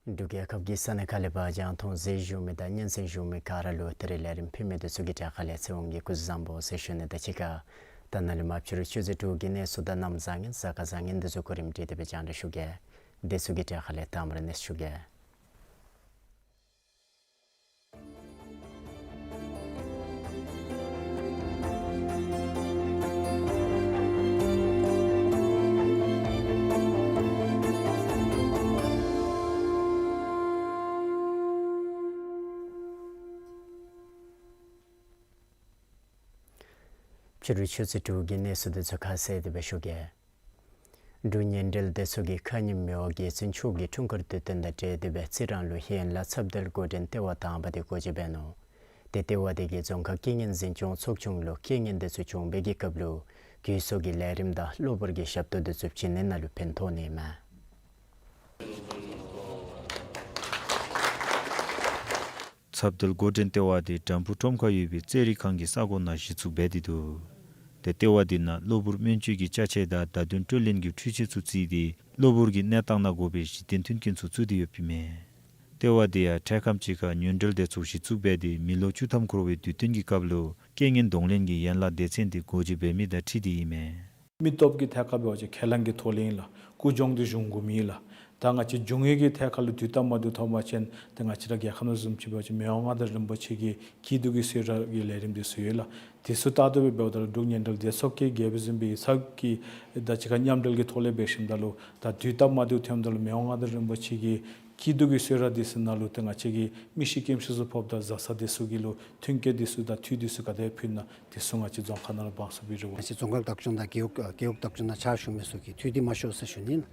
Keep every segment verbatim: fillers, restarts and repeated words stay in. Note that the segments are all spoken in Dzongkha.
འབྲུག་རྒྱལ་ཁབ་ཀྱི་ས་གནས་ཁག་ལས་ཕར་རྒྱང་མཐོང་གཟིགས་བཞུགས་མི་དང་སྙན་གསན་བཞུགས་མི་ག་ར་ལུ་ད་རིས་ལས་རིམ་ཕུལ་མི་འདི་ཚུ་གི་གྲས་ཁ་ལས་ཚེ་དབང་གིས་སྐུ་གཟུགས་བཟང་པོ་ཟེར་ཞུ་ནི་དང་གཅིག་ཁར་ད་ནཱ་ལས་མར་ཕྱི་རུ་ཆུ་ཚོད་དྲུག་གི་གནས་ཚུལ་དང་གནམ་བཟང་ངན་གཟའ་སྐར་བཟང་ངན་འདི་ཚུ་གོ་རིམ་སྒྲིག་སྟེ་སྦེ་རྒྱང་བསྒྲགས་ཞུ་གེ། འདི་ཚུ་གི་གྲས་ཁ་ལས་དང་པ་ར་གནས་ཚུལ་ཞུ་གེ། ཕྱི་རུ་ཆུ་ཚོད་དྲུག་གི་གནས་ཚུལ་འདི་ཚུ་ཁ་གསལ་ཏེ་སྦེ་ཞུ་གེ། འབྲུག་ཉིན་རེའི་སྡེ་ཚོགས་ཀྱིས་ཁ་ཉིནམ་མི་དབང་རྒྱལ་བཙུན་མཆོག་གི་འཁྲུངས་སྐར་དུས་སྟོན་དང་འབྲེལ་ཏེ་སྦེ་རྩི་རང་ལུ་ཡན་ལག་ཚབ་མདོའི་འགོ་འདྲེན་ལྟེ་བ་དང་པ་འདི་སྒོ་འབྱེད་འབད་ནུག། ཏེ་ལྟེ་བ་འདི་གིས་རྫོང་ཁག་རྐྱེན་ངན་འཛིན་སྐྱོང་ཚོགས་ཆུང་ལུ་རྐྱེན་ངན་འདི་ཚུ་བྱུང་བའི་གི་སྐབས་ལུ་གུས་གསོག་གི་ལས་རིམ་དང་གློ་བུར་གྱི་ཞབས་ཏོག་འདི་ཚུ་བྱིན་ནི་ནང་ལུ་ཕན་ཐོགས་ནི་མས། ཚབ་མདོའི་འགོ་འདྲེན་ལྟེ་བ་འདི་དྲམ་ཕུག་ཁྲོམ་ཁར་ཡོད་པའི་རྩེད་རིགས་ཁང་གི་ས་གོ་ནང་གཞི་བཙུགས་འབད་དེ་འདུག། ཏེ་ལྟེ་བ་འདི་ནང་གློ་བུར་སྨན་བཅོས་ཀྱི་ཅ་ཆས་དང་བརྡ་དོན་སྤྲོད་ལེན་གྱི་འཕྲུལ་ཆས་ཚུ་བརྩིས་ཏེ་གློ་བུར་གྱི་གནས་སྟངས་ནང་དགོ་པའི་གཞི་རྟེན་མཐུན་རྐྱེན་ཚུ་བཙུགས་ཏེ་ཡོདཔ་ཨིན་མས། ལྟེ་བ་འདི་ཡང་འཕྲལ་ཁམས་ཅིག་ཁར་ཉིན་རེའི་སྡེ་ཚོགས་གཞི་བཙུགས་འབད་དེ་མི་ལོ་བཅུ་ཐམ་འཁོར་བའི་དུས་སྟོན་གྱི་སྐབས་ལུ་རྐྱེན་ངན་གདོང་ལེན་གྱི་ཡན་ལག་སྡེ་ཚན་འདི་སྒོ་འབྱེད་འབད་མི་དང་འཁྲིལ་ཏེ་ཨིན་མས། མི་སྟོབས་ཀྱི་ཐད་ཁར་འབད་བ་ཅིན་ཁས་བླངས་ཀྱི་ཐོག་ལས་ཨིན་ལགས། ཀུན་སྦྱོང་འདི་གཞུང་གོ་མེད་ལགས། ད་ང་བཅས་འབྱུང་ཡོད་ཀྱི་ཐད་ཁར་ལུ་དུས་སྟབས་མ་བདེཝ་ཐོན་པ་ཅིན་ཏེ་ང་བཅས་ར་རྒྱལ་ཁབ་ནང་བཟུམ་ཅིག་འབད་བ་ཅིན་མི་དབང་མངའ་བདག་རིན་པོ་ཆེ་གི་སྐྱིད་སྡུག་གི་གསོལ་རས་ཀྱི་ལས་རིམ་འདི་ཚུ་ཡོད་ལགས། དེ་ཚུ་ལྟར་དུ་འབདཝ་ད་ལུ་འབྲུག་ཉིན་རེའི་སྡེ་ཚོགས་ཀྱིས་རྒྱལ་པོའི་གཟིམ་དཔོན་ཡིག་ཚང་གི་དང་གཅིག་ཁར་མཉམ་འབྲེལ་གྱི་ཐོག་ལས་འབད་ཞིནམ་ད་ལུ་ད་དུས་སྟབས་མ་བདེཝ་ཐོནམ་ད་ལུ་མི་དབང་མངའ་བདག་རིན་པོ་ཆེ་གི་སྐྱིད་སྡུག་གི་གསོལ་རས་འདི་ཚུ་ནང་ལུ་ཏེ་ང་བཅས་ཀྱི་མི་ཤི་རྐྱེན་ཤི་ཚུ་ཕོགཔ་ད་བཟའ་ཚང་འདི་ཚུ་གི་ལུ་མཐུན་རྐྱེན་འདི་ཚུ་དང་འཐུས་འདི་ཚུ་ག་དེ་ཕུལ་ན་དེ་ཚུ་ང་བཅས་རྫོང་ཁག་ནང་ལུ་འབག་ཚུགས་པའི་རེ་བ། ང་བཅས་རྫོང་ཁག་བདག་སྐྱོང་དང་རྒེད་འོག་རྒེད་འོག་བདག་སྐྱོང་ནང་ཕྱག་ཞུ་མི་ཚུ་གིས་འཐུས་འདི་མ་ཤོར་ཟེར་ཞུ་ནི་ལགས།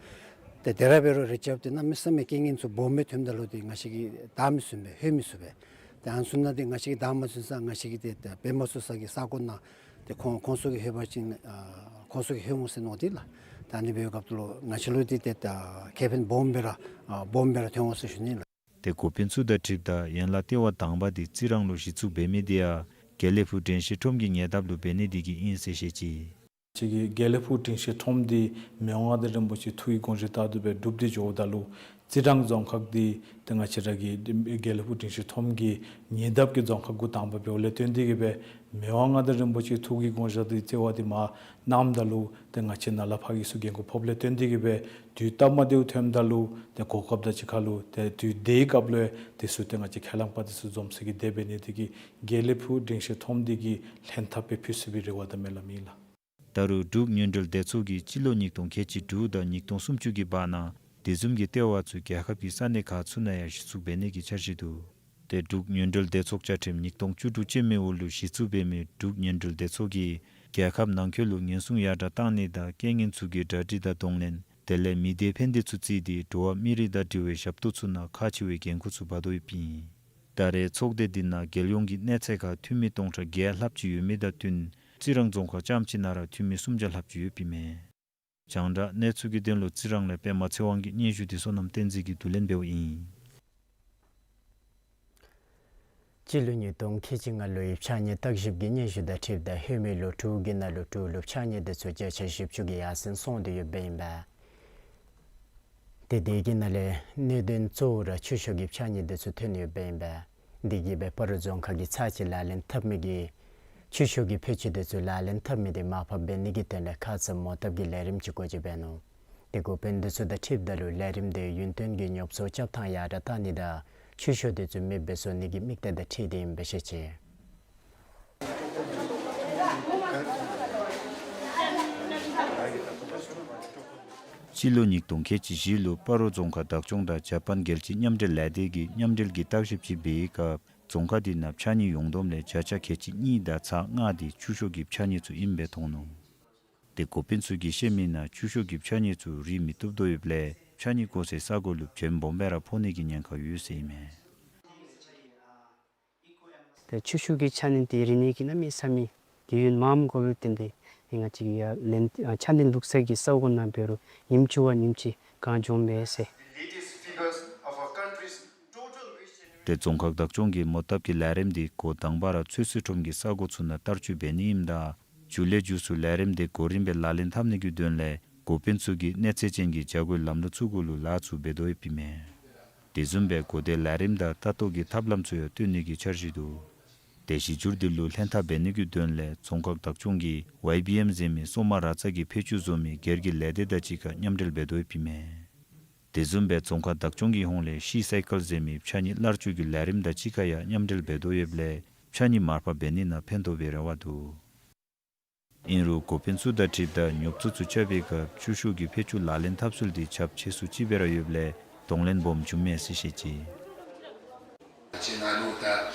ཏེ་དེ་ར་འབད་རུང་རེ་ཆེཝ་འདི་གནམ་མེད་ས་མེད་རྐྱེན་ངན་ཚུ་སྦོམ་སྦེ་ཐོནམ་ད་ལུ་ཏེ་ང་བཅས་ཀྱིས་བདའ་མི་ཚུགས་པས་ལྷོད་མི་ཚུགས་པས། ཏེ་ཨ་ནི་ཚུ་ནང་ཏེ་ང་བཅས་ཀྱིས་བདའ་མ་ཚུགས་ས་ང་བཅས་ཀྱིས་ཏེ་ཏེ་འབད་མ་ཚུགས་ས་གི་ས་གོ་ནང་ཏེ་ཁོང་ཁོང་ཚུ་གིས་ལྷོད་པ་ཅིན་ཨ་ཁོང་ཚུ་གིས་ལྷོད་འོང་ཟེར་མནོ་སྟེ་ལགས། ད་ཨ་ནི་འབད་བའི་སྐབས་ལུ་ང་བཅས་ལུ་ཏེ་ཏེ་ད་ཁེ་ཕན་སྦོམ་སྦེ་ར་ཨ་སྦོམ་སྦེ་ར་ཐོན་འོང་ཟེར་ཞུ་ནི་ལགས། ཏེ་འགོ་དཔོན་ཚུ་དང་འཁྲིལཝ་ད་ཡན་ལག་ལྟེ་བ་དང་པ་འདི་རྩི་རང་ལུ་གཞི་བཙུགས་འབད་མི་འདི་ཡང་དགེ་ལེགས་ཕུག་དྲན་ཤེས་ཁྲོམ་གྱི་ཉེ་འདབས་ལུ་འབད་ནི་འདི་གིས་ཨིན་ཟེར་བཤད་ཅི། ང་བཅས་ཀྱི་དགེ་ལེགས་ཕུག་དྲན་ཤེས་ཁྲོམ་འདི་མི་དབང་མངའ་བདག་རིན་པོ་ཆེའི་ཐུགས་ཀྱི་དགོངས་བཞེད་ལྟར་དུ་སྦེ་གྲུབ་སྟེ་འགྱོཝ་ད་ལུ་རྩི་རང་རྫོང་ཁག་འདི་ཏེ་ང་བཅས་ར་གི་དགེ་ལེགས་ཕུག་དྲན་ཤེས་ཁྲོམ་གྱི་ཉེ་འདབས་ཀྱི་རྫོང་ཁག་འགོ་དང་པ་འབདཝ་ལས་བརྟེན་ཏེ་གིས་སྦེ་མི་དབང་མངའ་བདག་རིན་པོ་ཆེའི་ཐུགས་ཀྱི་དགོངས་བཞེད་འདི་བརྩི་བ་འདི་མ་གནངམ་ད་ལུ་ཏེ་ང་བཅས་ནཱ་ལས་ཕར་གྱི་ཚུ་འགན་ཁུར་ཕོགཔ་ལས་བརྟེན་ཏེ་གིས་སྦེ་དུས་སྟབས་མ་བདེཝ་ཐོནམ་ད་ལུ་ཏེ་གོ་སྐབས་དང་གཅིག་ཁར་ལུ་ཏེ་དུས་དེའི་སྐབས་ལུ་ཡང་དེ་ཚུ་ཏེ་ང་བཅས་ཁས་བླངས་པ་དེ་ཚུ་འཛོམས་ས་གི་དེ་འབད་ནི་དེ་གིས་དགེ་ལེགས་ཕུག་དྲན་ཤེས་ཁྲོམ་འདི་གི་ལྷན་ཐབས་སྦེ་ཕུལ་ཚུགས་པའི་རེ་བ་དང་སྨོན་ལམ་ཨིན་ལགས། ད་རུང་འབྲུག་ཉིན་རེའི་སྡེ་ཚོགས་ཀྱིས་སྤྱི་ལོ་ཉིས་སྟོང་ཁལ་གཅིག་དྲུག་དང་ཉིས་སྟོང་སུམ་ཅུ་གི་བར་ན་དེ་བཟུམ་གྱི་ལྟེ་བ་ཚུ་རྒྱལ་ཁབ་ཀྱི་ས་གནས་ཁག་ཚུ་ནང་ཡང་གཞི་བཙུགས་འབད་ནི་གི་འཆར་གཞི་འདུག། ཏེ་འབྲུག་ཉིན་རེའི་སྡེ་ཚོགས་བཅའ་ཁྲིམས་ཉིས་སྟོང་བཅུ་དྲུག་ཅན་མའི་འོག་ལུ་གཞི་བཙུགས་འབད་མི་འབྲུག་ཉིན་རེའི་སྡེ་ཚོགས་ཀྱིས་རྒྱལ་ཁབ་ནང་འཁོད་ལུ་ཉེན་སྲུང་ཡར་དྲགས་གཏང་ནི་དང་རྐྱེན་ངན་ཚུ་གི་གྲ་སྒྲིག་དང་གདོང་ལེན་དེ་ལས་མི་སྡེ་ཕན་བདེ་ཚུ་བརྩིས་ཏེ་འགྲོ་བ་མི་རིགས་དང་འབྲེལ་བའི་ཞབས་ཏོག་ཚུ་ནང་ཁག་ཆེ་བའི་འགན་ཁུར་ཚུ་འབག་དོ་ཡོདཔ་ཨིན། ད་རེས་ཚོགས་སྡེ་འདི་ནང་རྒྱལ་ཡོངས་ཀྱི་གནས་ཚད་ཁར་འཐུས་མི་སྟོང་ཕྲག་བརྒྱད་ལྷགཔ་ཅིག་ཡོད་མི་དང་བསྟུན་རྩི་རང་རྫོང་ཁག་རྐྱངམ་གཅིག་ནང་ར་འཐུས་མི་སུམ་བརྒྱ་ལྷགཔ་ཅིག་ཡོདཔ་ཨིན་མས། རྒྱང་བསྒྲགས་གནས་ཚུལ་གྱི་དོན་ལུ་རྩི་རང་ལས་པདྨ་ཚེ་དབང་གི་སྙན་ཞུ་འདི་བསོད་ནམས་བསྟན་འཛིན་གྱིས་བསྡུ་ལེན་འབདཝ་ཨིན། སྤྱི་ལོ་ཉིས་སྟོང་ཁལ་གཅིག་ལྔ་ལོའི་ཕྱགས་སྙིགས་བརྟག་ཞིབ་ཀྱི་སྙན་ཞུ་དང་འཁྲིལཝ་ད་ལྷོད་མེད་ལོ་དྲུག་གི་ནང་ལུ་འབྲུག་ལུ་ཕྱགས་སྙིགས་འདི་ཚུ་བརྒྱ་ཆ་བཞི་བཅུ་གི་ཡར་སེང་སོང་སྟེ་ཡོདཔ་ཨིན་པས། ཏེ་དེ་གི་ནང་ལས་གནད་དོན་གཙོ་བོ་ར་ཆུ་ཤོག་གི་ཕྱགས་སྙིགས་འདི་ཚུ་ཐོན་ཡོདཔ་ཨིན་པས། དེ་གིས་སྦེ་སྤ་རོ་རྫོང་ཁག་གི་ཚར་གཅིག་ལག་ལེན་འཐབ་མི་གི་ཆུ་ཤོག་གི་ཕོ་ཆུ་འདི་ཚུ་ལག་ལེན་འཐབ་མི་འདི་མར་ཕབ་འབད་ནི་གི་དོན་ལས་ཁ་ཙ་མོ་བཏབ་ཀྱི་ལས་རིམ་ཅིག་སྒོ་འབྱེད་འབད་ནུག། ཏེ་འགོ་དཔོན་འདི་ཚུ་དང་འཁྲིལཝ་ད་ལུ་ལས་རིམ་འདི་ཡུན་བརྟན་གྱི་ཉོ་ཚོང་རྐྱབ་ཐངས་ཡར་དྲགས་གཏང་ནི་དང་ཆུ་ཤོག་འདི་ཚུ་མེདཔ་བཟོ་ནི་གི་དམིགས་གཏད་དང་འཁྲིལ་ཏེ་ཨིནམ་སྦེ་བཤད་ཅི། སྤྱི་ལོ་ཉིས་སྟོང་ཁལ་གཅིག་བཞི་ལུ་སྤ་རོ་རྫོང་ཁག་བདག་སྐྱོང་དང་ཇ་པཱན་རྒྱལ་སྤྱིའི་མཉམ་འབྲེལ་ལས་སྡེ་གིས་མཉམ་འབྲེལ་གྱི་བརྟག་ཞིབ་ཅིག་འབད་བའི་སྐབས་རྫོང་ཁག་འདི་ནང་ཕྱགས་སྙིགས་ཡོངས་བསྡོམས་ལས་བརྒྱ་ཆ་ཁལ་གཅིག་གཉིས་དང་ཚག་ལྔ་འདི་ཆུ་ཤོག་གི་ཕྱགས་སྙིགས་ཚུ་ཨིནམ་སྦེ་མཐོང་ནུག། ཏེ་འགོ་དཔོན་ཚུ་གིས་བཤད་མི་ནང་ཆུ་ཤོག་གི་ཕྱགས་སྙིགས་ཚུ་རིག་མི་བཏུབ་དོ་ཡོདཔ་ལས་ཕྱགས་སྙིགས་བཀོ་སའི་ས་གོ་ལུ་བྱེམ་སྦོམ་སྦེ་ར་ཕོག་ནི་གི་ཉེན་ཁ་ཡོད་ཟེར་ཨིན་མས། ཏེ་ཆུ་ཤོག་གི་ཕྱགས་སྙིགས་འདི་རིག་ནི་གི་གནམ་མེད་ས་མེད་ཀྱི་ཡུན་མངམ་འགོར་བར་བརྟེན་ཏེ་ང་བཅས་ཀྱི་ཡར་ལེན་ཨ་ཕྱགས་སྙིགས་བླུགས་ས་གི་ས་གོ་ནང་འབད་རུང་ཉིནམ་གཅིག་བ་ཉིནམ་གཅིག་གང་འགྱོཝ་མས་ཟེར། ཏེ་རྫོང་ཁག་བདག་སྐྱོང་གིས་མོ་བཏབ་ཀྱི་ལས་རིམ་འདི་འགོ་དང་པ་ར་ཚོད་བསྲེ་ཁྲོམ་གྱི་ས་གོ་ཚུ་ནང་བསྟར་སྤྱོད་འབད་ནི་ཨིནམ་ད་མཇུག་ལས་མཇུག་སུ་ལས་རིམ་འདི་གོ་རིམ་སྦེ་ལག་ལེན་འཐབ་ནི་གི་དོན་ལས་འགོ་དཔོན་ཚུ་གིས་གནས་ཚད་ཅན་གྱི་བྱ་སྒོའི་ལམ་ལུགས་ཚུ་གུ་ལུ་ལཱ་ཚུ་འབད་དོ་ཡོདཔ་ཨིན་མས། དེ་བཟུམ་སྦེ་གོ་བརྡའི་ལས་རིམ་དང་ལྟ་རྟོག་གི་ཐབས་ལམ་ཚུ་ཡང་སྟོན་ནི་གི་འཆར་གཞི་འདུག། ཏེ་གཞི་འགྱུར་འདི་ལུ་ལྷན་ཐབས་འབད་ནི་གི་དོན་ལས་རྫོང་ཁག་བདག་སྐྱོང་གིས་ཝའི་བི་ཨེམ་ཟེར་མི་སོ་མ་ར་ཙ་གི་ཕད་ཅུང་བཟོ་མི་སྒེར་གྱི་ལས་སྡེ་དང་གཅིག་ཁར་མཉམ་འབྲེལ་འབད་དོ་ཡོདཔ་ཨིན་མས། དེ་བཟུམ་སྦེ་རྫོང་ཁག་བདག་སྐྱོང་གི་ཧོངས་ལས་ཤི་སའི་ཀལ་ཟེར་མི་ཕྱགས་སྙིགས་སླར་སྤྱོད་ཀྱི་ལས་རིམ་དང་གཅིག་ཁར་ཡང་མཉམ་འབྲེལ་འབད་དོ་ཡོདཔ་ལས་ཕྱགས་སྙིགས་མར་པ་འབད་ནི་ནང་ཕན་ཐོགས་པའི་རེ་བ་འདུག། ཨིན་རུང་འགོ་དཔོན་ཚུ་དང་འཁྲིལཝ་ད་ཉོབ་ཚོད་ཚུ་རྐྱབ་པའི་སྐབས་བཅུ་ཤོག་གི་ཕད་ཅུང་ལག་ལེན་འཐབ་ཚུལ་འདི་ཁྱབ་ཆེ་སུ་ཅིག་སྦེ་ར་ཡོདཔ་ལས་གདོང་ལེན་སྦོམ་བྱུངམ་མས་ཟེར་བཤད་ཅི། ང་བཅས་ནང་ལུ་ད་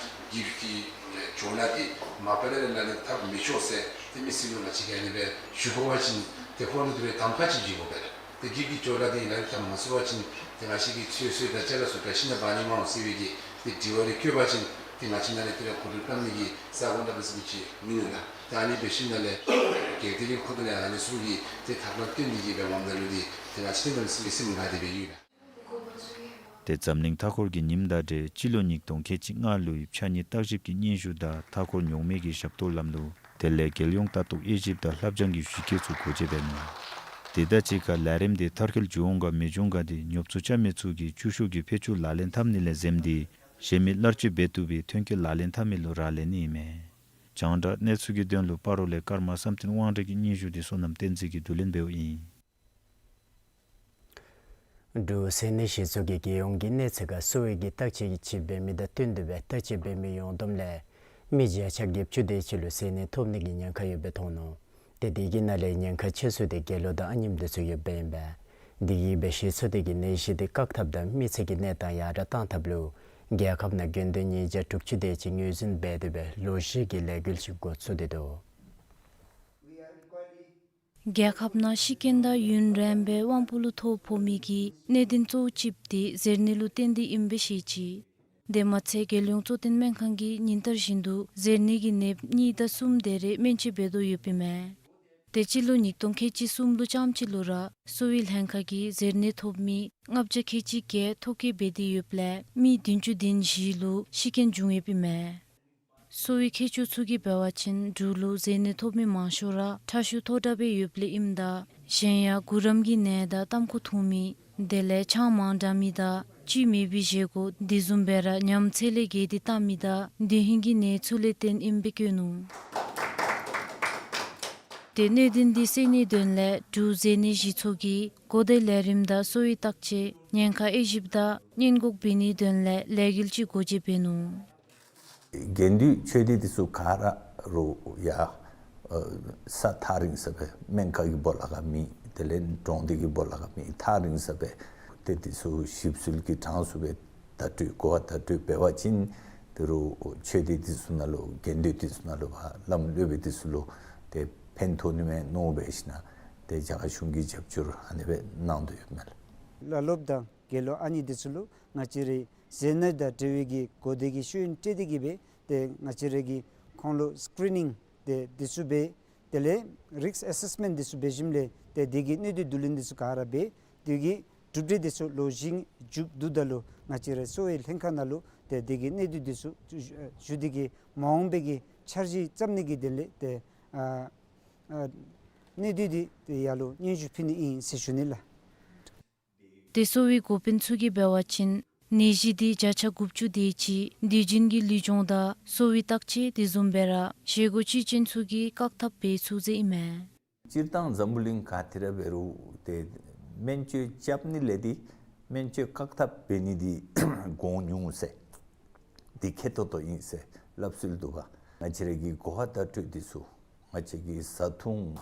གིཕཊ་ཀྱི་ཅོ་ལ་འདི་མ་པ་ལས་ར་ལག་ལེན་འཐབ་མི་ཆོག་ཟེར་ཏེ་མི་སེར་ལུ་ང་བཅས་ཀྱིས་ཨ་ནི་སྦེ་ཞུ་དགོ་པ་ཅིན་ཏེ་ཁོང་ལུ་དེ་སྦེ་གདམ་ཁ་ཅིག་བྱིན་དགོ་པས། ཏེ་གིཕཊ་ཀྱི་ཅོ་ལ་འདི་ལག་ལེན་འཐབ་མ་ཚུགས་པ་ཅིན་ཏེ་ང་བཅས་ཀྱི་ཚོད་བསྲེ་དང་ཅ་ལ་ཚུ་འབག་ཞིནམ་ལས་འབག་ནི་མས་ཟེར་བའི་གི་ཏེ་དྲི་བ་རེ་བཀོད་པ་ཅིན་ཏེ་ང་བཅས་ནང་ལས་དེ་ལས་གོ་བསྡུར་གནང་ནི་གི་ས་གོ་འདྲ་པ་ཟེར་མི་ཅིག་མིན་ནུག་ལགས། ཏེ་ཨ་ནི་འབད་ཞིནམ་ལས་སྒེར་སྡེ་གི་ཁ་ཐུག་ལས་ཨ་ནི་ཚུ་གི་ཏེ་ཐབས་ལམ་སྟོན་ནི་གི་འབད་འོངམ་ད་ལུ་འདི་ཏེ་ང་བཅས་ནང་ལུ་སེམས་དགའ་སྟེ་སྦེ་ཡོད་ལགས། ཏེ་འཛམ་གླིང་མཐའ་འཁོར་གྱི་ཉིནམ་དང་འབྲེལ་སྤྱི་ལོ་ཉིས་སྟོང་ཁལ་གཅིག་ལྔ་ལོའི་ཕྱགས་སྙིགས་བརྟག་ཞིབ་ཀྱི་སྙན་ཞུ་དང་མཐའ་འཁོར་ཉོག་མེད་ཀྱི་ཞབས་ཏོག་ལམ་ལུགས་དེ་ལས་རྒྱལ་ཡོངས་ལྟ་རྟོག་དབྱེ་ཞིབ་དང་ལྷབ་སྦྱང་གི་གཞི་བཀོད་ཚུ་སྒོ་འབྱེད་འབད་ནུག། དེ་དང་གཅིག་ཁར་ལས་རིམ་འདི་མཐར་འཁྱོལ་འགྱོ་འོང་ག་མི་འགྱོ་འོང་ག་འདི་ཉོབ་ཚོད་རྐྱབ་མི་ཚུ་གིས་བཅུ་ཤོག་གི་ཕད་ཅུང་ལག་ལེན་འཐབ་ནི་ལས་འཛེམ་སྟེ་གཞན་མི་སླར་སྤྱོད་འབད་བཏུབ་པའི་ཐོན་སྐྱེད་ལག་ལེན་འཐབ་མི་ལུ་རག་ལས་ནི་ཨིན་མས། རྒྱང་བསྒྲགས་གནས་ཚུལ་གྱི་དོན་ལུ་སྤ་རོ་ལས་ཀརྨ་བསམ་གཏན་དབང་འདུས་ཀྱི་སྙན་ཞུ་འདི་བསོད་ནམས་བསྟན་འཛིན་གྱིས་བསྡུ་ལེན་འབདཝ་ཨིན། འབྲུག་ཟས་སྣོད་གཞི་ཚོགས་ཀྱིས་རྒྱལ་ཡོངས་ཀྱི་གནས་ཚད་ཁར་གསོ་བའི་གི་བརྟག་དཔྱད་ཅིག་འབད་མི་དང་བསྟུན་ཏེ་སྦེ་བརྟག་དཔྱད་འབད་མི་ཡོངས་བསྡོམས་ལས་མི་བརྒྱ་ཆ་བརྒྱད་ཅུ་དེ་ཅིག་ལུ་ཟས་སྣོད་ཐོབ་ནི་གི་ཉེན་ཁ་ཡོདཔ་སྦེ་མཐོང་ནུག། ཏེ་དེ་གི་ནང་ལས་ཉེན་ཁ་ཆེ་སུ་དེ་རྒྱལ་ལོ་དང་ཨ་ནེམོ་དེ་ཚུ་ཡོདཔ་ཨིན་པས། དེ་གིས་སྦེ་གཞི་ཚོགས་དེ་གིས་ནད་གཞི་དེ་བཀག་ཐབས་དང་མི་ཚེ་གི་གནས་སྟངས་ཡར་དྲག་གཏང་ཐབས་ལུ་རྒྱལ་ཁབ་ནང་དགོས་འདོད་ཉིས་བརྒྱ་དྲུག་ཅུ་དེ་ཅིག་ངོས་འཛིན་འབད་དེ་སྦེ་ལོ་བཞི་གི་ལས་འགུལ་ཅིག་འགོ་བཙུགས་ཏེ་འདུག། རྒྱལ་ཁབ་ནང་ཤི་རྐྱེན་དང་ཡུན་རིངམོ་སྦེ་དབང་པོ་ལུ་ཐོ་ཕོག་མི་གི་གནད་དོན་གཙོ་བོ་ཅིག་འདི་ཟས་སྣོད་ལུ་བརྟེན་ཏེ་ཨིནམ་སྦེ་བཤད་ཅི། དེ་མ་ཚད་རྒྱལ་ཡོངས་གཙོ་བསྟེན་སྨན་ཁང་གིས་ཉིན་ལྟར་བཞིན་དུ་ཟས་སྣོད་ཀྱི་ནདཔ་གཉིས་དང་གསུམ་དེ་རེ་སྨན་བཅོས་འབད་དོ་ཡོདཔ་ཨིན་མས། ཏེ་སྤྱི་ལོ་ཉིས་སྟོང་ཁལ་གཅིག་གསུམ་ལུ་རྐྱངམ་གཅིག་ལུ་ར་གསོ་བའི་ལྷན་ཁག་གིས་ཟས་སྣོད་ཐོབ་མི་ལྔ་བརྒྱ་ཁལ་གཅིག་བརྒྱད་ཐོ་བཀོད་འབད་དེ་ཡོདཔ་ལས་མི་བདུན་ཅུ་དོན་བཞི་ལུ་ཤི་རྐྱེན་བྱུང་ཡོདཔ་ཨིན་མས། གསོ་བའི་མཁས་མཆོག་ཚུ་གིས་འབད་བ་ཅིན་འབྲུག་ལུ་ཟས་སྣོད་ཐོབ་མི་མང་ཤོས་ར་ཁྲག་ཤུགས་མཐོ་དྲགས་སྦེ་ཡོདཔ་ལས་ཨིནམ་ད་གཞན་ཡང་གུ་རམ་གྱི་ནད་དང་ཏམ་ཁུ་འཐུང་མི་དེ་ལས་ཆང་མང་དྲགས་མི་དང་བཅུད་མེད་པའི་བཞེས་སྒོ་དེ་བཟུམ་སྦེ་ར་ཉམས་ཚད་ལས་བརྒལ་ཏེ་བཏང་མི་དང་དེ་བཞིན་གྱི་གནས་ཚུལ་ལས་བརྟེན་ཨིནམ་སྦེ་བཀོད་ནུག། ཏེ་གནད་དོན་འདི་སེལ་ནིའི་དོན་ལས་འབྲུག་ཟས་སྣོད་གཞི་ཚོགས་ཀྱིས་གོ་བརྡའི་ལས་རིམ་དང་གསོ་བའི་བརྟག་དཔྱད་ཉེན་ཁ་དབྱེ་ཞིབ་དང་སྔོན་འགོག་འབད་ནིའི་དོན་ལས་ལས་འགུལ་ཅིག་སྒོ་འབྱེད་འབད་ནུག། དགེ་འདུན་ཆོས་སྡེ་འདི་ཚུ་ག་ར་རུང་ཡང་ཨ་ས་ཐག་རིང་ས་སྦེ་སྨན་ཁང་གི་སྦོ་ལོགས་ཁར་མེད། དེ་ལས་གྲོང་སྡེ་གི་སྦོ་ལོགས་ཁར་མེད། ཐག་རིང་ས་སྦེ་ཏེ་འདི་ཚུ་ཞིབ་འཚོལ་གྱི་གྲངས་སུ་སྦེ་བརྡ་སྤྲོད་གོ་བ་བརྡ་སྤྲོད་འབད་བ་ཅིན་ཏེ་རུང་ཆོས་སྡེ་འདི་ཚུ་ནང་ལུ་དགེ་འདུན་འདི་ཚུ་ནང་ལུ་བླམ་སློབ་དཔོན་འདི་ཚུ་ལུ་ཏེ་ཕན་ཐོགས་ནི་མས་མནོ་སྦེ་ཞིནམ་ལས་ཏེ་རྒྱ་གར་གཞུང་གིས་རྒྱབ་སྐྱོར་ཨ་ནི་སྦེ་གནང་དོ་ཡོདཔ་མས་ལགས། བླ་སློབ་དང་དགེ་སློབ་ཨ་ནི་འདི་ཚུ་ལུ་ང་བཅས་རའི་ཟས་སྣོད་དང་འབྲེལ་བའི་གི་གོ་བརྡའི་གི་ཤེས་ཡོན་སྤྲོད་དེ་གི་སྦེ་ཏེ་ང་བཅས་རའི་གི་ཁོང་ལུ་སི་ཀི་རི་ནིང་ཏེ་འདི་ཚུ་འབད། དེ་ལས་རིསཀ་ཨེ་སེསི་མེནཊ་འདི་ཚུ་འབད་ཞིནམ་ལས་ཏེ་དེ་གི་གནད་དོན་བསྡུ་ལེན་འདི་ཚུ་ག་ར་འབད། དེ་གི་གྲུབ་འབྲས་འདི་ཚུ་ལོ་བཞི་མཇུག་བསྡུཝ་ད་ལུ་ང་བཅས་རའི་གསོ་བའི་ལྷན་ཁག་ནང་ལུ་ཏེ་དེ་གི་གནད་དོན་འདི་ཚུ་ཞུ་སྟེ་གི་མ་འོངས་པའི་གི་འཆར་གཞི་བརྩམ་ནི་གི་དོན་ལས་ཏེ་ཨ་ཨ་གནད་དོན་འདི་ཏེ་ཡར་ལུ་སྙན་ཞུ་ཕུལ་ནི་ཨིན་ཟེར་ཞུ་ནི་ལགས། ཏེ་གསོ་བའི་འགོ་དཔོན་ཚུ་གིས་འབད་བ་ཅིན་ནད་གཞི་འདི་བརྒྱ་ཆ་དགུ་བཅུ་དེ་ཅིག་དུས་རྒྱུན་གྱི་ལུས་སྦྱོང་དང་གསོ་བའི་བརྟག་དཔྱད་དེ་བཟུམ་སྦེ་ར་བཞེས་སྒོ་བཅུད་ཅན་ཚུ་གིས་བཀག་ཐབས་འབད་ཚུགས་ཟེར་ཨིན་མས། སྤྱིར་བཏང་འཛམ་བུ་གླིང་ག་ཏེ་ར་འབད་རུང་ཏེ་སྨན་བཅོས་རྐྱབ་ནི་ལས་འདི་སྨན་བཅོས་བཀག་ཐབས་འབད་ནི་འདི་གོང་ཉུང་ཟེར་འདི་ཁེ་ཏོག་ཏོ་ཨིན་ཟེར་སླབ་སྲོལ་འདུག་པ། ང་བཅས་ར་གི་གོ་བ་བརྡ་སྤྲོད་འདི་ཚུ་ང་བཅས་ཀྱི་བཟའ་འཐུང་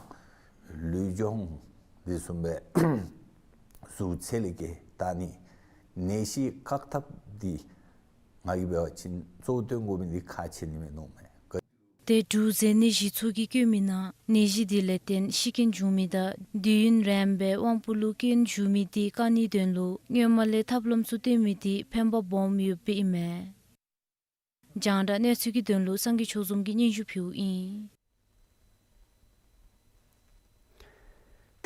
ལུས་སྦྱོང་འདི་བཟུམ་སྦེ་གཟུགས་ཚད་ལས་བརྒལ་བཏང་ནི་ནད་གཞི་བཀག་ཐབས་འདི་ང་གིས་འབད་བ་ཅིན་གཙོ་བོ་སྟོན་དགོ་མི་འདི་ཁག་ཆེ་ནི་མས་མནོཝ་མས། ཏེ་འབྲུག་ཟས་སྣོད་གཞི་ཚོགས་ཀྱིས་བཀོད་མི་ནང་ནད་གཞི་འདི་ལས་བརྟེན་ཤི་རྐྱེན་བྱུང་མི་དང་དུས་ཡུན་རིངམོ་སྦེ་དབང་པོ་ལུ་སྐྱོན་ཞུགས་མི་འདི་བཀག་ནིའི་དོན་ལུ་སྔོན་མ་ལས་ཐབས་ལམ་ཚུ་སྟོན་མི་འདི་ཕན་པ་སྦོམ་ཡོདཔ་ཨིན་མས། རྒྱང་བསྒྲགས་གནས་ཚུལ་གྱི་དོན་ལུ་སངས་རྒྱས་ཆོས་འཛོམས་ཀྱིས་སྙན་ཞུ་ཕུལཝ་ཨིན།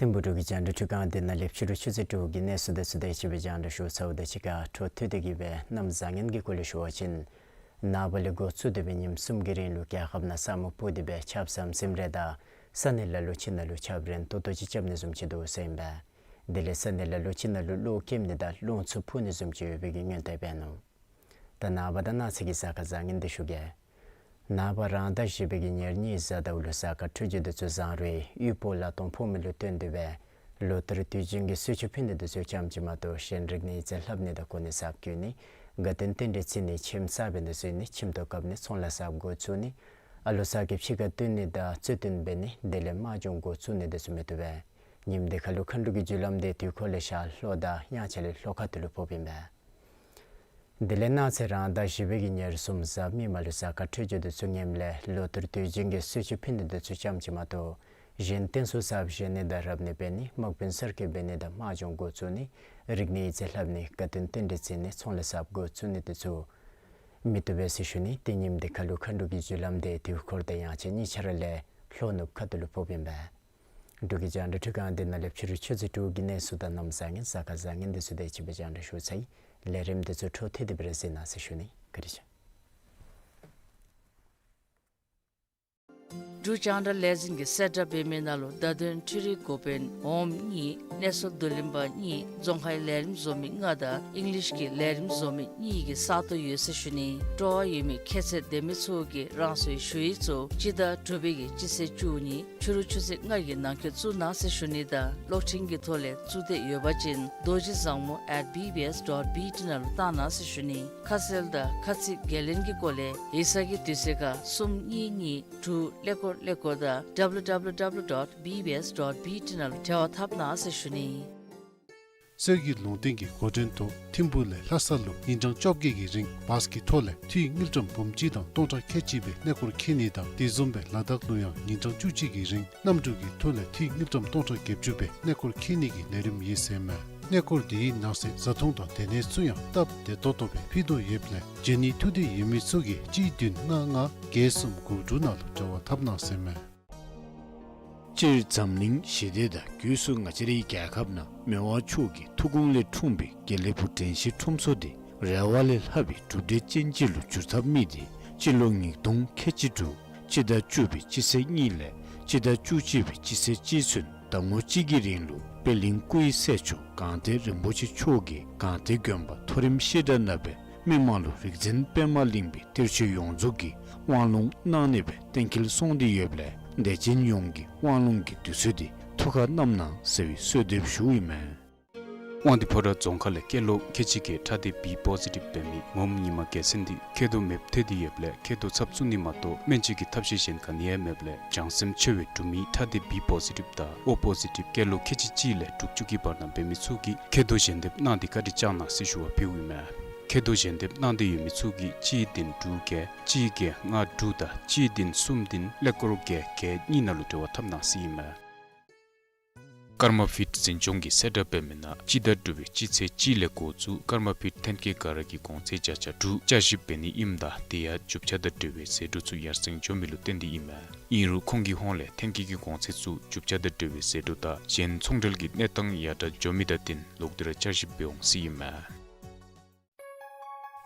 ཐིམ་ཕུག་འབྲུག་གི་རྒྱང་བསྒྲགས་ཁྲི་ཁང་འདི་ནང་ལས་ཕྱི་རུ་ཆུ་ཚོད་དྲུག་གི་གནས་ཚུལ་དེ་ཚུ་དེ་ཅིག་སྦེ་རྒྱང་བསྒྲགས་ཞུ་ཚརཝ་དང་གཅིག་ཁར་འཕྲོ་མཐུད་དེ་གི་སྦེ་གནམ་བཟང་ངན་གྱི་སྐོར་ལས་ཞུ་བ་ཅིན་ནངས་པ་ལས་འགོ་བཙུགས་ཏེ་སྦེ་ཉིནམ་གསུམ་གྱི་རིང་ལུ་རྒྱལ་ཁབ་ནང་ས་སྨུག་སྤུབས་ཏེ་སྦེ་ཆརཔ་ཟམ་ཟིམ་རེ་དང་ས་གནས་ལ་ལུ་ཅིག་ནང་ལུ་ཆརཔ་རན་ཏོག་ཏོ་ཅིག་རྐྱབ་ནི་བཟུམ་ཅིག་འདུག་ཟེར་ཨིན་པས། དེ་ལས་ས་གནས་ལ་ལོ་གཅིག་ནང་ལུ་གློག་སྐྱེལ་ནི་དང་རླུང་འཚུབ་འཕུ་ནི་བཟུམ་ཅིག་ཡོད་པའི་གི་སྔོན་དེབ་ཨིན་ནོ། ད་ནངས་པ་དང་གནངས་ཚེ་གི་གཟའ་སྐར་བཟང་ངན་འདི་ཞུ་གེ། ནངས་པ་རང་ཟླ་བཞི་པའི་གི་ཉེར་གཉིས་གཟའ་ཟླཝ་ལུ་གཟའ་སྐར་འཕྲོད་སྦྱོར་འདི་ཚུ་བཟང་རུང་དབུལ་པོ་ལ་དོ་ཕོག་མི་ལུ་བརྟེན་ཏེ་སྦེ་ལོ་ལྟར་དུས་རྒྱུན་གྱི་གསོལ་མཆོད་ཕུལ་ནི་འདི་ཚུ་ཙམ་ཅིག་མ་གཏོགས་གཞན་རིག་གནས་ཡིག་རྩིས་ལྷབ་ནི་དང་གོ་གནས་གསརཔ་བསྐོ་ནི་དགའ་སྟོན་རྟེན་འབྲེལ་བརྩི་ནི་ཁྱིམ་གསར་པའི་འདི་ཚུ་ནི་ཁྱིམ་ཐོག་བཀབ་ནི་ཚོང་ལཱ་གསརཔ་འགོ་བཙུགས་ནི་ཨ་ལོ་གསར་གྱི་ཕྱི་ཁར་བཏོན་ནི་དང་རྩོད་བཏོན་འབད་ནི་དེ་ལས་དམག་སྦྱོང་འགོ་བཙུགས་ནི་འདི་ཚུ་མི་བཏུབ་པས། ཉིནམ་འདི་ཁར་ལུ་མཁའ་འགྲོ་གི་རྒྱུ་ལམ་འདི་དུས་འཁོར་ལས་ཤར་ལྷོ་དང་དབྱངས་འཆར་ལས་ལྷོ་ཁ་ཐུག་ལུ་ཕོགཔ་ཨིན་པས། དེ་ལས་གནངས་ཚེ་རང་ཟླ་བཞི་པའི་གི་ཉེར་གསུམ་གཟའ་མིག་དམར་ལུ་གཟའ་སྐར་འཕྲོད་སྦྱོར་འདི་ཚུ་ངནམ་ལས་ལོ་ལྟར་དུས་རྒྱུན་གྱི་གསོལ་མཆོད་ཕུལ་ནི་འདི་ཚུ་ཙམ་ཅིག་མ་གཏོགས་གཞན་རྟེན་གསུམ་གསརཔ་བཞེངས་ནི་དང་རབ་གནས་འབད་ནི་དམག་དཔོན་གསར་བསྐོ་འབད་ནི་དང་དམག་སྦྱོང་འགོ་བཙུགས་ནི་རིག་གནས་ཡིག་རྩིས་ལྷབ་ནི་དགའ་སྟོན་རྟེན་འབྲེལ་བརྩི་ནི་ཚོང་ལཱ་གསརཔ་འགོ་བཙུགས་ནི་འདི་ཚུ་མི་བཏུབ་པས་ཟེར་ཞུ་ནི། ཏེ་ཉིནམ་འདི་ཁར་ལུ་མཁའ་འགྲོ་གི་རྒྱུ་ལམ་འདི་དུས་འཁོར་དང་དབྱངས་འཆར་གཉིས་ཆ་ར་ལས་ལྷོ་ནུབ་ཁ་ཐུག་ལུ་ཕོགཔ་ཨིན་པས། འབྲུག་གི་རྒྱང་བསྒྲགས་འཕྲུལ་ཁང་འདི་ནང་ལས་ཕྱི་རུ་ཆུ་ཚོད་དྲུག་གི་གནས་ཚུལ་དང་གནམ་བཟང་ངན་གཟའ་སྐར་བཟང་ངན་འདི་ཚུ་དེ་ཅིག་སྦེ་རྒྱང་བསྒྲགས་ཞུ་ཚར་ཡི། ལས་རིམ་འདི་ཚུ་འཕྲོ་མཐུད་དེ་སྦེ་ར་གཟིགས་གནང་ཟེར་ཞུ་ནི། བཀའ་དྲིན་ཆེ། འབྲུག་རྒྱང་བསྒྲགས་ལས་འཛིན་གྱིས་གསལ་བསྒྲགས་འབད་མི་ནང་ལུ་བརྡ་དོན་འཕྲུལ་རིག་འགོ་དཔོན་འོགམ་གཉིས། གནས་ཚུལ་བསྡུ་ལེན་པ་གཉིས། རྫོང་ཁའི་ལས་རིམ་བཟོ་མི་ལྔ་དང་ཨིང་ལིཤ་གི་ལས་རིམ་བཟོ་མི་གཉིས་ཀྱི་ས་སྟོང་ཡོད་ཟེར་ཞུ་ནི། སྤྲོ་བ་ཡོད་མི་ཁྱད་ཚད་ལྡན་མི་ཚུ་གིས་རང་སོའི་ཞུ་ཡིག་ཚུ་སྤྱི་ཟླ་དྲུག་པའི་གི་སྤྱི་ཚེས་བཅུ་གཉིས་ཕྱི་རུ་ཆུ་ཚོད་ལྔ་གི་ནང་འཁོད་བཙུགས་གནང་ཟེར་ཞུ་ནི་དང་གློག་འཕྲིན་གྱི་ཐོག་ལས་བཙུགས་འདོད་ཡོད་པ་ཅིན་རྡོ་རྗེ་བཟང་མོ་at B B S dot B T ནང་ལུ་བཏང་གནང་ཟེར་ཞུ་ནི། ཁ་གསལ་དང་ཁ་ཚིག་འགན་ལེན་གྱི་སྐོར་ལས་ཡིག་ཚང་གི་དུས་ཚོད་ཁར་གསུམ་གཉིས་གཉིས་དྲུག་ཀླད་ཀོར་ཀླད་ཀོར་དང་W W W dot B B S dot B T ནང་ལུ་འབྲེལ་བ་འཐབ་གནང་ཟེར་ཞུ་ནི། གསེར་གྱི་ལུང་བསྟན་གྱི་འགོ་འདྲེན་ཐོག་ཐིམ་ཕུག་ལས་ལྷ་ས་ལུ་ཉིན་གྲངས་བཅོ་བརྒྱད་ཀྱི་རིང་བཱས་ཀྱི་ཐོག་ལས་འཐུས་དངུལ་ཀྲམ་འབུམ་གཅིག་དང་སྟོང་ཕྲག་ཁལ་གཅིག་སྦེ་གནས་སྐོར་འཁྱིད་ནི་དང་དེ་བཟུམ་སྦེ་ལ་དྭགས་ལུ་ཡང་ཉིན་གྲངས་བཅུ་གཅིག་གི་རིང་གནམ་གྲུ་གི་ཐོག་ལས་འཐུས་དངུལ་ཀྲམ་སྟོང་ཕྲག་བརྒྱད་ཅུ་སྦེ་གནས་སྐོར་འཁྱིད་ནི་གི་ལས་རིམ་ཡོད་ཟེར་མས། གནས་སྐོར་དེའི་ནང་གསེས་བཟའ་འཐུང་དང་སྡོད་གནས་ཚུ་ཡང་སྟབས་བདེ་ཏོག་ཏོ་སྦེ་ཕུལ་དོ་ཡོདཔ་ལས་བྱོན་ནི་ཐུགས་འདོད་ཡོད་མི་ཚུ་གིས་གཅིག་བདུན་ལྔ་ལྔ་བརྒྱད་གསུམ་དགུ་དྲུག་ནང་ལུ་འབྲེལ་བ་འཐབ་གནང་ཟེར་མས། སྤྱིར་འཛམ་གླིང་ཞི་བདེ་དང་སྒོས་སུ་ང་བཅས་རའི་རྒྱལ་ཁབ་ནང་མི་དབང་མཆོག་གི་ཐུགས་དགོངས་ལས་འཁྲུངས་པའི་དགེ་ལེགས་ཕུག་དྲན་ཤེས་ཁྲོམ་ཚོགས་འདི་རེ་བ་ལས་ལྷག་པའི་གྲུབ་འབྲས་ཅན་ཅིག་ལུ་འགྱུར་ཐབས་དམིགས་ཏེ་སྤྱི་ལོ་ཉིས་སྟོང་ཁལ་གཅིག་དྲུག་སྤྱི་ཟླ་བཅུ་པའི་སྤྱི་ཚེས་གཉིས་ལས་སྤྱི་ཟླ་བཅུ་གཅིག་པའི་སྤྱི་ཚེས་གཅིག་ཚུན་ཟླ་ངོ་གཅིག་གི་རིང་ལུ་པད་གླིང་སྐུ་ཡི་སྲས་མཆོག་སྒང་སྟེང་རིན་པོ་ཆེ་མཆོག་གིས་སྒང་སྟེང་དགོན་པ་མཐོ་རིམ་བཤད་གྲྭ་ནང་སྦེ་མི་མང་ལུ་རིག་འཛིན་པདྨ་གླིང་པའི་གཏེར་ཆོས་ཡོངས་རྫོགས་ཀྱི་དབང་ལུང་གནང་ནི་སྦེ་གཏན་འཁེལ་སོང་སྟེ་ཡོདཔ་ལས་དད་ཅན་ཡོངས་ཀྱིས་དབང་ལུང་གི་དུས་ཚོད་འདི་ཐུགས་ཁར་བསྣམ་གནང་ཟེར་བའི་གསོལ་འདེབས་ཞུཝ་ཨིན་མས། དབང་འདུས་ཕོ་བྲང་རྫོང་ཁག་ལས་སྐྱེས་ལོ་ཁལ་གཅིག་བརྒྱད་ཕྲག་སྟེང་B positive འབད་མི་ངོམ་ཉི་མ་རྒྱལ་མཚན་འདི་མཁལ་རྡོག་མེདཔ་ཐལ་ཏེ་ཡོདཔ་ལས་མཁལ་རྡོག་ཚབ་བཙུགས་ནི་མ་གཏོགས་སྨན་བཅོས་ཀྱི་ཐབས་ཤེས་གཞན་ག་ནི་ཡང་མེདཔ་ལས་བྱང་སེམས་ཆེ་བའི་འབྲུག་མི་ཕྲག་སྟེང་B positive དང་O positive སྐྱེས་ལོ་ཁལ་གཅིག་གཅིག་ལས་དྲུག་ཅུ་གི་བར་ན་འབད་མི་ཚུ་གིས་མཁལ་རྡོག་ཞལ་འདེབས་གནང་སྟེ་བཀའ་དྲིན་བསྐྱང་གནང་ཟེར་ཞུ་བ་ཕུལཝ་ཨིན་མས། མཁལ་རྡོག་ཞལ་འདེབས་གནང་སྟེ་ཡོད་མི་ཚུ་གིས་གཅིག་བདུན་དྲུག་བརྒྱད་གཅིག་བརྒྱད་ལྔ་དྲུག་དང་གཅིག་བདུན་གསུམ་བདུན་ཀླད་ཀོར་བརྒྱད་བརྒྱད་གཉིས་ནང་ལུ་འབྲེལ་བ་འཐབ་གནང་ཟེར་ཨིན་མས། ཀརྨ་ཕིཊ་འཛིན་སྐྱོང་གིས་གསལ་བསྒྲགས་འབད་མི་ནང་སྤྱི་ཟླ་དྲུག་པའི་སྤྱི་ཚེས་གཅིག་ལས་འགོ་བཙུགས་ཀརྨ་ཕིཊ་ཐོན་སྐྱེད་ག་ར་གི་གོང་ཚད་བརྒྱ་ཆ་དྲུག་བསྐྱར་ཞིབ་འབད་ནི་ཨིནམ་ད་དེ་ཡང་རྒྱུ་ཆ་དང་འབྲེལ་བའི་ཟད་འགྲོ་ཚུ་ཡར་སེང་འགྱོ་མི་ལུ་བརྟེན་ཏེ་ཨིན་མས། ཨིན་རུང་ཁོང་གི་ཧོངས་ལས་ཐོན་སྐྱེད་ཀྱི་གོང་ཚད་ཚུ་རྒྱུ་ཆ་དང་འབྲེལ་བའི་ཟད་འགྲོ་དང་གཞན་ཚོང་འབྲེལ་གྱི་གནས་སྟངས་ཡར་དྲག་འགྱོ་མི་དང་བསྟུན་ལོག་སྟེ་ར་བསྐྱར་ཞིབ་འབད་འོང་ཟེར་ཨིན་མས།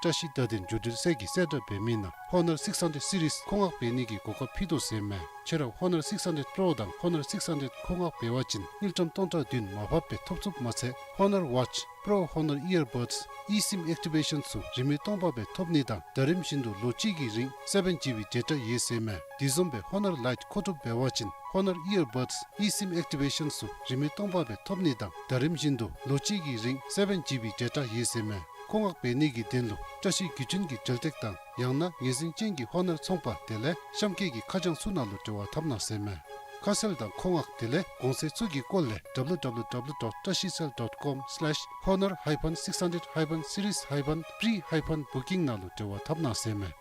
བཀྲ་ཤིས་བརྡ་དོན་མཇུག་སྒྲིལ་ཚད་ཀྱིས་གསལ་བསྒྲགས་འབད་མི་ནང་ཧོ་ནར་སིགསི་ཧན་ཌེཌ་སི་རིསི་མཁོ་མངགས་འབད་ནི་གི་གོ་སྐབས་ཕུལ་དོ་ཟེར་མས། ཁྱེད་ར་ཧོ་ནར་སིགསི་ཧན་ཌེཌ་པྲོ་དང་ཧོ་ནར་སིགསི་ཧན་ཌེཌ་མཁོ་མངགས་འབད་བ་ཅིན་དངུལ་ཀྲམ་སྟོང་ཕྲག་བདུན་མར་ཕབ་སྦེ་ཐོབ་ཚུགསཔ་མ་ཚད་ཧོ་ནར་ཝེ་ཆི་པྲོ་ཧོ་ནར་ཨི་ཡར་བཌསི་ཨི་སིམ་ཨེག་ཊི་བེ་ཤཱན་ཚུ་རིན་མེད་སྟོང་ཕྲག་སྦེ་ཐོབ་ནི་དང་ཟླ་རིམ་བཞིན་དུ་ལོ་གཅིག་གི་རིང་སེ་བཱན་ཇི་བི་ཌེ་ཊ་ཡོད་ཟེར་མས། དེ་བཟུམ་སྦེ་ཧོ་ནར་ལའིཊ་མཁོ་སྒྲུབ་འབད་བ་ཅིན་ཧོ་ནར་ཨི་ཡར་བཌསི་ཨི་སིམ་ཨེག་ཊི་བེ་ཤཱན་ཚུ་རིན་མེད་སྟོང་ཕྲག་སྦེ་ཐོབ་ནི་དང་ཟླ་རིམ་བཞིན་དུ་ལོ་གཅིག་གི་རིང་སེ་བཱན་ཇི་བི་ཌེ་ཊ་ཡོད་ཟེར་མས། མཁོ་མངགས་འབད་ནི་གི་དོན་ལུ་བཀྲ་ཤིས་རྒྱུ་རྐྱེན་གྱི་འབྲེལ་སྟེགས་དང་ཡང་ན་ངོས་འཛིན་ཅན་གྱི་ཧོ་ནར་ཚོང་པ་དེ་ལས་གཤམ་འཁོད་ཀྱི་ཁ་བྱང་ཚུ་ནང་ལུ་འབྲེལ་བ་འཐབ་གནང་ཟེར་མས། ཁ་གསལ་དང་མཁོ་མངགས་དེ་ལས་གོང་ཚད་ཚུ་གི་སྐོར་ལས་W W W dot trashisel dot com slash honor hyphen six hundred hyphen series hyphen pre hyphen booking ནང་ལུ་འབྲེལ་བ་འཐབ་གནང་ཟེར་མས།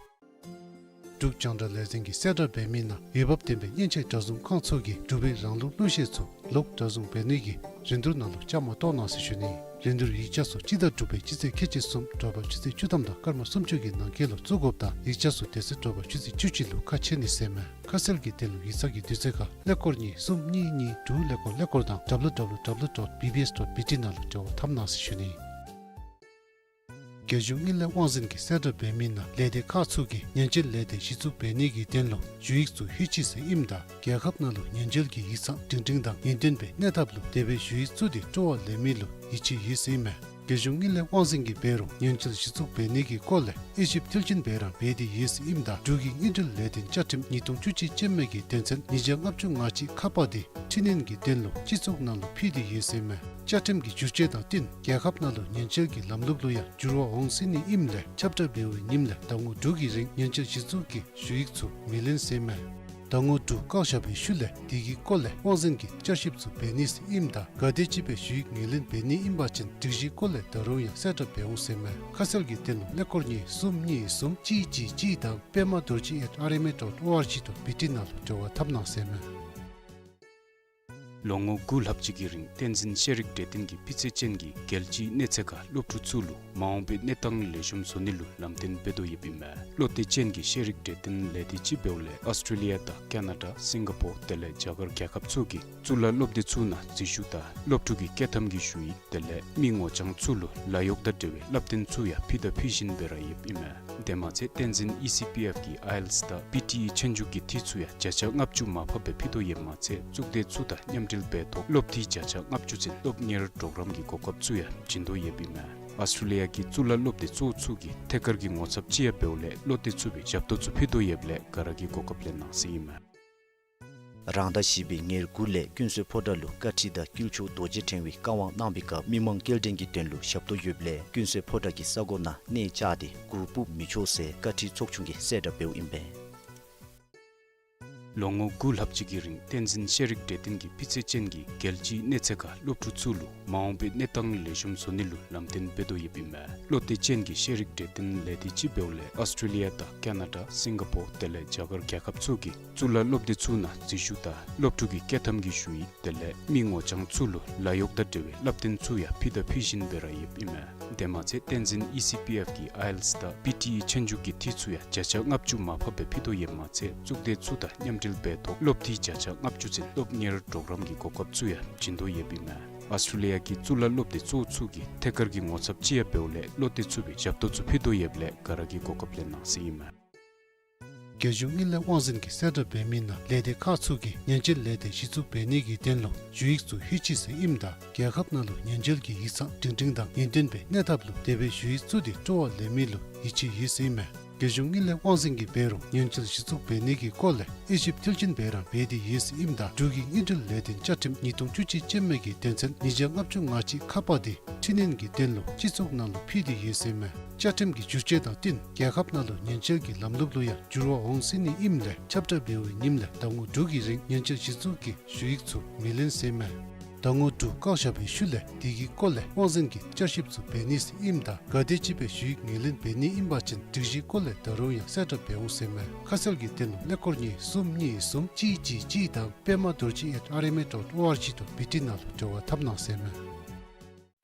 འབྲུག་རྒྱང་བསྒྲགས་ལས་འཛིན་གྱིས་གསལ་བསྒྲགས་འབད་མི་ནང་འོས་འབབ་ལྡན་པའི་མཉེན་ཆས་གྲྭ་བཟུང་ཁང་ཚུ་གིས་འབྲུག་པའི་རང་ལུགས་གླུ་གཞས་ཚུ་ལོག་གྲྭ་བཟུང་འབད་ནི་གི་རིན་བསྡུར་ནང་ལུ་བཅའ་མར་གཏོགས་གནང་ཟེར་ཞུ་ནི། རིན་བསྡུར་ཡིག་ཆ་ཚུ་སྤྱི་ཟླ་དྲུག་པའི་སྤྱི་ཚེས་ཁལ་གཅིག་གསུམ་དྲོ་པ་ཆུ་ཚོད་བཅུ་ཐམ་དང་སྐར་མ་སུམ་ཅུ་གི་ནང་འཁོད་ལུ་བཙུགས་དགོཔ་དང་ཡིག་ཆ་ཚུ་དེ་ཚེ་དྲོ་པ་ཆུ་ཚོད་བཅུ་གཅིག་ལུ་ཁ་ཕྱེ་ནི་ཟེར་མས། ཁ་གསལ་གྱི་དོན་ལུ་ཡིག་ཚང་གི་དུས་ཚོད་ཁར་ཀླད་ཀོར་གཉིས་གསུམ་གཉིས་གཉིས་དྲུག་ཀླད་ཀོར་ཀླད་ཀོར་དང་W W W dot B B S dot B T ནང་ལུ་འབྲེལ་བ་འཐབ་གནང་ཟེར་ཞུ་ནི། རྒྱལ་གཞུང་དངུལ་ལས་དབང་འཛིན་གྱིས་གསལ་བསྒྲགས་འབད་མི་ནང་ལས་སྡེ་ཁག་ཚུ་གིས་ཉེན་བཅོལ་ལས་སྡེ་གཞི་བཙུགས་འབད་ནི་གི་དོན་ལུ་ཞུ་ཡིག་ཚུ་ལྷོད་ཅི་ཟེར་ཨིནམ་ད་རྒྱལ་ཁབ་ནང་ལུ་ཉེན་བཅོལ་གྱི་ཡིག་ཚང་སྒྲིང་སྒྲིང་དང་ངེས་སྟོན་པའི་གནས་ཐབས་ལུ་དེ་སྦེ་ཞུ་ཡིག་བཙུགས་ཏེ་སྤྲོ་བ་ལེན་མི་ལུ་ཡིད་ཆེས་ཡོད་ཟེར་ཨིན་མས། རྒྱལ་གཞུང་དངུལ་ལས་དབང་འཛིན་གྱིས་འབད་རུང་ཉེན་བཅོལ་གཞི་བཙུགས་འབད་ནི་གི་སྐོར་ལས་དབྱེ་ཞིབ་མཐིལ་ཕྱིན་འབད་ར་འབད་དེ་ཡོད་ཟེར་ཨིནམ་ད་འབྲུག་གི་དངུལ་འབྲེལ་ལས་དོན་བཅའ་ཁྲིམས་ཉིས་སྟོང་བཅུ་གཅིག་ཅན་མའི་གི་དོན་ཚན་ཉིས་བརྒྱ་ལྔ་བཅུ་ང་གཅིག་ཁ་པ་དེ་འཕྲི་སྣོན་གྱི་དོན་ལུ་སྤྱི་ཚོགས་ནང་ལུ་ཕུལ་ཏེ་ཡོད་ཟེར་མས། བཅའ་ཁྲིམས་ཀྱི་བསྒྱུར་བཅོས་དང་བསྟུན་རྒྱལ་ཁབ་ནང་ལུ་ཉེན་བཅོལ་གྱི་ལམ་ལུགས་ལུ་ཡང་འགྱུར་བ་འོང་སྲིད་ནི་ཨིནམ་ལས་ཁྱབ་བསྒྲགས་འབད་བའི་ཉིནམ་ལས་ཟླ་ངོ་དྲུག་གི་རིང་ཉེན་བཅོལ་གཞི་བཙུགས་ཀྱི་ཞུ་ཡིག་ཚུ་མི་ལེན་ཟེར་མས། ཟླ་ངོ་དྲུག་བཀག་བཞག་པའི་ཤུལ་ལས་དེ་གི་སྐོར་ལས་དབང་འཛིན་གྱིས་བསྐྱར་ཞིབ་ཚུ་འབད་ནི་ཟེར་ཨིནམ་ད་ག་དེམ་ཅིག་སྦེ་ཞུ་ཡིག་ངོས་ལེན་འབད་ནི་ཨིན་པ་ཅིན་སྒྲིག་གཞིའི་སྐོར་ལས་ད་རུང་ཡང་གསལ་བསྒྲགས་འབད་འོང་ཟེར་མས། ཁ་གསལ་གྱི་དོན་ལུ་ཀླད་ཀོར་གཉིས་གསུམ་གཉིས་གསུམ་གཅིག་གཅིག་གཅིག་དང་པདྨ་རྡོ་རྗེ་at R M A dot O R G dot B T ནང་ལུ་འབྲེལ་བ་འཐབ་གནང་ཟེར་མས། ལོ་ངོ་དགུ་ལྷག་ཅིག་གི་རིང་བསྟན་འཛིན་ཤེས་རིག་གྲོས་སྟོན་གྱིས་སྤུས་ཚད་ཅན་གྱི་རྒྱལ་སྤྱིའི་གནས་ཚད་ཁར་སློབ་ཕྲུག་ཚུ་ལུ་མ་འོངས་པའི་གནས་སྟངས་ལེགས་ཤོམ་བཟོ་ནི་ལུ་ལམ་སྟོན་འབད་དོ་ཡོདཔ་ཨིན་མས། བློ་གཏད་ཅན་གྱི་ཤེས་རིག་གྲོས་སྟོན་ལས་སྡེ་ཅིག་འབདཝ་ལས་ཨོསི་ཊྲེ་ལི་ཡ་དང་ཀ་ན་ཌ་སིང་ག་པོར་དེ་ལས་རྒྱ་གར་རྒྱལ་ཁབ་ཚུ་གི་གཙུག་ལག་སློབ་སྡེ་ཚུ་ནང་འཛུལ་ཞུགས་དང་སློབ་ཕྲུག་གི་བསྐྱོད་ཐམ་གྱི་ཞུ་ཡིག་དེ་ལས་མི་ངོ་རྐྱང་ཚུ་ལུ་ལཱ་གཡོག་དང་འབྲེལ་བའི་བསླབ་སྟོན་ཚུ་ཡང་ཕུལ་དང་ཕུལ་བཞིན་སྦེ་ར་ཡོདཔ་ཨིན་མས། དེ་མ་ཚད་བསྟན་འཛིན་ཨི་སི་པི་ཨེཕ་གི་ཨའི་ཨེལ་ཊི་ཨེས་དང་པི་ཊི་ཨི་ཆོས་རྒྱུགས་ཀྱི་འཐུས་ཚུ་ཡང་བརྒྱ་ཆ་ལྔ་བཅུ་མར་ཕབ་སྦེ་ཕུལ་དོ་ཡོདཔ་མ་ཚད་གཙུག་སྡེ་ཚུ་དང་མཉམ་འབྲེལ་འབད་ཐོག་སློབ་འཐུས་བརྒྱ་ཆ་ལྔ་བཅུ་ཚུན་སློབ་གཉེར་གྲོགས་རམ་གྱི་གོ་སྐབས་ཚུ་ཡང་བྱིན་དོ་ཡོདཔ་ཨིན་མས། ཨོསི་ཊྲེ་ལི་ཡ་གི་གཙུག་ལག་སློབ་སྡེ་གཙོ་བོ་ཚུ་གི་ཐད་ཀར་གྱི་ངོ་ཚབ་ཅིག་ཡང་འབདཝ་ལས་བློ་གཏད་ཚུགས་པའི་ཞབས་ཏོག་ཚུ་ཕུལ་དོ་ཡོདཔ་ལས་ག་ར་གིས་གོ་སྐབས་ལེན་གནང་ཟེར་ཨིན་མས། རང་ཟླ་བཞི་པའི་ཉེར་དགུ་ལས་ཀུན་གསོལ་ཕོ་བྲང་ལུ་བཀའ་ཁྲིད་དང་དཀྱིལ་ཆོག་རྡོ་རྗེ་ཕྲེང་བའི་བཀའ་དབང་གནང་བའི་སྐབས་མི་མང་སྐྱེལ་འདྲེན་གྱི་དོན་ལུ་ཞབས་ཏོག་ཡོདཔ་ལས་ཀུན་གསོལ་ཕོ་བྲང་གི་ས་གོ་ནང་གནས་བཅགས་ཏེ་གུར་ཕུབ་མི་ཆོག་ཟེར་བཀའ་ཁྲིད་ཚོགས་ཆུང་གིས་གསལ་བསྒྲགས་འབདཝ་ཨིན་པས། ལོ་ངོ་དགུ་ལྷག་ཅིག་གི་རིང་བསྟན་འཛིན་ཤེས་རིག་གྲོས་སྟོན་གྱིས་སྤུས་ཚད་ཅན་གྱི་རྒྱལ་སྤྱིའི་གནས་ཚད་ཁར་སློབ་ཕྲུག་ཚུ་ལུ་མ་འོངས་པའི་གནས་སྟངས་ལེགས་ཤོམ་བཟོ་ནི་ལུ་ལམ་སྟོན་འབད་དོ་ཡོདཔ་ཨིན་མས། བློ་གཏད་ཅན་གྱི་ཤེས་རིག་གྲོས་སྟོན་ལས་སྡེ་ཅིག་འབདཝ་ལས་ཨོསི་ཊྲེ་ལི་ཡ་དང་ཀ་ན་ཌ་སིང་ག་པོར་དེ་ལས་རྒྱ་གར་རྒྱལ་ཁབ་ཚུ་གི་གཙུག་ལག་སློབ་སྡེ་ཚུ་ནང་འཛུལ་ཞུགས་དང་སློབ་ཕྲུག་གི་བསྐྱོད་ཐམ་གྱི་ཞུ་ཡིག་དེ་ལས་མི་ངོ་རྐྱང་ཚུ་ལུ་ལཱ་གཡོག་དང་འབྲེལ་བའི་བསླབ་སྟོན་ཚུ་ཡང་ཕུལ་དང་ཕུལ་བཞིན་སྦེ་ར་ཡོདཔ་ཨིན་མས། དེ་མ་ཚད་བསྟན་འཛིན་ཨི་སི་པི་ཨེཕ་གི་ཨའི་ཨེལ་ཊི་ཨེས་དང་པི་ཊི་ཨི་ཆོས་རྒྱུགས་ཀྱི་འཐུས་ཚུ་ཡང་བརྒྱ་ཆ་ལྔ་བཅུ་མར་ཕབ་སྦེ་ཕུལ་དོ་ཡོདཔ་མ་ཚད་གཙུག་སྡེ་ཚུ་དང་མཉམ་འབྲེལ་འབད་ཐོག་སློབ་འཐུས་བརྒྱ་ཆ་ལྔ་བཅུ་ཚུན་སློབ་གཉེར་གྲོགས་རམ་གྱི་གོ་སྐབས་ཚུ་ཡང་བྱིན་དོ་ཡོདཔ་ཨིན་མས། ཨོསི་ཊྲེ་ལི་ཡ་གི་གཙུག་ལག་སློབ་སྡེ་གཙོ་བོ་ཚུ་གི་ཐད་ཀར་གྱི་ངོ་ཚབ་ཅིག་ཡང་འབདཝ་ལས་བློ་གཏད་ཚུགས་པའི་ཞབས་ཏོག་ཚུ་ཕུལ་དོ་ཡོདཔ་ལས་ག་ར་གིས་གོ་སྐབས་ལེན་གནང་ཟེར་ཨིན་མས། རྒྱལ་གཞུང་དངུལ་ལས་དབང་འཛིན་གྱིས་གསལ་བསྒྲགས་འབད་མི་ནང་ལས་སྡེ་ཁག་ཚུ་གིས་ཉེན་བཅོལ་ལས་སྡེ་གཞི་བཙུགས་འབད་ནི་གི་དོན་ལུ་ཞུ་ཡིག་ཚུ་ལྷོད་ཅི་ཟེར་ཨིནམ་ད་རྒྱལ་ཁབ་ནང་ལུ་ཉེན་བཅོལ་གྱི་ཡིག་ཚང་སྒྲིང་སྒྲིང་དང་ངེས་སྟོན་པའི་གནས་ཐབས་ལུ་དེ་སྦེ་ཞུ་ཡིག་བཙུགས་ཏེ་སྤྲོ་བ་ལེན་མི་ལུ་ཡིད་ཆེས་ཡོད་ཟེར་ཨིན་མས། རྒྱལ་གཞུང་དངུལ་ལས་དབང་འཛིན་གྱིས་འབད་རུང་ཉེན་བཅོལ་གཞི་བཙུགས་འབད་ནི་གི་སྐོར་ལས་དབྱེ་ཞིབ་མཐིལ་ཕྱིན་འབད་ར་འབད་དེ་ཡོད་ཟེར་ཨིནམ་ད་འབྲུག་གི་དངུལ་འབྲེལ་ལས་དོན་བཅའ་ཁྲིམས་ཉིས་སྟོང་བཅུ་གཅིག་ཅན་མའི་གི་དོན་ཚན་ཉིས་བརྒྱ་ལྔ་བཅུ་ང་གཅིག་ཁ་པ་དེ་འཕྲི་སྣོན་གྱི་དོན་ལུ་སྤྱི་ཚོགས་ནང་ལུ་ཕུལ་ཏེ་ཡོད་ཟེར་མས། བཅའ་ཁྲིམས་ཀྱི་བསྒྱུར་བཅོས་དང་བསྟུན་རྒྱལ་ཁབ་ནང་ལུ་ཉེན་བཅོལ་གྱི་ལམ་ལུགས་ལུ་ཡང་འགྱུར་བ་འོང་སྲིད་ནི་ཨིནམ་ལས་ཁྱབ་བསྒྲགས་འབད་བའི་ཉིནམ་ལས་ཟླ་ངོ་དྲུག་གི་རིང་ཉེན་བཅོལ་གཞི་བཙུགས་ཀྱི་ཞུ་ཡིག་ཚུ་མི་ལེན་ཟེར་མས། ཟླ་ངོ་དྲུག་བཀག་བཞག་པའི་ཤུལ་ལས་དེ་གི་སྐོར་ལས་དབང་འཛིན་གྱིས་བསྐྱར་ཞིབ་ཚུ་འབད་ནི་ཟེར་ཨིནམ་ད་ག་དེམ་ཅིག་སྦེ་ཞུ་ཡིག་ངོས་ལེན་འབད་ནི་ཨིན་པ་ཅིན་སྒྲིག་གཞིའི་སྐོར་ལས་ད་རུང་ཡང་གསལ་བསྒྲགས་འབད་འོང་ཟེར་མས། ཁ་གསལ་གྱི་དོན་ལུ་ཀླད་ཀོར་གཉིས་གསུམ་གཉིས་གསུམ་གཅིག་གཅིག་གཅིག་དང་པདྨ་རྡོ་རྗེ་at R M A dot O R G dot B T ནང་ལུ་འབྲེལ་བ་འཐབ་གནང་ཟེར་མས།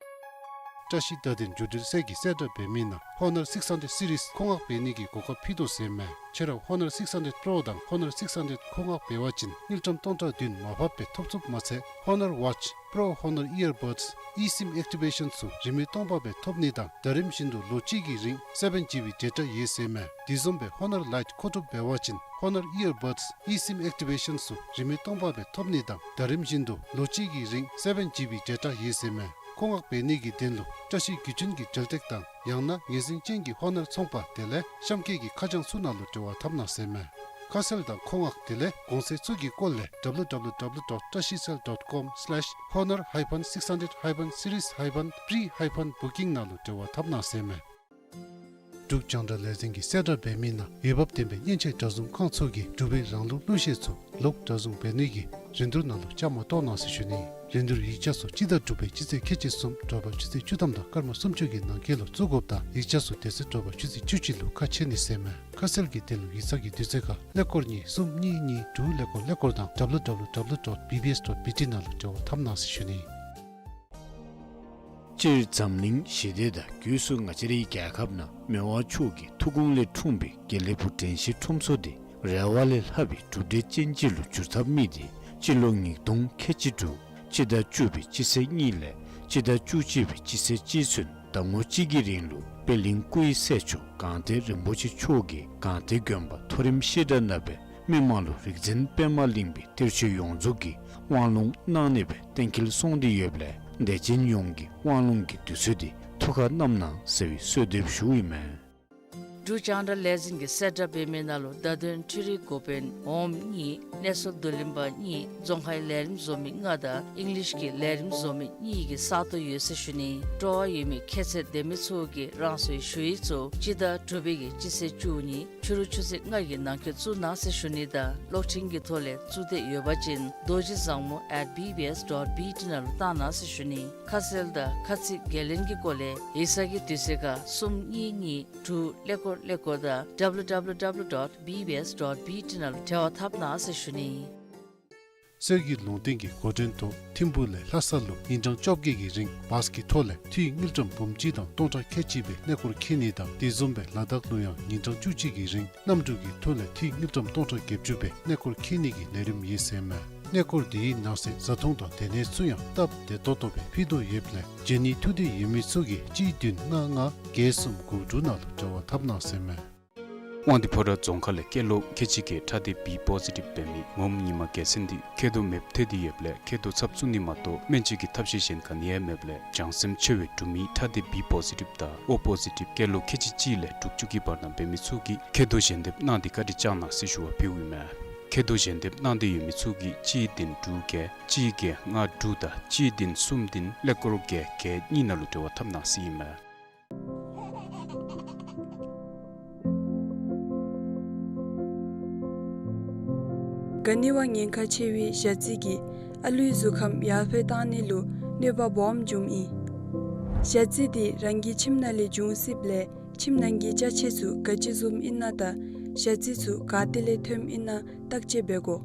བཀྲ་ཤིས་བརྡ་དོན་བརྒྱུད་འབྲེལ་ཚད་ཀྱིས་གསལ་བསྒྲགས་འབད་མི་ནང་ཧོ་ནར་སིགས་ཧན་ཌེཌ་སི་རིསི་མཁོ་མངགས་འབད་ནི་གི་གོ་སྐབས་ཕུལ་དོ་ཟེར་མས། ཁྱེད་ར་ཧོ་ནར་སིགས་ཧན་ཌེཌ་པྲོ་དང་ཧོ་ནར་སིགས་ཧན་ཌེཌ་མཁོ་མངགས་འབད་བ་ཅིན་དངུལ་ཀྲམ་སྟོང་ཕྲག་བདུན་མར་ཕབ་སྦེ་ཐོབ་ཚུགསཔ་མ་ཚད་ཧོ་ནར་ཝཊ་པྲོ་ཧོ་ནར་ཨི་ཡར་བཌསི་ཨི་སིམ་ཨེག་ཊི་བེ་ཤཱན་ཚུ་རིན་མེད་སྟོང་པ་སྦེ་ཐོབ་ནི་དང་ཟླ་རིམ་བཞིན་དུ་ལོ་གཅིག་གི་རིང་སེ་བེན་ཇི་བི་ཌེ་ཊ་ཡོད་ཟེར་མས། དེ་བཟུམ་སྦེ་ཧོ་ནར་ལའིཊ་མཁོ་སྒྲུབ་འབད་བ་ཅིན་ཧོ་ནར་ཨི་ཡར་བཌསི་ཨི་སིམ་ཨེག་ཊི་བེ་ཤཱན་ཚུ་རིན་མེད་སྟོང་པ་སྦེ་ཐོབ་ནི་དང་ཟླ་རིམ་བཞིན་དུ་ལོ་གཅིག་གི་རིང་སེ་བེན་ཇི་བི་ཌེ་ཊ་ཡོད་ཟེར་མས། མཁོ་མངགས་འབད་ནི་གི་དོན་ལུ་བཀྲ་ཤིས་བརྒྱུད་འཕྲིན་གྱི་འབྲེལ་སྟེགས་དང་ཡང་ན་ངོས་འཛིན་ཅན་གྱི་ཧོ་ནར་ཚོང་པ་དེ་ལས་གཤམ་འཁོད་ཀྱི་ཁ་བྱང་ཚུ་ནང་ལུ་འབྲེལ་བ་འཐབ་གནང་ཟེར་མས། ཁ་གསལ་དང་མཁོ་མངགས་དེ་ལས་གོང་ཚད་ཚུ་གི་སྐོར་ལས་W W W dot trashicell dot com slash honor hyphen six hundred hyphen series hyphen pre hyphen booking ནང་ལུ་འབྲེལ་བ་འཐབ་གནང་ཟེར་མས། འབྲུག་རྒྱང་བསྒྲགས་ལས་འཛིན་གྱིས་གསལ་བསྒྲགས་འབད་མི་ནང་འོས་འབབ་ལྡན་པའི་མཉེན་ཆས་གྲྭ་བཟུང་ཁང་ཚུ་གིས་འབྲུག་པའི་རང་ལུགས་གླུ་གཞས་ཚུ་ལོག་གྲྭ་བཟུང་འབད་ནི་གི་རིན་བསྡུར་ནང་ལུ་བཅའ་མར་གཏོགས་གནང་ཟེར་ཞུ་ནི། རིན་བསྡུར་ཡིག་ཆ་ཚུ་སྤྱི་ཟླ་དྲུག་པའི་སྤྱི་ཚེས་ཁལ་གཅིག་གསུམ་དྲོ་པ་ཆུ་ཚོད་བཅུ་ཐམ་དང་སྐར་མ་སུམ་ཅུ་གི་ནང་འཁོད་ལུ་བཙུགས་དགོཔ་དང་ཡིག་ཆ་ཚུ་དེ་ཚེ་དྲོ་པ་ཆུ་ཚོད་བཅུ་གཅིག་ལུ་ཁ་ཕྱེ་ནི་ཟེར་མས། ཁ་གསལ་གྱི་དོན་ལུ་ཡིག་ཚང་གི་དུས་ཚོད་ཁར་ཀླད་ཀོར་གཉིས་གསུམ་གཉིས་གཉིས་དྲུག་ཀླད་ཀོར་ཀླད་ཀོར་དང་W W W dot B B S dot B T ནང་ལུ་འབྲེལ་བ་འཐབ་གནང་ཟེར་ཞུ་ནི། སྤྱིར་འཛམ་གླིང་ཞི་བདེ་དང་སྒོས་སུ་ང་བཅས་རའི་རྒྱལ་ཁབ་ནང་མི་དབང་མཆོག་གི་ཐུགས་དགོངས་ལས་འཁྲུངས་པའི་དགེ་ལེགས་ཕུག་དྲན་ཤེས་ཁྲོམ་ཚོགས་འདི་རེ་བ་ལས་ལྷག་པའི་གྲུབ་འབྲས་ཅན་ཅིག་ལུ་འགྱུར་ཐབས་དམིགས་ཏེ་སྤྱི་ལོ་ཉིས་སྟོང་ཁལ་གཅིག་དྲུག་སྤྱི་ཟླ་བཅུ་པའི་སྤྱི་ཚེས་གཉིས་ལས་སྤྱི་ཟླ་བཅུ་གཅིག་པའི་སྤྱི་ཚེས་གཅིག་ཚུན་ ཟླ་ངོ་གཅིག་གི་རིང་ལུ་པད་གླིང་སྐུའི་སྲས་མཆོག་སྒང་སྟེང་རིན་པོ་ཆེ་མཆོག་གིས་སྒང་སྟེང་དགོན་པ་མཐོ་རིམ་བཤད་གྲྭ་ནང་སྦེ་མི་མང་ལུ་རིག་འཛིན་པདྨ་གླིང་པའི་གཏེར་ཆོས་ཡོངས་རྫོགས་ཀྱི་དབང་ལུང་གནང་ནི་སྦེ་གཏན་འཁེལ་སོང་སྟེ་ཡོདཔ་ལས་དད་ཅན་ཡོངས་ཀྱིས་དབང་ལུང་གི་དུས་ཚོད་འདི་ཐུགས་ཁར་བསྣམ་གནང་ཟེར་བའི་གསོལ་འདེབས་ཞུཝ་ཨིན་མས། འབྲུག་རྒྱང་བསྒྲགས་ལས་འཛིན་གྱིས་གསལ་བསྒྲགས་འབད་མི་ནང་ལུ་བརྡ་དོན་འཕྲུལ་རིག་འགོ་དཔོན་འོགམ་གཉིས་གནས་ཚུལ་བསྡུ་ལེན་པ་གཉིས་རྫོང་ཁའི་ལས་རིམ་བཟོ་མི་ལྔ་དང་ཨིང་ལིཤ་གི་ལས་རིམ་བཟོ་མི་གཉིས་ཀྱི་ས་སྟོང་ཡོད་ཟེར་ཞུ་ནི། སྤྲོ་བ་ཡོད་མི་ཁྱད་ཚད་ལྡན་མི་ཚུ་གིས་རང་སོའི་ཞུ་ཡིག་ཚུ་སྤྱི་ཟླ་དྲུག་པའི་གི་སྤྱི་ཚེས་བཅུ་གཉིས་ཕྱི་རུ་ཆུ་ཚོད་ལྔ་གི་ནང་འཁོད་བཙུགས་གནང་ཟེར་ཞུ་ནི་དང་གློག་འཕྲིན་གྱི་ཐོག་ལས་བཙུགས་འདོད་ཡོད་པ་ཅིན་རྡོ་རྗེ་བཟང་མོ་at B B S dot B T ནང་ལུ་བཏང་གནང་ཟེར་ཞུ་ནི། ཁ་གསལ་དང་ཁ་ཚིག་འགན་ལེན་གྱི་སྐོར་ལས་ཡིག་ཚང་གི་དུས་ཚོད་ཁར་གསུམ་གཉིས་གཉིས་དྲུག་ཀླད་ཀོར་ཀླད་ཀོར་དང་W W W dot B B S dot B T ནང་ལུ་འབྲེལ་བ་འཐབ་གནང་ཟེར་ཞུ་ནི། གསེར་གྱི་ལུང་བསྟན་གྱི་འགོ་འདྲེན་ཐོག་ཐིམ་ཕུག་ལས་ལྷ་ས་ལུ་ཉིན་གྲངས་བཅོ་བརྒྱད་ཀྱི་རིང་བཱས་ཀྱི་ཐོག་ལས་འཐུས་དངུལ་ཀྲམ་འབུམ་གཅིག་དང་སྟོང་ཕྲག་ཁལ་གཅིག་སྦེ་གནས་སྐོར་འཁྱིད་ནི་དང་དེ་བཟུམ་སྦེ་ལ་དྭགས་ལུ་ཡང་ཉིན་གྲངས་བཅུ་གཅིག་གི་རིང་གནམ་གྲུ་གི་ཐོག་ལས་འཐུས་དངུལ་ཀྲམ་སྟོང་ཕྲག་བརྒྱད་ཅུ་སྦེ་གནས་སྐོར་འཁྱིད་ནི་གི་ལས་རིམ་ཡོད་ཟེར་མས། གནས་སྐོར་འདིའི་ནང་གསེས་བཟའ་འཐུང་དང་སྡོད་གནས་ཚུ་ཡང་སྟབས་བདེ་ཏོག་ཏོ་སྦེ་ཕུལ་དོ་ཡོདཔ་ལས་བྱོན་ནི་ཐུགས་འདོད་ཡོད་མི་ཚུ་གིས་གཅིག་བདུན་ལྔ་ལྔ་བརྒྱད་གསུམ་དགུ་དྲུག་ནང་ལུ་འབྲེལ་བ་འཐབ་གནང་ཟེར་མས། དབང་འདུས་ཕོ་བྲང་རྫོང་ཁག་ལས་སྐྱེས་ལོ་ཁལ་གཅིག་གི་ཁྲག་སྡེ་B positive འབད་མི་ངོམ་ཉི་མ་རྒྱལ་མཚན་འདི་མཁལ་རྡོག་མེདཔ་ཐལ་ཏེ་ཡོདཔ་ལས་མཁལ་རྡོག་ཚབ་བཙུགས་ནི་མ་གཏོགས་སྨན་བཅོས་ཀྱི་ཐབས་ཤེས་གཞན་ག་ནི་ཡང་མེདཔ་ལས་བྱང་སེམས་ཆེ་བའི་འབྲུག་མི་ཁྲག་སྡེ་B positive དང་O positive སྐྱེས་ལོ་ཁལ་གཅིག་གཅིག་ལས་དྲུག་ཅུ་གི་བར་ན་འབད་མི་ཚུ་གིས་མཁལ་རྡོག་ཞལ་འདེབས་གནང་སྟེ་བཀའ་དྲིན་བསྐྱང་གནང་ཟེར་ཞུ་བ་ཕུལཝ་ཨིན་མས། མཁལ་རྡོག་ཞལ་འདེབས་གནང་འདོད་ཡོད་མི་ཚུ་གིས་གཅིག་བདུན་དྲུག་བརྒྱད་གཅིག་བརྒྱད་ལྔ་དྲུག་དང་གཅིག་བདུན་གསུམ་བདུན་ཀླད་ཀོར་བརྒྱད་བརྒྱད་གཉིས་ནང་ལུ་འབྲེལ་བ་འཐབ་གནང་ཟེར་ཨིན་མས། ག་ནི་བ་ཉེན་ཁ་ཆེ་བའི་ཞ་རྩི་གིས་ཨ་ལུའི་གཟུགས་ཁམས་ཡར་འཕེལ་གཏང་ནི་ལུ་གནོད་པ་སྦོམ་འབྱུངམ་ཨིན། ཞ་རྩི་འདི་རང་གི་ཁྱིམ་ནང་ལས་འབྱུང་སྲིདཔ་ལས་ཁྱིམ་ནང་གི་ཅ་ཆས་ཚུ་ག་ཅི་བཟུམ་ཨིན་ན་དང་ཞ་རྩི་ཚུ་ག་ཏེ་ལས་ཐོནམ་ཨིན་ན་བརྟག་དཔྱད་འབད་དགོ།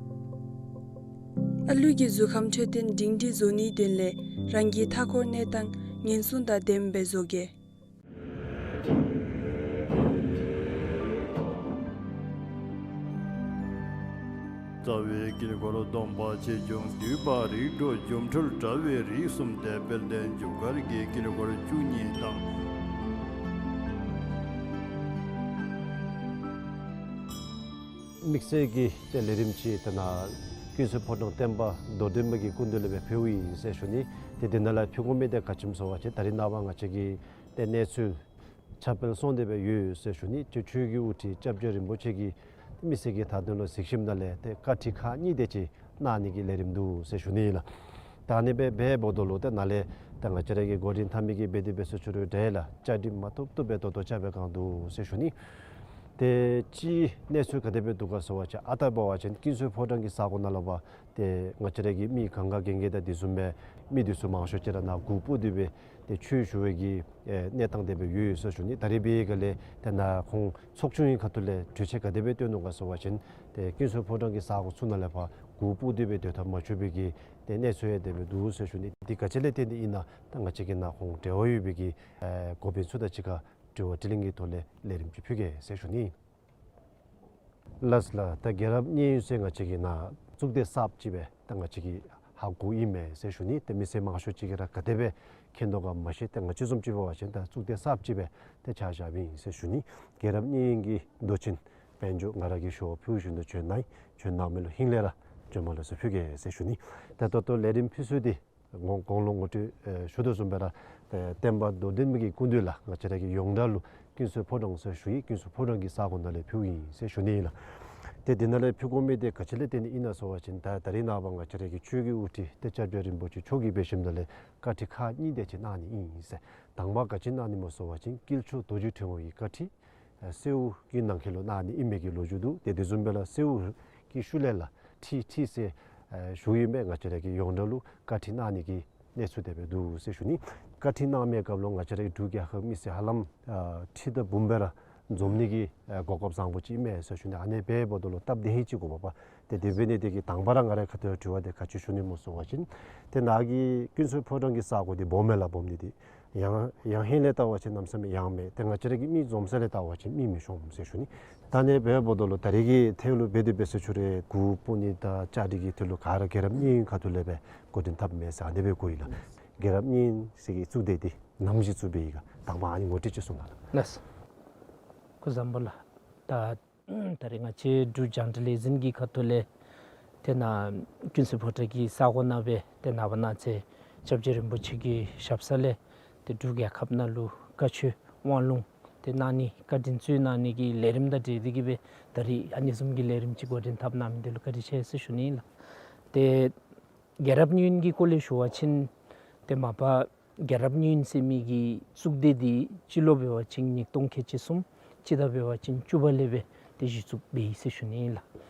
ཨ་ལུ་གི་གཟུགས་ཁམས་འཕྲོད་བསྟེན་སྒྲིང་སྒྲི་བཟོ་ནིའི་དོན་ལས་རང་གི་མཐའ་འཁོར་གནས་སྟངས་ཉེན་སྲུང་དང་ལྡནམ་སྦེ་བཟོ་གེ། རྩ་བའི་དཀྱིལ་འཁོར་སྟོང་པ་ཆེ་ཆུང་བསྡུས་པ་རིགས་དྲུག་འཇོམས་སྤྲུལ་དྲྭ་བའི་རིགས་གསུམ་སྟེ་དཔལ་ལྡན་རྒྱུ་སྐར་གྱི་དཀྱིལ་འཁོར་བཅུ་གཉིས་དང་། དམིགས་བསལ་གྱི་ཏེ་ལས་རིམ་ཅིག་ཏེ་ནཱ་ཀུན་གསལ་ཕོ་བྲང་བསྟན་པ་རྡོར་གདན་པ་གི་སྐུ་མདུན་ལས་སྦེ་ཕུལཝ་ཨིན་ཟེར་ཞུ་ནི། ཏེ་དེ་ནང་ལས་ཕུལ་དགོ་མི་དེ་ག་ཅི་སྨོ་ཟེར་བ་ཅིན་ད་རིས་ནངས་པ་ང་བཅས་ཀྱི་ཏེ་གནས་ཚུལ་ཁྱབ་སྤེལ་སོང་སྟེ་སྦེ་ཡོད་ཟེར་ཞུ་ནི། ཏེ་ཆོས་ཀྱི་དབུ་ཁྲིད་སྐྱབས་རྗེ་རིན་པོ་ཆེ་གིས་ཏེ་མི་སེར་གྱི་ད་དུང་ལུ་གཟིགས་ཞིབ་ནང་ལས་ཏེ་བཀའ་ཁྲིད་ཁག་གཉིས་དེ་ཅིག་གནང་ནི་གི་ལས་རིམ་འདུག་ཟེར་ཞུ་ནི་ལགས། ད་ཨ་ནི་སྦེ་འབདཝ་ད་ལུ་ཏེ་ནཱ་ལས་ཏེ་ང་བཅས་ར་གི་འགོ་འདྲེན་འཐབ་མི་གིས་འབད་དེ་འབད་ཟེར་ཞུ་རུང་འདྲ་ལགས། བཅའ་སྒྲིག་མ་ཐུབ་ཐུབ་སྦེ་ད་ལྟོ་རྐྱབ་སྦེ་བཀང་འདུག་ཟེར་ཞུ་ནི། ཏེ་སྤྱིའི་གནས་ཚུལ་ག་དེ་སྦེ་འདུག་ག་ཟེར་བ་ཅིན་ཨ་རྟག་འབད་བ་ཅིན་ཀུན་གསལ་ཕོ་བྲང་གི་ས་གོ་ནང་ལུ་འབད་ཏེ་ང་བཅས་ར་གི་མི་གང་ག་གན་རྐྱལ་དང་དེ་བཟུམ་སྦེ་མི་དེ་ཚུ་མང་ཤོས་ཅིག་ར་ནཱ་གུར་སྤུབ་སྟེ་སྦེ་ཏེ་ཆོས་ཞུ་བའི་གི་ཨེ་གནས་སྟངས་དེ་སྦེ་ཡོད་ཡོད་ཟེར་ཞུ་ནི། ད་རིས་འབད་བའི་སྒང་ལས་ཏེ་ནཱ་ཁོང་ཚོགས་ཆུང་གི་ཁ་ཐུག་ལས་གྲོས་ཆོད་ག་དེ་སྦེ་བཏོན་ནུག་ག་ཟེར་བ་ཅིན་ཏེ་ཀུན་གསལ་ཕོ་བྲང་གི་ས་གོ་ཚུ་ནང་ལས་ཕར་གུར་སྤུབ་སྟེ་སྦེ་སྡོད་ཐབས་མ་ཆོག་པའི་གི་ཏེ་གནས་ཚུལ་ཡང་དེ་སྦེ་འདུག་ཟེར་ཞུ་ནི། དེ་ག་ཅི་ལས་བརྟེན་ཏེ་ཨིན་ན་ད་ང་བཅས་ཀྱི་ནཱ་ཁོང་འབྲེལ་བ་ཡོད་པའི་གི་ཨེ་འགོ་དཔོན་ཚུ་དང་གཅིག་ཁར་དྲི་བ་དྲིས་ལན་གྱི་ཐོག་ལས་ལས་རིམ་ཅིག་ཕུལ་གེ་ཟེར་ཞུ་ནི། ལགས་ལགས། ད་རྒྱལ་རབས་མཉན་ཡོད་ཟེར་ང་བཅས་ཀྱི་ནཱ་གཙུག་སྡེ་གསརཔ་ཅིག་སྦེ་ད་ང་བཅས་ཀྱིས་ཧ་གོཝ་ཨིན་མས་ཟེར་ཞུ་ནི། ཏེ་མི་སེར་མང་ཤོས་ཅིག་གིས་ར་ག་དེ་སྦེ་མཁྱེན་དོ་ག་མ་ཤེས། ཏེ་ང་བཅས་བཟུམ་ཅིག་འབད་བ་ཅིན་ད་གཙུག་སྡེ་གསརཔ་ཅིག་སྦེ་ཏེ་ཆ་བཞགཔ་ཨིན་ཟེར་ཞུ་ནི། རྒྱལ་རབས་མཉན་ཡོད་ཀྱི་མདོ་ཆེན་དཔལ་འབྱོར་ང་ར་གིས་ཞུ་བ་ཕུལ་བཞིན་དུ་བྱོན་གནང་ཡི། བྱོན་གནང་མི་ལུ་ཧིང་ལས་ར་བྱོནམ་ལེགས་སོ་ཕུལ་གེ་ཟེར་ཞུ་ནི། ད་ད་ལྟོ་ལས་རིམ་ཕུལ་ས་འདི་གོང་གོང་ལུ་ངོ་སྤྲོད་ཨེ་ཞུ་དོ་བཟུམ་སྦེ་ར་ཏེ་བསྟན་པ་རྡོར་གདན་པ་གི་སྐུ་མདུན་ལས་ང་བཅས་ར་གིས་ཡོངས་གྲགས་ལུ་ཀུན་གསལ་ཕོ་བྲང་ཟེར་ཞུ་ཡི། ཀུན་གསལ་ཕོ་བྲང་གི་ས་གོ་ནང་ལས་ཕུལཝ་ཨིན་ཟེར་ཞུ་ནི་ཨིན་ལགས། ཏེ་དེ་ནང་ལས་ཕུལ་དགོ་མི་དེ་ག་ཅི་ལས་བརྟེན་ཏེ་ཨིན་ན་ཟེར་བ་ཅིན་ད་ད་རིས་ནངས་པ་ང་བཅས་ར་གི་ཆོས་ཀྱི་དབུ་ཁྲིད་ཏེ་སྐྱབས་རྗེ་རིན་པོ་ཆེ་མཆོག་གིས་འབད་ཞིནམ་ལས་བཀའ་ཁྲིད་ཁག་གཉིས་དེ་ཅིག་གནང་ནི་ཨིན་ཟེར། དང་པ་ག་ཅི་གནང་ནི་སྨོ་ཟེར་བ་ཅིན་དཀྱིལ་ཆོག་རྡོ་རྗེ་ཕྲེང་བ་གི་བཀའ་ཁྲིད་ཨེ་གསོལཝ་གི་ནང་འཁོད་ལུ་གནང་ནི་ཨིན་མི་གི་ལོ་རྒྱུས་འདུག། ཏེ་དེ་བཟུམ་སྦེ་ར་གསོལཝ་གི་ཤུལ་ལས་ར་ཁྲིད་ཁྲིད་ཟེར་ཨེ་ཞུཝ་ཨིན་པས། ང་བཅས་ར་གིས་ཡོངས་གྲགས་ལུ་བཀའ་ཁྲིད་གནང་ནི་གི་གནས་ཚུལ་དེ་སྦེ་འདུག་ཟེར་ཞུ་ནི། བཀའ་ཁྲིད་གནང་མི་སྐབས་ལུ་ང་བཅས་ར་གི་འབྲུག་རྒྱལ་ཁབ་མི་སེར་ཧ་ལམ་ཨ་ཁྲི་དང་འབུམ་སྦེ་ར་འཛོམས་ནི་གི་ཨ་གོ་སྐབས་བཟང་པོ་ཅིག་ཨིན་མས་ཟེར་ཞུ་ནི། ཨ་ནི་འབདཝ་ད་ལུ་སྟབས་བདེ་ཧིང་ཅིག་དགོ་པས། ཏེ་དེ་འབད་ནི་དེ་གིས་དང་པ་ར་ང་རའི་ཁ་ཐུག་དྲི་བ་དེ་ག་ཅི་ཞུ་ནི་སྨོ་ཟེར་བ་ཅིན་ཏེ་ནཱ་གི་ཀུན་གསལ་ཕོ་བྲང་གི་ས་གོ་འདི་སྦོམ་མས་ལགས། སྦོམ་ནི་འདི་ཡང་ཡང་ཧིང་ལས་བལྟ་བ་ཅིན་གནམ་མེད་ས་མེད་ཡངམ་མས། ཏེ་ང་བཅས་ར་གི་མི་འཛོམས་ས་ལས་བལྟ་བ་ཅིན་མི་མི་ཤོངམ་ཟེར་ཞུ་ནི། ད་ཨ་ནི་འབདཝ་ད་ལུ་ད་རིས་ཀྱི་ཐད་ལུ་འབད་དེ་འབད་ཟེར་ཞུ་རུང་གུར་སྤུབ་ནི་དང་བཅའ་སྒྲིག་གི་ཐད་ལུ་ག་ར་རྒྱལ་རབས་མཉན་ཡོད་ཁ་ཐུག་ལས་སྦེ་འགོ་འདྲེན་འཐབ་མས་ཟེར་ཨ་ནི་སྦེ་གོ་ཡི་ལགས། རྒྱལ་རབས་གཉིས་ཟེར་གྱི་གཙུག་སྡེ་འདི་ནམ་གྱི་བཙུགས་པའི་ཡི་ག་དང་པ་ཨ་ནི་ངོ་སྤྲོད་ཅིག་གསུང་གནང་། ལགས། སྐུ་གཟུགས་བཟང་པོ་ལགས། ད་ད་རེས་ང་བཅས་འབྲུག་རྒྱང་བསྒྲགས་ལས་འཛིན་གྱི་ཁ་ཐུག་ལས་ཏེ་ནཱ་ཀུན་གསལ་ཕོ་བྲང་གི་ས་གོ་ནང་སྦེ་ཏེ་ནངས་པ་གནངས་ཚེ་སྐྱབས་རྗེ་རིན་པོ་ཆེ་གི་ཞབས་ས་ལས་ཏེ་འབྲུག་རྒྱལ་ཁབ་ནང་ལུ་བཀའ་ཆོས་དབང་ལུང་ཏེ་གནང་ནི་བཀའ་དྲིན་སྩོལ་གནང་ནི་གི་ལས་རིམ་དང་འབྲེལ་ཏེ་གི་སྦེ་ད་རེས་ཨ་ནི་བཟུམ་གྱི་ལས་རིམ་ཅིག་འགོ་འདྲེན་འཐབ་གནང་མི་འདི་ལུ་བཀའ་དྲིན་ཆེ་ཟེར་ཞུ་ནི་ཨིན་ལགས། ཏེ་རྒྱལ་རབས་གཉིས་ཀྱི་སྐོར་ལས་ཞུ་བ་ཅིན་ཏེ་མ་པ་རྒྱལ་རབས་གཉིས་ཟེར་མི་གི་གཙུག་སྡེ་འདི་སྤྱི་ལོ་འབད་བ་ཅིན་ཉིས་སྟོང་ཁལ་གཅིག་གསུམ་སྤྱི་ཟླ་འབད་བ་ཅིན་བཅུ་པ་ལས་སྦེ་ཏེ་གཞི་བཙུགས་འབད་ཡི་ཟེར་ཞུ་ནི་ཨིན་ལགས།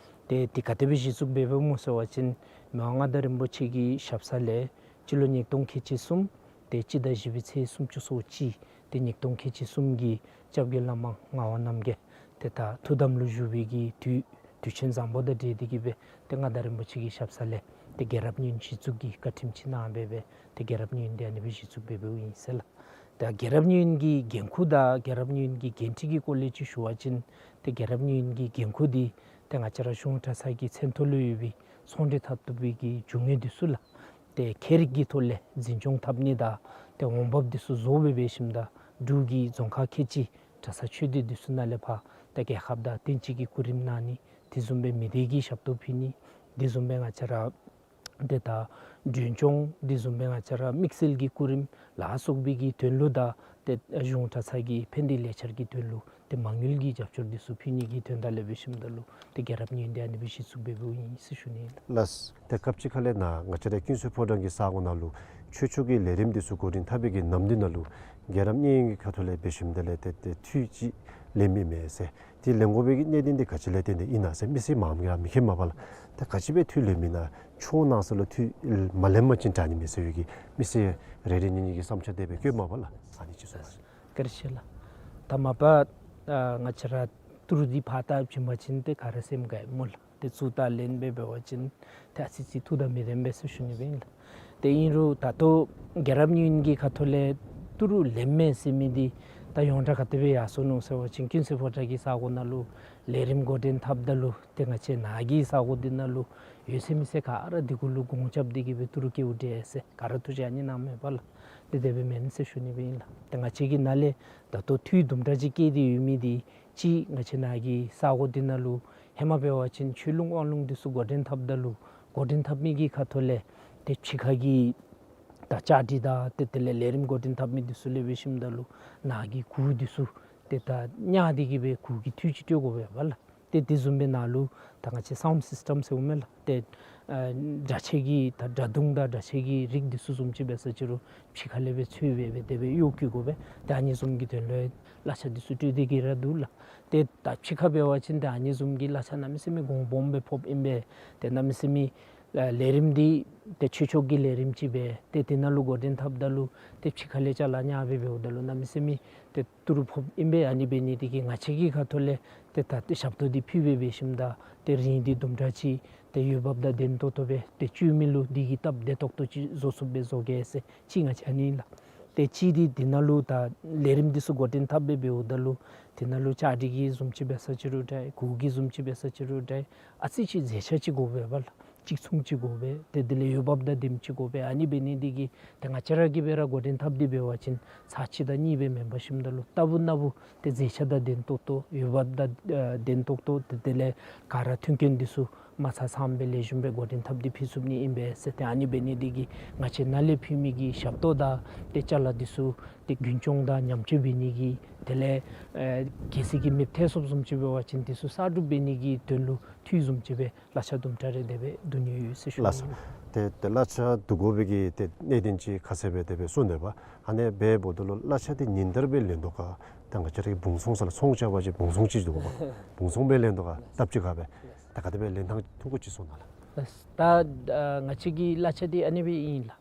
ཏེ་དེ་ག་དེ་སྦེ་གཞི་བཙུགས་འབད་འབདཝ་སྨོ་ཟེར་བ་ཅིན་མི་དབང་མངའ་བདག་རིན་པོ་ཆེ་གི་ཞབས་ས་ལས་སྤྱི་ལོ་ཉིས་སྟོང་ཁལ་གཅིག་གསུམ་ཏེ་སྤྱི་ཟླ་བཞི་པའི་ཚེས་སུམ་ཅུ་སོ་གཅིག་ཏེ་ཉིས་སྟོང་ཁལ་གཅིག་གསུམ་གྱི་སྐྱབས་རྗེ་བླ་མ་ངག་དབང་རྣམ་རྒྱལ་ཏེ་ད་ཐུགས་དམ་ལུ་བཞུགས་པའི་གི་དུས་དུས་ཆེན་བཟང་པོ་དང་འབྲེལ་ཏེ་གི་སྦེ་ཏེ་མངའ་བདག་རིན་པོ་ཆེ་གི་ཞབས་ས་ལས་ཏེ་རྒྱལ་རབས་གཉིས་གཞི་བཙུགས་ཀྱི་བཀའ་ཁྲིམས་ཅིག་གནང་སྦེ་སྦེ་ཏེ་རྒྱལ་རབས་གཉིས་འདི་ཨ་ནི་སྦེ་གཞི་བཙུགས་འབད་འབདཝ་ཨིན་ཟེར་ལགས། ད་རྒྱལ་རབས་གཉིས་ཀྱི་འགན་ཁུར་དང་རྒྱལ་རབས་གཉིས་ཀྱི་འགན་འཁྲི་གི་སྐོར་ལས་ཅིག་ཞུ་བ་ཅིན་ཏེ་རྒྱལ་རབས་གཉིས་ཀྱི་འགན་ཁུར་འདི་ཏེ་ང་བཅས་ར་གཞུང་གྲྭ་ཚང་གི་མཚན་ཐོག་ལུ་ཡོད་པའི་ཚོང་འབྲེལ་འཐབ་བཏུབ་པའི་གི་རྒྱུ་དངོས་འདི་ཚུ་ལགས། ཏེ་ཁྱད་རིག་གི་ཐོག་ལས་འཛིན་སྐྱོང་འཐབ་ནི་དང་ཏེ་འོང་འབབ་འདི་ཚུ་བཟོ་སྦེ་འབད་ཞིནམ་ད་འབྲུག་གི་རྫོང་ཁག་ཁལ་གཅིག་གྲྭ་ཚང་ཆོས་སྡེ་འདི་ཚུ་ནང་ལས་ཕར་ཏེ་རྒྱལ་ཁབ་དང་བསྟུན་ཅིག་གི་སྐུ་རིམ་གནང་ནི། དེ་བཟུམ་སྦེ་མི་སྡེ་གི་ཞབས་ཏོག་ཕུལ་ནི། དེ་བཟུམ་སྦེ་ང་བཅས་ར་ཏེ་ད་མགྲོན་སྐྱོང་དེ་བཟུམ་སྦེ་ང་བཅས་ར་དམིགས་བསལ་གྱི་སྐུ་རིམ་ལ་སོགས་པའི་གི་དོན་ལུ་དང་ཏེ་གཞུང་གྲྭ་ཚང་གི་ཕན་བདེ་ལས་འཆར་གྱི་དོན་ལུ་ཏེ་མ་དངུལ་གྱི་རྒྱབ་སྐྱོར་འདི་ཚུ་ཕུལ་ནི་གི་དོན་དག་ལས་འབད་ཞིནམ་ད་ལུ་ཏེ་རྒྱལ་རབས་གཉིས་འདི་ཨ་ནི་སྦེ་གཞི་བཙུགས་འབད་འབདཝ་ཨིན་ཟེར་ཞུ་ནི་ཨིན་ལགས། ལགས། ཏེ་སྐབས་ཅིག་ཁ་ལས་ནཱ་ང་བཅས་ར་ཀུན་གསལ་ཕོ་བྲང་གི་ས་གོ་ནང་ལུ་ཆོས་ཕྱོགས་ཀྱི་ལས་རིམ་འདི་ཚུ་འགོ་འདྲེན་འཐབ་པའི་གི་ནམ་དུས་ནང་ལུ་རྒྱལ་རབས་གཉིས་ཀྱི་ཁ་ཐུག་ལས་འབད་ཞིནམ་ད་ལས་ཏེ་ཏེ་འཐུས་ཅིག་ལེན་མི་མེད་ཟེར། ཏེ་ལེན་དགོ་པའི་གི་གནད་དོན་འདི་ག་ཅི་ལས་བརྟེན་ཏེ་ཨིན་ན་ཟེར་མི་སེར་མང་རབས་མི་མཁྱེན་མས་པ་ལགས། ཏེ་ག་ཅི་སྦེ་འཐུས་ལེན་མེད་ན་ཆོས་ནང་ས་ལུ་འཐུས་མ་ལེན་པ་ཅིན་དྲག་ནི་མས་ཟེར་བའི་གི་མི་སེར་རེ་རེ་གཉིས་གཉིས་ཀྱི་བསམ་འཆར་དེ་སྦེ་བཀོད་མས་པ་ལགས། ཨ་ནི་ཅིག་གསུང་གནང་། བཀའ་དྲིན་ཆེ་ལགས། ད་མ་པ་ཨ་ང་བཅས་ར་ཏི་རུ་འདི་ཕར་ལྟ་བྱིན་པ་ཅིན་ཏེ་ག་ར་སེམས་དགའ་སྨོ་ལགས། ཏེ་ཚུར་ད་ལེན་སྦེ་འབད་བ་ཅིན་ཏེ་ཨ་ཙི་ཅིག་ཐུགས་དང་མི་ལྡན་པས་ཟེར་ཞུ་ནི་སྦེ་ཨིན་ལགས། ཏེ་ཨིན་རུང་ད་ལྟོ་རྒྱལ་རབས་གཉིས་ཀྱི་ཁ་ཐུག་ལས་ཏི་རུ་ལེན་མས་ཟེར་མི་འདི་ད་ཡོངས་གྲགས་ག་དེ་སྦེ་ཡར་སོ་ནུག་ཟེར་བ་ཅིན་ཀུན་གསལ་ཕོ་བྲང་གི་ས་གོ་ནང་ལུ་ལས་རིམ་འགོ་འདྲེན་འཐབ་ད་ལུ་ཏེ་ང་བཅས་ནཱ་གི་ས་གོ་འདི་ནང་ལུ་ཡོད་ཚད་མི་སེར་ག་ར་འདི་གུ་ལུ་དགོངས་རྐྱབ་སྟེ་གི་སྦེ་ཏི་རུ་བཀལཝ་འདྲས་ཟེར་ག་ར་ཐུགས་རྗེ་ཨ་ནི་གནང་མས་པ་ལགས། ཏེ་དེ་སྦེ་མེན་ཟེར་ཞུ་ནི་སྦེ་ཨིན་ལགས། ཏེ་ང་བཅས་ཀྱི་ནཱ་ལས་ད་ལྟོ་འཐུས་དུམ་གྲ་ཅིག་བཀལ་ཏེ་ཡོད་མི་འདི་གཅིག་ང་བཅས་ནཱ་གི་ས་གོ་འདི་ནང་ལུ་ཧེ་མ་འབད་བ་ཅིན་ཆོས་ལུང་དབང་ལུང་འདི་ཚུ་འགོ་འདྲེན་འཐབ་ད་ལུ་འགོ་འདྲེན་འཐབ་མི་གི་ཁ་ཐུག་ལས་ཏེ་ཕྱི་ཁ་གི་ད་བཅའ་སྒྲིག་དང་ཏེ་དེ་ལས་ལས་རིམ་འགོ་འདྲེན་འཐབ་མི་འདི་ཚུ་ལས་འབད་ཞིནམ་ད་ལུ་ནཱ་གི་གུར་འདི་ཚུ་ཏེ་ད་ཉར་ཏེ་གི་སྦེ་གུར་གྱི་འཐུས་ཅིག་སྤྲོད་དགོ་པས་པ་ལགས། ཏེ་དེ་བཟུམ་སྦེ་ནཱ་ལུ་ད་ང་བཅས་སའུནཌ་སིསི་ཊམ་ཟེརཝ་མས་ལགས། ཏེ་ཨ་སྒྲ་ཆས་ཀྱི་ད་སྒྲ་མདུང་དང་སྒྲ་ཆས་ཀྱི་རིགས་འདི་ཚུ་བཟུམ་ཅིག་འབད་ས་ཅི་རུང་ཕྱི་ཁ་ལས་སྦེ་ཚུར་སྦེ་སྦེ་དེ་སྦེ་གཡོག་བཀོལ་དགོ་པས། ཏེ་ཨ་ནི་བཟུམ་གྱི་དོན་ལུ་གླ་ཆ་འདི་ཚུ་སྤྲོད་དེ་གི་ར་འདུག་ལགས། ཏེ་ད་ཕྱི་ཁ་འབད་བ་ཅིན་ཏེ་ཨ་ནི་བཟུམ་གྱི་གླ་ཆ་གནམ་མེད་ས་མེད་གོང་སྦོམ་སྦེ་ཕོགཔ་ཨིན་པས། ཏེ་གནམ་མེད་ས་མེད་ཨ་ལས་རིམ་འདི་ཏེ་ཆོས་ཕྱོགས་ཀྱི་ལས་རིམ་ཅིག་སྦེ་ཏེ་དེ་ནང་ལུ་འགོ་འདྲེན་འཐབ་ད་ལུ་ཏེ་ཕྱི་ཁ་ལས་ཅ་ལ་ཉར་སྦེ་འབདཝ་ད་ལུ་གནམ་མེད་ས་མེད་ཏེ་ཏི་རུ་ཕོགཔ་ཨིན་པས། ཨ་ནི་འབད་ནི་འདི་གིས་ང་བཅས་ཀྱི་ཁ་ཐུག་ལས་ཏེ་ད་ཏེ་ཞབས་ཏོག་འདི་ཕུལ་སྦེ་འབད་ཞིནམ་ད་ཏེ་རིན་འདི་དུམ་གྲ་ཅིག་ཏེ་འོས་འབབ་དང་ལྡན་ཏོག་ཏོ་སྦེ་ཏེ་སྤྱོད་མི་ལུ་འདི་གིས་སྟབས་བདེ་ཏོག་ཏོ་ཅིག་བཟོ་ཚུགསཔ་སྦེ་བཟོ་གེ་ཟེར་གཅིག་ང་བཅས་ཨ་ནི་ལགས། ཏེ་གཅིག་འདི་དེ་ནང་ལུ་ད་ལས་རིམ་འདི་ཚུ་འགོ་འདྲེན་འཐབ་སྦེ་འབདཝ་ད་ལུ་དེ་ནང་ལུ་བཅའ་སྒྲིག་གི་བཟུམ་ཅིག་འབད་ས་ཅི་རུང་འདྲ་གུར་གྱི་བཟུམ་ཅིག་འབད་ས་ཅི་རུང་འདྲ་ཨ་ཙི་ཅིག་མཛེས་ཆ་ཅིག་དགོ་པས་པ་ལགས། གཅིག་མཚུངས་ཅིག་དགོ་པས། ཏེ་དེ་ལས་འོས་འབབ་དང་ལྡནམ་ཅིག་དགོ་པས། ཨ་ནི་འབད་ནི་འདི་གིས་ཏེ་ང་བཅས་ར་གིས་སྦེ་ར་འགོ་འདྲེན་འཐབ་སྟེ་འབད་བ་ཅིན་ཚར་གཅིག་དང་གཉིས་སྦེ་མེན་པར་ཞིནམ་ད་ལུ་ལྟ་བུ་ན་བུ་ཏེ་མཛེས་ཆ་དང་ལྡན་ཏོག་ཏོ་འོས་འབབ་དང་ཨ་ལྡན་ཏོག་ཏོ་ཏེ་དེ་ལས་ག་ར་མཐུན་རྐྱེན་འདི་ཚུ་མ་ཚང་ཚངམ་སྦེ་ལེགས་ཤོམ་སྦེ་འགོ་འདྲེན་འཐབ་སྟེ་ཕུལ་ཚུགས་ནི་ཨིན་པས་ཟེར། ཏེ་ཨ་ནི་འབད་ནི་འདི་གིས་ང་བཅས་ནཱ་ལས་ཕུལ་མི་གི་ཞབས་ཏོག་དང་ཏེ་ཅ་ལ་འདི་ཚུ་ཏེ་རྒྱུན་སྐྱོང་དང་ཉམས་བཅོས་འབད་ནི་གི་དེ་ལས་ཨ་གལ་སྲིད་ཀྱི་མེདཔ་ཐལ་སོངམ་བཟུམ་ཅིག་འབད་བ་ཅིན་འདི་ཚུ་གསར་སྒྲུབ་འབད་ནི་གི་དོན་ལུ་འཐུས་བཟུམ་ཅིག་སྦེ་གླ་ཆ་དུམ་གྲ་རེ་དེ་སྦེ་བསྡུ་ནི་ཡོད་ཟེར་ཞུ་ནི། ལགས་སོ། ཏེ་ཏེ་གླ་ཆ་བསྡུ་དགོ་པའི་གི་ཏེ་གནད་དོན་ཅིག་ཁ་གསལ་སྦེ་དེ་སྦེ་གསུངས་ནུག་པ། ཨ་ནི་སྦེ་འབདཝ་ད་ལུ་གླ་ཆ་འདི་ཉིན་ལྟར་སྦེ་ལེན་དོ་ག་ད་ང་བཅས་ར་གི་བུང་ཚོང་ཟེར་ལགས། ཚོང་རྐྱབ་པ་ཅིན་བུང་ཚོང་ཅིག་འདུག་པ། བུང་ཚོང་སྦེ་ལེན་དོ་ག་སྟབས་གཅིག་ཁར་སྦེ་ད་ག་དེ་སྦེ་ལེན་ཐངས་ཐུང་ཀུ་ཅིག་གསུང་གནང་ལགས། ད་ཨ་ང་བཅས་ཀྱི་གླ་ཆ་འདི་ཨ་ནི་སྦེ་ཨིན་ལགས།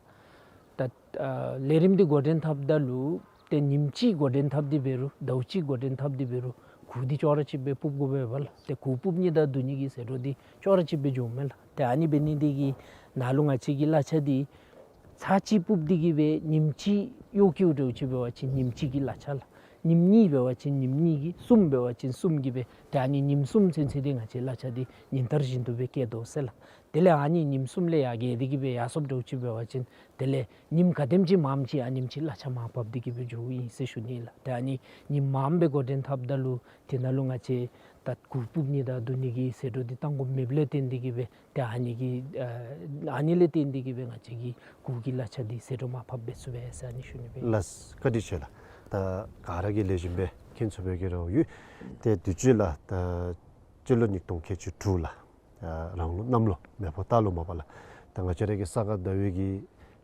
ད་ཨ་ལས་རིམ་འདི་འགོ་འདྲེན་འཐབ་ད་ལུ་ཏེ་ཉིནམ་གཅིག་འགོ་འདྲེན་འཐབ་སྟེ་འབད་རུང་ཟླཝ་གཅིག་འགོ་འདྲེན་འཐབ་སྟེ་འབད་རུང་གུར་འདི་ཅོག་ར་གཅིག་སྦེ་ཕུབ་དགོ་པས་པ་ལགས། ཏེ་གུར་ཕུབ་ནི་དང་བསྡུ་ནི་གི་ཟད་འགྲོ་འདི་ཅོག་ར་གཅིག་སྦེ་འགྱོཝ་མས་ལགས། ཏེ་ཨ་ནི་འབད་ནི་འདི་གིས་ནཱ་ལུ་ང་བཅས་ཀྱི་གླ་ཆ་འདི་ཚར་གཅིག་ཕུབ་སྟེ་གི་སྦེ་ཉིནམ་གཅིག་གཡོག་བཀོལ་འདྲཝ་ཅིག་འབད་བ་ཅིན་ཉིནམ་གཅིག་གི་གླ་ཆ་ལགས། ཉིནམ་གཉིས་འབད་བ་ཅིན་ཉིནམ་གཉིས་ཀྱི། གསུམ་འབད་བ་ཅིན་གསུམ་གྱི་སྦེ་ཏེ་ཨ་ནི་ཉིནམ་གསུམ་ཚུན་ཚོད་འདི་ང་བཅས་གླ་ཆ་འདི་ཉིན་ལྟར་བཞིན་དུ་སྦེ་བཀལ་དོ་ཟེར་ལགས། དེ་ལས་ཨ་ནི་ཉིནམ་གསུམ་ལས་ཡར་བརྒལ་ཏེ་གི་སྦེ་ཡར་སོངམ་འདྲཝ་ཅིག་འབད་བ་ཅིན་དེ་ལས་ཉིནམ་ག་དེམ་ཅིག་མངམ་ཅིག་ཨ་ནེམ་ཅིག་གླ་ཆ་མར་བབས་ཏེ་གི་སྦེ་འགྱོཝ་ཨིན་ཟེར་ཞུ་ནི་ལགས། ཏེ་ཨ་ནི་ཉིནམ་མངམ་སྦེ་འགོ་འདྲེན་འཐབ་ད་ལུ་དེ་ནང་ལུ་ང་བཅས་ད་གུར་སྤུབ་ནི་དང་བསྡུ་ནི་གི་ཟད་འགྲོ་འདི་གཏང་དགོཔ་མེདཔ་ལས་བརྟེན་ཏེ་གི་སྦེ་ཏེ་ཨ་ནི་གི་ཨ་ཨ་ནི་ལས་བརྟེན་ཏེ་གི་སྦེ་ང་བཅས་ཀྱི་གུར་གྱི་གླ་ཆ་འདི་ཟད་འགྲོ་མར་བབས་སྦེ་ཚུགས་པས་ཟེར་ཨ་ནི་ཞུ་ནི་སྦེ། ལགས། བཀའ་དྲིན་ཆེ་ལགས། ད་ག་ར་གིས་ལེགས་ཤོམ་སྦེ་མཁྱེན་ཚུགས་པའི་གི་རེ་བ་ཡོད། ཏེ་དུས་ཅི་ལགས། ད་སྤྱི་ལོ་ཉིས་སྟོང་ཁལ་གཅིག་དྲུག་ལགས། ཨ་རང་ལུགས་གནམ་ལོ་མེ་ཕོ་སྟག་ལོ་མས་པ་ལགས། ད་ང་བཅས་ར་གི་ས་ག་ཟླ་བའི་གི་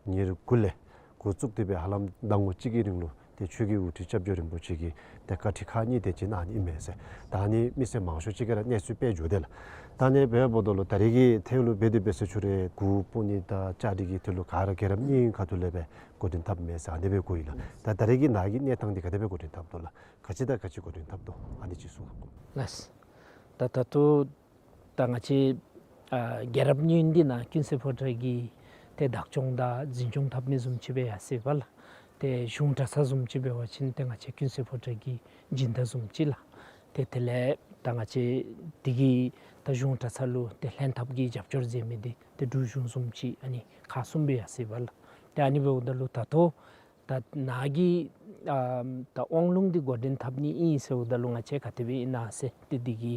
ཉེར་དགུ་ལས་འགོ་བཙུགས་ཏེ་སྦེ་ཧ་ལམ་ཟླ་ངོ་གཅིག་གི་རིང་ལུ་ཏེ་ཆོས་ཀྱི་དབུ་ཁྲིད་སྐྱབས་རྗེ་རིན་པོ་ཆེ་གིས་ཏེ་བཀའ་ཁྲིད་ཁག་གཉིས་དེ་ཅིག་གནང་ནི་མས་ཟེར། ད་ཨ་ནི་མི་སེར་མང་ཤོས་ཅིག་གིས་ར་གནས་ཚུལ་སྤེལ་འགྱོ་དེས་ལགས། ད་ཨ་ནི་འབདཝ་ད་ལུ་ད་རེས་ཀྱི་ཐད་ལུ་འབད་དེ་འབད་ས་ཅིག་རུང་གུར་སྤུབ་ནི་དང་བཅའ་སྒྲིག་གི་ཐད་ལུ་ག་ར་རྒྱལ་རབས་གཉིས་ཡོན་ཁ་ཐུག་ལས་སྦེ་འགོ་འདྲེན་འཐབ་མས་ཟེར་ཨ་ནི་སྦེ་གོ་ཡི་ལགས། ད་ད་རེས་ཀྱི་ནཱ་གི་གནས་སྟངས་འདི་ག་དེ་སྦེ་འགོ་འདྲེན་འཐབ་དོ་ལགས། ག་ཅི་དང་ག་ཅི་འགོ་འདྲེན་འཐབ་དོ་ཨ་ནི་ཅིག་གསུང་དགོ། ལགས། ད་ད་ལྟོ་ད་ང་བཅས་ཨ་རྒྱལ་རབས་གཉིས་ཡོན་འདི་ནཱ་ཀུན་གསལ་ཕོ་བྲང་གིས་ཏེ་བདག་སྐྱོང་དང་འཛིན་སྐྱོང་འཐབ་ནི་བཟུམ་ཅིག་སྦེ་ཡར་སོ་ཡི་པ་ལགས། ཏེ་གཞུང་གྲྭ་ཚང་བཟུམ་ཅིག་འབད་བ་ཅིན་ཏེ་ང་བཅས་ཀུན་གསལ་ཕོ་བྲང་གི་སྦྱིན་བདག་བཟུམ་ཅིག་ལགས། ཏེ་དེ་ལས་ད་ང་བཅས་འདི་གི་ད་གཞུང་གྲྭ་ཚང་ལུ་ཏེ་ལྷན་ཐབས་ཀྱི་རྒྱབ་སྐྱོར་མཛད་མི་འདི་ཏེ་འབྲུག་གཞུང་བཟུམ་ཅིག་ཨ་ནི་ཁག་གསུམ་སྦེ་ཡར་སོ་ཡི་པ་ལགས། ཏེ་ཨ་ནི་འབདཝ་ད་ལུ་ད་ལྟོ་ད་ནཱ་གི་ཨ་ད་དབང་ལུང་འདི་འགོ་འདྲེན་འཐབ་ནི་ཨིན་ཟེརཝ་ད་ལུ་ང་བཅས་ག་དེ་སྦེ་ཨིན་ན་ཟེར་ཏེ་འདི་གི་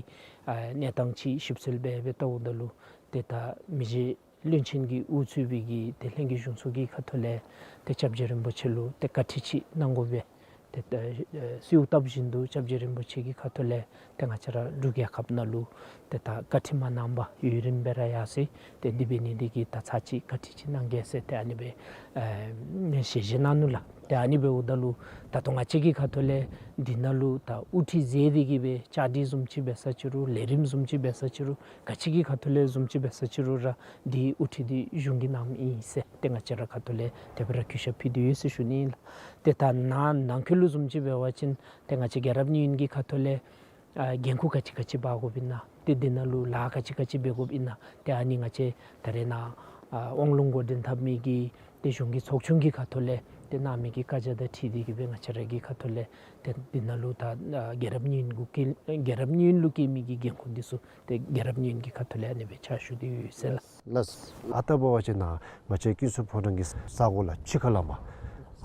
ཨ་གནས་སྟངས་ཅིག་ཞིབ་འཚོལ་འབད་སྦེ་བལྟཝ་ད་ལུ་ཏེ་ད་མི་རྗེ་བློན་ཆེན་གྱིས་དབུ་གཙོས་པའི་གི་ཏེ་ལྷན་རྒྱས་གཞུང་ཚོགས་ཀྱི་ཁ་ཐུག་ལས་ཏེ་སྐྱབས་རྗེ་རིན་པོ་ཆེ་ལུ་ཏེ་བཀའ་ཁྲིད་ཅིག་གནང་དགོ་པས། ཏེ་ད་ཨེ་གསོལཝ་བཏབ་བཞིན་དུ་སྐྱབས་རྗེ་རིན་པོ་ཆེ་གི་ཁ་ཐུག་ལས་ཏེ་ང་བཅས་ར་འབྲུག་རྒྱལ་ཁབ་ནང་ལུ་ཏེ་ད་བཀའ་ཁྲིད་མ་གནང་པར་ཡུན་རིངམོ་སྦེ་ར་ཡར་སོ་ཡི། ཏེ་འདི་འབད་ནི་འདི་གིས་ད་ཚར་གཅིག་བཀའ་ཁྲིད་ཅིག་གནང་གེ་ཟེར་ཏེ་ཨ་ནི་སྦེ་ཨེ་ཞལ་བཞེས་གནང་ནུག་ལགས། ཏེ་ཨ་ནི་འབདཝ་ད་ལུ་ད་ལྟོ་ང་བཅས་ཀྱི་ཁ་ཐུག་ལས་འདི་ནང་ལུ་ད་དབུ་ཁྲིད་མཛད་དེ་གི་སྦེ་བཅའ་སྒྲིག་བཟུམ་ཅིག་འབད་ས་ཅིག་རུང་ལས་རིམ་བཟུམ་ཅིག་འབད་ས་ཅིག་རུང་ག་ཅི་གི་ཁ་ཐུག་ལས་བཟུམ་ཅིག་འབད་ས་ཅིག་རུང་ར་འདི་དབུ་ཁྲིད་འདི་གཞུང་གིས་གནངམ་ཨིན་ཟེར་ཏེ་ང་བཅས་ར་ཁ་ཐུག་ལས་དེ་སྦེ་ར་གུས་ཞབས་ཕུལ་ཏེ་ཡོད་ཟེར་ཞུ་ནི་ཨིན་ལགས། ཏེ་ད་ནཱ་ནང་འཁོད་ལུ་བཟུམ་ཅིག་འབད་བ་ཅིན་ཏེ་ང་བཅས་རྒྱལ་རབས་གཉིས་ཡོན་གྱི་ཁ་ཐུག་ལས་ཨ་འགན་ཁུར་ག་ཅི་ག་ཅི་འབག་དགོཔ་ཨིན་ན་ཏེ་འདི་ནང་ལུ་ལཱ་ག་ཅི་ག་ཅི་འབད་དགོཔ་ཨིན་ན་ཏེ་ཨ་ནི་ང་བཅས་ད་རེས་ནཱ་ཨ་དབང་ལུང་འགོ་འདྲེན་འཐབ་མི་གི་ཏེ་གཞུང་གི་ཚོགས་ཆུང་གི་ཁ་ཐུག་ལས་ཏེ་གནང་མི་གི་བཀའ་རྒྱ་དང་འཁྲིལ་ཏེ་གི་སྦེ་ང་བཅས་ར་གི་ཁ་ཐུག་ལས་ཏེ་འདི་ནང་ལུ་ད་ཨ་རྒྱལ་རབས་གཉིས་ཡོན་གྱི་རྒྱལ་རབས་གཉིས་ཡོན་ལུ་བཀལ་མི་གི་འགན་ཁུར་འདི་ཚུ་ཏེ་རྒྱལ་རབས་གཉིས་ཡོན་གྱི་ཁ་ཐུག་ལས་ཨ་ནི་སྦེ་ཕྱག་ཞུ་སྟེ་ཡོད་ཟེར་ལགས། ལགས། ཨ་རྟག་འབད་བ་ཅིན་ནཱ་ང་བཅས་ཀུན་གསལ་ཕོ་བྲང་གི་ས་གོ་ལགས་ཕྱི་ཁ་ལས་མར་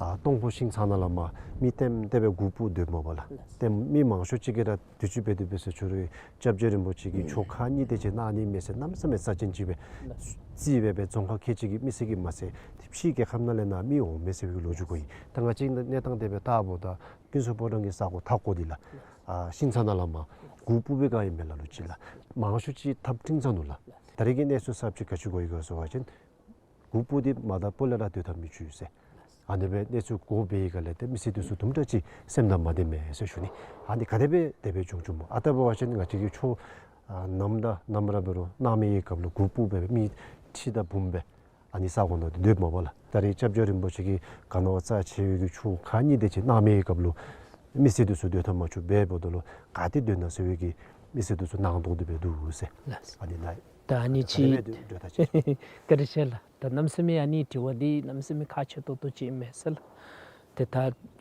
ཨ་སྟོང་ཕོ་ཤིང་ཚང་ནང་ལས་མར་མི་ལྟེམ་ལྟེ་སྦེ་གུར་སྤུབ་སྡོདཔ་མས་པ་ལགས། ཏེ་མི་མང་ཤོས་ཅིག་གིས་ར་དུས་ཅི་འབད་དེ་འབད་ས་ཅིག་རུང་སྐྱབས་རྗེ་རིན་པོ་ཆེ་གིས་ཆོ་ག་གཉིས་དེ་ཅིག་གནང་ནི་མས་ཟེར་གནམ་མེད་ས་མེད་རྩ་ཅན་ཅིག་སྦེ་བརྩིས་སྦེ་སྦེ་རྫོང་ཁག་ཁལ་གཅིག་གི་མི་སེར་གྱིས་མ་ཚད་ཕྱིའི་རྒྱལ་ཁབ་ནང་ལས་ནཱ་མི་འོང་མས་ཟེར་བའི་ལོ་རྒྱུས་གོ་ཡི། ད་ང་བཅས་གནས་སྟངས་དེ་སྦེ་བལྟཝ་ད་ཀུན་གསལ་ཕོ་བྲང་གི་ས་གོ་མཐའ་སྐོར་འདི་ལགས་ཨ་ཤིང་ཚང་ནང་ལས་མར་གུར་སྤུབ་པའི་བསྒང་ཨིན་མས་ལ་ལུ་ཅིག་ལགས། མང་ཤོས་ཅིག་འཐབ་འཕྲིང་ཚང་ནུག་ལགས། ད་རེས་ཀྱི་གནས་ཚུལ་གསརཔ་ཅིག་ག་ཅི་གོ་ཡི་ག་ཟེར་བ་ཅིན་གུར་སྤུབ་སྟེ་མ་དང་པོ་ལས་ར་སྡོད་ཐངས་མི་ཚུགས་ཟེར། ཨ་ནི་སྦེ་གནས་ཚུལ་གོ་བའི་སྒང་ལས་ཏེ་མི་སེར་འདི་ཚུ་དུམ་གྲ་ཅིག་སེམས་ནང་མ་བདེཝ་མས་ཟེར་ཞུ་ནི། ཨ་ནི་ག་དེ་སྦེ་དེ་སྦེ་བྱུང་བྱུངམ་སྨོ། ཨ་རྟག་འབད་བ་ཅིན་ང་བཅས་ཀྱི་ཆོས་ཨ་ནམ་དང་ནམ་ར་འབད་རུང་གནང་མི་གི་སྐབས་ལུ་གུར་སྤུབ་སྦེ་མི་ཁྲི་དང་འབུམ་སྦེ་ཨ་ནི་ས་གོ་ནང་སྡོདཔ་མས་པ་ལགས། ད་རེས་སྐྱབས་རྗེ་རིན་པོ་ཆེ་གིས་ག་ནི་བ་རྩ་ཆེ་བའི་གི་ཆོ་ག་གཉིས་དེ་ཅིག་གནང་མི་གི་སྐབས་ལུ་མི་སེར་འདི་ཚུ་སྡོད་ཐངས་མ་ཚུགས་པར་འབདཝ་ད་ལུ་ག་ཏེ་སྡོད་ན་ཟེར་བའི་གི་མི་སེར་འདི་ཚུ་སྣང་དོགས་དེ་སྦེ་འདུག་ཟེར། ལགས། ཨ་ནི་ནཱ་ད་ཨ་ནི་ཅིག་ག་དེ་ཤེས་ལགས། ད་གནམ་མེད་ས་མེད་ཨ་ནི་དྲི་བ་འདི་གནམ་མེད་ས་མེད་ཁག་ཆེ་ཏོག་ཏོ་ཅིག་ཨིན་མས་ཟེར་ལགས། ཏེ་ད་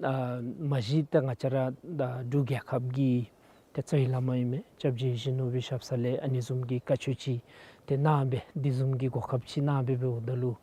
ཨ་མ་གཞི་ད་ང་བཅས་ར་ད་འབྲུག་རྒྱལ་ཁབ་ཀྱི་ཏེ་རྩ་བའི་བླ་མ་ཨིན་མི་སྐྱབས་རྗེ་ཡིད་བཞིན་ནོར་བུའི་ཞབས་ས་ལས་ཨ་ནི་བཟུམ་གྱི་བཀའ་ཆོས་ཅིག་ཏེ་གནང་སྦེ་འདི་བཟུམ་གྱི་གོ་སྐབས་ཅིག་གནང་སྦེ་འབདཝ་ད་ལུ་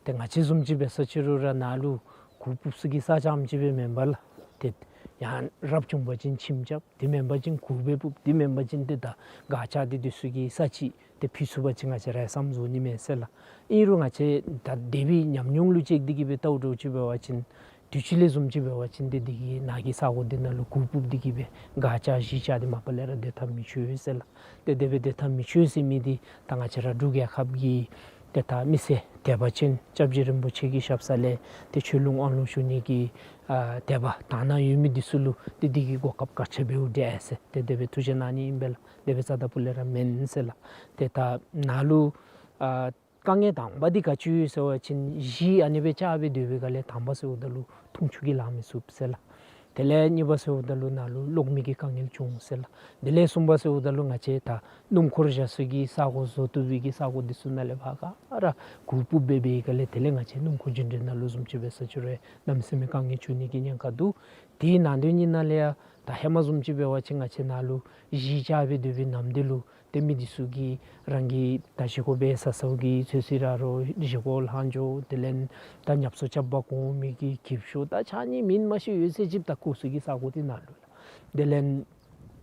ཏེ་ང་བཅས་བཟུམ་ཅིག་འབད་ས་ཅིག་རུང་ར་ནཱ་ལུ་གུར་སྤུབ་ས་གི་ས་རྐྱངམ་ཅིག་སྦེ་མེན་པར་ལགས། ཏེ་ཡང་རབ་བྱུང་པ་ཅིན་ཁྱིམ་རྐྱབ། དེ་མེན་པ་ཅིན་གུར་སྦེ་སྤུབ། དེ་མེན་པ་ཅིན་ཏེ་ད་སྒར་རྐྱབ་སྟེ་འདི་ཚུ་གི་ས་ཅིག་ཏེ་ཕུལ་ཚུགས་པ་ཅིན་ང་བཅས་ར་བསམ་བཟོ་ནི་མས་ཟེར་ལགས། ཨིན་རུང་ང་བཅས་ད་འདས་པའི་ཉམས་མྱོང་ལུ་དཔྱད་དེ་གི་སྦེ་བལྟཝ་འདྲཝ་ཅིག་འབད་བ་ཅིན་དུས་ཅི་ལས་བཟུམ་ཅིག་འབད་བ་ཅིན་ཏེ་འདི་གི་ནཱ་གི་ས་གོ་འདི་ནང་ལུ་གུར་སྤུབ་སྟེ་གི་སྦེ་སྒར་རྐྱབ་གཞིས་རྐྱབ་སྟེ་མ་པ་ལས་ར་སྡོད་ཐངས་མི་ཚུགས་ཟེར་ལགས། ཏེ་དེ་སྦེ་སྡོད་ཐངས་མི་ཚུགས་ཟེར་མི་འདི་ད་ང་བཅས་ར་འབྲུག་རྒྱལ་ཁབ་ཀྱི་ཏེ་ད་མི་སེར་དད་པ་ཅན་སྐྱབས་རྗེ་རིན་པོ་ཆེ་གི་ཞབས་ས་ལས་ཏེ་ཆོས་ལུང་དབང་ལུང་ཞུ་ནི་གི་ཨ་དད་པ་དག་སྣང་ཡོད་མི་འདི་ཚུ་ལུ་ཏེ་འདི་གི་གོ་སྐབས་ག་ཅི་འབདཝ་འདྲས་ཟེར་ཏེ་དེ་སྦེ་ཐུགས་བཞེད་གནང་ནི་ཨིན་པས་ལགས། དེ་སྦེ་རྩ་དང་པོ་ལས་ར་མེན་ཟེར་ལགས། ཏེ་ད་ནཱ་ལུ་ཨ་དཀའ་ངལ་དང་པ་འདི་ག་ཅི་ཡོད་ཟེར་བ་ཅིན་གཞིས་ཨ་ནི་སྦེ་རྐྱབ་སྦེ་སྡོད་པའི་སྒང་ལས་དང་པ་ཟེརཝ་ད་ལུ་འཐུང་ཆུ་གིས་ལང་མི་ཚུགས་ཟེར་ལགས། དེ་ལས་གཉིས་པ་ཟེརཝ་ད་ལུ་ནཱ་ལུ་གློག་མེ་གི་དཀའ་ངལ་བྱུང་ཟེར་ལགས། དེ་ལས་གསུམ་པ་ཟེརཝ་ད་ལུ་ང་བཅས་ད་སྣུམ་འཁོར་བཞག་ས་གི་ས་གོ་བཟོ་བཏུབ་པའི་གི་ས་གོ་འདི་ཚུ་ནང་ལས་ཕར་ག་ར་གུར་སྤུབ་སྦེ་འབད་བའི་སྒང་ལས་དེ་ལས་ང་བཅས་སྣུམ་འཁོར་རྒྱུན་འགྲུལ་ནང་ལུ་བཟུམ་ཅིག་འབད་ས་ཅིག་རུང་གནམ་མེད་ས་མེད་དཀའ་ངལ་བྱུང་ནི་གི་ཉེན་ཁ་འདུག། དེའི་ནང་དོན་གཉིས་ནང་ལས་ཡང་ད་ཧེ་མ་བཟུམ་ཅིག་འབད་བ་ཅིན་ང་བཅས་ནཱ་ལུ་གཞིས་རྐྱབ་སྦེ་སྡོད་པའི་ནམ་དུས་ལུ་ ཏེ་མི་འདི་ཚུ་གིས་རང་གི་ད་བཞེས་སྒོ་འབད་ས་སོ་གི་ཚོད་བསྲེ་ར་རོ་བཞེས་སྒོ་ལྷག་འགྱོ། དེ་ལས་ད་ཉབ་སོ་རྐྱབ་པར་དགོ་མི་གི་གིབ་ཤོག་ད་ཆ་ནི་མིན་མ་ཤེས་ཡོད་ཚད་ཅིག་ད་ཁོང་ཚུ་གི་ས་གོ་འདི་ནང་ལུ་ལགས། དེ་ལས་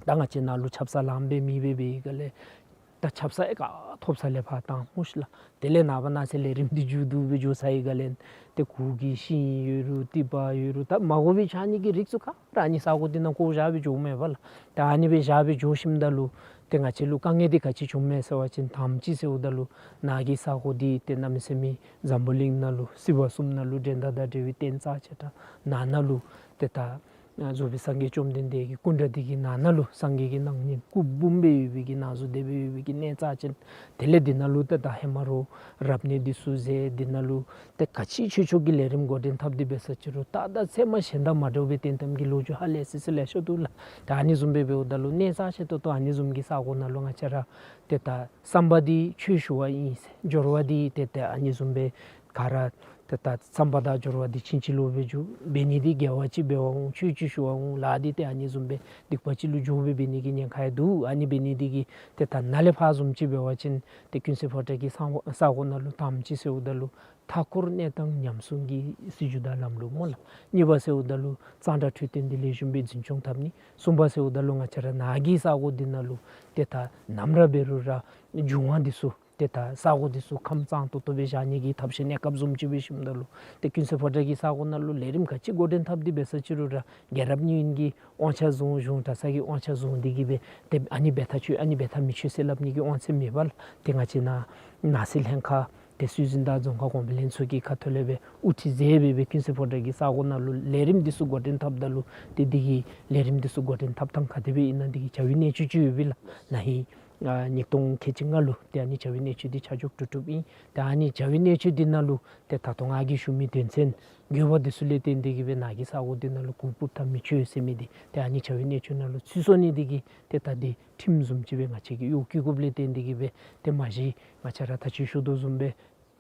ད་ང་བཅས་ནང་ལུ་ཆབ་གསང་ལངམ་སྦེ་མེད་པས་སྦེ་ག་ལས་ད་ཆབ་གསང་ཡང་ག་ཐོབ་ས་ལས་ཕར་བཏང་སྨོ་ཤིག་ལགས། དེ་ལས་ནངས་པ་གནངས་ཚེ་ལས་རིམ་འདི་མཇུག་བསྡུ་སྦེ་འགྱོ་ཚར་ཡི་ག་ལས་ཏེ་གུ་གི་ཤིང་ཡོད་རུང་ཏི་པ་ཡོད་རུང་ད་མ་དགོ་པའི་ཆ་ནི་གི་རིགས་ཚུ་ག་ར་ཨ་ནི་ས་གོ་འདི་ནང་བཀོ་བཞག་སྦེ་འགྱོཝ་མས་པ་ལགས། ད་ཨ་ནི་སྦེ་བཞག་སྦེ་འགྱོ་ཞིནམ་ད་ལུ་ཏེ་ང་བཅས་ལུ་དཀའ་ངལ་འདི་ག་ཅི་བྱུངམ་མས་ཟེར་བ་ཅིན་དང་པ་ཅིག་ཟེརཝ་ད་ལུ་ནཱ་གི་ས་གོ་འདི་ཏེ་གནམ་མེད་ས་མེད་འཛམ་བུ་གླིང་ནང་ལུ་སྲིད་པ་གསུམ་ནང་ལུ་འགྲན་ཟླ་དང་བྲལ་བའི་རྟེན་རྩ་ཆེ་དྲགས་ནང་ན་ལུ་ཏེ་ད་རྫོགས་པའི་སངས་རྒྱས་བཅོམ་ལྡན་འདས་ཀྱི་སྐུ་འདྲ་འདི་གི་ནང་ན་ལུ་སངས་རྒྱས་ཀྱི་སྣང་བརྙན་སྐུ་འབུམ་སྦེ་ཡོད་པའི་གི་ནང་གཟུངས་དེ་སྦེ་ཡོད་པའི་གི་གནས་རྩ་ཆེན། དེ་ལས་འདི་ནང་ལུ་ཏེ་ད་ཧེ་མ་རོགས་རབ་གནས་འདི་ཚུ་མཛད། འདི་ནང་ལུ་ཏེ་ག་ཅི་ཆོས་ཕྱོགས་ཀྱི་ལས་རིམ་འགོ་འདྲེན་འཐབ་སྟེ་འབད་ས་ཅིག་རུང་ད་ད་ཚད་མ་གཞན་དང་མ་འདྲཝ་སྦེ་བསྟན་ཐབས་ཀྱི་ལོ་རྒྱུས་ཧ་ལས་སི་སི་ལེ་ཤ་འདུག་ལགས། ད་ཨ་ནི་བཟུམ་སྦེ་འབདཝ་ད་ལུ་གནས་རྩ་ཆེ་ཏོག་ཏོ་ཨ་ནི་བཟུམ་གྱི་ས་གོ་ནང་ལུ་ང་བཅས་ར་ཏེ་ད་བསམ་པ་འདི་ཆོས་ཞུ་བ་ཨིན་ཟེར། སྦྱོར་བ་འདི་ཏེ་ད་ཨ་ནི་བཟུམ་སྦེ་ག་ར་ཏེ་ད་བསམ་པ་དང་སྦྱོར་བ་འདི་ཕྱིན་ཅི་ལོག་སྦེ་འགྱོ། འབད་ནི་འདི་དགེ་བ་ཅིག་འབད་བར་འོང་། ཆོས་ཅིག་ཞུ་བར་འོང་ལཱ་འདི་ཏེ་ཨ་ནི་བཟུམ་སྦེ་སྡིག་པ་ཅིག་ལུ་འགྱོ་སྦེ་འབད་ནི་གི་ཉེན་ཁ་ཡང་འདུག། ཨ་ནི་འབད་ནི་འདི་གིས་ཏེ་ད་ནཱ་ལས་ཕར་བཟུམ་ཅིག་འབད་བ་ཅིན་ཏེ་ཀུན་གསལ་ཕོ་བྲང་གི་ས་གོ་ནང་ལུ་དང་པ་ཅིག་ཟེརཝ་ད་ལུ་མཐའ་འཁོར་གནས་སྟངས་ཉམས་སྲུང་གི་སྲིད་བྱུས་དང་ལམ་ལུགས་སྨོ་ལགས། གཉིས་པ་ཟེརཝ་ད་ལུ་གཙང་སྦྲ་འཕྲོད་བསྟེན་འདི་ལེགས་ཤོམ་སྦེ་འཛིན་སྐྱོང་འཐབ་ནི། གསུམ་པ་ཟེརཝ་ད་ལུ་ང་བཅས་ར་ནཱ་གི་ས་གོ་འདི་ནང་ལུ་ཏེ་ད་ནམ་ར་འབད་རུང་ར་འབྱུང་བ་འདི་ཚུ་ཏེ་ད་ས་གོ་འདི་ཚུ་ཁམས་གཙང་ཏོག་ཏོ་སྦེ་བཞག་ནི་གི་ཐབས་ཤེས་གནས་སྐབས་བཟུམ་ཅིག་འབད་ཞིནམ་ད་ལུ་ཏེ་ཀུན་གསལ་ཕོ་བྲང་གི་ས་གོ་ནང་ལུ་ལས་རིམ་ག་ཅི་འགོ་འདྲེན་འཐབ་སྟེ་འབད་ས་ཅིག་རུང་ར་རྒྱལ་རབས་གཉིས་ཡོན་གྱི་དབང་ཆ་བཟུང་གཞུང་གྲྭ་ཚང་གི་དབང་ཆ་བཟུང་འདི་གིས་སྦེ་ཏེ་ཨ་ནི་འབད་ཐག་ཆོད་ཨ་ནི་འབད་ཐག་མི་ཆོད་ཟེར་སླབ་ནི་གི་དབང་ཚད་མེད་པ་ལགས། ཏེ་ང་བཅས་ནཱ་ནང་སྲིད་ལྷན་ཁག་ཏེ་སྲོལ་འཛིན་དང་རྫོང་ཁག་གོང་འཕེལ་ལྷན་ཚོགས་ཀྱི་ཁ་ཐུག་ལས་སྦེ་དབུ་ཁྲིད་མཛད་སྦེ་སྦེ་ཀུན་གསལ་ཕོ་བྲང་གི་ས་གོ་ནང་ལུ་ལས་རིམ་འདི་ཚུ་འགོ་འདྲེན་འཐབ་ད་ལུ་ཏེ་འདི་གི་ལས་རིམ་འདི་ཚུ་འགོ་འདྲེན་འཐབ་ཐངས་ག་དེ་སྦེ་ཨིན་ན་འདི་གི་བྱ་བའི་གནད་སྤྱོད་ཅིག་ཡོད་པས་ལགས། ན་ཧིང་ཨ་ཉིས་སྟོང་ཁལ་གཅིག་ལྔ་ལུ་ཏེ་ཨ་ནི་བྱ་བའི་གནད་སྤྱོད་འདི་ཆ་འཇོག་གྲུབ་གྲུབ་ཨིན། ཏེ་ཨ་ནི་བྱ་བའི་གནད་སྤྱོད་འདི་ནང་ལུ་ཏེ་ད་ལྟོ་ང་གིས་ཞུ་མི་དོན་ཚན་དགོས་པ་འདི་ཚུ་ལས་བརྟེན་ཏེ་གིས་སྦེ་ནཱ་གི་ས་གོ་འདི་ནང་ལུ་གུ་སྤུབ་ཐབས་མི་ཆོག་ཟེར་མི་འདི་ཏེ་ཨ་ནི་བྱ་བའི་གནད་སྤྱོད་ནང་ལུ་ཚུད་སོང་ནི་འདི་གིས་ཏེ་ད་འདི་ཁྲིམས་བཟུམ་ཅིག་སྦེ་ང་བཅས་ཀྱིས་གཡོག་བཀོལ་དགོཔ་ལས་བརྟེན་ཏེ་གིས་སྦེ་ཏེ་མ་གཞི་ང་བཅས་ར་ད་ཅི་ཞུ་དོ་བཟུམ་སྦེ་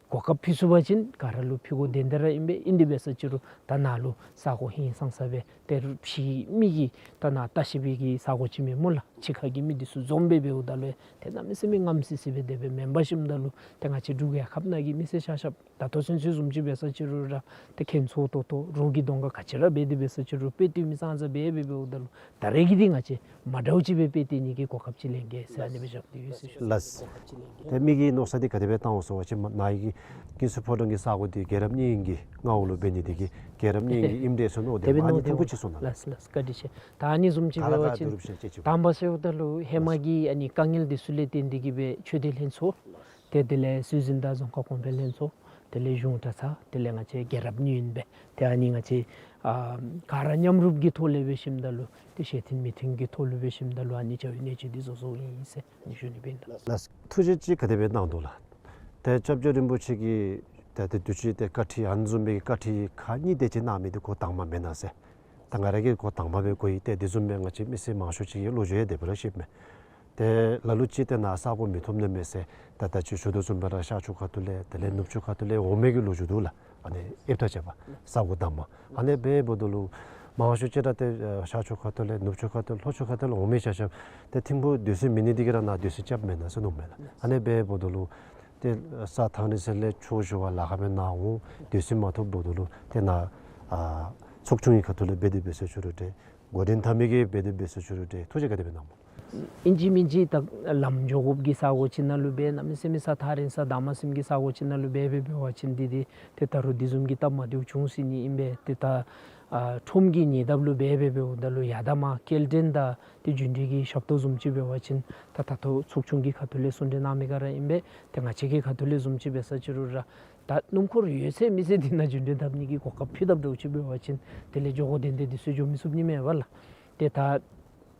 གོ་སྐབས་ཕུལ་ཚུགས་པ་ཅིན་ག་ར་ལུ་ཕུལ་དགོ་དོན་དེ་ར་ཨིན་པས། ཨིན་དེ་འབད་ས་ཅིག་རུང་ད་ནཱ་ལུ་ས་གོ་ཧིང་སངས་ས་སྦེ་ཏེ་རུ་ཕྱི་མི་གིས་ད་ནཱ་བལྟ་ཤེས་པའི་གི་ས་གོ་ཅིག་མེན་སྨོ་ལགས། ཕྱི་ཁ་གི་མི་འདི་ཚུ་འཛོམས་སྦེ་འབདཝ་ད་ལུ་ཏེ་གནམ་མེད་ས་མེད་ངམ་སི་སི་སྦེ་དེ་སྦེ་མེན་པར་ཞིནམ་ད་ལུ་ཏེ་ང་བཅས་འབྲུག་རྒྱལ་ཁབ་ནང་གི་མི་སེར་ཤ་ཤ་ད་ལྟོ་ཚུན་ཚོད་བཟུམ་ཅིག་འབད་ས་ཅིག་རུང་ར་ཏེ་ཁྱད་མཚར་ཏོག་ཏོ་རོགས་ཀྱི་གདོང་ཁར་ག་ཅི་ར་འབད་དེ་འབད་ས་ཅིག་རུང་དཔེ་སྟོན་མི་ཙང་ཙ་འབད་འབད་འབདཝ་ད་ལུ་ད་རེས་ཀྱི་འདི་ང་བཅས་མ་འདྲཝ་ཅིག་སྦེ་དཔེ་སྟོན་ནི་གི་གོ་སྐབས་ཅིག་ལེན་གེ་ཟེར་ཨ་ནི་སྦེ་བཞག་སྟེ་ཡོད་ཟེར་ཞུ། ལགས། ཏེ་མི་གི་མནོ་བསམ་འདི་ག་དེ་སྦེ་བཏང་འོང་ཟེར་བ་ཅིན་ནཱ་གི་ཀུན་གསལ་ཕོ་བྲང་གི་ས་གོ་འདི་རྒྱལ་རབས་གཉིས་ཡོན་གྱི་མངའ་འོག་ལུ་འབད་ནི་འདི་གིས་རྒྱལ་རབས་གཉིས་ཡོན་གྱི་ཨིནམ་འདྲས་ཟེར་མནོ་དེ་སྦེ་མནོ་ཨ་ནི་ཐུང་ཀུ་ཅིག་གསུང་གནང་། ལགས་ལགས། བཀའ་དྲིན་ཆེ། ད་ཨ་ནི་བཟུམ་ཅིག་འབད་བ་ཅིན་དང་པ་ཟེརཝ་ད་ལུ་ཧེ་མ་གི་ཨ་ནི་དཀའ་ངལ་འདི་ཚུ་ལས་བརྟེན་ཏེ་གིས་སྦེ་ཆོས་སྡེ་ལྷན་ཚོགས་ཏེ་དེ་ལས་སྲོལ་འཛིན་དང་རྫོང་ཁ་གོང་འཕེལ་ལྷན་ཚོགས་དེ་ལས་གཞུང་གྲྭ་ཚང་དེ་ལས་ང་བཅས་རྒྱལ་རབས་གཉིས་ཡོན་སྦེ་ཏེ་ཨ་ནི་ང་བཅས་ཨ་ག་ར་མཉམ་རུབ་ཀྱི་ཐོག་ལས་འབད་ཞིནམ་ད་ལུ་ཏེ་ཞལ་མཐུན་མི་མཐུན་གྱི་ཐོག་ལུ་འབད་ཞིནམ་ད་ལུ་ཨ་ནི་བྱ་བའི་གནད་སྤྱོད་འདི་བཟོ་བཟོཝ་ཨིན་ཟེར་ཨ་ནི་ཞུ་ནི་སྦེ་ཨིན་ལགས། ལགས། ཐུགས་རྗེ་ཅིག་ག་དེ་སྦེ་གནང་དོ་ལགས། ཏེ་སྐྱབས་རྗེ་རིན་པོ་ཆེ་གིས་ད་ཏེ་དུས་ཅི་ཏེ་བཀའ་ཁྲིད་ཨ་ནི་བཟུམ་སྦེ་བཀའ་ཁྲིད་ཁག་གཉིས་དེ་ཅིག་གནང་མི་འདི་འགོ་དང་པ་མེན་ན་ཟེར། ད་ང་ར་གིས་འགོ་དང་པ་སྦེ་གོ་ཡི། ཏེ་དེ་བཟུམ་སྦེ་ང་བཅས་མི་སེར་མང་ཤོས་ཅིག་གི་ལོ་རྒྱུས་ཡང་དེ་སྦེ་ར་ཤེསཔ་མས། ཏེ་ལ་ལུ་ཅིག་ཏེ་ནཱ་ས་གོ་མི་ཐོབ་ནི་མས་ཟེར་ད་ད་ཅི་ཞུ་དོ་བཟུམ་སྦེ་ར་ཤར་ཕྱོགས་ཁ་ཐུག་ལས་དེ་ལས་ནུབ་ཕྱོགས་ཁ་ཐུག་ལས་འོང་མི་གི་ལོ་རྒྱུས་འདུག་ལགས། ཨ་ནི་ཨེབ་ཐང་བཅད་པ་ས་གོ་དང་པ་ཨ་ནི་སྦེ་འབདཝ་ད་ལུ་མང་ཤོས་ཅིག་ར་ཏེ་ཤར་ཕྱོགས་ཁ་ཐུག་ལས་ནུབ་ཕྱོགས་ཁ་ཐུག་ལྷོ་ཕྱོགས་ཁ་ཐུག་ལས་འོང་མི་ཤ་ཤ་ཏེ་ཐིམ་ཕུག་སྡོད་ས་མེད་ནི་འདི་གིས་ར་ནཱ་སྡོད་ས་རྐྱབ་མེན་ན་ཟེར་མནོཝ་མས་ལགས། ཨ་ནི་སྦེ་འབདཝ་ད་ལུ་ཏེ་ས་ཐང་རིང་ས་ལས་ཆོས་ཞུ་བར་ལཱ་ཁག་སྦེ་ནཱ་འོང་སྡོད་ས་མ་ཐོབ་འབདཝ་ད་ལུ་ཏེ་ནཱ་ཨ་ཚོགས་ཆུང་གི་ཁ་ཐུག་ལས་འབད་དེ་འབད་ས་ཅིག་རུང་ཏེ་འགོ་འདྲེན་འཐབ་མི་གིས་འབད་དེ་འབད་ས་ཅིག་རུང་ཏེ་ཐུགས་རྗེ་ག་དེ་སྦེ་གནངམ་སྨོ། ཨིན་ཅི་མིན་ཅི་ད་ལམ་འགྱོ་དགོཔ་གི་ས་གོ་ཅིག་ནང་ལུ་སྦེ་གནམ་མེད་ས་མེད་ས་ཐག་རིང་ས་དྭངས་མ་སིམ་གྱི་ས་གོ་ཅིག་ནང་ལུ་སྦེ་འབད་འབད་བ་ཅིན་འདི་འདི་ཏེ་ད་རུང་དེ་བཟུམ་གྱི་སྟབས་མ་བདེཝ་འབྱུང་སྲིད་ནི་ཨིན་པས། ཏེ་ད་ཨ་ཁྲོམ་གྱི་ཉེ་འདབས་ལུ་སྦེ་འབད་འབདཝ་ད་ལུ་ཡར་དང་མར་སྐྱེལ་འདྲེན་དང་ཏེ་རྒྱུན་འགྲུལ་གྱི་ཞབས་ཏོག་བཟུམ་ཅིག་འབད་བ་ཅིན་ད་ད་ལྟོ་ཚོགས་ཆུང་གི་ཁ་ཐུག་ལས་གསུང་གྲོས་གནང་མི་ག་ར་ཨིན་པས། ཏེ་ང་བཅས་ཀྱི་ཁ་ཐུག་ལས་བཟུམ་ཅིག་འབད་ས་ཅིག་རུང་ར་ད་སྣུམ་འཁོར་ཡོད་ཚད་མེད་ཚད་འདི་ནང་རྒྱུན་འགྲུལ་འཐབ་ནི་གི་གོ་སྐབས་ཕུལ་དཔ་འདྲཝ་ཅིག་འབད་བ་ཅིན་དེ་ལས་འགྱོ་དགོ་དོན་དེ་འདི་ཚུ་འགྱོ་མི་ཚུགས་ནི་མས་པ་ལགས། ཏེ་ད་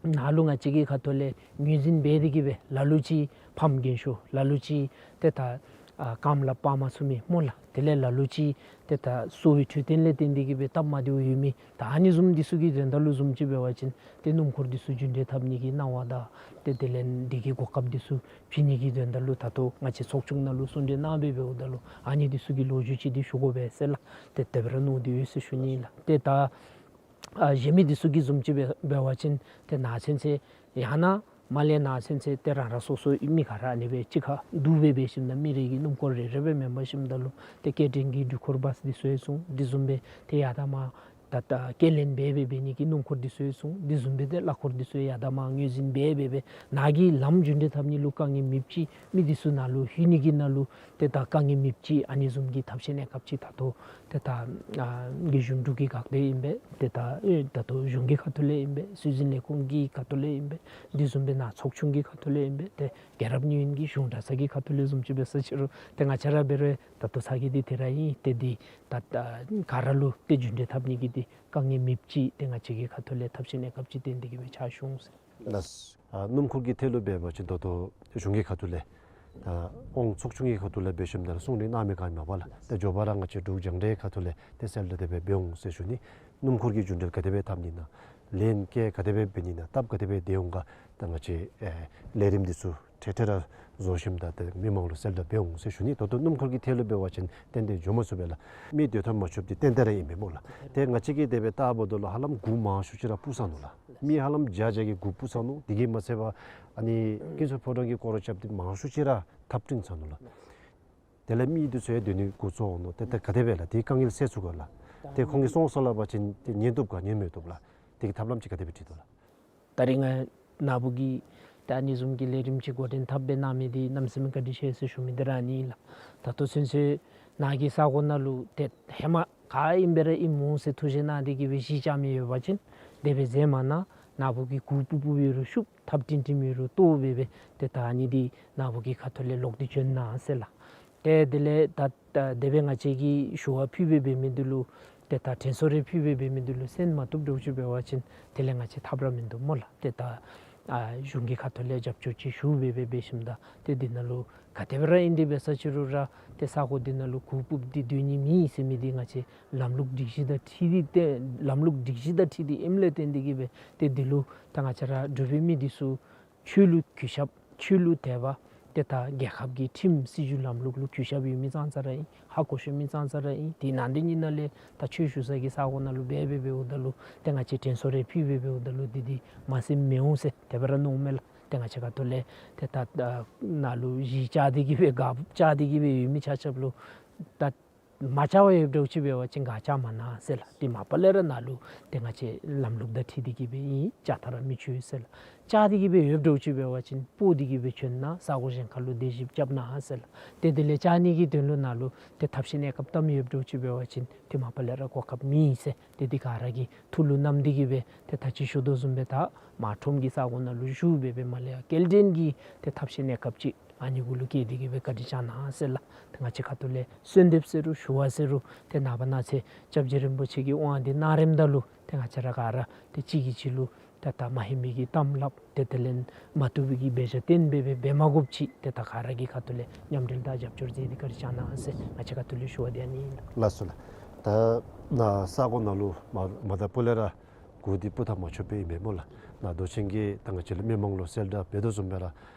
ནཱ་ལུ་ང་བཅས་ཀྱི་ཁ་ཐུག་ལས་ངོས་འཛིན་འབད་དེ་གིས་སྦེ་ལ་ལུ་ཅིག་ཕམ་རྒན་ཤོས་ལ་ལུ་ཅིག་ཏེ་ད་ཨ་རྐངམ་ལགཔ་སྤར་མ་ཚུགས་མི་སྨོ་ལགས། དེ་ལས་ལ་ལུ་ཅིག་ཏེ་ད་གསོ་བའི་འཕྲོད་བསྟེན་ལས་བརྟེན་ཏེ་གིས་སྦེ་སྟབས་མ་བདེཝ་ཡོད་མི་ད་ཨ་ནི་བཟུམ་འདི་ཚུ་གི་དོན་དག་ལུ་བཟུམ་ཅིག་འབད་བ་ཅིན་ཏེ་སྣུམ་འཁོར་འདི་ཚུ་རྒྱུན་འགྲུལ་འཐབ་ནི་གི་གནང་བ་དང་ཏེ་དེ་ལས་འདི་གི་གོ་སྐབས་འདི་ཚུ་ཕུལ་ནི་གི་དོན་དག་ལུ་ད་ལྟོ་ང་བཅས་ཚོགས་ཆུང་ནང་ལུ་གསུང་གྲོས་གནང་སྦེ་འབདཝ་ད་ལུ་ཨ་ནི་འདི་ཚུ་གི་ལོ་རྒྱུས་ཅིག་འདི་ཞུ་དགོ་པས་ཟེར་ལགས། ཏེ་དེ་སྦེ་ར་མནོ་སྟེ་ཡོད་ཟེར་ཞུ་ནི་ལགས། ཏེ་ད་ཨ་གཞན་མི་འདི་ཚུ་གི་བཟུམ་ཅིག་འབད་འབད་བ་ཅིན་ཏེ་ནཱ་ཚུན་ཚོད་ཡང་ན་ མར་ལས་ནཱ་ཚུན་ཚོད་ཏེ་རང་རང་སོ་སོ་མི་ག་ར་ཨ་ནི་སྦེ་གཅིག་ཁར་འདུ་སྦེ་འབད་ཞིནམ་ད་མི་རེ་གི་སྣུམ་འཁོར་རེ་རེ་སྦེ་མེན་པར་ཞིནམ་ད་ལུ་ཏེ་སྐྱེལ་འདྲེན་གྱི་འགྲུལ་འཁོར་བཱསི་འདི་ཚུ་ཡང་བཟུང་། འདི་བཟུམ་སྦེ་ཏེ་ཡར་དང་མར་ད་ད་སྐྱེལ་ལེན་འབད་འབད་འབད་ནི་གི་སྣུམ་འཁོར་འདི་ཚུ་ཡང་བཟུང་། འདི་བཟུམ་སྦེ་ཏེ་གླ་འཁོར་འདི་ཚུ་ཡང་ཡར་དང་མར་ངོས་འཛིན་འབད་འབད་སྦེ་ནཱ་གི་ལམ་རྒྱུན་འགྲུལ་འཐབ་ནི་ལུ་དཀའ་ངལ་མེདཔ་ཅིག་མི་འདི་ཚུ་ནཱ་ལུ་ལྷོད་ནི་གི་ནང་ལུ་ཏེ་ད་དཀའ་ངལ་མེདཔ་ཅིག་ཨ་ནི་བཟུམ་གྱི་ཐབས་ཤེས་གནས་སྐབས་ཅིག་ད་ལྟོ་ཏེ་ད་ཨ་རྒྱལ་གཞུང་འབྲུག་གི་འགག་སྡེ་ཨིན་པས། ཏེ་ད་ཨེ་ད་ལྟོ་གཞུང་གི་ཁ་ཐུག་ལས་ཨིན་པས། སྲོལ་འཛིན་ལས་ཁུངས་ཀྱི་ཁ་ཐུག་ལས་ཨིན་པས། འདི་བཟུམ་སྦེ་ནཱ་ཚོགས་ཆུང་གི་ཁ་ཐུག་ལས་ཨིན་པས། ཏེ་རྒྱལ་རབས་གཉིས་ཡོན་གྱི་གཞུང་གྲྭ་ཚང་གི་ཁ་ཐུག་ལས་བཟུམ་ཅིག་འབད་ས་ཅི་རུང་ཏེ་ང་བཅས་ར་འབད་རུང་ད་ལྟོ་ཚར་གྱི་འདི་དེ་ར་ཨིན། ཏེ་འདི་ད་ད་ག་ར་ལུ་ཏེ་རྒྱུན་འགྲུལ་འཐབ་ནི་གི་འདི་དཀའ་ངལ་མེདཔ་ཅིག་ཏེ་ང་བཅས་ཀྱི་ཁ་ཐུག་ལས་ཐབས་ཤེས་གནས་སྐབས་ཅིག་བཏོན་ཏེ་གི་སྦེ་ཕྱག་ཞུ་འོང་ཟེར། ལགས། ཨ་སྣུམ་འཁོར་གྱི་ཐད་ལུ་འབད་བ་ཅིན་ད་ལྟོ་གཞུང་གི་ཁ་ཐུག་ལས་ཨ་ཨོང་ཚོགས་ཆུང་གི་ཁ་ཐུག་ལས་འབད་ཞིནམ་ད་གསུང་གྲོས་གནང་མི་ག་ཡང་མེད་པས་ལགས། ཏེ་མགྱོགས་པ་ར་ང་བཅས་འབྲུག་རྒྱང་བསྒྲགས་ཁ་ཐུག་ལས་ཏེ་གསལ་བསྒྲགས་དེ་སྦེ་འབད་འོང་ཟེར་ཞུ་ནི། སྣུམ་འཁོར་གྱི་རྒྱུན་འགྲུལ་ག་དེ་སྦེ་འཐབ་ནི་ན་ལན་བཀལ་ག་དེ་སྦེ་འབད་ནི་ན་སྟབས་ག་དེ་སྦེ་བདེ་འོང་ག་ད་ང་བཅས་ཨེ་ལས་རིམ་འདི་ཚུ་འཕྲལ་འཕྲལ་ར་བཟོ་ཞིནམ་ད་ཏེ་མི་མང་ལུ་གསལ་བསྒྲགས་འབད་འོང་ཟེར་ཞུ་ནི། ད་ལྟོ་སྣུམ་འཁོར་གྱི་ཐད་ལུ་འབད་བ་ཅིན་ཏན་ཏན་འགྱོ་མ་ཚུགས་པས་ལགས། མི་སྡོད་ཐངས་མ་ཆོགཔ་འདི་ཏན་ཏན་ར་ཨིན་པས་སྨོ་ལགས། ཏེ་ང་བཅས་ཀྱིས་དེ་སྦེ་བལྟཝ་ད་ལུ་ཧ་ལམ་གུ་མང་ཤོས་ཅིག་ར་སྤུར་ཚར་ནུག་ལགས། མི་ཧ་ལམ་བརྒྱ་བརྒྱ་གིས་གུ་སྤུར་ཚར་ནུག། དེ་གིས་མ་ཚད་པར་ཨ་ནི་ཀུན་གསལ་ཕོ་བྲང་གི་སྐོར་ར་རྐྱབ་སྟེ་མང་ཤོས་ཅིག་ར་འཐབ་འཁྲུག་ཚར་ནུག་ལགས། དེ་ལས་མི་འདི་ཚུ་ཡང་སྡོད་ནི་འགོ་བཙུགས་འོང་ནུག། ཏེ་ད་ག་དེ་སྦེ་ལགས། དེ་དཀའ་ངལ་སེལ་ཚུགས་ག་ལགས། ཏེ་ཁོང་གིས་སོང་སོང་ལ་བ་ཅིན་ཏེ་ཉན་བཏུབ་ག་ཉན་མི་བཏུབ་ལགས། དེ་གི་ཐབས་ལམ་ཅིག་ག་དེ་སྦེ་ཁྲིད་དོ་ལགས། ད་རིས་ང་ནཱ་བུ་གིས་ད་ཨ་ནི་བཟུམ་གྱི་ལས་རིམ་ཅིག་འགོ་འདྲེན་འཐབ་སྦེ་གནང་མི་འདི་གནམ་མེད་ས་མེད་བཀའ་དྲིན་ཆེ་ཟེར་ཞུ་མི་འདི་ར་ཨ་ནི་ལགས། ད་ལྟོ་ཚུན་ཚོད་ནཱ་གི་ས་གོ་ནང་ལུ་ཏེ་ཧེ་མ་ག་ཨིནམ་སྦེ་ར་ཨིནམ་འོང་ཟེར་ཐུགས་བཞེད་གནང་སྟེ་གི་སྦེ་གཞི་བཅག་མི་ཡོད་པ་ཅིན་དེ་སྦེ་མཛད་མ་གནང་། ནཱ་བུ་གིས་གུ་སྤུར་སྤུར་བའི་རུང་ཤུགས་འཐབ་འཁྲུག་འཁྲུག་མི་རུང་ལྟོ་འབད་སྦེ་ཏེ་ད་ཨ་ནི་འདི་ནཱ་བུ་གི་ཁ་ཐུག་ལས་ལོག་སྟེ་བྱོན་གནང་ཟེར་ལགས། ཏེ་དེ་ལས་ད་ད་དེ་སྦེ་ང་བཅས་ཀྱིས་ཞུ་བ་ཕུལ་སྦེ་འབད་མི་འདི་ལུ་ཏེ་ད་དྲན་གསོ་རེ་ཕུལ་སྦེ་འབད་མི་འདི་ལུ་གསན་མ་བཏུབ་འདྲཝ་ཅིག་འབད་བ་ཅིན་དེ་ལས་ང་བཅས་ཐབས་ར་མིན་འདུག་སྨོ་ལགས། ཏེ་ད་ཨ་གཞུང་གི་ཁ་ཐུག་ལས་རྒྱབ་སྐྱོར་ཅིག་ཞུ་སྦེ་འབད་འབད་ཞིནམ་ད་ཏེ་འདི་ནང་ལུ་ག་དེ་སྦེ་ར་ཨིན་ཏེ་འབད་ས་ཅི་རུང་ར་ཏེ་ས་གོ་འདི་ནང་ལུ་གུ་སྤུར་ཏེ་སྡོད་ནི་མེད་ཟེར་མི་འདི་ང་བཅས་ལམ་ལུགས་སྒྲིག་གཞི་དང་འཁྲིལ་ཏེ་ལམ་ལུགས་སྒྲིག་གཞི་དང་འཁྲིལ་ཏེ་ཨིནམ་ལས་བརྟེན་ཏེ་གི་སྦེ་ཏེ་འདི་ལུ་ད་ང་བཅས་ར་འབྲུག་པའི་མི་འདི་ཚུ་ཆོས་ལུ་གུས་ཞབས་ཆོས་ལུ་དད་པ་ཏེ་ད་རྒྱལ་ཁབ་ཀྱི་ཁྲིམས་སྲིད་བྱུས་ལམ་ལུགས་ལུ་གུས་ཞབས་ཡོད་མི་ཙང་ཙ་ར་ཨིན། ཧ་གོ་ཤེས་མི་ཙང་ཙ་ར་ཨིན། དེ་ནང་དེ་ཉིད་ནང་ལས་ད་ཆོས་ཞུ་ས་གི་ས་གོ་ནང་ལུ་འབད་འབད་འབདཝ་ད་ལུ་ཏེ་ང་བཅས་དྲན་གསོ་རེ་ཕུལ་འབད་འབདཝ་ད་ལུ་འདི་འདི་མ་གསནམ་མི་འོང་ཟེར་དེ་སྦེ་ར་མནོཝ་མས་ལགས། ཏེ་ང་བཅས་ཁ་ཐུག་ལས་ཏེ་ད་ནཱ་ལུ་གཞི་བཅག་སྟེ་གི་སྦེ་དགའ་བཅག་སྟེ་གི་སྦེ་ཡོད་མི་ཆ་ཁྱབ་ལུ་ད་མ་བཅག་པར་ཡོདཔ་འདྲཝ་ཅིག་འབད་བ་ཅིན་ག་བཅག་མ་གནང་ཟེར་ལགས། དེ་མ་པ་ལས་ར་ནཱ་ལུ་ཏེ་ང་བཅས་ལམ་ལུགས་དང་འཁྲིལ་ཏེ་གི་སྦེ་ཨིན། བཅག་ཐབས་ར་མི་ཆོག་ཟེར་ལགས། བཅག་སྟེ་གི་སྦེ་ཡོདཔ་འདྲཝ་ཅིག་འབད་བ་ཅིན་སྤོ་སྟེ་གི་སྦེ་བྱོན་གནང་། ས་གོ་གཞན་ཁ་ལུ་དེ་བཞིན་རྐྱབ་གནང་ཟེར་ལགས། ཏེ་དེ་ལས་བཅག་ནི་གི་དོན་ལུ་ནཱ་ལུ་ཏེ་ཐབས་ཤེས་གནས་སྐབས་བཏངམ་ཡོདཔ་འདྲཝ་ཅིག་འབད་བ་ཅིན་དེ་མ་པ་ལས་ར་གོ་སྐབས་མེད་ཟེར། ཏེ་འདི་ག་ར་གིས་ཐུགས་ལུ་བསྣམས་ཏེ་གི་སྦེ་ཏེ་ད་ཅི་ཞུ་དོ་བཟུམ་སྦེ་ད་མ་ཁྲོམ་གྱི་ས་གོ་ནང་ལུ་བཞུགས་སྦེ་སྦེ་མར་ལས་ཡར་སྐྱེལ་འདྲེན་གྱི་ཏེ་ཐབས་ཤེས་གནས་སྐབས་ཅིག་ཨ་ནི་གུ་ལུ་བསྐྱལ་ཏེ་གི་སྦེ་བཀའ་དྲིན་བསྐྱང་གནང་ཟེར་ལགས། ཏེ་ང་བཅས་ཁ་ཐུག་ལས་གསོལ་འདེབས་ཟེར་རུང་ཞུ་བ་ཟེར་རུང་ཏེ་ནངས་པ་གནངས་ཚེ་སྐྱབས་རྗེ་རིན་པོ་ཆེ་གི་དབང་འདི་གནང་རནམ་ད་ལུ་ཏེ་ང་བཅས་ར་ག་ར་ཏེ་གཅིག་གིས་གཅིག་ལུ་ཏེ་ད་མ་ཧེ་མི་གི་གཏམ་སླབ་ཏེ་དེ་ལས་མ་བཏུབ་པའི་གི་འབད་བཞག་བཏོན་འབད་འབད་འབད་མ་དགོཔ་ཅིག་ཏེ་ད་ག་ར་གི་ཁ་ཐུག་ལས་མཉམ་འབྲེལ་དང་རྒྱབ་སྐྱོར་མཛད་དེ་བཀའ་དྲིན་བསྐྱང་གནང་ཟེར་ང་བཅས་ཁ་ཐུག་ལས་ཞུ་བ་དེ་ཨ་ནི་ཨིན་ལགས། ལགས་སོ་ལགས། ད་ནཱ་ས་གོ་ནང་ལུ་མ་མ་ད་སྤོ་ལས་ར་གུ་འདི་སྤུར་ཐབས་མ་ཆོགཔ་སྦེ་ཨིན་པས་སྨོ་ལགས། ནཱ་མདོ་ཆེན་གྱིས་ད་ང་བཅས་ལུ་མི་མང་ལུ་གསལ་བསྒྲགས་འབད་དོ་བཟུམ་སྦེ་ར་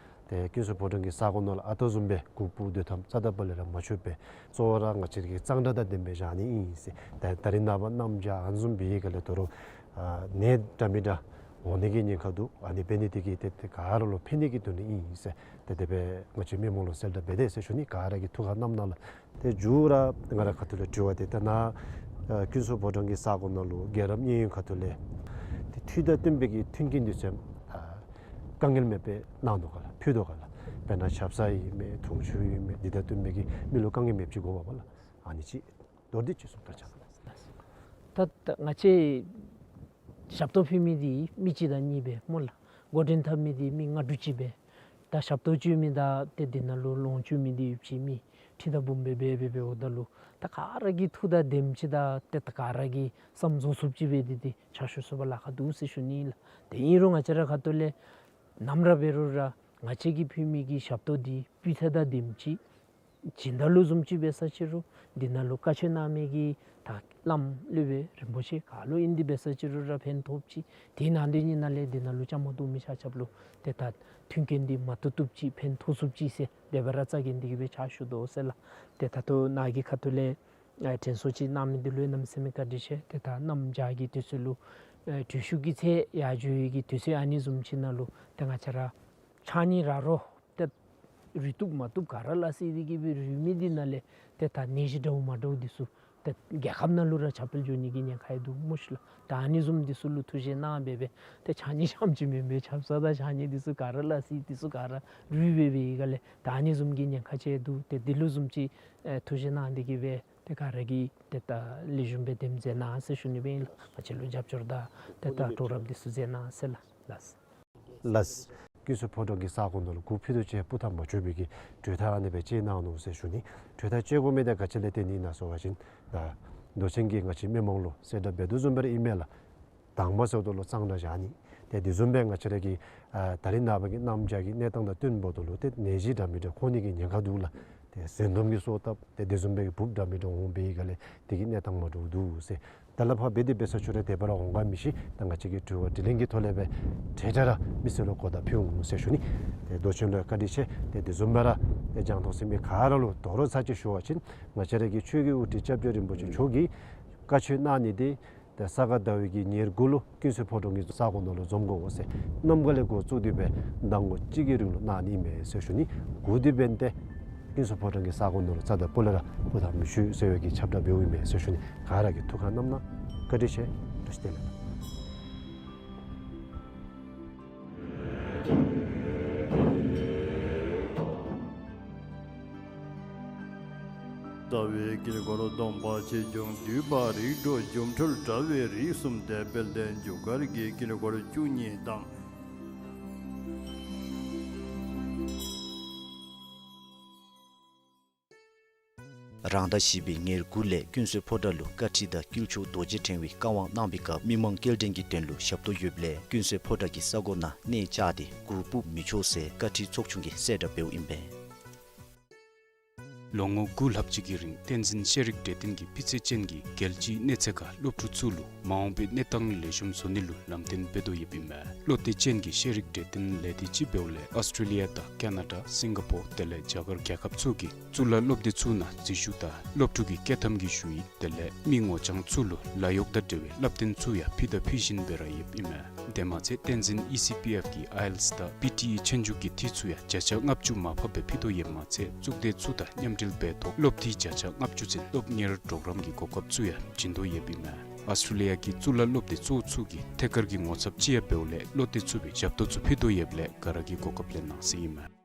ཏེ་ཀུན་གསལ་ཕོ་བྲང་གི་ས་གོ་ནང་ལུ་ཨ་རྟག་བཟུམ་སྦེ་གུ་སྤུར་སྡོད་ཐངས་རྩ་དང་པ་ལས་ར་མ་ཆོགཔ་སྦེ་གཙོ་བོ་ར་ང་བཅས་ཀྱིས་གཙང་སྦྲ་དང་ལྡནམ་སྦེ་བཞག་ནི་ཨིན་ཟེར། ད་ད་རིས་ནངས་པ་གནམ་བྱཱར་ཨ་ནི་བཟུམ་འབད་བའི་སྒང་ལས་དོ་རུང་ཨ་ནད་འདྲ་མི་འདྲ་འོང་ནི་གི་ཉེན་ཁ་འདུག། ཨ་ནི་འབད་ནི་དེ་གིས་ཏེ་ཏེ་ག་ར་ལུ་ཕན་ནི་གི་དོན་ལུ་ཨིན་ཟེར། ཏེ་དེ་སྦེ་ང་བཅས་མི་མང་ལུ་གསལ་བསྒྲགས་འབད་དེ་ཟེར་ཞུ་ནི། ག་ར་གིས་ཐུགས་ཁར་བསྣམས་གནང་ལགས། ཏེ་མཇུག་ར་ང་ར་ཁ་ཐུག་ལས་དྲི་བ་འདི་ད་ནཱ་ཨ་ཀུན་གསལ་ཕོ་བྲང་གི་ས་གོ་ནང་ལུ་རྒྱལ་རབས་གཉན་ཡོན་ཁ་ཐུག་ལས་ཏེ་འཐུས་དང་བསྟུན་པའི་གི་མཐུན་རྐྱེན་འདི་ཚུ་ཨ་དཀའ་ངལ་མེད་པར་གནང་དོ་ག་ལགས། ཕུལ་དོ་ག་ལགས། དཔེར་ན་ཆབ་གསང་ཨིན་མས་འཐུང་ཆུ་ཨིན་མས་འདི་དང་བསྟུན་པའི་གི་མི་ལུ་དཀའ་ངལ་མེདཔ་ཅིག་དགོ་པས་ལགས། ཨ་ནི་ཅིག་མདོར་བསྡུས་ཅིག་གསུང་བཀའ་དྲིན་ཆེ་ལགས། ད་ད་ང་བཅས་ཞབས་ཏོག་ཕུལ་མི་འདི་མི་གཅིག་དང་གཉིས་སྦེ་སྨོ་ལགས། འགོ་འདྲེན་འཐབ་མི་འདི་མི་ལྔ་དྲུག་ཅིག་སྦེ། ད་ཞབས་ཏོག་སྤྱོད་མི་དང་ཏེ་འདི་ནང་ལུ་ལོངས་སྤྱོད་མི་འདི་ཡོདཔ་ཅིག་མི་ཁྲི་དང་འབུམ་སྦེ་འབད་འབད་འབདཝ་ད་ལུ་ད་ག་ར་གིས་ཐུགས་དང་ལྡནམ་ཅིག་དང་ཏེ་ད་ག་ར་གིས་བསམ་རྫོགས་ཚུགསཔ་ཅིག་སྦེ་འདི་འདི་ཕྱག་ཞུ་ཚུགས་པར་ལཱ་ཁག་འདུག་ཟེར་ཞུ་ནི་ལགས། ཏེ་ཨིན་རུང་ང་བཅས་ར་ཁ་ཐུག་ལས་ནམ་ར་འབད་རུང་ར་ང་བཅས་ཀྱིས་ཕུལ་མི་གི་ཞབས་ཏོག་འདི་སྤུས་ཚད་དང་ལྡནམ་ཅིག་སྦྱིན་བདག་ལུ་བཟུམ་ཅིག་འབད་ས་ཅི་རུང་འདི་ནང་ལུ་བཀའ་ཆོས་གནང་མི་གི་ད་བླམ་སློབ་དཔོན་རིན་པོ་ཆེ་ག་ལུ་ཨིན་འདི་འབད་ས་ཅི་རུང་ར་ཕན་ཐོགསཔ་ཅིག། དེ་ནང་དེ་ཉིད་ནང་ལས་འདི་ནང་ལུ་བཅའ་མར་གཏོགས་མི་ཆ་ཁྱབ་ལུ་ཏེ་ད་མཐུན་རྐྱེན་འདི་མ་བཏུབ་བཏུབ་ཅིག་ཕན་ཐོགས་ཚུགསཔ་ཅིག་ཟེར་དེ་སྦེ་ར་རྩ་འགེངས་ཏེ་གི་སྦེ་ཕྱག་ཞུ་དོ་ཟེར་ལགས། ཏེ་ད་ལྟོ་ནཱ་གི་ཁ་ཐུག་ལས་ཨེ་དྲན་གསོ་ཅིག་གནང་མི་འདི་ལུ་གནམ་མེད་ས་མེད་བཀའ་དྲིན་ཆེ། ཏེ་ད་གནམ་བྱཱར་གྱི་དུས་ཚོད་ལུ་ཨེ་དྲོད་ཤུགས་ཀྱི་ཚད་ཡར་འགྱོ་བའི་གི་དུས་ཚོད་ཨ་ནི་བཟུམ་ཅིག་ནང་ལུ་ཏེ་ང་བཅས་ར་ ཕྱགས་སྙིགས་ར་རོ་ཏེ་རུལ་བཏུབ་མ་བཏུབ་ག་ར་ལ་སི་དེ་གིས་སྦེ་རུལ་མི་འདི་ནང་ལས་ཏེ་ད་ནད་གཞི་འདྲཝ་མ་འདྲཝ་འདི་ཚུ་ཏེ་རྒྱལ་ཁབ་ནང་ལུ་ར་ཁྱབ་སྤེལ་འགྱོ་ནི་གི་ཉེན་ཁ་ཡང་འདུག་སྨོ་ཤིག་ལགས། ད་ཨ་ནི་བཟུམ་འདི་ཚུ་ལུ་ཐུགས་བཞེད་གནང་སྦེ་སྦེ་ཏེ་ཕྱགས་སྙིགས་ཤམ་ཅིག་མེན་པར་ཆབ་གསང་དང་ཕྱགས་སྙིགས་འདི་ཚུ་ག་ར་ལ་སི་འདི་ཚུ་ག་ར་རུལ་སྦེ་སྦེ་ཡི་ག་ལས་ད་ཨ་ནི་བཟུམ་གྱི་ཉེན་ཁ་ཅིག་འདུག། ཏེ་འདི་ལུ་བཟུམ་ཅིག་ཨེ་ཐུགས་བཞེད་གནང་སྟེ་གིས་སྦེ་ཏེ་ག་ར་གིས་ཏེ་ད་ལེགས་ཤོམ་སྦེ་དེམ་མཛད་གནང་ཟེར་ཞུ་ནི་སྦེ་ཨིན་ལགས། ང་བཅས་ལུ་རྒྱབ་སྐྱོར་དང་ཏེ་ད་གྲོགས་རམ་འདི་ཚུ་མཛད་གནང་ཟེར་ལགས། ལགས། ལགས། ཀུན་གསལ་ཕོ་བྲང་གི་ས་གོ་ནང་ལུ་གུར་ཕུད་རྡོག་ཅིག་སྤུ་ཐང་མ་བྱུང་བའི་གི་གྲོས་ཐག་ཨ་ནི་སྦེ་བཅད་གནང་ནུག་ཟེར་ཞུ་ནི། གྲོས་ཐག་བཅད་དགོ་མི་དེ་ག་ཅི་ལས་བརྟེན་ཨིན་ན་ཟེར་བ་ཅིན་ད་མདོ་ཆེན་གྱིས་ང་བཅས་མི་མང་ལུ་གསལ་བསྒྲགས་འབད་དོ་བཟུམ་སྦེ་ར་ཨིན་མས་ལགས། དང་པ་ཟེརཝ་ད་ལུ་གཙང་སྦྲ་བཞག་ནི། ཏེ་དེ་བཟུམ་སྦེ་ང་བཅས་ར་གི་ཨ་ད་རིས་ནངས་པ་གི་གནམ་བྱཱར་གྱི་གནས་སྟངས་དང་བསྟུན་འབདཝ་ད་ལུ་ཏེ་ནད་གཞི་འདྲ་མི་འདྲ་འཁོར་ནི་གི་ཉེན་ཁ་འདུག་ལགས། ཏེ་ཟས་དུམ་གྱི་གསོག་ཐབས་ཏེ་དེ་བཟུམ་སྦེ་གི་འབུཔ་འདྲ་མི་འདྲ་འོང་སྦེ་ཡི་ག་ལས་དེ་གིས་གནས་སྟངས་མ་འདྲཝ་འདུག་ཟེར། ད་ལས་ཕར་འབད་དེ་འབད་ས་ཆུ་ར་དེ་སྦེ་ར་འོང་ག་མི་ཤེས། ད་ང་བཅས་ཀྱིས་དྲི་བ་དྲིས་ལན་གྱི་ཐོག་ལས་སྦེ་འཕྲལ་འཕྲལ་ར་མི་སེར་ལུ་གོ་བརྡ་ཕུལ་འོང་ཟེར་ཞུ་ནི། ཏེ་མདོ་ཆེན་ལུ་བཀའ་དྲིན་ཆེ། ཏེ་དེ་བཟུམ་སྦེ་ར་ཏེ་རྒྱང་མཐོང་གཟིགས་མི་ག་ར་ལུ་དོ་རུང་ཚར་གཅིག་ཞུ་བ་ཅིན་ང་བཅས་ར་གི་ཆོས་ཀྱི་དབུ་ཁྲིད་སྐྱབས་རྗེ་རིན་པོ་ཆེ་མཆོག་གིས་བཀའ་ཆོས་གནང་ནི་དེ་ཏེ་ས་ག་ཟླ་བའི་གི་ཉེར་དགུ་ལུ་ཀུན་གསལ་ཕོ་བྲང་གི་ས་གོ་ནང་ལུ་འཛོམས་དགོ་ཟེར་གནམ་གང་ལས་འགོ་བཙུགས་ཏེ་སྦེ་ཟླ་ངོ་གཅིག་གི་རིང་ལུ་གནང་ནི་མས་ཟེར་ཞུ་ནི། གུ་དེ་འབདན་ཏེ་ཀུན་གསལ་ཕོ་བྲང་གི་ས་གོ་ནང་ལུ་རྩ་དང་སྤུ་ལས་ར་སྤུ་ཐང་མི་བྱུང་ཟེར་བའི་གི་ཁྱབ་བསྒྲགས་འབདཝ་ཨིན་མས་ཟེར་ཞུ་ནི། ག་ར་གིས་ཐུགས་ཁར་བསྣམས་གནང་། བཀའ་དྲིན་ཆེ། བཀྲ་ཤིས་བདེ་ལེགས། ཟླ་བའི་དཀྱིལ་འཁོར་སྟོང་པ་ཆེ་ཆུང་འདུས་པ་རིགས་དྲུག་སྒྱུ་འཕྲུལ་དྲ་བའི་རིགས་གསུམ་སྟེ་དཔལ་ལྡན་རྒྱུ་སྐར་གྱི་དཀྱིལ་འཁོར་བཅུ་གཉིས་དང་། རང་ཟླ་བཞི་པའི་ཉེར་དགུ་ལས་ཀུན་གསལ་ཕོ་བྲང་ལུ་བཀའ་ཁྲི་དང་དཀྱིལ་ཆོག་རྡོ་རྗེ་ཕྲེང་བའི་བཀའ་དབང་གནང་བའི་སྐབས་མི་མང་སྐྱེལ་འདྲེན་གྱི་དོན་ལུ་ཞབས་ཏོག་ཡོདཔ་ལས་ཀུན་གསལ་ཕོ་བྲང་གི་ས་གོ་ནང་གནས་བཅགས་ཏེ་གུར་ཕུབ་མི་ཆོག་ཟེར་བཀའ་ཁྲི་ཚོགས་ཆུང་གིས་གསལ་བསྒྲགས་འབདཝ་ཨིན་པས། ལོ་ངོ་དགུ་ལྷག་ཅིག་གི་རིང་བསྟན་འཛིན་ཤེས་རིག་གྲོས་སྟོན་གྱིས་སྤུས་ཚད་ཅན་གྱི་རྒྱལ་སྤྱིའི་གནས་ཚད་ཁར་སློབ་ཕྲུག་ཚུ་ལུ་མ་འོངས་པའི་གནས་སྟངས་ལེགས་ཤོམ་བཟོ་ནི་ལུ་ལམ་སྟོན་འབད་དོ་ཡོདཔ་ཨིན་མས། བློ་གཏད་ཅན་གྱི་ཤེས་རིག་གྲོས་སྟོན་ལས་སྡེ་ཅིག་འབདཝ་ལས་ཨོསི་ཊྲེ་ལི་ཡ་དང་ཀ་ན་ཌ་སིང་ག་པོར་དེ་ལས་རྒྱ་གར་རྒྱལ་ཁབ་ཚུ་གི་གཙུག་ལག་སློབ་སྡེ་ཚུ་ནང་འཛུལ་ཞུགས་དང་སློབ་ཕྲུག་གི་བསྐྱོད་ཐམ་གྱི་ཞུ་ཡིག་དེ་ལས་མི་ངོ་རྐྱང་ཚུ་ལུ་ལཱ་གཡོག་དང་འབྲེལ་བའི་བསླབ་སྟོན་ཚུ་ཡང་ཕུལ་དང་ཕུལ་བཞིན་སྦེ་ར་ཡོདཔ་ཨིན་མས། དེ་མ་ཚད་བསྟན་འཛིན་ཨི་སི་པི་ཨེཕ་གི་ཨའི་ཨེལ་ཊི་ཨེས་དང་པི་ཊི་ཨི་ཆོས་རྒྱུགས་ཀྱི་འཐུས་ཚུ་ཡང་བརྒྱ་ཆ་ལྔ་བཅུ་མར་ཕབ་སྦེ་ཕུལ་དོ་ཡོདཔ་མ་ཚད་གཙུག་སྡེ་ཚུ་དང་མཉམ་འབྲེལ་འབད་ཐོག་སློབ་འཐུས་བརྒྱ་ཆ་ལྔ་བཅུ་ཚུན་སློབ་གཉེར་གྲོགས་རམ་གྱི་གོ་སྐབས་ཚུ་ཡང་བྱིན་དོ་ཡོདཔ་ཨིན་མས། ཨོསི་ཊྲེ་ལི་ཡ་གི་གཙུག་ལག་སློབ་སྡེ་གཙོ་བོ་ཚུ་གི་ཐད་ཀར་གྱི་ངོ་ཚབ་ཅིག་ཡང་འབདཝ་ལས་བློ་གཏད་ཚུགས་པའི་ཞབས་ཏོག་ཚུ་ཕུལ་དོ་ཡོདཔ་ལས་ག་ར་གིས་གོ་སྐབས་ལེན་གནང་ཟེར་ཨིན་མས།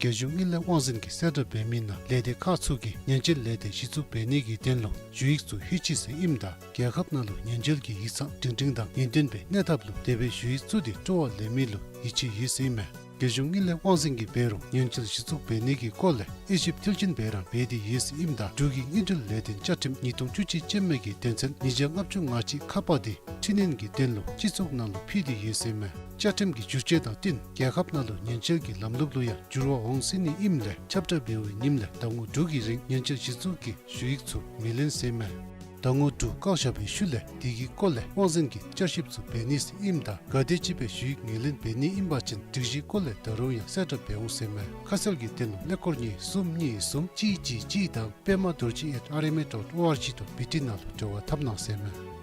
རྒྱལ་གཞུང་དངུལ་ལས་དབང་འཛིན་གྱིས་གསལ་བསྒྲགས་འབད་མི་ནང་ལས་སྡེ་ཁག་ཚུ་གིས་ཉེན་བཅོལ་ལས་སྡེ་གཞི་བཙུགས་འབད་ནི་གི་དོན་ལུ་ཞུ་ཡིག་ཚུ་ཧེ་ཆི་ཟེར་ཨིནམ་ད་རྒྱལ་ཁབ་ནང་ལུ་ཉེན་བཅོལ་གྱི་ཡིག་ཚང་སྒྲིང་སྒྲིང་དང་ངེས་གཏན་སྦེ་གནས་ཐབས་ལུ་དེ་སྦེ་ཞུ་ཡིག་བཙུགས་ཏེ་སྤྲོ་བ་ལེན་མི་ལུ་ཡིད་ཆེས་ཡོད་ཟེར་ཨིན་མས། རྒྱལ་གཞུང་དངུལ་ལས་དབང་འཛིན་གྱིས་འབད་རུང་ཉེན་བཅོལ་གཞི་བཙུགས་འབད་ནི་གི་སྐོར་ལས་དབྱེ་ཞིབ་མཐིལ་ཕྱིན་སྦེ་ར་འབད་དེ་ཡོད་ཟེར་ཨིནམ་ད་འབྲུག་གི་དངུལ་འབྲེལ་ལས་དོན་བཅའ་ཁྲིམས་ཉིས་སྟོང་བཅུ་གཅིག་ཅན་མ་གི་དོན་ཚན་ཉིས་བརྒྱ་ལྔ་བཅུ་ང་གཅིག་ཁ་པ་དེ་འཕྲི་སྣོན་གྱི་དོན་ལུ་སྤྱི་ཚོགས་ནང་ལུ་ཕུལ་ཏེ་ཡོད་ཟེར་ཨིན་མས། བཅའ་ཁྲིམས་ཀྱི་བསྒྱུར་བཅོས་དང་བསྟུན་རྒྱལ་ཁབ་ནང་ལུ་ཉེན་བཅོལ་གྱི་ལམ་ལུགས་ལུ་ཡང་འགྱུར་བ་འོང་སྲིད་ནི་ཨིནམ་ལས་ཁྱབ་བསྒྲགས་འབད་བའི་ཉིནམ་ལས་ཟླ་ངོ་དྲུག་གི་རིང་ཉེན་བཅོལ་གཞི་བཙུགས་ཀྱི་ཞུ་ཡིག་ཚུ་མི་ལེན་ཟེར་ཨིན་མས། ཟླ་ངོ་དྲུག་བཀག་བཞག་པའི་ཤུལ་ལས་དེ་གི་སྐོར་ལས་དབང་འཛིན་གྱིས་བསྐྱར་ཞིབ་ཚུ་འབད་ནི་ཟེར་ཨིནམ་ད་ག་དེམ་ཅིག་སྦེ་ཞུ་ཡིག་ངོས་ལེན་འབད་ནི་ཨིན་པ་ཅིན་སྒྲིག་གཞིའི་སྐོར་ལས་ད་རུང་ཡང་གསལ་བསྒྲགས་འབད་འོང་ཟེར་ཨིན་མས། ཁ་གསལ་གྱི་དོན་ལུ་ཀླད་ཀོར་གཉིས་གསུམ་གཉིས་གསུམ་གཅིག་གཅིག་གཅིག་དང་པདྨ་རྡོ་རྗེ་at R M A dot O R G dot B T ནང་ལུ་འབྲེལ་བ་འཐབ་གནང་ཟེར་ཨིན་མས།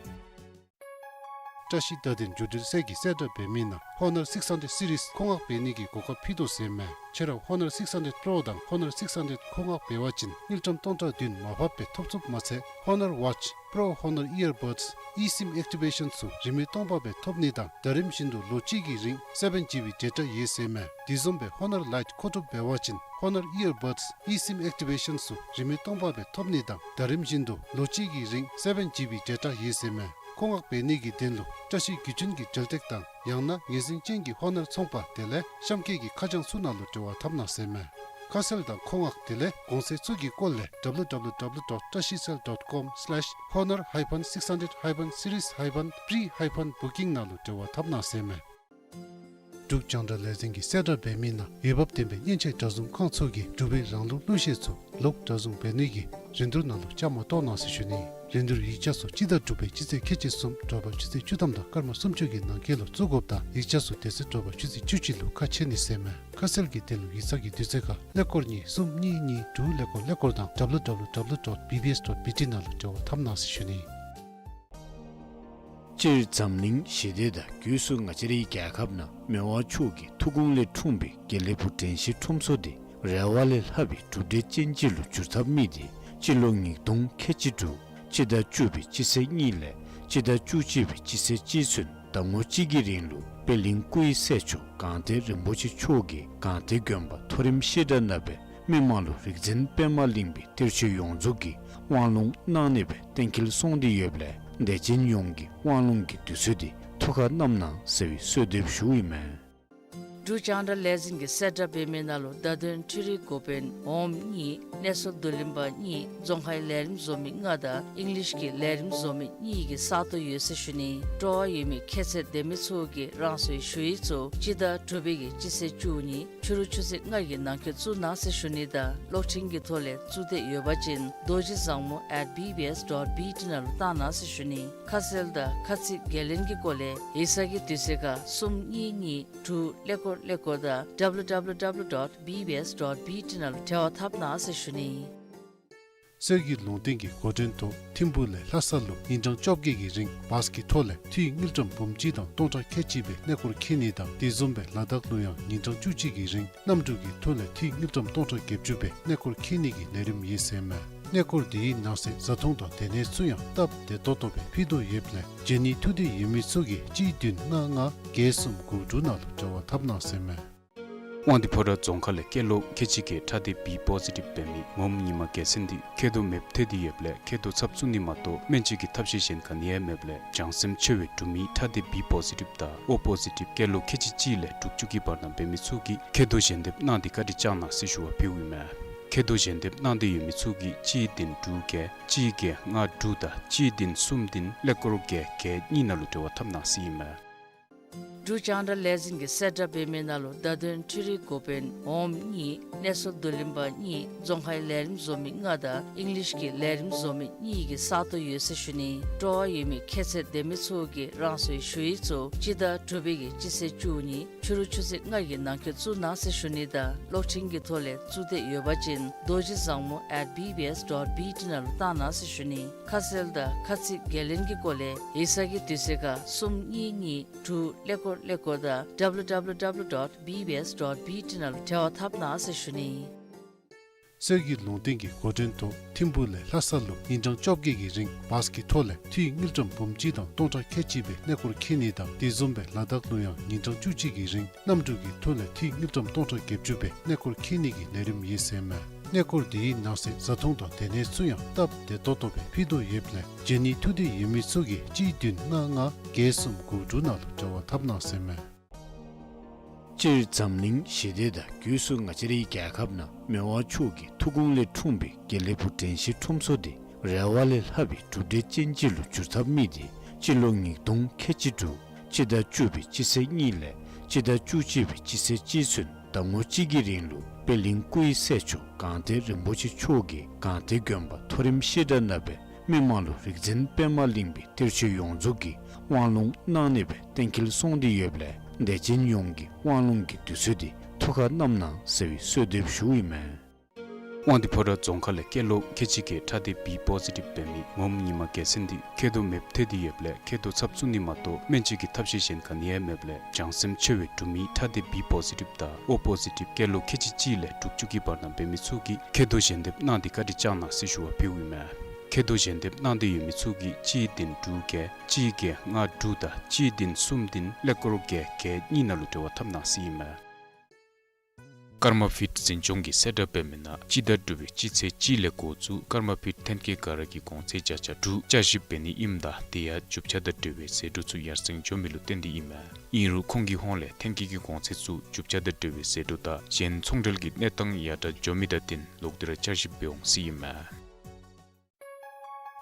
བཀྲ་ཤིས་བརྡ་དོན་བརྒྱུད་འབྲེལ་ཚད་ཀྱིས་གསལ་བསྒྲགས་འབད་མི་ནང་Honor six hundred series མཁོ་མངགས་འབད་ནི་གི་གོ་སྐབས་ཕུལ་དོ་ཟེར་ཨིན་མས། ཁྱོད་ར་Honor six hundred Pro དང་Honor six hundred མཁོ་མངགས་འབད་བ་ཅིན་དངུལ་ཀྲམ་སྟོང་ཕྲག་བདུན་མར་ཕབ་སྦེ་ཐོབ་ཚུགསཔ་མ་ཚད་Honor Watch, Pro Honor Earbuds, eSIM Activation ཚུ་རིན་མེད་སྟོང་པ་སྦེ་ཐོབ་ནི་དང་ཟླ་རིམ་བཞིན་དུ་ལོ་གཅིག་གི་རིང་seven G B data ཡོད་ཟེར་ཨིན་མས། དེ་བཟུམ་སྦེ་Honor Lite མཁོ་སྒྲུབ་འབད་བ་ཅིན་Honor Earbuds, eSIM Activation ཚུ་རིན་མེད་སྟོང་པ་སྦེ་ཐོབ་ནི་དང་ཟླ་རིམ་བཞིན་དུ་ལོ་གཅིག་གི་རིང་seven G B data ཡོད་ཟེར་ཨིན་མས། མཁོ་མངགས་འབད་ནི་གི་དོན་ལུ་བཀྲ་ཤིས་བརྒྱུད་འཕྲིན་གྱི་འབྲེལ་སྟེགས་དང་ཡང་ན་ངོས་འཛིན་ཅན་གྱི་Honor ཚོང་པ་དེ་ལས་གཤམ་འཁོད་ཀྱི་ཁ་བྱང་ཚུ་ནང་ལུ་འབྲེལ་བ་འཐབ་གནང་ཟེར་ཨིན་མས། ཁ་གསལ་དང་མཁོ་མངགས་དེ་ལས་གོང་ཚད་ཚུ་གི་སྐོར་ལས་W W W dot trashicell dot com slash honor hyphen six hundred hyphen series hyphen pre hyphen booking ནང་ལུ་འབྲེལ་བ་འཐབ་གནང་ཟེར་ཨིན་མས། འབྲུག་རྒྱང་བསྒྲགས་ལས་འཛིན་གྱིས་གསལ་བསྒྲགས་འབད་མི་ནང་འོས་འབབ་ལྡན་པའི་མཉེན་ཆས་སྒྲ་བཟུང་ཁང་ཚུ་གིས་འབྲུག་པའི་རང་ལུགས་གླུ་གཞས་ཚུ་ལོག་སྒྲ་བཟུང་འབད་ནི་གི་རིན་བསྡུར་ནང་ལུ་བཅའ་མར་གཏོགས་གནང་ཟེར་ཞུ་ནི། རིན་བསྡུར་ཡིག་ཆ་ཚུ་སྤྱི་ཟླ་དྲུག་པའི་སྤྱི་ཚེས་ཁལ་གཅིག་གསུམ་དྲོ་པ་ཆུ་ཚོད་བཅུ་ཐམ་དང་སྐར་མ་སུམ་ཅུ་གི་ནང་འཁོད་ལུ་བཙུགས་དགོཔ་དང་ཡིག་ཆ་ཚུ་དེ་ཚེ་དྲོ་པ་ཆུ་ཚོད་བཅུ་གཅིག་ལུ་ཁ་ཕྱེ་ནི་ཟེར་ཨིན་མས། ཁ་གསལ་གྱི་དོན་ལུ་ཡིག་ཚང་གི་དུས་ཚོད་ཁར་ཀླད་ཀོར་གཉིས་གསུམ་གཉིས་གཉིས་དྲུག་ཀླད་ཀོར་ཀླད་ཀོར་དང་W W W dot B B S dot B T ནང་ལུ་འབྲེལ་བ་འཐབ་གནང་ཟེར་ཞུ་ནི། སྤྱིར་འཛམ་གླིང་ཞི་བདེ་དང་སྒོས་སུ་ང་བཅས་རའི་རྒྱལ་ཁབ་ནང་མི་དབང་མཆོག་གི་ཐུགས་དགོངས་ལས་འཁྲུངས་པའི་དགེ་ལེགས་ཕུག་དྲན་ཤེས་ཁྲོམ་ཚོགས་འདི་རེ་བ་ལས་ལྷག་པའི་གྲུབ་འབྲས་ཅན་ཅིག་ལུ་འགྱུར་ཐབས་དམིགས་ཏེ་སྤྱི་ལོ་ཉིས་སྟོང་ཁལ་གཅིག་དྲུག་སྤྱི་ཟླ་བཅུ་པའི་སྤྱི་ཚེས་གཉིས་ལས་སྤྱི་ཟླ་བཅུ་གཅིག་པའི་སྤྱི་ཚེས་གཅིག་ཚུན་ཟླ་ངོ་གཅིག་གི་རིང་ལུ་པད་གླིང་སྐུ་ཡི་སྲས་མཆོག་སྒང་སྟེང་རིན་པོ་ཆེ་མཆོག་གིས་སྒང་སྟེང་དགོན་པ་མཐོ་རིམ་བཤད་གྲྭ་ནང་སྦེ་མི་མང་ལུ་རིག་འཛིན་པདྨ་གླིང་པའི་གཏེར་ཆོས་ཡོངས་རྫོགས་ཀྱི་དབང་ལུང་གནང་ནི་སྦེ་གཏན་འཁེལ་སོང་སྟེ་ཡོདཔ་ལས་དད་ཅན་ཡོངས་ཀྱིས་དབང་ལུང་གི་དུས་ཚོད་འདི་ཐུགས་ཁར་བསྣམ་གནང་ཟེར་བའི་གསོལ་འདེབས་ཞུཝ་ཨིན་མས། འབྲུག་རྒྱང་བསྒྲགས་ལས་འཛིན་གྱིས་གསལ་བསྒྲགས་འབད་མི་ནང་ལུ་བརྡ་དོན་འཕྲུལ་རིག་འགོ་དཔོན་འོགམ་གཉིས་གནས་ཚུལ་བསྡུ་ལེན་པ་གཉིས་རྫོང་ཁའི་ལས་རིམ་བཟོ་མི་ལྔ་དང་ཨིང་ལིཤ་གི་ལས་རིམ་བཟོ་མི་གཉིས་ཀྱི་ས་སྟོང་ཡོད་ཟེར་ཞུ་ནི། སྤྲོ་བ་ཡོད་མི་ཁྱད་ཚད་ལྡན་མི་ཚུ་གིས་རང་སོའི་ཞུ་ཡིག་ཚུ་སྤྱི་ཟླ་དྲུག་པའི་གི་སྤྱི་ཚེས་བཅུ་གཉིས་ཕྱི་རུ་ཆུ་ཚོད་ལྔ་གི་ནང་འཁོད་བཙུགས་གནང་ཟེར་ཞུ་ནི་དང་གློག་འཕྲིན་གྱི་ཐོག་ལས་བཙུགས་འདོད་ཡོད་པ་ཅིན་རྡོ་རྗེ་བཟང་མོ་at B B S dot B T ནང་ལུ་བཏང་གནང་ཟེར་ཞུ་ནི། ཁ་གསལ་དང་ཁ་ཚིག་འགན་ལེན་གྱི་སྐོར་ལས་ཡིག་ཚང་གི་དུས་ཚོད་ཁར་གསུམ་གཉིས་གཉིས་དྲུག་ཀླད་ཀོར་ཀླད་ཀོར་དང་W W W dot B B S dot B T ནང་ལུ་འབྲེལ་བ་འཐབ་གནང་ཟེར་ཞུ་ནི། སྲོལ་གྱི་ལུང་བསྟན་གྱི་འགོ་འདྲེན་ཐོག་ཐིམ་ཕུག་ལས་ལྷ་ས་ལུ་ཉིན་གྲངས་བཅོ་བརྒྱད་ཀྱི་རིང་བཱས་ཀྱི་ཐོག་ལས་འཐུས་དངུལ་ཀྲམ་འབུམ་གཅིག་དང་སྟོང་ཕྲག་ཁལ་གཅིག་སྦེ་གནས་སྐོར་འཁྱིད་ནི་དང་དེ་བཟུམ་སྦེ་ལ་དྭགས་ལུ་ཡང་ཉིན་གྲངས་བཅུ་གཅིག་གི་རིང་གནམ་གྲུ་གི་ཐོག་ལས་འཐུས་དངུལ་ཀྲམ་སྟོང་ཕྲག་བརྒྱད་ཅུ་སྦེ་གནས་སྐོར་འཁྱིད་ནི་གི་ལས་རིམ་ཡོད་ཟེར་མས། གནས་སྐོར་འདི་ཡི་ནང་གསེས་བཟའ་འཐུང་དང་སྡོད་གནས་ཚུ་ཡང་སྟབས་བདེ་ཏོག་ཏོ་སྦེ་ཕུལ་དོ་ཡོདཔ་ལས་བྱོན་ནི་ཐུགས་འདོད་ཡོད་མི་ཚུ་གིས་གཅིག་བདུན་ལྔ་ལྔ་བརྒྱད་གསུམ་དགུ་དྲུག་ནང་ལུ་འབྲེལ་བ་འཐབ་གནང་ཟེར་མས། དབང་འདུས་ཕོ་བྲང་རྫོང་ཁག་ལས་སྐྱེས་ལོ་ཁལ་གཅིག་བརྒྱད་ཁྲག་སྡེ་B positive འབད་མི་ངོམ་ཉི་མ་རྒྱལ་མཚན་འདི་མཁལ་རྡོག་མེདཔ་ཐལ་ཏེ་ཡོདཔ་ལས་མཁལ་རྡོག་ཚབ་བཙུགས་ནི་མ་གཏོགས་སྨན་བཅོས་ཀྱི་ཐབས་ཤེས་གཞན་ག་ནི་ཡང་མེདཔ་ལས་བྱང་སེམས་ཆེ་བའི་འབྲུག་མི་ཁྲག་སྡེ་B positive དང་O positive སྐྱེས་ལོ་ཁལ་གཅིག་གཅིག་ལས་དྲུག་ཅུ་གི་བར་ན་འབད་མི་ཚུ་གིས་མཁལ་རྡོག་ཞལ་འདེབས་གནང་སྟེ་བཀའ་དྲིན་བསྐྱང་གནང་ཟེར་ཞུ་བ་ཕུལཝ་ཨིན་མས། མཁལ་རྡོག་ཞལ་འདེབས་གནང་འདོད་ཡོད་མི་ཚུ་གིས་གཅིག་བདུན་དྲུག་བརྒྱད་གཅིག་བརྒྱད་ལྔ་དྲུག་དང་གཅིག་བདུན་གསུམ་བདུན་ཀླད་ཀོར་བརྒྱད་བརྒྱད་གཉིས་ནང་ལུ་འབྲེལ་བ་འཐབ་གནང་ཟེར་ཨིན་མས། འབྲུག་རྒྱང་བསྒྲགས་ལས་འཛིན་གྱིས་གསལ་བསྒྲགས་འབད་མི་ནང་ལུ་བརྡ་དོན་འཕྲུལ་རིག་འགོ་དཔོན་འོགམ་གཉིས་གནས་ཚུལ་བསྡུ་ལེན་པ་གཉིས་རྫོང་ཁའི་ལས་རིམ་བཟོ་མི་ལྔ་དང་ཨིང་ལིཤ་གི་ལས་རིམ་བཟོ་མི་གཉིས་ཀྱི་ས་སྟོང་ཡོད་ཟེར་ཞུ་ནི། སྤྲོ་བ་ཡོད་མི་ཁྱད་ཚད་ལྡན་མི་ཚུ་གིས་རང་སོའི་ཞུ་ཡིག་ཚུ་སྤྱི་ཟླ་དྲུག་པའི་གི་སྤྱི་ཚེས་བཅུ་གཉིས་ཕྱི་རུ་ཆུ་ཚོད་ལྔ་གི་ནང་འཁོད་བཙུགས་གནང་ཟེར་ཞུ་ནི་དང་གློག་འཕྲིན་གྱི་ཐོག་ལས་བཙུགས་འདོད་ཡོད་པ་ཅིན་རྡོ་རྗེ་བཟང་མོ་at B B S dot B T ནང་ལུ་བཏང་གནང་ཟེར་ཞུ་ནི། ཁ་གསལ་དང་ཁ་ཚིག་འགན་ལེན་གྱི་སྐོར་ལས་ཡིག་ཚང་གི་དུས་ཚོད་ཁར་གསུམ་གཉིས་གཉིས་དྲུག་ཀླད་ཀོར་ཀླད་ཀོར་དང་W W W dot B B S dot B T ནང་ལུ་འབྲེལ་བ་འཐབ་གནང་ཟེར་ཞུ་ནི། སྲོལ་གྱི་ལུང་བསྟན་གྱི་འགོ་འདྲེན་ཐོག་ཐིམ་ཕུག་ལས་ལྷ་ས་ལུ་ཉིན་གྲངས་བཅོ་བརྒྱད་ཀྱི་རིང་བཱས་ཀྱི་ཐོག་ལས་འཐུས་དངུལ་ཀྲམ་འབུམ་གཅིག་དང་སྟོང་ཕྲག་ཁལ་གཅིག་སྦེ་གནས་སྐོར་འཁྱིད་ནི་དང་དེ་བཟུམ་སྦེ་ལ་དྭགས་ལུ་ཡང་ཉིན་གྲངས་བཅུ་གཅིག་གི་རིང་གནམ་གྲུ་གི་ཐོག་ལས་འཐུས་དངུལ་ཀྲམ་སྟོང་ཕྲག་བརྒྱད་ཅུ་སྦེ་གནས་སྐོར་འཁྱིད་ནི་གི་ལས་རིམ་ཡོད་ཟེར་མས། གནས་སྐོར་འདི་ཡི་ནང་གསེས་བཟའ་འཐུང་དང་སྡོད་གནས་ཚུ་ཡང་སྟབས་བདེ་ཏོག་ཏོ་སྦེ་ཕུལ་དོ་ཡོདཔ་ལས་བྱོན་ནི་ཐུགས་འདོད་ཡོད་མི་ཚུ་གིས་གཅིག་བདུན་ལྔ་ལྔ་བརྒྱད་གསུམ་དགུ་དྲུག་ནང་ལུ་འབྲེལ་བ་འཐབ་གནང་ཟེར་མས། སྤྱིར་འཛམ་གླིང་ཞི་བདེ་དང་སྒོས་སུ་ང་བཅས་རའི་རྒྱལ་ཁབ་ནང་མི་དབང་མཆོག་གི་ཐུགས་དགོངས་ལས་འཁྲུངས་པའི་དགེ་ལེགས་ཕུག་དྲན་ཤེས་ཁྲོམ་ཚོགས་འདི་རེ་བ་ལས་ལྷག་པའི་གྲུབ་འབྲས་ཅན་ཅིག་ལུ་འགྱུར་ཐབས་དམིགས་ཏེ་སྤྱི་ལོ་ཉིས་སྟོང་ཁལ་གཅིག་དྲུག་སྤྱི་ཟླ་བཅུ་པའི་སྤྱི་ཚེས་གཉིས་ལས་སྤྱི་ཟླ་བཅུ་གཅིག་པའི་སྤྱི་ཚེས་གཅིག་ཚུན་ཟླ་ངོ་གཅིག་གི་རིང་ལུ་པད་གླིང་སྐུ་ཡི་སྲས་མཆོག་སྒང་སྟེང་རིན་པོ་ཆེ་མཆོག་གིས་སྒང་སྟེང་དགོན་པ་མཐོ་རིམ་བཤད་གྲྭ་ནང་སྦེ་མི་མང་ལུ་རིག་འཛིན་པདྨ་གླིང་པའི་གཏེར་ཆོས་ཡོངས་རྫོགས་ཀྱི་དབང་ལུང་གནང་ནི་སྦེ་གཏན་འཁེལ་སོང་སྟེ་ཡོདཔ་ལས་དད་ཅན་ཡོངས་ཀྱིས་དབང་ལུང་གི་དུས་ཚོད་འདི་ཐུགས་ཁར་བསྣམ་གནང་ཟེར་བའི་གསོལ་འདེབས་ཞུཝ་ཨིན་མས། དབང་འདུས་ཕོ་བྲང་རྫོང་ཁག་ལས་སྐྱེས་ལོ་ཁལ་གཅིག་བརྒྱད་ཁྲག་སྡེ་B positive འབད་མི་ངོམ་ཉི་མ་རྒྱལ་མཚན་འདི་མཁལ་རྡོག་མེདཔ་ཐལ་ཏེ་ཡོདཔ་ལས་མཁལ་རྡོག་ཚབ་བཙུགས་ནི་མ་གཏོགས་སྨན་བཅོས་ཀྱི་ཐབས་ཤེས་གཞན་ག་ནི་ཡང་མེདཔ་ལས་བྱང་སེམས་ཆེ་བའི་འབྲུག་མི་ཁྲག་སྡེ་B positive དང་O positive སྐྱེས་ལོ་ཁལ་གཅིག་གཅིག་ལས་དྲུག་ཅུ་གི་བར་ན་འབད་མི་ཚུ་གིས་མཁལ་རྡོག་ཞལ་འདེབས་གནང་སྟེ་བཀའ་དྲིན་བསྐྱང་གནང་ཟེར་ཞུ་བ་ཕུལཝ་ཨིན་མས། མཁལ་རྡོག་ཞལ་འདེབས་གནང་འདོད་ཡོད་མི་ཚུ་གིས་གཅིག་བདུན་དྲུག་བརྒྱད་གཅིག་བརྒྱད་ལྔ་དྲུག་དང་གཅིག་བདུན་གསུམ་བདུན་ཀླད་ཀོར་བརྒྱད་བརྒྱད་གཉིས་ནང་ལུ་འབྲེལ་བ་འཐབ་གནང་ཟེར་ཨིན་མས། ཀརྨ་ཕིཊ་འཛིན་སྐྱོང་གིས་གསལ་བསྒྲགས་འབད་མི་ནང་སྤྱི་ཟླ་དྲུག་པའི་སྤྱི་ཚེས་གཅིག་ལས་འགོ་བཙུགས་ཀརྨ་ཕིཊ་ཐོན་སྐྱེད་ག་ར་གི་གོང་ཚད་བརྒྱ་ཆ་དྲུག་བསྐྱར་ཞིབ་འབད་ནི་ཨིནམ་ད་དེ་ཡང་རྒྱུ་ཆ་དང་འབྲེལ་བའི་ཟད་འགྲོ་ཚུ་ཡར་སེང་འགྱོ་མི་ལུ་བརྟེན་ཏེ་ཨིན་མས། ཨིན་རུང་ཁོང་གི་ཧོངས་ལས་ཐོན་སྐྱེད་ཀྱི་གོང་ཚད་ཚུ་རྒྱུ་ཆ་དང་འབྲེལ་བའི་ཟད་འགྲོ་དང་གཞན་ཚོང་འབྲེལ་གྱི་གནས་སྟངས་ཡར་དྲག་འགྱོ་མི་དང་བསྟུན་ལོག་སྟེ་ར་བསྐྱར་ཞིབ་འབད་འོང་ཟེར་ཨིན་མས།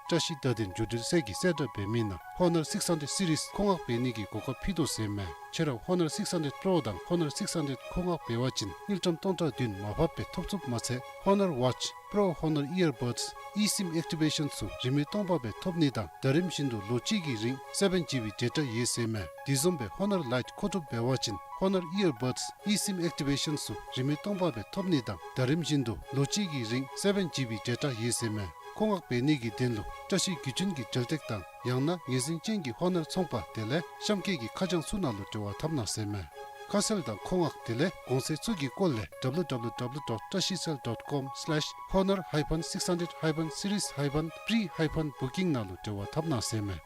བཀྲ་ཤིས་བརྡ་དོན་བརྒྱུད་འབྲེལ་ཚད་ཀྱིས་གསལ་བསྒྲགས་འབད་མི་ནང་Honor six hundred series མཁོ་མངགས་འབད་ནི་གི་གོ་སྐབས་ཕུལ་དོ་ཟེར་མས། ཁྱེད་ར་Honor six hundred Pro དང་Honor six hundred མཁོ་མངགས་འབད་བ་ཅིན་དངུལ་ཀྲམ་སྟོང་ཕྲག་བདུན་མར་ཕབ་སྦེ་ཐོབ་ཚུགསཔ་མ་ཚད་Honor Watch, Pro Honor Earbuds, eSIM activation ཚུ་རིན་མེད་སྟོང་པ་སྦེ་ཐོབ་ནི་དང་ཟླ་རིམ་བཞིན་དུ་ལོ་གཅིག་གི་རིང་seven G B data ཡོད་ཟེར་མས། དེ་བཟུམ་སྦེ་Honor Lite མཁོ་སྒྲུབ་འབད་བ་ཅིན་Honor Earbuds, eSIM activation ཚུ་རིན་མེད་སྟོང་པ་སྦེ་ཐོབ་ནི་དང་ཟླ་རིམ་བཞིན་དུ་ལོ་གཅིག་གི་རིང་seven G B data ཡོད་ཟེར་མས། མཁོ་མངགས་འབད་ནི་གི་དོན་ལུ་བཀྲ་ཤིས་བརྒྱུད་འཕྲིན་གྱི་འབྲེལ་སྟེགས་དང་ ཡང་ན་ངོས་འཛིན་ཅན་གྱི་ཧོ་ནར་ཚོང་པ་དེ་ལས་གཤམ་འཁོད་ཀྱི་ཁ་བྱང་ཚུ་ནང་ལུ་འབྲེལ་བ་འཐབ་གནང་ཟེར་མས། ཁ་གསལ་དང་མཁོ་མངགས་དེ་ལས་གོང་ཚད་ཚུ་གི་སྐོར་ལས་W W W dot trashisel dot com slash honor hyphen six hundred hyphen series hyphen pre hyphen booking ནང་ལུ་འབྲེལ་བ་འཐབ་གནང་ཟེར་མས།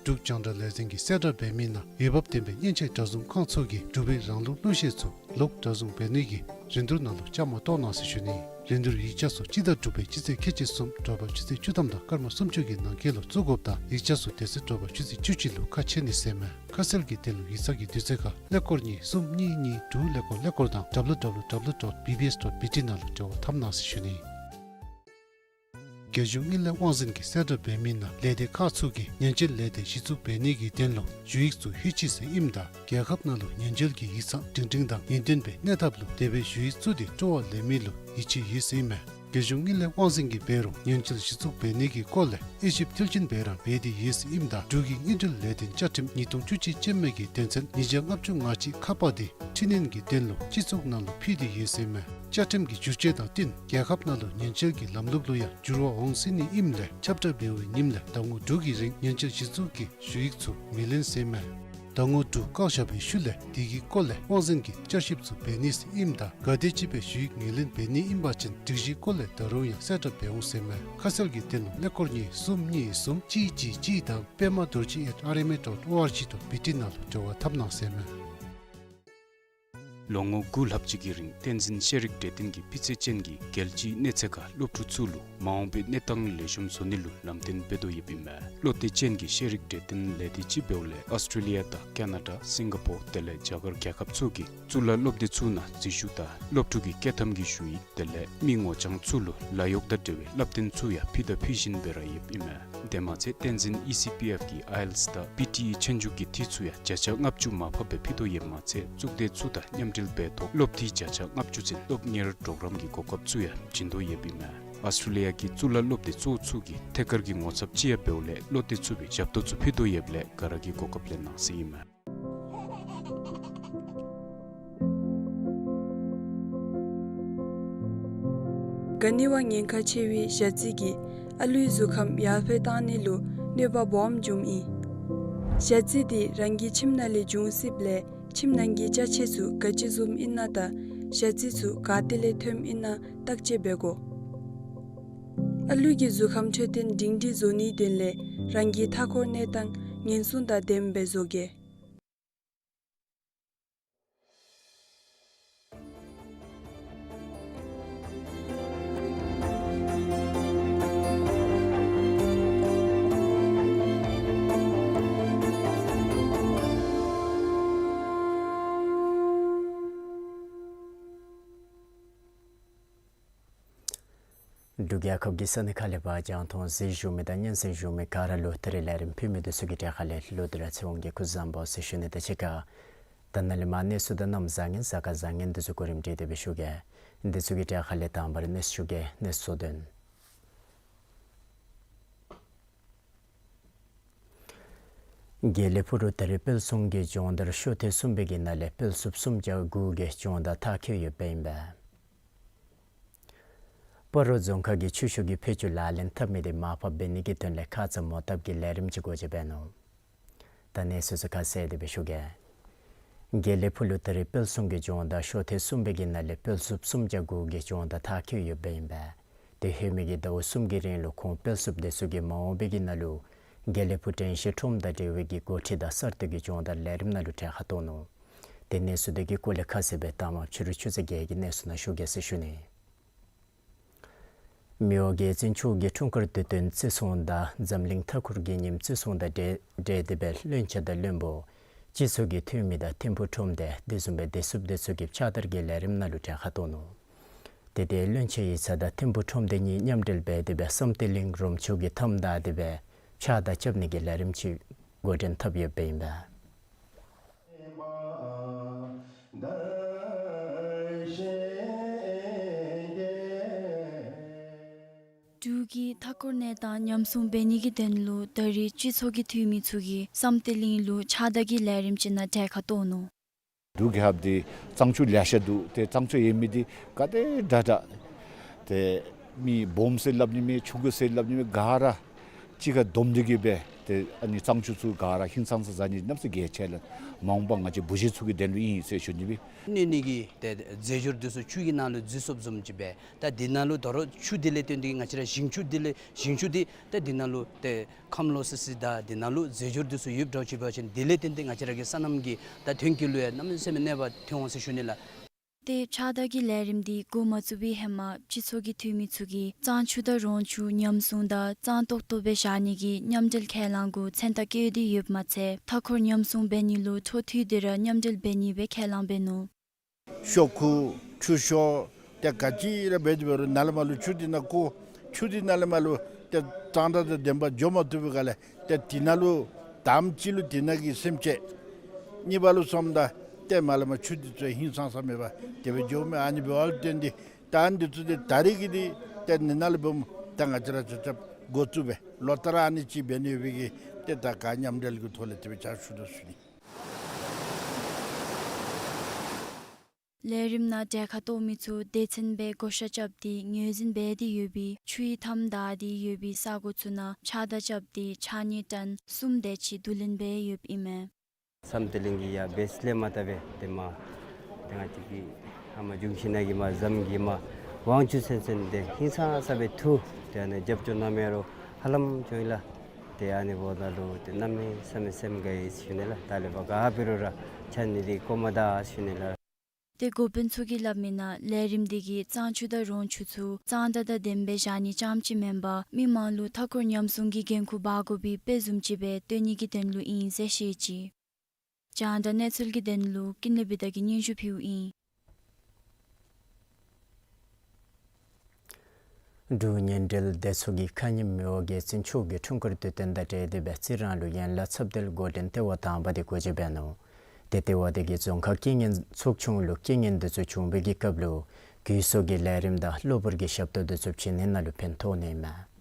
འབྲུག་རྒྱང་བསྒྲགས་ལས་འཛིན་གྱིས་གསལ་བསྒྲགས་འབད་མི་ནང་འོས་འབབ་ལྡན་པའི་མཉེན་ཆས་གྲྭ་བཟུང་ཁང་ཚུ་གིས་འབྲུག་པའི་རང་ལུགས་གླུ་གཞས་ཚུ་ལོག་གྲྭ་བཟུང་འབད་ནི་གི་རིན་བསྡུར་ནང་ལུ་བཅའ་མར་གཏོགས་གནང་ཟེར་ཞུ་ནི། རིན་བསྡུར་ཡིག་ཆ་ཚུ་སྤྱི་ཟླ་དྲུག་པའི་སྤྱི་ཚེས་ཁལ་གཅིག་གསུམ་དྲོ་པ་ཆུ་ཚོད་བཅུ་ཐམ་དང་སྐར་མ་སུམ་ཅུ་གི་ནང་འཁོད་ལུ་བཙུགས་དགོཔ་དང་ཡིག་ཆ་ཚུ་དེ་ཚེ་དྲོ་པ་ཆུ་ཚོད་བཅུ་གཅིག་ལུ་ཁ་ཕྱེ་ནི་ཟེར་མས། ཁ་གསལ་གྱི་དོན་ལུ་ཡིག་ཚང་གི་དུས་ཚོད་ཁར་ཀླད་ཀོར་གཉིས་གསུམ་གཉིས་གཉིས་དྲུག་ཀླད་ཀོར་ཀླད་ཀོར་དང་W W W dot B B S dot B T ནང་ལུ་འབྲེལ་བ་འཐབ་གནང་ཟེར་ཞུ་ནི། རྒྱལ་གཞུང་དངུལ་ལས་དབང་འཛིན་གྱིས་གསལ་བསྒྲགས་འབད་མི་ནང་ལས་སྡེ་ཁག་ཚུ་གིས་ཉེན་བཅོལ་ལས་སྡེ་གཞི་བཙུགས་འབད་ནི་གི་དོན་ལུ་ཞུ་ཡིག་ཚུ་ལྷོད་ཅི་ཟེར་ཨིནམ་ད་རྒྱལ་ཁབ་ནང་ལུ་ཉེན་བཅོལ་གྱི་ཡིག་ཚང་སྒྲིང་སྒྲིང་དང་ངེས་གཏན་པའི་གནས་ཐབས་ལུ་དེ་སྦེ་ཞུ་ཡིག་བཙུགས་ཏེ་སྤྲོ་བ་ལེན་མི་ལུ་ཡིད་ཆེས་ཡོད་ཟེར་ཨིན་མས། རྒྱལ་གཞུང་དངུལ་ལས་དབང་འཛིན་གྱིས་འབད་རུང་ཉེན་བཅོལ་གཞི་བཙུགས་འབད་ནི་གི་སྐོར་ལས་དབྱེ་ཞིབ་མཐིལ་ཕྱིན་འབད་ར་འབད་དེ་ཡོད་ཟེར་ཨིནམ་ད་འབྲུག་གི་དངུལ་འབྲེལ་ལས་དོན་བཅའ་ཁྲིམས་ཉིས་སྟོང་བཅུ་གཅིག་ཅན་མའི་གི་དོན་ཚན་ཉིས་བརྒྱ་ལྔ་བཅུ་ང་གཅིག་ཁ་པ་དེ་འཕྲི་སྣོན་གྱི་དོན་ལུ་སྤྱི་ཚོགས་ནང་ལུ་ཕུལ་ཏེ་ཡོད་ཟེར་ཨིན་མས། བཅའ་ཁྲིམས་ཀྱི་བསྒྱུར་བཅོས་དང་བསྟུན་རྒྱལ་ཁབ་ནང་ལུ་ཉེན་བཅོལ་གྱི་ལམ་ལུགས་ལུ་ཡང་འགྱུར་བ་འོང་སྲིད་ནི་ཨིནམ་ལས་ཁྱབ་བསྒྲགས་འབད་བའི་ཉིནམ་ལས་ཟླ་ངོ་དྲུག་གི་རིང་ཉེན་བཅོལ་གཞི་བཙུགས་ཀྱི་ཞུ་ཡིག་ཚུ་མི་ལེན་ཟེར་ཨིན་མས། ཟླ་ངོ་དྲུག་བཀག་བཞག་པའི་ཤུལ་ལས་དེ་གི་སྐོར་ལས་དབང་འཛིན་གྱིས་བསྐྱར་ཞིབ་ཚུ་འབད་ནི་ཟེར་ཨིནམ་ད་ག་དེམ་ཅིག་སྦེ་ཞུ་ཡིག་ངོས་ལེན་འབད་ནི་ཨིན་པ་ཅིན་སྒྲིག་གཞིའི་སྐོར་ལས་ད་རུང་ཡང་གསལ་བསྒྲགས་འབད་འོང་ཟེར་ཨིན་མས། ཁ་གསལ་གྱི་དོན་ལུ་ཀླད་ཀོར་གཉིས་གསུམ་གཉིས་གསུམ་གཅིག་གཅིག་གཅིག་དང་པདྨ་རྡོ་རྗེ་at R M A dot O R G dot B T ནང་ལུ་འབྲེལ་བ་འཐབ་གནང་ཟེར་ཨིན་མས། ལོ་ངོ་དགུ་ལྷག་ཅིག་གི་རིང་བསྟན་འཛིན་ཤེས་རིག་གྲོས་སྟོན་གྱི་སྤུས་ཚད་ཅན་གྱི་རྒྱལ་སྤྱིའི་གནས་ཚད་ཁར་སློབ་ཕྲུག་ཚུ་ལུ་མ་འོངས་པའི་གནས་སྟངས་ལེགས་ཤོམ་བཟོ་ནི་ལུ་ལམ་སྟོན་འབད་དོ་ཡོདཔ་ཨིན་མས། བློ་གཏད་ཅན་གྱི་ཤེས་རིག་གྲོས་སྟོན་ལས་སྡེ་ཅིག་འབདཝ་ལས་ཨོསི་ཊྲེ་ལི་ཡ་དང་ཀ་ན་ཌ་སིང་ག་པོར་དེ་ལས་རྒྱ་གར་རྒྱལ་ཁབ་ཚུ་གི་གཙུག་ལག་སློབ་སྡེ་ཚུ་ནང་འཛུལ་ཞུགས་དང་སློབ་ཕྲུག་གི་བསྐྱོད་ཐམ་གྱི་ཞུ་ཡིག་དེ་ལས་མི་ངོ་རྐྱང་ཚུ་ལུ་ལཱ་གཡོག་དང་འབྲེལ་བའི་བསླབ་སྟོན་ཚུ་ཡང་ཕུལ་དང་ཕུལ་བཞིན་སྦེ་ར་ཡོདཔ་ཨིན་མས། དེ་མ་ཚད་བསྟན་འཛིན་ཨི་སི་པི་ཨེཕ་གི་ཨའི་ཨེལ་ཊི་ཨེས་དང་པི་ཊི་ཨི་ཆོས་རྒྱུགས་ཀྱི་འཐུས་ཚུ་ཡང་བརྒྱ་ཆ་ལྔ་བཅུ་མར་ཕབ་སྦེ་ཕུལ་དོ་ཡོདཔ་མ་ཚད་གཙུག་སྡེ་ཚུ་དང་མཉམ་འབྲེལ་འབད་ཐོག་སློབ་འཐུས་བརྒྱ་ཆ་ལྔ་བཅུ་ཚུན་སློབ་གཉེར་གྲོགས་རམ་གྱི་གོ་སྐབས་ཚུ་ཡང་བྱིན་དོ་ཡོདཔ་ཨིན་མས། ཨོསི་ཊྲེ་ལི་ཡ་གི་གཙུག་ལག་སློབ་སྡེ་གཙོ་བོ་ཚུ་གི་ཐད་ཀར་གྱི་ངོ་ཚབ་ཅིག་ཡང་འབདཝ་ལས་བློ་གཏད་ཚུགས་པའི་ཞབས་ཏོག་ཚུ་ཕུལ་དོ་ཡོདཔ་ལས་ག་ར་གིས་གོ་སྐབས་ལེན་གནང་ཟེར་ཨིན་མས། ག་ནི་བ་ཉེན་ཁ་ཆེ་བའི་ཞ་རྩི་གིས་ཨ་ལུའི་གཟུགས་ཁམས་ཡར་འཕེལ་གཏང་ནི་ལུ་གནོད་པ་སྦོམ་འབྱུངམ་ཨིན། ཞ་རྩི་དེ་རང་གི་ཁྱིམ་ནང་ལས་འབྱུང་སྲིདཔ་ལས་ཁྱིམ་ནང་གི་ཅ་ཆས་ཚུ་ག་ཅི་བཟུམ་ཨིན་ན་དང་ཞ་རྩི་ཚུ་ག་ཏེ་ལས་ཐོནམ་ཨིན་ན་བརྟག་དཔྱད་འབད་དགོ། ཨ་ལུ་གི་གཟུགས་ཁམས་འཕྲོད་བསྟེན་སྒྲིང་སྒྲིང་བཟོ་ནིའི་དོན་ལས་རང་གི་མཐའ་འཁོར་གནས་སྟངས་ཉེན་སྲུང་དང་ལྡནམ་སྦེ་བཟོ་གེ། འབྲུག་རྒྱལ་ཁབ་ཀྱི་ས་གནས་ཁག་ལས་ཕར་རྒྱང་མཐོང་གཟིགས་བཞུགས་མི་དང་སྙན་གསན་བཞུགས་མི་ག་ར་ལུ་ད་རིས་ལས་རིམ་ཕུལ་མི་འདི་ཚུ་གི་གྲས་ཁ་ལས་ལོག་སྟེ་ར་ཚེ་དབང་གིས་སྐུ་གཟུགས་བཟང་པོ་ཟེར་ཞུ་ནི་དང་གཅིག་ཁར་ད་ནཱ་ལས་མར་གནས་ཚུལ་དང་གནམ་བཟང་ངན་གཟའ་སྐར་བཟང་ངན་འདི་ཚུ་གོ་རིམ་སྒྲིག་སྟེ་སྦེ་ཞུ་གེ། འདི་ཚུ་གི་གྲས་ཁ་ལས་དང་པ་ར་གནས་ཚུལ་ཞུ་གེ། གནས་ཚུལ་དོན། དགེ་ལེགས་ཕུ་རུ་ད་རིས་དཔལ་གསུམ་གྱི་སྦྱོང་བརྡར་ཤོ་ཐེངས་གསུམ་པའི་གི་ནང་ལས་དཔལ་སློབ་གསུམ་བརྒྱ་དགུ་གིས་སྦྱོང་བརྡར་མཐར་འཁྱོལ་ཡོདཔ་ཨིན་པས། སྤ་རོ་རྫོང་ཁག་གིས་ཆུ་ཤུགས་ཀྱི་འཕེལ་འགྱུར་ལག་ལེན་འཐབ་མི་དེ་མར་ཕབ་འབད་ནི་གི་དོན་ལས་ཁ་ཙ་མོ་བཏབ་ཀྱི་ལས་རིམ་ཅིག་སྒོ་འབྱེད་འབད་ནུག། ད་གནས་ཚུལ་ཚུ་ཁ་གསལ་ཏེ་སྦེ་ཞུ་གེ། དགེ་ལེགས་ཕུ་རུ་ད་རིས་དཔལ་གསུམ་གྱི་སྦྱོང་བརྡར་ཤོ་ཐེངས་གསུམ་པའི་གི་ནང་ལས་དཔལ་སློབ་གསུམ་བརྒྱ་དགུ་གིས་སྦྱོང་བརྡར་མཐར་འཁྱོལ་ཡོདཔ་ཨིན་པས། དེ་ལྷོད་མི་གི་ཟླཝ་གསུམ་གྱི་རིང་ལུ་ཁོང་དཔལ་སློབ་དེ་ཚུ་གིས་མ་འོངས་པའི་གི་ནང་ལུ་དགེ་ལེགས་ཕུ་དྲན་ཤེས་ཁྲོམ་དང་འབྲེལ་བའི་གི་འགོ་ཁྲིད་དང་གསར་གཏོད་ཀྱི་སྦྱོང་བརྡར་ལས་རིམ་ནང་ལུ་གྲལ་ཁར་གཏོགས་ནུག། དེ་གནས་ཚུལ་དེ་གི་སྐོར་ལས་ཁ་གསལ་སྦེ་ད་མ་ཕྱི་རུ་ཆུ་ཚོད་བརྒྱད་ཀྱི་གནས་ཚུལ་ནང་ཞུ་གེ་ཟེར་ཞུ་ནི། མི་དབང་རྒྱལ་བཙུན་མཆོག་གི་འཁྲུངས་སྐར་དུས་སྟོན་བརྩི་སྲུང་དང་འཛམ་གླིང་མཐའ་འཁོར་གྱི་ཉིནམ་བརྩི་སྲུང་དང་འབྲེལ་འབྲེལ་ཏེ་སྦེ་བློན་ཆེན་དང་བློན་པོ་སྤྱི་ཚོགས་ཀྱི་འཐུས་མི་དང་ཐིམ་ཕུག་ཁྲོམ་སྡེ་དེ་བཟུམ་སྦེ་བདེ་སྲུངཔ་དེ་ཚུ་གི་ཕྱག་བསྟར་གྱི་ལས་རིམ་ནང་ལུ་གྲལ་ཁར་གཏོགས་ནུག། དེ་དེ་བློན་ཆེན་ཡིག་ཚང་དང་ཐིམ་ཕུག་ཁྲོམ་སྡེ་གཉིས་མཉམ་འབྲེལ་འབད་དེ་སྦེ་བསམ་གཏན་གླིང་རོམ་ཆོག་གི་མཐའམ་བདའ་སྟེ་སྦེ་ཕྱག་བདའ་རྐྱབ་ནི་གི་ལས་རིམ་ཅིག་འགོ་འདྲེན་འཐབ་ཡོདཔ་ཨིན་པས། འབྲུག་གི་མཐའ་འཁོར་གནས་སྟངས་ཉམས་སྲུང་འབད་ནི་གི་དོན་ལུ་ད་རིས་སྤྱི་ཚོགས་ཀྱི་འཐུས་མི་ཚུ་གིས་བསམ་གཏན་གླིང་ལུ་ཕྱག་བདའ་གི་ལས་རིམ་ཅིག་ནང་གྲལ་ཁར་གཏོགས་ནུག། འབྲུག་རྒྱལ་ཁབ་འདི་གཙང་ཆུ་ལེ་ཤ་འདུག། ཏེ་གཙང་ཆུ་ཡོད་མི་འདི་ག་དེ་དྲག་དྲག། ཏེ་མི་སྦོམ་ཟེར་སླབ་ནི་མེད། ཆུང་ཀུ་ཟེར་སླབ་ནི་མེད། ག་ར་ གཅིག་ཁར་བསྡོམས་ཏེ་གི་སྦེ་ཏེ་ཨ་ནི་གཙང་ཆུ་ཚུ་ག་ར་ཧིང་སངས་ས་ཟ་ནི་གནམ་ས་གི་ཆེ་ལ་མ་འོངས་པ་ང་བཅས་བུ་གཞི་ཚུ་གི་དོན་ལུ་ཨིན་ཟེར་ཞུ་ནི་སྦེ། གནོད་ནི་གི་ཏེ་རྫས་སྦྱོར་འདི་ཚུ་ཆུ་གི་ནང་ལུ་འཛུལ་སོཔ་བཟུམ་ཅིག་སྦེ། ད་འདི་ནང་ལུ་དོ་རུང་ཆུ་འདི་ལས་བརྟེན་ཏེ་ང་བཅས་ར་ཞིང་ཆུ་འདི་ལས་ཞིང་ཆུ་འདི་ད་འདི་ནང་ལུ་ཏེ་ཁམས་ལོག་སི་སི་དང་འདི་ནང་ལུ་རྫས་སྦྱོར་འདི་ཚུ་ཡོདཔ་འདྲཝ་ཅིག་འབད་བ་ཅིན་འདི་ལས་བརྟེན་ཏེ་ང་བཅས་ར་གི་སོ་ནམ་གྱི་ད་ཐོན་སྐྱེད་ལུ་ཡང་གནམ་མེད་ས་མེད་གནོད་པ་ཐོན་འོང་ཟེར་ཞུ་ནི་ལགས། ཏེ་ཕྱགས་བདའ་གི་ལས་རིམ་འདི་འགོ་མ་བཙུགས་པའི་ཧེ་མ་སྤྱི་ཚོགས་ཀྱི་འཐུས་མི་ཚུ་གིས་གཙང་ཆུ་དང་རོང་ཆུ་ཉམས་སྲུང་དང་གཙང་ཏོག་ཏོ་སྦེ་བཞག་ནི་གི་མཉམ་འབྲེལ་ཁས་བླངས་གུ་མཚན་རྟགས་བཀོད་དེ་ཡོདཔ་མ་ཚད་མཐའ་འཁོར་ཉམས་སྲུང་འབད་ནི་ལུ་འཕྲོ་མཐུད་དེ་ར་མཉམ་འབྲེལ་འབད་ནི་སྦེ་ཁས་བླངས་འབད་ནུག། ཤོག་ཁུ་ཁྲུས་ཤོག་ཏེ་ག་ཅི་ར་འབད་དེ་འབད་རུང་ནཱ་ལས་མར་ལུ་ཆུ་འདི་ནང་བཀོ། ཆུ་འདི་ནཱ་ལས་མར་ལུ་ཏེ་གཙང་སྦྲ་དང་ལྡནམ་འགྱོ་མ་བཏུབ་པའི་སྒང་ལས་ཏེ་འདི་ནང་ལུ་དང་པ་ཅིག་ལུ་འདི་ནང་གི་སེམས་ཅན། གཉིས་པ་ལུ་སོངམ་ད་ཏེ་མར་ལས་མར་ཆུ་འདི་ཚུ་ཧིང་སངས་ས་མེད་པར་དེ་སྦེ་འགྱོཝ་མས། ཨ་ནི་འབདཝ་ལུ་བརྟེན་ཏེ་ད་ཨ་ནི་འདི་ཚུ་ཏེ་ད་རིས་ཀྱི་འདི་ཏེ་ནི་ནཱ་ལས་འབདཝ་ད་ང་བཅས་ར་ཆ་ཁྱབ་འགོ་བཙུགས་སྦེ་ལོ་ལྟར་ཨ་ནི་ཅིག་འབད་ནི་ཡོད་པའི་གི་ཏེ་ད་ག་མཉམ་འབྲེལ་གྱི་ཐོག་ལས་དེ་སྦེ་ཕྱག་ཞུ་དོ་ཟེར་ཞུ་ནི། ལས་རིམ་ནང་གྲལ་ཁར་གཏོགས་མི་ཚུ་སྡེ་ཚན་སྦེ་བགོ་བཤའ་རྐྱབ་སྟེ་ངོས་འཛིན་འབད་དེ་ཡོད་པའི་ཆུའི་མཐའམ་བདའ་སྟེ་ཡོད་པའི་ས་གོ་ཚུ་ནང་ཕྱགས་བདའ་རྐྱབ་སྟེ་ཕྱགས་སྙིགས་ཊཱོན་གསུམ་དེ་ཅིག་བསྡུ་ལེན་འབད་ཡོདཔ་ཨིན་མས། བསམ་གཏན་གླིང་གི་ཡ་བེས་ལས་མར་བཏབ་སྦེ་ཏེ་མར་ཏེ་ང་བཅས་ཀྱི་ཧ་མ་འབྱུང་བཞི་ནང་གི་མར་ཟམ་གྱི་མར་དབང་ཕྱུག་མཚན་མཚོན་འདི་ཧིང་སངས་ས་སྦེ་འཐུ། ཏེ་ཨ་ནི་རྒྱབ་སྐྱོར་གནང་མི་ར་ཧ་ལམ་བྱུང་ཡི་ལགས། ཏེ་ཨ་ནི་འབདཝ་ད་ལུ་ཏེ་གནམ་མེད་ས་མེད་སེམས་དགའ་ཡི་ཟེར་ཞུ་ནི་ལགས། ད་ལས་ཕར་ག་འབད་རུང་ར་ཕྱགས་སྙིགས་འདི་བཀོ་མ་ད་ཟེར་ཞུ་ནི་ལགས། ཏེ་འགོ་དཔོན་ཚུ་གིས་སླབ་མི་ནང་ལས་རིམ་འདི་གིས་གཙང་ཆུ་དང་རོང་ཆུ་ཚུ་གཙང་སྦྲ་དང་ལྡནམ་སྦེ་བཞག་ནི་རྐྱངམ་ཅིག་མེན་པར་མི་མང་ལུ་མཐའ་འཁོར་ཉམས་སྲུང་གི་འགན་ཁུར་འབག་དགོ་པའི་དཔེ་བཟུམ་ཅིག་སྦེ་སྟོན་ནི་གི་དོན་ལུ་ཨིན་ཟེར་བཤད་ཅི། རྒྱང་བསྒྲགས་གནས་ཚུལ་གྱི་དོན་ལུ་ཀུན་ལེགས་བི་དྷ་གིས་སྙན་ཞུ་ཕུལཝ་ཨིན། འབྲུག་ཉེ་འབྲེལ་སྡེ་ཚོགས་ཀྱིས་ཁ་ཉིནམ་མི་དབང་རྒྱལ་བཙུན་མཆོག་གི་འཁྲུངས་སྐར་དུས་སྟོན་དང་འབྲེལ་ཏེ་སྦེ་རྩི་རང་ལུ་ཡན་ལག་ཚབ་མདུན་འགོ་འདྲེན་ལྟེ་བ་དང་པ་དེ་སྒོ་འབྱེད་འབད་ནུག། ཏེ་ལྟེ་བ་དེ་གིས་རྫོང་ཁག་རྐྱེན་ངན་ཚོགས་ཆུང་ལུ་རྐྱེན་ངན་དེ་ཚུ་བྱུང་བའི་གི་སྐབས་ལུ་གུས་གསོག་གི་ལས་རིམ་དང་གློ་བུར་གྱི་ཞབས་ཏོག་དེ་ཚུ་བྱིན་ནི་ནང་ལུ་ཕན་ཐོགས་ནི་མས།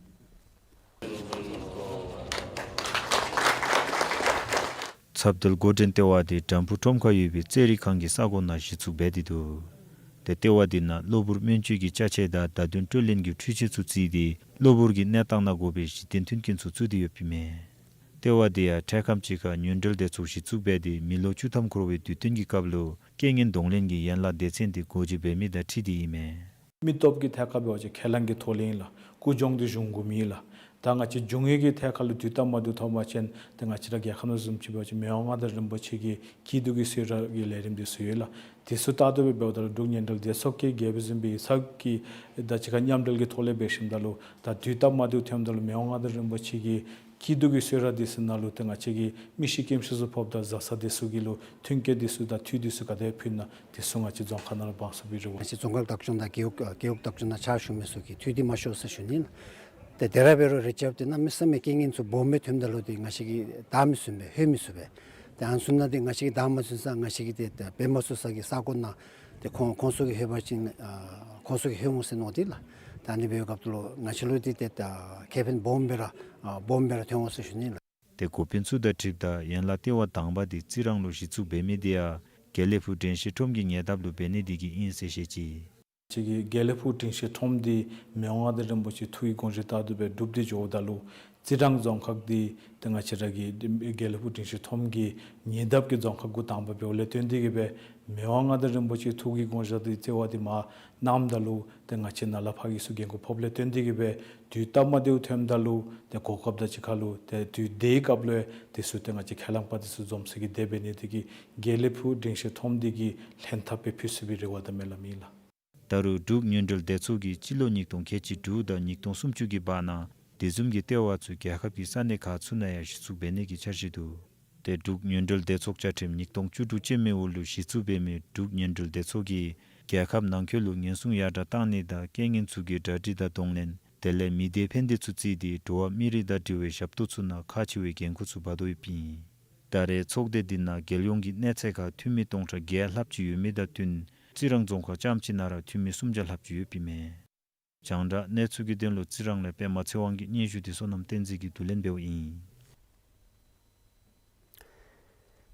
ཚབ་མདུན་འགོ་འདྲེན་ལྟེ་བ་དེ་དྲམ་ཕུག་ཁྲོམ་ཁར་ཡོད་པའི་རྩེད་རིགས་ཁང་གི་ས་གོ་ནང་གཞི་བཙུགས་འབད་དེ་འདུག། ཏེ་ལྟེ་བ་དེ་ནང་གློ་བུར་སྨན་བཅོས་ཀྱི་ཅ་ཆས་དང་བརྡ་དོན་སྤྲོད་ལེན་གྱི་འཕྲུལ་ཆས་ཚུ་བརྩིས་ཏེ་གློ་བུར་གྱི་གནས་སྟངས་ནང་དགོ་པའི་གཞི་རྟེན་མཐུན་རྐྱེན་ཚུ་བཙུགས་ཏེ་ཡོདཔ་ཨིན་མས། ལྟེ་བ་དེ་ཡང་འཕྲལ་ཁམས་ཅིག་ཁར་ཉེ་འབྲེལ་སྡེ་ཚོགས་གཞི་བཙུགས་འབད་དེ་མི་ལོ་བཅུ་ཐམ་འཁོར་བའི་དུས་སྟོན་གྱི་སྐབས་ལུ་རྐྱེན་ངན་གདོང་ལེན་གྱི་ཡན་ལག་སྡེ་ཚན་དེ་སྒོ་འབྱེད་འབད་མི་དང་འཁྲིལ་ཏེ་ཨིན་མས། མི་སྟོབས་ཀྱི་ཐད་ཁར་འབད་བ་ཅིན་ཁས་བླངས་ཀྱི་ཐོག་ལས་ཨིན་ལགས། ཀུན་སྦྱོང་འདི་གཞུང་གོ་མེད་ལགས། ད་ང་བཅས་འབྱུང་བའི་གི་ཐད་ཁར་ལུ་དུས་སྟབས་མ་བདེཝ་ཐོན་པ་ཅིན་ཏེ་ང་བཅས་ར་རྒྱལ་ཁབ་ནང་བཟུམ་ཅིག་འབད་བ་ཅིན་མི་དབང་མངའ་བདག་རིན་པོ་ཆེ་གི་སྐྱིད་སྡུག་གི་གསོལ་རས་ཀྱི་ལས་རིམ་འདི་ཚུ་ཡོད་ལགས། དེ་ཚུ་ལྟར་དུ་སྦེ་འབདཝ་ད་ལུ་འབྲུག་ཉེ་འབྲེལ་སྡེ་ཚོགས་ཀྱི་རྒྱལ་པོ་གཟིམ་དཔོན་ཚུ་གིས་ད་གཅིག་ཁར་མཉམ་འབྲེལ་གྱི་ཐོག་ལས་འབད་ཞིནམ་ད་ལུ་ད་དུས་སྟབས་མ་བདེཝ་ཐོནམ་ད་ལུ་མི་དབང་མངའ་བདག་རིན་པོ་ཆེ་གི་སྐྱིད་སྡུག་གི་གསོལ་རས་འདི་ཚུ་ནང་ལུ་ཏེ་ང་བཅས་ཀྱི་མི་ཤི་རྐྱེན་ཤི་ཚུ་ཕོགཔ་ད་བཟའ་ཚང་འདི་ཚུ་གི་ལུ་མཐུན་རྐྱེན་འདི་ཚུ་དང་འཐུས་འདི་ཚུ་ག་དེ་ཕུལ་ན་འདི་ཚུ་ང་བཅས་རྫོང་ཁག་ནང་ལུ་འབག་ཚུགས་པའི་རེ་བ། ང་བཅས་རྫོང་ཁག་བདག་སྐྱོང་དང་རྒེད་འོག་རྒེད་འོག་བདག་སྐྱོང་ནང་ཕྱག་ཞུ་མི་ཚུ་གིས་འཐུས་འདི་མ་ཤོར་ཟེར་ཞུ་ནི་ལགས། ཏེ་དེ་ར་འབད་རུང་རེ་ཆེཝ་འདི་གནམ་མེད་ས་མེད་རྐྱེན་ངན་ཚུ་སྦོམ་སྦེ་ཐོནམ་ད་ལུ་ཏེ་ང་བཅས་ཀྱིས་བདའ་མི་ཚུགས་པས། ལྷོད་མི་ཚུགས་པས། ཏེ་ཨ་ནི་ཚུ་ནང་ཏེ་ང་བཅས་ཀྱིས་བདའ་མ་ཚུགས་ས་ང་བཅས་ཀྱིས་ཏེ་ཏེ་འབད་མ་ཚུགས་ས་གི་ས་གོ་ནང་ཏེ་ཁོང་ཁོང་ཚུ་གིས་ལྷོད་པ་ཅིན་ཨ་ཁོང་ཚུ་གིས་ལྷོད་འོང་ཟེར་མནོ་སྟེ་ལགས། ཏེ་ཨ་ནི་འབད་བའི་སྐབས་ལུ་ང་བཅས་ལུ་འདི་ཏེ་ཏེ་ཁེ་ཕན་སྦོམ་སྦེ་ར་ཨ་སྦོམ་སྦེ་ར་ཐོན་འོང་ཟེར་ཞུ་ནི་ལགས། ཏེ་འགོ་དཔོན་ཚུ་དང་འཁྲིལཝ་ད་ཡན་ལག་ལྟེ་བ་དང་པ་དེ་རྩི་རང་ལུ་གཞི་བཙུགས་འབད་མི་དེ་ཡང་དགེ་ལེགས་ཕུག་དྲན་ཤེས་ཁྲོམ་གྱི་ཉེ་འདབས་ལུ་འབད་ནི་དེ་གིས་ཨིན་ཟེར་བཤད་ཅི། ང་བཅས་ཀྱི་དགེ་ལེགས་ཕུག་དྲན་ཤེས་ཁྲོམ་འདི་མི་དབང་མངའ་བདག་རིན་པོ་ཆེ་ཐུགས་ཀྱི་དགོངས་བཞེད་ལྟར་དུ་སྦེ་སྒྲུབ་སྟེ་འགྱོཝ་ད་ལུ་རྩི་རང་རྫོང་ཁག་འདི་ཏེ་ང་བཅས་ར་གི་དགེ་ལེགས་ཕུག་དྲན་ཤེས་ཁྲོམ་གྱི་ཉེ་འདབས་ཀྱི་རྫོང་ཁག་གུ་དང་པ་འབདཝ་ལས་བརྟེན་ཏེ་གིས་སྦེ་མི་དབང་མངའ་བདག་རིན་པོ་ཆེ་ཐུགས་ཀྱི་དགོངས་བཞེད་དེ་བརྩི་བ་དེ་མ་གནངམ་ད་ལུ་ཏེ་ང་བཅས་ནཱ་ལས་ཕར་གྱི་ཚུ་འགན་ཁུར་ཕོགཔ་ལས་བརྟེན་ཏེ་གིས་སྦེ་དུས་སྟབས་མ་བདེཝ་ཐོནམ་ད་ལུ་ཏེ་གོ་སྐབས་དང་གཅིག་ཁར་ལུ་ཏེ་དུས་དེའི་སྐབས་ལུ་དེ་ཚུ་ཏེ་ང་བཅས་ཁས་བླངས་པ་དེ་ཚུ་འཛོམས་ས་གི་དེ་འབད་ནི་དེ་གིས་དགེ་ལེགས་ཕུག་དྲན་ཤེས་ཁྲོམ་འདི་གིས་ལྷན་ཐབས་སྦེ་ཕུལ་ཚུགས་པའི་རེ་བ་དང་སྨོན་ལམ་ཨིན་ལགས། ད་རུང་འབྲུག་ཉེ་འབྲེལ་སྡེ་ཚོགས་ཀྱིས་སྤྱི་ལོ་ཉིས་སྟོང་ཁལ་གཅིག་དྲུག་དང་ཉིས་སྟོང་སུམ་ཅུ་གི་བར་ན་དེ་བཟུམ་གྱི་ལྟེ་བ་ཚུ་རྒྱལ་ཁབ་ཀྱི་ས་གནས་ཁག་ཚུ་ནང་ཡང་གཞི་བཙུགས་འབད་ནི་གི་འཆར་གཞི་འདུག། ཏེ་འབྲུག་ཉེ་འབྲེལ་སྡེ་ཚོགས་བཅའ་ཁྲིམས་ཉིས་སྟོང་བཅུ་དྲུག་ཅན་མའི་འོག་ལུ་གཞི་བཙུགས་འབད་མི་འབྲུག་ཉེ་འབྲེལ་སྡེ་ཚོགས་ཀྱིས་རྒྱལ་ཁབ་ནང་འཁོད་ལུ་ཉེན་སྲུང་ཡར་དྲག་བཏང་ནི་དང་རྐྱེན་ངན་ཚུ་གི་གྲ་སྒྲིག་དང་གདོང་ལེན་དེ་ལས་མི་སྡེ་ཕན་བདེ་ཚུ་བརྩིས་ཏེ་འགྲོ་བ་མི་རིགས་དང་འབྲེལ་བའི་ཞབས་ཏོག་ཚུ་ནང་ཁག་ཆེ་བའི་འགན་ཁུར་ཚུ་འབག་དོ་ཡོདཔ་ཨིན། ད་རེས་ཚོགས་སྡེ་འདི་ནང་རྒྱལ་ཡོངས་ཀྱི་གནས་ཚད་ཁར་འཐུས་མི་སྟོང་ཕྲག་བརྒྱད་ལྷགཔ་ཅིག་ཡོད་མི་དང་བསྟུན་རྩི་རང་རྫོང་ཁག་རྐྱངམ་གཅིག་ནང་ར་འཐུས་མི་སུམ་བརྒྱ་ལྷགཔ་ཅིག་ཡོདཔ་ཨིན་མས། རྒྱང་བསྒྲགས་གནས་ཚུལ་གྱི་དོན་ལུ་རྩི་རང་ལས་པདྨ་ཚེ་དབང་གི་སྙན་ཞུ་དེ་བསོད་ནམས་བསྟན་འཛིན་གྱིས་བསྡུ་ལེན་འབདཝ་ཨིན།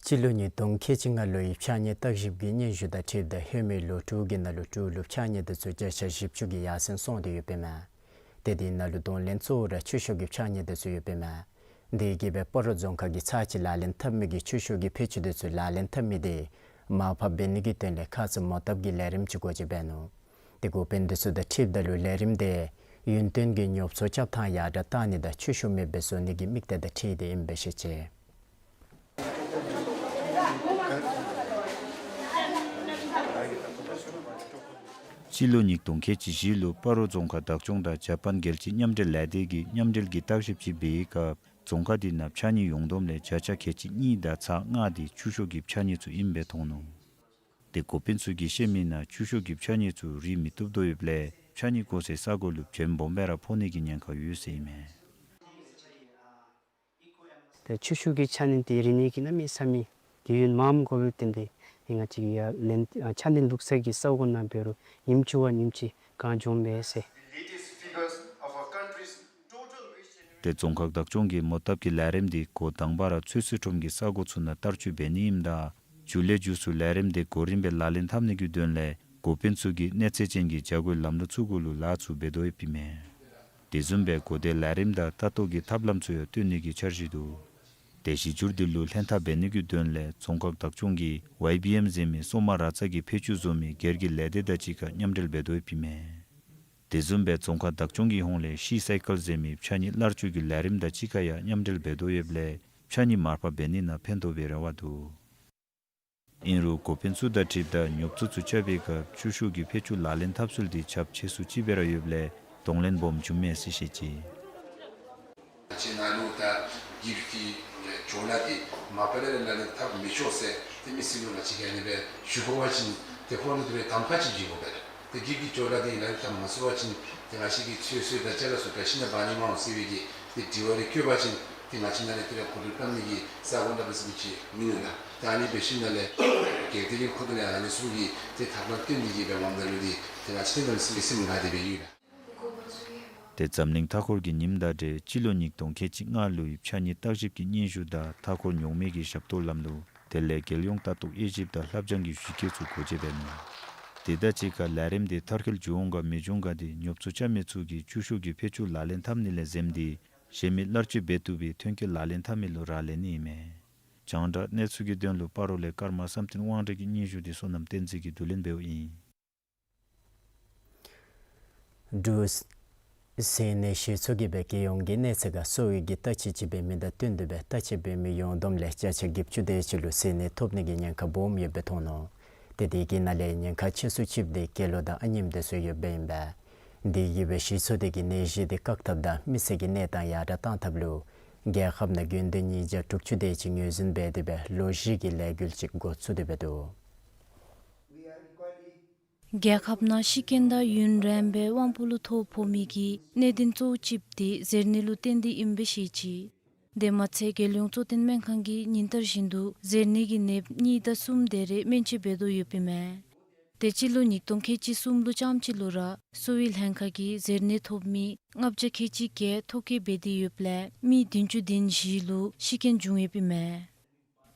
སྤྱི་ལོ་ཉིས་སྟོང་ཁལ་གཅིག་ལྔ་ལོའི་ཕྱགས་སྙིགས་བརྟག་ཞིབ་ཀྱི་སྙན་ཞུ་དང་འཁྲིལཝ་ད་ལྷོད་མེད་ལོ་དྲུག་གི་ནང་ལུ་འབྲུག་ལུ་ཕྱགས་སྙིགས་དེ་ཚུ་བརྒྱ་ཆ་བཞི་བཅུ་གིས་ཡར་སེང་སོང་སྟེ་ཡོདཔ་ཨིན་མས། ཏེ་དེ་ནང་ལུ་གདོང་ལེན་གཙོ་བོ་ར་ཆུ་ཤོག་གི་ཕྱགས་སྙིགས་དེ་ཚུ་ཡོདཔ་ཨིན་མས། དེ་གིས་སྦེ་སྤ་རོ་རྫོང་ཁག་གིས་ཚར་གཅིག་ལག་ལེན་འཐབ་མི་གི་ཆུ་ཤོག་གི་ཕད་ཅུང་དེ་ཚུ་ལག་ལེན་འཐབ་མི་དེ་མར་ཕབ་འབད་ནི་གི་དོན་ལས་ཁ་ཙ་མོ་བཏབ་ཀྱི་ལས་རིམ་ཅིག་འགོ་འབྱེད་འབད་ནུག། ཏེ་འགོ་དཔོན་དེ་ཚུ་དང་འཁྲིལཝ་ད་ལུ་ལས་རིམ་དེ་ཡུན་བརྟན་གྱི་ཉོ་ཚོང་རྐྱབ་ཐངས་ཡར་དྲགས་བཏང་ནི་དང་ཆུ་ཤོག་མེདཔ་སྦེ་བཟོ་ནི་གི་དམིགས་གཏད་དང་འཁྲིལ་ཏེ་ཨིནམ་སྦེ་བཤད་ཅི། སྤྱི་ལོ་ཉིས་སྟོང་ཁལ་གཅིག་བཞི་ལུ་སྤ་རོ་རྫོང་ཁག་བདག་སྐྱོང་དང་ཇ་པཱན་རྒྱལ་སྤྱིའི་མཉམ་འབྲེལ་ལས་སྡེ་གིས་མཉམ་འབྲེལ་གྱི་བརྟག་ཞིབ་ཅིག་འབད་བའི་སྐབས་རྫོང་ཁག་དེ་ནང་ཕྱགས་སྙིགས་ཡོངས་བསྡོམས་ལས་བརྒྱ་ཆ་ཁལ་གཅིག་གཉིས་དང་ཚག་ལྔ་དེ་ཆུ་ཤོག་གི་ཕྱགས་སྙིགས་ཚུ་ཨིནམ་སྦེ་མཐོང་ནུག། ཏེ་འགོ་དཔོན་ཚུ་གིས་བཤད་མི་ནང་ཆུ་ཤོག་གི་ཕྱགས་སྙིགས་ཚུ་རིག་མི་བཏུབ་དོ་ཡོདཔ་ལས་ཕྱགས་སྙིགས་བཀོ་སའི་ས་གོ་ལུ་བྱེམ་སྦོམ་སྦེ་ར་ཕོག་ནི་གི་ཉེན་ཁ་ཡོད་ཟེར་ཨིན་མས། ཏེ་ཆུ་ཤོག་གི་ཕྱགས་སྙིགས་དེ་རིག་ནི་གི་གནམ་མེད་ས་མེད་དུས་ཡུན་མངམ་འགོར་བའི་དོན་ལས་ཏེ་ང་བཅས་ཀྱིས་ཡར་ལེན་ཨ་ཕྱགས་སྙིགས་བླུག་སའི་གི་ས་གོ་ནང་འབད་རུང་ཉིནམ་གཅིག་བ་ཉིནམ་གཅིག་གང་འགྱོཝ་མས་ཟེར། ཏེ་རྫོང་ཁག་བདག་སྐྱོང་གིས་མོ་བཏབ་ཀྱི་ལས་རིམ་དེ་འགོ་དང་པ་ར་ཚོད་བསྲེ་ཁྲོམ་གྱི་ས་གོ་ཚུ་ནང་བསྟར་སྤྱོད་འབད་ནི་ཨིནམ་ད་མཇུག་ལས་མཇུག་སུ་ལས་རིམ་དེ་གོ་རིམ་སྦེ་ལག་ལེན་འཐབ་ནི་གི་དོན་ལས་འགོ་དཔོན་ཚུ་གིས་གནས་ཚད་ཅན་གྱི་བྱ་སྒོའི་ལམ་ལུགས་ཚུ་གུ་ལུ་ལཱ་ཚུ་འབད་དོ་ཡོདཔ་ཨིན་མས། དེ་བཟུམ་སྦེ་གོ་བརྡའི་ལས་རིམ་དང་ལྟ་རྟོག་གི་ཐབས་ལམ་ཚུ་ཡང་སྟོན་ནི་གི་འཆར་གཞི་འདུག། ཏེ་གཞི་འགྱུར་དེ་ལུ་ལྷན་ཐབས་འབད་ནི་གི་དོན་ལས་རྫོང་ཁག་བདག་སྐྱོང་གིས་ཝའི་བི་ཨེམ་ཟེར་མི་སོ་མ་ར་ཙ་གི་ཕད་ཅུང་བཟོ་མི་སྒེར་གྱི་ལས་སྡེ་དང་གཅིག་ཁར་མཉམ་འབྲེལ་འབད་དོ་ཡོདཔ་ཨིན་མས། དེ་བཟུམ་སྦེ་རྫོང་ཁག་བདག་སྐྱོང་གི་ཧོངས་ལས་ཤི་སའི་ཀལ་ཟེར་མི་ཕྱགས་སྙིགས་སླར་སྤྱོད་ཀྱི་ལས་རིམ་དང་གཅིག་ཁར་ཡང་མཉམ་འབྲེལ་འབད་དོ་ཡོདཔ་ལས་ཕྱགས་སྙིགས་མར་ཕབ་འབད་ནི་ནང་ཕན་ཐོགས་པའི་རེ་བ་འདུག། ཨིན་རུང་འགོ་དཔོན་ཚུ་དང་འཁྲིལཝ་ད་ཉོ་ཚོང་ཚུ་རྐྱབ་པའི་སྐབས་ཆུ་ཤོག་གི་ཕད་ཅུང་ལག་ལེན་འཐབ་ཚུལ་དེ་ཁྱབ་ཆེ་སུ་ཅིག་སྦེ་ར་ཡོདཔ་ལས་གདོང་ལེན་སྦོམ་བྱུངམ་མས་ཟེར་བཤད་ཅི། ང་བཅས་ནང་ལུ་ད་གིབ་ཀྱི་ཅོ་ལ་འདི་མ་པ་ལས་ར་ལག་ལེན་འཐབ་མི་ཆོག་ཟེར་ཏེ་མི་སེར་ལུ་ང་བཅས་ཀྱིས་ཨ་ནི་སྦེ་ཞུ་དགོ་པ་ཅིན་ཏེ་ཁོང་ལུ་དེ་སྦེ་གདམ་ཁ་ཅིག་བྱིན་དགོ་པས། ཏེ་གིབ་ཀྱི་ཅོ་ལ་འདི་ལག་ལེན་འཐབ་མ་ཚུགས་པ་ཅིན་ཏེ་ང་བཅས་ཀྱིས་ཚོད་བསྲེ་དང་ཅ་ལ་ཚུ་ག་ཅི་ནང་འབག་ནི་མས་ཟེར་བའི་གི་ཏེ་དྲི་བ་རེ་བཀོད་པ་ཅིན་ཏེ་ང་བཅས་ནང་ལས་དེ་ལས་གོ་བསྡུར་གནང་ནི་གི་ས་གོ་འདྲ་འབད་ས་མི་ཅིག་མིན་ནུག་ལགས། ཏེ་ཨ་ནི་འབད་ཞིནམ་ལས་སྒེར་སྡེ་གི་ཁོངས་ལས་ཨ་ནི་ཚུ་གི་ཏེ་ཐབས་ལམ་སྟོན་ནི་གི་འབད་འོངམ་ད་ལུ་འདི་ཏེ་ང་བཅས་ནང་ལུ་སེམས་སེམས་དགའ་སྟེ་སྦེ་ཡོད་ལགས། ཏེ་འཛམ་གླིང་མཐའ་འཁོར་གྱི་ཉིནམ་དང་འབྲེལ་སྤྱི་ལོ་ཉིས་སྟོང་ཁལ་གཅིག་ལྔ་ལོའི་ཕྱགས་སྙིགས་བརྟག་ཞིབ་ཀྱི་སྙན་ཞུ་དང་མཐའ་འཁོར་ཉོག་མེད་ཀྱི་ཞབས་ཏོག་ལམ་ལུགས་དེ་ལས་རྒྱལ་ཡོངས་ལྟ་རྟོག་དབྱེ་ཞིབ་དང་ལྷབ་སྦྱང་གི་གཞི་བཀོད་ཚུ་འགོ་འབྱེད་འབད་ནུག། དེ་དང་གཅིག་ཁར་ལས་རིམ་དེ་མཐར་འཁྱོལ་འགྱོ་འོང་ག་མི་འགྱོ་འོང་ག་དེ་ཉོ་ཚོང་རྐྱབ་མི་ཚུ་གིས་ཆུ་ཤོག་གི་ཕད་ཅུང་ལག་ལེན་འཐབ་ནི་ལས་འཛེམས་ཏེ་གཞན་མི་སླར་སྤྱོད་འབད་བཏུབ་པའི་ཐོན་སྐྱེད་ལག་ལེན་འཐབ་མི་ལུ་རག་ལས་ནི་ཨིན་མས། རྒྱང་བསྒྲགས་གནས་ཚུལ་གྱི་དོན་ལུ་སྤ་རོ་ལས་ཀརྨ་བསམ་གཏན་དབང་གྲགས་ཀྱི་སྙན་ཞུ་དེ་བསོད་ནམས་བསྟན་འཛིན་གྱིས་བསྡུ་ལེན་འབདཝ་ཨིན། འབྲུག་ཟས་གནས་གཞི་ཚོགས་ཀྱིས་སྦེ་རྒྱལ་ཡོངས་ཀྱི་གནས་ཚད་ཁར་གསོ་བའི་གི་ལྟ་ཅི་ཅི་འབད་མི་དང་བསྟུན་ཏེ་སྦེ་ལྟ་ཅི་འབད་མི་ཡོངས་བསྡོམས་ལས་བརྒྱ་ཆ་བརྒྱད་ཅུ་དེ་ཅིག་ལུ་ཟས་གནས་ཐོབ་ནི་གི་ཉེན་ཁ་སྦོམ་ཡོདཔ་སྦེ་མཐོང་ནུག། ཏེ་དེ་གི་ནང་ལས་ཉེན་ཁ་ཆེ་སུ་ཅིག་དེ་སྐྱེས་ལོ་དང་ཨ་ནེམ་དེ་ཚུ་ཡོདཔ་ཨིན་པས། དེ་གིས་སྦེ་གཞི་ཚོགས་དེ་གིས་ནད་གཞི་དེ་བཀག་ཐབས་དང་མི་ཚེ་གི་གནས་སྟངས་ཡར་དྲགས་བཏང་ཐབས་ལུ་རྒྱལ་ཁབ་ནང་དགོན་སྡེ་ཉིས་བརྒྱ་དྲུག་ཅུ་དེ་ཅིག་ངོས་འཛིན་འབད་དེ་སྦེ་ལོ་བཞི་གི་ལས་འགུལ་ཅིག་འགོ་བཙུགས་ཏེ་སྦེ་འདུག། རྒྱལ་ཁབ་ནང་ཤི་རྐྱེན་དང་ཡུན་རིངམོ་སྦེ་དབང་པོ་ལུ་ཐོ་ཕོག་མི་གི་གནད་དོན་གཙོ་བོ་ཅིག་དེ་ཟས་གནས་ལུ་བརྟེན་ཏེ་ཨིནམ་སྦེ་བཤད་ཅི། དེ་མ་ཚད་རྒྱལ་ཡོངས་གཙོ་བསྟེན་སྨན་ཁང་གིས་ཉིན་ལྟར་བཞིན་དུ་ཟས་གནས་ཀྱི་ནདཔ་གཉིས་དང་གསུམ་དེ་རེ་སྨན་བཅོས་འབད་དོ་ཡོདཔ་ཨིན་མས། དེ་སྤྱི་ལོ་ཉིས་སྟོང་ཁལ་གཅིག་གསུམ་ལུ་རྐྱངམ་གཅིག་ལུ་ར་གསོ་བའི་ལྷན་ཁག་གིས་ཟས་གནས་ཐོབ་མི་ལྔ་བརྒྱ་ཁལ་གཅིག་བརྒྱད་ཐོ་བཀོད་འབད་དེ་ཡོདཔ་ལས་མི་བདུན་ཅུ་དོན་བཞི་ལུ་ཤི་རྐྱེན་བྱུང་ཡོདཔ་ཨིན་མས།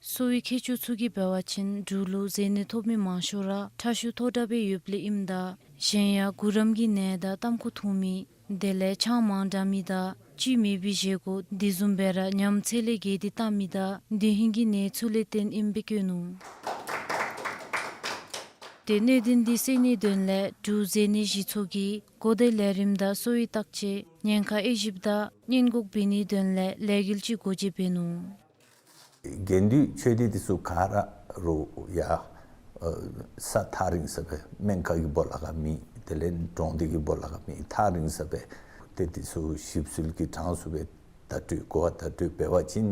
གསོ་བའི་མཁས་མཆོག་ཚུ་གིས་འབད་བ་ཅིན་འབྲུག་ལུ་ཟས་གནས་ཐོབ་མི་མང་ཤོས་ར་ཁྲག་ཤུགས་མཐོ་དྲགས་སྦེ་ཡོདཔ་ལས་ཨིནམ་ད་གཞན་ཡང་གུ་རམ་གྱི་ནད་དང་ཏམ་ཁུ་འཐུང་མི་དེ་ལས་ཆང་མང་དྲང་མི་དང་བཅུད་མེད་པའི་བཞེས་སྒོ་དེ་བཟུམ་སྦེ་ར་ཉམས་ཚད་ལས་བརྒལ་ཏེ་བཏང་མི་དང་འདོད་ཧིང་གི་ནད་ཚུ་ལས་བརྟེན་ཨིནམ་སྦེ་བཀོད་ནུག། དེ་གནད་དོན་འདི་སེལ་ནིའི་དོན་ལས་འབྲུག་ཟས་གནས་གཞི་ཚོགས་ཀྱིས་གོ་བརྡའི་ལས་རིམ་དང་གསོ་བའི་བརྟག་དཔྱད་ཉེན་ཁ་དབྱེ་ཞིབ་དང་སྔོན་འགོག་འབད་ནིའི་དོན་ལས་ལས་འགུལ་ཅིག་འགོ་འབྱེད་འབད་ནུག། དགེ་འདུན་ཆོས་སྡེ་འདི་ཚུ་ག་ར་རུང་ཡང་ཨ་ས་ཐག་རིང་ས་སྦེ་སྨན་ཁང་གི་སྦོ་ལོགས་ཁར་མེད། དེ་ལས་གྲོང་སྡེ་གི་སྦོ་ལོགས་ཁར་མེད། ཐག་རིང་ས་སྦེ་ཏེ་འདི་ཚུ་ཞིབ་འཚོལ་གྱི་གྲངས་སུ་སྦེ་བརྡ་སྤྲོད་གོ་བ་བརྡ་སྤྲོད་འབད་བ་ཅིན་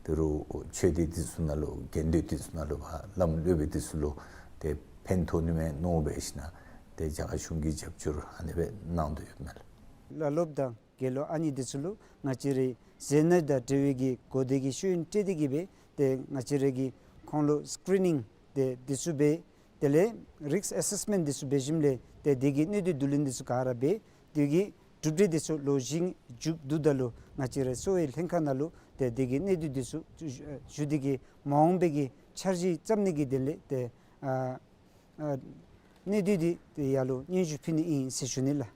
དེ་རུང་ཆོས་སྡེ་འདི་ཚུ་ནང་ལུ་དགེ་འདུན་འདི་ཚུ་ནང་ལུ་བླམ་སློབ་དཔོན་འདི་ཚུ་ལུ་ཏེ་ཕན་ཐོགས་ནི་མས་མནོ་སྦེ་ཞིནམ་ཏེ་རྒྱ་གར་གཞུང་གིས་རྒྱབ་སྐྱོར་ཨ་ནི་སྦེ་གནང་དོ་ཡོདཔ་མས་ལགས། བླ་སློབ་དང་དགེ་སློབ་ཨ་ནི་འདི་ཚུ་ལུ་ང་བཅས་རའི་ཟས་གནས་དང་འབྲེལ་བའི་གི་གོ་བརྡའི་གི་ཤེས་ཡོན་སྤྲོད་དེ་གི་སྦེ་ཏེ་ང་བཅས་རའི་གི་ཁོང་ལུ་སི་ཀི་རི་ནིང་ཏེ་འདི་ཚུ་འབད། དེ་ལས་རིསཀ་ཨེ་སེསི་མེནཊ་འདི་ཚུ་འབད་ཞིནམ་ལས་ཏེ་དེ་གི་གནད་དོན་བསྡུ་ལེན་འདི་ཚུ་ག་ར་འབད། དེ་གི་གྲུབ་འབྲས་འདི་ཚུ་ལོ་བཞི་མཇུག་བསྡུཝ་ད་ལུ་ང་བཅས་རའི་གསོ་བའི་ལྷན་ཁག་ནང་ལུ་ཏེ་དེ་གི་གནད་དོན་འདི་ཚུ་ཞུ་སྟེ་གི་མ་འོངས་པའི་གི་འཆར་གཞི་བརྩམ་ནི་གི་དོན་ལས་ཏེ་ཨ་ཨ་གནད་དོན་འདི་ཏེ་ཡར་ལུ་སྙན་ཞུ་ཕུལ་ནི་ཨིན་ཟེར་ཞུ་ནི་ལགས།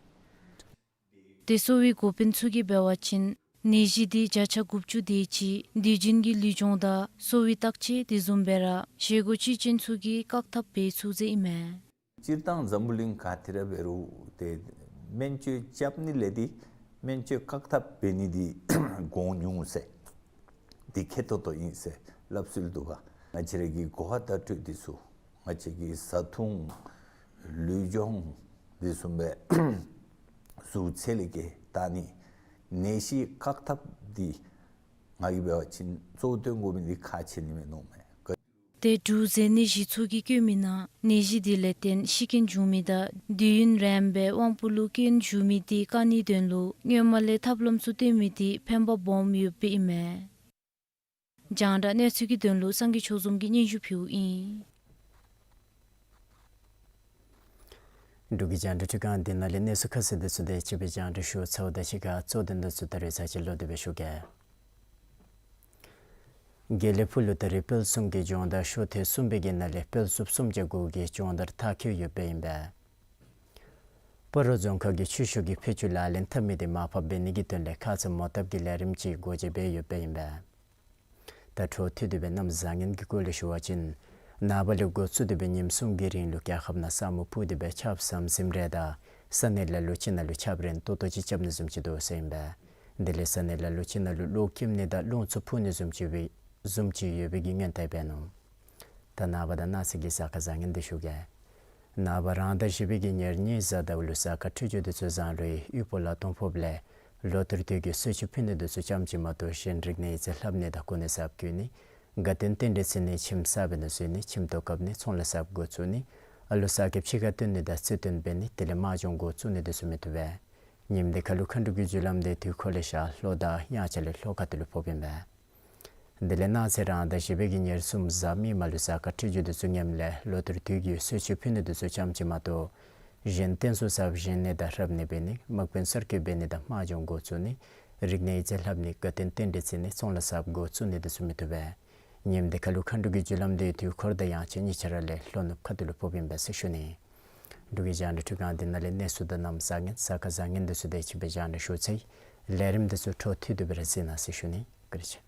ཏེ་གསོ་བའི་འགོ་དཔོན་ཚུ་གིས་འབད་བ་ཅིན་ནད་གཞི་འདི་བརྒྱ་ཆ་དགུ་བཅུ་དེ་ཅིག་དུས་རྒྱུན་གྱི་ལུས་སྦྱོང་དང་གསོ་བའི་བརྟག་དཔྱད་དེ་བཟུམ་སྦེ་ར་བཞེས་སྒོ་བཅུད་ཅན་ཚུ་གིས་བཀག་ཐབས་འབད་ཚུགས་ཟེར་ཨིན་མས། སྤྱིར་བཏང་འཛམ་བུ་གླིང་ག་ཏེ་ར་འབད་རུང་ཏེ་སྨན་བཅོས་རྐྱབ་ནི་ལས་འདི་སྨན་བཅོས་བཀག་ཐབས་འབད་ནི་འདི་གོང་ཉུང་ཟེར་འདི་ཁེ་ཏོག་ཏོ་ཨིན་ཟེར་སླབ་སྲོལ་འདུག་ག། ང་བཅས་ར་གི་གོ་བ་བརྡ་སྤྲོད་འདི་ཚུ་ང་བཅས་ཀྱི་བཟའ་འཐུང་ལུས་སྦྱོང་འདི་བཟུམ་སྦེ་ཚུ་ཚད་ལས་བརྒལ་བཏང་ནི་ནད་གཞི་བཀག་ཐབས་འདི་ང་གིས་འབད་བ་ཅིན་གཙོ་བོ་སྟོན་དགོ་མི་འདི་ཁག་ཆེ་ནི་མས་མནོཝ་མས། ཏེ་འབྲུག་ཟེར་ནད་གཞི་ཚུ་གིས་བཀོད་མི་ནང་ནད་གཞི་འདི་ལས་བརྟེན་ཤི་རྐྱེན་བྱུང་མི་དང་དུས་ཡུན་རིངམོ་སྦེ་དབང་པོ་ལུ་སྐྱོན་བྱུང་མི་འདི་བཀག་ནིའི་དོན་ལུ་སྔོན་མ་ལས་ཐབས་ལམ་ཚུ་སྟོན་མི་འདི་ཕན་པ་སྦོམ་ཡོདཔ་ཨིན་མས། རྒྱང་བསྒྲགས་གནས་ཚུལ་གྱི་དོན་ལུ་སངས་རྒྱས་ཆོས་འཛོམས་ཀྱིས་སྙན་ཞུ་ཕུལཝ་ཨིན། འབྲུག་གི་རྒྱང་བསྒྲགས་ཁྲི་ཁང་འདི་ནང་ལས་གནས་ཚུལ་ཁ་གསལ་འདི་ཚུ་དེ་ཅིག་སྦེ་རྒྱང་བསྒྲགས་ཞུ་ཚརཝ་དང་གཅིག་ཁར་གཙོ་དོན་འདི་ཚུ་ད་རེས་ཚར་གཅིག་ལོག་སྟེ་སྦེ་ཞུ་གེ། དགེ་ལེགས་ཕུག་ལུ་ད་རེས་དཔལ་གསུམ་གྱི་སྦྱོང་བརྡར་ཤོག་ཐེངས་གསུམ་པའི་གི་ནང་ལས་དཔལ་འཛོམས་སུམ་བརྒྱ་དགུ་གིས་སྦྱོང་བརྡར་མཐར་འཁྱོལ་ཡོདཔ་ཨིན་པས། སྤ་རོ་རྫོང་ཁག་གིས་ཆུ་ཤུགས་ཀྱི་འཕེལ་འགྱུར་ལག་ལེན་འཐབ་མི་འདི་མར་ཕབ་འབད་ནི་གི་དོན་ལས་ཁ་ཙ་མོ་བཏབ་ཀྱི་ལས་རིམ་ཅིག་སྒོ་འབྱེད་འབད་ཡོདཔ་ཨིན་པས། ད་འཕྲོ་མཐུད་དེ་སྦེ་གནམ་བཟང་ངན་གྱི་སྐོར་ལས་ཞུ་བ་ཅིན་ནངས་པ་ལས་འགོ་བཙུགས་ཏེ་སྦེ་ཉིནམ་གསུམ་གྱི་རིང་ལུ་རྒྱལ་ཁབ་ནང་ས་སྨུག་ཕུབ་སྟེ་སྦེ་ཆརཔ་ཟམ་ཟིམ་རེ་དང་ས་གནས་ལ་ལུ་ཅིག་ནང་ལུ་ཆརཔ་རན་ཏོག་ཏོ་ཅིག་རྐྱབ་ནི་བཟུམ་ཅིག་འདུག་ཟེར་ཨིན་པས། དེ་ལས་ས་གནས་ལ་ལུ་ཅིག་ནང་ལུ་གློག་འཁྱིམ་ནི་དང་རླུང་འཚུབ་འཕུ་ནི་བཟུམ་ཅིག་སྦེ་བཟུམ་ཅིག་ཡོད་པའི་གི་སྔོན་བརྡ་འབད་ནུག། ད་ནངས་པ་དང་གནངས་ཚེ་གི་གཟའ་སྐར་བཟང་ངན་འདི་ཞུ་གེ། ནངས་པ་རང་ཟླ་བཞི་པའི་གི་ཉེར་གཉིས་གཟའ་ཟླཝ་ལུ་གཟའ་སྐར་འཕྲོད་སྦྱོར་འདི་ཚུ་བཟང་ལུགས་ཡོད། དབུས་སྤོ་ལགས་གཏོང་ཕོགཔ་ལས་ལོ་ཐུར་དུས་ཀྱི་གསོལ་མཆོད་ཕུལ་ནི་འདི་ཚུ་ཙམ་ཅིག་མ་གཏོགས་གཞན་རིག་གནས་ཡིག་རྩིས་ལྷབ་ནི་དང་གོ་གནས་གསརཔ་བསྐོ་ནི་དགའ་སྟོན་རྟེན་འབྲེལ་བརྩི་ནི་ཁྱིམ་གསར་པའི་ནང་འཛུལ་ནི་ཁྱིམ་ཐོག་བཀབ་ནི་ཚོང་ལཱ་གསརཔ་འགོ་བཙུགས་ནི་ཨ་ལོ་གསར་སྐྱེས་ཕྱི་ཁར་བཏོན་ནི་དང་རྩིས་སྟོན་འབད་ནི་དེ་ལས་དམག་སྦྱོང་འགོ་བཙུགས་ནི་འདི་ཚུ་མི་བཏུབ་པས། ཉིནམ་འདི་ཁ་ལུ་མཁའ་འགྲོ་གི་རྒྱུ་ལམ་འདི་དུས་འཁོར་ལས་ཤར་ལྷོ་དང་དབྱངས་འཆར་ལས་ལྷོ་ཁ་ཐུག་ལུ་ཕོགཔ་ཨིན་པས། དེ་ལས་གནངས་ཚེ་རང་ཟླ་བཞི་པའི་གི་ཉེར་གསུམ་གཟའ་མིག་དམར་ལུ་གཟའ་སྐར་འཕྲོད་སྦྱོར་འདི་ཚུ་ངནམ་ལས་ལོ་ཐུར་དུས་ཀྱི་གསོལ་མཆོད་ཕུལ་ནི་འདི་ཚུ་ཙམ་ཅིག་མ་གཏོགས་གཞན་རྟེན་གསུམ་གསརཔ་བཞེངས་ནི་དང་རབ་གནས་འབད་ནི་དམག་དཔོན་གསར་བསྐོ་འབད་ནི་དང་དམག་སྦྱོང་འགོ་བཙུགས་ནི་རིག་གནས་ཡིག་རྩིས་ལྷབ་ནི་དགའ་སྟོན་རྟེན་འབྲེལ་བརྩི་ནི་ཚོང་ལཱ་གསརཔ་འགོ་བཙུགས་ནི་འདི་ཚུ་མི་བཏུབ་པས། ཉིནམ་འདི་ཁ་ལུ་མཁའ་འགྲོ་གི་རྒྱུ་ལམ་འདི་དུས་འཁོར་དང་དབྱངས་འཆར་གཉིས་ཆ་ར་ལས་ལྷོ་ནུབ་ཁ་ཐུག་ལུ་ཕོགཔ་ཨིན་པས་ཟེར་ཞུ་ནི། འབྲུག་གི་རྒྱང་བསྒྲགས་ཁྲི་ཁང་འདི་ནང་ལས་གནས་ཚུལ་དང་གནམ་བཟང་ངན་གཟའ་སྐར་བཟང་ངན་འདི་ཚུ་དེ་ཅིག་སྦེ་རྒྱང་བསྒྲགས་ཞུ་ཚར་ཡི། ལས་རིམ་འདི་ཚུ་འཕྲོ་མཐུད་དེ་སྦེ་ར་གཟིགས་གནང་ཟེར་ཞུ་ནི། བཀའ་དྲིན་ཆེ།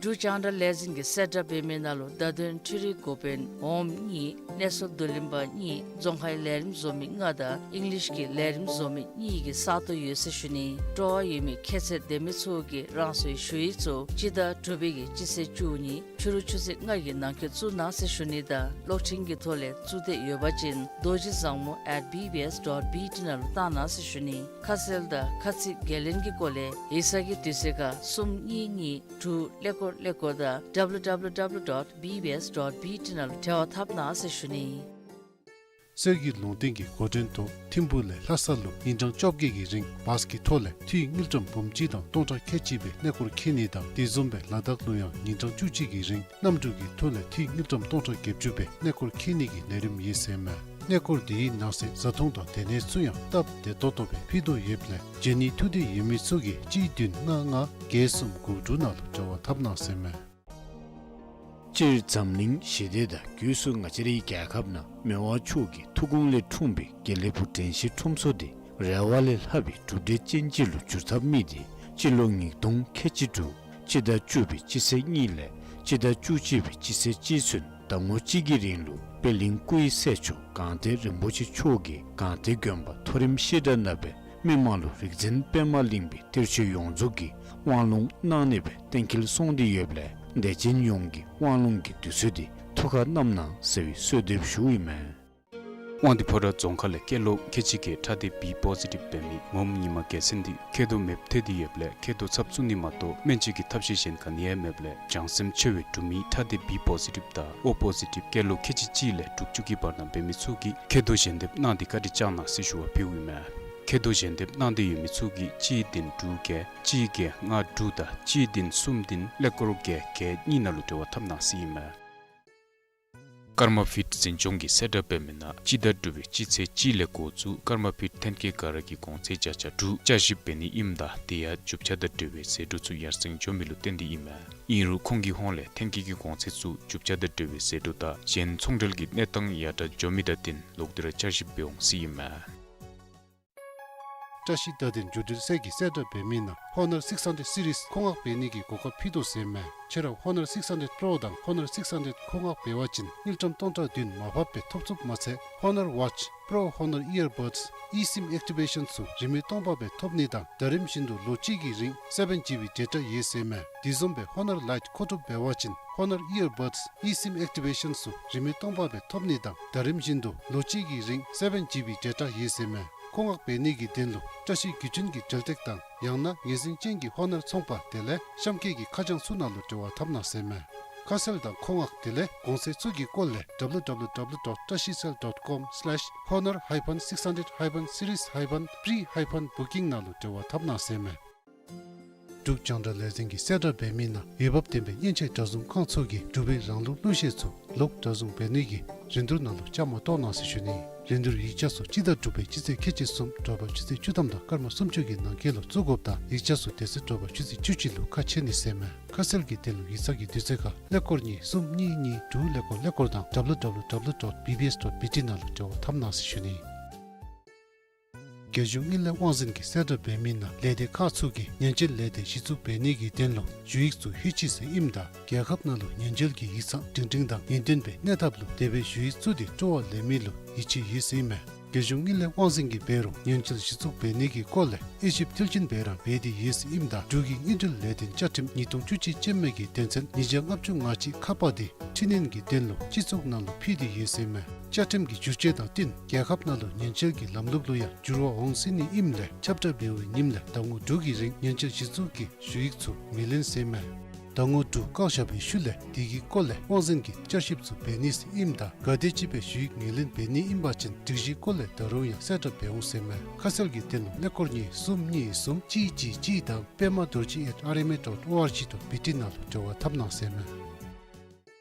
འབྲུག་རྒྱང་བསྒྲགས་ལས་འཛིན་གྱིས་གསལ་བསྒྲགས་འབད་མི་ནང་ལུ་བརྡ་དོན་འཕྲུལ་རིག་འགོ་དཔོན་འོགམ་གཉིས་གནས་ཚུལ་བསྡུ་ལེན་པ་གཉིས་རྫོང་ཁའི་ལས་རིམ་བཟོ་མི་ལྔ་དང་ཨིང་ལིཤ་གི་ལས་རིམ་བཟོ་མི་གཉིས་ཀྱི་ས་སྟོང་ཡོད་ཟེར་ཞུ་ནི། སྤྲོ་བ་ཡོད་མི་ཁྱད་ཚད་ལྡན་མི་ཚུ་གིས་རང་སོའི་ཞུ་ཡིག་ཚུ་སྤྱི་ཟླ་དྲུག་པའི་གི་སྤྱི་ཚེས་བཅུ་གཉིས་ཕྱི་རུ་ཆུ་ཚོད་ལྔ་གི་ནང་འཁོད་བཙུགས་གནང་ཟེར་ཞུ་ནི་དང་གློག་འཕྲིན་གྱི་ཐོག་ལས་བཙུགས་འདོད་ཡོད་པ་ཅིན་རྡོ་རྗེ་བཟང་མོ་at B B S dot B T ནང་ལུ་བཏང་གནང་ཟེར་ཞུ་ནི། ཁ་གསལ་དང་ཁ་ཚིག་འགན་ལེན་གྱི་སྐོར་ལས་ཡིག་ཚང་གི་དུས་ཚོད་ཁར་གསུམ་གཉིས་གཉིས་དྲུག་ཀླད་ཀོར་ཀླད་ཀོར་དང་W W W dot B B S dot B T ནང་ལུ་འབྲེལ་བ་འཐབ་གནང་ཟེར་ཞུ་ནི། གསེར་གྱི་ལུང་བསྟན་གྱི་འགོ་འདྲེན་ཐོག་ཐིམ་ཕུག་ལས་ལྷ་ས་ལུ་ཉིན་གྲངས་བཅོ་བརྒྱད་ཀྱི་རིང་བཱས་ཀྱི་ཐོག་ལས་འཐུས་དངུལ་ཀྲམ་འབུམ་གཅིག་དང་སྟོང་ཕྲག་ཁལ་གཅིག་སྦེ་གནས་སྐོར་འཁྱིད་ནི་དང་དེ་བཟུམ་སྦེ་ལ་དྭགས་ལུ་ཡང་ཉིན་གྲངས་བཅུ་གཅིག་གི་རིང་གནམ་གྲུ་གི་ཐོག་ལས་འཐུས་དངུལ་ཀྲམ་སྟོང་ཕྲག་བརྒྱད་ཅུ་སྦེ་གནས་སྐོར་འཁྱིད་ནི་གི་ལས་རིམ་ཡོད་ཟེར་མས། གནས་སྐོར་དེའི་ནང་གསེས་བཟའ་འཐུང་དང་སྡོད་གནས་ཚུ་ཡང་སྟབས་བདེ་ཏོག་ཏོ་སྦེ་ཕུལ་དོ་ཡོདཔ་ལས་བྱོན་ནི་ཐུགས་འདོད་ཡོད་མི་ཚུ་གིས་གཅིག་བདུན་ལྔ་ལྔ་བརྒྱད་གསུམ་དགུ་དྲུག་ནང་ལུ་འབྲེལ་བ་འཐབ་གནང་ཟེར་མས། སྤྱིར་འཛམ་གླིང་ཞི་བདེ་དང་སྒོས་སུ་ང་བཅས་རའི་རྒྱལ་ཁབ་ནང་མི་དབང་མཆོག་གི་ཐུགས་དགོངས་ལས་འཁྲུངས་པའི་དགེ་ལེགས་ཕུག་དྲན་ཤེས་ཁྲོམ་ཚོགས་འདི་རེ་བ་ལས་ལྷག་པའི་གྲུབ་འབྲས་ཅན་ཅིག་ལུ་འགྱུར་ཐབས་དམིགས་ཏེ་སྤྱི་ལོ་ཉིས་སྟོང་ཁལ་གཅིག་དྲུག་སྤྱི་ཟླ་བཅུ་པའི་སྤྱི་ཚེས་གཉིས་ལས་ སྤྱི་ཟླ་བཅུ་གཅིག་པའི་སྤྱི་ཚེས་གཅིག་ཚུན་ཟླ་ངོ་གཅིག་གི་རིང་ལུ་པད་གླིང་སྐུའི་སྲས་མཆོག་སྒང་སྟེང་རིན་པོ་ཆེ་མཆོག་གིས་སྒང་སྟེང་དགོན་པ་མཐོ་རིམ་བཤད་གྲྭ་ནང་སྦེ་མི་མང་ལུ་རིག་འཛིན་པདྨ་གླིང་པའི་གཏེར་ཆོས་ཡོངས་རྫོགས་ཀྱི་དབང་ལུང་གནང་ནི་སྦེ་གཏན་འཁེལ་སོང་སྟེ་ཡོདཔ་ལས་དད་ཅན་ཡོངས་ཀྱིས་དབང་ལུང་གི་དུས་ཚོད་འདི་ཐུགས་ཁར་བསྣམ་གནང་ཟེར་བའི་གསོལ་འདེབས་ཞུཝ་ཨིན་མས། དབང་འདུས་ཕོ་བྲང་རྫོང་ཁག་ལས་སྐྱེས་ལོ་ཁལ་གཅིག་བརྒྱད་ཁྲག་སྡེ་བི་པོ་ཟི་ཊིབ་འབད་མི་ངོམ་ཉི་མ་རྒྱལ་མཚན་འདི་མཁལ་རྡོག་མེདཔ་ཐལ་ཏེ་ཡོདཔ་ལས་མཁལ་རྡོག་ཚབ་བཙུགས་ནི་མ་གཏོགས་སྨན་བཅོས་ཀྱི་ཐབས་ཤེས་གཞན་ག་ནི་ཡང་མེདཔ་ལས་བྱང་སེམས་ཆེ་བའི་འབྲུག་མི་ཁྲག་སྡེ་བི་པོ་ཟི་ཊིབ་དང་ཨོ་པོ་ཟི་ཊིབ་སྐྱེས་ལོ་ཁལ་གཅིག་གཅིག་ལས་དྲུག་ཅུ་གི་བར་ན་འབད་མི་ཚུ་གིས་མཁལ་རྡོག་ཞལ་འདེབས་གནང་སྟེ་བཀའ་དྲིན་བསྐྱང་གནང་ཟེར་ཞུ་བ་ཕུལཝ་ཨིན་མས། མཁལ་རྡོག་ཞལ་འདེབས་གནང་སྟེ་ཡོད་མི་ཚུ་གིས་གཅིག་བདུན་དྲུག་བརྒྱད་གཅིག་བརྒྱད་ལྔ་དྲུག་དང་གཅིག་བདུན་གསུམ་བདུན་ཀླད་ཀོར་བརྒྱད་བརྒྱད་གཉིས་ནང་ལུ་འབྲེལ་བ་འཐབ་གནང་ཟེར་ཨིན་མས། ཀརྨ་ཕིཊ་འཛིན་སྐྱོང་གིས་གསལ་བསྒྲགས་འབད་མི་ནང་སྤྱི་ཟླ་དྲུག་པའི་སྤྱི་ཚེས་གཅིག་ལས་འགོ་བཙུགས་ཀརྨ་ཕིཊ་ཐོན་སྐྱེད་ག་ར་གི་གོང་ཚད་བརྒྱ་ཆ་དྲུག་བསྐྱར་ཞིབ་འབད་ནི་ཨིནམ་ད་དེ་ཡང་རྒྱུ་ཆ་དང་འབྲེལ་བའི་ཟད་འགྲོ་ཚུ་ཡར་སེང་འགྱོ་མི་ལུ་བརྟེན་ཏེ་ཨིན་མས། ཨིན་རུང་ཁོང་གི་ཧོངས་ལས་ཐོན་སྐྱེད་ཀྱི་གོང་ཚད་ཚུ་རྒྱུ་ཆ་དང་འབྲེལ་བའི་ཟད་འགྲོ་དང་གཞན་ཚོང་འབྲེལ་གྱི་གནས་སྟངས་ཡར་དྲག་འགྱོ་མི་དང་བསྟུན་ལོག་སྟེ་ར་བསྐྱར་ཞིབ་འབད་འོང་ཟེར་ཨིན་མས། བཀྲ་ཤིས་བརྡ་དོན་བརྒྱུད་འཕྲིན་ཚད་ཀྱིས་གསལ་བསྒྲགས་འབད་མི་ནང་ཧོ་ནར་སིགསི་ཧན་ཌེཌ་སི་རིསི་མཁོ་མངགས་འབད་ནི་གི་གོ་སྐབས་ཕུལ་དོ་ཟེར་ཨིན་མས། ཁྱེད་ར་ཧོ་ནར་སིགསི་ཧན་ཌེཌ་པྲོ་དང་ཧོ་ནར་སིགསི་ཧན་ཌེཌ་མཁོ་མངགས་འབད་བ་ཅིན་དངུལ་ཀྲམ་སྟོང་ཕྲག་བདུན་མར་ཕབ་སྦེ་ཐོབ་ཚུགསཔ་མ་ཚད་ཧོ་ནར་ཝ་ཆི་པྲོ་ཧོ་ནར་ཨི་ཡར་བཌསི་ཨི་སིམ་ཨེག་ཊི་བེ་ཤཱན་ཚུ་རིན་མེད་སྟོང་པ་སྦེ་ཐོབ་ནི་དང་ཟླ་རིམ་བཞིན་དུ་ལོ་གཅིག་གི་རིང་སེ་བེན་ཇི་བི་ཌེ་ཊ་ཡོད་ཟེར་ཨིན་མས། དེ་བཟུམ་སྦེ་ཧོ་ནར་ལའིཊ་མཁོ་སྒྲུབ་འབད་བ་ཅིན་ཧོ་ནར་ཨི་ཡར་བཌསི་ཨི་སིམ་ཨེག་ཊི་བེ་ཤཱན་ཚུ་རིན་མེད་སྟོང་པ་སྦེ་ཐོབ་ནི་དང་ཟླ་རིམ་བཞིན་དུ་ལོ་གཅིག་གི་རིང་སེ་བེན་ཇི་བི་ཌེ་ཊ་ཡོད་ཟེར་ཨིན་མས། མཁོ་མངགས་འབད་ནི་གི་དོན་ལུ་བཀྲ་ཤིས་བརྒྱུད་འཕྲིན་གྱི་འབྲེལ་སྟེགས་དང་ཡང་ན་ངོས་འཛིན་ཅན་གྱི་ཧོ་ནར་ཚོང་པ་དེ་ལས་གཤམ་འཁོད་ཀྱི་ཁ་བྱང་ཚུ་ནང་ལུ་འབྲེལ་བ་འཐབ་གནང་ཟེར་ཨིན་མས། ཁ་གསལ་དང་མཁོ་མངགས་དེ་ལས་གོང་ཚད་ཚུ་གི་སྐོར་ལས་ཌབ་ལུ་ཌབ་ལུ་ཌབ་ལུ་ཌོཊ་བཀྲ་ཤིས་སེལ་ཌོཊ་ཀོམ་སི་ལེཤ་ཧོ་ནར་ཧའི་ཕན་སིགསི་ཧན་ཌེཌ་ཧའི་ཕན་སི་རིསི་ཧའི་ཕན་པྲི་ཧའི་ཕན་བུ་ཀིང་ནང་ལུ་འབྲེལ་བ་འཐབ་གནང་ཟེར་ཨིན་མས། འབྲུག་རྒྱང་བསྒྲགས་ལས་འཛིན་གྱིས་གསལ་བསྒྲགས་འབད་མི་ནང་འོས་འབབ་ལྡན་པའི་མཉེན་ཆས་གྲྭ་བཟུང་ཁང་ཚུ་གིས་འབྲུག་པའི་རང་ལུགས་གླུ་གཞས་ཚུ་ལོག་གྲྭ་བཟུང་འབད་ནི་གི་རིན་བསྡུར་ནང་ལུ་བཅའ་མར་གཏོགས་གནང་ཟེར་ཞུ་ནི། རིན་བསྡུར་ཡིག་ཆ་ཚུ་སྤྱི་ཟླ་དྲུག་པའི་སྤྱི་ཚེས་ཁལ་གཅིག་གསུམ་དྲོ་པ་ཆུ་ཚོད་བཅུ་ཐམ་དང་སྐར་མ་སུམ་ཅུ་གི་ནང་འཁོད་ལུ་བཙུགས་དགོཔ་དང་ཡིག་ཆ་ཚུ་དེ་ཚེ་དྲོ་པ་ཆུ་ཚོད་བཅུ་གཅིག་ལུ་ཁ་ཕྱེ་ནི་ཟེར་ཨིན་མས། ཁ་གསལ་གྱི་དོན་ལུ་ཡིག་ཚང་གི་དུས་ཚོད་ཁར་ཀླད་ཀོར་གཉིས་གསུམ་གཉིས་གཉིས་དྲུག་ཀླད་ཀོར་ཀླད་ཀོར་དང་ཌབ་ལུ་ཌབ་ལུ་ཌབ་ལུ་ཌོཊ་བི་བི་ཨེསི་ཌོཊ་བི་ཊི་ནང་ལུ་འབྲེལ་བ་འཐབ་གནང་ཟེར་ཞུ་ནི། རྒྱལ་གཞུང་དངུལ་ལས་དབང་འཛིན་གྱིས་གསལ་བསྒྲགས་འབད་མི་ནང་ལས་སྡེ་ཁག་ཚུ་གིས་ཉེན་བཅོལ་ལས་སྡེ་གཞི་བཙུགས་འབད་ནི་གི་དོན་ལུ་ཞུ་ཡིག་ཚུ་ལྷོད་ཅི་ཟེར་ཨིནམ་ད་རྒྱལ་ཁབ་ནང་ལུ་ཉེན་བཅོལ་གྱི་ཡིག་ཚང་སྒྲིང་སྒྲིང་དང་ངེས་སྟོན་པའི་གནས་ཐབས་ལུ་དེ་སྦེ་ཞུ་ཡིག་བཙུགས་ཏེ་སྤྲོ་བ་ལེན་མི་ལུ་ཡིད་ཆེས་ཡོད་ཟེར་ཨིན་མས། རྒྱལ་གཞུང་དངུལ་ལས་དབང་འཛིན་གྱིས་འབད་རུང་ཉེན་བཅོལ་གཞི་བཙུགས་འབད་ནི་གི་སྐོར་ལས་དབྱེ་ཞིབ་མཐིལ་ཕྱིན་འབད་ར་འབད་དེ་ཡོད་ཟེར་ཨིནམ་ད་འབྲུག་གི་དངུལ་འབྲེལ་ལས་དོན་བཅའ་ཁྲིམས་ཉིས་སྟོང་བཅུ་གཅིག་ཅན་མ་གི་དོན་ཚན་ཉིས་བརྒྱ་ལྔ་བཅུ་ང་གཅིག་ཁ་པ་དེ་འཕྲི་སྣོན་གྱི་དོན་ལུ་སྤྱི་ཚོགས་ནང་ལུ་ཕུལ་ཏེ་ཡོད་ཟེར་ཨིན་མས། བཅའ་ཁྲིམས་ཀྱི་བསྒྱུར་བཅོས་དང་བསྟུན་རྒྱལ་ཁབ་ནང་ལུ་ཉེན་བཅོལ་གྱི་ལམ་ལུགས་ལུ་ཡང་འགྱུར་བ་འོང་སྲིད་ནི་ཨིནམ་ལས་ཁྱབ་བསྒྲགས་འབད་བའི་ཉིནམ་ལས་ཟླ་ངོ་དྲུག་གི་རིང་ཉེན་བཅོལ་གཞི་བཙུགས་ཀྱི་ཞུ་ཡིག་ཚུ་མི་ལེན་ཟེར་ཨིན་མས། ཟླ་ངོ་དྲུག་བཀག་བཞག་པའི་ཤུལ་ལས་དེ་གི་སྐོར་ལས་དབང་འཛིན་གྱིས་བསྐྱར་ཞིབ་ཚུ་འབད་ནི་ཟེར་ཨིནམ་ད་ག་དེམ་ཅིག་སྦེ་ཞུ་ཡིག་ངོས་ལེན་འབད་ནི་ཨིན་པ་ཅིན་སྒྲིག་གཞིའི་སྐོར་ལས་ད་རུང་ཡང་གསལ་བསྒྲགས་འབད་འོང་ཟེར་ཨིན་མས། ཁ་གསལ་གྱི་དོན་ལུ་ཀླད་ཀོར་གཉིས་གསུམ་གཉིས་གསུམ་གཅིག་གཅིག་གཅིག་དང་པདྨ་རྡོ་རྗེ་at R M A dot O R G dot B T ནང་ལུ་འབྲེལ་བ་འཐབ་གནང་ཟེར་ཨིན་མས།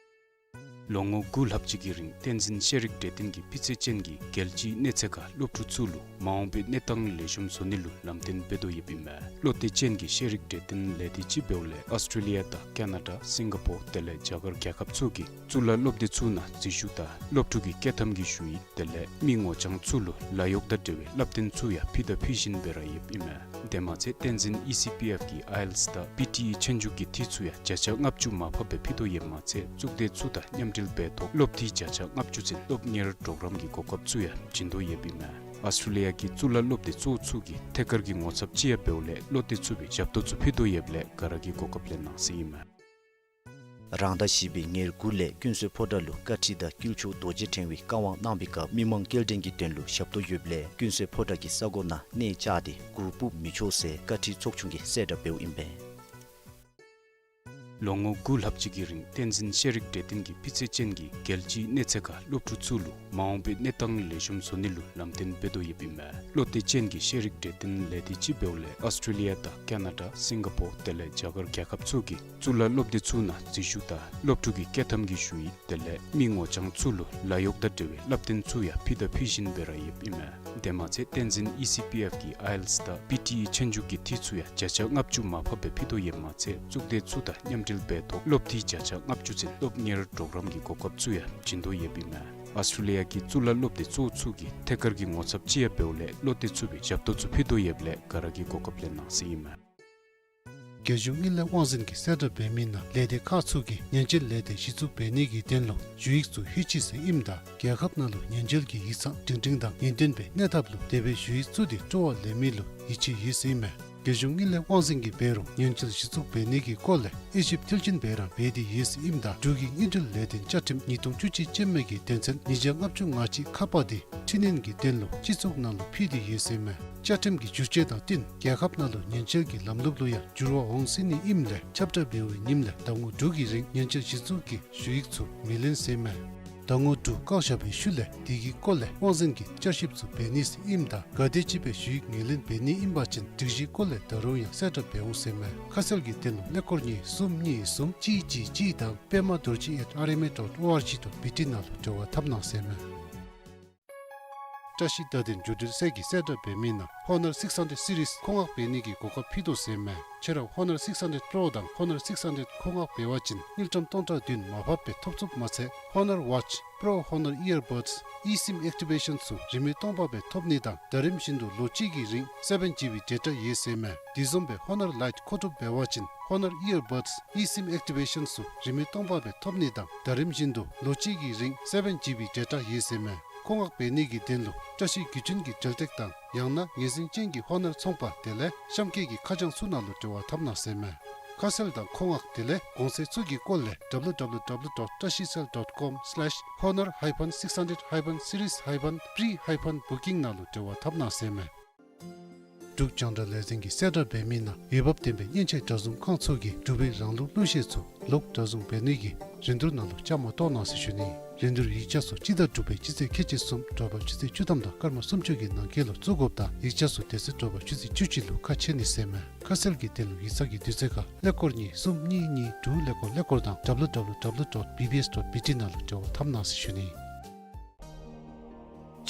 ལོ་ངོ་དགུ་ལྷག་ཅིག་གི་རིང་བསྟན་འཛིན་ཤེས་རིག་གྲོས་སྟོན་གྱི་སྤུས་ཚད་ཅན་གྱི་རྒྱལ་སྤྱིའི་གནས་ཚད་ཁར་སློབ་ཕྲུག་ཚུ་ལུ་མ་འོངས་པའི་གནས་སྟངས་ལེགས་ཤོམ་བཟོ་ནི་ལུ་ལམ་སྟོན་འབད་དོ་ཡོདཔ་ཨིན་མས། བློ་གཏད་ཅན་གྱི་ཤེས་རིག་གྲོས་སྟོན་ལས་སྡེ་ཅིག་འབདཝ་ལས་ཨཱོས་ཊྲེ་ལི་ཡ་དང་ཀ་ན་ཌ་སིང་ག་པོར་དེ་ལས་རྒྱ་གར་རྒྱལ་ཁབ་ཚུ་གི་གཙུག་ལག་སློབ་སྡེ་ཚུ་ནང་འཛུལ་ཞུགས་དང་སློབ་ཕྲུག་གི་བསྐྱོད་ཐམ་གྱི་ཞུ་ཡིག་དེ་ལས་མི་ངོ་རྐྱང་ཚུ་ལུ་ལཱ་གཡོག་དང་འབྲེལ་བའི་བསླབ་སྟོན་ཚུ་ཡང་ཕུལ་དང་ཕུལ་བཞིན་སྦེ་ར་ཡོདཔ་ཨིན་མས། དེ་མ་ཚད་བསྟན་འཛིན་ཨི་སི་པི་ཨེཕ་གི་ཨའི་ཨེལ་ཊི་ཨེསི་དང་པི་ཊི་ཨི་ཆོས་རྒྱུགས་ཀྱི་འཐུས་ཚུ་ཡང་བརྒྱ་ཆ་ལྔ་བཅུ་མར་ཕབ་སྦེ་ཕུལ་དོ་ཡོདཔ་མ་ཚད་གཙུག་སྡེ་ཚུ་དང་མཉམ་འབྲེལ་འབད་ཐོག་སློབ་འཐུས་བརྒྱ་ཆ་ལྔ་བཅུ་ཚུན་སློབ་གཉེར་གྲོགས་རམ་གྱི་གོ་སྐབས་ཚུ་ཡང་བྱིན་དོ་ཡོདཔ་ཨིན་མས། ཨཱོས་ཊྲེ་ལི་ཡ་གི་གཙུག་ལག་སློབ་སྡེ་གཙོ་བོ་ཚུ་གི་ཐད་ཀར་གྱི་ངོ་ཚབ་ཅིག་ཡང་འབདཝ་ལས་བློ་གཏད་ཚུགས་པའི་ཞབས་ཏོག་ཚུ་ཕུལ་དོ་ཡོདཔ་ལས་ག་ར་གིས་གོ་སྐབས་ལེན་གནང་ཟེར་ཨིན་མས། རང་ཟླ་བཞི་པའི་ཉེར་དགུ་ལས་ཀུན་གསལ་ཕོ་བྲང་ལུ་བཀའ་ཁྲི་དང་དཀྱིལ་ཆོག་རྡོ་རྗེ་ཕྲེང་བའི་བཀའ་དབང་གནང་བའི་སྐབས་མི་མང་སྐྱེལ་འདྲེན་གྱི་དོན་ལུ་ཞབས་ཏོག་ཡོདཔ་ལས་ཀུན་གསལ་ཕོ་བྲང་གི་ས་གོ་ནང་གནས་བཅགས་ཏེ་གུར་ཕུབ་མི་ཆོག་ཟེར་བཀའ་ཁྲིའི་ཚོགས་ཆུང་གིས་གསལ་བསྒྲགས་འབདཝ་ཨིན་པས། ལོ་ངོ་དགུ་ལྷག་ཅིག་གི་རིང་བསྟན་འཛིན་ཤེས་རིག་གྲོས་སྟོན་གྱི་སྤུས་ཚད་ཅན་གྱི་རྒྱལ་སྤྱིའི་གནས་ཚད་ཁར་སློབ་ཕྲུག་ཚུ་ལུ་མ་འོངས་པའི་གནས་སྟངས་ལེགས་ཤོམ་བཟོ་ནི་ལུ་ལམ་སྟོན་འབད་དོ་ཡོདཔ་ཨིན་མས། བློ་གཏད་ཅན་གྱི་ཤེས་རིག་གྲོས་སྟོན་ལས་སྡེ་ཅིག་འབདཝ་ལས་ཨཱོས་ཊྲེ་ལི་ཡ་དང་ཀ་ན་ཌ་སིང་ག་པོར་དེ་ལས་རྒྱ་གར་རྒྱལ་ཁབ་ཚུ་གི་གཙུག་ལག་སློབ་སྡེ་ཚུ་ནང་འཛུལ་ཞུགས་དང་སློབ་ཕྲུག་གི་བསྐྱོད་ཐམ་གྱི་ཞུ་ཡིག་དེ་ལས་མི་ངོ་རྐྱང་ཚུ་ལུ་ལཱ་གཡོག་དང་འབྲེལ་བའི་བསླབ་སྟོན་ཚུ་ཡང་ཕུལ་དང་ཕུལ་བཞིན་སྦེ་ར་ཡོདཔ་ཨིན་མས། དེ་མ་ཚད་བསྟན་འཛིན་ཨི་སི་པི་ཨེཕ་གི་ཨའི་ཨེལ་ཊི་ཨེསི་དང་པི་ཊི་ཨི་ཆོས་རྒྱུགས་ཀྱི་འཐུས་ཚུ་ཡང་བརྒྱ་ཆ་ལྔ་བཅུ་མར་ཕབ་སྦེ་ཕུལ་དོ་ཡོདཔ་མ་ཚད་གཙུག་སྡེ་ཚུ་དང་མཉམ་འབྲེལ་འབད་ཐོག་སློབ་འཐུས་བརྒྱ་ཆ་ལྔ་བཅུ་ཚུན་སློབ་གཉེར་གྲོགས་རམ་གྱི་གོ་སྐབས་ཚུ་ཡང་བྱིན་དོ་ཡོདཔ་ཨིན་མས། ཨཱོས་ཊྲེ་ལི་ཡ་གི་གཙུག་ལག་སློབ་སྡེ་གཙོ་བོ་ཚུ་གི་ཐད་ཀར་གྱི་ངོ་ཚབ་ཅིག་ཡང་འབདཝ་ལས་བློ་གཏད་ཚུགས་པའི་ཞབས་ཏོག་ཚུ་ཕུལ་དོ་ཡོདཔ་ལས་ག་ར་གིས་གོ་སྐབས་ལེན་གནང་ཟེར་ཨིན་མས། རྒྱལ་གཞུང་དངུལ་ལས་དབང་འཛིན་གྱིས་གསལ་བསྒྲགས་འབད་མི་ནང་ལས་སྡེ་ཁག་ཚུ་གིས་ཉེན་བཅོལ་ལས་དོན་གཞི་བཙུགས་འབད་ནི་གི་དོན་ལུ་ཞུ་ཡིག་ཚུ་ལྷོད་ཅི་ཟེར་ཨིནམ་ད་རྒྱལ་ཁབ་ནང་ལུ་ཉེན་བཅོལ་གྱི་ཡིག་ཚང་སྒྲིང་སྒྲིང་དང་ངེས་སྟོན་པའི་གནས་ཐབས་ལུ་དེ་སྦེ་ཞུ་ཡིག་བཙུགས་ཏེ་སྤྲོ་བ་ལེན་མི་ལུ་ཡིད་ཆེས་ཡོད་ཟེར་ཨིན་མས། རྒྱལ་གཞུང་དངུལ་ལས་དབང་འཛིན་གྱིས་འབད་རུང་ཉེན་བཅོལ་གཞི་བཙུགས་འབད་ནི་གི་སྐོར་ལས་དབྱེ་ཞིབ་མཐིལ་ཕྱིན་འབད་ར་འབད་དེ་ཡོད་ཟེར་ཨིནམ་ད་འབྲུག་གི་དངུལ་འབྲེལ་ལས་དོན་བཅའ་ཁྲིམས་ཉིས་སྟོང་བཅུ་གཅིག་ཅན་མའི་གི་དོན་ཚན་ཉིས་བརྒྱ་ལྔ་བཅུ་ང་གཅིག་ཁ་པ་དེ་འཕྲི་སྣོན་གྱི་དོན་ལུ་སྤྱི་ཚོགས་ནང་ལུ་ཕུལ་ཏེ་ཡོད་ཟེར་མས། བཅའ་ཁྲིམས་ཀྱི་བསྒྱུར་བཅོས་དང་བསྟུན་རྒྱལ་ཁབ་ནང་ལུ་ཉེན་བཅོལ་གྱི་ལམ་ལུགས་ལུ་ཡང་འགྱུར་བ་འོང་སྲིད་ནི་ཨིནམ་ལས་ཁྱབ་བསྒྲགས་འབད་བའི་ཉིནམ་ལས་ཟླ་ངོ་དྲུག་གི་རིང་ཉེན་བཅོལ་གཞི་བཙུགས་ཀྱི་ཞུ་ཡིག་ཚུ་མི་ལེན་ཟེར་མས། ཟླ་ངོ་དྲུག་བཀག་བཞག་པའི་ཤུལ་ལས་དེ་གི་སྐོར་ལས་དབང་འཛིན་གྱིས་བསྐྱར་ཞིབ་ཚུ་འབད་ནི་ཟེར་ཨིནམ་ད་ག་དེམ་ཅིག་སྦེ་ཞུ་ཡིག་ངོས་ལེན་འབད་ནི་ཨིན་པ་ཅིན་སྒྲིག་གཞིའི་སྐོར་ལས་ད་རུང་ཡང་གསལ་བསྒྲགས་འབད་འོང་ཟེར་མས། ཁ་གསལ་གྱི་དོན་ལུ་ཀླད་ཀོར་གཉིས་གསུམ་གཉིས་གསུམ་གཅིག་གཅིག་གཅིག་དང་པདྨ་རྡོ་རྗེ་at R M A dot O R G dot B T ནང་ལུ་འབྲེལ་བ་འཐབ་གནང་ཟེར་མས། བཀྲ་ཤིས་བརྡ་དོན་བརྒྱུད་འབྲེལ་ཚད་ཀྱིས་གསལ་བསྒྲགས་འབད་མི་ནང་Honor six hundred series མཁོ་མངགས་འབད་ནི་གི་གོ་སྐབས་ཕུལ་དོ་ཟེར་མས། ཁྱེད་ར་Honor six hundred Pro དང་Honor six hundred མཁོ་མངགས་འབད་བ་ཅིན་དངུལ་ཀྲམ་སྟོང་ཕྲག་བདུན་མར་ཕབ་སྦེ་ཐོབ་ཚུགསཔ་མ་ཚད་Honor Watch, Pro Honor Earbuds, eSIM activation ཚུ་རིན་མེད་སྟོང་པ་སྦེ་ཐོབ་ནི་དང་ཟླ་རིམ་བཞིན་དུ་ལོ་གཅིག་གི་རིང་seven G B data ཡོད་ཟེར་མས། དེ་བཟུམ་སྦེ་Honor Lite མཁོ་སྒྲུབ་འབད་བ་ཅིན་Honor Earbuds, eSIM activation ཚུ་རིན་མེད་སྟོང་པ་སྦེ་ཐོབ་ནི་དང་ཟླ་རིམ་བཞིན་དུ་ལོ་གཅིག་གི་རིང་seven G B data ཡོད་ཟེར་མས། མཁོ་མངགས་འབད་ནི་གི་དོན་ལུ་བཀྲ་ཤིས་བརྒྱུད་འཕྲིན་གྱི་འབྲེལ་སྟེགས་དང་ཡང་ན་ངོས་འཛིན་ཅན་གྱི་Honor ཚོང་པ་དེ་ལས་གཤམ་འཁོད་ཀྱི་ཁ་བྱང་ཚུ་ནང་ལུ་འབྲེལ་བ་འཐབ་གནང་ཟེར་མས། ཁ་གསལ་དང་མཁོ་མངགས་དེ་ལས་གོང་ཚད་ཚུ་གི་སྐོར་ལས་W W W dot trashiesale dot com slash honor hyphen six hundred hyphen series hyphen pre hyphen booking ནང་ལུ་འབྲེལ་བ་འཐབ་གནང་ཟེར་མས། འབྲུག་རྒྱང་བསྒྲགས་ལས་འཛིན་གྱིས་གསལ་བསྒྲགས་འབད་མི་ནང་འོས་འབབ་ལྡན་པའི་མཉེན་ཆས་གྲྭ་བཟུང་ཁང་ཚུ་གིས་འབྲུག་པའི་རང་ལུགས་གླུ་གཞས་ཚུ་ལོག་གྲྭ་བཟུང་འབད་ནི་གི་རིན་བསྡུར་ནང་ལུ་བཅའ་མར་གཏོགས་གནང་ཟེར་ཞུ་ནི། རིན་བསྡུར་ཡིག་ཆ་ཚུ་སྤྱི་ཟླ་དྲུག་པའི་སྤྱི་ཚེས་ཁལ་གཅིག་གསུམ་དྲོ་པ་ཆུ་ཚོད་བཅུ་ཐམ་དང་སྐར་མ་སུམ་ཅུ་གི་ནང་འཁོད་ལུ་བཙུགས་དགོཔ་དང་ཡིག་ཆ་ཚུ་དེ་ཚེ་དྲོ་པ་ཆུ་ཚོད་བཅུ་གཅིག་ལུ་ཁ་ཕྱེ་ནི་ཟེར་མས། ཁ་གསལ་གྱི་དོན་ལུ་ཡིག་ཚང་གི་དུས་ཚོད་ཁར་ཀླད་ཀོར་གཉིས་གསུམ་གཉིས་གཉིས་དྲུག་ཀླད་ཀོར་ཀླད་ཀོར་དང་W W W dot B B S dot B T ནང་ལུ་འབྲེལ་བ་འཐབ་གནང་ཟེར་ཞུ་ནི།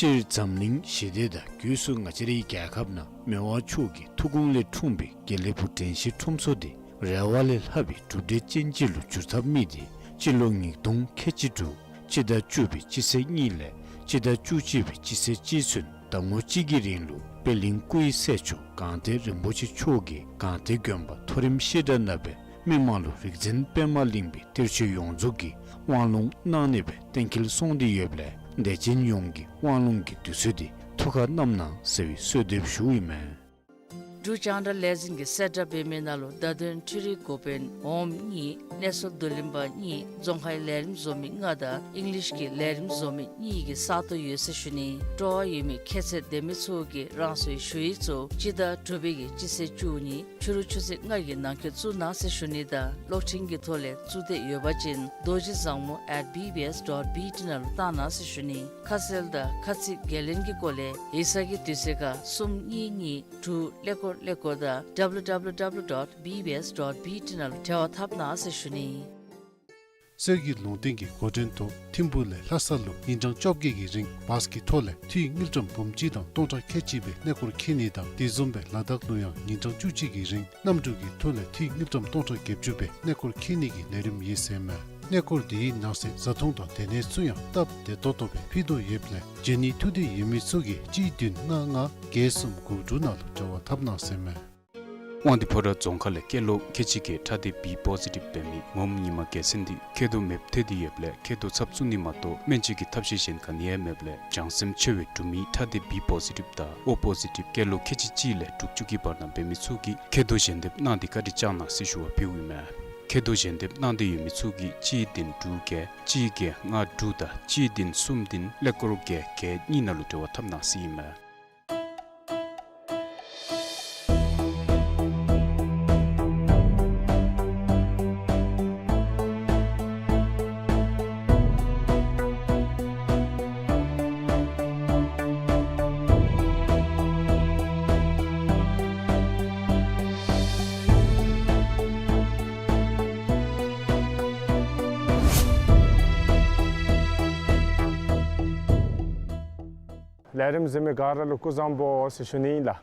སྤྱིར་འཛམ་གླིང་ཞི་བདེ་དང་སྒོས་སུ་ང་བཅས་རའི་རྒྱལ་ཁབ་ནང་མི་དབང་མཆོག་གི་ཐུགས་དགོངས་ལས་འཁྲུངས་པའི་དགེ་ལེགས་ཕུག་དྲན་ཤེས་ཁྲོམ་ཚོགས་འདི་རེ་བ་ལས་ལྷག་པའི་གྲུབ་འབྲས་ཅན་ཅིག་ལུ་འགྱུར་ཐབས་དམིགས་ཏེ་སྤྱི་ལོ་ཉིས་སྟོང་ཁལ་གཅིག་དྲུག་སྤྱི་ཟླ་བཅུ་པའི་སྤྱི་ཚེས་གཉིས་ལས་སྤྱི་ཟླ་བཅུ་གཅིག་པའི་སྤྱི་ཚེས་གཅིག་ཚུན་ཟླ་ངོ་གཅིག་གི་རིང་ལུ་པད་གླིང་སྐུའི་སྲས་མཆོག་སྒང་སྟེང་རིན་པོ་ཆེ་མཆོག་གིས་སྒང་སྟེང་དགོན་པ་མཐོ་རིམ་བཤད་གྲྭ་ནང་སྦེ་མི་མང་ལུ་རིག་འཛིན་པདྨ་གླིང་པའི་གཏེར་ཆོས་ཡོངས་རྫོགས་ཀྱི་དབང་ལུང་གནང་ནི་སྦེ་གཏན་འཁེལ་སོང་སྟེ་ཡོདཔ་ལས་དད་ཅན་ཡོངས་ཀྱིས་དབང་ལུང་གི་དུས་ཚོད་འདི་ཐུགས་ཁར་བསྣམ་གནང་ཟེར་བའི་གསོལ་འདེབས་ཞུཝ་ཨིན་མས། འབྲུག་རྒྱང་བསྒྲགས་ལས་འཛིན་གྱིས་གསལ་བསྒྲགས་འབད་མི་ནང་ལུ་བརྡ་དོན་འཕྲུལ་རིག་འགོ་དཔོན་འོགམ་གཉིས་གནས་ཚུལ་བསྡུ་ལེན་པ་གཉིས་རྫོང་ཁའི་ལས་རིམ་བཟོ་མི་ལྔ་དང་ཨིང་ལིཤ་གི་ལས་རིམ་བཟོ་མི་གཉིས་ཀྱི་ས་སྟོང་ཡོད་ཟེར་ཞུ་ནི། སྤྲོ་བ་ཡོད་མི་ཁྱད་ཚད་ལྡན་མི་ཚུ་གིས་རང་སོའི་ཞུ་ཡིག་ཚུ་སྤྱི་ཟླ་དྲུག་པའི་གི་སྤྱི་ཚེས་བཅུ་གཉིས་ཕྱི་རུ་ཆུ་ཚོད་ལྔ་གི་ནང་འཁོད་བཙུགས་གནང་ཟེར་ཞུ་ནི་དང་གློག་འཕྲིན་གྱི་ཐོག་ལས་བཙུགས་འདོད་ཡོད་པ་ཅིན་རྡོ་རྗེ་བཟང་མོ་at B B S dot B T ནང་ལུ་བཏང་གནང་ཟེར་ཞུ་ནི། ཁ་གསལ་དང་ཁ་ཚིག་འགན་ལེན་གྱི་སྐོར་ལས་ཡིག་ཚང་གི་དུས་ཚོད་ཁར་གསུམ་གཉིས་གཉིས་དྲུག་ཀླད་ཀོར་ཀླད་ཀོར་དང་W W W dot B B S dot B T ནང་ལུ་འབྲེལ་བ་འཐབ་གནང་ཟེར་ཞུ་ནི། གསེར་གྱི་ལུང་བསྟན་གྱི་འགོ་འདྲེན་ཐོག་ཐིམ་ཕུག་ལས་ལྷ་ས་ལུ་ཉིན་གྲངས་བཅོ་བརྒྱད་ཀྱི་རིང་བཱས་ཀྱི་ཐོག་ལས་འཐུས་དངུལ་ཀྲམ་འབུམ་གཅིག་དང་སྟོང་ཕྲག་ཁལ་གཅིག་སྦེ་གནས་སྐོར་འཁྱིད་ནི་དང་དེ་བཟུམ་སྦེ་ལ་དྭགས་ལུ་ཡང་ཉིན་གྲངས་བཅུ་གཅིག་གི་རིང་གནམ་གྲུ་གི་ཐོག་ལས་འཐུས་དངུལ་ཀྲམ་སྟོང་ཕྲག་བརྒྱད་ཅུ་སྦེ་གནས་སྐོར་འཁྱིད་ནི་གི་ལས་རིམ་ཡོད་ཟེར་མས། གནས་སྐོར་དེའི་ནང་གསེས་བཟའ་འཐུང་དང་སྡོད་གནས་ཚུ་ཡང་སྟབས་བདེ་ཏོག་ཏོ་སྦེ་ཕུལ་དོ་ཡོདཔ་ལས་བྱོན་ནི་ཐུགས་འདོད་ཡོད་མི་ཚུ་གིས་གཅིག་བདུན་ལྔ་ལྔ་བརྒྱད་གསུམ་དགུ་དྲུག་ནང་ལུ་འབྲེལ་བ་འཐབ་གནང་ཟེར་མས། དབང་འདུས་ཕོ་བྲང་རྫོང་ཁག་ལས་སྐྱེས་ལོ་ཁལ་གཅིག་གི་ཁྲག་སྡེ་B positive འབད་མི་ངོམ་ཉི་མ་རྒྱལ་མཚན་འདི་མཁལ་རྡོག་མེདཔ་ཐལ་ཏེ་ཡོདཔ་ལས་མཁལ་རྡོག་ཚབ་བཙུགས་ནི་མ་གཏོགས་སྨན་བཅོས་ཀྱི་ཐབས་ཤེས་གཞན་ག་ནི་ཡང་མེདཔ་ལས་བྱང་སེམས་ཆེ་བའི་འབྲུག་མི་ཁྲག་སྡེ་B positive དང་O positive སྐྱེས་ལོ་ཁལ་གཅིག་གཅིག་ལས་དྲུག་ཅུ་གི་བར་ན་འབད་མི་ཚུ་གིས་མཁལ་རྡོག་ཞལ་འདེབས་གནང་སྟེ་བཀའ་དྲིན་བསྐྱང་གནང་ཟེར་ཞུ་བ་ཕུལཝ་ཨིན་མས། མཁལ་རྡོག་ཞལ་འདེབས་གནང་སྟེ་ཡོད་མི་ཚུ་གིས་གཅིག་བདུན་དྲུག་བརྒྱད་གཅིག་བརྒྱད་ལྔ་དྲུག་དང་གཅིག་བདུན་གསུམ་བདུན་ཀླད་ཀོར་བརྒྱད་བརྒྱད་གཉིས་ནང་ལུ་འབྲེལ་བ་འཐབ་གནང་ཟེར་ཨིན་མས། ལས་རིམ་གཟིགས་མི་ག་ར་ལུ་སྐུ་གཟུགས་བཟང་པོ་ཟེར་ཞུ་ནི་ཨིན་ལགས།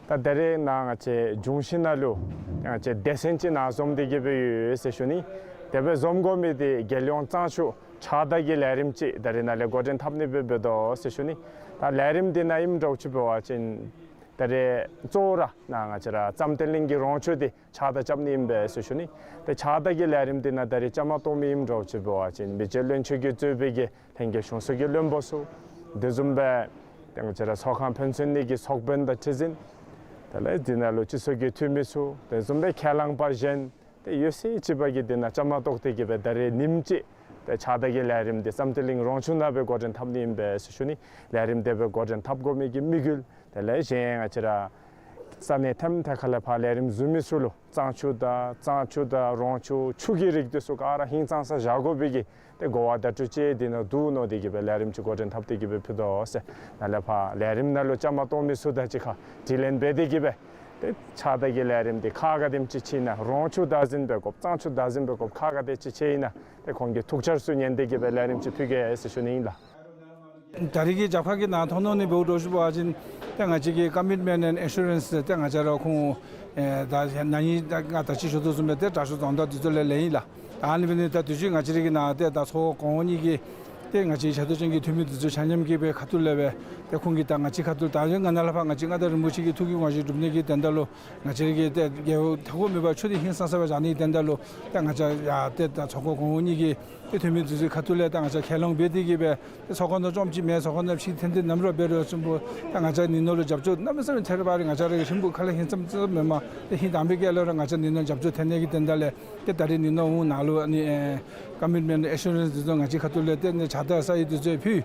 ད་ད་རེས་ནཱ་ང་བཅས་འབྱུང་བཞི་ནང་ལུ་ང་བཅས་སྡེ་ཚན་ཅིག་ནཱ་འཛོམས་ཏེ་གི་སྦེ་ཡོད་ཟེར་ཞུ་ནི། དེ་སྦེ་འཛོམས་དགོ་མི་འདི་རྒྱལ་ཡོངས་གཙང་ཆུ་ཕྱག་བདར་གྱི་ལས་རིམ་ཅིག་ད་རེས་ནཱ་ལས་འགོ་འདྲེན་འཐབ་ནི་སྦེ་འབད་དོ་ཟེར་ཞུ་ནི། ད་ལས་རིམ་འདི་ནང་ཨིནམ་འདྲཝ་ཅིག་འབད་བ་ཅིན་ ད་རེས་གཙོ་བོ་ར་ནཱ་ང་བཅས་ར་བསམ་གཏན་གླིང་གི་རོང་ཆུ་འདི་ཕྱགས་བདའ་རྐྱབ་ནི་ཨིན་པས་ཟེར་ཞུ་ནི། ཏེ་ཕྱགས་བདའ་གི་ལས་རིམ་འདི་ནཱ་ད་རེས་བཅའ་མར་གཏོགས་མི་ཨིནམ་འདྲཝ་ཅིག་འབད་བ་ཅིན་མི་རྗེ་བློན་ཆེན་གྱིས་གཙོས་པའི་གི་ལྷན་རྒྱས་གཞུང་ཚོགས་ཀྱི་བློན་པོ་ཚུ། དེ་བཟུམ་སྦེ་ཏེ་ང་བཅས་ར་ཚོགས་ཁང་ཕན་ཚུན་གཉིས་ཀྱི་ཚོགས་དཔོན་དང་ཁྲི་འཛིན། དེ་ལས་འདི་ནང་ལུ་སྤྱི་ཚོགས་ཀྱི་འཐུས་མི་ཚུ། དེ་བཟུམ་སྦེ་ཁས་བླངས་པ་གཞན། ཏེ་ཡོད་ཚད་ཅིག་འབད་གིས་འདི་ནང་བཅའ་མར་གཏོགས་ཏེ་གིས་སྦེ་ད་རེས་ཉིནམ་གཅིག་ཏེ་ཕྱགས་བདའ་གི་ལས་རིམ་འདི་བསམ་གཏན་གླིང་རོང་ཆུ་ནང་སྦེ་འགོ་འདྲེན་འཐབ་ནི་ཨིན་པས་ཟེར་ཞུ་ནི། ལས་རིམ་དེ་སྦེ་འགོ་འདྲེན་འཐབ་དགོ་མི་གི་དམིགས་ཡུལ། དེ་ལས་གཞན་ང་བཅས་ར་ས་གནས་ཐམས་ཅད་ཁ་ལས་ཕར་ལས་རིམ་བཟུང་མི་ཚུ་ལུ་གཙང་ཆུ་དང་གཙང་ཆུ་དང་རོང་ཆུ་ཆུ་གི་རིགས་འདི་ཚུ་ག་ར་ཧིང་ཙང་ས་བཞག་དགོ་པའི་གི་ཏེ་གོ་བ་བརྡ་སྤྲོད་ཅིག་འདི་ནང་འདུག་མནོ་སྟེ་གིས་སྦེ་ལས་རིམ་ཅིག་འགོ་འདྲེན་འཐབ་སྟེ་གིས་སྦེ་ཕུལ་དོ་ཟེར། ནཱ་ལས་ཕར་ལས་རིམ་ནང་ལུ་བཅའ་མར་གཏོགས་མི་ཚུ་དང་གཅིག་ཁར་དྲི་ལན་འབད་དེ་གིས་སྦེ་ཏེ་ཕྱགས་བདའ་གི་ལས་རིམ་འདི་ག་ག་དེམ་ཅིག་ཕྱིན་ན། རོང་ཆུ་བདག་འཛིན་འབད་དགོཔ་གཙང་ཆུ་བདག་འཛིན་འབད་དགོཔ་ག་ག་དེ་ཅིག་ཕྱིན་ན། ཏེ་ཁོང་གི་ཐུགས་འཆར་ཚུ་ཉན་ཏེ་གིས་སྦེ་ལས་རིམ་ཅིག་ཕུལ་གེ་ཟེར་ཞུ་ནི་ཨིན་ལགས། ད་རེས་ཀྱི་རྒྱབ་ཁ་གི་ནང་མཐོང་མནོ་ནི་འབདཝ་འདྲཝ་ཅིག་འབད་བ་ཅིན་ཏེ་ང་བཅས་ཀྱི་Commitment and Assurance ཏེ་ང་བཅས་ར་ཁོང་ཨེ་ད་ན་ཧིང་ད་ང་ད་ཅི་ཞུ་དོ་བཟུམ་སྦེ་ཏེ་དྲག་ཤོས་རྫོང་བདག་འདི་ཚུ་ལས་ལེན་ཡི་ལགས། ད་ཨ་ནི་འབད་ནི་ད་དུས་ཅི་ང་བཅས་ར་གི་ནང་ཏེ་ད་ཚོགས་གོང་འོག་གཉིས་ཀྱི་ཏེ་ང་བཅས་ཕྱག་རྡོར་ཅན་གྱི་འཐུས་མི་འདི་ཚུ་ཆ་མཉམ་གྱིས་སྦེ་ཁ་ཐུག་ལས་སྦེ་ཏེ་ཁོང་གིས་ད་ང་བཅས་ཁ་ཐུག་ད་ཡང་ང་ནཱ་ལས་ཕར་ང་བཅས་མངའ་བདག་རིན་པོ་ཆེ་གི་ཐུགས་ཀྱི་དབང་བཞི་སྒྲུབ་ནི་གི་དོན་དག་ལུ་ང་བཅས་ར་གི་ཏེ་རྒེད་འོག་མཐའ་འཁོར་མེད་པར་ཆུ་འདི་ཧིང་སངས་ས་སྦེ་བཞག་ནི་གི་དོན་དག་ལུ་ད་ང་བཅས་ཡ་ཏེ་ད་ཚོགས་གོང་འོག་གཉིས་ཀྱི་ཏེ་འཐུས་མི་འདི་ཚུ་ཁ་ཐུག་ལས་ད་ང་བཅས་ཁས་བླངས་འབད་དེ་གིས་སྦེ་ཏེ་ཚོགས་ཁང་ནང་བཅོམ་ཅིག་མེན་ཚོགས་ཁང་ནང་ཕྱི་ཐོན་ཏེ་ནམ་ར་འབད་རུང་ཆུང་ཀུ་ད་ང་བཅས་ནི་ནང་ལུ་རྒྱབ་སྐྱོར་གནམ་མེད་ས་མེད་ཐེབས་ར་བ་རེ། ང་བཅས་ར་གི་ཧིང་ཕུ་ཁ་ལས་ཧིང་ཙམ་ཙམ་མེན་པར་ཏེ་ཧིང་དྭངས་པའི་སྐད་ལུ་ར་ང་བཅས་ནི་ནང་རྒྱབ་སྐྱོར་ཐོན་ནི་གི་དོན་དག་ལས་ཏེ་ད་རེས་ནི་ནང་འོང་ནཱ་ལུ་ཨ་ནི་ཨེ་Commitment Assurance འདི་ཚུ་ང་བཅས་ཁ་ཐུག་ལས་ཏེ་ནི་ཕྱགས་བདའ་ས་ཡི་འདི་ཚུ་ཕུལ།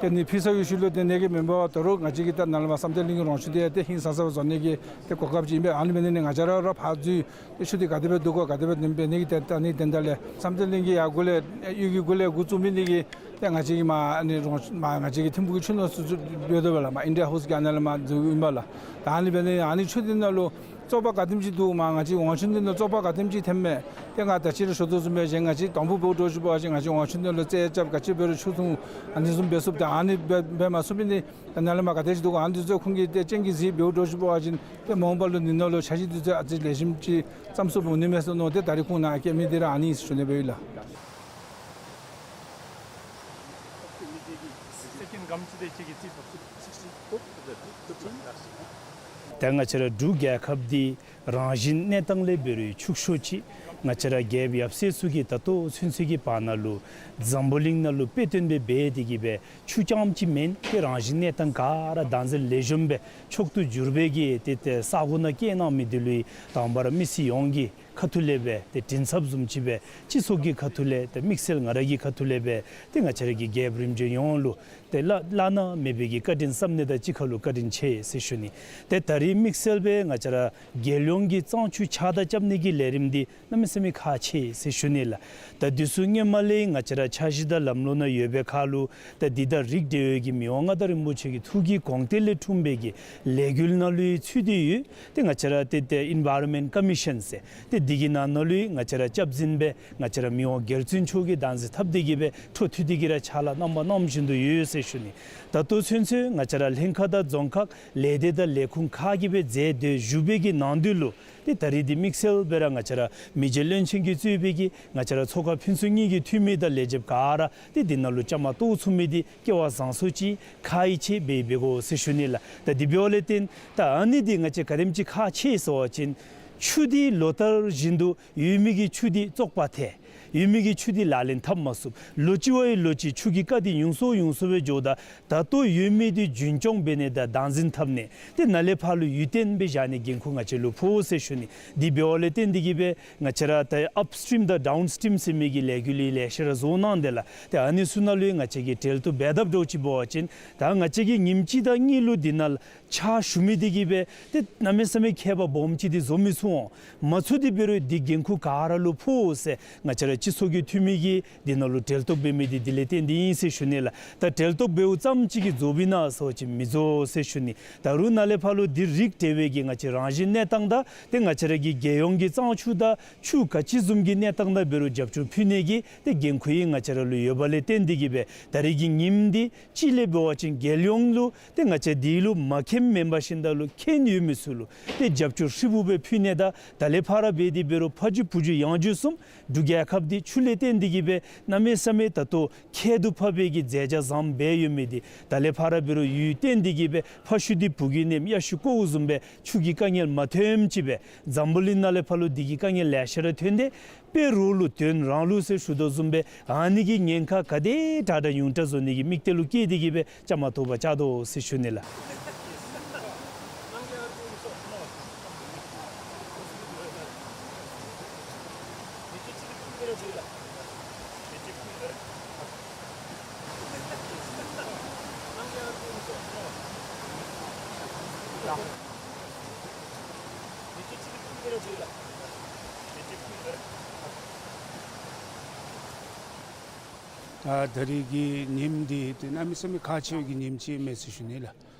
ཏེ་ནི་ཕུལ་ཚར་བའི་ཤུལ་ལུ་ཏེ་ནི་གི་མེན་པར་ད་རུང་ང་བཅས་ཀྱིས་ད་ནཱ་ལས་མར་བསམ་གཏན་གླིང་གི་རོང་ཆུ་འདི་ཏེ་ཧིང་སངས་ས་སྦེ་བཟོ་ནི་གི་ཏེ་གོ་སྐབས་ཅིག་ཨིན་པས། ཨ་ནི་འབད་ནི་ནི་ང་བཅས་ར་ར་ཕར་འཛུལ་ཏེ་ཆུ་འདི་ག་དེ་སྦེ་འདུག་གོ་ག་དེ་སྦེ་འདུག་འབད་ནི་གི་ཏེ་ད་ནི་དོན་དག་ལས་བསམ་གཏན་གླིང་གི་ཡར་གུ་ལས་གཡུས་ཀྱི་གུ་ལས་འགོ་བཙུགས་མི་ནི་གི་ཏེ་ང་བཅས་ཀྱི་མར་ཨ་ནི་རོང་མར་ང་བཅས་ཀྱི་ཐིམ་ཕུག་གི་ཆུ་ནང་ཚུད་ཚུད་འབད་དོ་བས་ལགས། མར་ཨིན་ཌི་ཡ་ཧའུསི་གི་ཨ་ནཱ་ལས་མར་འཛུལ་ཨིན་པས་ལགས། ད་ཨ་ནི་འབད་ནི་ཨ་ནི་ཆུ་འདི་ནང་ལུ་བཙོག་པ་ག་དེམ་ཅིག་འདུག། མར་ང་བཅས་ཝང་ཆུ་འདི་ནང་བཙོག་པ་ག་དེམ་ཅིག་ཐོནམ་མས། ཏེ་ང་ད་ཅི་ར་ཞུ་དོ་བཟུམ་སྦེ་གཞན་ང་བཅས་དོང་ཕུ་འབདཝ་འདྲཝ་ཅིག་འབད་བ་ཅིན་ང་བཅས་ཝང་ཆུ་འདི་ནང་ལུ་རྩེད་རྐྱབ་ག་ཅི་འབད་རུང་ཆུ་འཐུང་ཨ་ནི་བཟུམ་འབད་ཚུགསཔ། ད་ཨ་ནི་འབད་འབད་མ་ཚུགས་པའི་ནི་ད་ནཱ་ལས་མར་ག་དེ་ཅིག་འདུག་གོ། ཨ་ནི་འདི་ཚུ་ཁོང་གིས་ཏེ་སྤྱན་གྱིས་གཟིགས་འབདཝ་འདྲཝ་ཅིག་འབད་བ་ཅིན་ཏེ་མ་འོངས་པ་ལུ་ནི་ནང་ལུ་འཆར་གཞི་འདི་ཚུ་ཨ་ཙི་ལེགས་ཤོམ་ཅིག་བརྩམ་ཚུགསཔ་འོང་ནི་མས་ཟེར་མནོ་སྟེ་ད་རེས་ཁོང་ནཱ་བསྐྱལ་མི་འདི་ར་ཨ་ནི་ཨིན་ཟེར་ཞུ་ནི་སྦེ་ཡོད་ལགས། ད་ང་བཅས་ར་འབྲུག་རྒྱལ་ཁབ་འདི་རང་བཞིན་གནས་སྟངས་ལས་འབད་རུང་ཕྱུག་ཤོས་ཅིག། ང་བཅས་ར་རྒྱལཔོ་ཡབ་སྲས་ཚུ་གིས་ད་ལྟོ་ཚུན་ཚོད་ཀྱི་བར་ན་ལུ་འཛམ་བུ་གླིང་ནང་ལུ་དཔེ་སྟོན་སྦེ་འབད་དེ་གིས་སྦེ་ཆུ་རྐྱངམ་ཅིག་མེན་ཏེ་རང་བཞིན་གནས་སྟངས་ག་ར་བདག་འཛིན་ལེགས་ཤོམ་སྦེ་མཆོག་ཏུ་གྱུར་པའི་གི་ཏེ་ཏེ་ས་གོ་ནང་བསྐྱལ་གནང་མི་འདི་ལུ་དང་པ་ར་མི་སེར་ཡོངས་ཀྱི་ཁ་ཐུག་ལས་སྦེ་ཏེ་མགྲིན་ཚབ་བཟུམ་ཅིག་སྦེ་སྤྱི་ཚོགས་ཀྱི་ཁ་ཐུག་ལས་ཏེ་དམིགས་བསལ་ང་ར་གི་ཁ་ཐུག་ལས་སྦེ་ཏེ་ང་བཅས་ར་གི་རྒྱལཔོ་རིམ་བྱོན་ཡོངས་ལུ་ཏེ་བླ་བླ་ན་མེད་པའི་གི་བཀའ་དྲིན་བསམ་ནི་དང་གཅིག་ཁར་ལུ་བཀའ་དྲིན་ཆེ་ཟེར་ཞུ་ནི། ཏེ་ད་རེས་དམིགས་བསལ་སྦེ་ང་བཅས་ར་རྒྱལ་ཡོངས་ཀྱི་གཙང་ཆུ་ཕྱགས་བདའ་རྐྱབ་ནི་གི་ལས་རིམ་འདི་གནམ་མེད་ས་མེད་ཁག་ཆེ་ཟེར་ཞུ་ནི་ལགས། ད་འདི་ཚུ་སྔོན་མ་ལས་ང་བཅས་ར་འཆར་གཞི་དང་ལམ་ལུགས་ནང་ཡོད་པའི་ཁར་ལུ་ད་འདི་དང་རིགས་འབྲེལ་བའི་གི་མི་དབང་མངའ་བདག་རིན་པོ་ཆེ་གི་ཐུགས་ཀྱི་དགོངས་གཏེར་ལས་འཁྲུངས་པའི་གི་ལས་འགུལ་ནང་ལུ་ཡང་ཚུད་དེ་ཡོད། ཏེ་ང་བཅས་ར་ཏེ་ཏེ་Environment Commission ཟེར་ཏེ་འདི་གི་ནང་ན་ལུ་ཡང་ང་བཅས་ར་སྐྱབས་འཛིན་སྦེ་ང་བཅས་ར་མི་དབང་རྒྱལ་བཙུན་མཆོག་གིས་བདག་འཛིན་འཐབ་སྟེ་གིས་སྦེ་འཕྲོ་མཐུད་དེ་གིས་ར་ཕྱག་ལཱ་གནང་བ་གནང་བཞིན་དུ་ཡོད་ཟེར་ཞུ་ནི། ད་ལྟོ་ཚུན་ཚོད་ང་བཅས་ར་ལྷན་ཁག་དང་རྫོང་ཁག་ལས་སྡེ་དང་ལས་ཁུངས་ཁག་གིས་སྦེ་མཛད་དེ་བཞུགས་པའི་གི་ནང་དོན་ལུ་ཏེ་ད་རེས་འདི་དམིགས་བསལ་སྦེ་ར་ང་བཅས་ར་མི་རྗེ་བློན་ཆེན་གྱིས་གཙོས་པའི་གི་ང་བཅས་ར་ཚོགས་ཁང་ཕན་ཚུན་གཉིས་ཀྱི་འཐུས་མི་དང་ལས་བྱེདཔ་ག་ར་ཏེ་འདི་ནང་ལུ་བཅའ་མར་གཏོགས་ཚུགས་མི་འདི་སྐལ་བ་བཟང་སུ་ཅིག་ཁག་ཡིད་ཆེས་འབད་འབད་དགོ་ཟེར་ཞུ་ནི་ལགས། ད་འདི་འབདཝ་ལས་བརྟེན་ད་ཨ་ནི་འདི་ང་བཅས་ག་དེམ་ཅིག་ཁག་ཆེ་ཟེར་བ་ཅིན་ཆུ་འདི་ལོ་ལྟར་བཞིན་དུ་ཡོད་མི་གི་ཆུ་འདི་བཙོག་པ་ཐལ། ཡོད་མི་གི་ཆུ་འདི་ལག་ལེན་འཐབ་མ་ཚུགས། ལོ་གཅིག་བ་ཡི་ལོ་གཅིག་ཆུ་གི་ཀ་འདི་ཉུང་སུ་ཉུང་སུ་སྦེ་འགྱོཝ་ད་ད་ལྟོ་ཡོད་མི་འདི་རྒྱུན་སྐྱོང་འབད་ནི་དང་བདག་འཛིན་འཐབ་ནི་ཏེ་ནཱ་ལས་ཕར་ལུ་ཡུན་བརྟན་སྦེ་བཞག་ནི་འགན་ཁུར་ང་བཅས་ལུ་ཕོག་ཟེར་ཞུ་ནི། འདི་འབདཝ་ལས་བརྟེན་ཏེ་གིས་སྦེ་ང་བཅས་ར་ད་upstream དང་downstream ཟེར་མི་གི་ལས་འགུལ་ལེ་ཤ་ར་བཟོ་གནང་དེས་ལགས། ཏེ་ཨ་ནི་ཚུ་ནང་ལུ་ཡང་ང་བཅས་ཀྱིས་གྲལ་གཏོགས་འབད་དཔ་འདྲཝ་ཅིག་འབད་བ་ཅིན་ད་ང་བཅས་ཀྱིས་ཉིནམ་གཅིག་དང་གཉིས་ལུ་འདི་ནང་ཕྱག་ཞུ་མི་འདི་གིས་སྦེ་ཏེ་གནམ་མེད་ས་མེད་ཁྱད་པར་སྦོམ་ཅིག་འདི་བཟོ་མི་ཚུགས་འོང་། མ་ཚུགས་ཏེ་འབད་རུང་འདི་འགན་ཁུར་ག་ར་ལུ་ཕོག་ཟེར་ང་བཅས་ར་སྤྱི་ཚོགས་ཀྱི་འཐུས་མི་གིས་འདི་ནང་ལུ་གྲལ་གཏོགས་འབད་མི་འདི་འདི་ལས་བརྟེན་ཏེ་ཨིན་ཟེར་ཞུ་ནི་ལགས། ད་གྲལ་གཏོགས་འབདཝ་ཙམ་ཅིག་གིས་རྫོགསཔ་ཨིན་ན་ཟེར་བ་ཅིན་མི་རྫོགས་ཟེར་ཞུ་ནི། ད་རུང་ནཱ་ལས་ཕར་ལུ་འདི་རིགས་འབྲེལ་བའི་གི་ང་བཅས་རང་བཞིན་གནས་སྟངས་དང་ཏེ་ང་བཅས་ར་གི་རྒྱལ་ཡོངས་ཀྱི་གཙང་ཆུ་དང་ཆུ་ག་ཅི་བཟུམ་གྱི་གནས་སྟངས་དང་འབད་རུང་རྒྱབ་སྐྱོར་ཕུལ་ནི་གི་ཏེ་འགན་ཁུར་ཡང་ང་བཅས་ར་ལུ་ཡོདཔ་ལས་བརྟེན་ཏེ་གིས་སྦེ་ད་རེས་ཀྱི་ཉིནམ་འདི་གཅིག་ལས་འབད་བ་ཅིན་རྒྱལ་ཡོངས་ལུ་ཏེ་ང་བཅས་འདི་ལུ་མ་མཁྱེནམ་མེན་པར་ཤིན་ཏུ་ལུ་མཁྱེན་ཡོད་མི་ཚུ་ལུ་ཏེ་རྒྱབ་སྐྱོར་ཧྲིལ་བུ་སྦེ་ཕུལ་ནི་དང་ད་ལས་ཕར་འབད་དེ་འབད་རུང་ཕ་རྒྱུད་བུ་རྒྱུད་ཡང་རྒྱུད་གསུམ་འབྲུག་རྒྱལ་ཁབ་ ཏེ་ཆུ་ལས་བརྟེན་ཏེ་གིས་སྦེ་གནམ་མེད་ས་མེད་ད་ལྟོ་ཁྱད་དུ་འཕགས་པའི་གི་མཛད་བྱ་བཟུམ་སྦེ་ཡོད་མི་འདི་ད་ལས་ཕར་འབད་རུང་ཡུལ་བརྟེན་ཏེ་གིས་སྦེ་ཕ་ཤུལ་འདི་བུ་གིས་མནན་གཡག་ཤུལ་ཀོཝ་བཟུམ་སྦེ་ཆུ་གི་དཀའ་ངལ་མ་ཐོནམ་ཅིག་སྦེ་འཛམ་བུ་གླིང་ནང་ལས་ཕར་ལུ་འདི་གི་དཀའ་ངལ་ལེ་ཤ་ར་ཐོན་ཏེ་དཔེ་རོགས་ལུ་དོན་རང་ལུ་ཟེར་ཞུ་དོ་བཟུམ་སྦེ་ཨ་ནི་གི་ཉེན་ཁ་ག་དེ་དྲག་དྲག་ཡོངས་གྲགས་བཟོ་ནི་གི་དམིགས་གཏད་ལུ་བསྐྱེད་དེ་གིས་སྦེ་བཅའ་མར་གཏོགས་པར་བཅར་དོ་ཟེར་ཞུ་ནི་ལགས། ད་ད་རིས་ཀྱི་ཉིནམ་འདི་ཏེ་གནམ་མེད་ས་མེད་ཁག་ཆེ་བའི་ཉིནམ་ཅིག་ཨིན་མས་ཟེར་ཞུ་ནི་ལགས།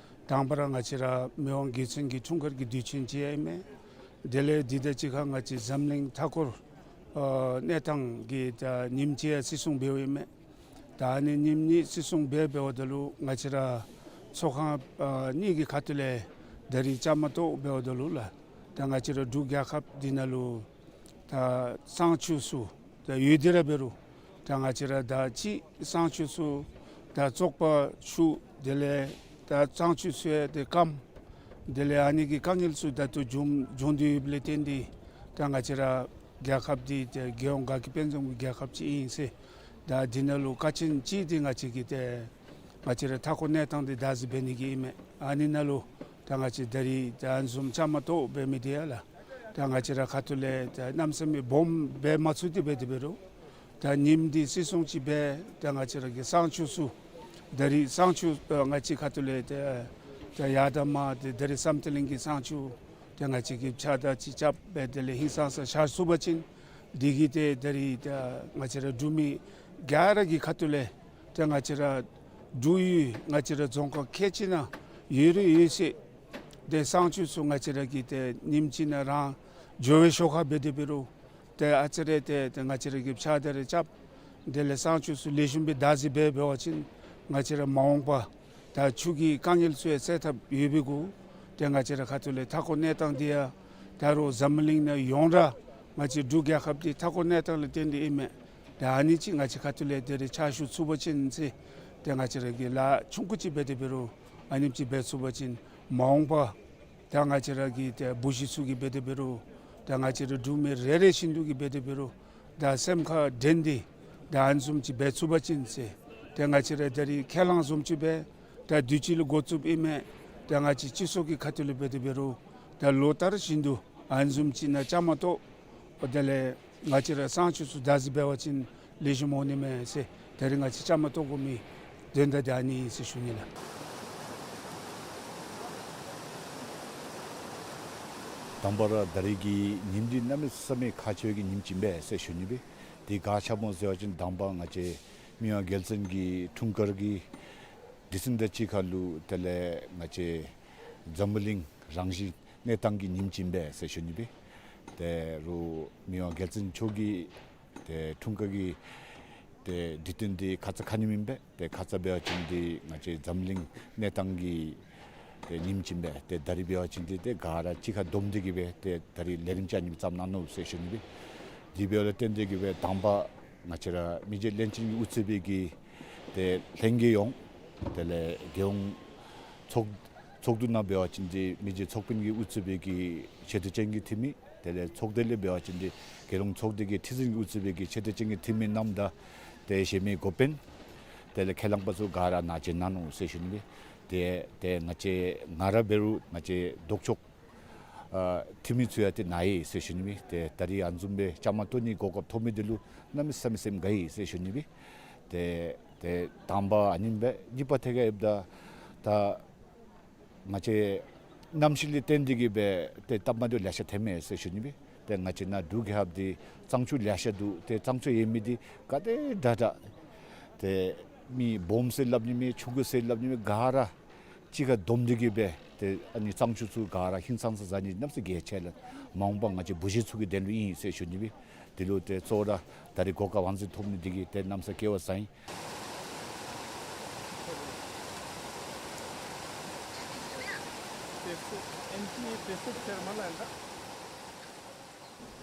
དང་པ་ར་ང་བཅས་ར་མི་དབང་རྒྱལ་བཙུན་གྱི་འཁྲུངས་སྐར་གྱི་དུས་ཆེན་ཅིག་ཨིན་མས། དེ་ལས་འདི་དང་གཅིག་ཁར་ང་བཅས་འཛམ་གླིང་མཐའ་འཁོར་ཨ་གནས་སྟངས་ཀྱི་ད་ཉིནམ་ཅིག་ཡང་བརྩི་སྲུང་འབདཝ་ཨིན་མས། ད་ཨ་ནི་ཉིནམ་གཉིས་བརྩི་སྲུང་འབད་འབདཝ་ད་ལུ་ང་བཅས་ར་ཚོགས་ཁང་ཨ་གཉིས་ཀྱི་ཁ་ཐུག་ལས་ད་རིས་བཅའ་མར་གཏོགས་འབདཝ་ད་ལུ་ལགས། ད་ང་བཅས་ར་འབྲུག་རྒྱལ་ཁབ་འདི་ནང་ལུ་ད་གཙང་ཆུ་ཚུ་ད་ཡོད་དེ་ར་འབད་རུང་ད་ང་བཅས་ར་ད་ཅི་གཙང་ཆུ་ཚུ་ད་བཙོག་པ་ཆུ་དེ་ལས་ད་གཙང་ཆུ་ཚུ་ཡང་ཏེ་སྐམ། དེ་ལས་ཨ་ནི་གི་དཀའ་ངལ་ཚུ་ད་ལྟོ་འབྱུང་འབྱུང་སྟེ་ཡོདཔ་ལས་བརྟེན་ཏེ་ད་ང་བཅས་ར་རྒྱལ་ཁབ་འདི་ཏེ་རྒྱལ་ཡོངས་དགའ་སྐྱིད་དཔལ་འཛོམས་ཀྱི་རྒྱལ་ཁབ་ཅིག་ཨིན་ཟེར། ད་འདི་ནང་ལུ་ཀ་ཆེན་ཅིག་འདི་ང་བཅས་ཀྱི་ཏེ་ང་བཅས་ར་མཐའ་འཁོར་གནས་སྟངས་འདི་བདག་འཛིན་འབད་ནི་གི་ཨིན་མས། ཨ་ནི་ནང་ལུ་ད་ང་བཅས་ད་རིས་ད་ཨ་ནི་བཟུམ་བཅའ་མར་གཏོགས་འབད་མི་འདི་ཡང་ལགས། ད་ང་བཅས་ར་ཁ་ཐུག་ལས་ད་གནམ་མེད་ས་མེད་སྦོམ་འབད་མ་ཚུགས་ཏེ་འབད་དེ་འབད་རུང་ད་ཉིནམ་འདི་བརྩི་སྲུང་ཅིག་འབད་ད་ང་བཅས་ར་གི་གཙང་ཆུ་ཚུ་ད་རིས་གཙང་ཆུ་ཨ་ང་བཅས་ཁ་ཐུག་ལས་ད་ད་ཡར་དང་མར་ཏེ་ད་རིས་བསམ་གཏན་གླིང་གི་གཙང་ཆུ་ཏེ་ང་བཅས་ཀྱིས་ཕྱགས་བདར་ཅིག་རྐྱབ་སྦེ་དེ་ལས་ཧིང་སངས་ས་བཞག་ཚུགས་པ་ཅིན་འདི་གིས་ཏེ་ད་རིས་ད་ང་བཅས་ར་འབྲུག་མི་ག་ར་གི་ཁ་ཐུག་ལས་ཏེ་ང་བཅས་ར་འབྲུག་ཡུལ་ང་བཅས་ར་རྫོང་ཁག་ཁལ་གཅིག་ནང་ཡོད་རིགས་ཡོད་ཚད་ཏེ་གཙང་ཆུ་ཚུ་ང་བཅས་ར་གིས་ཏེ་ཉིནམ་གཅིག་ནང་རང་འགྱོ་བའི་ཤོག་ཁ་འབད་དེ་འབད་རུང་ཏེ་ཨ་ཙི་རེ་ཏེ་ཏེ་ང་བཅས་ར་གིས་ཕྱགས་བདར་རེ་རྐྱབ། དེ་ལས་གཙང་ཆུ་ཚུ་ལེགས་ཤོམ་སྦེ་བདག་འཛིན་འབད་འབད་བ་ཅིན་ང་བཅས་ར་མ་འོངས་པ་ད་ཆུ་གི་དཀའ་ངལ་ཚུ་ཡང་སེལ་ཐབས་ཡོད་པའི་གུ་ཏེ་ང་བཅས་ར་ཁ་ཐུག་ལས་མཐའ་འཁོར་གནས་སྟངས་འདི་ཡང་ད་རུང་འཛམ་གླིང་ནང་ཡོངས་གྲགས་ང་བཅས་འབྲུག་རྒྱལ་ཁབ་འདི་མཐའ་འཁོར་གནས་སྟངས་ལས་བརྟེན་ཏེ་ཨིན་མས། ཏེ་ཨ་ནི་ཅིག་ང་བཅས་ཁ་ཐུག་ལས་ད་རིས་ཕྱག་ཞུ་ཚུགས་པ་ཅིན་ཟེར་ཏེ་ང་བཅས་ར་གིས་ལཱ་ཆུང་ཀུ་ཅིག་འབད་དེ་འབད་རུང་ཨ་ནེམ་ཅིག་འབད་ཚུགས་པ་ཅིན་མ་འོངས་པ་ད་ང་བཅས་ར་གི་ཏེ་བུ་གཞི་ཚུ་གིས་འབད་དེ་འབད་རུང་ད་ང་བཅས་ར་འབྲུག་མི་རེ་རེ་བཞིན་དུ་གིས་འབད་དེ་འབད་རུང་ད་སེམས་ཁར་དྲན་ཏེ་ད་ཨ་ནི་བཟུམ་ཅིག་འབད་ཚུགས་པ་ཅིན་ཟེར་ཏེ་ང་བཅས་ར་ད་རིས་ཁས་བླངས་བཟུམ་ཅིག་འབད་ད་དུས་ཅི་ལུ་འགོ་བཙུགསཔ་ཨིན་མས། ད་ང་བཅས་སྤྱི་ཚོགས་ཀྱི་ཁ་ཐུག་ལས་འབད་དེ་འབད་རུང་ད་ལོ་ལྟར་བཞིན་དུ་ཨ་ནི་བཟུམ་ཅིག་ནང་བཅའ་མར་གཏོགས། དེ་ལས་ང་བཅས་ར་གཙང་ཆུ་ཚུ་བདག་འཛིན་འབད་བ་ཅིན་ལེགས་ཤོམ་འོང་ནི་མས་ཟེར་ད་རིས་ང་བཅས་བཅའ་མར་གཏོགས་དགོ་མི་དོན་དག་འདི་ཨ་ནི་ཨིན་ཟེར་ཞུ་ནི་ལགས། དང་པ་ར་ད་རིས་ཀྱི་ཉིནམ་འདི་གནམ་མེད་ས་མེད་ཁག་ཆེ་བའི་ཉིནམ་ཅིག་ཨིན་པས་ཟེར་ཞུ་ནི་སྦེ། དེ་ག་ཅི་སྨོ་ཟེར་བ་ཅིན་དང་པ་ང་བཅས་མི་དབང་རྒྱལ་བཙུན་གྱི་འཁྲུངས་སྐར་གྱི་དུས་ཚོད་དང་གཅིག་ཁར་ལུ་དེ་ལས་ང་བཅས་འཛམ་བུ་གླིང་རང་བཞིན་གནས་སྟངས་ཀྱི་ཉིནམ་ཅིག་ཨིན་པས་ཟེར་ཞུ་ནི་སྦེ། ད་རུང་མི་དབང་རྒྱལ་བཙུན་མཆོག་གི་ཏེ་འཁྲུངས་སྐར་གྱི་ཏེ་དུས་སྟོན་འདི་ཁ་ཙ་ཁ་ཉིནམ་ཨིན་པས། ཏེ་ཁ་ཙ་འབད་བ་ཅིན་འདི་ང་བཅས་འཛམ་གླིང་གནས་སྟངས་ཀྱི་ཏེ་ཉིནམ་ཅིག་ཨིན་པས། ཏེ་ད་རིས་འབད་བ་ཅིན་འདི་ཏེ་ག་ར་གཅིག་ཁར་བསྡོམས་ཏེ་གིས་སྦེ་ཏེ་ད་རིས་ལས་རིམ་ཅིག་ཨ་ནི་བརྩམས་གནང་ནུག་ཟེར་ཞུ་ནི་སྦེ། དེ་འབདཝ་ལས་བརྟེན་ཏེ་གིས་སྦེ་དང་པ་ང་བཅས་ར་མི་རྗེ་བློན་ཆེན་གྱིས་དབུ་གཙོས་པའི་གི་ཏེ་ལྷན་རྒྱས་ཡོངས་དེ་ལས་རྒྱལ་ཡོངས་ཚོགས་ཚོགས་འདུ་ནང་འབད་བ་ཅིན་འདི་མི་རྗེ་ཚོགས་དཔོན་གྱིས་དབུ་གཙོས་པའི་གི་ཆེ་བསྟོད་ཅན་གྱི་འཐུས་མི། དེ་ལས་ཚོགས་སྡེ་ལས་འབད་བ་ཅིན་འདི་རྒྱལ་ཡོངས་ཚོགས་སྡེ་གི་ཁྲི་འཛིན་གྱིས་དབུ་གཙོས་པའི་གི་ཆེ་བསྟོད་ཅན་གྱི་འཐུས་མི་རྣམས་དང་ཏེ་གཞན་མི་འགོ་དཔོན་དེ་ལས་ཁས་བླངས་པ་ཚུ་ག་ར་ནཱ་མཇལ་གནང་ནུག་ཟེར་ཞུ་ནི་སྦེ། ཏེ་ཏེ་ང་བཅས་ང་ར་འབད་རུང་ང་བཅས་ལྡོག་ཕྱོགས་ཨ་འཐུས་མི་ཚུ་ཡང་ཏེ་ནཱ་ཡོད་ཟེར་ཞུ་ནི་སྦེ། ཏེ་ད་རིས་ཨ་ནི་བཟུམ་སྦེ་བཅའ་མར་གཏོགས་ནི་གོ་སྐབས་ཐོབ་མི་འདི་ལུ་གནམ་མེད་ས་མེད་སེམས་དགའ་ཡི་ཟེར་ཞུ་ནི་སྦེ། ཏེ་ཏེ་དང་པ་ཨ་ནི་ཨིན་པས། གཉིས་པ་ཐད་ཁར་ཡོདཔ་ད་ད་ང་བཅས་གནམ་གཤིས་ལས་བརྟེན་ཏེ་གིས་སྦེ་ཏེ་སྟབས་མ་བདེཝ་ལེ་ཤ་ཐོནམ་མས་ཟེར་ཞུ་ནི་སྦེ། ཏེ་ང་བཅས་ནཱ་འབྲུག་རྒྱལ་ཁབ་འདི་གཙང་ཆུ་ལེ་ཤ་འདུག། ཏེ་གཙང་ཆུ་ཡོད་མི་འདི་ག་དེ་དྲག་དྲག་ཏེ་མི་སྦོམ་ཟེར་སླབ་ནི་མེད། ཆུང་ཀུ་ཟེར་སླབ་ནི་མེད། ག་ར་གཅིག་ཁར་བསྡོམས་ཏེ་གིས་སྦེ་ཏེ་ཨ་ནི་གཙང་ཆུ་ཚུ་ག་ར་ཧིང་སངས་ས་ཟ་ནི་གནམ་མེད་ས་མེད་གལ་ཆེ་ལགས། མ་འོངས་པ་ང་བཅས་བུ་གཞི་ཚུ་གི་དོན་ལུ་ཨིན་ཟེར་ཞུ་ནི་སྦེ། དེ་ལུ་ཏེ་གཙོ་བོ་ར་ད་རིས་གོ་སྐབས་དབང་འཛིན་ཐོབ་ནི་འདི་གིས་ཏེ་གནམ་མེད་ས་མེད་སྐལ་བ་བཟང་ཡི།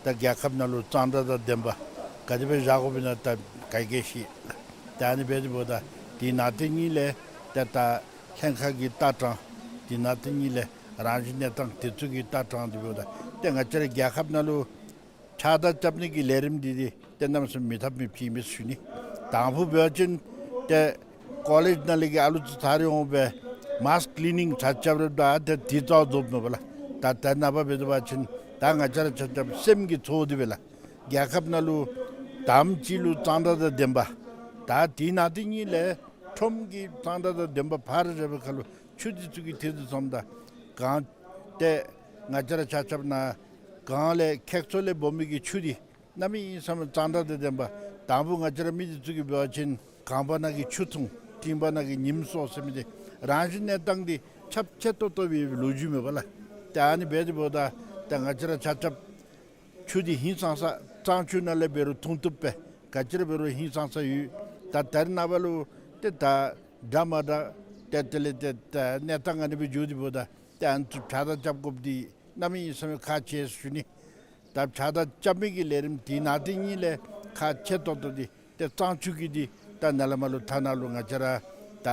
ད་རྒྱལ་ཁབ་ནང་ལུ་གཙང་སྦྲ་དང་ལྡན་པ་ ག་དེ་སྦེ་བཞག་དགོཔ་ཨིན་ན་ད་ག་གིས་ཤེས། ད་ཨ་ནི་འབད་དེ་འབདཝ་ད་དེ་ནང་དེ་ཉིད་ལས་ཏེ་ད་ལྷན་ཁག་གི་ལྟ་སྟངས་དེ་ནང་དེ་ཉིད་ལས་རང་བཞིན་གནས་སྟངས་དེ་ཚུ་གི་ལྟ་སྟངས་དེ་འབདཝ་ད་ཏེ་ང་བཅས་ར་རྒྱལ་ཁབ་ནང་ལུ་ཕྱགས་བདའ་རྐྱབ་ནི་གི་ལས་རིམ་འདི་འདི་ཏེ་གནམ་མེད་ས་མེད་མི་འཐབ་མི་ཕྱེ་མི་ཞུ་ནི། དང་ཕུ་འབད་བ་ཅིན་ཏེ་ཀོ་ལེཇ་ནང་ལས་ཀྱི་ཨ་ལུ་ཚུ་ཚར་ཡོང་སྦེ་མཱསི་ཀི་ཀི་ལི་ནིང་ཚར་རྐྱབ་རེ་ད་ཏེ་དེ་ཚུ་རྫོགསཔ་མས་པ་ལགས། ད་ད་ནངས་པ་འབད་དེ་འབད་བ་ཅིན་ད་ང་བཅས་ར་ཆ་ཁྱབ་སེམས་ཀྱི་ཚོར་འདི་སྦེ་ལགས། རྒྱལ་ཁབ་ནང་ལུ་དང་པ་ཅིག་ལུ་གཙང་སྦྲ་དང་ལྡན་པ། ད་དེ་ནང་དེ་ཉིད་ལས་ཁྲོམ་གྱི་གཙང་སྦྲ་དང་ལྡན་པ་ཕར་རེ་བའི་ཁར་ལུ་ཆུ་དེ་ཚུ་གི་དེ་ཚུ་ཚོམ་ད་གང་ཏེ་ང་བཅས་ར་ཆ་ཁྱབ་ནཱ་གངས་ལས་ཁྱེགས་ཚོ་ལས་སྦོམ་མི་གི་ཆུ་འདི་གནམ་མེད་ས་མེད་གཙང་སྦྲ་དང་ལྡན་པ། དང་ཕུ་ང་བཅས་ར་མི་འདི་ཚུ་གིས་འབད་བ་ཅིན་གངས་པ་ནང་གི་ཆུ་འཐུང་སྤྲིན་པ་ནང་གི་ཉིམ་སྲོ་ཟེར་མི་འདི་རང་བཞིན་གནས་སྟངས་འདི་ཁྱབ་ཆེ་ཏོག་ཏོ་སྦེ་ལོ་རྒྱུས་མས་པ་ལགས། ཏེ་ཨ་ནི་འབད་དེ་འབདཝ་ད་ཏེ་ང་བཅས་ར་ཆ་ཁྱབ་ཆུ་འདི་ཧིང་སངས་ས་གཙང་ཆུ་ནང་ལས་འབད་རུང་འཐུང་བཏུབ་པས། ག་ཅི་ར་འབད་རུང་ཧིང་སངས་ས་ཡོད། ད་ད་རེས་ནངས་པ་ལུ་ཏེ་ད་འདྲ་མ་འདྲ་ཏེ་དེ་ལས་ཏེ་ད་གནས་སྟངས་ཨ་ནི་སྦེ་འགྱོ་དེ་འབདཝ་ད་ཏེ་ཨ་ནི་ཚུ་ཕྱགས་བདའ་རྐྱབ་དགོཔ་འདི་གནམ་མེད་ས་མེད་ཁག་ཆེ་ཟེར་ཞུ་ནི། ད་ཕྱགས་བདའ་རྐྱབ་མི་གི་ལས་རིམ་དེ་ནང་དེ་ཉིད་ལས་ཁག་ཆེ་ཏོག་ཏོ་འདི་ཏེ་གཙང་ཆུ་གི་འདི་ད་ནཱ་ལས་མར་ལུ་ཐ་ན་ལུ་ང་བཅས་ར་ད་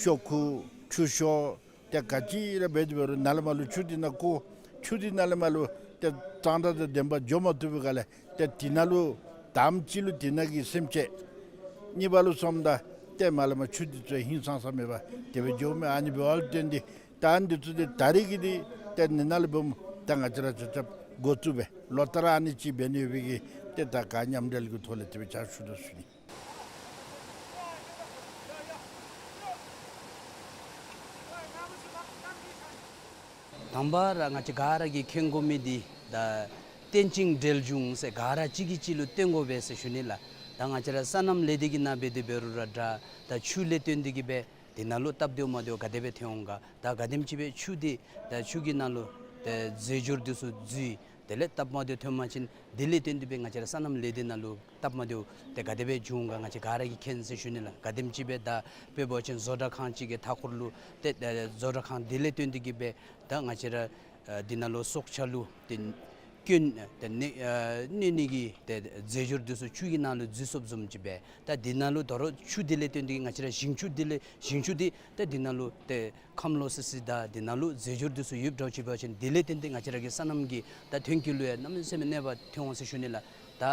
ཤོག་ཁུ་ཆུ་ཤོག་ཏེ་ག་ཅི་ར་འབད་དེ་འབད་རུང་ནཱ་ལས་མར་ལུ་ཆུ་འདི་ནང་བཀོ། ཆུ་འདི་ནཱ་ལས་མར་ལུ་ཏེ་གཙང་སྦྲ་དང་ལྡན་པ་འགྱོ་མ་བཏུབ་པའི་སྒང་ལས་ཏེ་དེ་ནང་ལུ་དང་པ་ཅིག་ལུ་དེ་ནང་གི་སེམས་ཅན་གཉིས་པ་ལུ་སོངམ་ད་ཏེ་མར་ལས་མར་ཆུ་འདི་ཚུ་ཧིང་སངས་ས་མེད་པར་དེ་སྦེ་འགྱོཝ་མས། ཨ་ནི་འབདཝ་ལུ་བརྟེན་ཏེ་ད་ཨ་ནི་འདི་ཚུ་འདི་ད་རེས་ཀྱི་འདི་ཏེ་ནི་ནཱ་ལས་འབདཝ་ད་ང་བཅས་ར་ཆ་ཁྱབ་འགོ་བཙུགས་སྦེ་ལོ་ལྟར་ཨ་ནི་ཅིག་འབད་ནི་ཡོད་པའི་གི་ཏེ་ད་ག་མཉམ་འབྲེལ་གྱི་ཐོག་ལས་དེ་སྦེ་ཕྱག་ཞུ་དོ་ཟེར་ཞུ་ནི། དང་པ་ར་ང་བཅས་ག་ར་གིས་མཁྱེན་དགོ་མི་འདི་ད་རྟེན་ཅིང་འབྲེལ་འབྱུང་ཟེར་ག་ར་གཅིག་གིས་གཅིག་ལུ་བརྟེན་དགོ་པས་ཟེར་ཞུ་ནི་ལགས། ད་ང་བཅས་ར་སོ་ནམ་ལས་སྡེ་གི་ནང་འབད་དེ་འབད་རུང་ར་འདྲ་ད་ཆུ་ལས་བརྟེན་ཏེ་གིས་སྦེ་དེ་ནང་ལུ་སྟབས་བདེཝ་མ་བདེཝ་ག་དེ་སྦེ་ཐོན་འོང་ག། ད་ག་དེམ་ཅིག་སྦེ་ཆུ་འདི་ད་ཆུ་གི་ནང་ལུ་ཏེ་རྫས་སྦྱོར་འདི་ཚུ་འཛུལ། དེ་ལས་སྟབས་མ་བདེཝ་ཐོན་པ་ཅིན་དེ་ལས་བརྟེན་ཏེ་སྦེ་ང་བཅས་ར་སོ་ནམ་ལས་སྡེ་ནང་ལུ་སྟབས་མ་བདེཝ་ཏེ་ག་དེ་སྦེ་འབྱུང་ག་ང་བཅས་ག་ར་གིས་མཁྱེན་ཟེར་ཞུ་ནི་ལགས། ག་དེམ་ཅིག་སྦེ་ད་དཔེ་འབད་བ་ཅིན་བཟོ་གྲྭ་ཁང་ཅིག་གི་མཐའ་འཁོར་ལུ་ཏེ་ད་བཟོ་གྲྭ་ཁང་དེ་ལས་བརྟེན་ཏེ་གིས་སྦེ་ད་ང་བཅས་ར་ཨ་འདི་ནང་ལུ་སྲོག་ཆགས་ལུ་ཏེ་སྐྱོན་ཏེ་གནོད་ཨ་གནོད་ནི་གི་ཏེ་རྫས་སྦྱོར་འདི་ཚུ་ཆུ་གི་ནང་ལུ་འཛུལ་སོཔ་བཟུམ་ཅིག་སྦེ་ད་འདི་ནང་ལུ་དོ་རུང་ཆུ་དེ་ལས་བརྟེན་ཏེ་ང་བཅས་ར་ཞིང་ཆུ་དེ་ལས་ཞིང་ཆུ་འདི་ད་འདི་ནང་ལུ་ཏེ་ཁམས་ལོག་སི་སི་དང་འདི་ནང་ལུ་རྫས་སྦྱོར་འདི་ཚུ་ཡོདཔ་འདྲཝ་ཅིག་འབད་བ་ཅིན་དེ་ལས་བརྟེན་ཏེ་ང་བཅས་ར་གི་སོ་ནམ་གྱི་ད་ཐོན་སྐྱེད་ལུ་ཡང་གནམ་མེད་ས་མེད་གནོད་པ་ཐོན་འོང་ཟེར་ཞུ་ནི་ལགས། ད་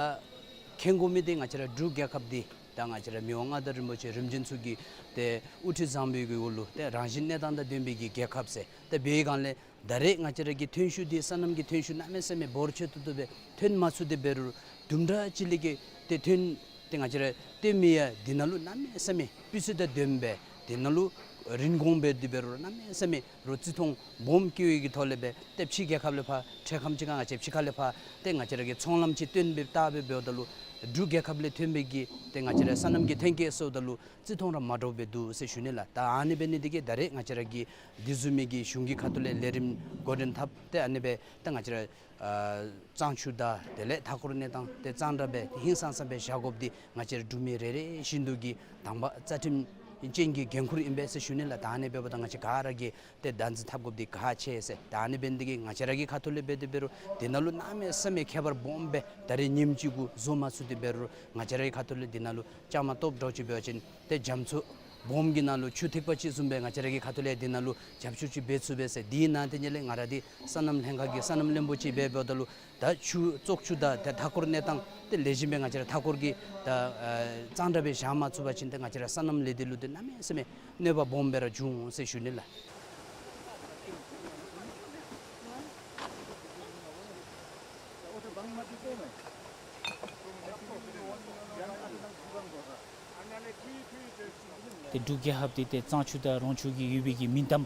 མཁྱེན་དགོ་མི་འདི་ང་བཅས་ར་འབྲུག་རྒྱལ་ཁབ་འདི་ད་ང་བཅས་ར་མི་དབང་མངའ་བདག་རིན་པོ་ཆེ་རིམ་བྱོན་ཚུ་གི་ཏེ་དབུ་ཁྲིད་བཟང་པོའི་གི་འོག་ལུ་ཏེ་རང་བཞིན་གནས་སྟངས་དང་ལྡན་པའི་གི་རྒྱལ་ཁབ་ཟེར་ཏེ་འབད་བའི་སྒང་ལས་ད་རེས་ང་བཅས་ར་གི་ཐོན་ཤུགས་འདི་སོ་ནམ་གྱི་ཐོན་ཤུགས་གནམ་མེད་ས་མེད་འབོར་ཆེ་ཏོག་ཏོ་སྦེ་ཐོན་མ་ཚུགས་ཏེ་འབད་རུང་དུམ་གྲ་ཅིག་ལས་ཀྱི་ཏེ་ཐོན་ཏེ་ང་བཅས་ར་ཐོན་མི་ཡང་འདི་ནང་ལུ་གནམ་མེད་ས་མེད་སྤུས་ཚད་དང་ལྡནམ་སྦེ་འདི་ནང་ལུ་རིན་གོང་འབད་དེ་འབད་རུང་གནམ་མེད་ས་མེད་རོགས་བརྩི་མཐོང་སྦོམ་བསྐྱེད་པའི་གི་ཐོག་ལས་སྦེ་ཏེ་ཕྱི་རྒྱལ་ཁབ་ལས་ཕར་ཕྱི་ཁམས་ཅིག་ཁར་ང་བཅས་ཕྱི་ཁ་ལས་ཕར་ཏེ་ང་བཅས་ར་གི་ཚོང་ལམ་ཅིག་སྟོན་སྦེ་བལྟ་སྦེ་འབདཝ་ད་ལུ་འབྲུག་རྒྱལ་ཁབ་ལས་ཐོན་པའི་གི་ཏེ་ང་བཅས་ར་སོ་ནམ་གྱི་ཐོན་སྐྱེད་སོངམ་ད་ལུ་བརྩི་མཐོང་ར་མ་འདྲཝ་སྦེ་འདུག་ཟེར་ཞུ་ནི་ལགས། ད་ཨ་ནི་འབད་ནི་འདི་གིས་ད་རེས་ང་བཅས་ར་གིས་འདི་བཟུམ་མའི་གི་གཞུང་གི་ཁ་ཐུག་ལས་ལས་རིམ་འགོ་འདྲེན་འཐབ་སྟེ་ཨ་ནི་སྦེ་ད་ང་བཅས་ར་ཨ་གཙང་ཆུ་དང་དེ་ལས་མཐའ་འཁོར་གནས་སྟངས་ཏེ་གཙང་སྦྲ་སྦེ་ཧིང་སངས་ས་སྦེ་བཞག་དགོཔ་འདི་ང་བཅས་ར་འབྲུག་མི་རེ་རེ་བཞིན་དུ་གི་དང་པ་རྩ་ཁྲིམས་ཅན་གྱི་འགན་ཁུར་ཨིན་པས་ཟེར་ཞུ་ནི་ལགས། ད་ཨ་ནི་འབདཝ་ད་ང་བཅས་ག་ར་གིས་ཏེ་བདག་འཛིན་འཐབ་དགོཔ་འདི་ཁག་ཆེ་ཟེར། ད་ཨ་ནི་འབད་ནི་འདི་གིས་ང་བཅས་ར་གི་ཁ་ཐུག་ལས་འབད་དེ་འབད་རུང་འདི་ནང་ལུ་གནམ་མེད་ས་མེད་ཁྱད་པར་སྦོམ་སྦེ་ད་རེས་ཉིནམ་གཅིག་གུ་བཟོ་མ་ཚུགས་ཏེ་འབད་རུང་ང་བཅས་ར་གི་ཁ་ཐུག་ལས་འདི་ནང་ལུ་བཅའ་མར་གཏོགསཔ་འདྲཝ་ཅིག་འབད་བ་ཅིན་ཏེ་རྒྱ་མཚོ་སྦོམ་གྱི་ནང་ལུ་ཆུ་ཐིགས་པ་ཅིག་བཟུམ་སྦེ་ང་བཅས་ར་གི་ཁ་ཐུག་ལས་འདི་ནང་ལུ་རྒྱབ་སྐྱོར་ཅིག་འབད་ཚུགས་པས་ཟེར། དེ་ནང་དེ་ཉིད་ལས་ང་ར་འདི་སོ་ནམ་ལྷན་ཁག་གི་སོ་ནམ་བློན་པོ་ཅིག་སྦེ་འབདཝ་ད་ལུ་ད་ཆུ་བཙོག་ཆུ་དང་ཏེ་མཐའ་འཁོར་གནས་སྟངས་ཏེ་ལེགས་ཤོམ་སྦེ་ང་བཅས་ར་མཐའ་འཁོར་གྱི་ད་ཨ་གཙང་སྦྲ་སྦེ་བཞག་མ་ཚུགས་པ་ཅིན་ཏེ་ང་བཅས་ར་སོ་ནམ་ལས་སྡེ་ལུ་ཏེ་གནམ་མེད་ས་མེད་གནོད་པ་སྦོམ་སྦེ་ར་འབྱུང་འོང་ཟེར་ཞུ་ནི་ལགས། ཏེ་འབྲུག་རྒྱལ་ཁབ་འདི་ཏེ་གཙང་ཆུ་དང་རོང་ཆུ་གི་ཡོད་པའི་གི་མིང་གཏམ་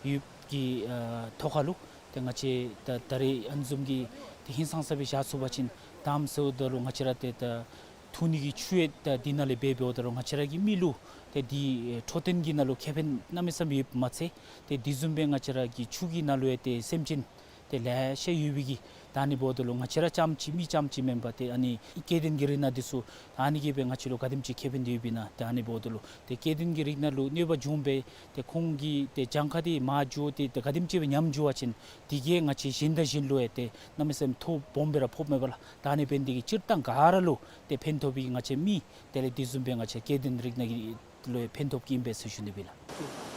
ཡོད་ཀྱི་ཨ་ཐོག་ཁ་ལུ་ཏེ་ང་བཅས་ད་ད་རེས་ཨ་ནི་བཟུམ་གྱི་ཏེ་ཧིང་སངས་ས་སྦེ་བཞག་ཚུགས་པ་ཅིན་དང་པ་ཟེརཝ་ད་ལུ་ང་བཅས་ར་ཏེ་ད་འཐུང་ནི་གི་ཆུ་ཡང་ད་འདི་ནང་ལས་འབད་འབདཝ་ད་ལུ་ང་བཅས་ར་གི་མི་ལུ་ཏེ་འདི་འཕྲོད་བསྟེན་གྱི་ནང་ལུ་ཁེ་ཕན་གནམ་མེད་ས་མེད་ཡོདཔ་མ་ཚད་ཏེ་འདི་བཟུམ་སྦེ་ང་བཅས་ར་གི་ཆུ་གི་ནང་ལུ་ཡང་ཏེ་སེམས་ཅན་ཏེ་ལེ་ཤ་ཡོད་པའི་གི་ ད་ཨ་ནི་འབདཝ་ད་ལུ་ང་བཅས་ར་རྐྱངམ་ཅིག་མི་རྐྱངམ་ཅིག་མེན་པར་ཏེ་ཨ་ནི་སྐྱེ་ལྡན་གྱི་རིགས་སྣ་འདི་ཚུ་ད་ཨ་ནི་གིས་སྦེ་ང་བཅས་ལུ་ག་དེམ་ཅིག་ཁེ་ཕན་འདི་ཡོདཔ་ཨིན་ན། ཏེ་ཨ་ནི་འབདཝ་ད་ལུ་ཏེ་སྐྱེ་ལྡན་གྱི་རིགས་སྣ་ལུ་གནོད་པ་འབྱུང་སྦེ་ཏེ་ཁོང་གི་ཏེ་གྱངས་ཁ་འདི་མར་འགྱོ་སྟེ་ཏེ་ག་དེམ་ཅིག་སྦེ་ཉམས་འགྱོ་བ་ཅིན་དེ་གིས་ང་བཅས་གཞན་དང་གཞན་ལུ་ཡང་ཏེ་གནམ་མེད་ས་མེད་ཐོ་སྦོམ་སྦེ་ར་ཕོགཔ་མས་པ་ལགས། ད་ཨ་ནི་འབད་ནི་འདི་གིས་སྤྱིར་བཏང་ག་ར་ལུ་ཏེ་ཕན་ཐོགས་པའི་ང་བཅས་མི་དེ་ལས་དེ་བཟུམ་སྦེ་ང་བཅས་སྐྱེ་ལྡན་རིགས་སྣ་གི་ལུ་ཡང་ཕན་ཐོགས་ཀྱི་ཨིན་པས་ཟེར་ཞུ་ནི་སྦེ་ལགས།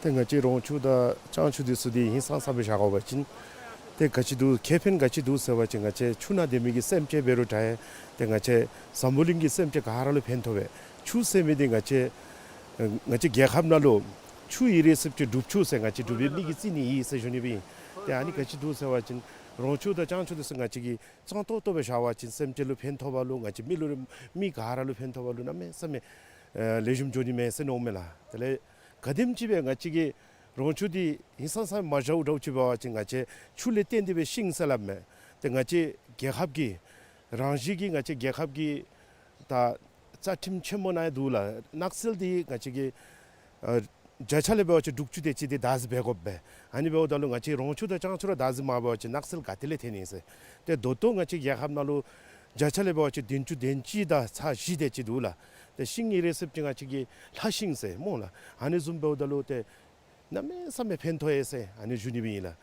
ཏེ་ང་བཅས་རོང་ཆུ་དང་ལྕང་ཆུ་འདི་ཚུ་འདི་ཧིང་སངས་ས་སྦེ་བཞག་དགོ་པ་ཅིན་ཏེ་ག་ཅི་འདུག་ཁེ་ཕན་ག་ཅི་འདུག་ཟེར་བ་ཅིན་ང་བཅས་ཆུ་ནང་སྡོད་མི་གི་སེམས་ཅན་འབད་རུང་འདྲ། ཏེ་ང་བཅས་འཛམ་བུ་གླིང་གི་སེམས་ཅན་ག་ར་ལུ་ཕན་ཐོགས་པས། ཆུ་ཟེར་མི་འདི་ང་བཅས་ང་བཅས་རྒྱལ་ཁབ་ནང་ལུ་ཆུ་ཡོད་རེ་ཟེར་བ་ཅིན་འབྲུག་ཆུ་ཟེར་ང་བཅས་འབྲུག་པའི་མི་གིས་བརྩི་ནི་ཨིན་ཟེར་ཞུ་ནི་སྦེ་ཨིན། ཏེ་ཨ་ནི་ག་ཅི་འདུག་ཟེར་བ་ཅིན་རོང་ཆུ་དང་ལྕང་ཆུ་འདི་ཚུ་ང་བཅས་ཀྱིས་གཙང་ཏོག་ཏོ་སྦེ་བཞག་པ་ཅིན་སེམས་ཅན་ལུ་ཕན་ཐོགས་པ་ལུ་ང་བཅས་མི་ལུ་མི་ག་ར་ལུ་ཕན་ཐོགས་པ་ལུ་གནམ་མེད་ས་མེད་ཨེ་ལེགས་ཤོམ་འགྱོ་ནི་མས་ཟེར་མནོཝ་མས་ལགས། དེ་ལས་ག་དེམ་ཅིག་སྦེ་ང་བཅས་ཀྱི་རོང་ཆུ་འདི་ཧིང་སངས་ས་མ་བཞག་འདྲཝ་ཅིག་འབད་བ་ཅིན་ང་བཅས་ཆུ་ལས་བརྟེན་ཏེ་སྦེ་ཤིང་ཟེར་སླབ་མས། ཏེ་ང་བཅས་རྒྱལ་ཁབ་ཀྱི་རང་བཞིན་གྱི་ང་བཅས་རྒྱལ་ཁབ་ཀྱི་ད་རྩ་ཁྲིམས་ཆེན་མོ་ནང་ཡང་འདུག་ལགས། ནགས་ཚལ་འདི་ང་བཅས་ཀྱི་ཨ་བརྒྱ་ཆ་ལས་འབད་བ་ཅིན་དྲུག་ཅུ་དེ་ཅིག་འདི་བདག་འཛིན་འབད་དགོ་པས། ཨ་ནི་འབདཝ་ད་ལུ་ང་བཅས་རོང་ཆུ་དང་ལྕང་ཆུ་ར་བདག་འཛིན་མ་འབད་བ་ཅིན་ནགས་ཚལ་ག་ཏེ་ལས་ཐོན་ནི་ཟེར། ཏེ་ད་ལྟོ་ང་བཅས་རྒྱལ་ཁབ་ནང་ལུ་བརྒྱ་ཆ་ལས་འབད་བ་ཅིན་བདུན་ཅུ་དོན་གཅིག་དང་ཚག་བཞི་དེ་ཅིག་འདུག་ལགས། ཏེ་ཤིང་ཡོད་རེ་ཟེར་བ་ཅིན་ང་བཅས་ཀྱི་ལྷ་ཤིང་ཟེར་སྨོ་ལགས། ཨ་ནི་བཟུམ་འབདཝ་ད་ལུ་ཏེ་གནམ་མེད་ས་མེད་ཕན་ཐོགས་ཡི་ཟེར་ཨ་ནི་ཞུ་ནི་སྦེ་ཨིན་ལགས།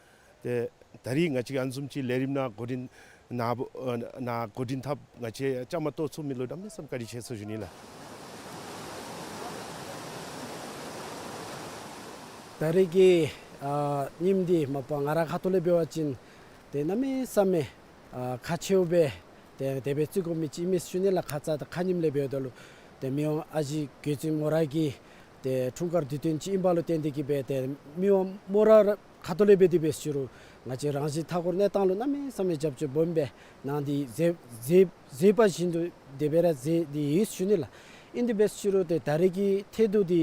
ཏེ་ད་རིས་ང་བཅས་ཨ་ནི་བཟུམ་ཅིག་ལས་རིམ་ནང་འགོ་འདྲེན་ནང་འབོ་ཨ་ནང་འགོ་འདྲེན་འཐབ་ང་བཅས་བཅའ་མར་གཏོགས་ཚུགས་མི་ལུ་གནམ་མེད་ས་མེད་བཀའ་དྲིན་ཆེ་ཟེར་ཞུ་ནི་ལགས། ད་རིས་ཀྱི་ཨ་ཉིནམ་འདི་མ་པ་ང་ར་ཁ་ཐུག་ལས་འབད་བ་ཅིན་ཏེ་གནམ་མེད་ས་མེད་ཨ་ཁག་ཆེཝ་སྦེ་ཏེ་དེ་སྦེ་བརྩི་དགོ་མི་ཅིག་ཨིན་མས་ཞུ་ནི་ལགས། ཁ་ཙ་ད་ཁ་ཉིནམ་ལས་འབདཝ་ད་ལུ་ཏེ་མི་དབང་ཨ་ཞེ་རྒྱལ་བཙུན་མོ་ར་གི་ཏེ་འཁྲུངས་སྐར་དུས་སྟོན་ཅིག་ཨིན་པ་ལུ་བརྟེན་ཏེ་གིས་སྦེ་ཏེ་མི་དབང་མོ་ར་ར་ཁ་ཐུག་ལས་འབད་དེ་འབད་ཞུ་རུང་ང་བཅས་རང་བཞིན་མཐའ་འཁོར་གནས་སྟངས་ལུ་གནམ་མེད་ས་མེད་རྒྱབ་སྐྱོར་སྦོམ་སྦེ་གནང་སྟེ་མཛད་མཛད་མཛད་པ་བཞིན་དུ་དེ་སྦེ་ར་མཛད་དེ་ཡོད་ཞུ་ནི་ལགས། ཨིན་དེ་འབད་ཞུ་རུང་ཏེ་ད་རིས་ཀྱི་ཐད་དུ་འདི་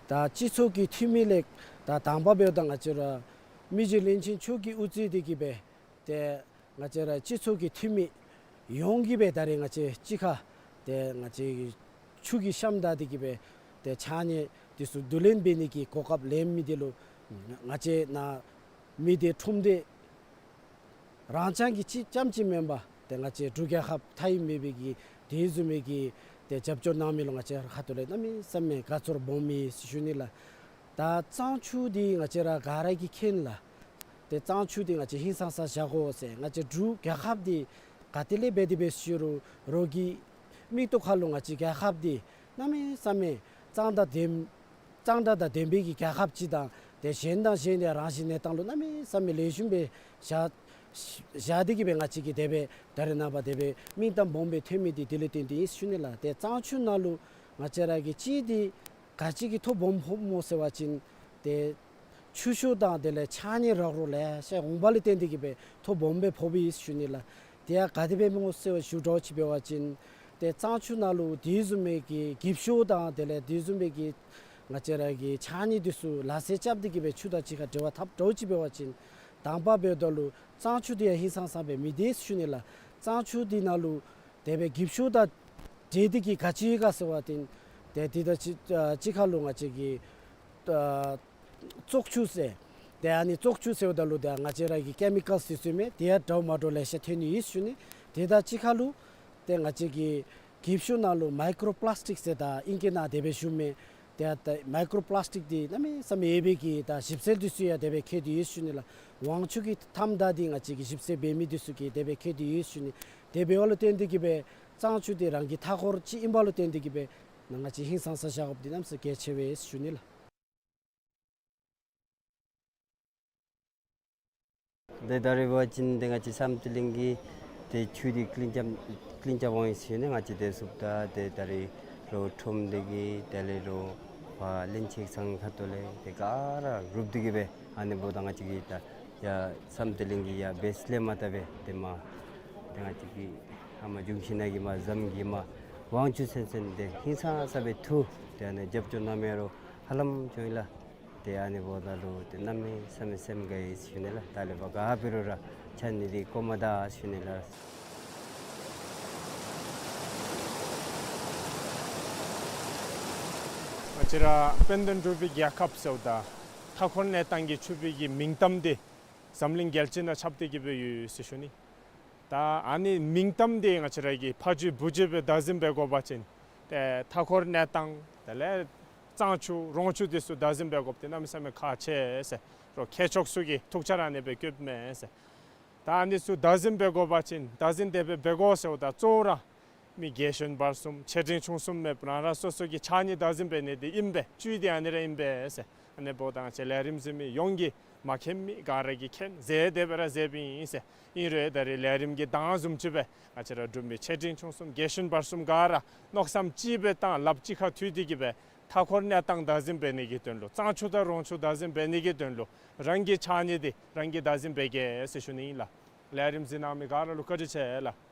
ད་སྤྱི་ཚོགས་ཀྱི་འཐུས་མི་ལས་ད་དང་པ་འབདཝ་ད་ང་བཅས་ར་མི་རྗེ་བློན་ཆེན་མཆོག་གིས་དབུ་གཙོས་ཏེ་གིས་སྦེ་ཏེ་ང་བཅས་ར་སྤྱི་ཚོགས་ཀྱི་འཐུས་མི་ཡོངས་ཀྱིས་སྦེ་ད་རིས་ང་བཅས་གཅིག་ཁར་ཏེ་ང་བཅས་ཆུ་གི་གཤམ་བདའ་སྟེ་གིས་སྦེ་ཏེ་ཕྱགས་སྙིགས་འདི་ཚུ་བསྡུ་ལེན་འབད་ནི་གི་གོ་སྐབས་ལེན་མི་འདི་ལུ་ང་བཅས་ནཱ་མི་སྡེ་ཁྲོམ་སྡེ་རང་རྐྱང་གི་གཅིག་རྐྱངམ་གཅིག་མེན་པར་ཏེ་ང་བཅས་འབྲུག་རྒྱལ་ཁབ་མཐའ་དབུས་མེད་པའི་གི་དེ་བཟུམ་མའི་གི་ཏེ་རྒྱབ་སྐྱོར་གནང་མི་ལུ་ང་བཅས་ར་ཁ་ཐུག་ལས་གནམ་མེད་ས་མེད་དགའ་ཚོར་སྦོམ་ཨིན་ཞུ་ནི་ལགས། ད་གཙང་ཆུ་འདི་ང་བཅས་ར་ག་ར་གིས་མཁྱེན་ལགས། ཏེ་གཙང་ཆུ་འདི་ང་བཅས་ཧིང་སངས་ས་བཞག་དགོ་ཟེར་ང་བཅས་འབྲུག་རྒྱལ་ཁབ་འདི་ག་ཏེ་ལས་འབད་དེ་འབད་ཞུ་རུང་རོགས་ཀྱི་མིག་ཏོ་ཁ་ལུ་ང་བཅས་རྒྱལ་ཁབ་འདི་གནམ་མེད་ས་མེད་གཙང་སྦྲ་ལྡན་གཙང་སྦྲ་དང་ལྡན་པའི་གི་རྒྱལ་ཁབ་ཅིག་དང་ཏེ་གཞན་དང་གཞན་ཡང་རང་བཞིན་གནས་སྟངས་ལུ་གནམ་མེད་ས་མེད་ལེགས་ཤོམ་སྦེ་བཞག་བཞག་སྟེ་གིས་སྦེ་ང་བཅས་ཀྱིས་དེ་སྦེ་ད་རེས་ནངས་པ་དེ་སྦེ་མིང་གཏམ་སྦོམ་སྦེ་ཐོན་མི་འདི་དེ་ལས་བརྟེན་ཏེ་ཨིན་ཞུ་ནི་ལགས། ཏེ་གཙང་ཆུ་ནང་ལུ་ང་བཅས་ར་གིས་གཅིག་འདི་ག་ཅི་གིས་ཐོ་སྦོམ་ཕོགཔ་སྨོ་ཟེར་བ་ཅིན་ཏེ་ཆུ་ཤུགས་དང་དེ་ལས་ཕྱགས་སྙིགས་རག་རོག་ལེ་ཤ་འོང་བ་ལས་བརྟེན་ཏེ་གིས་སྦེ་ཐོ་སྦོམ་སྦེ་ཕོགཔ་ཨིན་ཞུ་ནི་ལགས། དེ་ཡང་ག་དེ་སྦེ་སྨོ་ཟེར་བ་ཞུ་འདྲཝ་ཅིག་འབད་བ་ཅིན་ཏེ་གཙང་ཆུ་ནང་ལུ་དེ་བཟུམ་མའི་གི་འགྱིབ་ཤོག་དང་དེ་ལས་དེ་བཟུམ་མའི་གི་ང་བཅས་ར་གི་ཕྱགས་སྙིགས་འདི་ཚུ་ལག་རྩལ་རྐྱབ་སྟེ་གིས་སྦེ་ཆུ་དང་གཅིག་ཁར་འབྲེལ་བ་འཐབ་འདྲཝ་ཅིག་འབད་བ་ཅིན་དང་པ་འབདཝ་ད་ལུ་གཙང་ཆུ་འདི་ཡང་ཧིང་སངས་ས་སྦེ་མི་སྡོད་ཞུ་ནི་ལགས། གཙང་ཆུ་འདི་ནང་ལུ་དེ་སྦེ་འགྱིབ་ཤོག་དང་འདྲེས་ཏེ་གིས་ག་ཅི་ཡོད་ག་ཟེར་བ་ཅིན་ཏེ་དེ་དང་གཅིག་ཨ་གཅིག་ཁར་ལུ་ང་བཅས་ཀྱི་ཨ་བཙོག་ཆུ་ཟེར། ཏེ་ཨ་ནི་བཙོག་ཆུ་ཟེརཝ་ད་ལུ་ཏེ་ང་བཅས་ར་གི་ཀེ་མི་ཀཱལསི་འདི་ཚུ་མས། དེ་ཡང་འདྲཝ་མ་འདྲཝ་ལེ་ཤ་ཐོན་ནི་ཨིན་ཞུ་ནི། དེ་དང་གཅིག་ཁར་ལུ་ཏེ་ང་བཅས་ཀྱི་འགྱིབ་ཤོག་ནང་ལུ་མའི་ཀོ་རོ་པི་ལཱསི་ཊིཀ་ཟེར་ད་ཨིང་སྐད་ནང་དེ་སྦེ་ཞུཝ་མས། ཏེ་ད་མའི་ཀོ་རོ་པི་ལཱསི་ཊིཀ་འདི་གནམ་མེད་ས་མེད་ཡོད་པའི་གི་ད་ཞིབ་འཚོལ་འདི་ཚུ་ཡང་དེ་སྦེ་མཁས་ཏེ་ཡོད་ཞུ་ནི་ལགས། ཝང་ཆུ་གི་མཐའམ་བདའ་སྟེ་ང་བཅས་ཀྱི་ཞིབ་འཚོལ་འབད་མི་འདི་ཚུ་གིས་དེ་སྦེ་མཁས་ཏེ་ཡོད་ཞུ་ནི། དེ་འབདཝ་ལུ་བརྟེན་ཏེ་གིས་སྦེ་གཙང་ཆུ་འདི་རང་གི་མཐའ་འཁོར་ཅིག་ཨིན་པ་ལུ་བརྟེན་ཏེ་གིས་སྦེ་ང་བཅས་ཧིང་སངས་ས་བཞག་དགོཔ་འདི་གནམ་མེད་ས་མེད་གལ་ཆེ་བས་ཞུ་ནི་ལགས། ཏེ་ད་རེས་འབད་བ་ཅིན་ཏེ་ང་བཅས་བསམ་གཏན་གླིང་གི་ཏེ་ཆུ་འདི་བཀླིང་རྐྱབ་བཀླིང་རྐྱབ་འོང་ཡི་ཟེར་ནི། ང་བཅས་ཏེ་བསུབ་ད་ཏེ་ད་རེས་རོགས་ཁྲོམ་སྡེ་གི་དེ་ལས་རོགས་ཕར་བློན་ཆེན་ཚང་ཁ་ཐུག་ལས་ཏེ་ག་ར་རུབ་སྟེ་གིས་སྦེ་ཨ་ནི་འབདཝ་ད་ང་བཅས་ཀྱི་ད་ཡ་བསམ་གཏན་གླིང་གི་ཡ་བེསི་ལས་མར་ད་སྦེ་ཏེ་མར་ཏེ་ང་བཅས་ཀྱི་ཧ་མ་འབྱུང་བཞི་ནང་གི་མར་ཟམ་གྱི་མར་ཝང་ཆུ་ཚུན་ཚོད་ཏེ་ཧིང་སངས་ས་སྦེ་འཐུ་ཏེ་ཨ་ནི་རྒྱབ་སྐྱོར་གནང་མི་རོགས་ཧ་ལམ་བྱུང་ཡི་ལགས། ཏེ་ཨ་ནི་འབདཝ་ད་ལུ་ཏེ་གནམ་མེད་ས་མེད་སེམས་དགའ་ཡི་ཟེར་ཞུ་ནི་ལགས། ད་ལས་ཕར་ག་འབད་རུང་ར་ཕྱགས་སྙིགས་འདི་བཀོ་མ་ད་ཟེར་ཞུ་ནི་ལགས། ང་བཅས་ར་དཔལ་ལྡན་འབྲུག་པའི་རྒྱལ་ཁབ་ཟེརཝ་ད་མཐའ་འཁོར་གནས་སྟངས་ཀྱི་ཆུ་སྦིས་ཀྱི་མིང་གཏམ་འདི་འཛམ་གླིང་རྒྱལ་སྤྱི་ནང་ཁྱབ་སྟེ་གི་སྦེ་ཡོད་ཟེར་ཞུ་ནི། ད་ཨ་ནི་མིང་གཏམ་འདི་ང་བཅས་ར་གིས་ཕ་ཇུས་བུ་ཇུས་སྦེ་བདག་འཛིན་འབད་དགོ་པ་ཅིན་ཏེ་མཐའ་འཁོར་གནས་སྟངས་དེ་ལས་གཙང་ཆུ་རོང་ཆུ་འདི་ཚུ་བདག་འཛིན་འབད་དགོཔ་འདི་གནམ་མེད་ས་མེད་ཁག་ཆེ་ཟེར། རོགས་མཁས་མཆོག་ཚུ་གིས་ཐུགས་འཆར་ཨ་ནི་སྦེ་བཀོདཔ་མས་ཟེར། ད་ཨ་ནི་ཚུ་བདག་འཛིན་འབད་དགོ་པ་ཅིན་བདག་འཛིན་དེ་སྦེ་འབད་དགོ་ཟེརཝ་ད་གཙོ་བོ་ར་མི་རྒས་གཞོན་བར་གསུམ་ཆེ་འབྲིང་ཆུང་གསུམ་མེདཔ་རང་ར་སོ་སོ་གི་ཕྱགས་སྙིགས་བདག་འཛིན་འབད་ནི་འདི་ཨིན་པས། བཅུད་འདི་ཨ་ནི་ར་ཨིན་པས་ཟེར། ཨ་ནི་འབདཝ་ད་ང་བཅས་ལས་རིམ་གཟིགས་མི་ཡོངས་ཀྱིས་མ་མཁྱེན་མི་ག་ར་གིས་མཁྱེན་ཟེར་དེ་སྦེ་ར་མཛདཔ་ཨིན་ཟེར། ཨིན་རུང་ད་རེས་ལས་རིམ་གྱི་གདངས་བཟུམ་ཅིག་སྦེ་ང་བཅས་ར་འབྲུག་མི་ཆེ་འབྲིང་ཆུང་གསུམ་རྒས་གཞོན་བར་གསུམ་ག་ར་མནོ་བསམ་གཅིག་སྦེ་བཏང་ལགཔ་གཅིག་ཁར་མཐུད་དེ་གི་སྦེ་མཐའ་འཁོར་གནས་སྟངས་བདག་འཛིན་འབད་ནི་གི་དོན་ལུ་གཙང་ཆུ་དང་རོང་ཆུ་བདག་འཛིན་འབད་ནི་གི་དོན་ལུ་རང་གི་ཕྱགས་སྙིགས་འདི་རང་གིས་བདག་འཛིན་འབད་གེ་ཟེར་ཞུ་ནི་ཨིན་ལགས། ལས་རིམ་གཟིགས་གནང་མི་ག་ར་ལུ་བཀའ་དྲིན་ཆེ་ལགས།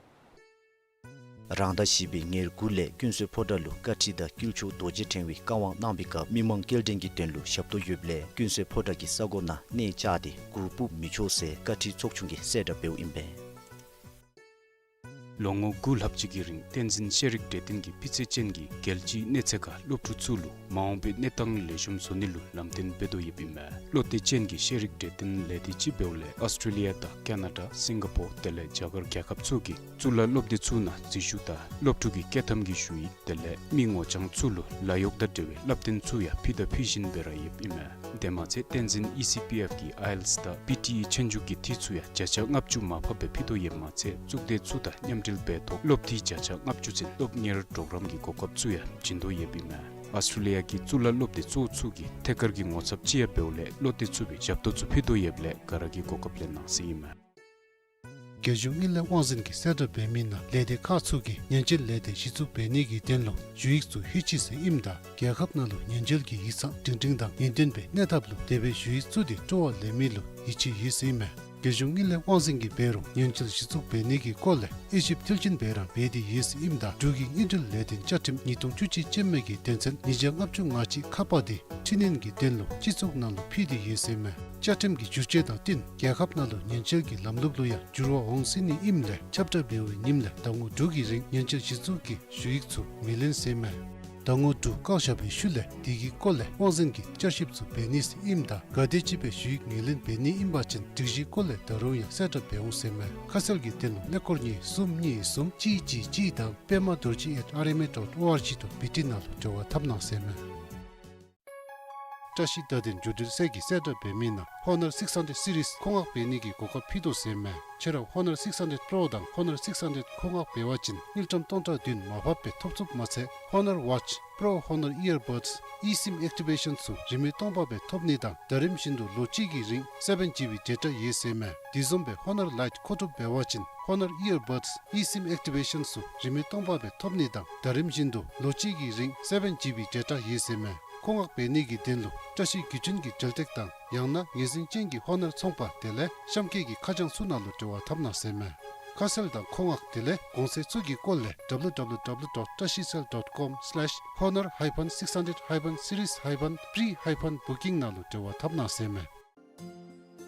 རང་ཟླ་བཞི་པའི་ཉེར་དགུ་ལས་ཀུན་གསལ་ཕོ་བྲང་ལུ་བཀའ་ཁྲི་དང་དཀྱིལ་ཆོག་རྡོ་རྗེ་ཕྲེང་བའི་བཀའ་དབང་གནང་བའི་སྐབས་མི་མང་སྐྱེལ་འདྲེན་གྱི་དོན་ལུ་ཞབས་ཏོག་ཡོདཔ་ལས་ཀུན་གསལ་ཕོ་བྲང་གི་ས་གོ་ནང་གནས་བཅགས་ཏེ་གུར་ཕུབ་མི་ཆོག་ཟེར་བཀའ་ཁྲི་ཚོགས་ཆུང་གིས་གསལ་བསྒྲགས་འབདཝ་ཨིན་པས། ལོ་ངོ་དགུ་ལྷག་ཅིག་གི་རིང་བསྟན་འཛིན་ཤེས་རིག་གྲོས་སྟོན་གྱིས་སྤུས་ཚད་ཅན་གྱི་རྒྱལ་སྤྱིའི་གནས་ཚད་ཁར་སློབ་ཕྲུག་ཚུ་ལུ་མ་འོངས་པའི་གནས་སྟངས་ལེགས་ཤོམ་བཟོ་ནི་ལུ་ལམ་སྟོན་འབད་དོ་ཡོདཔ་ཨིན་མས། བློ་གཏད་ཅན་གྱི་ཤེས་རིག་གྲོས་སྟོན་ལས་སྡེ་ཅིག་འབདཝ་ལས་ཨོསི་ཊྲེ་ལི་ཡ་དང་ཀེ་ན་ཌ་སིང་ག་པོར་དེ་ལས་རྒྱ་གར་རྒྱལ་ཁབ་ཚུ་གི་གཙུག་ལག་སློབ་སྡེ་ཚུ་ནང་འཛུལ་ཞུགས་དང་སློབ་ཕྲུག་གི་བསྐྱོད་ཐམ་གྱི་ཞུ་ཡིག་དེ་ལས་མི་ངོ་རྐྱང་ཚུ་ལུ་ལཱ་གཡོག་དང་འབྲེལ་བའི་བསླབ་སྟོན་ཚུ་ཡང་ཕུལ་དང་ཕུལ་བཞིན་སྦེ་ར་ཡོདཔ་ཨིན་མས། དེ་མ་ཚད་བསྟན་འཛིན་ཨི་སི་པི་ཨེཕ་གི་ཨའི་ཨེལ་ཊི་ཨེསི་དང་པི་ཊི་ཨི་ཆོས་རྒྱུགས་ཀྱི་འཐུས་ཚུ་ཡང་བརྒྱ་ཆ་ལྔ་བཅུ་མར་ཕབ་སྦེ་ཕུལ་དོ་ཡོདཔ་མ་ཚད་གཙུག་སྡེ་ཚུ་དང་མཉམ་འབྲེལ་འབད་ཐོག་སློབ་འཐུས་བརྒྱ་ཆ་ལྔ་བཅུ་ཚུན་སློབ་གཉེར་གྲོགས་རམ་གྱི་གོ་སྐབས་ཚུ་ཡང་བྱིན་དོ་ཡོདཔ་ཨིན་མས། ཨོསི་ཊྲེ་ལི་ཡ་གི་གཙུག་ལག་སློབ་སྡེ་གཙོ་བོ་ཚུ་གིས་ཐད་ཀར་གྱི་ངོ་ཚབ་ཅིག་ཡང་འབདཝ་ལས་བློ་གཏད་ཚུགས་པའི་ཞབས་ཏོག་ཚུ་ཕུལ་དོ་ཡོདཔ་ལས་ག་ར་གིས་གོ་སྐབས་ལེན་གནང་ཟེར་ཨིན་མས། རྒྱལ་གཞུང་དངུལ་ལས་དབང་འཛིན་གྱིས་གསལ་བསྒྲགས་འབད་མི་ནང་ལས་སྡེ་ཁག་ཚུ་གིས་ཉེན་བཅོལ་ལས་སྡེ་གཞི་བཙུགས་འབད་ནི་གི་དོན་ལུ་ཞུ་ཡིག་ཚུ་ཧེ་ཅི་ཟེར་ཨིནམ་ད་རྒྱལ་ཁབ་ནང་ལུ་ཉེན་བཅོལ་གྱི་ཡིག་ཚང་སྒྲིང་སྒྲིང་དང་ངེས་སྟོན་པའི་གནས་ཐབས་ལུ་དེ་སྦེ་ཞུ་ཡིག་བཙུགས་ཏེ་སྤྲོ་བ་ལེན་མི་ལུ་ཡིད་ཆེས་ཡོད་ཟེར་ཨིན་མས། རྒྱལ་གཞུང་དངུལ་ལས་དབང་འཛིན་གྱིས་འབད་རུང་ཉེན་བཅོལ་གཞི་བཙུགས་འབད་ནི་གི་སྐོར་ལས་དབྱེ་ཞིབ་མཐིལ་ཕྱིན་སྦེ་ར་འབད་དེ་ཡོད་ཟེར་ཨིནམ་ད་འབྲུག་གི་དངུལ་འབྲེལ་ལས་དོན་བཅའ་ཁྲིམས་ཉིས་སྟོང་བཅུ་གཅིག་ཅན་མ་གི་དོན་ཚན་ཉིས་བརྒྱ་ལྔ་བཅུ་ང་གཅིག་ཁ་པ་དེ་འཕྲི་སྣོན་གྱི་དོན་ལུ་སྤྱི་ཚོགས་ནང་ལུ་ཕུལ་ཏེ་ཡོད་ཟེར་ཨིན་མས། བཅའ་ཁྲིམས་ཀྱི་བསྒྱུར་བཅོས་དང་བསྟུན་རྒྱལ་ཁབ་ནང་ལུ་ཉེན་བཅོལ་གྱི་ལམ་ལུགས་ལུ་ཡང་འགྱུར་བ་འོང་སྲིད་ནི་ཨིནམ་ལས་ཁྱབ་བསྒྲགས་འབད་བའི་ཉིནམ་ལས་ཟླ་ངོ་དྲུག་གི་རིང་ཉེན་བཅོལ་གཞི་བཙུགས་ཀྱི་ཞུ་ཡིག་ཚུ་མི་ལེན་ཟེར་ཨིན་མས། ཟླ་ངོ་དྲུག་བཀག་བཞག་པའི་ཤུལ་ལས་དེ་གི་སྐོར་ལས་དབང་འཛིན་གྱིས་བསྐྱར་ཞིབ་ཚུ་འབད་ནི་ཟེར་ཨིནམ་ད་ག་དེམ་ཅིག་སྦེ་ཞུ་ཡིག་ངོས་ལེན་འབད་ནི་ཨིན་པ་ཅིན་སྒྲིག་གཞིའི་སྐོར་ལས་ད་རུང་ཡང་གསལ་བསྒྲགས་འབད་འོང་ཟེར་ཨིན་མས། ཁ་གསལ་གྱི་དོན་ལུ་ཀླད་ཀོར་གཉིས་གསུམ་གཉིས་གསུམ་གཅིག་གཅིག་གཅིག་དང་པདྨ་རྡོ་རྗེ་at R M A dot O R G dot B T ནང་ལུ་འབྲེལ་བ་འཐབ་གནང་ཟེར་ཨིན་མས། བཀྲ་ཤིས་བརྡ་དོན་འབྲུག་འགྲུལ་སེལ་གྱིས་གསལ་བསྒྲགས་འབད་མི་ནང་Honor six hundred series མཁོ་མངགས་འབད་ནི་གི་གོ་སྐབས་ཕུལ་དོ་ཟེར་ཨིན་མས། ཁྱོད་ར་Honor six hundred Pro དང་Honor six hundred མཁོ་མངགས་འབད་བ་ཅིན་དངུལ་ཀྲམ་སྟོང་ཕྲག་བདུན་མར་ཕབ་སྦེ་ཐོབ་ཚུགསཔ་མ་ཚད་Honor Watch, Pro Honor Earbuds, eSIM activation ཚུ་རིན་མེད་སྟོང་ཕབ་སྦེ་ཐོབ་ནི་དང་ཟླ་རིམ་བཞིན་དུ་ལོ་གཅིག་གི་རིང་seven G B data ཡོད་ཟེར་ཨིན་མས། དེ་བཟུམ་སྦེ་Honor Lite མཁོ་སྒྲུབ་འབད་བ་ཅིན་Honor Earbuds, eSIM activation ཚུ་རིན་མེད་སྟོང་ཕབ་སྦེ་ཐོབ་ནི་དང་ཟླ་རིམ་བཞིན་དུ་ལོ་གཅིག་གི་རིང་seven G B data ཡོད་ཟེར་ཨིན་མས། མཁོ་མངགས་འབད་ནི་གི་དོན་ལུ་བཀྲ་ཤིས་གྱོད་དོན་གྱི་འབྲེལ་སྟེགས་དང་ཡང་ན་ངོས་འཛིན་ཅན་གྱི་Honor ཚོང་པ་དེ་ལས་གཤམ་འཁོད་ཀྱི་ཁ་བྱང་ཚུ་ནང་ལུ་འབྲེལ་བ་འཐབ་གནང་ཟེར་ཨིན་མས། ཁ་གསལ་དང་མཁོ་མངགས་དེ་ལས་གོང་ཚད་ཚུ་གི་སྐོར་ལས W W W dot trashicell dot com slash honor hyphen six hundred hyphen series hyphen pre hyphen booking ནང་ལུ་འབྲེལ་བ་འཐབ་གནང་ཟེར་ཨིན་མས།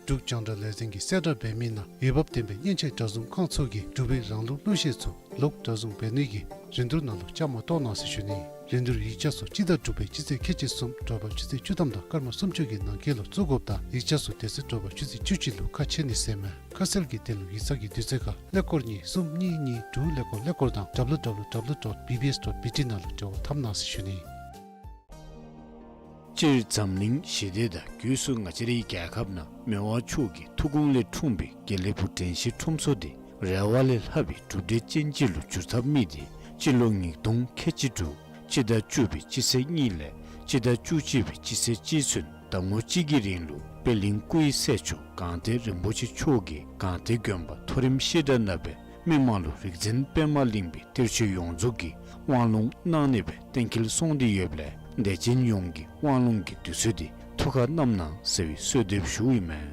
འབྲུག་རྒྱང་བསྒྲགས་ལས་འཛིན་གྱིས་གསལ་བསྒྲགས་འབད་མི་ནང་འོས་འབབ་ལྡན་པའི་སྙན་ཆས་སྒྲ་བཟུང་ཁང་ཚུ་གིས་འབྲུག་པའི་རང་ལུགས་གླུ་གཞས་ཚུ་ལོག་སྒྲ་བཟུང་འབད་ནི་གི་རིན་བསྡུར་ནང་ལུ་བཅའ་མར་གཏོགས་གནང་ཟེར་ཞུ་ནི། རིན་བསྡུར་ཡིག་ཆ་ཚུ་སྤྱི་ཟླ་དྲུག་པའི་སྤྱི་ཚེས་ཁལ་གཅིག་གསུམ་དྲོ་པ་ཆུ་ཚོད་བཅུ་ཐམ་དང་སྐར་མ་སུམ་ཅུ་གི་ནང་འཁོད་ལུ་བཙུགས་དགོཔ་དང་ཡིག་ཆ་ཚུ་དེ་ཚེ་དྲོ་པ་ཆུ་ཚོད་བཅུ་གཅིག་ལུ་ཁ་ཕྱེ་ནི་ཟེར་ཨིན་མས། ཁ་གསལ་གྱི་དོན་ལུ་ཡིག་ཚང་གི་དུས་ཚོད་ཁར་ཀླད་ཀོར་གཉིས་གསུམ་གཉིས་གཉིས་དྲུག་ཀླད་ཀོར་ཀླད་ཀོར་དང་W W W dot B B S dot B T ནང་ལུ་འབྲེལ་བ་འཐབ་གནང་ཟེར་ཞུ་ནི། སྤྱིར་འཛམ་གླིང་ཞི་བདེ་དང་སྒོས་སུ་ང་བཅས་རའི་རྒྱལ་ཁབ་ནང་མི་དབང་མཆོག་གི་ཐུགས་དགོངས་ལས་འཁྲུངས་པའི་དགེ་ལེགས་ཕུག་དྲན་ཤེས་ཁྲོམ་ཚོགས་འདི་རེ་བ་ལས་ལྷག་པའི་གྲུབ་འབྲས་ཅན་ཅིག་ལུ་འགྱུར་ཐབས་དམིགས་ཏེ་སྤྱི་ལོ་ཉིས་སྟོང་ཁལ་གཅིག་དྲུག་སྤྱི་ཟླ་བཅུ་པའི་སྤྱི་ཚེས་གཉིས་ལས་སྤྱི་ཟླ་བཅུ་གཅིག་པའི་སྤྱི་ཚེས་གཅིག་ཚུན་ཟླ་ངོ་གཅིག་གི་རིང་ལུ་པད་གླིང་སྐུ་ཡི་སྲས་མཆོག་སྒང་སྟེང་རིན་པོ་ཆེ་མཆོག་གིས་སྒང་སྟེང་དགོན་པ་མཐོ་རིམ་བཤད་གྲྭ་ནང་སྦེ་མི་མང་ལུ་རིག་འཛིན་པདྨ་གླིང་པའི་གཏེར་ཆོས་ཡོངས་རྫོགས་ཀྱི་དབང་ལུང་གནང་ནི་སྦེ་གཏན་འཁེལ་སོང་སྟེ་ཡོདཔ་ལས་དད་ཅན་ཡོངས་ཀྱིས་དབང་ལུང་གི་དུས་ཚོད་འདི་ཐུགས་ཁར་བསྣམ་གནང་ཟེར་བའི་གསོལ་འདེབས་ཞུཝ་ཨིན་མས།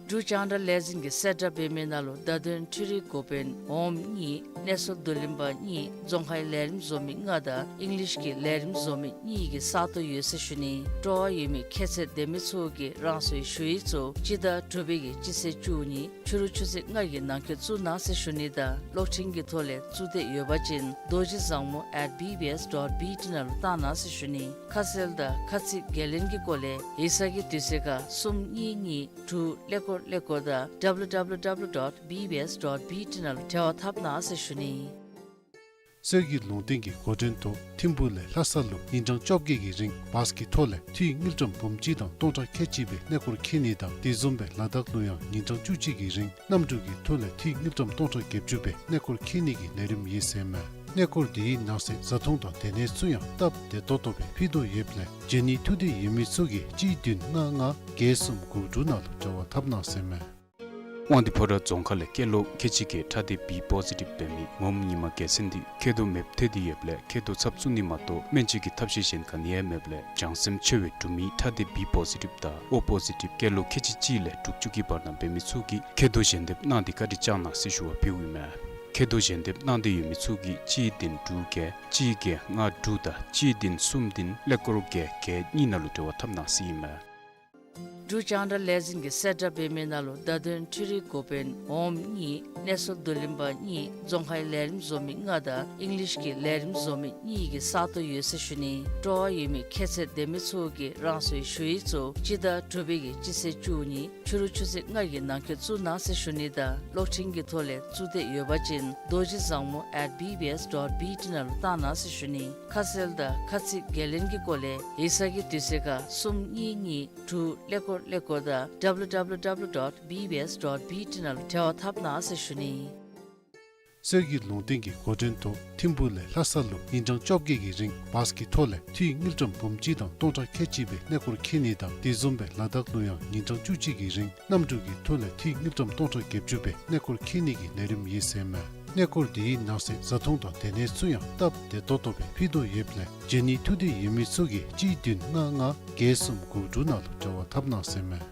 འབྲུག་རྒྱང་བསྒྲགས་ལས་འཛིན་གྱིས་གསལ་བསྒྲགས་འབད་མི་ནང་ལུ་བརྡ་དོན་འཕྲུལ་རིག་འགོ་དཔོན་འོགམ་གཉིས་གནས་ཚུལ་བསྡུ་ལེན་པ་གཉིས་རྫོང་ཁའི་ལས་རིམ་བཟོ་མི་ལྔ་དང་ཨིང་ལིཤ་གི་ལས་རིམ་བཟོ་མི་གཉིས་ཀྱི་ས་སྟོང་ཡོད་ཟེར་ཞུ་ནི། སྤྲོ་བ་ཡོད་མི་ཁྱད་ཚད་ལྡན་མི་ཚུ་གིས་རང་སོའི་ཞུ་ཡིག་ཚུ་སྤྱི་ཟླ་དྲུག་པའི་གི་སྤྱི་ཚེས་བཅུ་གཉིས་ཕྱི་རུ་ཆུ་ཚོད་ལྔ་གི་ནང་འཁོད་བཙུགས་གནང་ཟེར་ཞུ་ནི་དང་གློག་འཕྲིན་གྱི་ཐོག་ལས་བཙུགས་འདོད་ཡོད་པ་ཅིན་རྡོ་རྗེ་བཟང་མོ་at B B S dot B T ནང་ལུ་བཏང་གནང་ཟེར་ཞུ་ནི། ཁ་གསལ་དང་ཁ་ཚིག་འགན་ལེན་གྱི་སྐོར་ལས་ཡིག་ཚང་གི་དུས་ཚོད་ཁར་གསུམ་གཉིས་གཉིས་དྲུག་ཀླད་ཀོར་ཀླད་ཀོར་དང་W W W dot B B S dot B T ནང་ལུ་འབྲེལ་བ་འཐབ་གནང་ཟེར་ཞུ་ནི། སྲོལ་རྒྱུན་ལུང་བསྟན་གྱི་འགོ་འདྲེན་ཐོག་ཐིམ་ཕུག་ལས་ལྷ་ས་ལུ་ཉིན་གྲངས་བཅོ་བརྒྱད་ཀྱི་རིང་བཱས་ཀྱི་ཐོག་ལས་འཐུས་དངུལ་ཀྲམ་འབུམ་གཅིག་དང་སྟོང་ཕྲག་ཁལ་གཅིག་སྦེ་གནས་སྐོར་འཁྱིད་ནི་དང་དེ་བཟུམ་སྦེ་ལ་དྭགས་ལུ་ཡང་ཉིན་གྲངས་བཅུ་གཅིག་གི་རིང་གནམ་གྲུ་གི་ཐོག་ལས་འཐུས་དངུལ་ཀྲམ་སྟོང་ཕྲག་བརྒྱད་ཅུ་སྦེ་གནས་སྐོར་འཁྱིད་ནི་གི་ལས་རིམ་ཨིན་ཟེར་མས། གནས་སྐོར་དེའི་ནང་གསེས་བཟའ་འཐུང་དང་སྡོད་གནས་ཚུ་ཡང་སྟབས་བདེ་ཏོག་ཏོ་སྦེ་ཕུལ་དོ་ཡོདཔ་ལས་བྱོན་ནི་ཐུགས་འདོད་ཡོད་མི་ཚུ་གིས་གཅིག་བདུན་ལྔ་ལྔ་བརྒྱད་གསུམ་དགུ་དྲུག་ནང་ལུ་འབྲེལ་བ་འཐབ་གནང་ཟེར་མས། དབང་འདུས་ཕོ་བྲང་རྫོང་ཁག་ལས་སྐྱེས་ལོ་ཁལ་གཅིག་བརྒྱད་ཕྲ་སྡེ་B positive འབད་མི་ངོམ་ཉི་མ་རྒྱལ་མཚན་འདི་མཁལ་རྡོག་མེདཔ་ཐལ་ཏེ་ཡོདཔ་ལས་མཁལ་རྡོག་ཚབ་བཙུགས་ནི་མ་གཏོགས་སྨན་བཅོས་ཀྱི་ཐབས་ཤེས་གཞན་ག་ནི་ཡང་མེདཔ་ལས་བྱང་སེམས་ཆེ་བའི་འབྲུག་མི་ཕྲ་སྡེ་B positive དང་O positive སྐྱེས་ལོ་ཁལ་གཅིག་གཅིག་ལས་དྲུག་ཅུ་གི་བར་ན་འབད་མི་ཚུ་གིས་མཁལ་རྡོག་ཞལ་འདེབས་གནང་སྟེ་བཀའ་དྲིན་བསྐྱང་གནང་ཟེར་ཞུ་བ་ཕུལཝ་ཨིན་མས། མཁལ་རྡོག་ཞལ་འདེབས་གནང་འདོད་ཡོད་མི་ཚུ་གིས་གཅིག་བདུན་དྲུག་བརྒྱད་གཅིག་བརྒྱད་ལྔ་དྲུག་དང་གཅིག་བདུན་གསུམ་བདུན་ཀླད་ཀོར་བརྒྱད་བརྒྱད་གཉིས་ནང་ལུ་འབྲེལ་བ་འཐབ་གནང་ཟེར་ཨིན་མས། འབྲུག་རྒྱང་བསྒྲགས་ལས་འཛིན་གྱིས་གསལ་བསྒྲགས་འབད་མི་ནང་ལུ་བརྡ་དོན་འཕྲུལ་རིག་འགོ་དཔོན་འོགམ་གཉིས་གནས་ཚུལ་བསྡུ་ལེན་པ་གཉིས་རྫོང་ཁའི་ལས་རིམ་བཟོ་མི་ལྔ་དང་ཨིང་ལིཤ་གི་ལས་རིམ་བཟོ་མི་གཉིས་ཀྱི་ས་སྟོང་ཡོད་ཟེར་ཞུ་ནི། སྤྲོ་བ་ཡོད་མི་ཁྱད་ཚད་ལྡན་མི་ཚུ་གིས་རང་སོའི་ཞུ་ཡིག་ཚུ་སྤྱི་ཟླ་དྲུག་པའི་གི་སྤྱི་ཚེས་བཅུ་གཉིས་ཕྱི་རུ་ཆུ་ཚོད་ལྔ་གི་ནང་འཁོད་བཙུགས་གནང་ཟེར་ཞུ་ནི་དང་གློག་འཕྲིན་གྱི་ཐོག་ལས་བཙུགས་འདོད་ཡོད་པ་ཅིན་རྡོ་རྗེ་བཟང་མོ་at B B S dot B T ནང་ལུ་བཏང་གནང་ཟེར་ཞུ་ནི། ཁ་གསལ་དང་ཁ་ཚིག་འགན་ལེན་གྱི་སྐོར་ལས་ཡིག་ཚང་གི་དུས་ཚོད་ཁར་གསུམ་གཉིས་གཉིས་དྲུག་ཀླད་ཀོར་ཀླད་ཀོར་དང་W W W dot B B S dot B T ནང་ལུ་འབྲེལ་བ་འཐབ་གནང་ཟེར་ཞུ་ནི། སྲོལ་རྒྱུན་ལུང་བསྟན་གྱི་འགོ་འདྲེན་ཐོག་ཐིམ་ཕུག་ལས་ལྷ་ས་ལུ་ཉིན་གྲངས་བཅོ་བརྒྱད་ཀྱི་རིང་བཱས་ཀྱི་ཐོག་ལས་འཐུས་དངུལ་ཀྲམ་འབུམ་གཅིག་དང་སྟོང་ཕྲག་ཁལ་གཅིག་སྦེ་གནས་སྐོར་འཁྱིད་ནི་དང་དེ་བཟུམ་སྦེ་ལ་དྭགས་ལུ་ཡང་ཉིན་གྲངས་བཅུ་གཅིག་གི་རིང་གནམ་གྲུ་གི་ཐོག་ལས་འཐུས་དངུལ་ཀྲམ་སྟོང་ཕྲག་བརྒྱད་ཅུ་སྦེ་གནས་སྐོར་འཁྱིད་ནི་གི་ལས་རིམ་ཨིན་ཟེར་མས། གནས་སྐོར་དེའི་ནང་གསེས་བཟའ་འཐུང་དང་སྡོད་གནས་ཚུ་ཡང་སྟབས་བདེ་ཏོག་ཏོ་སྦེ་ཕུལ་དོ་ཡོདཔ་ལས་བྱོན་ནི་ཐུགས་འདོད་ཡོད་མི་ཚུ་གིས་གཅིག་བདུན་ལྔ་ལྔ་བརྒྱད་གསུམ་དགུ་དྲུག་ནང་ལུ་འབྲེལ་བ་འཐབ་གནང་ཟེར་མས།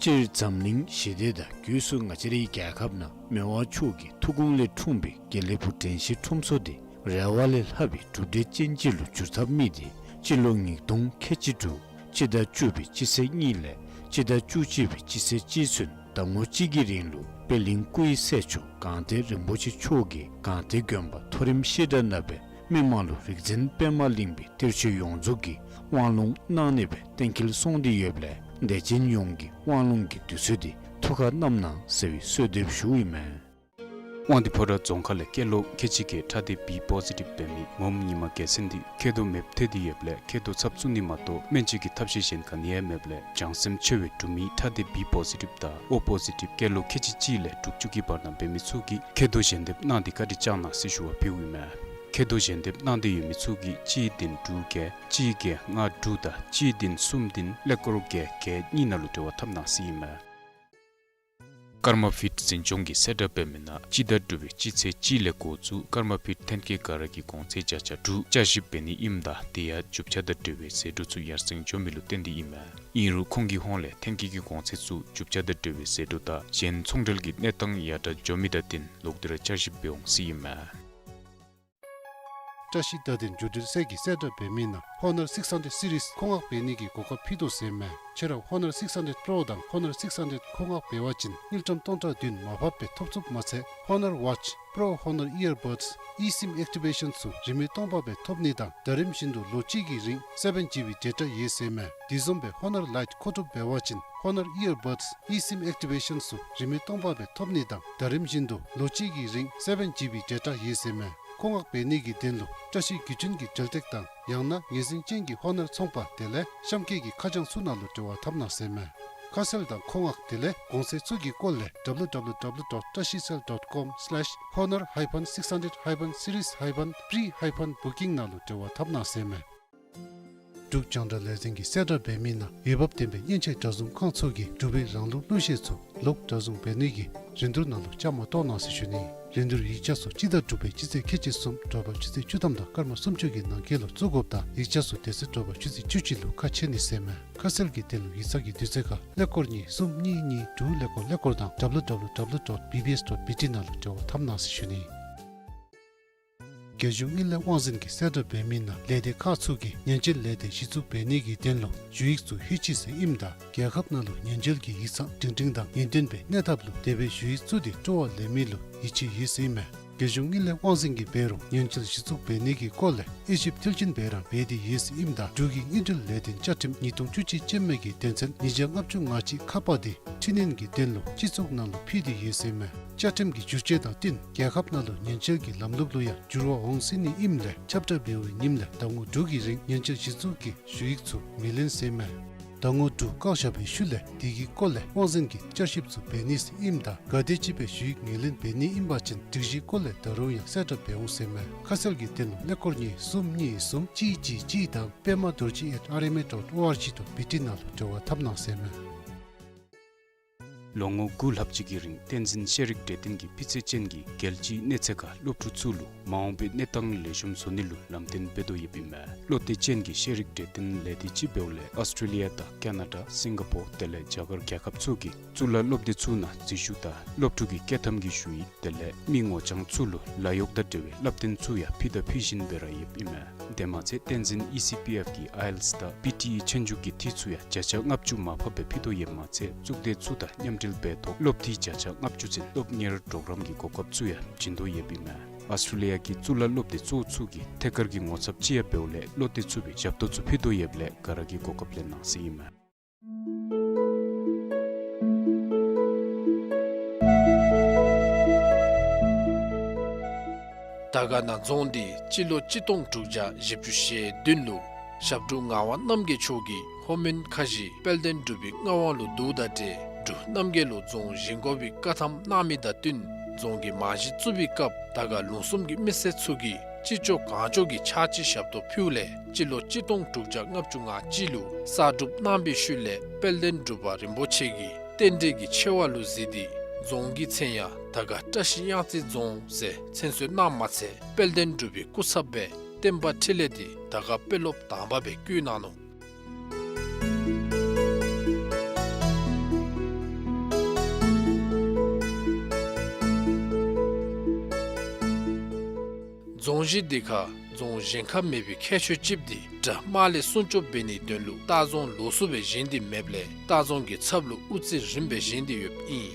སྤྱིར་འཛམ་གླིང་ཞི་བདེ་དང་སྒོས་སུ་ང་བཅས་རའི་རྒྱལ་ཁབ་ནང་མི་དབང་མཆོག་གི་ཐུགས་དགོངས་ལས་འཁྲུངས་པའི་དགེ་ལེགས་ཕུག་དྲན་ཤེས་ཁྲོམ་ཚོགས་འདི་རེ་བ་ལས་ལྷག་པའི་གྲུབ་འབྲས་ཅན་ཅིག་ལུ་འགྱུར་ཐབས་དམིགས་ཏེ་སྤྱི་ལོ་ཉིས་སྟོང་ཁལ་གཅིག་དྲུག་སྤྱི་ཟླ་བཅུ་པའི་སྤྱི་ཚེས་གཉིས་ལས་སྤྱི་ཟླ་བཅུ་གཅིག་པའི་སྤྱི་ཚེས་གཅིག་ཚུན་ཟླ་ངོ་གཅིག་གི་རིང་ལུ་པད་གླིང་སྐུ་ཡི་སྲས་མཆོག་སྒང་སྟེང་རིན་པོ་ཆེ་མཆོག་གིས་སྒང་སྟེང་དགོན་པ་མཐོ་རིམ་བཤད་གྲྭ་ནང་སྦེ་མི་དམངས་ལུ་རིག་འཛིན་པདྨ་གླིང་པའི་གཏེར་ཆོས་ཡོངས་རྫོགས་ཀྱི་དབང་ལུང་གནང་ནི་སྦེ་གཏན་འཁེལ་སོང་སྟེ་ཡོདཔ་ལས་དད་ཅན་ཡོངས་ཀྱིས་དབང་ལུང་གི་དུས་ཚོད་འདི་ཐུགས་ཁར་བསྣམ་གནང་ཟེར་བའི་གསོལ་འདེབས་ཞུཝ་ཨིན་མས། དབང་འདུས་ཕོ་བྲང་རྫོང་ཁག་ལས་སྐྱེས་ལོ་ཁལ་གཅིག་བརྒྱད་ཕྲ་སྡེ་བི་པོ་ཟི་ཊིབ་འབད་མི་ངོམ་ཉི་མ་རྒྱལ་མཚན་འདི་མཁལ་རྡོག་མེདཔ་ཐལ་ཏེ་ཡོདཔ་ལས་མཁལ་རྡོག་ཚབ་བཙུགས་ནི་མ་གཏོགས་སྨན་བཅོས་ཀྱི་ཐབས་ཤེས་གཞན་ག་ནི་ཡང་མེདཔ་ལས་བྱང་སེམས་ཆེ་བའི་འབྲུག་མི་ཕྲ་སྡེ་བི་པོ་ཟི་ཊིབ་དང་ཨོ་པོ་ཟི་ཊིབ་སྐྱེས་ལོ་ཁལ་གཅིག་གཅིག་ལས་དྲུག་ཅུ་གི་བར་ན་འབད་མི་ཚུ་གིས་མཁལ་རྡོག་ཞལ་འདེབས་གནང་སྟེ་བཀའ་དྲིན་བསྐྱངས་གནང་ཟེར་ཞུ་བ་ཕུལཝ་ཨིན་མས། མཁལ་རྡོག་ཞལ་འདེབས་གནང་འདོད་ཡོད་མི་ཚུ་གིས་གཅིག་བདུན་དྲུག་བརྒྱད་གཅིག་བརྒྱད་ལྔ་དྲུག་དང་གཅིག་བདུན་གསུམ་བདུན་ཀླད་ཀོར་བརྒྱད་བརྒྱད་གཉིས་ནང་ལུ་འབྲེལ་བ་འཐབ་གནང་ཟེར་ཨིན་མས། ཀརྨ་ཕིཊ་འཛིན་སྐྱོང་གིས་གསལ་བསྒྲགས་འབད་མི་ནང་སྤྱི་ཟླ་དྲུག་པའི་སྤྱི་ཚེས་གཅིག་ལས་འགོ་བཙུགས་ཀརྨ་ཕིཊ་ཐོན་སྐྱེད་སྒང་ར་གི་གོང་ཚད་བརྒྱ་ཆ་དྲུག་བསྐྱར་ཞིབ་འབད་ནི་ཨིནམ་ད་དེ་ཡང་རྒྱུ་ཆ་དང་འབྲེལ་བའི་ཟད་འགྲོ་ཚུ་ཡར་སེང་འགྱོ་མི་ལུ་བརྟེན་ཏེ་ཨིན་མས། ཨིན་རུང་ཁོང་གི་ཧོངས་ལས་ཐོན་སྐྱེད་ཀྱི་གོང་ཚད་ཚུ་རྒྱུ་ཆ་དང་འབྲེལ་བའི་ཟད་འགྲོ་དང་གཞན་ཚོང་འབྲེལ་གྱི་གནས་སྟངས་ཡར་དྲག་འགྱོ་མི་དང་བསྟུན་ལོག་སྟེ་ར་བསྐྱར་ཞིབ་འབད་འོང་ཟེར་ཨིན་མས། བཀྲ་ཤིས་བརྡ་དོན་མཇུག་སྒྲིལ་ཚད་ཀྱིས་གསལ་བསྒྲགས་འབད་མི་ནང་ཧོ་ནར་སིགསི་ཧན་ཌེཌ་སི་རིསི་མཁོ་མངགས་འབད་ནི་གི་གོ་སྐབས་ཕུལ་དོ་ཟེར་མས། ཁྱེད་ར་ཧོ་ནར་སིགསི་ཧན་ཌེཌ་པྲོ་དང་ཧོ་ནར་སིགསི་ཧན་ཌེཌ་མཁོ་མངགས་འབད་བ་ཅིན་དངུལ་ཀྲམ་སྟོང་ཕྲག་བདུན་མར་ཕབ་སྦེ་ཐོབ་ཚུགསཔ་མ་ཚད་ཧོ་ནར་ཝ་ཆི་པྲོ་ཧོ་ནར་ཨི་ཡར་བཌསི་ཨི་སིམ་ཨེག་ཊི་བེ་ཤཱན་ཚུ་རིན་མེད་སྟོང་པ་སྦེ་ཐོབ་ནི་དང་ཟླ་རིམ་བཞིན་དུ་ལོ་གཅིག་གི་རིང་སེ་བེན་ཇི་བི་ཌེ་ཊ་ཡོད་ཟེར་མས། དེ་བཟུམ་སྦེ་ཧོ་ནར་ལའིཊ་མཁོ་སྒྲུབ་འབད་བ་ཅིན་ཧོ་ནར་ཨི་ཡར་བཌསི་ཨི་སིམ་ཨེག་ཊི་བེ་ཤཱན་ཚུ་རིན་མེད་སྟོང་པ་སྦེ་ཐོབ་ནི་དང་ཟླ་རིམ་བཞིན་དུ་ལོ་གཅིག་གི་རིང་སེ་བེན་ཇི་བི་ཌེ་ཊ་ཡོད་ཟེར་མས། མཁོ་མངགས་འབད་ནི་གི་དོན་ལུ་བཀྲ་ཤིས་བརྒྱུད་འཕྲིན་གྱི་འབྲེལ་སྟེགས་དང་ཡང་ན་ངོས་འཛིན་ཅན་གྱི་ཧོ་ནར་ཚོང་པ་དེ་ལས་གཤམ་འཁོད་ཀྱི་ཁ་བྱང་ཚུ་ནང་ལུ་འབྲེལ་བ་འཐབ་གནང་ཟེར་མས། ཁ་གསལ་དང་མཁོ་མངགས་དེ་ལས་གོང་ཚད་ཚུ་གི་སྐོར་ལས་W W W dot trashisel dot com slash honor hyphen six hundred hyphen series hyphen pre hyphen booking ནང་ལུ་འབྲེལ་བ་འཐབ་གནང་ཟེར་མས། འབྲུག་རྒྱང་བསྒྲགས་ལས་འཛིན་གྱིས་གསལ་བསྒྲགས་འབད་མི་ནང་འོས་འབབ་ལྡན་པའི་སྨྱན་བྱད་སྒྲ་བཟུང་ཁང་ཚུ་གིས་འབྲུག་པའི་རང་ལུགས་གླུ་གཞས་ཚུ་ལོག་སྒྲ་བཟུང་འབད་ནི་གི་རིན་བསྡུར་ནང་ལུ་བཅའ་མར་གཏོགས་གནང་ཟེར་ཞུ་ནི། རིན་བསྡུར་ཡིག་ཆ་ཚུ་སྤྱི་ཟླ་དྲུག་པའི་སྤྱི་ཚེས་ཁལ་གཅིག་གསུམ་དྲོ་པ་ཆུ་ཚོད་བཅུ་ཐམ་དང་སྐར་མ་སུམ་ཅུ་གི་ནང་འཁོད་ལུ་བཙུགས་དགོཔ་དང་ཡིག་ཆ་ཚུ་དེ་ཚེ་དྲོ་པ་ཆུ་ཚོད་བཅུ་གཅིག་ལུ་ཁ་ཕྱེ་ནི་ཟེར་མས། ཁ་གསལ་གྱི་དོན་ལུ་ཡིག་ཚང་གི་དུས་ཚོད་ཁར་ཀླད་ཀོར་གཉིས་གསུམ་གཉིས་གཉིས་དྲུག་ཀླད་ཀོར་ཀླད་ཀོར་དང་W W W dot B B S dot B T ནང་ལུ་འབྲེལ་བ་འཐབ་གནང་ཟེར་ཞུ་ནི། རྒྱལ་གཞུང་དངུལ་ལས་དབང་འཛིན་གྱིས་གསལ་བསྒྲགས་འབད་མི་ནང་ལས་སྡེ་ཁག་ཚུ་གིས་ཉེན་བཅོལ་ལས་སྡེ་གཞི་བཙུགས་འབད་ནི་གི་དོན་ལུ་ཞུ་ཡིག་ཚུ་ལྷོད་ཅི་ཟེར་ཨིནམ་ད་རྒྱལ་ཁབ་ནང་ལུ་ཉེན་བཅོལ་གྱི་ཡིག་ཚང་སྒྲིང་སྒྲིང་དང་ངེས་སྟོན་པའི་གནས་ཐབས་ལུ་དེ་སྦེ་ཞུ་ཡིག་བཙུགས་ཏེ་སྤྲོ་བ་ལེན་མི་ལུ་ཡིད་ཆེས་ཡོད་ཟེར་ཨིན་མས། རྒྱལ་གཞུང་དངུལ་ལས་དབང་འཛིན་གྱིས་འབད་རུང་ཉེན་བཅོལ་གཞི་བཙུགས་འབད་ནི་གི་སྐོར་ལས་དབྱེ་ཞིབ་མཐིལ་ཕྱིན་འབད་ར་འབད་དེ་ཡོད་ཟེར་ཨིནམ་ད་འབྲུག་གི་དངུལ་འབྲེལ་ལས་དོན་བཅའ་ཁྲིམས་ཉིས་སྟོང་བཅུ་གཅིག་ཅན་མ་གི་དོན་ཚན་ཉིས་བརྒྱ་ལྔ་བཅུ་ང་གཅིག་ཁ་པ་དེ་འཕྲི་སྣོན་གྱི་དོན་ལུ་སྤྱི་ཚོགས་ནང་ལུ་ཕུལ་ཏེ་ཡོད་ཟེར་མས། བཅའ་ཁྲིམས་ཀྱི་བསྒྱུར་བཅོས་དང་བསྟུན་རྒྱལ་ཁབ་ནང་ལུ་ཉེན་བཅོལ་གྱི་ལམ་ལུགས་ལུ་ཡང་འགྱུར་བ་འོང་སྲིད་ནི་ཨིནམ་ལས་ཁྱབ་བསྒྲགས་འབད་བའི་ཉིནམ་ལས་ཟླ་ངོ་དྲུག་གི་རིང་ཉེན་བཅོལ་གཞི་བཙུགས་ཀྱི་ཞུ་ཡིག་ཚུ་མི་ལེན་ཟེར་མས། ཟླ་ངོ་དྲུག་བཀག་བཞག་པའི་ཤུལ་ལས་དེ་གི་སྐོར་ལས་དབང་འཛིན་གྱིས་བསྐྱར་ཞིབ་ཚུ་འབད་ནི་ཟེར་ཨིནམ་ད་ག་དེམ་ཅིག་སྦེ་ཞུ་ཡིག་ངོས་ལེན་འབད་ནི་ཨིན་པ་ཅིན་སྒྲིག་གཞིའི་སྐོར་ལས་ད་རུང་ཡང་གསལ་བསྒྲགས་འབད་འོང་ཟེར་མས། ཁ་གསལ་གྱི་དོན་ལུ་ཀླད་ཀོར་གཉིས་གསུམ་གཉིས་གསུམ་གཅིག་གཅིག་གཅིག་དང་པདྨ་རྡོ་རྗེ་at R M A dot O R G dot B T ནང་ལུ་འབྲེལ་བ་འཐབ་གནང་ཟེར་མས། ལོ་ངོ་དགུ་ལྷག་ཅིག་གི་རིང་བསྟན་འཛིན་ཤེས་རིག་གྲོས་སྟོན་གྱིས་སྤུས་ཚད་ཅན་གྱི་རྒྱལ་སྤྱིའི་གནས་ཚད་ཁར་སློབ་ཕྲུག་ཚུ་ལུ་མ་འོངས་པའི་གནས་སྟངས་ལེགས་ཤོམ་བཟོ་ནི་ལུ་ལམ་སྟོན་འབད་དོ་ཡོདཔ་ཨིན་མས། བློ་གཏད་ཅན་གྱི་ཤེས་རིག་གྲོས་སྟོན་ལས་སྡེ་ཅིག་འབདཝ་ལས་ཨཱོས་ཊྲེ་ལི་ཡ་དང་ཀ་ན་ཌ་སིང་ག་པོར་དེ་ལས་རྒྱ་གར་རྒྱལ་ཁབ་ཚུ་གི་གཙུག་ལག་སློབ་སྡེ་ཚུ་ནང་འཛུལ་ཞུགས་དང་སློབ་ཕྲུག་གི་བསྐྱོད་ཐམ་གྱི་ཞུ་ཡིག་དེ་ལས་མི་ངོ་རྐྱང་ཚུ་ལུ་ལཱ་གཡོག་དང་འབྲེལ་བའི་བསླབ་སྟོན་ཚུ་ཡང་ཕུལ་དང་ཕུལ་བཞིན་སྦེ་ར་ཡོདཔ་ཨིན་མས། དེ་མ་ཚད་བསྟན་འཛིན་ཨི་སི་པི་ཨེཕ་གི་ཨའི་ཨེལ་ཊི་ཨེསི་དང་པི་ཊི་ཨི་ཆོས་རྒྱུགས་ཀྱི་འཐུས་ཚུ་ཡང་བརྒྱ་ཆ་ལྔ་བཅུ་མར་ཕབ་སྦེ་ཕུལ་དོ་ཡོདཔ་མ་ཚད་གཙུག་སྡེ་ཚུ་དང་མཉམ་འབྲེལ་འབད་ཐོག་སློབ་འཐུས་བརྒྱ་ཆ་ལྔ་བཅུ་ཚུན་སློབ་གཉེར་གྲོགས་རམ་གྱི་གོ་སྐབས་ཚུ་ཡང་བྱིན་དོ་ཡོདཔ་ཨིན་མས། ཨཱོས་ཊྲེ་ལི་ཡ་གི་གཙུག་ལག་སློབ་སྡེ་གཙོ་བོ་ཚུ་གིས་ཐད་ཀར་གྱི་ངོ་ཚབ་ཅིག་ཡང་འབདཝ་ལས་བློ་གཏད་ཚུགས་པའི་ཞབས་ཏོག་ཚུ་ཕུལ་དོ་ཡོདཔ་ལས་ག་ར་གིས་གོ་སྐབས་ལེན་གནང་ཟེར་ཨིན་མས། དར་དཀར་ན་རྫོང་འདི་སྤྱི་ལོ་གཅིག་སྟོང་དྲུག་བརྒྱ་བཞི་བཅུ་ཞེ་བདུན་ལུ་ཞབས་དྲུང་ངག་དབང་རྣམ་རྒྱལ་མཆོག་གིས་ལྷོ་མོན་ཁ་བཞི་དཔལ་ལྡན་འབྲུག་པའི་མངའ་དབང་ལུ་བསྡུཝ་དང་འབྲེལ་འབྲུག་རྣམ་རྒྱལ་ལུ་རྫོང་བཞེངས་དགོ་པའི་བཀའ་ཐམ་གནང་མི་དང་བསྟུན་རྫོང་གི་རྨང་གཞི་བཙུགས་པའི་སྐབས་དར་དཀར་ལུང་གསུམ་གྱི་མི་སེར་ཚུ་གིས་ཅི་ལྕོགས་གང་ལྕོགས་ཀྱི་ཕྱག་ཕྱི་ཞབས་ཏོག་ཕུལཝ་ལས་སྤྱི་ལོ་གཅིག་སྟོང་དྲུག་བརྒྱ་ལྔ་བཅུ་ང་གཅིག་ལུ་གསར་སྒྲུབ་གནང་བའི་ཤུལ་ལས་དཔལ་ལྡན་འབྲུག་པ་རིན་པོ་ཆེ་གིས་རྟེན་འབྲེལ་གྱི་ཆེ་བ་ལུ་གཟིགས་ཏེ་རྫོང་གི་མཚན་ཡང་དར་དཀར་བཀྲ་ཤིས་གཡང་རྩེ་རྫོང་ཟེར་མཚན་གསོལ་གནངམ་མ་ཚད་དཔལ་ལྡན་འབྲུག་པའི་སྐུ་ཚབ་སྦེ་བསྟན་པ་འཕྲིན་ལས་འདི་དར་དཀར་དཔོན་སློབ་དང་པ་སྦེ་བསྐོ་གནང་ནུག། རྫོང་གཞི་འདི་ཁར་རྫོང་གཞན་ཁར་མེད་པའི་ཁྱད་ཆོས་ཅིག་འདི་དགྲ་དམག་ལས་སྲུང་སྐྱོབ་འབད་ནིའི་དོན་ལུ་ལྟ་རྫོང་ལོགས་སུ་སྦེ་བཞེངས་ཏེ་མེདཔ་ལས་ལྟ་རྫོང་གི་ཚབ་ལུ་དབུ་རྩེ་རིམ་པས་བཞེངས་ཏེ་ཡོདཔ་ཨིན།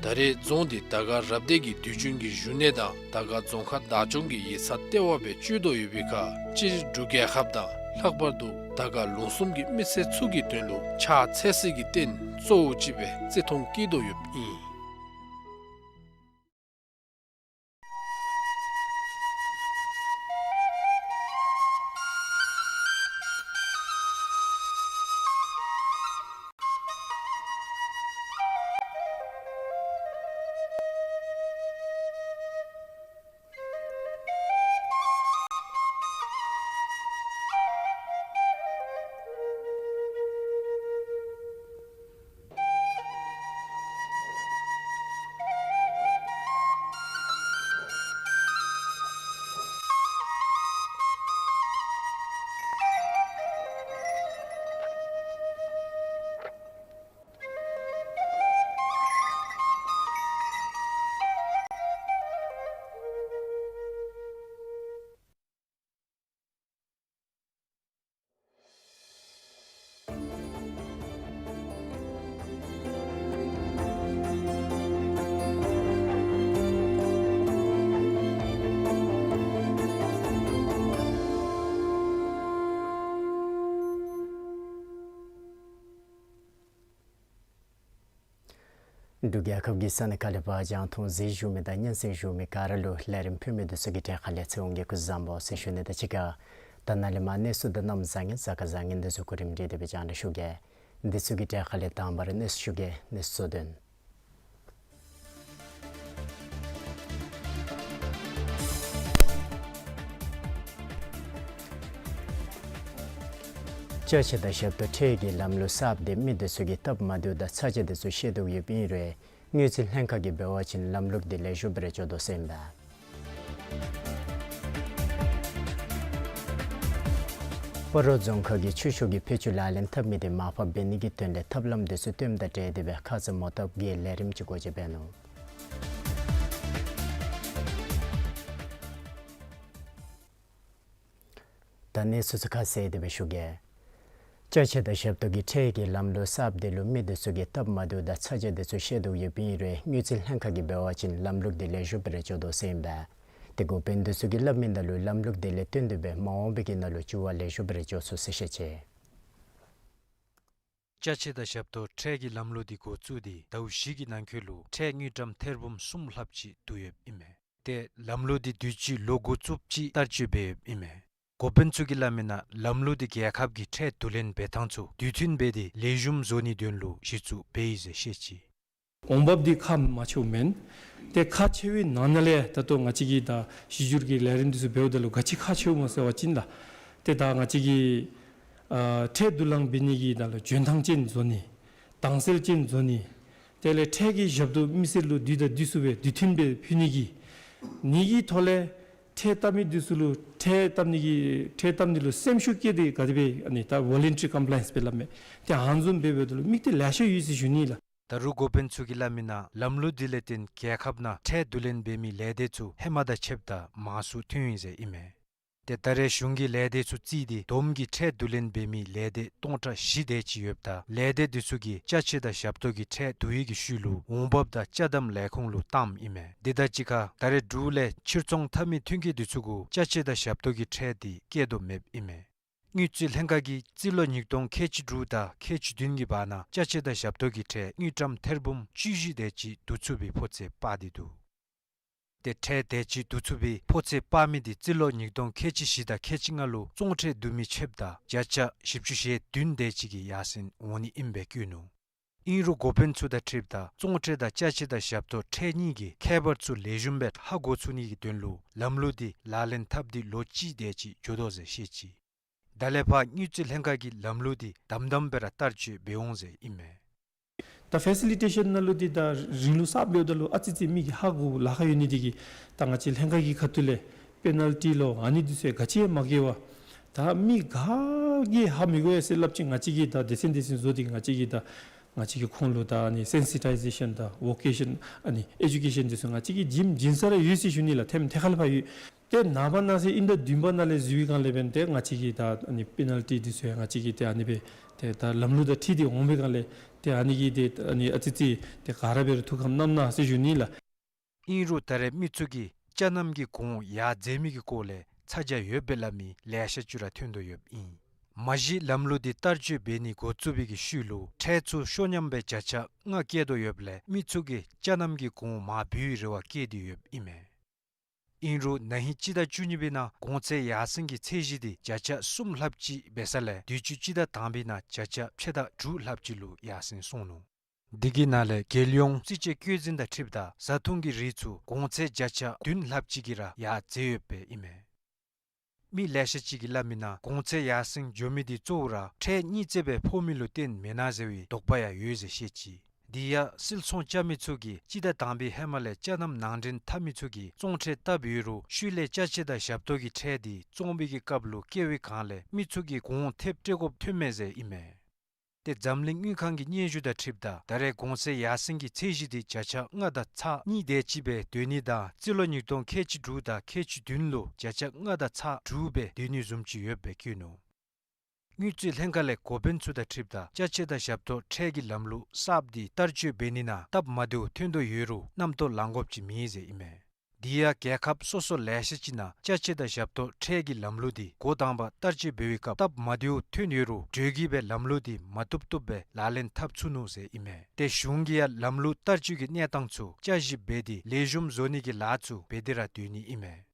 ད་རེས་རྫོང་འདི་དར་དཀར་རབ་སྡེ་གི་དུས་རྒྱུན་གྱི་བཞུགས་གནས་དང་དར་དཀར་རྫོང་ཁག་བདག་སྐྱོང་གི་ཡིག་ཚང་ལྟེ་བ་སྦེ་སྤྱོད་དོ་ཡོད་པའི་ཁར་སྤྱིར་འབྲུག་རྒྱལ་ཁབ་དང་ལྷག་པར་དུ་དར་དཀར་ལུང་གསུམ་གྱི་མི་སེར་ཚུ་གི་དོན་ལུ་ཕྱག་འཚལ་སའི་རྟེན་གཙོ་བོ་ཅིག་སྦེ་བརྩི་མཐོང་བསྐྱེད་དོ་ཡོདཔ་ཨིན། འབྲུག་རྒྱལ་ཁབ་ཀྱི་ས་གནས་ཁག་ལས་ཕར་རྒྱང་མཐོང་གཟིགས་བཞུགས་མི་དང་སྙན་གསན་བཞུགས་མི་ག་ར་ལུ་ལས་རིམ་ཕུལ་མི་འདི་ཚུ་གི་གྲས་ཁ་ལས་ཚེ་དབང་གིས་སྐུ་གཟུགས་བཟང་པོ་ཟེར་ཞུ་ནི་དང་གཅིག་ཁར་ད་ནཱ་ལས་མར་གནས་ཚུལ་དང་གནམ་བཟང་ངན་གཟའ་སྐར་བཟང་ངན་འདི་ཚུ་གོ་རིམ་སྒྲིག་སྟེ་སྦེ་རྒྱང་བསྒྲགས་ཞུ་གེ། འདི་ཚུ་གི་གྲས་ཁ་ལས་དང་པ་ར་གནས་ཚུལ་ཞུ་གེ། གནས་ཚུལ་དོན། ཅ་ཆས་དང་ཞབས་ཏོག་ཁྲལ་གྱི་ལམ་ལུགས་གསརཔ་དེ་མི་དེ་ཚུ་གིས་སྟབས་མ་བདེཝ་དང་ཚ་གྱང་དེ་ཚུ་བཤད་དོ་ཡོདཔ་ཨིན་རུང་དངུལ་རྩིས་ལྷན་ཁག་གིས་འབད་བ་ཅིན་ལམ་ལུགས་དེ་ལེགས་ཤོམ་སྦེ་ར་འགྱོ་དོ་ཟེར་ཨིན་པས། སྤ་རོ་རྫོང་ཁག་གིས་ཆུ་ཤོག་གི་བེད་སྤྱོད་ལག་ལེན་འཐབ་མི་དེ་མར་ཕབ་འབད་ནི་གི་དོན་ལས་ཐབས་ལམ་དེ་ཚུ་བཏོནམ་དང་འབྲེལ་ཏེ་སྦེ་ཁ་ཙ་མོ་བཏབ་གི་ལས་རིམ་ཅིག་སྒོ་འབྱེད་འབད་ནུག། ད་གནས་ཚུལ་ཚུ་ཁ་གསལ་ཏེ་སྦེ་ཞུ་གེ། ཅ་ཆས་དང་ཞབས་ཏོག་གི་ཁྲལ་གྱི་ལམ་ལུགས་གསརཔ་དེ་ལུ་མི་དེ་ཚུ་གིས་སྟབས་མ་བདེཝ་དང་ཚ་གྱང་དེ་ཚུ་བཤད་དོ་ཡོདཔ་ཨིན་རུང་དངུལ་རྩིས་ལྷན་ཁག་གིས་འབད་བ་ཅིན་ལམ་ལུགས་དེ་ལེགས་ཤོམ་སྦེ་ར་འགྱོ་དོ་ཟེར་ཨིན་པས། དེ་འགོ་དཔོན་དེ་ཚུ་གིས་སླབ་མི་ནང་ལུ་ལམ་ལུགས་དེ་ལས་བརྟེན་ཏེ་སྦེ་མ་འོངས་པའི་གི་ནང་ལུ་འགྱུར་བ་ལེགས་ཤོམ་སྦེ་ར་འགྱོ་ཚུགས་ཟེར་བཤད་ཅི། ཅ་ཆས་དང་ཞབས་ཏོག་ཁྲལ་གྱི་ལམ་ལུགས་འདི་འགོ་བཙུགས་ཏེ་ཟླཝ་བཞི་གི་ནང་འཁོད་ལུ་ཁྲལ་དངུལ་ཀྲམ་ཐེར་འབུམ་གསུམ་ལྷགཔ་ཅིག་བསྡུ་ཡོདཔ་ཨིན་མས། ཏེ་ལམ་ལུགས་འདི་དུས་ཅི་ལོ་འགོ་བཙུགསཔ་ཅིག་བསྟར་སྤྱོད་འབད་ཡོདཔ་ཨིན་མས། འགོ་དཔོན་ཚུ་གིས་སླབ་མི་ནང་ལམ་ལུགས་འདི་རྒྱལ་ཁབ་ཀྱི་ཁྲལ་བསྡུ་ལེན་འབད་ཐངས་ཚུ་དུས་མཐུན་འབད་དེ་ལེགས་ཤོམ་བཟོ་ནིའི་དོན་ལུ་གཞི་བཙུགས་འབད་ཡི་ཟེར་བཤད་ཅི། འོང་འབབ་འདི་ཁག་མ་ཆེཝ་མེན། ཏེ་ཁག་ཆེ་བའི་ནང་ན་ལས་ད་ལྟོ་ང་བཅས་ཀྱི་ད་གཞི་འགྱུར་གྱི་ལས་རིམ་འདི་ཚུ་འབདཝ་ད་ལུ་ག་ཅི་ཁག་ཆེཝ་སྨོ་ཟེར་བ་ཅིན་ལགས། ཏེ་ད་ང་བཅས་ཀྱི་ཨ་ཁྲལ་བསྡུ་ལེན་འབད་ནི་གི་ད་ལུ་འཇོན་ཐང་ཅན་བཟོ་ནི། དྭངས་གསལ་ཅན་བཟོ་ནི། དེ་ལས་ཁྲལ་གྱི་ཞབས་ཏོག་མི་སེར་ལུ་དུས་དང་དུས་སུ་སྦེ་དུས་མཐུན་སྦེ་ཕུལ་ནི་གི། ནི་གི་ཐོག་ལས་ཁྲལ་བཏབ་མི་འདི་ཚུ་ལུ་ཁྲལ་བཏབ་ནི་གི་ཁྲལ་བཏབ་ནི་ལུ་སེམས་ཤུགས་བསྐྱེད་དེ་ག་དེ་སྦེ་ཨ་ནི་ད་ཝོ་ལན་ཊི་རི་ཀམ་པ་ལ་ཡནསི་སྦེ་སླབ་མས། ཏེ་ཨ་ནི་བཟུམ་སྦེ་འབདཝ་ད་ལུ་དམིགས་གཏད་ལེ་ཤ་ཡོད་ཟེར་ཞུ་ནི་ལགས། ད་རུང་འགོ་དཔོན་ཚུ་གིས་སླབ་མི་ནང་ལམ་ལུགས་འདི་ལས་བརྟེན་རྒྱལ་ཁབ་ནང་ཁྲལ་བསྡུ་ལེན་འབད་མི་ལས་སྡེ་ཚུ་ཧེ་མ་དང་ཕྱདཔ་ད་མང་སུ་ཐོན་ཡི་ཟེར་ཨིན་མས། ཏེ་ད་རེས་གཞུང་གིས་ལས་སྡེ་ཚུ་བརྩིས་ཏེ་བསྡོམས་ཀྱིས་ཁྲལ་བསྡུ་ལེན་འབད་མི་ལས་སྡེ་སྟོང་ཕྲག་བཞི་དེ་ཅིག་ཡོདཔ་ད་ལས་སྡེ་འདི་ཚུ་གིས་ཅ་ཆས་དང་ཞབས་ཏོག་གི་ཁྲལ་བསྡུ་བའི་གི་ཤུལ་ལུ་འོང་འབབ་དང་ཅ་དམ་ལས་ཁུངས་ལུ་བཏངམ་ཨིན་མས། དེ་དང་གཅིག་ཁར་ད་རེས་འབྲུག་ལས་ཕྱིར་ཚོང་འཐབ་མི་ཐོན་སྐྱེད་འདི་ཚུ་གུ་ཅ་ཆས་དང་ཞབས་ཏོག་གི་ཁྲལ་འདི་བཀལ་དོ་མེདཔ་ཨིན་མས། དངུལ་རྩིས་ལྷན་ཁག་གིས་རྩིས་ལོ་ཉིས་སྟོང་ཁལ་གཅིག་དྲུག་དང་ཁལ་གཅིག་བདུན་གྱི་བར་ན་ཅ་ཆས་དང་ཞབས་ཏོག་གི་ཁྲལ་དངུལ་ཀྲམ་ཐེར་འབུམ་བཅུ་བཞི་དེ་ཅིག་བསྡུ་ཚུགས་པའི་ཕོ་ཚོད་སྤར་ཏེ་འདུག། ཏེ་ཁྲལ་དེ་ཅིག་བསྡུ་ཚུགས་པའི་ཕོ་ཚོད་སྤར་མི་དེ་རྩིས་ལོ་ཉིས་སྟོང་ཁལ་གཅིག་བཞི་དང་ཁལ་གཅིག་ལྔ་ལུ་བཙོང་ཁྲལ་བསྡུ་མི་ཆདཔ་ད་བརྒྱ་ཆ་བཞི་བཅུ་ཞེ་བདུན་དེ་ཅིག་གི་ཡར་སེང་འོང་ནི་ཨིནམ་སྦེ་བཀོད་ནུག། ཨིན་རུང་འགོ་དཔོན་ཚུ་དང་འཁྲིལཝ་ད་བཙོང་ཁྲལ་དང་ཅ་ཆས་དང་ཞབས་ཏོག་ཁྲལ་གཉིས་ཀྱི་ཁྱད་པར་ཚུ་ལེགས་ཤོམ་སྦེ་ཧ་གོ་ཚུགས་ནི་གི་དོན་ལུ་ལམ་ལུགས་འདི་ལག་ལེན་འཐབ་སྟེ་ལོ་གཅིག་དེ་ཅིག་འགྱོ་དོ་ཟེར་བཤད་ཅི། ད་ལས་ཕར་དངུལ་རྩིས་ལྷན་ཁག་གིས་ལམ་ལུགས་འདི་དམ་དམ་སྦེ་ར་བསྟར་སྤྱོད་འབད་འོང་ཟེར་ཨིན་མས། ད་ཕེ་སི་ལི་ཊེ་ཤཱན་ནང་ལུ་འདི་ད་རིང་ལུགས་གསརཔ་འབདཝ་ད་ལུ་ཨ་ཙི་ཙི་མི་གིས་ཧ་གོ་ལཱ་ཁག་ཡོད་ནི་འདི་གིས་ད་ང་བཅས་ལྷན་ཁག་གི་ཁ་ཐུག་ལས་པེ་ནཱལ་ཊི་ལོ་ཨ་ནི་འདི་ཚུ་ཡང་ག་ཅི་ཡང་མ་བཀལ་བར་ད་མི་ག་གིས་ཧ་མི་གོ་ཡ་ཟེར་སླབ་ཅི། ང་བཅས་ཀྱིས་ད་སྡེ་ཚན་སྡེ་ཚན་བཟོ་སྟེ་ང་བཅས་ཀྱིས་ད་ང་བཅས་ཀྱིས་ཁོང་ལུ་ད་ཨ་ནི་སེན་སི་ཊའི་ཟེ་ཤཱན་དང་ཝོ་ཀེ་ཤཱན་ཨ་ནི་ཨེ་ཌུ་ཀེ་ཤཱན་འདི་ཚུ་ང་བཅས་ཀྱིས་བྱིན་བྱིན་ས་ར་ཡོད་ཟེར་ཞུ་ནི་ལགས། ཐེམ་ཐེ་ཁ་ལས་ཕར་ཡོད། ཏེ་ནངས་པ་གནངས་ཚེ་དབྱིན་ཟླ་བདུན་པ་ནང་ལས་འཛུལ་བའི་སྒང་ལས་འབདན་ཏེ་ང་བཅས་ཀྱིས་ད་ཨ་ནི་པེ་ནཱལ་ཊི་འདི་ཚུ་ཡང་ང་བཅས་ཀྱིས་ཏེ་ཨ་ནི་སྦེ་ཏེ་ད་ལམ་ལུགས་དང་འཁྲིལ་ཏེ་འོང་བའི་སྒང་ལས་ཏེ་ཨ་ནི་གིས་ཏེ་ཨ་ནི་ཨ་ཙི་ཙི་ཏེ་ག་ར་འབད་རུང་ཐུགས་ཁར་བསྣམ་གནང་ཟེར་ཞུ་ནི་ལགས། ཨིན་རུང་ད་རེས་མི་ཚུ་གིས་ཅ་རྣམ་གྱི་གོང་ཡར་འཛེགས་མི་གི་སྐོར་ལས་ཚ་གྱང་ཡོདཔ་སྦེ་སླབ་མི་ལེ་ཤ་ཅིག་ར་ཐོན་དོ་ཡོདཔ་ཨིན། མ་གཞི་ལམ་ལུགས་འདི་བསྟར་སྤྱོད་འབད་ནི་འགོ་བཙུགས་པའི་གི་ཤུལ་ལུ་ཁྲལ་ཚུ་ཤོ་ཉམས་སྦེ་བརྒྱ་ཆ་ལྔ་བཀལ་དོ་ཡོདཔ་ལས་མི་ཚུ་གིས་ཅ་རྣམ་གྱི་གོང་མར་འབུལ་བའི་རེ་བ་བསྐྱེད་དེ་ཡོདཔ་ཨིན་མས། ཨིན་རུང་ན་ཧིང་སྤྱི་ཟླ་བཅུ་གཉིས་པའི་ནང་གོང་ཚད་ཡར་སེང་གི་ཚད་གཞི་འདི་བརྒྱ་ཆ་གསུམ་ལྷགཔ་ཅིག་འབད་ས་ལས་དུས་ཅི་སྤྱི་ཟླ་དང་པའི་ནང་བརྒྱ་ཆ་ཕྱེད་དང་དྲུག་ལྷགཔ་ཅིག་ལུ་ཡར་སེང་སོང་ནུག། འདི་གི་ནང་ལས་རྒྱལ་ཡོངས་རྩིས་དཔྱད་བཀོད་འཛིན་དང་འཁྲིལཝ་ད་བཟའ་འཐུང་གི་རིགས་ཚུ་གོང་ཚད་བརྒྱ་ཆ་བདུན་ལྷགཔ་ཅིག་གིས་ར་ཡར་འཛེགས་ཡོདཔ་སྦེ་ཨིན་མས། མི་ལེ་ཤ་ཅིག་གིས་སླབ་མི་ནང་གོང་ཚད་ཡར་སེང་འགྱོ་མི་འདི་གཙོ་བོ་ར་ཁྲལ་གཉིས་བརྩེགས་སྦེ་ཕོག་མི་ལུ་བརྟེན་མེན་ན་ཟེར་བའི་དོགས་པ་ཡང་ཡོད་ཟེར་བཤད་ཅི། དེ་ཡང་སིལ་ཚོང་རྐྱབ་མི་ཚུ་གིས་སྤྱི་ཟླ་དང་པའི་ཧེ་མ་ལས་ཅ་རྣམ་ནང་འདྲེན་འཐབ་མི་ཚུ་གིས་བཙོང་ཁྲལ་བཏབ་ཡོད་རུང་ཤུལ་ལས་ཅ་ཆས་དང་ཞབས་ཏོག་གི་ཁྲལ་འདི་བཙོང་བའི་གི་སྐབས་ལུ་བཀལ་བའི་སྒང་ལས་མི་ཚུ་གིས་གོང་ཐེབས་སྤྲོད་དགོཔ་ཐོན་མས་ཟེར་ཨིན་མས། ཏེ་འཛམ་གླིང་དངུལ་ཁང་གི་སྙན་ཞུ་དང་འཁྲིལཝ་ད་ད་རེས་གོང་ཚད་ཡར་སེང་གི་ཚད་གཞི་འདི་བརྒྱ་ཆ་ལྔ་དང་ཚག་གཉིས་དེ་ཅིག་སྦེ་སྡོད་ནི་དང་རྩིས་ལོ་ཉིས་སྟོང་ཁལ་གཅིག་དྲུག་དང་ཁལ་གཅིག་བདུན་ལུ་བརྒྱ་ཆ་ལྔ་དང་ཚག་དྲུག་སྦེ་སྡོད་ནི་བཟུམ་ཅིག་ཡོདཔ་སྦེ་བཀོད་ནུག། དངུལ་རྩིས་ལྷན་ཁག་ལས་འགོ་དཔོན་ཚུ་དང་འཁྲིལཝ་ད་ཅ་ཆས་དང་ཞབས་ཏོག་ཁྲལ་གྱི་ལམ་ལུགས་གསརཔ་འདི་བསྟར་སྤྱོད་འབད་ནི་ནང་སྟབས་མ་བདེཝ་ཐོན་དོ་ཡོད་རུང་རྣམ་རྟོག་ལང་དགོཔ་ཅིག་མེད་ཟེར་ཨིན་མས། དེ་ཡང་རྒྱལ་ཁབ་སོ་སོ་ལེ་ཤ་ཅིག་ནང་ཅ་ཆས་དང་ཞབས་ཏོག་ཁྲལ་གྱི་ལམ་ལུགས་འདི་འགོ་དང་པ་བསྟར་སྤྱོད་འབད་བའི་སྐབས་སྟབས་མ་བདེཝ་ཐོན་ཡོད་རུང་གྲོས་ཀྱིས་སྦེ་ལམ་ལུགས་འདི་མ་བཏུབ་བཏུབ་སྦེ་ལག་ལེན་འཐབ་ཚུགས་ནུག་ཟེར་ཨིན་མས། ཏེ་གཞུང་གིས་ཡང་ལམ་ལུགས་བསྟར་སྤྱོད་ཀྱི་གནས་སྟངས་ཚུ་བསྐྱར་ཞིབ་འབད་དེ་ལེགས་ཤོམ་བཟོ་ནི་གི་ལཱ་ཚུ་འབད་དེ་ར་སྡོད་ནི་ཨིན་མས།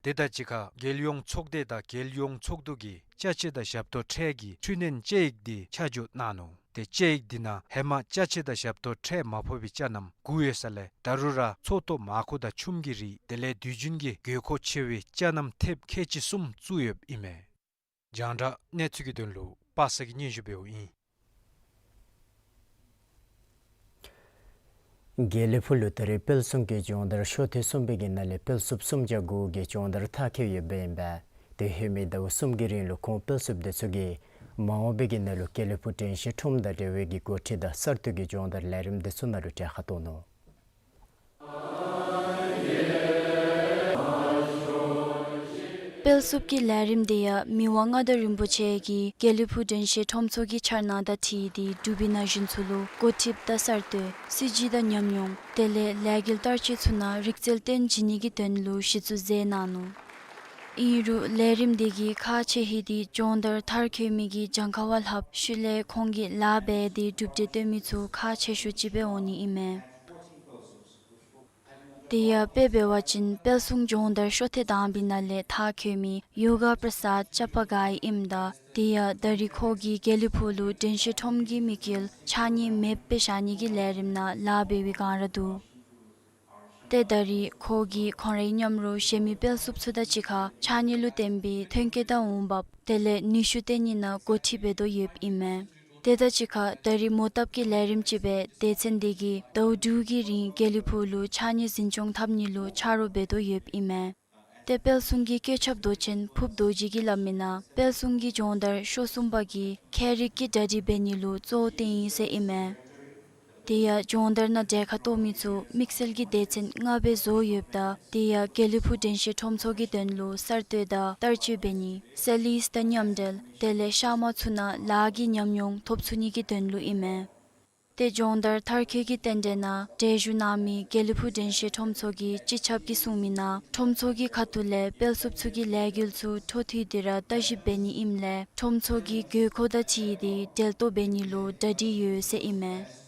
དེ་དང་གཅིག་ཁར་རྒྱལ་ཡོངས་ཚོགས་སྡེ་དང་རྒྱལ་ཡོངས་ཚོགས་འདུ་གིས་ཅ་ཆས་དང་ཞབས་ཏོག་ཁྲལ་གྱི་འཕྲུལ་སྣོན་དཔྱད་ཡིག་འདི་ཆ་འཇོག་གནང་ནུག། ཏེ་དཔྱད་ཡིག་འདི་ནང་ཧེ་མ་ཅ་ཆས་དང་ཞབས་ཏོག་ཁྲལ་མ་ཕོག་པའི་ཅ་རྣམ་དགུ་ཡོད་ས་ལས་ད་རུང་ར་ཚོགས་གཏོགས་མར་ཁུ་དང་ཆུམ་གྱི་རིགས་དེ་ལས་དུས་རྒྱུན་གྱི་དགོས་མཁོ་ཆེ་བའི་ཅ་རྣམ་ཐེབས་ཁལ་གཅིག་གསུམ་བཙུགས་ཡོདཔ་ཨིན་མས། རྒྱང་བསྒྲགས་གནས་ཚུལ་གྱི་དོན་ལུ་པ་སངས་ཀྱིས་སྙན་ཞུ་འབདཝ་ཨིན། དགེ་ལེགས་ཕུག་ལུ་ད་རིས་དཔལ་གསུམ་གྱི་སྦྱོང་བརྡར་ཤོ་ཐེངས་གསུམ་པའི་གི་ནང་ལས་དཔལ་སློབ་གསུམ་བརྒྱ་དགུ་གི་སྦྱོང་བརྡར་མཐར་འཁྱོལ་ཡོདཔ་ཨིན་པས། དེ་ཧེ་མའི་ཟླཝ་གསུམ་གྱི་རིང་ལུ་ཁོང་དཔལ་སློབ་དེ་ཚུ་གིས་མ་འོངས་པའི་གི་ནང་ལུ་དགེ་ལེགས་ཕུག་དྲན་ཤེས་ཁྲོམ་དང་འབྲེལ་བའི་གི་འགོ་ཁྲིད་དང་གསར་གཏོད་ཀྱི་སྦྱོང་བརྡར་ལས་རིམ་དེ་ཚུ་ནང་ལུ་གྲལ་ཁར་གཏོགས་ནུག། དཔལ་སློབ་ཀྱི་ལས་རིམ་དེ་ཡང་མི་དབང་མངའ་བདག་རིན་པོ་ཆེ་གིས་དགེ་ལེགས་ཕུག་དྲན་ཤེས་ཁྲོམ་ཚོགས་ཀྱི་འཆར་སྣང་དང་འཁྲིལ་ཏེ་འབྲུག་པའི་ན་གཞོན་ཚུ་ལུ་འགོ་ཁྲིདཔ་དང་གསར་གཏོད་སྲིད་བྱུས་དང་ཉམས་མྱོང་དེ་ལས་ལས་འགུལ་བསྟར་སྤྱོད་ཚུ་ནང་རིག་རྩལ་སྟོན་བྱིན་ནི་གི་དོན་ལུ་གཞི་བཙུགས་མཛད་གནང་ནུག། ཨིན་རུང་ལས་རིམ་དེ་གིས་ཁག་ཆེ་ཧིང་དེ་སྦྱོང་བརྡར་མཐར་འཁྱོལ་མི་གི་གྱངས་ཁ་བ་ལྷགཔ་ཤུལ་ལས་ཁོང་གིས་ལཱ་འབད་དེ་གྲུབ་འབྲས་བཏོན་མི་ཚུ་ཁག་ཆེ་ཤོས་ཅིག་སྦེ་འོང་ནི་ཨིན་མས། དེ་ཡང་དཔེ་འབད་བ་ཅིན་དཔལ་གསུམ་སྦྱོང་བརྡར་ཤོ་ཐེངས་དང་པའི་ནང་ལས་མཐར་འཁྱོལ་མི་ཡོ་ག་པྲ་སཱད་ཅ་པ་གྷའི་ཨིནམ་ད་དེ་ཡང་ད་རིས་ཁོ་གིས་དགེ་ལེགས་ཕུག་ལུ་དྲན་ཤེས་ཁྲོམ་གྱི་དམིགས་ཡུལ་ཕྱགས་སྙིགས་མེདཔ་སྦེ་བཞག་ནི་གི་ལས་རིམ་ནང་ལཱ་འབད་བའི་སྒང་ར་འདུག། ཏེ་ད་རིས་ཁོ་གིས་ཁོང་རའི་མཉམ་རོགས་གཞན་མི་དཔལ་སློབ་ཚུ་དང་གཅིག་ཁར་ཕྱགས་སྙིགས་ལུ་བརྟེན་པའི་ཐོན་སྐྱེད་དང་འོང་འབབ་དེ་ལས་ནུས་ཤུགས་བཏོན་ནི་ནང་འགོ་ཁྲིད་འབད་དོ་ཡོདཔ་ཨིན་མས། དེ་དང་གཅིག་ཁར་ད་རིས་མོ་བཏབ་ཀྱི་ལས་རིམ་ཅིག་སྦེ་སྡེ་ཚན་དེ་གིས་ཟླཝ་དྲུག་གི་རིང་དགེ་ལེགས་ཕུག་ལུ་ཕྱགས་སྙིགས་འཛིན་སྐྱོང་འཐབ་ནི་ལུ་ཆ་རོགས་འབད་དོ་ཡོདཔ་ཨིན་མས། ཏེ་དཔལ་གསུམ་གྱི་བཀོད་ཁྱབ་མདོ་ཆེན་ཕུརཔ་རྡོ་རྗེ་གིས་སླབ་མི་ནང་དཔལ་གསུམ་གྱི་སྦྱོང་བརྡར་ཤོ་གསུམ་པ་གིས་ཁྱད་རིག་གི་གྲ་སྒྲིག་འབད་ནི་ལུ་གཙོ་བོ་བཏོན་ཡི་ཟེར་ཨིན་མས། དེ་ཡང་སྦྱོང་བརྡར་ནང་གྲལ་ཁར་གཏོགས་མི་ཚུ་དམིགས་བསལ་གྱི་སྡེ་ཚན་ལྔ་སྦེ་བཟོ་ཡོདཔ་ད་དེ་ཡང་དགེ་ལེགས་ཕུག་དྲན་ཤེས་ཁྲོམ་ཚོགས་ཀྱི་དོན་ལུ་གསར་གཏོད་དང་བསྟར་སྤྱོད་འབད་ནི་སེལ་ལིསི་དང་མཉམ་འབྲེལ་དེ་ལས་ཤ་མ་ཚུ་ནང་ལཱ་གི་ཉམས་མྱོང་ཐོབ་ཚུགས་ནི་གི་དོན་ལུ་ཨིན་མས། ཏེ་སྦྱོང་བརྡར་མཐར་འཁྱོལ་གྱི་རྟེན་འབྲེལ་ནང་གྲལ་བཞུགས་གནང་མི་དགེ་ལེགས་ཕུག་དྲན་ཤེས་ཁྲོམ་ཚོགས་ཀྱི་སྤྱི་ཁྱབ་ཀྱིས་གསུངས་མི་ནང་ཁྲོམ་ཚོགས་ཀྱི་ཁ་ཐུག་ལས་དཔལ་སློབ་ཚུ་གི་ལས་འགུལ་ཚུ་འཕྲོ་མཐུད་དེ་ར་བརྟག་ཞིབ་འབད་ནི་ཨིནམ་ལས་ཁྲོམ་ཚོགས་ཀྱི་དགོས་མཁོ་དང་འཁྲིལ་ཏེ་འབྲེལ་གཏོགས་འབད་ནི་ལུ་གྲ་སྒྲིག་ཡོད་ཟེར་ཨིན་མས།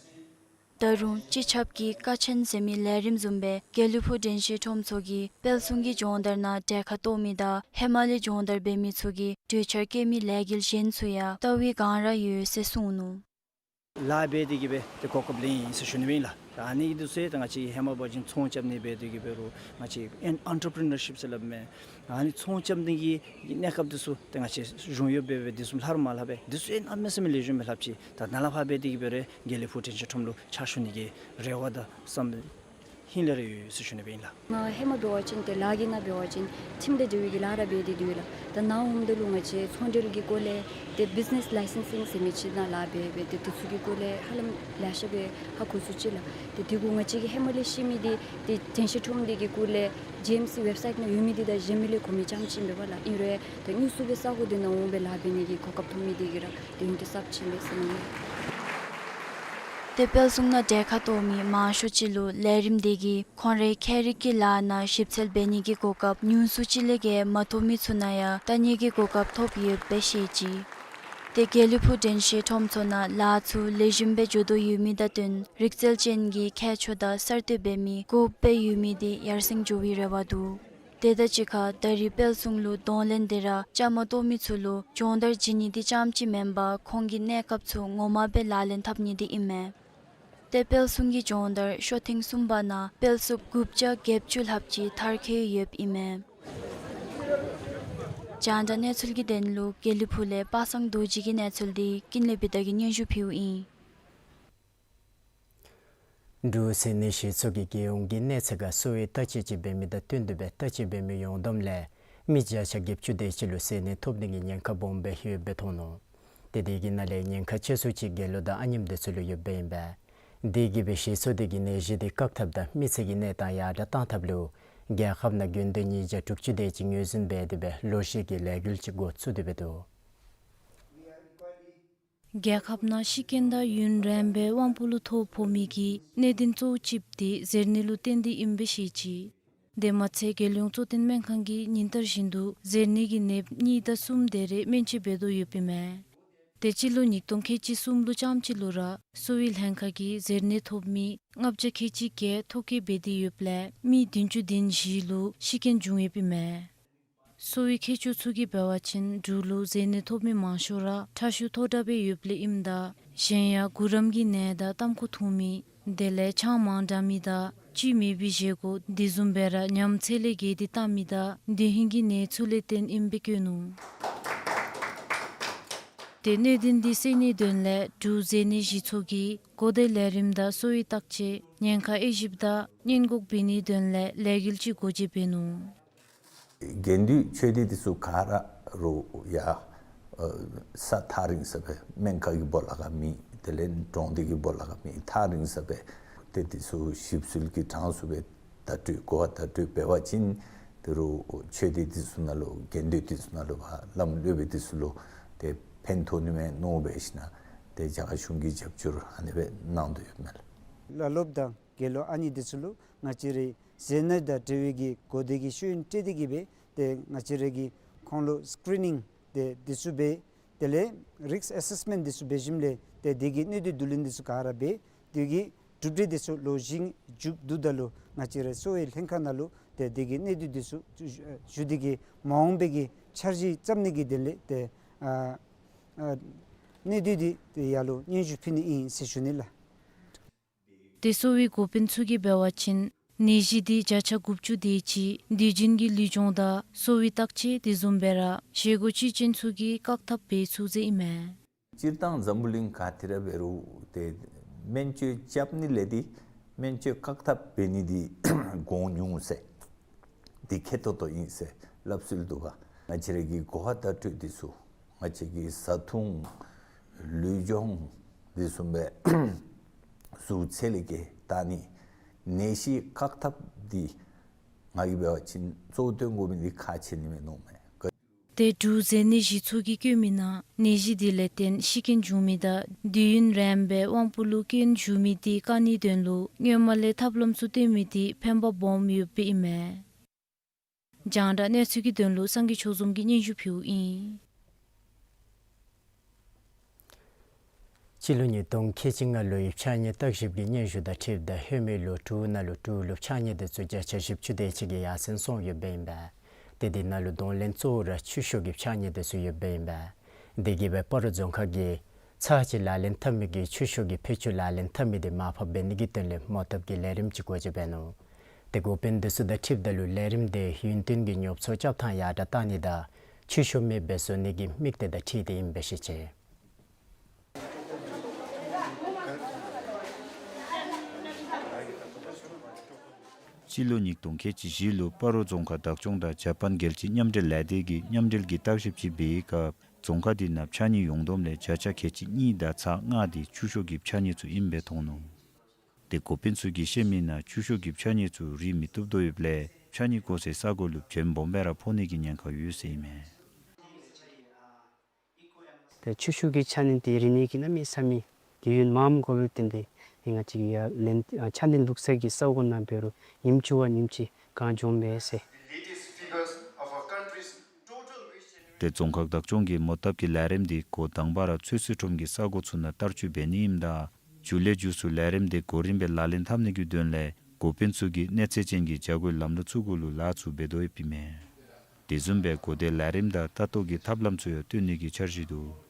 ད་རུང་སྤྱི་ཁྱབ་ཀྱི་ཀ་ཆེན་ཟེར་མི་ལས་རིམ་བཟུམ་སྦེ་དགེ་ལེགས་ཕུག་དྲན་ཤེས་ཁྲོམ་ཚོགས་ཀྱིས་དཔལ་གསུམ་གྱི་སྦྱོང་བརྡར་ནང་གྲལ་ཁར་གཏོགས་མི་དང་ཧེ་མ་ལས་སྦྱོང་བརྡར་འབད་མི་ཚུ་གིས་གྲོས་འཆར་བཀོད་མི་ལས་འགུལ་གཞན་ཚུ་ཡང་བལྟ་བའི་སྒང་ར་ཡོད་ཟེར་གསུངས་ནུག། ལཱ་འབད་དེ་གིས་སྦེ་ཏེ་གོ་སྐབས་ལེན་ཡི་ཟེར་ཞུ་ནི་ཨིན་ལགས། ད་ཨ་ནི་འདི་ཚུ་ཡང་ད་ང་བཅས་ཧེ་མ་འབད་བ་ཅིན་ཚོང་རྐྱབ་ནི་འབད་དེ་གིས་འབད་རུང་ང་བཅས་ཨེན་ཨེན་ཊར་པི་རི་ནར་ཤིཔ་ཟེར་སླབ་མས། ཨ་ནི་ཚོང་རྐྱབ་ནི་གི་གནས་སྐབས་འདི་ཚུ་ཏེ་ང་བཅས་གཞུང་གཡོགཔ་འབད་འབད་དེ་ཚུ་ལྷག་ར་མ་ལྷགཔ་སྦེ་དེ་ཚུ་ཨེན་ཨ་མི་སེམས་ལེགས་ཤོམ་སྦེ་ལྷགཔ་ཅིག་ད་ནཱ་ལས་ཕར་འབད་དེ་གིས་འབད་རུང་དགེ་ལེགས་ཕུག་དྲན་ཤེས་ཁྲོམ་ལུ་ཕྱག་ཞུ་ནི་གི་རེ་བ་དང་བསམ་ཧིང་ལས་ར་ཡོད་ཡོད་ཟེར་ཞུ་ནི་སྦེ་ཨིན་ལགས། ང་ཧེ་མ་འབད་བ་ཅིན་ཏེ་ལཱ་གི་ནང་འབད་བ་ཅིན་ཁྲིམས་དང་འབྲེལ་བའི་གི་ལཱ་ར་འབད་དེ་འདུག་ལགས། ད་ནཱ་འོངམ་ད་ལུ་ང་བཅས་ཚོང་འབྲེལ་གྱི་སྐོར་ལས་ཏེ་བིཛི་ནེསི་ལའི་སེནསིང་ཟེར་མི་ཅིག་ནང་ལཱ་འབད་འབད་དེ་དེ་ཚུ་གི་སྐོར་ལས་ཧ་ལམ་ལེ་ཤ་སྦེ་ཧ་གོ་ཚུགས་ཅི་ལགས། ཏེ་དེ་གུ་ང་བཅས་ཀྱིས་ཧེ་མ་ལས་ཤེས་མི་འདི་ཏེ་དྲན་ཤེས་ཁྲོམ་འདི་གི་སྐོར་ལས་ཇི་ཨེམ་སི་ཝེབ་སའིཊ་ནང་ཡོད་མི་འདི་དང་གཞན་མི་ལས་གོ་མི་ཙམ་ཅིག་ཨིན་པས་ལགས། ཨིན་རུང་ཏེ་དངོས་སུ་སྦེ་ས་གོ་འདི་ནང་འོང་སྦེ་ལཱ་འབད་ནི་གི་གོ་སྐབས་ཐོབ་མི་འདི་གིས་ར་ཏེ་ཡོན་ཏན་གསརཔ་ཅིག་ཨིན་པས་ཟེར་མནོཝ་མས། ཏེ་དཔལ་གསུམ་ནང་གྲལ་ཁར་གཏོགས་མི་མང་ཤོས་ཅིག་ལུ་ལས་རིམ་འདི་གིས་ཁོང་རའི་ཁྱད་རིག་གི་ལཱ་ནང་ཞིབ་འཚོལ་འབད་ནི་གི་གོ་སྐབས་ཉུང་སུ་ཅིག་ལས་བརྒལ་མ་ཐོབ་མི་ཚུ་ནང་ཡང་བལྟ་ནི་གི་གོ་སྐབས་ཐོབ་ཡོདཔ་སྦེ་བཤད་ཅི། ཏེ་དགེ་ལེགས་ཕུག་དྲན་ཤེས་ཁྲོམ་ཚོགས་ནང་ལཱ་ཚུ་ལེགས་ཤོམ་སྦེ་འགྱོ་དོ་ཡོད་མི་དང་བསྟུན་རིག་རྩལ་ཅན་གྱི་ཁྱད་ཆོས་དང་གསར་གཏོད་འབད་མི་དགོཔ་སྦེ་ཡོད་མི་འདི་ཡར་སེང་འགྱོ་བའི་རེ་བ་འདུག། དེ་དང་གཅིག་ཁར་ད་རིས་དཔལ་གསུམ་ལུ་གདོང་ལེན་འདི་ར་བཅའ་མར་གཏོགས་མི་ཚུ་ལུ་སྦྱོང་བརྡར་བྱིན་ནི་འདི་ཙམ་ཅིག་མེན་པར་ཁོང་གི་གནས་སྐབས་ཚུ་ངོ་མ་སྦེ་ལག་ལེན་འཐབ་ནི་འདི་ཨིན་མས། ཏེ་དཔལ་གསུམ་གྱི་སྦྱོང་བརྡར་ཤོ་ཐེངས་གསུམ་པ་ནང་དཔལ་སློབ་དགུ་བརྒྱ་བརྒྱད་ཅུ་ལྷགཔ་ཅིག་མཐར་འཁྱོལ་ཡོདཔ་ཨིན་མས། རྒྱང་བསྒྲགས་གནས་ཚུལ་གྱི་དོན་ལུ་དགེ་ལེགས་ཕུག་ལས་པ་སངས་རྡོ་རྗེ་གི་གནས་ཚུལ་འདི་ཀུན་ལེགས་བི་དྷ་གིས་སྙན་ཞུ་ཕུལཝ་ཨིན། འབྲུག་ཟེར་ནི་གཞི་ཚོགས་ཀྱིས་རྒྱལ་ཡོངས་ཀྱི་གནས་ཚད་ཁར་གསོ་བའི་བརྟག་དཔྱད་ཅིག་འབད་མི་དང་བསྟུན་ཏེ་སྦེ་བརྟག་དཔྱད་འབད་མི་ཡོངས་བསྡོམས་ལས་མི་བརྒྱ་ཆ་བརྒྱད་ཅུ་དེ་ཅིག་ལུ་ཟས་སྣེ་ཐོབ་ནི་གི་ཉེན་ཁ་སྦོམ་སྦེ་ཡོདཔ་སྦེ་མཐོང་ནུག། ཏེ་དེ་གི་ནང་ལས་ཉེན་ཁ་ཆེ་ཤོས་ཅིག་དགེ་སློང་དང་ཨ་ཉེམ་དེ་ཚུ་ལུ་ཡོདཔ་ཨིན་པས། དེ་གིས་སྦེ་གཞི་ཚོགས་དེ་གིས་ནད་གཞི་དེ་བཀག་ཐབས་དང་མི་ཚེ་གི་གནས་སྟངས་ཡར་དྲག་གཏང་ཐབས་ལུ་རྒྱལ་ཁབ་ནང་དགོན་སྡེ་ཉིས་བརྒྱ་དྲུག་ཅུ་དེ་ཅིག་ངོས་འཛིན་འབད་དེ་སྦེ་ལོ་ཤས་ཀྱི་ལས་འགུལ་ཅིག་འགོ་བཙུགས་ཏེ་སྦེ་འདུག། རྒྱལ་ཁབ་ནང་ཤི་རྐྱེན་དང་ཡུན་རིངམོ་སྦེ་དབང་པོ་ལུ་ཐོ་ཕོག་མི་གི་གནད་དོན་གཙོ་བོ་ཅིག་འདི་ཟས་སྣེ་ལུ་བརྟེན་ཏེ་ཨིནམ་སྦེ་བཤད་ཅི། དེ་མ་ཚད་རྒྱལ་ཡོངས་གཙོ་བསྟེན་སྨན་ཁང་གིས་ཉིན་ལྟར་བཞིན་དུ་ཟས་སྣེ་གི་ནདཔ་གཉིས་དང་གསུམ་དེ་རེ་སྨན་བཅོས་འབད་དོ་ཡོདཔ་ཨིན་མས། དེ་ཅིག་ལུ་ཉིས་སྟོང་ཁལ་གཅིག་གསུམ་ལུ་ཙམ་ཅིག་ལུ་ར་གསོ་བའི་ལྷན་ཁག་གིས་ཟས་སྣེ་ཐོབ་མི་ལྔ་བརྒྱ་ཁལ་གཅིག་བརྒྱད་ཐོ་བཀོད་འབད་དེ་ཡོདཔ་ལས་མི་བདུན་ཅུ་དོན་བཞི་ལུ་ཤི་རྐྱེན་བྱུང་ཡོདཔ་ཨིན་མས། གསོ་བའི་མཁས་མཆོག་ཚུ་གིས་འབད་བ་ཅིན་འབྲུག་ལུ་ཟས་སྣེ་ཐོབ་མི་མང་ཤོས་ར་ཁྲག་ཤུགས་མཐོ་དྲགས་སྦེ་ཡོདཔ་ལས་ཨིནམ་ད་གཞན་ཡང་གུ་རམ་གྱི་ནད་དང་ཏམ་ཁུ་འཐུང་མི་དེ་ལས་ཆང་མང་དྲང་མི་དང་བཅུད་མེད་པའི་བཞེས་སྒོ་དེ་བཟུམ་སྦེ་ར་ཉམས་ཚད་ལས་བརྒལ་ཏེ་བཏང་མི་དང་དེ་བཞིན་གྱི་གནས་ཚུལ་ལས་བརྟེན་ཨིནམ་སྦེ་བཀོད་ནུག། ཏེ་གནད་དོན་འདི་སེལ་ནིའི་དོན་ལས་འབྲུག་ཟས་སྣེ་གཞི་ཚོགས་ཀྱིས་གོ་བརྡའི་ལས་རིམ་དང་གསོ་བའི་བརྟག་དཔྱད་ཉེན་ཁ་དབྱེ་ཞིབ་དང་སྔོན་འགོག་འབད་ནིའི་དོན་ལས་ལས་འགུལ་ཅིག་འགོ་འབྱེད་འབད་ནུག། དགེ་འདུན་ཆོས་སྡེ་འདི་ཚུ་ག་ར་རུང་ཡང་ཨ་ས་ཐག་རིང་ས་སྦེ་སྨན་ཁང་གི་སྦོ་ལོགས་ཁར་མེད། དེ་ལས་གྲོང་སྡེ་གི་སྦོ་ལོགས་ཁར་མེད། ཐག་རིང་ས་སྦེ་ཏེ་འདི་ཚུ་ཞིབ་འཚོལ་གྱི་གྲངས་སུ་སྦེ་བརྡ་སྤྲོད་གོ་བ་བརྡ་སྤྲོད་འབད་བ་ཅིན་ཏེ་རུང་ཆོས་སྡེ་འདི་ཚུ་ནང་ལུ་དགེ་འདུན་འདི་ཚུ་ནང་ལུ་བླམ་སློབ་དཔོན་འདི་ཚུ་ལུ་ཏེ་ཕན་ཐོགས་ནི་མས་མནོ་སྦེ་ཞིནམ་ཏེ་རྒྱ་གར་གཞུང་གིས་རྒྱབ་སྐྱོར་ཨ་ནི་སྦེ་གནང་དོ་ཡོདཔ་མས་ལགས། བླ་སློབ་དང་དགེ་སློབ་ཨ་ནི་འདི་ཚུ་ལུ་ང་བཅས་རའི་ཟས་སྣ་དང་འབྲེལ་བའི་གི་གོ་བརྡའི་གི་ཤེས་ཡོན་སྤྲོད་དེ་གི་སྦེ་ཏེ་ང་བཅས་རའི་གི་ཁོང་ལུ་སི་ཀི་རི་ནིང་ཏེ་འདི་ཚུ་འབད། དེ་ལས་རིསཀ་ཨེ་སེསི་མེནཊ་འདི་ཚུ་འབད་ཞིནམ་ལས་ཏེ་དེ་གི་གནད་དོན་བསྡུ་ལེན་འདི་ཚུ་ག་ར་འབད། དེ་གི་གྲུབ་འབྲས་འདི་ཚུ་ལོ་བཞི་མཇུག་བསྡུཝ་ད་ལུ་ང་བཅས་རའི་གསོ་བའི་ལྷན་ཁག་ནང་ལུ་ཏེ་དེ་གི་གནད་དོན་འདི་ཚུ་ཞུ་སྟེ་གི་མ་འོངས་པའི་གི་འཆར་གཞི་བརྩམ་ནི་གི་དོན་ལས་ཏེ་ཨ་ཨ་གནད་དོན་འདི་ཏེ་ཡར་ལུ་སྙན་ཞུ་ཕུལ་ནི་ཨིན་ཟེར་ཞུ་ནི་ལགས། ཏེ་གསོ་བའི་འགོ་དཔོན་ཚུ་གིས་འབད་བ་ཅིན་ནད་གཞི་འདི་བརྒྱ་ཆ་དགུ་བཅུ་དེ་ཅིག་དུས་རྒྱུན་གྱི་ལུས་སྦྱོང་དང་གསོ་བའི་བརྟག་དཔྱད་དེ་བཟུམ་སྦེ་ར་བཞེས་སྒོ་བཅོས་ཅན་ཚུ་གི་བཀག་ཐབས་འབད་ཚུགས་ཟེར་ཨིན་མས། སྤྱིར་བཏང་འཛམ་བུ་གླིང་ག་ཏེ་ར་འབད་རུང་ཏེ་སྨན་བཅོས་རྐྱབ་ནི་ལས་འདི་སྨན་བཅོས་བཀག་ཐབས་འབད་ནི་འདི་གོང་ཉུང་ཟེར་འདི་ཁེ་ཏོག་ཏོ་ཨིན་ཟེར་སླབ་སྲོལ་འདུག་པ། ང་བཅས་ར་གི་གོ་བ་བརྡ་སྤྲོད་འདི་ཚུ་ང་བཅས་ཀྱི་བཟའ་འཐུང་ལུས་སྦྱོང་འདི་བཟུམ་སྦེ་གཟུགས་ཚད་ལས་བརྒལ་བཏང་ནི་ནད་གཞི་བཀག་ཐབས་འདི་ང་གིས་འབད་བ་ཅིན་གཙོ་བོ་བཏོན་དགོ་མི་འདི་ཁག་ཆེ་ནི་མས་མནོཝ་མས། ཏེ་འབྲུག་ཟས་སྣེ་གཞི་ཚོགས་ཀྱིས་བཀོད་མི་ནང་ནད་གཞི་འདི་ལས་བརྟེན་ཤི་རྐྱེན་བྱུང་མི་དང་དུས་ཡུན་རིངམོ་སྦེ་དབང་པོ་ལུ་སྐྱོན་ཞུགས་མི་འདི་བཀག་ནིའི་དོན་ལུ་སྔོན་མ་ལས་ཐབས་ལམ་ཚུ་སྟོན་མི་འདི་ཕན་པ་སྦོམ་ཡོདཔ་ཨིན་མས། རྒྱང་བསྒྲགས་གནས་ཚུལ་གྱི་དོན་ལུ་སངས་རྒྱས་ཆོས་འཛོམས་ཀྱིས་སྙན་ཞུ་ཕུལཝ་ཨིན། སྤྱི་ལོ་ཉིས་སྟོང་ཁལ་གཅིག་ལྔ་ལོའི་ཕྱགས་སྙིགས་བརྟག་ཞིབ་ཀྱི་སྙན་ཞུ་དང་འཁྲིལཝ་ད་ཧེ་མའི་ལོ་དྲུག་ནང་ལུ་འབྲུག་ལུ་ཕྱགས་སྙིགས་འདི་ཚུ་བརྒྱ་ཆ་བཞི་བཅུ་དེ་ཅིག་གིས་ཡར་སེང་སོང་ཡོདཔ་ཨིན་པས། ཏེ་དེ་ནང་ལུ་གདོང་ལེན་གཙོ་བོ་ར་ཆུ་ཤོག་གི་ཕྱགས་སྙིགས་འདི་ཚུ་ཡོདཔ་ཨིན་པས། དེ་གིས་སྦེ་སྤ་རོ་རྫོང་ཁག་གིས་ཚར་གཅིག་ལག་ལེན་འཐབ་མི་གི་ཆུ་ཤོག་གི་ཕད་ཅུང་ལག་ལེན་འཐབ་མི་འདི་མར་ཕབ་འབད་ནི་གི་དོན་ལས་མོ་བཏབ་ཀྱི་ལས་རིམ་ཅིག་འགོ་འབྱེད་འབད་ནུག། ཏེ་འགོ་དཔོན་འདི་ཚུ་དང་འཁྲིལཝ་ད་ལུ་ལས་རིམ་འདི་ཡུན་བརྟན་གྱི་ཉོ་ཚོང་རྐྱབ་ཐངས་ཡར་དྲག་བཏང་ནི་དང་ཆུ་ཤོག་མེདཔ་སྦེ་བཟོ་ནི་གི་དམིགས་གཏད་དང་འཁྲིལ་ཏེ་ཨིནམ་སྦེ་བཤད་ཅི། སྤྱི་ལོ་ཉིས་སྟོང་ཁལ་གཅིག་བཞི་ལུ་སྤ་རོ་རྫོང་ཁག་བདག་སྐྱོང་དང་ཇ་པཱན་རྒྱལ་སྤྱིའི་མཉམ་འབྲེལ་ལས་སྡེ་གིས་མཉམ་འབྲེལ་གྱི་བརྟག་ཞིབ་ཅིག་འབད་བའི་སྐབས་རྫོང་ཁག་འདི་ནང་ཕྱགས་སྙིགས་ཡོངས་བསྡོམས་ལས་བརྒྱ་ཆ་ཁལ་གཅིག་གཉིས་དང་ཚག་ལྔ་འདི་ཆུ་ཤོག་གི་ཕྱགས་སྙིགས་ཚུ་ཨིནམ་སྦེ་མཐོང་ནུག། ཏེ་འགོ་དཔོན་ཚུ་གིས་བཤད་མི་ནང་ཆུ་ཤོག་གི་ཕྱགས་སྙིགས་ཚུ་རིག་མི་བཏུབ་དོ་ཡོདཔ་ལས་ཕྱགས་སྙིགས་བཀོ་སའི་ས་གོ་ལུ་བྱེམ་སྦོམ་སྦེ་ར་ཕོག་ནི་གི་ཉེན་ཁ་ཡོད་ཟེར་ཨིན་མས། ཏེ་ཆུ་ཤོག་གི་ཕྱགས་སྙིགས་འདི་རིག་ནི་གི་གནམ་མེད་ས་མེད་དུས་ཡུན་མངམ་འགོརཝ་ལས་བརྟེན་ཏེ་ང་བཅས་ཀྱི་ཡར་ལེན་ཨ་ཕྱགས་སྙིགས་བླུག་སའི་གི་ས་གོ་ནང་འབད་རུང་ཉིནམ་གཅིག་བ་ཉིནམ་གཅིག་གང་འགྱོཝ་མས་ཟེར། ཏེ་རྫོང་ཁག་བདག་སྐྱོང་གིས་མོ་བཏབ་ཀྱི་ལས་རིམ་འདི་འགོ་དང་པ་ར་ཚོད་བསྲེ་ཁྲོམ་གྱི་ས་གོ་ཚུ་ནང་བསྟར་སྤྱོད་འབད་ནི་ཨིནམ་ད་མཇུག་ལས་མཇུག་སུ་ལས་རིམ་འདི་གོ་རིམ་སྦེ་ལག་ལེན་འཐབ་ནི་གི་དོན་ལས་འགོ་དཔོན་ཚུ་གིས་གནས་ཚད་ཅན་གྱི་བྱ་སྒོའི་ལམ་ལུགས་ཚུ་གུ་ལུ་ལཱ་ཚུ་འབད་དོ་ཡོདཔ་ཨིན་མས། དེ་བཟུམ་སྦེ་གོ་བརྡའི་ལས་རིམ་དང་ལྟ་རྟོག་གི་ཐབས་ལམ་ཚུ་ཡང་སྟོན་ནི་གི་འཆར་གཞི་འདུག།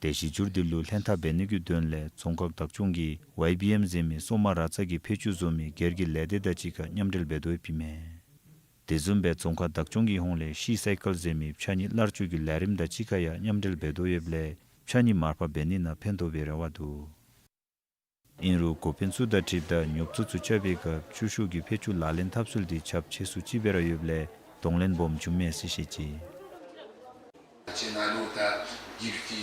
ཏེ་གཞི་འགྱུར་འདི་ལུ་ལྷན་ཐབས་འབད་ནི་གི་དོན་ལས་རྫོང་ཁག་བདག་སྐྱོང་གིས་ཝའི་བི་ཨེམ་ཟེར་མི་སོ་མ་ར་ཙ་གི་ཕད་ཅུང་བཟོ་མི་སྒེར་གྱི་ལས་སྡེ་དང་གཅིག་ཁར་མཉམ་འབྲེལ་འབད་དོ་ཡོདཔ་ཨིན་མས། དེ་བཟུམ་སྦེ་རྫོང་ཁག་བདག་སྐྱོང་གི་ཧོངས་ལས་ཤི་སའི་ཀལ་ཟེར་མི་ཕྱགས་སྙིགས་སླར་སྤྱོད་ཀྱི་ལས་རིམ་དང་གཅིག་ཁར་ཡང་མཉམ་འབྲེལ་འབད་དོ་ཡོདཔ་ལས་ཕྱགས་སྙིགས་མར་ཕབ་འབད་ནི་ནང་ཕན་ཐོགས་པའི་རེ་བ་འདུག། ཨིན་རུང་འགོ་དཔོན་ཚུ་དང་འཁྲིལཝ་ད་ཉོ་ཚོང་ཚུ་རྐྱབ་པའི་སྐབས་ཆུ་ཤོག་གི་ཕད་ཅུང་ལག་ལེན་འཐབ་ཚུལ་འདི་ཁྱབ་ཆེ་སུ་ཅིག་སྦེ་ར་ཡོདཔ་ལས་གདོང་ལེན་སྦོམ་བྱུངམ་མས་ཟེར་བཤད་ཅི། ང་བཅས་ནཱ་ལུ་ད་གིབཊ་ཀྱི་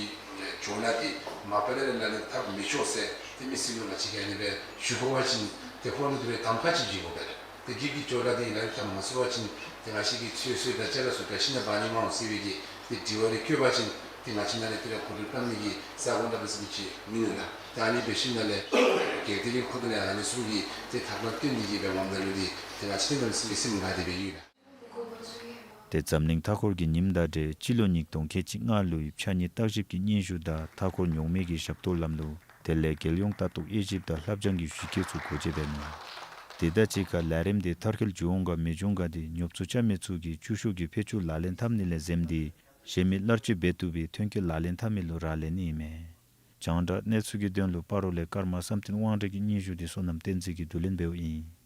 ཅོ་ལ་འདི་མ་པ་ལས་ར་ལག་ལེན་འཐབ་མི་ཆོག་ཟེར་ཏེ་མི་སེར་ལུ་ང་བཅས་ཀྱིས་ཨ་ནི་སྦེ་ཞུ་དགོ་པ་ཅིན་ཏེ་ཁོང་ལུ་དེ་སྦེ་གདམ་ཁ་ཅིག་བྱིན་དགོ་པས། ཏེ་གིབཊ་ཀྱི་ཅོ་ལ་འདི་ལག་ལེན་འཐབ་མ་ཚུགས་པ་ཅིན་ཏེ་ང་བཅས་ཀྱི་ཚོད་བསྲེ་དང་ཅ་ལ་ཚུ་ག་ཅི་ནང་འབག་ནི་སྨོ་ཟེར་བའི་གི་ཏེ་དྲི་བ་རེ་བཀོད་པ་ཅིན་ཏེ་ང་བཅས་ནཱ་ལས་ཏེ་ར་གོ་བསྡུར་གནང་ནི་གི་ས་གོ་འདྲ་པ་ཟེར་མི་ཅིག་མིན་ནུག་ལགས། ཏེ་ཨ་ནི་འབད་ཞིནམ་ལས་སྒེར་སྡེ་གི་ཁུངས་ལས་ཨ་ནི་ཚུ་གི་ཏེ་ཐབས་ལམ་སྟོན་ནི་གི་སྦེ་ངོམ་ད་ལུ་འདི་ཏེ་ང་བཅས་ཏེ་གནམ་མེད་ས་མེད་སེམས་དགའ་སྟེ་སྦེ་ཡོད་ལགས། ཏེ་འཛམ་གླིང་མཐའ་འཁོར་གྱི་ཉིནམ་དང་འབྲེལ་སྤྱི་ལོ་ཉིས་སྟོང་ཁལ་གཅིག་ལྔ་ལོའི་ཕྱགས་སྙིགས་བརྟག་ཞིབ་ཀྱི་སྙན་ཞུ་དང་མཐའ་འཁོར་ཉོག་མེད་ཀྱི་ཞབས་ཏོག་ལམ་ལུགས་དེ་ལས་རྒྱལ་ཡོངས་ལྟ་རྟོག་དབྱེ་ཞིབ་དང་ལྷབ་སྦྱང་གི་གཞི་བཀོད་ཚུ་འགོ་འབྱེད་འབད་ནུག། དེ་དང་གཅིག་ཁར་ལས་རིམ་འདི་མཐར་འཁྱོལ་འགྱོ་འོང་ག་མི་འགྱོ་འོང་ག་འདི་ཉོ་ཚོང་རྐྱབ་མི་ཚུ་གིས་ཆུ་ཤོག་གི་ཕད་ཅུང་ལག་ལེན་འཐབ་ནི་ལས་འཛེམས་ཏེ་གཞན་མི་སླར་སྤྱོད་འབད་བཏུབ་པའི་ཐོན་སྐྱེད་ལག་ལེན་འཐབ་མི་ལུ་རག་ལས་ནི་ཨིན་མས། རྒྱང་བསྒྲགས་གནས་ཚུལ་གྱི་དོན་ལུ་སྤ་རོ་ལས་ཀརྨ་བསམ་གཏན་དབང་འདུས་ཀྱི་སྙན་ཞུ་འདི་བསོད་ནམས་བསྟན་འཛིན་གྱིས་བསྡུ་ལེན་འབདཝ་ཨིན།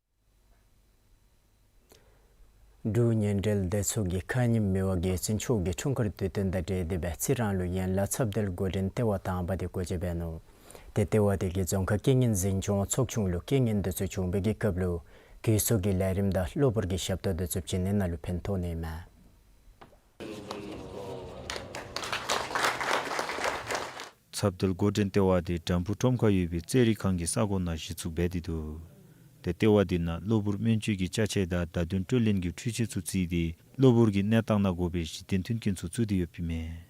འབྲུག་ཉེ་འབྲེལ་སྡེ་ཚོགས་ཀྱིས་ཁ་ཉིནམ་མི་དབང་རྒྱལ་བཙུན་མཆོག་གི་འཁྲུངས་སྐར་དུས་སྟོན་དང་འབྲེལ་ཏེ་སྦེ་རྩི་རང་ལུ་ཡན་ལག་ཚབ་མདུན་འགོ་འདྲེན་ལྟེ་བ་དང་པ་དེ་སྒོ་འབྱེད་འབད་ནུག། ཏེ་ལྟེ་བ་དེ་གིས་རྫོང་ཁག་རྐྱེན་ངན་འཛིན་སྐྱོང་ཚོགས་ཆུང་ལུ་རྐྱེན་ངན་དེ་ཚུ་བྱུང་བའི་གི་སྐབས་ལུ་གུས་གསོ་གི་ལས་རིམ་དང་གློ་བུར་གྱི་ཞབས་ཏོག་དེ་ཚུ་བྱིན་ནི་ནང་ལུ་ཕན་ཐོགས་ནི་མས། ཚབ་མདུན་འགོ་འདྲེན་ལྟེ་བ་དེ་དམ་ཕུ་ཁྲོམ་ཁར་ཡོད་པའི་རྩེད་རིགས་ཁང་གི་ས་གོ་ནང་གཞི་བཙུགས་འབད་དེ་འདུག། ཏེ་ལྟེ་བ་དེ་ནང་གློ་བུར་སྨན་བཅོས་ཀྱི་ཅ་ཆས་དང་བརྡ་དོན་སྤྲོད་ལེན་གྱི་འཕྲུལ་ཆས་ཚུ་བརྩིས་ཏེ་གློ་བུར་གྱི་གནས་སྟངས་ནང་དགོ་པའི་གཞི་རྟེན་མཐུན་རྐྱེན་ཚུ་བཙུགས་ཏེ་ཡོདཔ་ཨིན་མས།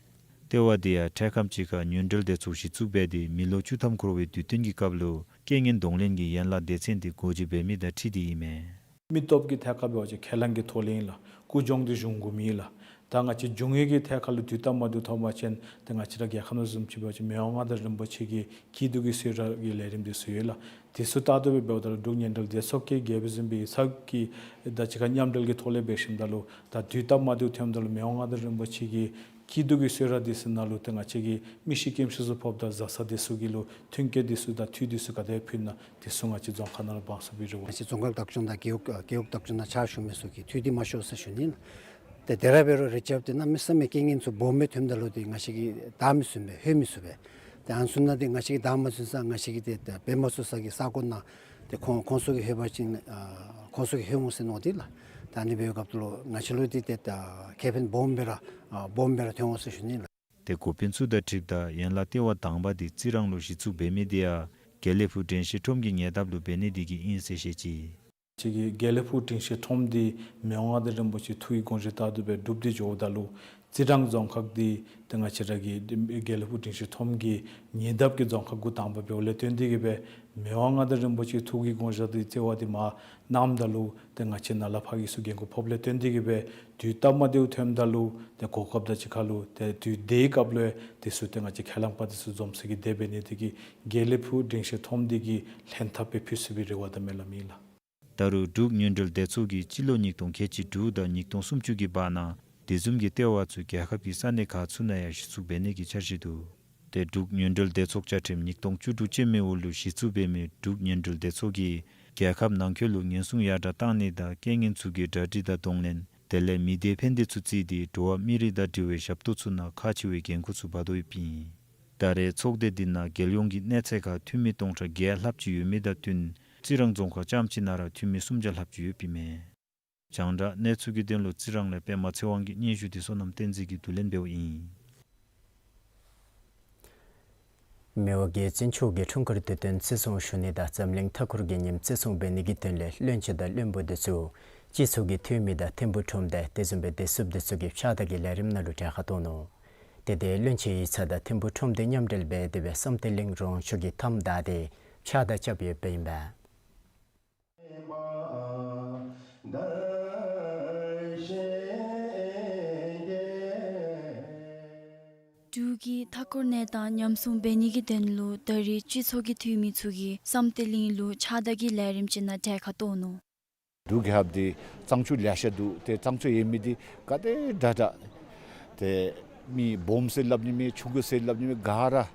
ལྟེ་བ་དེ་ཡང་འཕྲལ་ཁམས་ཅིག་ཁར་ཉེ་འབྲེལ་སྡེ་ཚོགས་གཞི་བཙུགས་འབད་དེ་མི་ལོ་བཅུ་ཐམ་འཁོར་བའི་དུས་སྟོན་གྱི་སྐབས་ལུ་རྐྱེན་ངན་གདོང་ལེན་གྱི་ཡན་ལག་སྡེ་ཚན་དེ་སྒོ་འབྱེད་འབད་མི་དང་འཁྲིལ་ཏེ་ཨིན་མས། མི་སྟོབས་ཀྱི་ཐད་ཁར་འབད་བ་ཅིན་ཁས་བླངས་ཀྱི་ཐོག་ལས་ཨིན་ལགས། ཀུ་གྱོང་འདི་བྱུང་དགོ་མེན་ལགས། ད་ང་བཅས་འབྱུང་ཡོད་ཀྱི་ཐད་ཁར་ལུ་དུས་སྟབས་མ་བདེཝ་ཐོན་པ་ཅིན་ཏེ་ང་བཅས་ར་རྒྱལ་ཁབ་ནང་བཟུམ་ཅིག་འབད་བ་ཅིན་མི་དབང་མངའ་བདག་རིན་པོ་ཆེ་གི་སྐྱིད་སྡུག་གི་གསོལ་རས་ཀྱི་ལས་རིམ་འདི་ཚུ་ཡོད་ལགས། དེ་ཚུ་ལྟར་དུ་སྦེ་འབདཝ་ད་ལུ་འབྲུག་ཉེ་འབྲེལ་སྡེ་ཚོགས་ཀྱིས་རྒྱལ་པོ་གཟིམ་དཔོན་ཡིག་ཚང་གི་དང་གཅིག་ཁར་མཉམ་འབྲེལ་གྱི་ཐོག་ལས་འབད་ཞིནམ་ད་ལུ་ད་དུས་སྟབས་མ་བདེཝ་ཐོནམ་ད་ལུ་མི་དབང་མངའ་བདག་རིན་པོ་ཆེ་གི་སྐྱིད་སྡུག་གི་གསོལ་རས་འདི་ཚུ་ནང་ལུ་ཏེ་ང་བཅས་ཀྱི་མི་ཤི་རྐྱེན་ཤི་ཚུ་ཕོགཔ་ད་བཟའ་ཚང་འདི་ཚུ་གི་ལུ་མཐུན་རྐྱེན་འདི་ཚུ་དང་འཐུས་འདི་ཚུ་ག་དེ་ཕུལ་ན་འདི་ཚུ་ང་བཅས་རྫོང་ཁག་ནང་ལུ་འབག་ཚུགས་པའི་རེ་བ། ང་བཅས་རྫོང་ཁག་བདག་སྐྱོང་དང་རྒེད་འོག་རྒེད་འོག་བདག་སྐྱོང་ནང་ཕྱག་ཞུ་མི་ཚུ་གིས་འཐུས་འདི་མ་ཤོར་ཟེར་ཞུ་ནི་ལགས། ཏེ་དེ་ར་འབད་རུང་རེ་ཆེ་བ་དེ་གནམ་མེད་ས་མེད་རྐྱེན་ངན་ཚུ་སྦོམ་སྦེ་ཐོནམ་ད་ལུ་ཏེ་ང་བཅས་ཀྱིས་བདའ་མི་ཚུགས་པས། ལྷོད་མི་ཚུགས་པས། ཏེ་ཨ་ནི་ཚུ་ནང་ཏེ་ང་བཅས་ཀྱིས་བདའ་མ་ཚུགས་ས་ང་བཅས་ཀྱིས་ཏེ་ཏེ་འབད་མ་ཚུགས་ས་གི་ས་གོ་ནང་ཏེ་ཁོང་ཁོང་ཚུ་གིས་ལྷོད་པ་ཅིན་ཨ་ཁོང་ཚུ་གིས་ལྷོད་འོང་ཟེར་མནོ་སྟེ་ལགས། ད་ཨ་ནི་འབད་བའི་སྐབས་ལུ་ང་བཅས་ལུ་ཏེ་ཏེ་ད་ཁེ་ཕན་སྦོམ་སྦེ་ར་ཨ་སྦོམ་སྦེ་ར་ཐོན་འོང་ཟེར་ཞུ་ནི་ལགས། ཏེ་འགོ་དཔོན་ཚུ་དང་འཁྲིལཝ་ད་ཡན་ལག་ལྟེ་བ་དང་པ་དེ་རྩི་རང་ལུ་གཞི་བཙུགས་འབད་མི་དེ་ཡང་དགེ་ལེགས་ཕུག་དྲན་ཤེས་ཁྲོམ་གྱི་ཉེ་འདབས་ལུ་འབད་ནི་དེ་གིས་ཨིན་ཟེར་བཤད་ཅི། ང་བཅས་ཀྱི་དགེ་ལེགས་ཕུག་དྲན་ཤེས་ཁྲོམ་འདི་མི་དབང་མངའ་བདག་རིན་པོ་ཆེ་ཐུགས་ཀྱི་དགོངས་བཞེད་ལྟར་དུ་སྦེ་སྒྲུབ་སྟེ་འགྱོཝ་ད་ལུ་རྩི་རང་རྫོང་ཁག་འདི་ཏེ་ང་བཅས་ར་གི་དགེ་ལེགས་ཕུག་དྲན་ཤེས་ཁྲོམ་གྱི་ཉེ་འདབས་ཀྱི་རྫོང་ཁག་འགོ་དང་པ་འབདཝ་ལས་བརྟེན་ཏེ་གིས་སྦེ་མི་དབང་མངའ་བདག་རིན་པོ་ཆེ་ཐུགས་ཀྱི་དགོངས་བཞེད་དེ་བརྩི་བ་དེ་མར་གནངམ་ད་ལུ་ཏེ་ང་བཅས་ནཱ་ལས་ཕར་གྱི་ཚུ་འགན་ཁུར་ཕོགཔ་ལས་བརྟེན་ཏེ་གིས་སྦེ་དུས་སྟབས་མ་བདེཝ་ཐོནམ་ད་ལུ་ཏེ་གོ་སྐབས་དང་གཅིག་ཁར་ལུ་ཏེ་དུས་དེའི་སྐབས་ལུ་དེ་ཚུ་ཏེ་ང་བཅས་ཁས་བླངས་པ་དེ་ཚུ་འཛོམས་ས་གི་དེ་འབད་ནི་དེ་གིས་དགེ་ལེགས་ཕུག་དྲན་ཤེས་ཁྲོམ་འདི་གི་ལྷན་ཐབས་སྦེ་ཕུལ་ཚུགས་པའི་རེ་བ་དང་སྨོན་ལམ་ཨིན་ལགས། ད་རུང་འབྲུག་ཉེ་འབྲེལ་སྡེ་ཚོགས་ཀྱིས་སྤྱི་ལོ་ཉིས་སྟོང་ཁལ་གཅིག་དྲུག་དང་ཉིས་སྟོང་སུམ་ཅུ་གི་བར་ན་དེ་བཟུམ་གྱི་ལྟེ་བ་ཚུ་རྒྱལ་ཁབ་ཀྱི་ས་གནས་ཁག་ཚུ་ནང་ཡང་གཞི་བཙུགས་འབད་ནི་གི་འཆར་གཞི་འདུག། ཏེ་འབྲུག་ཉེ་འབྲེལ་སྡེ་ཚོགས་བཅའ་ཁྲིམས་ཉིས་སྟོང་བཅུ་དྲུག་ཅན་མའི་འོག་ལུ་གཞི་བཙུགས་འབད་མི་འབྲུག་ཉེ་འབྲེལ་སྡེ་ཚོགས་ཀྱིས་རྒྱལ་ཁབ་ནང་འཁོད་ལུ་ཉེན་སྲུང་ཡར་དྲགས་གཏང་ནི་དང་རྐྱེན་ངན་ཚུ་གི་གྲ་སྒྲིག་དང་གདོང་ལེན་དེ་ལས་མི་སྡེ་ཕན་བདེ་ཚུ་བརྩིས་ཏེ་འགྲོ་བ་མི་རིགས་དང་འབྲེལ་བའི་ཞབས་ཏོག་ཚུ་ནང་ཁག་ཆེ་བའི་འགན་ཁུར་ཚུ་འབག་དོ་ཡོདཔ་ཨིན། ད་རེས་ཚོགས་སྡེ་འདི་ནང་རྒྱལ་ཡོངས་ཀྱི་གནས་ཚད་ཁར་འཐུས་མི་སྟོང་ཕྲག་བརྒྱད་ལྷགཔ་ཅིག་ཡོད་མི་དང་བསྟུན་རྩི་རང་རྫོང་ཁག་རྐྱངམ་གཅིག་ནང་ར་འཐུས་མི་སུམ་བརྒྱ་ལྷགཔ་ཅིག་ཡོདཔ་ཨིན་མས། རྒྱང་བསྒྲགས་གནས་ཚུལ་གྱི་དོན་ལུ་རྩི་རང་ལས་པདྨ་ཚེ་དབང་གི་སྙན་ཞུ་དེ་བསོད་ནམས་བསྟན་འཛིན་གྱིས་བསྡུ་ལེན་འབདཝ་ཨིན། མི་དབང་རྒྱལ་བཙུན་མཆོག་གི་འཁྲུངས་སྐར་དུས་སྟོན་བརྩི་སྲུང་ཞུ་ནི་དང་འཛམ་གླིང་མཐའ་འཁོར་གྱི་ཉིནམ་བརྩི་སྲུང་འབད་ནི་གི་དོན་ལས་བློན་ཆེན་དང་བློན་པོ་དེ་ཚུ་སྤྱི་ཚོགས་ཀྱི་འཐུས་མི་དང་ཐིམ་ཕུག་ཁྲོམ་སྡེ་དེ་བཟུམ་སྦེ་སྡེ་སྲིདཔ་དེ་ཚུ་གིས་ཕྱགས་བདའ་གི་ལས་རིམ་ནང་ལུ་གྲལ་ཁར་གཏོགས་ནུག། ཏེ་དེ་བློན་ཆེན་ཡིག་ཚང་དང་ཐིམ་ཕུག་ཁྲོམ་སྡེ་མཉམ་འབྲེལ་འབད་དེ་སྦེ་བསམ་གཏན་གླིང་རོང་ཆུ་གི་མཐའམ་བདའ་སྟེ་ཕྱགས་བདའ་རྐྱབ་ཡོདཔ་ཨིན་པས། འབྲུག་གི་མཐའ་འཁོར་གནས་སྟངས་ཉམས་སྲུང་འབད་ནི་གི་དོན་ལུ་ད་རེས་སྤྱི་ཚོགས་ཀྱི་འཐུས་མི་ཚུ་གིས་བསམ་གཏན་གླིང་ལུ་ཕྱགས་བདའ་གི་ལས་རིམ་ཅིག་ནང་གྲལ་ཁར་གཏོགས་ནུག། འབྲུག་རྒྱལ་ཁབ་འདི་གཙང་ཆུ་ལེ་ཤ་འདུག། ཏེ་གཙང་ཆུ་ཡོད་མི་འདི་ག་དེ་དྲག་དྲག། ཏེ་མི་སྦོམ་ཟེར་སླབ་ནི་མེད། ཆུང་ཀུ་ཟེར་སླབ་ནི་མེད། ག་ར་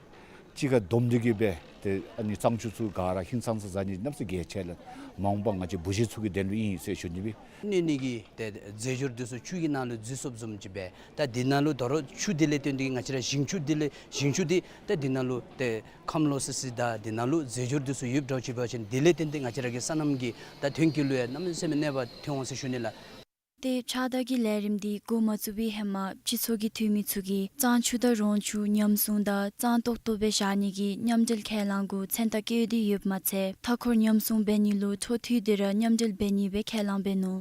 གཅིག་ཁར་བསྡོམས་ཏེ་གིས་སྦེ་ཏེ་ཨ་ནི་གཙང་ཆུ་ཚུ་ག་ར་ཧིང་སངས་ས་ཟ་ནི་གནམ་ས་བརྒལ་ཆེ་ལགས། མ་འོངས་པ་ང་བཅས་བུ་གཞི་ཚུ་གི་དོན་ལུ་ཨིན་ཟེར་ཞུ་ནི་སྦེ། གནོད་ནི་གི་ཏེ་རྫས་སྦྱོར་འདི་ཚུ་ཆུ་གི་ནང་ལུ་འཛུལ་སོཔ་བཟུམ་ཅིག་སྦེ། ད་འདི་ནང་ལུ་དོ་རུང་ཆུ་འདི་ལས་བརྟེན་ཏེ་ང་བཅས་ར་ཞིང་ཆུ་འདི་ལས་ཞིང་ཆུ་འདི་ད་འདི་ནང་ལུ་ཏེ་ཁམས་ལོག་སི་སི་དང་འདི་ནང་ལུ་རྫས་སྦྱོར་འདི་ཚུ་ཡོདཔ་འདྲཝ་ཅིག་འབད་བ་ཅིན་འདི་ལས་བརྟེན་ཏེ་ང་བཅས་ར་གི་སོ་ནམ་གྱི་ད་ཐོན་སྐྱེད་ལུ་ཡང་གནམ་མེད་ས་མེད་གནོད་པ་ཐོན་འོང་ཟེར་ཞུ་ནི་ལགས། ཏེ་ཕྱགས་བདའ་གི་ལས་རིམ་འདི་འགོ་མ་བཙུགས་པའི་ཧེ་མ་སྤྱི་ཚོགས་ཀྱི་འཐུས་མི་ཚུ་གིས་གཙང་ཆུ་དང་རོང་ཆུ་ཉམས་སྲུང་དང་གཙང་ཏོག་ཏོ་སྦེ་བཞག་ནི་གི་མཉམ་འབྲེལ་ཁས་བླངས་གུ་མཚན་རྟགས་བཀོད་དེ་ཡོདཔ་མ་ཚད་མཐའ་འཁོར་ཉམས་སྲུང་འབད་ནི་ལུ་འཕྲོ་མཐུད་དེ་ར་མཉམ་འབྲེལ་འབད་ནི་སྦེ་ཁས་བླངས་འབད་ནུག།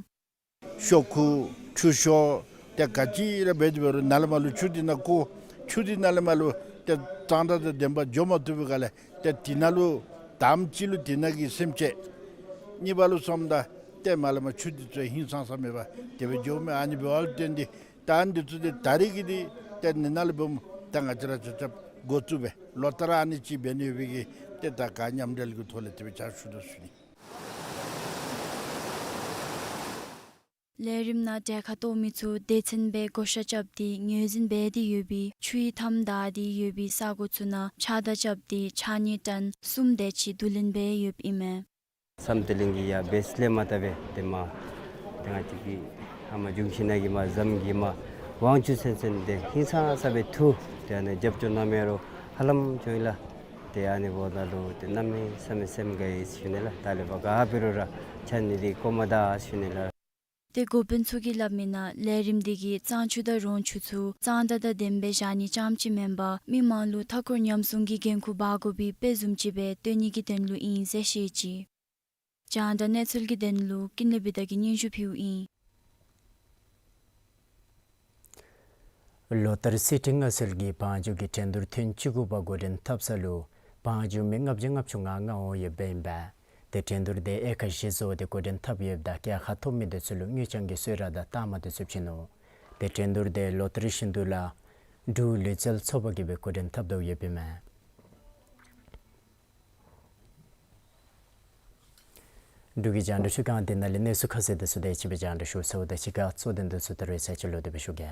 ཤོག་ཁུ་ཆུ་ཤོག་ཏེ་ག་ཅི་ར་འབད་དེ་འབད་རུང་ནཱ་ལས་མར་ལུ་ཆུ་འདི་ནང་བཀོ། ཆུ་འདི་ནཱ་ལས་མར་ལུ་ཏེ་གཙང་སྦྲ་དང་ལྡནམ་འགྱོ་མ་བཏུབ་པའི་སྒང་ལས་ཏེ་འདི་ནང་ལུ་དང་པ་ཅིག་ལུ་འདི་ནང་གི་སེམས་ཅན། གཉིས་པ་ལུ་སོངམ་ད་ཏེ་མར་ལས་མར་ཆུ་འདི་ཚུ་ཧིང་སངས་ས་མེད་པར་དེ་སྦེ་འགྱོཝ་མས། ཨ་ནི་འབདཝ་ལས་བརྟེན་ཏེ་ད་ཨ་ནི་འདི་ཚུ་ཏེ་ད་རེས་ཀྱི་འདི་ཏེ་ནི་ནཱ་ལས་འབདཝ་ད་ང་བཅས་ར་ཆ་ཁྱབ་འགོ་བཙུགས་སྦེ་ལོ་ལྟར་ཨ་ནི་ཅིག་འབད་ནི་ཡོད་པའི་གི་ཏེ་ད་ག་མཉམ་འབྲེལ་གྱི་ཐོག་ལས་དེ་སྦེ་ཕྱག་ཞུ་དོ་ཞུ་ནི། ལས་རིམ་ནང་གྲལ་ཁར་གཏོགས་མི་ཚུ་སྡེ་ཚན་སྦེ་བགོ་བཤའ་རྐྱབ་སྟེ་ངོས་འཛིན་འབད་དེ་ཡོད་པའི་ཆུའི་མཐའམ་བདའ་སྟེ་ཡོད་པའི་ས་གོ་ཚུ་ནང་ཕྱགས་བདའ་རྐྱབ་སྟེ་ཕྱགས་སྙིགས་གྲངས་གསུམ་དེ་ཅིག་བསྡུ་ལེན་འབད་ཡོདཔ་ཨིན་མས། བསམ་གཏན་གླིང་གི་ཡ་བེས་ལས་མར་བཏབ་སྦེ་ཏེ་མར་ཏེ་ང་བཅས་ཀྱི་ ཨ་མ་འབྱུང་བཞི་ནང་གི་མ་འཛམ་གྱི་མ་དབང་ཕྱུག་མཚན་མཚན་དེ་ཧིང་སངས་ས་སྦེ་ཐུགས་དེ་ཨ་ནི་རྒྱབ་སྐྱོར་གནང་མི་རུང་ཧ་ལམ་བྱུང་ཡི་ལགས། དེ་ཨ་ནི་འབདཝ་ད་ལུ་དེ་གནམ་མེད་ས་མེད་སེམས་དགའ་ཡི་ཟེར་ཞུ་ནི་ལགས། ད་ལས་ཕར་ག་འབད་རུང་ར་ཕྱགས་སྙིགས་འདི་བཀོ་མ་ད་ཟེར་ཞུ་ནི་ལགས། དེ་འགོ་དཔོན་ཚུ་གིས་སླབ་མི་ནང་ལས་རིམ་འདི་གིས་གཙང་ཆུ་དང་རོང་ཆུ་ཚུ་གཙང་སྦྲ་དང་ལྡནམ་སྦེ་བཞག་ནི་ཙམ་ཅིག་མེན་པར་མི་མང་ལུ་མཐའ་འཁོར་ཉམས་སྲུང་གི་འགན་ཁུར་འབག་དགོ་པའི་དཔེ་བཟུམ་ཅིག་སྦེ་སྟོན་ནི་གི་དོན་ལུ་ཨིན་ཟེར་བཤད་ཅི། རྒྱང་བསྒྲགས་གནས་ཚུལ་གྱི་དོན་ལུ་ཀུན་ལེགས་བི་དྷ་གིས་སྙན་ཞུ་ཕུལཝ་ཨིན། ལོ་ལྟར་སི་ཁྲོན་ལྔ་ཚུ་གི་བང་རྒྱུག་གི་འགྲན་བསྡུར་ཐེངས་བཅུ་དགུ་པ་འགོ་འདྲེན་འཐབ་ས་ལུ་བང་རྒྱུག་མི་ལྔ་བརྒྱ་ལྔ་བཅུ་ང་ལྔ་འོང་ཡོདཔ་སྦེ་ཨིན་པས། དེ་འགྲན་བསྡུར་དེ་དབྱེ་ཁག་བཞི་བཟོ་སྟེ་འགོ་འདྲེན་འཐབ་ཡོདཔ་ད་རྒྱལ་ཁ་ཐོབ་མི་དེ་ཚུ་ལུ་དངུལ་རྐྱང་གི་གསོལ་རས་དང་རྟགས་མ་དེ་ཚུ་བྱིན་ནུག། དེ་འགྲན་བསྡུར་དེ་ལོ་ལྟར་བཞིན་དུ་ལགས་འབྲུག་ལུས་རྩལ་ཚོགས་པ་གིས་སྦེ་འགོ་འདྲེན་འཐབ་དོ་ཡོདཔ་ཨིན་མས། འབྲུག་གི་རྒྱང་བསྒྲགས་ཁྲི་ཁང་འདི་ནང་ལས་གནས་ཚུལ་ཁ་གསལ་དེ་ཚུ་དེ་ཅིག་སྦེ་རྒྱང་བསྒྲགས་ཞུ་ཚརཝ་ད་གཅིག་ཁར་གཙོ་དོན་དེ་ཚུ་ད་རེས་ཚར་གཅིག་ལོག་སྟེ་སྦེ་ཞུ་གེ།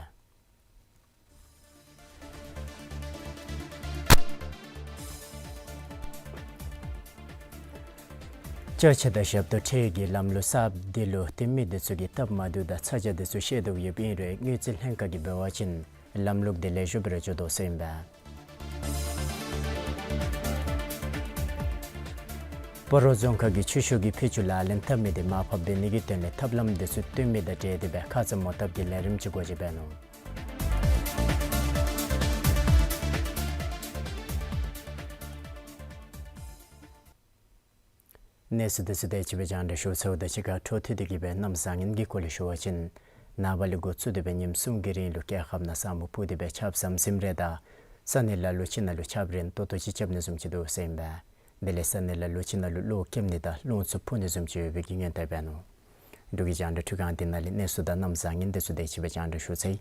ཅ་ཆས་དང་ཞབས་ཏོག་ཁྲལ་གྱི་ལམ་ལུགས་གསརཔ་དེ་ལུ་དེ་མི་དེ་ཚུ་གིས་སྟབས་མ་བདེཝ་དང་ཚ་གྱང་དེ་ཚུ་བཤད་དོ་ཡོདཔ་ཨིན་རུང་དངུལ་རྩིས་ལྷན་ཁག་གིས་འབད་བ་ཅིན་ལམ་ལུགས་དེ་ལེགས་ཤོམ་སྦེ་ར་འགྱོ་དོ་ཟེར་ཨིན་པས། སྤ་རོ་རྫོང་ཁག་གིས་ཆུ་ཤུགས་ཀྱི་འཕེལ་འགྱུར་ལག་ལེན་འཐབ་མི་དེ་མར་ཕབ་འབད་ནི་གི་དོན་ལས་ཐབས་ལམ་དེ་ཚུ་བཏོན་མི་དང་འབྲེལ་ཏེ་སྦེ་ཁ་ཙ་མོ་བཏབ་ཀྱི་ལས་རིམ་ཅིག་འགོ་འབྱེད་འབད་ནུག། གནས་ཚུལ་དེ་ཚུ་དེ་ཅིག་སྦེ་རྒྱང་བསྒྲགས་ཞུ་ཚརཝ་ད་གཅིག་ཁར་འཕྲོ་མཐུད་དེ་གི་སྦེ་གནམ་བཟང་ངན་གྱི་སྐོར་ལས་ཞུ་བ་ཅིན་ནངས་པ་ལས་འགོ་བཙུགས་ཏེ་སྦེ་ཉིནམ་གསུམ་གྱི་རིང་ལུ་རྒྱལ་ཁབ་ནང་ས་སྨུག་སྤུབས་ཏེ་སྦེ་ཆརཔ་ཟམ་ཟིམ་རེ་དང་ས་གནས་ལ་ལུ་ཅིག་ནང་ལུ་ཆརཔ་རན་ཏོག་ཏོ་ཅིག་རྐྱབ་ནི་བཟུམ་ཅིག་འདུག་ཟེར་ཨིན་པས། དེ་ལས་ས་གནས་ལ་ལུ་ཅིག་ནང་ལུ་གློག་ཀེམ་ནི་དང་རླུང་འཚུབ་འཕུ་ནི་བཟུམ་ཅིག་ཡོད་པའི་གི་སྔོན་བརྡ་འབད་ནུག། འབྲུག་གི་རྒྱང་བསྒྲགས་ཁྲི་ཁང་འདི་ནང་ལས་གནས་ཚུལ་དང་གནམ་བཟང་ངན་དེ་ཚུ་དེ་ཅིག་སྦེ་རྒྱང་བསྒྲགས་ཞུ་ཚར་ཡི།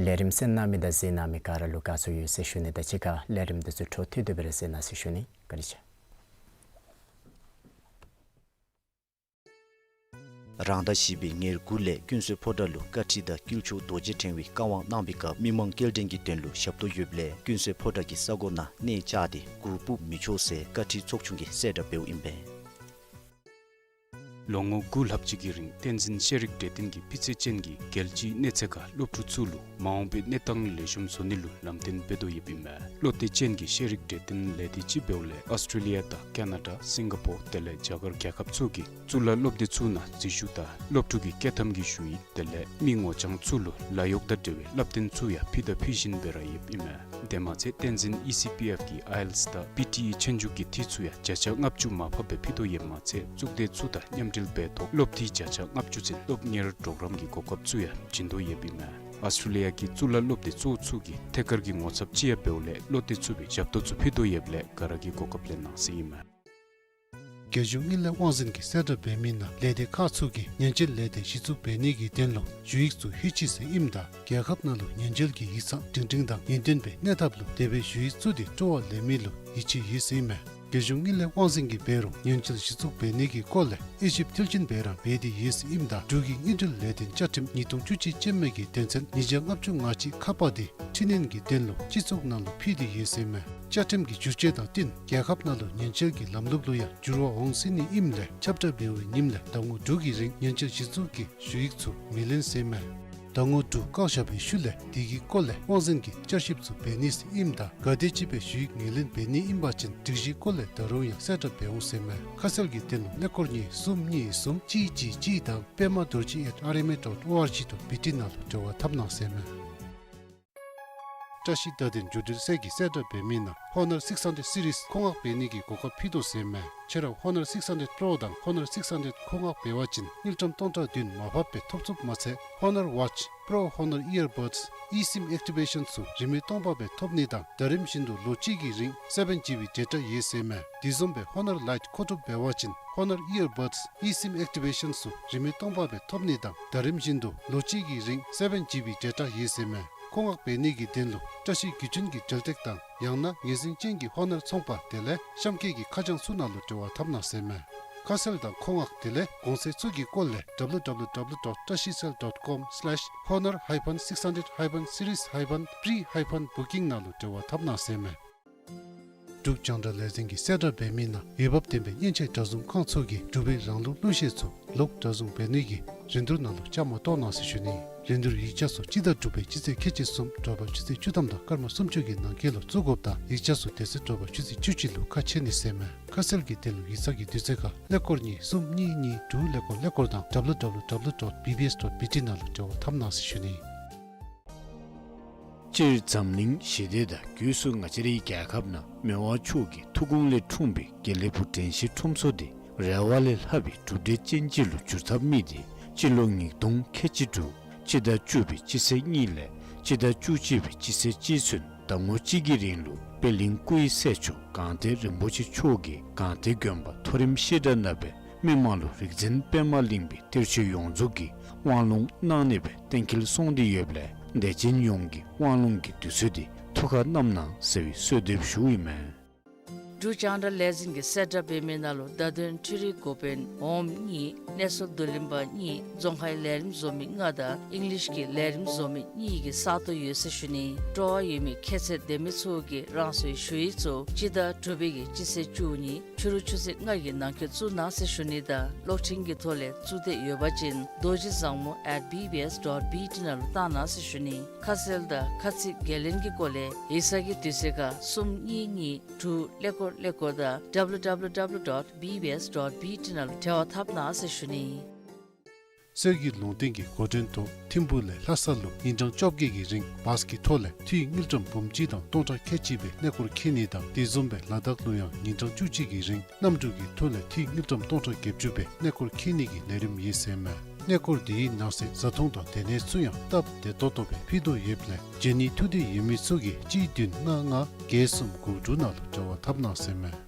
ལས་རིམ་གསན་གནང་མི་དང་གཟིགས་གནང་མི་ག་ར་ལུ་དགའ་ཚོར་ཡོད་ཟེར་ཞུ་ནི་དང་གཅིག་ཁར་ལས་རིམ་དེ་ཚུ་འཕྲོ་མཐུད་དེ་སྦེ་ར་གཟིགས་གནང་ཟེར་ཞུ་ནི། བཀའ་དྲིན་ཆེ། རང་ཟླ་བཞི་པའི་ཉེར་དགུ་ལས་ཀུན་གསོལ་ཕོ་བྲང་ལུ་བཀའ་ཁྲི་དང་དཀྱིལ་ཆོག་རྡོ་རྗེ་ཕྲེང་བའི་བཀའ་དབང་གནང་བའི་སྐབས་མི་མང་སྐྱེལ་འདྲེན་གྱི་དོན་ལུ་ཞབས་ཏོག་ཡོདཔ་ལས་ཀུན་གསོལ་ཕོ་བྲང་གི་ས་གོ་ནང་གནས་བཅགས་ཏེ་གུར་ཕུབ་མི་ཆོག་ཟེར་བཀའ་ཁྲིའི་ཚོགས་ཆུང་གིས་གསལ་བསྒྲགས་འབདཝ་ཨིན་པས། ལོ་ངོ་དགུ་ལྷག་ཅིག་གི་རིང་བསྟན་འཛིན་ཤེས་རིག་གྲོས་སྟོན་གྱིས་སྤུས་ཚད་ཅན་གྱི་རྒྱལ་སྤྱིའི་གནས་ཚད་ཁར་སློབ་ཕྲུག་ཚུ་ལུ་མ་འོངས་པའི་གནས་སྟངས་ལེགས་ཤོམ་བཟོ་ནི་ལུ་ལམ་སྟོན་འབད་དོ་ཡོདཔ་ཨིན་མས། བློ་གཏད་ཅན་གྱི་ཤེས་རིག་གྲོས་སྟོན་ལས་སྡེ་ཅིག་འབདཝ་ལས་ཨཱོས་ཊྲེ་ལི་ཡ་དང་ཀ་ན་ཌ་སིང་ག་པོར་དེ་ལས་རྒྱ་གར་རྒྱལ་ཁབ་ཚུ་གི་གཙུག་ལག་སློབ་སྡེ་ཚུ་ནང་འཛུལ་ཞུགས་དང་སློབ་ཕྲུག་གི་བསྐྱོད་ཐམ་གྱི་ཞུ་ཡིག་དེ་ལས་མི་ངོ་རྐྱང་ཚུ་ལུ་ལཱ་གཡོག་དང་འབྲེལ་བའི་བསླབ་སྟོན་ཚུ་ཡང་ཕུལ་དང་ཕུལ་བཞིན་སྦེ་ར་ཡོདཔ་ཨིན་མས། དེ་མ་ཚད་བསྟན་འཛིན་ཨི་སི་པི་ཨེཕ་གི་ཨའི་ཨེལ་ཊི་ཨེས་དང་པི་ཊི་ཨི་ཆོས་རྒྱུགས་ཀྱི་འཐུས་ཚུ་ཡང་བརྒྱ་ཆ་ལྔ་བཅུ་མར་ཕབ་སྦེ་ཕུལ་དོ་ཡོདཔ་མ་ཚད་གཙུག་སྡེ་ཚུ་དང་མཉམ་འབྲེལ་འབད་ཐོག་སློབ་འཐུས་བརྒྱ་ཆ་ལྔ་བཅུ་ཚུན་སློབ་གཉེར་གྲོགས་རམ་གྱི་གོ་སྐབས་ཚུ་ཡང་བྱིན་དོ་ཡོདཔ་ཨིན་མས། ཨཱོས་ཊྲེ་ལི་ཡ་གི་གཙུག་ལག་སློབ་སྡེ་གཙོ་བོ་ཚུ་གི་ཐད་ཀར་གྱི་ངོ་ཚབ་ཅིག་ཡང་འབདཝ་ལས་བློ་གཏད་ཚུགས་པའི་ཞབས་ཏོག་ཚུ་ཕུལ་དོ་ཡོདཔ་ལས་ག་ར་གིས་གོ་སྐབས་ལེན་གནང་ཟེར་ཨིན་མས། རྒྱལ་གཞུང་དངུལ་ལས་དབང་འཛིན་གྱིས་གསལ་བསྒྲགས་འབད་མི་ནང་ལས་སྡེ་ཁག་ཚུ་གིས་ཉེན་བཅོལ་ལས་སྡེ་གཞི་བཙུགས་འབད་ནི་གི་དོན་ལུ་ཞུ་ཡིག་ཚུ་ལྷོད་ཅི་ཟེར་ཨིནམ་ད་རྒྱལ་ཁབ་ནང་ལུ་ཉེན་བཅོལ་གྱི་ཡིག་ཚང་སྒྲིང་སྒྲིང་དང་ཡུན་བརྟན་སྦེ་གནས་ཐབས་ལུ་དེ་སྦེ་ཞུ་ཡིག་བཙུགས་ཏེ་སྤྲོ་བ་ལེན་མི་ལུ་ཡིད་ཆེས་ཡོད་ཟེར་ཨིན་མས། རྒྱལ་གཞུང་དངུལ་ལས་དབང་འཛིན་གྱིས་འབད་རུང་ཉེན་བཅོལ་གཞི་བཙུགས་འབད་ནི་གི་སྐོར་ལས་དབྱེ་ཞིབ་མཐིལ་ཕྱིན་སྦེ་ར་འབད་དེ་ཡོད་ཟེར་ཨིནམ་ད་འབྲུག་གི་དངུལ་འབྲེལ་ལས་དོན་བཅའ་ཁྲིམས་ཉིས་སྟོང་བཅུ་གཅིག་ཅན་མའི་གི་དོན་ཚན་ཉིས་བརྒྱ་ལྔ་བཅུ་ང་གཅིག་ཁ་པ་དེ་འཕྲི་སྣོན་གྱི་དོན་ལུ་སྤྱི་ཚོགས་ནང་ལུ་ཕུལ་ཏེ་ཡོད་ཟེར་ཨིན་མས། བཅའ་ཁྲིམས་ཀྱི་བསྒྱུར་བཅོས་དང་བསྟུན་རྒྱལ་ཁབ་ནང་ལུ་ཉེན་བཅོལ་གྱི་ལམ་ལུགས་ལུ་ཡང་འགྱུར་བ་འོང་སྲིད་ནི་ཨིནམ་ལས་ཁྱབ་བསྒྲགས་འབད་བའི་ཉིནམ་ལས་ཟླ་ངོ་དྲུག་གི་རིང་ཉེན་བཅོལ་གཞི་བཙུགས་ཀྱི་ཞུ་ཡིག་ཚུ་མི་ལེན་ཟེར་ཨིན་མས། ཟླ་ངོ་དྲུག་བཀག་བཞག་པའི་ཤུལ་ལས་དེ་གི་སྐོར་ལས་དབང་འཛིན་གྱིས་བསྐྱར་ཞིབ་ཚུ་འབད་ནི་ཟེར་ཨིནམ་ད་ག་དེམ་ཅིག་སྦེ་ཞུ་ཡིག་ངོས་ལེན་འབད་ནི་ཨིན་པ་ཅིན་སྒྲིག་གཞིའི་སྐོར་ལས་ད་རུང་ཡང་གསལ་བསྒྲགས་འབད་འོང་ཟེར་ཨིན་མས། ཁ་གསལ་གྱི་དོན་ལུ་ཀླད་ཀོར་གཉིས་གསུམ་གཉིས་གསུམ་གཅིག་གཅིག་གཅིག་དང་པདྨ་རྡོ་རྗེ་at R M A dot O R G dot B T ནང་ལུ་འབྲེལ་བ་འཐབ་གནང་ཟེར་ཨིན་མས། བཀྲ་ཤིས་བརྡ་དོན་བརྒྱུད་འབྲེལ་ཚད་ཀྱིས་གསལ་བསྒྲགས་འབད་མི་ནང་Honor six hundred series མཁོ་མངགས་འབད་ནི་གི་གོ་སྐབས་ཕུལ་དོ་ཟེར་ཨིན་མས། ཁྱེད་ར་Honor six hundred Pro དང་Honor six hundred མཁོ་མངགས་འབད་བ་ཅིན་དངུལ་ཀྲམ་སྟོང་ཕྲག་བདུན་མར་ཕབ་སྦེ་ཐོབ་ཚུགསཔ་མ་ཚད་Honor Watch, Pro Honor Earbuds, eSIM activation ཚུ་རིན་མེད་སྟོང་པ་སྦེ་ཐོབ་ནི་དང་ད་རིམ་བཞིན་དུ་ལོ་གཅིག་གི་རིང་seven G B data ཡོད་ཟེར་ཨིན་མས། དེ་བཟུམ་སྦེ་Honor Lite མཁོ་སྒྲུབ་འབད་བ་ཅིན་Honor Earbuds, eSIM activation ཚུ་རིན་མེད་སྟོང་པ་སྦེ་ཐོབ་ནི་དང་ད་རིམ་བཞིན་དུ་ལོ་གཅིག་གི་རིང་seven G B data ཡོད་ཟེར་ཨིན་མས། མཁོ་མངགས་འབད་ནི་གི་དོན་ལུ་བཀྲ་ཤིས་བརྒྱུད་འཕྲིན་གྱི་འབྲེལ་སྟེགས་དང་ཡང་ན་ངོས་འཛིན་ཅན་གྱི་Honor ཚོང་པ་དེ་ལས་གཤམ་འཁོད་ཀྱི་ཁ་བྱང་ཚུ་ནང་ལུ་འབྲེལ་བ་འཐབ་གནང་ཟེར་ཨིན་མས། ཁ་གསལ་དང་མཁོ་མངགས་དེ་ལས་གོང་ཚད་ཚུ་གི་སྐོར་ལས་W W W dot trashiesale dot com slash honor hyphen six hundred hyphen series hyphen pre hyphen booking ནང་ལུ་འབྲེལ་བ་འཐབ་གནང་ཟེར་ཨིན་མས། འབྲུག་རྒྱང་བསྒྲགས་ལས་འཛིན་གྱིས་གསལ་བསྒྲགས་འབད་མི་ནང་འོས་འབབ་ལྡན་པའི་མཉེན་ཆས་སྒྲ་བཟུང་ཁང་ཚུ་གིས་འབྲུག་པའི་རང་ལུགས་གླུ་གཞས་ཚུ་ལོག་སྒྲ་བཟུང་འབད་ནི་གི་ རིན་བསྡུར་ནང་ལུ་བཅའ་མར་གཏོགས་གནང་ཟེར་ཞུ་ནི། རིན་བསྡུར་ཡིག་ཆ་ཚུ་སྤྱི་ཟླ་དྲུག་པའི་སྤྱི་ཚེས་ཁལ་གཅིག་གསུམ་དྲོ་པ་ཆུ་ཚོད་བཅུ་ཐམ་དང་སྐར་མ་སུམ་ཅུ་གི་ནང་འཁོད་ལུ་བཙུགས་དགོཔ་དང་ཡིག་ཆ་ཚུ་དེ་ཚེ་དྲོ་པ་ཆུ་ཚོད་བཅུ་གཅིག་ལུ་ཁ་ཕྱེ་ནི་ཟེར་མས། ཁ་གསལ་གྱི་དོན་ལུ་ཡིག་ཚང་གི་དུས་ཚོད་ཁར་ཀླད་ཀོར་གཉིས་གསུམ་གཉིས་གཉིས་དྲུག་ཀླད་ཀོར་ཀླད་ཀོར་དང་W W W dot B B S dot B T ནང་ལུ་འབྲེལ་བ་འཐབ་གནང་ཟེར་ཞུ་ནི། སྤྱིར་འཛམ་གླིང་ཞི་བདེ་དང་སྒོས་སུ་ང་བཅས་རའི་རྒྱལ་ཁབ་ནང་མི་དབང་མཆོག་གི་ཐུགས་དགོངས་ལས་འཁྲུངས་པའི་དགེ་ལེགས་ཕུག་དྲན་ཤེས་ཁྲོམ་ཚོགས་འདི་རེ་བ་ལས་ལྷག་པའི་གྲུབ་འབྲས་ཅན་ཅིག་ལུ་འགྱུར་ཐབས་དམིགས་ཏེ་སྤྱི་ལོ་ཉིས་སྟོང་ཁལ་གཅིག་དྲུག་སྤྱི་ཟླ་བཅུ་པའི་སྤྱི་ཚེས་གཉིས་ལས་སྤྱི་ཟླ་བཅུ་གཅིག་པའི་སྤྱི་ཚེས་གཅིག་ཚུན་ཟླ་ངོ་གཅིག་གི་རིང་ལུ་པད་གླིང་སྐུ་ཡི་སྲས་མཆོག་སྒང་སྟེང་རིན་པོ་ཆེ་མཆོག་གིས་སྒང་སྟེང་དགོན་པ་མཐོ་རིམ་བཤད་གྲྭ་ནང་སྦེ་མི་མང་ལུ་རིག་འཛིན་པདྨ་གླིང་པའི་གཏེར་ཆོས་ཡོངས་རྫོགས་ཀྱི་དབང་ལུང་གནང་ནི་སྦེ་གཏན་འཁེལ་སོང་སྟེ་ཡོདཔ་ལས་དད་ཅན་ཡོངས་ཀྱིས་དབང་ལུང་གི་དུས་ཚོད་འདི་ཐུགས་ཁར་བསྣམ་གནང་ཟེར་བའི་གསོལ་འདེབས་ཞུཝ་ཨིན་མས། འབྲུག་རྒྱང་བསྒྲགས་ལས་འཛིན་གྱིས་གསལ་བསྒྲགས་འབད་མི་ནང་ལུ་བརྡ་དོན་འཕྲུལ་རིག་འགོ་དཔོན་འོགམ་གཉིས་གནས་ཚུལ་བསྡུ་ལེན་པ་གཉིས་རྫོང་ཁའི་ལས་རིམ་བཟོ་མི་ལྔ་དང་ཨིང་ལིཤ་གི་ལས་རིམ་བཟོ་མི་གཉིས་ཀྱི་ས་སྟོང་ཡོད་ཟེར་ཞུ་ནི། སྤྲོ་བ་ཡོད་མི་ཁྱད་ཚད་ལྡན་མི་ཚུ་གིས་རང་སོའི་ཞུ་ཡིག་ཚུ་སྤྱི་ཟླ་དྲུག་པའི་གི་སྤྱི་ཚེས་བཅུ་གཉིས་ཕྱི་རུ་ཆུ་ཚོད་ལྔ་གི་ནང་འཁོད་བཙུགས་གནང་ཟེར་ཞུ་ནི་དང་གློག་འཕྲིན་གྱི་ཐོག་ལས་བཙུགས་འདོད་ཡོད་པ་ཅིན་རྡོ་རྗེ་བཟང་མོ་at B B S dot B T ནང་ལུ་བཏང་གནང་ཟེར་ཞུ་ནི། ཁ་གསལ་དང་ཁ་ཚིག་འགན་ལེན་གྱི་སྐོར་ལས་ཡིག་ཚང་གི་དུས་ཚོད་ཁར་གསུམ་གཉིས་གཉིས་དྲུག་ཀླད་ཀོར་ཀླད་ཀོར་དང་W W W dot B B S dot B T ནང་ལུ་འབྲེལ་བ་འཐབ་གནང་ཟེར་ཞུ་ནི། སྲོལ་རྒྱུན་ལུང་བསྟན་གྱི་འགོ་འདྲེན་ཐོག་ཐིམ་ཕུག་ལས་ལྷ་ས་ལུ་ཉིན་གྲངས་བཅོ་བརྒྱད་ཀྱི་རིང་བཱས་ཀྱི་ཐོག་ལས་འཐུས་དངུལ་ཀྲམ་འབུམ་གཅིག་དང་སྟོང་ཕྲག་ཁལ་གཅིག་སྦེ་གནས་སྐོར་འཁྱིད་ནི་དང་དེ་བཟུམ་སྦེ་ལ་དྭགས་ལུ་ཡང་ཉིན་གྲངས་བཅུ་གཅིག་གི་རིང་གནམ་གྲུ་གི་ཐོག་ལས་འཐུས་དངུལ་ཀྲམ་སྟོང་ཕྲག་བརྒྱད་ཅུ་སྦེ་གནས་སྐོར་འཁྱིད་ནི་གི་ལས་རིམ་ཡོད་ཟེར་མས། གནས་སྐོར་འདིའི་ནང་གསེས་བཟའ་འཐུང་དང་སྡོད་གནས་ཚུ་ཡང་སྟབས་བདེ་ཏོག་ཏོ་སྦེ་ཕུལ་དོ་ཡོདཔ་ལས་འབྱོན་ནི་ཐུགས་འདོད་ཡོད་མི་ཚུ་གིས་གཅིག་བདུན་ལྔ་ལྔ་བརྒྱད་གསུམ་དགུ་དྲུག་ནང་ལུ་འབྲེལ་བ་འཐབ་གནང་ཟེར་མས།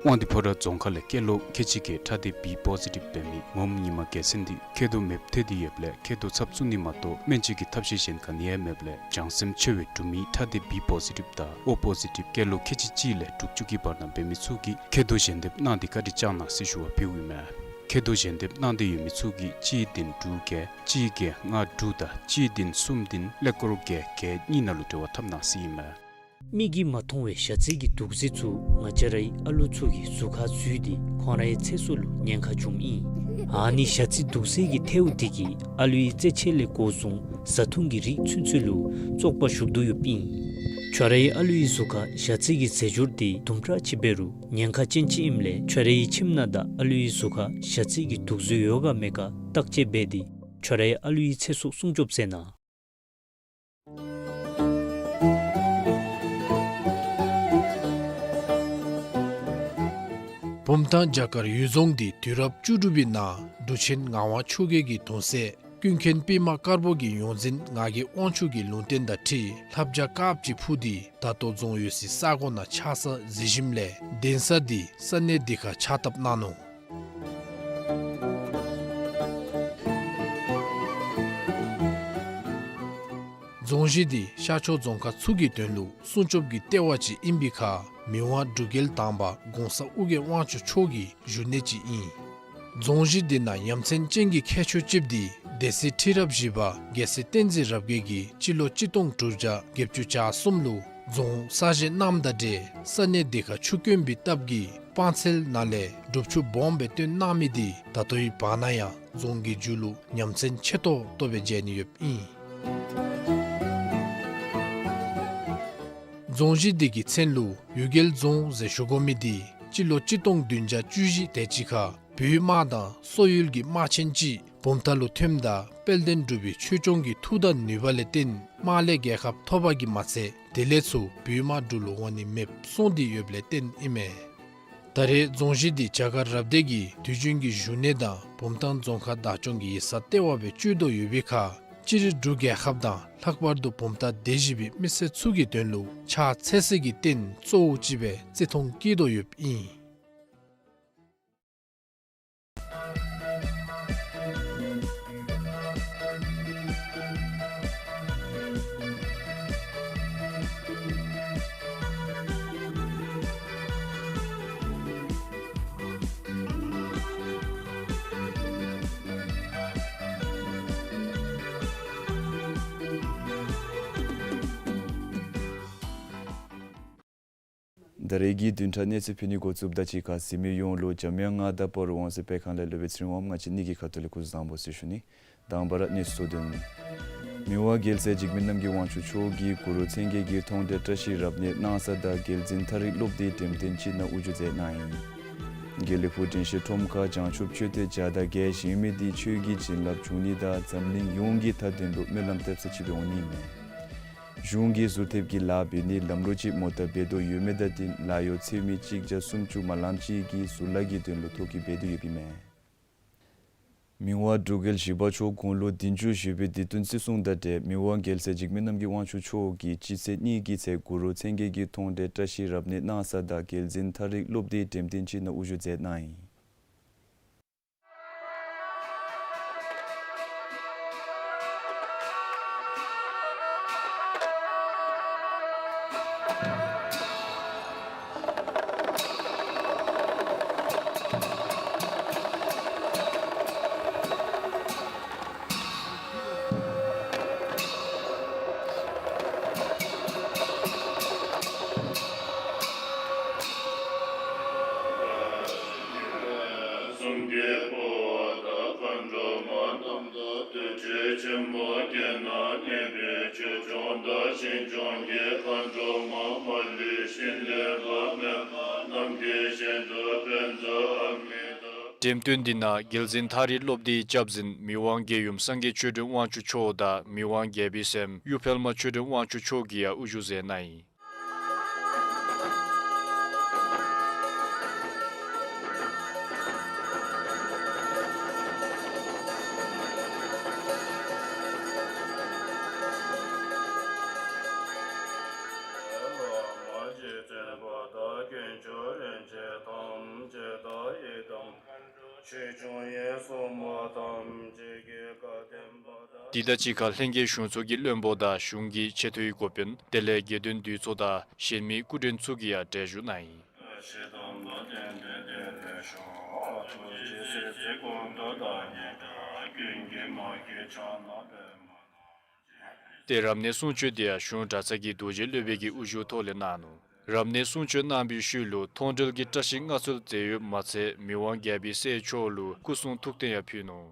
དབང་འདུས་ཕོ་བྲང་རྫོང་ཁག་ལས་སྐྱེས་ལོ་ཁལ་གཅིག་བརྒྱད་ཁྲག་ལྡན་B positive འབད་མི་ངོམ་ཉི་མ་རྒྱལ་མཚན་འདི་མཁལ་རྡོག་མེདཔ་ཐལ་ཏེ་ཡོདཔ་ལས་མཁལ་རྡོག་ཚབ་བཙུགས་ནི་མ་གཏོགས་སྨན་བཅོས་ཀྱི་ཐབས་ཤེས་གཞན་ག་ནི་ཡང་མེདཔ་ལས་བྱང་སེམས་ཆེ་བའི་འབྲུག་མི་ཁྲག་ལྡན་B positive དང་O positive སྐྱེས་ལོ་ཁལ་གཅིག་གཅིག་ལས་དྲུག་ཅུ་གི་བར་ན་འབད་མི་ཚུ་གིས་མཁལ་རྡོག་ཞལ་འདེབས་གནང་སྟེ་བཀའ་དྲིན་བསྐྱང་གནང་ཟེར་ཞུ་བ་ཕུལཝ་ཨིན་མས། མཁལ་རྡོག་ཞལ་འདེབས་གནང་སྟེ་ཡོད་མི་ཚུ་གིས་གཅིག་བདུན་དྲུག་བརྒྱད་གཅིག་བརྒྱད་ལྔ་དྲུག་དང་གཅིག་བདུན་གསུམ་བདུན་ཀླད་ཀོར་བརྒྱད་བརྒྱད་གཉིས་ནང་ལུ་འབྲེལ་བ་འཐབ་གནང་ཟེར་ཨིན་མས། མིག་གིས་མ་མཐོང་བའི་ཞ་རྩི་གི་དུག་རྫས་ཚུ་ང་བཅས་རའི་ཨ་ལུ་ཚུ་གི་གཟུགས་ཁར་འཛུལ་ཏེ་ཁོང་རའི་ཚེ་སྲོག་ལུ་ཉེན་ཁ་བྱུངམ་ཨིན། ཨ་ནི་ཞ་རྩི་དུག་རྫས་ཀྱི་ཐལཝ་དེ་གིས་ཨ་ལུའི་རྩེད་ཆས་ལས་འགོ་བཟུང་བཟའ་འཐུང་གི་རིགས་ཚུན་ཚོད་ལུ་བཙོག་པ་ཞུགས་དོ་ཡོདཔ་ཨིན། ཁྱོད་རའི་ཨ་ལུའི་གཟུགས་ཁར་ཞ་རྩི་གི་རྫས་སྦྱོར་དེ་དུམ་གྲ་ཅིག་འབད་རུང་ཉེན་ཁ་ཅན་ཅིག་ཨིནམ་ལས་ཁྱོད་རའི་ཁྱིམ་ནང་དང་ཨ་ལུའི་གཟུགས་ཁར་ཞ་རྩི་གི་དུག་རྫས་ཡོད་ག་མེད་ག་བརྟག་དཔྱད་འབད་དེ་ཁྱོད་རའི་ཨ་ལུའི་ཚེ་སྲོག་སྲུང་སྐྱོབ་མཛད་གནང་། བུམ་ཐང་བྱ་དཀར་གཡུལ་རྫོང་འདི་དུས་རབས་བཅུ་དྲུག་པའི་ནང་འབྲུག་ཆེན་ངག་དབང་ཆོས་རྒྱལ་གྱི་གདུང་སྲས་ཀུན་མཁྱེན་པདྨ་དཀར་པོ་གི་ཡོངས་འཛིན་ངག་གི་དབང་ཕྱུག་གི་ལུང་བསྟན་དང་འཁྲིལ་ལྷ་བྱ་དཀརཔོ་ཅིག་འཕུར་ཏེ་ད་ལྟོ་རྫོང་ཡོད་སའི་ས་གོ་ནང་ཆགས་ས་གཟིགས་ཞིནམ་ལས་གདན་ས་འདི་ས་གནས་འདི་ཁར་ཕྱག་བཏབ་གནང་ནུག། རྫོང་གཞི་འདི་ཤར་ཕྱོགས་རྫོང་ཁག་ཚུ་གི་དོན་ལུ་སྲུང་སྐྱོབ་ཀྱི་ལྟེ་བ་ཅིག་ཨིན་པའི་ཁར་མི་དབང་འབྲུག་རྒྱལ་དང་པ་གོང་ས་ཨོ་རྒྱན་དབང་ཕྱུག་མཆོག་གི་བཞུགས་གནས་ཅིག་ཨིན། རྫོང་གཞི་འདི་ནང་ཡ་མཚན་ཅན་གྱི་ཁྱད་ཆོས་ཅིག་འདི་སྡེ་སྲིད་ཁྲི་རབས་བཞི་པ་རྒྱལ་སྲས་བསྟན་འཛིན་རབ་རྒྱས་ཀྱིས་སྤྱི་ལོ་གཅིག་སྟོང་དྲུག་བརྒྱ་བརྒྱད་ཅུ་གྱ་གསུམ་ལུ་རྫོང་གསར་བཞེངས་གནངམ་དང་འབྲེལ་ས་གནས་འདི་ཁར་ཆུ་དཀོན་པའི་སྟབས་ཀྱིས་སྤང་ཚལ་ནང་ལས་སྒྲུབ་ཆུ་སྦོམ་སྦེ་བཏོན་གནང་མི་འདི་ད་ལྟོའི་བར་ན་ཡང་རྫོང་གི་མཇུག་ལུ་ཉམས་མཚར་ཆེ་ཏོག་ཏོ་སྦེ་མཇལ་ནི་ཡོདཔ་ཨིན། རྫོང་གཞི་འདི་གི་མཚན་ལུ་གཡུལ་རྒྱལ་རྫོང་ཟེར་ཞུ་དགོ་མི་འདི་སྤྱི་ལོ་གཅིག་སྟོང་བདུན་བརྒྱ་བཅུ་བཞི་དེ་ཅིག་ཁར་བོད་དམག་དང་སོག་ཡུལ་གྱི་དམག་ཆེན་ཅིག་བུམ་ཐང་ལུ་ཐོནམ་ད་དཔལ་ལྡན་འབྲུག་པའི་ཆོས་སྐྱོང་གི་མཐུ་དང་ནུས་པ་ལས་བརྟེན་དམག་ལས་རྒྱལ་ཁ་ཐོབ་པ་གིས་མ་ཚད་དེ་ལས་ཚུར་བོད་དམག་འབྲུག་ལུ་འོང་ནི་མེདཔ་སོང་སྟེ་ཡོདཔ་ལས་བརྟེན་ཨིན་མས། ད་རེས་རྫོང་གཞི་འདི་བྱ་དཀར་རབ་སྡེ་གི་དུས་རྒྱུན་གྱི་བཞུགས་གནས་དང་བུམ་ཐང་རྫོང་ཁག་བདག་སྐྱོང་གི་ཡིག་ཚང་ལྟེ་བ་སྦེ་སྤྱོད་དོ་ཡོད་པའི་ཁར་སྤྱིར་འབྲུག་རྒྱལ་ཁབ་དང་ལྷག་པར་དུ་བུམ་ཐང་སྡེ་བཞི་པའི་མི་སེར་ཚུ་གི་དོན་ལུ་ཕྱག་འཚལ་སའི་རྟེན་གཙོ་བོ་ཅིག་སྦེ་བརྩི་མཐོང་བསྐྱེད་དོ་ཡོདཔ་ཨིན། ད་རེས་ཀྱི་བདུན་ཕྲག་གནས་ཚུལ་ཕུལ་ནི་འགོ་བཙུགསཔ་ད་གཅིག་ཁར་གཟིགས་མི་ཡོངས་ལུ་འཇམ་དབྱངས་མངའ་བདག་སྤ་རོ་ཝང་ཟེར་སྤེལ་ཁང་ལས་སློབ་དཔོན་ཚེ་རིང་དབངམོ་ང་བཅས་གཉིས་ཀྱི་ཁ་ཐུག་ལས་སྐུ་གཟུགས་བཟང་པོ་ཟེར་ཞུ་ནི། དང་པ་ར་གནས་ཚུལ་གཙོ་དོན། མི་དབང་རྒྱལ་སྲས་འཇིགས་མེད་རྣམ་རྒྱལ་དབང་ཕྱུག་མཆོག་གིས་གུ་རུ་མཚན་བརྒྱད་ཀྱི་མཐོང་གྲོལ་བཀྲ་ཤིས་རབ་གནས་གནང་ས་དང་རྒྱལ་འཛིན་མཐར་ཕྱིན་སློབ་སྡེའི་འགྲེམས་སྟོན་ཅིག་ནང་དབུ་བཞུགས་མཛད་གནང་ཡི། དགེ་ལེགས་ཕུག་དྲན་ཤེས་ཁྲོམ་ཁར་བྱང་ཆུབ་མཆོད་རྟེན་བརྒྱ་དང་བརྒྱད་བཞེངས་མི་འདི་ཆོས་ཀྱི་བྱིན་རླབས་འབྱུང་ནི་དང་འཛམ་གླིང་ཡོངས་ཀྱི་མཐའ་དོན་ལུ་སྨོན་ལམ་བཏབ་ས་ཅིག་འབད་འོང་ནི་མས། གཞུང་གིས་ཟུར་ཐེབས་ཀྱི་ལཱ་འབད་ནི་ལམ་ལུགས་ཅིག་མོ་བཏབ་འབད་དོ་ཡོད་མི་དང་འཁྲིལ་ལཱ་གཡོག་འཚོལ་མི་གཅིག་བརྒྱ་སུམ་ཅུ་མ་ལངམ་ཅིག་གིས་ཟུར་ལཱ་གི་དོན་ལུ་ཐོ་བཀོད་འབད་དོ་ཡོདཔ་ཨིན་མས། མི་དབང་འབྲུག་རྒྱལ་བཞི་པ་མཆོག་དགུང་ལོ་བདུན་ཅུ་བཞེས་པའི་དུས་སྟོན་བརྩི་སྲུང་དང་འབྲེལ་མི་དབང་རྒྱལ་སྲས་འཇིགས་མེད་རྣམ་རྒྱལ་དབང་ཕྱུག་མཆོག་གིས་སྤྱི་ཚེས་གཉིས་ཀྱི་ཚེ་གུ་རུ་མཚན་བརྒྱད་ཀྱི་མཐོང་གྲོལ་བཀྲ་ཤིས་རབ་གནས་གནང་ས་དང་རྒྱལ་འཛིན་མཐར་ཕྱིན་སློབ་སྡེའི་འགྲེམས་སྟོན་ཅིག་ནང་དབུ་བཞུགས་མཛད་གནང་ཡི། འགྲེམས་སྟོན་འདི་ནང་རྒྱལ་འཛིན་མཐར་ཕྱིན་སློབ་སྡེའི་སྐྱབས་འཛིན་མི་དབང་རྒྱལ་ཡུམ་སངས་རྒྱས་ཆོས་སྒྲོན་དབང་ཕྱུག་མཆོག་དང་མི་དབང་རྒྱལ་པོའི་སྲསམོ་གཡུ་འཕེལ་མ་ཆོས་སྒྲོན་དབང་ཕྱུག་མཆོག་གིས་ཡང་དབུ་བཞུགས་མཛད་གནང་ཡི། འདི་དང་གཅིག་ཁར་ལྷན་རྒྱས་གཞུང་ཚོགས་ཀྱི་བློན་པོ་དང་གཞུང་གི་ཆེ་མཐོའི་འགོ་དཔོན་དེ་ལས་དགེ་འདུན་འདུས་ཚོགས་དང་གཞན་མི་སྐུ་མགྲོན་ཚུ་གིས་ཡང་གྲལ་བཞུགས་གནང་ཡི། ཏེ་རབ་གནས་གསུང་ཆོག་འདི་ཡང་གཞུང་གྲྭ་ཚང་གི་རྡོ་རྗེ་སློབ་དཔོན་གྱིས་དབུ་བཞུགས་ཐོག་ལས་གནང་ནུག། རབ་གནས་གསུང་ཆོག་གནང་བའི་ཤུལ་ལུ་མཐོང་གྲོལ་གྱི་བཀྲ་ཤིས་མངའ་གསོལ་མཛད་ཡོདཔ་མ་ཚད་མི་དབང་རྒྱལ་པོའི་སྲས་མཆོག་ལུ་སྐུ་གསུང་ཐུགས་རྟེན་ཡང་ཕུལ་ནུག།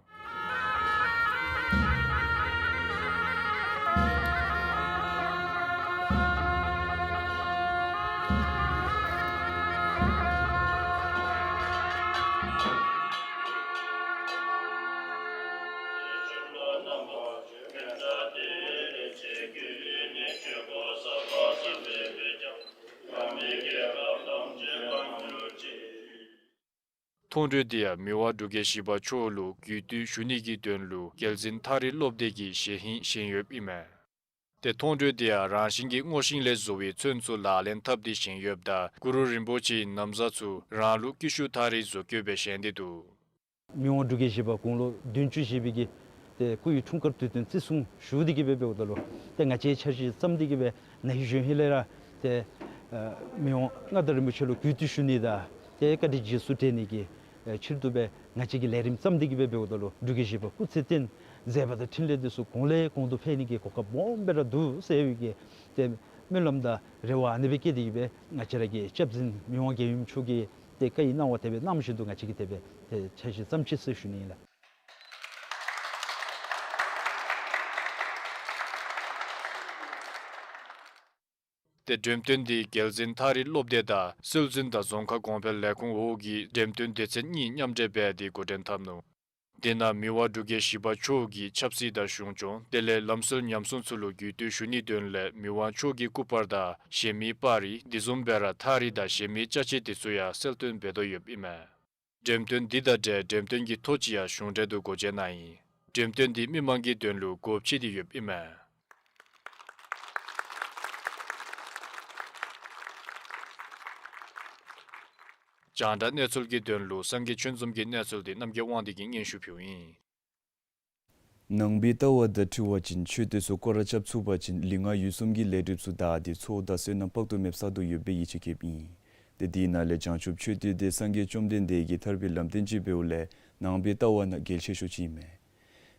མཐོང་གྲོལ་འདི་ཡང་མི་དབང་འབྲུག་རྒྱལ་བཞི་པ་མཆོག་ལུ་གུས་བཏུད་ཞུ་ནི་གི་དོན་ལུ་རྒྱལ་འཛིན་མཐར་ཕྱིན་སློབ་སྡེ་གིས་ཞལ་ཧིང་བཞེངས་ཡོདཔ་ཨིན་མས། ཏེ་མཐོང་གྲོལ་འདི་ཡང་རང་བཞིན་གྱི་སྔོ་ཤིང་ལས་བཟོ་བའི་ཚོན་ཚུ་ལག་ལེན་འཐབ་སྟེ་བཞེངས་ཡོདཔ་ད་གུ་རུ་རིན་པོ་ཆེའི་ན་བཟའ་ཚུ་རང་ལུགས་ཀི་ཤུ་ཐ་རི་བཟོ་བཀོད་སྦེ་བཞེངས་ཏེ་འདུག། མི་དབང་འབྲུག་རྒྱལ་བཞི་པ་དགུང་ལོ་བདུན་ཅུ་བཞེས་པའི་གི་ཏེ་སྐུ་ཡི་འཁྲུངས་སྐར་དུས་སྟོན་བརྩི་སྲུང་ཞུ་སྟེ་གི་སྦེ་འབདཝ་ད་ལུ་ཏེ་ང་བཅས་འཆར་གཞི་བརྩམས་ཏེ་གི་སྦེ་ན་ཧིང་གཞེས་ཧིང་ལས་ར་ཏེ་ཨ་མི་དབང་མངའ་བདག་རིན་པོ་ཆེ་ལུ་གུས་བཏུད་ཞུ་ནི་དང་ཏེ་བཀའ་དྲིན་རྗེས་སུ་དྲན་ནི་གི་ཨེ་ཕྱིར་དུ་སྦེ་ང་བཅས་ཀྱིས་ལས་རིམ་བརྩམས་ཏེ་གི་སྦེ་འབདཝ་ད་ལུ་འབྲུག་རྒྱལ་བཞི་པ་སྐུ་ཚེ་བརྟན་མཛད་པ་དང་འཕྲིན་ལས་འདི་ཚུ་གོང་ལས་གོང་དུ་འཕེལ་ནི་གི་གོ་སྐབས་སྦོམ་སྦེ་ར་འདུག་ཟེར་བའི་གི་ཏེ་སྨོན་ལམ་དང་རེ་བ་ཨ་ནི་སྦེ་བསྐྱེད་དེ་གི་སྦེ་ང་བཅས་ར་གི་སྐྱབས་འཛིན་མི་དབང་རྒྱལ་ཡུམ་མཆོག་གི་ཏེ་བཀའ་ཡི་གནང་བ་དེ་སྦེ་གནངམ་བཞིན་དུ་ང་བཅས་ཀྱིས་དེ་སྦེ་ཏེ་འཆར་གཞི་བརྩམས་ཅི་ཟེར་ཞུ་ནི་ཨིན་ལགས། ཏེ་འགྲེམས་སྟོན་འདི་རྒྱལ་འཛིན་མཐར་ཕྱིན་སློབ་སྡེ་དང་སྲོལ་འཛིན་དང་རྫོང་ཁ་གོང་འཕེལ་ལས་ཁུངས་འོག་གི་འགྲེམས་སྟོན་སྡེ་ཚན་གཉིས་མཉམ་འབྲེལ་འབད་དེ་འགོ་འདྲེན་འཐབ་ནུག། དེ་ནང་མི་དབང་འབྲུག་རྒྱལ་བཞི་པ་མཆོག་གི་ཆབ་སྲིད་དང་གཞུང་སྐྱོང་དེ་ལས་ལམ་སྲོལ་ཉམས་སྲུང་ཚུ་ལུ་གུས་བཏུད་ཞུ་ནིའི་དོན་ལས་མི་དབང་མཆོག་གི་སྐུ་པར་དང་གཞན་མི་པར་རིས་དེ་བཟུམ་སྦེ་ར་ཐ་རི་དང་གཞན་མི་ཅ་ཆས་དེ་ཚུ་ཡང་གསལ་སྟོན་འབད་དོ་ཡོདཔ་ཨིན་མས། འགྲེམས་སྟོན་འདི་དང་འབྲེལ་འགྲེམས་སྟོན་གྱི་ཐོ་ཅིག་ཡང་གཞུང་གྲལ་དུ་སྒོ་འབྱེད་གནང་ཡི། འགྲེམས་སྟོན་འདི་མི་མང་གི་དོན་ལུ་སྒོ་ཕྱེ་སྟེ་ཡོདཔ་ཨིན་མས། རྒྱང་བསྒྲགས་གནས་ཚུལ་གྱི་དོན་ལུ་སངས་རྒྱས་ཆོས་འཛོམས་ཀྱི་གནས་ཚུལ་འདི་རྣམ་རྒྱལ་དབང་འདུས་ཀྱིས་སྙན་ཞུ་ཕུལཝ་ཨིན། ནང་པའི་ལྟ་བ་དང་འཁྲིལ་བ་ཅིན་ཆོས་དེ་ཚུ་སྐོར་ར་རྐྱབ་ཚུགས་པ་ཅིན་ལུས་ངག་ཡིད་གསུམ་གྱི་ལས་སྒྲིབ་ཚུ་དག་སྟེ་ཚོགས་དང་བསོད་ནམས་དཔག་ཏུ་མེདཔ་བསག་དོ་ཡོདཔ་སྦེ་ཡིད་ཆེས་བསྐྱེདཔ་ཨིན། ཏེ་དེ་ནང་ལས་བྱང་ཆུབ་མཆོད་རྟེན་འདི་གིས་ཐར་པའི་ལམ་སྟོན་ཅིག་འབདཝ་ལས་ནང་པའི་ལྟ་བ་ནང་གལ་ཆེ་ཤོས་ཅིག་ཨིན་མས།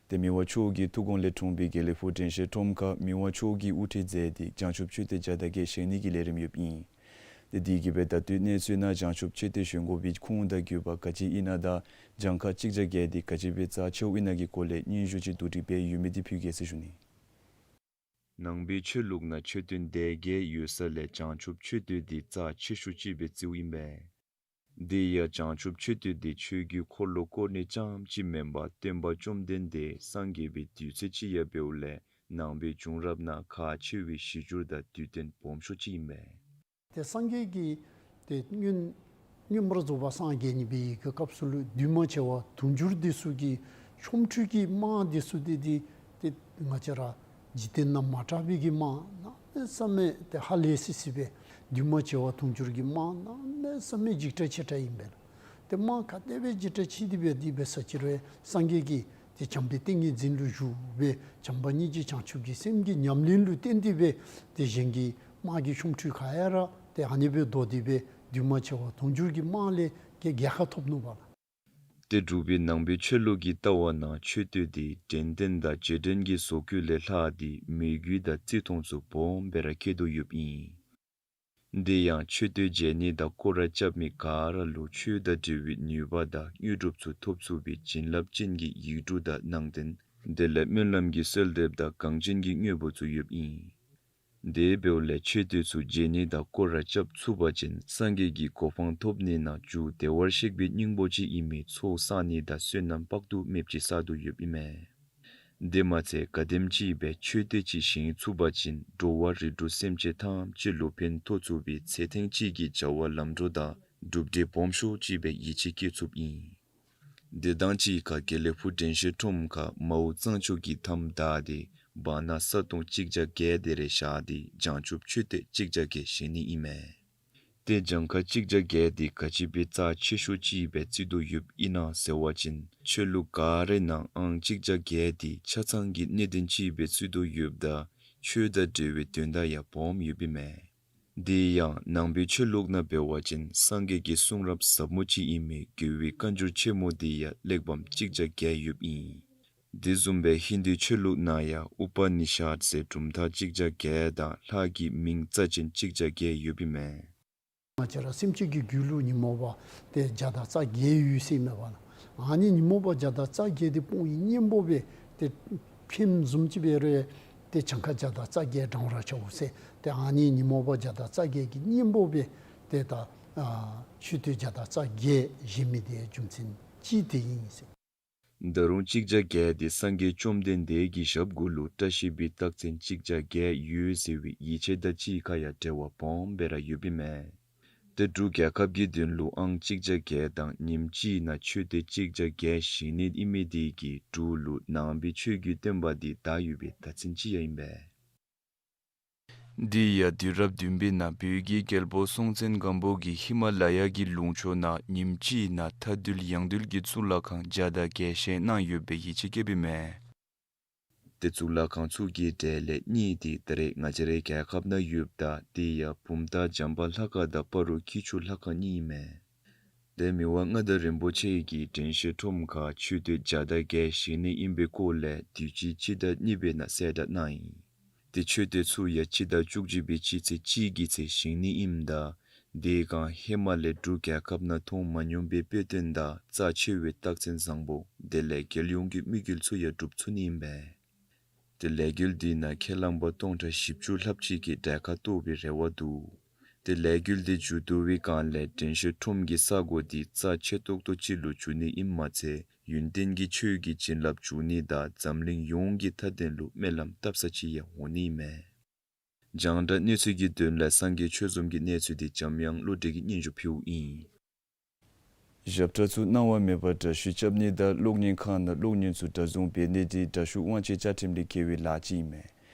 ཏེ་མི་དབང་མཆོག་གི་ཐུགས་དགོངས་ལས་འཁྲུངས་པའི་དགེ་ལེགས་ཕུག་དྲན་ཤེས་ཁྲོམ་ཁར་མི་དབང་མཆོག་གིས་དབུ་ཁྲིད་མཛད་དེ་བྱང་ཆུབ་མཆོད་རྟེན་བརྒྱ་དང་བརྒྱད་བཞེངས་ནི་གི་ལས་རིམ་ཡོདཔ་ཨིན། ཏེ་དེ་གིས་སྦེ་ད་ལྟོའི་གནས་ཚུལ་ནང་བྱང་ཆུབ་མཆོད་རྟེན་བཞེངས་དགོ་པའི་ཁུངས་དང་དགོས་པ་ག་ཅི་ཨིན་ན་དང་གྱངས་ཁ་གཅིག་བརྒྱ་བརྒྱད་དེ་ག་ཅི་སྦེ་རྩ་ཆེཝ་ཨིན་ན་གི་སྐོར་ལས་སྙན་ཞུ་ཅིག་བསྡུ་སྒྲིག་འབད་ཡོད་མི་དེ་ཕུལ་གེ་ཟེར་ཞུ་ནི། ནང་པའི་ཆོས་ལུགས་ནང་མཆོད་རྟེན་སྡེ་བརྒྱད་ཡོད་ས་ལས་བྱང་ཆུབ་མཆོད་རྟེན་འདི་རྩ་ཆེ་ཤོས་ཅིག་སྦེ་བརྩིཝ་ཨིན་པས། དེ་ཡང་བྱང་ཆུབ་མཆོད་རྟེན་འདི་ཆོས་ཀྱི་འཁོར་ལོ་བསྐོར་ནི་རྐྱངམ་ཅིག་མེན་པར་སྟོན་པ་བཅོམ་ལྡན་འདས་སངས་རྒྱས་པའི་དུས་ཚོད་ཅིག་ཡང་འབདཝ་ལས་ནང་པའི་བྱུང་རབས་ནང་ཁག་ཆེ་བའི་གཞི་འགྱུར་དང་དུས་སྟོན་སྦོམ་ཤོས་ཅིག་ཨིན་པས། ཏེ་སངས་རྒྱས་ཀྱིས་ཏེ་མངོན་མངོན་པར་རྫོགས་པར་སངས་རྒྱས་ནི་སྦེ་གི་སྐབས་སུ་ལུ་འདུས་མ་བྱས་པ་དུང་ཕྱུར་འདི་ཚུ་གི་ཆོ་འཕྲུལ་གྱི་རྨང་འདི་ཚུ་ཏེ་ཏེ་ཏེ་ང་བཅས་ར་འཇིག་རྟེན་ནང་མ་གྲགས་པའི་གི་རྨང་གནམ་མེད་ས་མེད་ཏེ་ཧ་ལས་སི་སི་སྦེ་འདུས་མ་བྱས་པ་དུང་ཕྱུར་གྱི་རྨང་གནམ་མེད་ས་མེད་འཇིགས་བྲལ་ཆེ་དྲགས་ཨིན་པས་ལགས། ཏེ་རྨང་ག་དེ་སྦེ་འཇིགས་བྲལ་ཆེ་དེ་སྦེ་དེ་སྦེ་ས་ཅིག་རུང་སངས་རྒྱས་ཀྱིས་ཏེ་བྱམས་པའི་ཏིང་ངེ་འཛིན་ལུ་བཞུགས་སྦེ་བྱམས་པ་སྙིང་རྗེ་བྱང་ཆུབ་ཀྱི་སེམས་ཀྱི་ཉམས་ལེན་ལུ་བརྟེན་ཏེ་སྦེ་ཏེ་གཞན་གྱི་དམག་གི་ཆོ་འཕྲུལ་ག་ཡ་ར་ཏེ་ཨ་ནི་སྦེ་བཟློག་སྟེ་སྦེ་འདུས་མ་བྱས་པ་དུང་ཕྱུར་གྱི་རྨང་ལས་ཀྱི་རྒྱལ་ཁ་ཐོབ་ནུག་པ་ལགས། ཏེ་འབྲུག་པའི་ནང་པའི་ཆོས་ལུགས་ཀྱི་ལྟ་བ་ནང་མཆོད་རྟེན་འདི་དྲན་རྟེན་དང་རྗེས་དྲན་གྱི་བཟོ་བཀོད་ལས་ལྷག་སྟེ་མོས་གུས་དང་བརྩི་མཐོང་ཚུ་སྦོམ་སྦེ་ར་བསྐྱེད་དོ་ཡོདཔ་ཨིན། དེ་ཡང་མཆོད་རྟེན་མཇལ་ནི་དང་སྐོར་ར་རྐྱབ་མི་ག་ར་ལུ་ཆོས་དང་འབྲེལ་བའི་ནུས་པ་དང་དངོས་གྲུབ་ཚུ་ཐོབ་ཚུགས་པའི་བྱིན་རླབས་ཅན་གྱི་ཡིག་འབྲུ་དང་ནང་རྟེན་དེ་ལས་སྨོན་ལམ་གྱི་གསོལ་འདེབས་དང་གངས་ཅན་གྱི་དངོས་པོ་ཚུ་ཡོདཔ་ཨིན། དེ་འབདཝ་ལས་མཆོད་རྟེན་ཚུ་མཇལ་ནི་དང་སྐོར་ར་རྐྱབ་ཚུགས་པ་ཅིན་སངས་རྒྱས་ཀྱི་གོ་འཕང་ཐོབ་ནི་ནང་མཇུག་བདེ་བར་གཤེགས་པའི་སྙིང་པོ་ཅིག་ཨིན་མི་ཚོགས་བསག་ནི་དང་བསོད་ནམས་དཔག་ཏུ་མེདཔ་ཅིག་བསག་དོ་ཡོདཔ་ཨིན་མས། དེ་མ་ཚད་ག་དེམ་ཅིག་སྦེ་མཆོད་རྟེན་ཅིག་བཞེངས་ཚུགས་པ་ཅིན་འགྲོ་བ་རིགས་དྲུག་སེམས་ཅན་ཐམས་ཅད་ལུ་ཕན་ཐོགས་ཚུགས་པའི་ཚེ་ཐེངས་གཅིག་གི་བྱ་བ་ལམ་འགྲོ་དང་གྲུབ་འབྲས་སྦོམ་ཤོས་ཅིག་སྦེ་ཡིད་ཆེས་བསྐྱེད་ཚུགསཔ་ཨིན། དེ་དང་གཅིག་ཁར་དགེ་ལེགས་ཕུག་དྲན་ཤེས་ཁྲོམ་ཁར་མའོ་གཙང་ཕྱོགས་ཀྱི་མཐའམ་བདའ་སྟེ་བར་ན་ས་སྟོང་གཅིག་བརྒྱ་བརྒྱད་དེ་རེ་བཞག་སྟེ་བྱང་ཆུབ་མཆོད་རྟེན་གཅིག་བརྒྱ་བརྒྱད་བཞེངས་ནི་ཨིན་མས། ཏེ་གྱངས་ཁ་གཅིག་བརྒྱ་བརྒྱད་འདི་ག་ཅི་སྦེ་རྩ་ཆེ་ཤོས་ཅིག་སྦེ་བརྩི་དོ་ཡོདཔ་ཨིན་ན་ཟེར་བ་ཅིན་ཆོས་ལུགས་ག་རའི་ནང་ཨང་གཅིག་བརྒྱ་བརྒྱད་འདི་ཆ་ཚང་གི་གནད་དོན་ཅིག་སྦེ་བརྩི་དོ་ཡོདཔ་ད་ཆོས་དང་འབྲེལ་བའི་དོན་དག་ཡང་སྦོམ་ཡོདཔ་ཨིན་མས། དེ་ཡང་ནང་པའི་ཆོས་ལུགས་ནང་འབད་བ་ཅིན་སངས་རྒྱས་ཀྱི་གསུང་རབ་ཟབ་མོ་ཅིག་ཨིན་མི་རྒྱལ་བའི་བཀའ་འགྱུར་ཆེན་མོ་འདི་ཡང་གླེགས་བམ་གཅིག་བརྒྱ་བརྒྱད་ཡོདཔ་ཨིན། དེ་བཟུམ་སྦེ་ཧིན་དུའི་ཆོས་ལུགས་ནང་ཡང་ཨུ་པ་ནི་ཤད་ཟེར་གྲུབ་མཐའ་གཅིག་བརྒྱ་བརྒྱད་དང་ལྷ་གི་མིང་རྩ་ཅན་གཅིག་བརྒྱ་བརྒྱད་ཡོདཔ་ཨིན་མས། ང་བཅས་ར་སེམས་ཅན་གྱི་རྒྱུད་ལུ་ཉོན་མོངས་པ་ཏེ་བརྒྱ་དང་རྩ་བརྒྱད་ཡོད་ཟེར་མས་པ་ལགས། ཨ་ནི་ཉོན་མོངས་པ་བརྒྱ་དང་རྩ་བརྒྱད་འདི་སྤོང་བའི་གཉེན་པོ་སྦེ་ཏེ་ཕྱེངམ་བཟུམ་ཅིག་འབད་རུང་ཏེ་གྱངས་ཁ་བརྒྱ་དང་རྩ་བརྒྱད་བགྲང་ར་ཆོག་ཟེར། ཏེ་ཨ་ནི་ཉོན་མོངས་པ་བརྒྱ་དང་རྩ་བརྒྱད་ཀྱི་གཉེན་པོ་སྦེ་ཏེ་ད་ཨ་མཆོད་རྟེན་བརྒྱ་དང་རྩ་བརྒྱད་བཞེངས་མི་དེ་རྒྱུ་མཚན་ཅིག་དེ་ཨིན་ཟེར། ད་རུང་གཅིག་བརྒྱ་བརྒྱད་འདི་སངས་རྒྱས་བཅོམ་ལྡན་འདས་ཀྱི་ཞབས་གུ་ལུ་བཀྲ་ཤིས་པའི་རྟགས་མཚན་གཅིག་བརྒྱ་བརྒྱད་ཡོད་ཟེར་བའི་ཡིད་ཆེས་དང་གཅིག་ཁར་ཡང་འབྲེལ་བ་སྦོམ་སྦེ་ར་ཡོདཔ་ཨིན་མས། ཏེ་འབྲུག་རྒྱལ་ཁབ་ཀྱི་དོན་ལུ་ཨང་གཅིག་བརྒྱ་བརྒྱད་དང་ཉིནམ་གཅིག་ནང་མཆོད་རྟེན་གཅིག་བརྒྱ་བརྒྱད་བཞེངས་ནི་ཨིན་མི་དེ་གིས་འབྲུག་ལུ་ནང་པའི་ཆོས་ཀྱི་བསྟན་པ་འདི་དར་ཡོད་པའི་རྟགས་མཚན་ཅིག་ཡང་ཨིན་པས། དེ་ཡང་དུས་རབས་བདུན་པའི་ནང་བོད་ཀྱི་རྒྱལ་པོ་སྲོང་བཙན་སྒམ་པོ་གིས་ཧི་མ་ལ་ཡ་གི་ལུང་ཕྱོགས་ནང་ཉིནམ་གཅིག་ནང་མཐའ་འདུལ་ཡང་འདུལ་གྱི་གཙུག་ལག་ཁང་བརྒྱ་དང་བརྒྱད་བཞེངས་གནང་ཡོད་པའི་ཡིད་ཆེས་བསྐྱེདཔ་ཨིན་མས། ཏེ་གཙུག་ལག་ཁང་ཚུ་གི་གྲས་ལས་གཉིས་དེ་ད་རེས་ང་བཅས་རའི་རྒྱལ་ཁབ་ནང་ཡོདཔ་ད་དེ་ཡང་བུམ་ཐང་བྱམས་པ་ལྷ་ཁང་དང་སྤ་རོ་སྐྱིད་ཆུ་ལྷ་ཁང་གཉིས་ཨིན་མས། ཏེ་མི་དབང་མངའ་བདག་རིན་པོ་ཆེ་གིས་དྲན་ཤེས་ཁྲོམ་ཁར་མཆོད་རྟེན་བརྒྱ་དང་བརྒྱད་བཞེངས་ནི་ཨིན་པའི་སྐོར་ལས་དུས་ཅི་སྤྱི་ཟླ་གཉིས་པའི་ནང་གསལ་བསྒྲགས་གནང་ཡི། ཏེ་མཆོད་རྟེན་ཚུ་ཡང་སྤྱི་ཟླ་བཅུ་གཅིག་པའི་སྤྱི་ཚེས་གཅིག་གི་ཚེ་བཞེངས་ནི་ཨིནམ་ད་དེ་སྒང་ཧེ་མ་ལས་འབྲུག་རྒྱལ་ཁབ་ནང་མཐོང་མ་མྱོང་པའི་དཔེ་སྟོན་དང་རྩ་ཆེ་བའི་རྟགས་མཚན་བཟང་པོ་དེ་ལས་རྒྱལ་ཡོངས་ཀྱི་དམིགས་ཡུལ་ཚུ་ཡང་འགྲུབ་ཚུགས་ནི་ཨིན་པས། ཏེ་ལས་འགུལ་འདི་ནང་ཁས་བླངས་པ་སྟོང་ཕྲག་བཞི་བཅུ་ལྷགཔ་ཅིག་གིས་གྲལ་ཁར་གཏོགས་པའི་རེ་བ་འདུག། ཏེ་ལས་འགུལ་འདི་མཇུག་བསྡུ་བའི་སྒང་ལས་དྲན་ཤེས་ཁྲོམ་གྱི་ས་གོ་འདི་རྩ་ཆེ་ཏོག་ཏོ་ཅིག་ལུ་འགྱུར་ནི་ཨིནམ་མ་ཚད་ཡུན་བརྟན་གྱི་ཆོས་ཀྱི་བྱིན་རླབས་འཇུག་ནི་དང་འཛམ་གླིང་ཡོངས་ཀྱི་མཐའ་དོན་ལུ་སྨོན་ལམ་བཏབ་ས་ཅིག་ཡང་འོང་ནི་ཨིན་མས། རྒྱང་བསྒྲགས་གནས་ཚུལ་གྱི་དོན་ལས་སངས་རྒྱས་ཆོས་འཛོམས་ཀྱི་གནས་ཚུལ་འདི་འཇམ་དབྱངས་བློ་གྲོས་ཀྱིས་སྙན་ཞུ་ཕུལཝ་ཨིན། ཞབས་ཁྲ་ཚུ་གནང་བ་མེད་པར་དྲ་བཤུས་རྐྱབ་ནི་དང་གློག་བརྙན་ཁང་ནང་གློག་བརྙན་ཚུ་སྒྲ་བཟུང་འབད་ནི་འདི་དྲ་བཤུས་དབང་ཆའི་བཅའ་ཁྲིམས་ལས་འགལ་བའི་ལཱ་ཅིག་ཨིན་མས།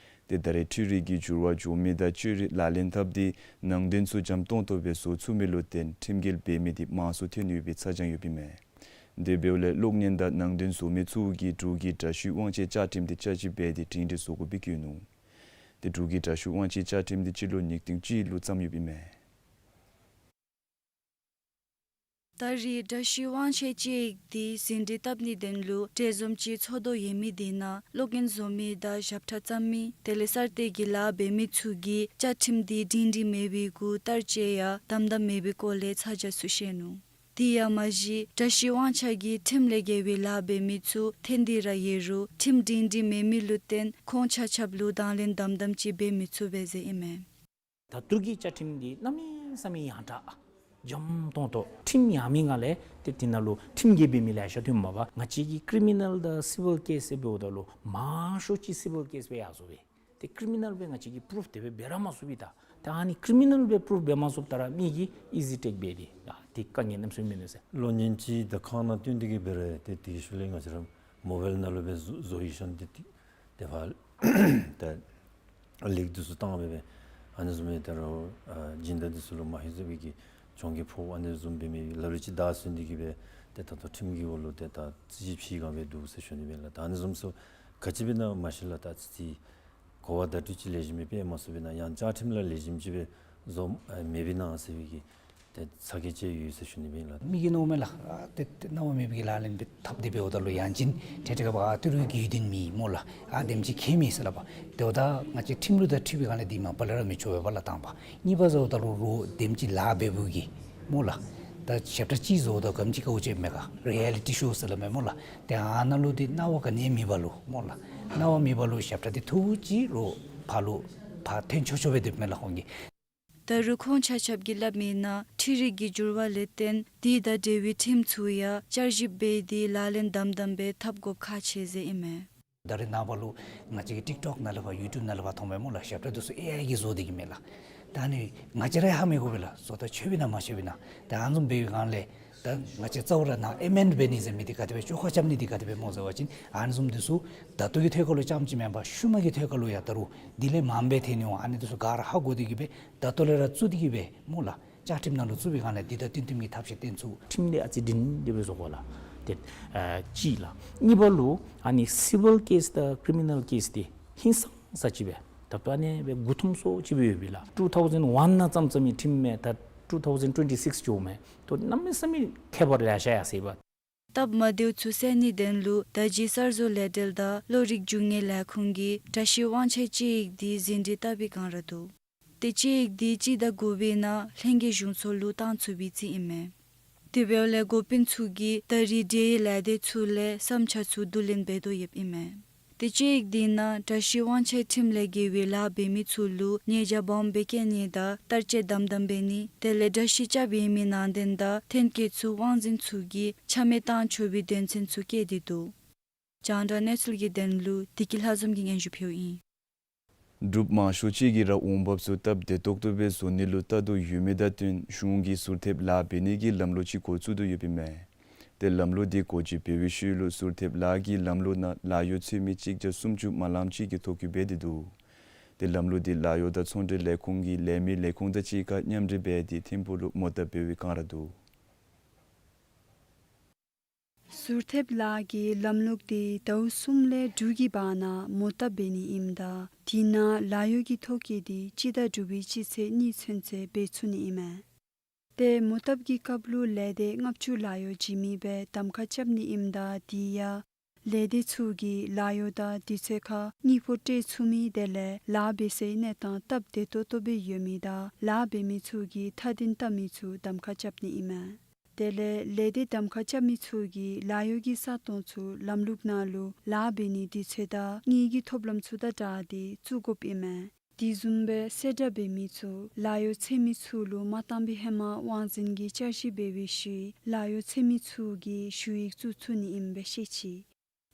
ཏེ་ད་རེས་འཕྲུལ་རིག་གི་འགྱུར་བ་འགྱོ་མི་དང་བཅོས་རིག་ལག་ལེན་འཐབ་སྟེ་ནང་དོན་ཚུ་འཇམ་ཏོང་ཏོ་སྦེ་བཟོ་ཚུགས་མི་ལུ་བརྟེན་ཁྲིམས་འགལ་འབད་མི་འདི་མང་སུ་ཐོན་ཡོད་པའི་ཚ་གྱང་ཡོདཔ་ཨིན་མས། དེ་འབདཝ་ལས་གློག་བརྙན་དང་ནང་དོན་བཟོ་མི་ཚུ་གིས་འབྲུག་གི་དྲ་བཤུས་དབང་ཆའི་བཅའ་ཁྲིམས་འདི་བསྐྱར་ཞིབ་འབད་དེ་སྒྲིང་སྒྲི་བཟོ་དགོཔ་སྦེ་བཀོད་ནུག། ཏེ་འབྲུག་གི་དྲ་བཤུས་དབང་ཆའི་བཅའ་ཁྲིམས་འདི་སྤྱི་ལོ་ཉིས་སྟོང་གཅིག་ལུ་བརྩམས་ཡོདཔ་ཨིན་མས། ད་རེས་འདྲ་བཤུས་དབང་ཆའི་དཔྱད་ཡིག་འདི་ཟིན་བྲིས་བཏབ་ནིའི་དོན་ལུ་གྲལ་འཛོམས་ཅིག་ཚོགས་དོ་ཡོད་མི་འདི་ནང་ལོག་གཡོག་བཟོ་མི་དང་ཞབས་ཁྲ་བརྩམ་མི་དེ་ལས་གསར་གཏོད་ཀྱི་ལཱ་འབད་མི་ཚུ་གིས་བཅའ་ཁྲིམས་འདི་སྒྲིང་སྒྲིང་མེད་པའི་གུ་བསྟར་སྤྱོད་ཡང་དམ་དམ་མེད་པའི་སྐོར་ལས་ཚ་གྱང་ཚུ་བཤད་ནུག། དེ་ཡང་མ་གཞི་འདྲ་བཤུས་དབང་ཆ་གིས་ཁྲིམས་ལས་འགལ་བའི་ལཱ་འབད་མི་ཚུ་ཐོན་ཏེ་ར་ཡོད་རུང་ཁྲིམས་སྒྲིང་སྒྲིང་མེད་མི་ལུ་བརྟེན་ཁོང་ཆ་ཁྱབ་ལུ་དང་ལེན་དམ་དམ་ཅིག་འབད་མི་ཚུགས་པས་ཟེར་ཨིན་མས། ད་ལྟོ་གི་བཅའ་ཁྲིམས་འདི་གནམ་མེད་ས་མེད་ཡང་དྲག་འཇམ་ཏོང་ཏོ། ཁྲིམས་ཡང་མི་ང་ལས་ཏེ་དེ་ནང་ལུ་ཁྲིམས་འགལ་འབད་མི་ལེ་ཤ་ཐོན་མས་པ། ང་བཅས་ཀྱི་ཀི་རི་མི་ནཱལ་དང་སི་ཝིལ་ཀེསི་འབདཝ་ད་ལུ་མང་ཤོས་ཅིག་སི་ཝིལ་ཀེསི་སྦེ་ཡར་སོང་པས། ཏེ་ཀི་རི་མི་ནཱལ་སྦེ་ང་བཅས་ཀྱིས་པུ་རུབ་དེ་སྦེ་འབད་ར་མ་ཚུགས་པས། ད་ད་ཨ་ནི་ཀི་རི་མི་ནཱལ་སྦེ་པུ་རུབ་འབད་མ་ཚུགསཔ་ད་ར་མི་གིས་ཨི་ཟི་ཊེག་འབད་དེ་ད་དེ་དཀའ་ངལ་གནམ་མེད་ས་མེད་མེད་ནུག་ཟེར། གློག་བརྙན་ཅིག་ད་ཁང་ནང་སྟོན་ཏེ་གིས་འབད་རུང་ཏེ་དེའི་ཤུལ་ལས་ང་བཅས་ར་མོ་བཱའིལ་ནང་ལུ་སྦེ་བཟོ་བཟོ་ཡི་ཤོང་ཏེ་ཏེ་ཏེ་ཕར་ད་ལིངཀ་འདི་ཚུ་བཏང་སྦེ་སྦེ་ཨ་ནི་བཟུམ་སྦེ་ད་རུང་ཨ་སྦྱིན་བདག་འདི་ཚུ་ལུ་མ་ཧེ་ཟེར་བའི་གི་གྱོང་གུད་ཕོག། ཨ་ནི་བཟུམ་འབད་མི་ལ་ལུ་ཅིག་བདའ་ཟུན་ཏེ་གིས་སྦེ་ཏེ་ད་ལྟོ་ཁྲིམས་ཀྱི་འོག་ལུ་ཏེ་ད་རྩོད་གཞི་ཕྱེ་སྒང་སྦེ་འདུག་ཟེར་ཞུ་ནི་ཨིན་ལགས། ད་ཨ་ནི་བཟུམ་ཚུ་ག་ཅི་འབད་ན་མ་ཤེས་ལགས། ད་ཅི་ཅིག་གོ་བ་བརྡ་སྤྲོད་ཅིག་ལེགས་ཤོམ་སྦེ་མ་ཚུགས་པས་ན་ཡང་བཅའ་ཁྲིམས་ལ་ལེགས་ཤོམ་ཅིག་སྦེ་བཟོ་ཨ་མེད་པས་ན་ཟེར་བའི་གི་ཏེ་ཚ་གྱང་ཅིག་ཡོད་ཟེར་ཞུ་ནི་ཨིན་ལགས། མི་གིས་མནོཝ་མས་ལགས། ཨ་ཏེ་ཏེ་གནང་བ་མེད་པའི་གི་ལག་ལེན་འབད་ཐབས་དེ་འབདཝ་ད་ལུ་ཡང་ཅིན་ཏེ་ཏེ་ག་བ་ཏི་རུའི་གི་དོན་མེད་སྨོ་ལགས། ཨ་དེམ་ཅིག་ཁྱད་མེད་ཟེར་སླབ་པ། ཏེ་འབདཝ་ད་ང་བཅས་ཁྲིམས་ལུགས་དང་འཁྲིལ་བའི་སྒང་ལས་འདི་མ་པ་ལས་ར་མི་ཆོག་པས་པ་ལགས་དང་པ། གཉིས་པ་ཟེརཝ་ད་ལུ་རོགས་དེམ་ཅིག་ལཱ་འབད་བའི་གི་སྨོ་ལགས། ད་ཞབས་ཁྲ་ཅིག་བཟོཝ་ད་ག་དེམ་ཅིག་དཀའཝ་སྤྱད་མས་ག། རི་ཡ་ལི་ཊི་ཤོ་ཟེར་སླབ་མས་སྨོ་ལགས། ཏེ་ཨ་ནཱ་ལུ་འདི་སྣང་བ་ག་ནི་མེད་པ་ལུ་སྨོ་ལགས། སྣང་བ་མེད་པ་ལུ་ཞབས་ཁྲ་འདི་ཐུགས་ཅིག་རོགས་ཕར་ལུ་ཕར་འཐེན་ཆོག་ཆོག་སྦེ་སྡོདཔ་མས་ལགས་ཁོང་གིས། ད་རུང་ཁོང་ཆ་ཁྱབ་ཀྱིས་སླབ་མིའི་ནང་འཕྲུལ་རིག་གི་འགྱུར་བ་ལས་བརྟེན་དེ་དང་འབྲེལ་བའི་ཁྲིམས་ཚུ་ཡང་བསྐྱར་ཞིབ་འབད་དེ་ལག་ལེན་དམ་དམ་སྦེ་འཐབ་དགོཔ་ཁག་ཆེ་ཟེར་ཨིན་མས། ད་རེས་ནངས་པ་ལུ་ང་བཅས་ཀྱི་ཊིཀ་ཊོཀ་ནང་ལས་ཕར་ཡུ་ཊུབ་ནང་ལས་ཕར་མཐོངམ་མས་སྨོ་ལགས། ཞབས་ཁྲ་འདི་ཚུ་ཨེ་ཨའི་གིས་བཟོ་སྟེ་གིས་མས་ལགས། ད་ཨ་ནི་ང་བཅས་ར་ཧ་མི་གོ་བས་ལགས། བཟོ་ལྟ་ཆོག་པས་ན་མ་ཆོག་པས་ན། ད་ཨ་ནི་བཟུམ་འབད་བའི་སྒང་ལས་ད་ང་བཅས་རྩ་བ་ར་ནཱ་ཨེ་མེནཌ་འབད་ནི་ཟེར་མི་འདི་ག་དེ་སྦེ་བཅོ་ཁ་རྐྱབ་ནི་འདི་ག་དེ་སྦེ་སྨོ་ཟེར་བ་ཅིན་ཨ་ནི་བཟུམ་འདི་ཚུ་ད་ལྟོ་གི་ཐད་ཁར་ལུ་རྐྱངམ་ཅིག་མེན་པར་ཤུལ་མ་གི་ཐད་ཁར་ལུ་ཡང་ད་རུང་དེ་ལས་མངམ་སྦེ་ཐོན་ནི་འོང་། ཨ་ནི་འདི་ཚུ་ག་ར་ཧ་གོ་སྟེ་གིས་སྦེ་ད་ལྟོ་ལས་ར་བཙུགས་ཏེ་གིས་སྦེ་སྨོ་ལགས། བཅའ་ཁྲིམས་ནང་ལུ་བཙུགས་པའི་སྒང་ལས་འདི་དང་བསྟུན་བསྟུན་གྱི་ཐབས་ཤེས་བཏོན་ཚུགས། ཁྲིམས་འདི་ཨ་ཙི་སྒྲིང་སྒྲི་སྦེ་བཟོ་དགོ་ལགས། ཏེ་ཨ་གཅིག་ལགས། གཉིས་པ་ལུ་ཨ་ནི་སི་ཝིལ་ཀེསི་དང་ཀི་རི་མི་ནཱལ་ཀེསི་འདི་ཧིང་སངས་ས་ཅིག་སྦེ་ད་ལྟོ་ཨ་ནི་སྦེ་མགུ་འཐོམ་སོ་ཅིག་སྦེ་ཡོད་པས་ལགས། ཊུ་ཐའུ་ཟེན་ཝཱན་ནང་བརྩམས་བརྩམས་མི་ཁྲིམས་མས། ད་ཊུ་ཐའུ་ཟེན་ཊུ་ཝེན་ཊི་སིགསི་འགྱོཝ་མས། ཏེ་གནམ་མེད་ས་མེད་ཁྱད་པར་ལེ་ཤ་ཡོད་ཟེར་བ། སྟབས་མ་བདེཝ་ཚུ་སེལ་ནིའི་དོན་ལུ་ད་གཞི་གསར་བཟོ་ལས་འབྲེལ་དང་གློག་རིག་རྒྱུ་དངོས་ལས་ཁུངས་ཀྱིས་འདྲ་བཤུས་དབང་ཆའི་དཔྱད་ཡིག་འདི་ཟིན་བྲིས་བཏབ་པའི་བསྒང་ར་འདུག། ཏེ་དཔྱད་ཡིག་འདི་སྤྱི་ཟླ་དགུ་པའི་ནང་ལྷན་རྒྱས་གཞུང་ཚོགས་ལུ་བཏང་ཚུགས་པའི་རྩིས་ཨིན་མས། དེ་འབདཝ་ལས་འགོ་དཔོན་ཚུ་གིས་ད་རེས་འབྲེལ་ཡོད་ལས་སྡེ་ཚུ་ལས་བསམ་འཆར་ཚུ་བསྡུ་ལེན་འབད་དོ་ཡོདཔ་ཨིན་མས། ཏེ་དཔྱད་ཡིག་འདི་ནང་འདྲ་བཤུས་དབང་ཆའི་ཁྲིམས་ལས་འགལ་བའི་ལཱ་འབད་མི་ཚུ་ལུ་ཉེས་བྱ་སྦོམ་སྦེ་བཀལ་ནི་དང་བསྟར་སྤྱོད་དམ་དམ་འབད་ནི་དེ་ལས་འདྲ་བཤུས་རྐྱབ་ཡོད་མི་ནང་དོན་དང་ཐོན་སྐྱེད་ཚུ་དབང་འཛིན་ཚུ་གིས་ཆ་མེད་བཏང་ཆོག་པའི་དོན་ཚན་ཚུ་བཀོད་དེ་འདུག། རྒྱང་བསྒྲགས་གནས་ཚུལ་གྱི་དོན་ལུ་བདེ་སྐྱིད་ལྷ་འཛོམས་ཀྱིས་སྙན་ཞུ་ཕུལཝ་ཨིན། འབྲུགཔ་མང་ཤོས་ཅིག་གིས་ར་འོང་འབབ་ཚུ་སྟབས་བདེ་ཏོག་ཏོ་སྦེ་བཟོ་ནི་ལུ་ལྟ་དོ་ཡོད་མི་དང་བསྟུན་གཞུང་གིས་ཟུར་ཐེབས་ལཱ་འབད་ནི་གི་ལམ་ལུགས་ཅིག་འགོ་བཙུགས་དོ་ཡོདཔ་ཨིན་མས། ཏེ་ལམ་ལུགས་འདི་འགོ་འབྱེད་འབད་བའི་ཤུལ་ལུ་ཟུར་ཐེབས་ལཱ་གི་ལམ་ལུགས་ནང་ལཱ་གཡོག་འཚོལ་མི་གཅིག་བརྒྱ་སུམ་ཅུ་མ་ལངམ་ཅིག་གི་ཐོ་བཀོད་འབད་དེ་འདུག། ཏེ་ལམ་ལུགས་འདི་ལཱ་གཡོག་དང་ཚོང་འབྲེལ་ལས་ཁུངས་ཀྱི་ལས་མི་ལས་ཁུངས་དང་གཅིག་ཁར་མཉམ་འབྲེལ་འབད་དེ་ཐིམ་ཕུག་ལུ་མོ་བཏབ་འབད་བའི་བསྒང་ར་འདུག། ཟུར་ཐེབས་ལཱ་གི་ལམ་ལུགས་འདི་ཟླཝ་གསུམ་ལས་དྲུག་གི་བར་ན་མོ་བཏབ་འབད་ནི་ཨིནམ་ད་དེ་ནང་ལཱ་གཡོག་གི་ཐོ་བཀོད་འདི་སྤྱི་ཟླ་དྲུག་པའི་སྤྱི་ཚེས་གཉིས་ཚུན་ཚོད་འབད་ཚུགས་ནི་ཨིན་མས། ཏེ་མོ་བཏབ་ཀྱི་སྐབས་ལུ་ལས་སྡེ་ལྔ་བཅུ་ལཱ་གཡོག་བྱིན་མི་སྦེ་གདམ་ཁ་རྐྱབ་ནི་ཨིནམ་ད་དེ་ཡང་ལས་སྡེ་ཚུ་གིས་ལཱ་གཡོག་དང་དུས་ཚོད་ཁར་དངུལ་ཕོགས་སྤྲོད་ཚུགས་མི་དེ་ལས་ལཱ་འབད་སའི་གནས་སྟངས་སྟབས་བདེ་ཏོག་ཏོ་སྦེ་ཡོད་མི་དང་ལཱ་འབད་མི་ཚུ་གིས་མཐའ་དོན་བལྟ་མི་ཚུ་གདམ་ཁ་རྐྱབ་ནི་ཨིན་མས། དེ་ལས་ལས་སྡེ་གདམ་ཁ་རྐྱབ་མི་ཚུ་གིས་ལཱ་གཡོག་གི་ས་སྟོང་ཚུ་ལམ་ལུགས་ནང་ལུ་ལཱ་འབད་ནིའི་དུས་ཚོད་དང་དངུལ་གྱི་ཐོབ་ལམ་ཚུ་དང་སྦྲགས་ཏེ་བཙུགས་དགོཔ་ཨིན་མས། དེ་བཟུམ་སྦེ་གསལ་བསྒྲགས་འབད་མི་ཚུ་ལཱ་གཡོག་འཚོལ་མི་ཚུ་ལུ་མ་བཏང་པའི་ཧེ་མ་དབང་འཛིན་གྱིས་བསྐྱར་ཞིབ་འབད་བའི་ཤུལ་ལཱ་གཡོག་འཚོལ་མི་ཚུ་གིས་ཞུ་ཡིག་བཙུགས་ཚུགས་ནི་ཨིནམ་སྦེ་ཤེས་ཅི།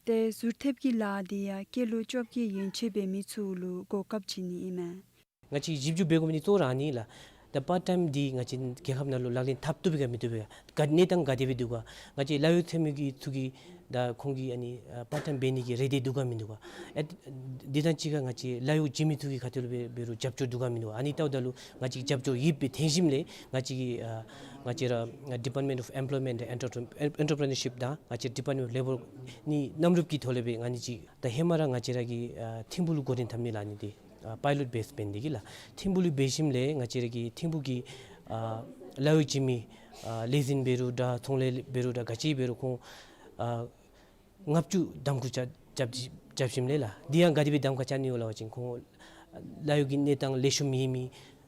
ཏེ་ཟུར་ཐེབས་ཀྱི་ལཱ་འདི་ཡང་སྐྱེས་ལོ་བཅོ་བརྒྱད་ཡན་ཆད་འབད་མི་ཚུ་ལུ་གོ་སྐབས་བྱིན་ནི་ཨིན་མས། ང་བཅས་ཞིབ་འཇུག་འབད་དགོ་མི་འདི་གཙོ་བོ་ར་ཨ་ནི་ལགས། ད་པར་ཊའིམ་འདི་ང་བཅས་རྒྱལ་ཁབ་ནང་ལུ་ལག་ལེན་འཐབ་བཏུབ་པས་ག་མི་བཏུབ་པས་ག། གནས་སྟངས་ག་དེ་སྦེ་འདུག་ག། ང་བཅས་ལཱ་གཡོག་འཚོལ་མི་གི་ཚུ་གིས་ད་ཁོང་གིས་ཨ་ནི་ཨ་པར་ཊའིམ་འབད་ནི་གི་རེ་འདོད་འདུག་ག་མིན་འདུག་ག། ཨ་འདི་དང་གཅིག་ཁར་ང་བཅས་ལཱ་གཡོག་བྱིན་མི་ཚུ་གིས་ག་ཏེ་ལུ་འབད་འབད་རུང་རྒྱབ་སྐྱོར་འདུག་ག་མིན་འདུག་ག། ཨ་ནི་བལྟཝ་ད་ལུ་ང་བཅས་རྒྱབ་སྐྱོར་ཡོདཔ་སྦེ་ཐོན་ཞིནམ་ལས་ང་བཅས་ཀྱི་ཨ་ང་བཅས་ར་Department of Employment and Entrepreneur- Entrepreneurship དང་ང་བཅས་Department of Labour གཉིས་མཉམ་རུབ་ཀྱི་ཐོག་ལས་སྦེ་ཨ་ནི་ཅིག་ད་ཧེ་མ་ར་ང་བཅས་ར་གི་ཨ་ཐིམ་ཕུག་ལུ་འགོ་འདྲེན་འཐབ་ནི་ལགས། ཨ་ནི་འདི་ཨ་པའི་ལོཊ་བེསི་འབད་ནི་འདི་གིས་ལགས། ཐིམ་ཕུག་ལུ་འབད་ཞིནམ་ལས་ང་བཅས་ར་གི་ཐིམ་ཕུག་གི་ཨ་ ལཱ་གཡོག་བྱིན་མི་ཨ་ལས་འཛིན་འབད་རུང་འདྲ་ཚོང་ལས་འབད་རུང་འདྲ་ག་ཅི་འབད་རུང་ཁོང་ཨ་ལྔ་བཅུ་གདམ་ཁ་རྐྱབ་རྐྱབ་རྐྱབ་ཞིནམ་ལས་ལགས། དེ་ཡང་ག་དེ་སྦེ་གདམ་ཁ་རྐྱབ་ནི་ཡོད་ལབ་པ་ཅིན་ཁོང་ལཱ་གཡོག་གི་གནས་སྟངས་ལེགས་ཤོམ་ཡོད་མི་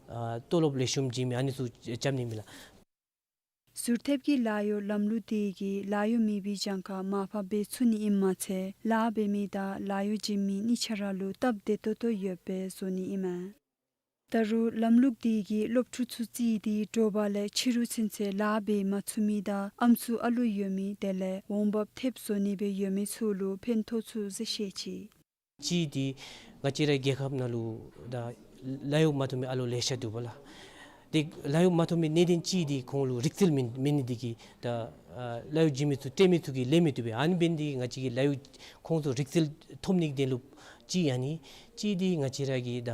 ཨ་ཏོ་ལོབ་ལེགས་ཤོམ་བྱིན་མི་ཨ་ནི་ཚུ་རྐྱབ་ནི་ཨིན་པས་ལགས། ཟུར་ཐེབས་ཀྱི་ལཱ་གཡོག་ལམ་ལུགས་དེ་གིས་ལཱ་གཡོག་མེད་པའི་གྱངས་ཁ་མར་ཕབ་འབད་ཚུགས་ནི་ཨིནམ་མ་ཚད་ལཱ་འབད་མི་དང་ལཱ་གཡོག་བྱིན་མི་གཉིས་ཆ་ར་ལུ་སྟབས་བདེ་ཏོག་ཏོ་ཡོདཔ་སྦེ་བཟོ་ནི་ཨིན་མས། ད་རུང་ལམ་ལུགས་དེ་གིས་སློབ་ཕྲུག་ཚུ་རྩིས་ཏེ་དྲོ་པ་ལས་ཕྱི་རུ་ཚུན་ཚོད་ལཱ་འབད་མ་ཚུགས་མི་དང་ཨམ་སྲུ་ཨ་ལུ་ཡོད་མི་དེ་ལས་འོང་འབབ་ཐེབས་བཟོ་ནི་སྦེ་ཡོད་མི་ཚུ་ལུ་ཕན་ཐོགས་ཚུ་གཟིགས་ཤེས་ཅི། གཅིག་འདི་ང་བཅས་རའི་རྒྱལ་ཁབ་ནང་ལུ་ད་ལཱ་གཡོག་མ་ཐོབ་མི་ཨ་ལོ་ལེ་ཤ་འདུག་པ་ལགས། ཏེ་ལཱ་གཡོག་མ་ཐོབ་མི་གནད་དོན་གཅིག་འདི་ཁོང་ལུ་རིག་རྩལ་མེད་མེད་ནི་འདི་གིས་ད་ཨ་ལཱ་གཡོག་བྱིན་མི་ཚུ་སྤྲོད་མི་ཚུ་གིས་ལེན་མི་ཚུགས་པས། ཨ་ནི་འབད་ནི་འདི་གིས་ང་བཅས་ཀྱི་ལཱ་གཡོག་ཁོང་ཚུ་རིག་རྩལ་ཐོབ་ནི་གི་དོན་ལུ་གཅིག་ཨ་ནི། གཅིག་འདི་ང་བཅས་ར་གི་ད་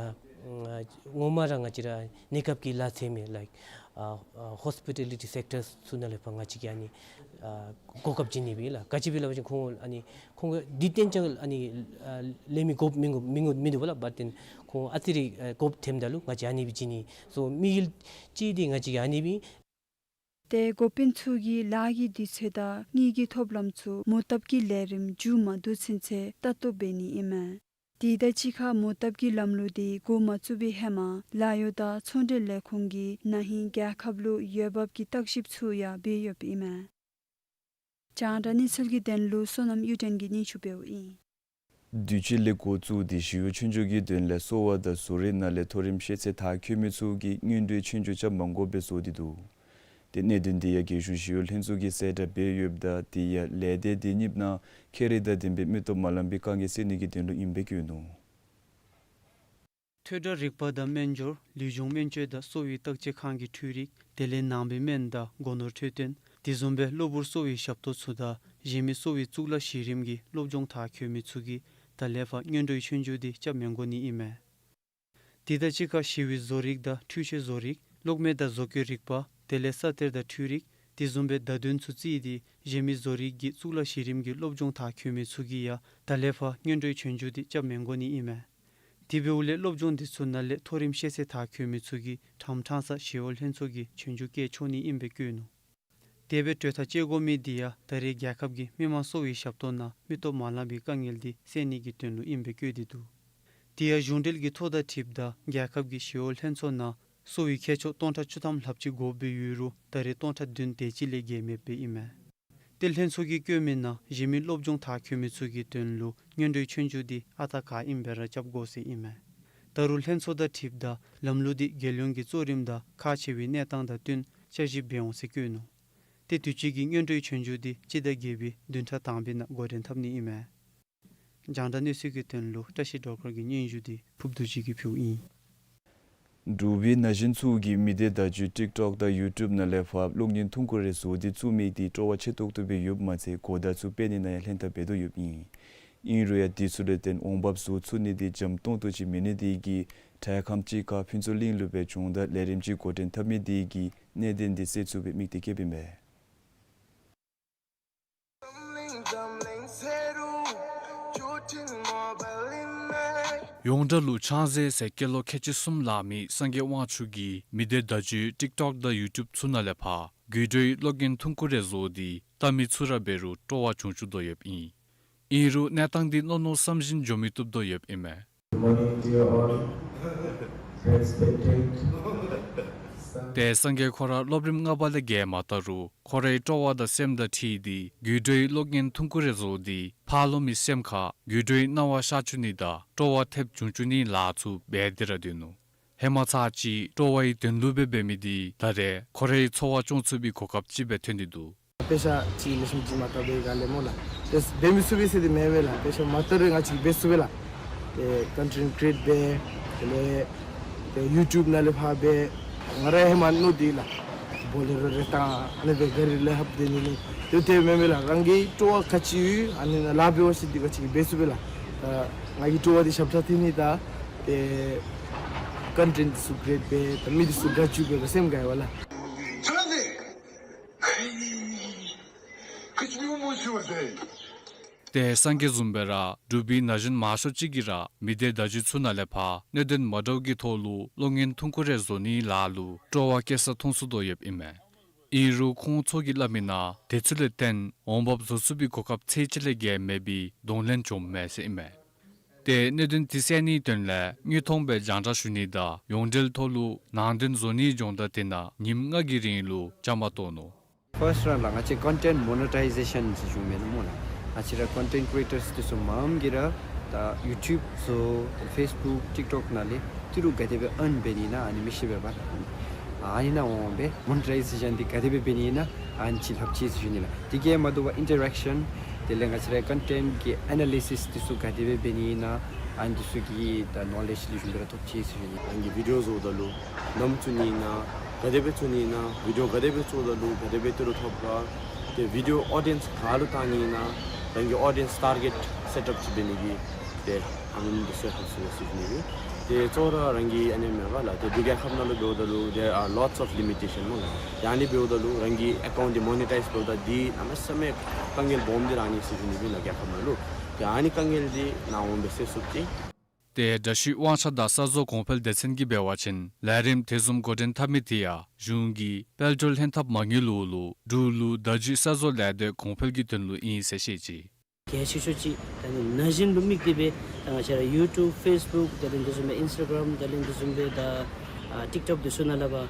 ངོ་མ་ར་ང་བཅས་ར་གནས་སྐབས་ཀྱི་ལཱ་འཚོལ་མི་ལཱ་ཨ་ཨ་ཧོསི་པི་ཊ་ལི་ཊི་སེཀ་ཊར་ཚུ་ནང་ལས་ཕར་ང་བཅས་ཀྱིས་ཨ་ནི་ཨ་གོ་སྐབས་བྱིན་ནི་སྦེ་ལགས། ག་ཅི་སྦེ་ལབ་པ་ཅིན་ཁོང་ཨ་ནི་ཁོང་གིས་འདི་ཏེ་ཅང་ཨ་ནི་ཨ་ལེན་མི་དགོཔ་མི་དགོཔ་མི་དགོཔ་མིན་འདུག་པ་ལགས། བཊ་ཏེན་ཁོང་ཨ་ཙི་རེ་ཨ་དགོཔ་ཐོནམ་ད་ལུ་ང་བཅས་ཨ་ནི་སྦེ་བྱིན་ནི། སོ་དམིགས་ཡུལ་གཅིག་འདི་ང་བཅས་ཀྱི་ཨ་ནི་སྦེ། ཏེ་འགོ་དཔོན་ཚུ་གིས་ལཱ་གི་དུས་ཚོད་དང་དངུལ་གྱི་ཐོབ་ལམ་ཚུ་མུ་སྟེགས་ཀྱི་ལས་རིམ་མཇུག་མ་བསྡུ་ཚུན་ཚོད་ལྟ་རྟོག་འབད་ནི་ཨིན་མས། དེ་དང་གཅིག་ཁར་མུ་སྟེགས་ཀྱི་ལམ་ལུགས་དེ་འགོ་མ་བཙུགས་པའི་ཧེ་མ་ལཱ་གཡོག་དང་ཚོང་འབྲེལ་ལས་ཁུངས་ཀྱིས་ན་ཧིང་རྒྱལ་ཁབ་ལུ་འོས་འབབ་ཀྱི་བརྟག་ཞིབ་ཚུ་ཡང་འབད་ཡོདཔ་ཨིན་མས། རྒྱང་བསྒྲགས་གནས་ཚུལ་གྱི་དོན་ལུ་བསོད་ནམས་གཡུ་སྒྲོན་གྱིས་སྙན་ཞུ་འབདཝ་ཨིན། དུས་ཅི་ལས་འགོ་བཙུགས་ཏེ་ཞི་གཡོག་ཆོས་རྒྱུགས་ཀྱི་དོན་ལས་གསོ་བ་དང་བཟོ་རིག་ནང་ལས་མཐོ་རིམ་ཤེས་ཚད་མཐར་འཁྱོལ་མི་ཚུ་གིས་སྔོན་འགྲོའི་ཆོས་རྒྱུགས་རྐྱབ་མ་དགོཔ་སྦེ་བཟོ་སྟེ་འདུག། ཏེ་གནད་དོན་དེ་ཡང་རྒྱལ་གཞུང་ཞི་གཡོག་ལྷན་ཚོགས་ཀྱིས་གསལ་བསྒྲགས་འབད་ཡོདཔ་ད་དེ་ཡང་ལས་སྡེ་དེ་གཉིས་ནང་ཁྱད་རིག་དང་ལྡན་པའི་མི་སྟོབས་མ་ལང་པའི་དཀའ་ངལ་སེལ་ནི་གི་དོན་ལུ་ཨིནམ་སྦེ་བཀོད་ནུག། ཐོས་གྲོལ་རིག་པ་དང་སྨན་སྦྱོར། ལུས་སྦྱོང་སྨན་བཅོས་དང་གསོ་བའི་བརྟག་དཔྱད་ཁང་གི་འཕྲུལ་རིག། དེ་ལས་ནང་པའི་སྨན་དང་སྒོ་ནོར་འཕྲོད་བསྟེན། དེ་བཟུམ་སྦེ་གློ་བུར་གསོ་བའི་ཞབས་ཏོག་ཚུ་དང་གཞན་མི་གསོ་བའི་གཙུག་ལག་གཞི་རིམ་གྱི་སློབ་སྦྱོང་མཐར་འཁྱོལ་མི་ཚུ་གིས་ད་ལས་ཕར་སྔོན་འགྲོའི་ཆོས་རྒྱུགས་དེ་རྐྱབ་མི་དགོ་ནི་ཨིན་མས། དེ་དང་གཅིག་ཁར་ཞི་བའི་བཟོ་རིག་དང་འཕྲུལ་ཆས་བཟོ་རིག། གློག་མེ་དང་བཟོ་བཀོད་རིག་པ། དེ་ལས་ས་གཏེར་དང་འཕྲུལ་རིག། དེ་བཟུམ་སྦེ་བརྡ་དོན་ཚུ་རྩིས་ཏེ་གཞན་མི་བཟོ་རིག་གི་གཙུག་ལག་གཞི་རིམ་གྱི་སློབ་སྦྱོང་མཐར་འཁྱོལ་མི་ཚུ་གིས་ཡང་ད་ལས་ཕར་སྔོན་འགྲོའི་ཆོས་རྒྱུགས་དེ་རྐྱབ་མི་དགོ་ནི་ཨིན་མས། དེ་འབདཝ་ལས་སློབ་སྦྱོང་དེ་ཚུ་ནང་ལས་མཐོ་རིམ་ཤེས་ཚད་མཐར་འཁྱོལ་མི་ཚུ་གིས་ཕྲང་ཕྲང་ས་ཞི་གཡོག་ལྷན་ཚོགས་ཀྱི་ཆོས་རྒྱུགས་བཀལ་ཆོག་ནི་ཨིནམ་སྦེ་བཀོད་ནུག། དེ་སྦེ་གྲོས་ཐག་བཅད་དགོ་མི་དེ་ཡང་ད་རེས་རྒྱལ་ཁབ་ཀྱི་མི་དམངས་གསོ་བའི་ཞབས་ཏོག་ནང་མི་སྟོབས་མ་ལང་པའི་དཀའ་ངལ་དེ་སེལ་ནི་གི་དོན་ལུ་ཨིནམ་སྦེ་བཀོད་དེ་འདུག། དེ་ཡང་གཞུང་འབྲེལ་གྱི་ཐོ་དང་འཁྲིལཝ་ད་རྒྱལ་ཁབ་ཀྱི་ཞི་གཡོག་ལྷན་ཚོགས་ནང་གསོ་བའི་མཁས་མཆོག་སྟོང་ཕྲག་བཅུ་ཐམ་ལྷགཔ་ཅིག་དགོཔ་སྦེ་ཡོད་རུང་ད་རེས་སྟོང་ཕྲག་བདུན་དེ་ཅིག་ལས་བརྒལ་མེདཔ་སྦེ་ཨིན་མས། ཏེ་ལྷན་ཚོགས་ཀྱིས་བཀོད་མི་ནང་གཞན་མི་སློབ་སྦྱོང་མཐར་འཁྱོལ་མི་ཚུ་གི་དོན་ལུ་སྔོན་འགྲོའི་ཆོས་རྒྱུགས་དེ་ཨ་རྟག་ག་ཨིནམ་སྦེ་ར་རྐྱབ་དགོ་ཟེར་ཨིན་མས། ད་རུང་ལྷན་ཚོགས་དང་འཁྲིལཝ་ད་ལམ་ལུགས་དེ་རྒྱལ་ཡོངས་ཀྱི་གཙོ་རིམ་དང་ཁག་ཆེ་བའི་གནས་སྟངས་དང་བསྟུན་བསྐྱར་ཞིབ་འབད་འོང་ཟེར་བཀོད་ནུག། ཏེ་དུས་ཅི་གི་སྔོན་འགྲོའི་ཆོས་རྒྱུགས་དེ་སྤྱི་ཟླ་བརྒྱད་པའི་བདུན་ཕྲག་དང་པའི་ནང་འགོ་འདྲེན་འཐབ་ནི་ཨིན་མས། རྒྱང་བསྒྲགས་གནས་ཚུལ་གྱི་དོན་ལུ་བཀྲ་ཤིས་སྒྲོལ་དཀར་གྱི་སྙན་ཞུ་དེ་ཕུརཔ་རྡོ་རྗེ་གིས་ཕུལཝ་ཨིན། འབྲུག་པའི་ན་གཞོན་ཚུ་གིས་མི་སྡེ་བརྡ་བརྒྱུད་ཊིཀ་ཊོཀ་དང་ཡུ་ཊུབ་ནང་ལས་ཕར་གློག་བརྙན་ཐུང་ཀུ་རེ་བཟོ་སྟེ་བཙུགས་མི་དེ་སྤྲོ་བ་ཆེ་ཏོག་ཏོ་སྦེ་ཡོདཔ་མ་ཚད་གོ་བརྡ་ཚུ་སྤེལ་ནི་ནང་ཡང་ལྷན་ཐབས་འབད་དོ་ཡོདཔ་ཨིན། ཨིན་རུང་ཡང་དེ་ཚུ་ལས་བརྟེན་འོང་འབབ་བཟོ་ཚུགས་ནི་དེ་འཇམ་ཏོང་ཏོ་ཅིག་མེན་ནི་དེ་གིས་དྲེལ་ཁམས་ཅིག་ཁར་ཕུན་ཚོགས་གླིང་ལུ་སྦེ་སྦྱོང་བརྡར་ལས་རིམ་ཅིག་འགོ་འདྲེན་འཐབ་མི་དེ་གིས་གནད་དོན་དེ་སེལ་ཚུགས་པའི་དམིགས་གཏད་བསྐྱེདཔ་ཨིན་པས། ཡོངས་གྲགས་ལུ་ཕྱག་མཛོད་ཟེར་སྐད་ལོག་ཁལ་གཅིག་གསུམ་ལང་མི་སངས་རྒྱས་དབང་ཕྱུག་གིས་མི་སྡེ་བརྡ་བརྒྱུད་ཊིཀ་ཊོཀ་དང་ཡུ་ཊུབ་ཚུ་ནང་ལས་ཕར་དགོད་བྲོའི་གློག་བརྙན་ཐུང་ཀུ་རེ་བཟོ་སྟེ་བལྟ་མི་ཚུ་ར་འབད་རུང་སྤྲོ་བ་བྱུང་བཅུག་དོ་ཡོདཔ་ཨིན། ཨིན་རུང་གནས་སྟངས་འདི་མནོ་མནོ་བསམ་བཞིན་འགྱོ་མི་བཏུབ་དོ་ཡོདཔ་ཨིན་མས། Good morning to you all. Respected. ཏེ་སངས་རྒྱས་ཁོ་ར་སློབ་རིམ་ལྔ་པ་ལས་བརྒལ་མ་ཚར་རུང་ཁོ་རའི་སྤྲོ་བ་དང་སེམས་དང་འཁྲིལ་ཏེ་དགོད་བྲོའི་གློག་བརྙན་ཐུང་ཀུ་རེ་བཟོ་སྟེ་ཕར་ལོགས་མི་སེམས་ཁར་དགོད་བྲོའི་སྣང་བ་ཤར་བཅུག་ནི་དང་སྤྲོ་བ་ཐེབས་བྱུང་བཅུག་ནིའི་ལཱ་ཚུ་འབད་དེ་ར་སྡོད་ནུག། ཧེ་མ་ཚར་གཅིག་སྤྲོ་བའི་དོན་ལུ་སྦེ་འབད་མི་དེ་ད་རེས་ཁོ་རའི་འཚོ་བ་སྐྱོང་ཚུགས་པའི་གོ་སྐབས་ཅིག་སྦེ་ཐོན་ཏེ་འདུག། དཔེ་ཆ་ཅིག་ལེགས་ཤོམ་ཅིག་མ་བལྟ་བའི་སྒང་ལས་སྨོ་ལགས། ཏེ་འབད་མི་ཚུགས་པས་ཟེར་དེ་མེན་པས་ལགས། དཔེ་ཆ་མ་བལྟ་རུང་ང་བཅས་འབད་ཚུགས་པས་ལགས། ཏེ་ཀོན་ཊེནཊ་ཀི་རི་ཨེཊ་འབད་དེ་ལས་ཏེ་ཡུ་ཊུབ་ནང་ལས་ཕར་འབད་ང་ར་ཧེ་མ་མནོ་སྟེ་ལགས། བོ་ལེ་རོ་རེ་བཏང་ཨ་ནི་སྦེ་ག་རི་ལས་ལྷབ་སྡོད་ནི་ནི་ཏེ་དེ་མེན་པས་ལགས། རང་གི་སྤྲོ་བ་ག་ཅི་ཡོད་ཨ་ནི་ནང་ལཱ་འབད་བ་ཅིན་དེ་ང་བཅས་འབད་ཚུགས་པས་ལགས། ད་ང་གི་སྤྲོ་བ་དེ་ཞབས་ཁྲ་འཐེན་ནི་དང་ཏེ་ཀོན་ཊེནཊ་འདི་ཚུ་ཀི་རི་ཨེཊ་འབད་ད་མི་འདི་ཚུ་དགའ་བཅུག་འབད་སེམས་དགའ་ཡི་པ་ལགས། ཏེ་སངས་རྒྱས་བཟུམ་སྦེ་ར་འབྲུག་པའི་ན་གཞོན་མང་ཤོས་ཅིག་གིས་ར་མི་སྡེ་བརྡ་བརྒྱུད་ཚུ་ནང་ལས་ཕར་གནད་དོན་མ་འདྲཝ་གི་ཐོག་ལུ་གློག་བརྙན་ཐུང་ཀུ་རེ་བཟོ་ནིའི་ལཱ་ལུ་སྤྲོ་བ་བསྐྱེད་ས་མཐོང་ཚུགས་དོ་ཡོདཔ་ཨིན་མས། ཨིན་རུང་ཁོང་ཚུ་གིས་སླབ་མིའི་ནང་དེ་ཚུ་ལས་བརྟེན་འོང་འབབ་བཟོ་ཚུགས་པའི་གོ་སྐབས་ཚད་ཅིག་ལས་བརྒལ་མེད་པའི་གདོང་ལེན་བྱུངམ་མས་ཟེར་ཨིན་མས། ཏེ་གནད་དོན་དེ་སེལ་ནིའི་དོན་ལས་དངོས་མཐོང་སྦེ་རྒྱང་བསྒྲགས་ཞུ་ནི་དང་ཡོངས་འབྲེལ་ཐོག་ལུ་ནང་དོན་བཟོ་ནིའི་སྦྱོང་བརྡར་དེ་ནང་ཉིནམ་ལྔ་གི་རིང་ལུ་བཅའ་མར་གཏོགས་ནུག། ཕརསཊ་ར་ལགས་ང་བཅས་ཀོན་ཊེནཊ་མོ་ནི་ཊའི་ཟེ་ཤཱན་ཟེར་ཞུཝ་མས་སྨོ་ལགས། ང་བཅས་ར་ཀོན་ཊེནཊ་ཀི་རི་ཨེ་ཊརསི་འདི་ཚུ་མངམ་གིས་ར་ད་ཡུ་ཊུབ་བཟོ་ད་ཕེསི་བུཀ་ཊིཀ་ཊོཀ་ནང་ལས་ཏི་རུ་ག་དེ་སྦེ་ཨརན་འབད་ནི་ཨིན་ན་ཨ་ནི་མི་ཤེས་པས་པ་ལགས། ཨ་ནི་ནང་འོང་སྦེ་མོ་ནི་ཊའི་ཟེ་ཤཱན་འདི་ག་དེ་སྦེ་འབད་ནི་ཨིན་ན་ཨ་ནི་ཅིག་ལྷབ་ཅི་ཟེར་ཞུ་ནི་ལགས། དེ་གིས་མ་དོ་བར་ཨིན་ཊ་རེཀ་ཤཱན་དེ་ལས་ང་བཅས་ར་ཀོན་ཊེནཊ་ཀྱི་ཨེ་ན་ལི་སིསི་འདི་ཚུ་ག་དེ་སྦེ་འབད་ནི་ཨིན་ན་ཨ་ནི་འདི་ཚུ་གི་ད་ནོ་ལེཇ་ལེགས་ཤོམ་སྦེ་ར་ཐོབ་ཅི་ཟེར་ཞུ་ནི། རང་གིས་བི་ཌིའོ་བཟོཝ་ད་ལུ་ནམ་བཙུགས་ནི་ཨིན་ན་ག་དེ་སྦེ་བཙུགས་ནི་ཨིན་ན་བི་ཌིའོ་ག་དེ་སྦེ་བཙུགས་ད་ལུ་ག་དེ་སྦེ་ཏི་རུ་ཐོབ་ག། ཏེ་བི་ཌིའོ་ཨོ་ཌི་ཡེནསི་ག་ལུ་བཏང་ནི་ཨིན་ན་རང་གི་ཨོ་ཌི་ཡེནསི་ཊར་གེཊ་སེཊ་ཨཔ་ཅིག་འབད་ནི་གི་ཏེ་ཨ་ནི་འདི་ཚུ་ལྷབ་ཚུགས་ཟེར་ཞུ་ནི་ཨིན། ཏེ་གཙོ་བོ་ར་རང་གི་ཨ་ནི་མེན་པ་ལགས། ཏེ་འབྲུག་རྒྱལ་ཁབ་ནང་ལུ་འབདཝ་ད་ལུ་there are lots of limitation སྨོ་ལགས། ཡང་ནི་འབདཝ་ད་ལུ་རང་གི་ཨེ་ཀའུནཊ་འདི་མོ་ནི་ཊའིཛ་འབདཝ་ད་འདི་གནམ་མེད་ས་མེད་དཀའ་ངལ་སྦོམ་འདི་ར་ཨ་ནི་ཟེར་ཞུ་ནི་ཨིན་ལགས་རྒྱལ་ཁབ་ནང་ལུ། ཏེ་ཨ་ནི་དཀའ་ངལ་འདི་ནང་འོང་སྦེ་སེལ་ཚུགས་ཏེ། ཏེ་འདྲ་བཤུས་དབང་ཆ་དང་གསར་བཟོ་གོང་འཕེལ་སྡེ་ཚན་གྱིས་འབད་བ་ཅིན་ལས་རིམ་དེ་བཟུམ་འགོ་འདྲེན་འཐབ་མི་དེ་ཡང་གཞུང་གིས་དཔལ་འབྱོར་ལྷན་ཐབས་མ་དངུལ་ལུ་ལུ་འབྲུག་ལུ་བརྡ་བརྒྱུད་གསར་བཟོ་ལས་སྡེ་གོང་འཕེལ་གྱི་དོན་ལུ་ཨིན་ཟེར་བཤད་ཅི། གལ་ཆེ་ཤོས་ཅིག་ད་ནི་ན་གཞོན་ལུ་དམིགས་ཏེ་སྦེ་ད་ང་བཅས་ར་ཡུ་ཊུབ་ཕེསི་བུཀ་དེ་ལས་འདི་བཟུམ་སྦེ་ཨིནསི་ཊ་གརམ་དེ་ལས་འདི་བཟུམ་སྦེ་ད་ཨ་ཊིཀ་ཊོཀ་འདི་ཚུ་ནང་ལས་ཕར་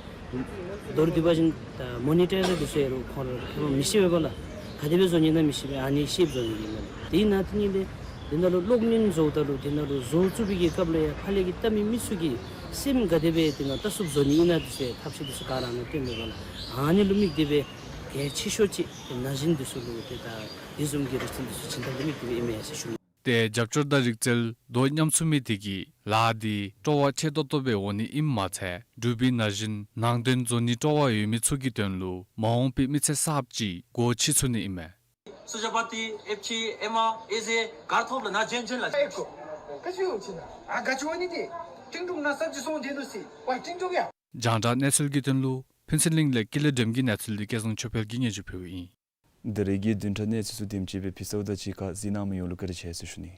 མདོར་བསྡུ་བ་ཅིན་ད་མོ་ནི་ཊའི་ཛེ་ཤཱན་འདི་ཚུ་ཡང་རུང་ཁོང་ར་ཁོང་མི་ཤེས་པས་པ་ལགས། ག་དེ་སྦེ་བཟོ་ནི་ཨིན་ན་མི་ཤེས་པས། ཨ་ནི་ཤེསཔ་བཟོ་ནི་ཨིན་མས། དེ་ནང་དེ་ནི་ལས་དེ་ནང་ལུ་གློག་བརྙན་བཟོཝ་ད་ལུ་དེ་ནང་ལུ་བཟོ་བཙུགས་པའི་གི་སྐབས་ལུ་ཡང་ཕར་ལས་ཀྱི་ལྟ་མི་མི་ཚུ་གི་སེམས་ག་དེ་སྦེ་དེ་ནང་ལྟ་ཚུགསཔ་བཟོ་ནི་ཨིན་ན་འདི་ཚུ་ཡང་ཐབས་ཤེས་འདི་ཚུ་ག་ར་ནང་སྟོནམ་མས་པ་ལགས། ཨ་ནི་ལུ་དམིགས་ཏེ་སྦེ་གལ་ཆེ་ཤོས་ཅིག་ན་གཞོན་འདི་ཚུ་ལུ་ཏེ་ད་དེ་བཟུམ་གྱི་རིག་རྩལ་འདི་ཚུ་སྦྱིན་བཏང་ནི་དམིགས་ཏེ་སྦེ་ཨིན་མས་ཟེར་ཞུ་ནི། ཏེ་རྒྱབ་སྐྱོར་དང་རིག་རྩལ་དོ་མཉམ་ཚུགས་མི་དེ་གིས་ལཱ་འདི་སྤྲོ་བ་ཆེ་ཏོག་ཏོ་སྦེ་འོང་ནི་ཨིནམ་མ་ཚད་འབྲུག་པའི་ན་གཞོན་ནང་དོན་བཟོ་ནིའི་སྤྲོ་བ་ཡོད་མི་ཚུ་གི་དོན་ལུ་མ་འོངས་པའི་མི་ཚེ་གསརཔ་ཅིག་སྒོ་ཕྱེ་ཚུགས་ནི་ཨིན་མས། སུ་ཇ་པ་ཏི་ཨེབ་ཆི་ཨེ་མ་ཨེ་ཟེ་ག་ར་ཐོབ་ལགས། ན་གཞོན་གཞོན་ལགས། ཨེ་ཀོ་ག་ཅི་ཡོད་ཅི་ན་ཨ་ག་ཅི་འོང་ནི་དེ་ཏིང་ཏུང་ན་ས་ཅི་སོང་དེ་ནུ་སི་ཝ་ཏིང་ཏུང་ཡ། རྒྱང་བསྒྲགས་གནས་ཚུལ་གྱི་དོན་ལུ་ཕུན་ཚོགས་གླིང་ལས་ཀུན་ལེགས་སྒྲོལམ་གྱི་གནས་ཚུལ་འདི་སྐལ་བཟང་ཆོས་འཕེལ་གྱིས་སྙན་ཞུ་ཕུལཝ་ཨིན། འདི་རེ་གི་བདུན་ཕྲག་གནས་ཚུལ་ཚུ་དེམ་ཅིག་སྦེ་ཕུལ་ཚརཝ་ད་གཅིག་ཁར་གཟིགས་གནང་མི་ཡོངས་ལུ་བཀའ་དྲིན་ཆེ་ཟེར་ཞུ་ནི།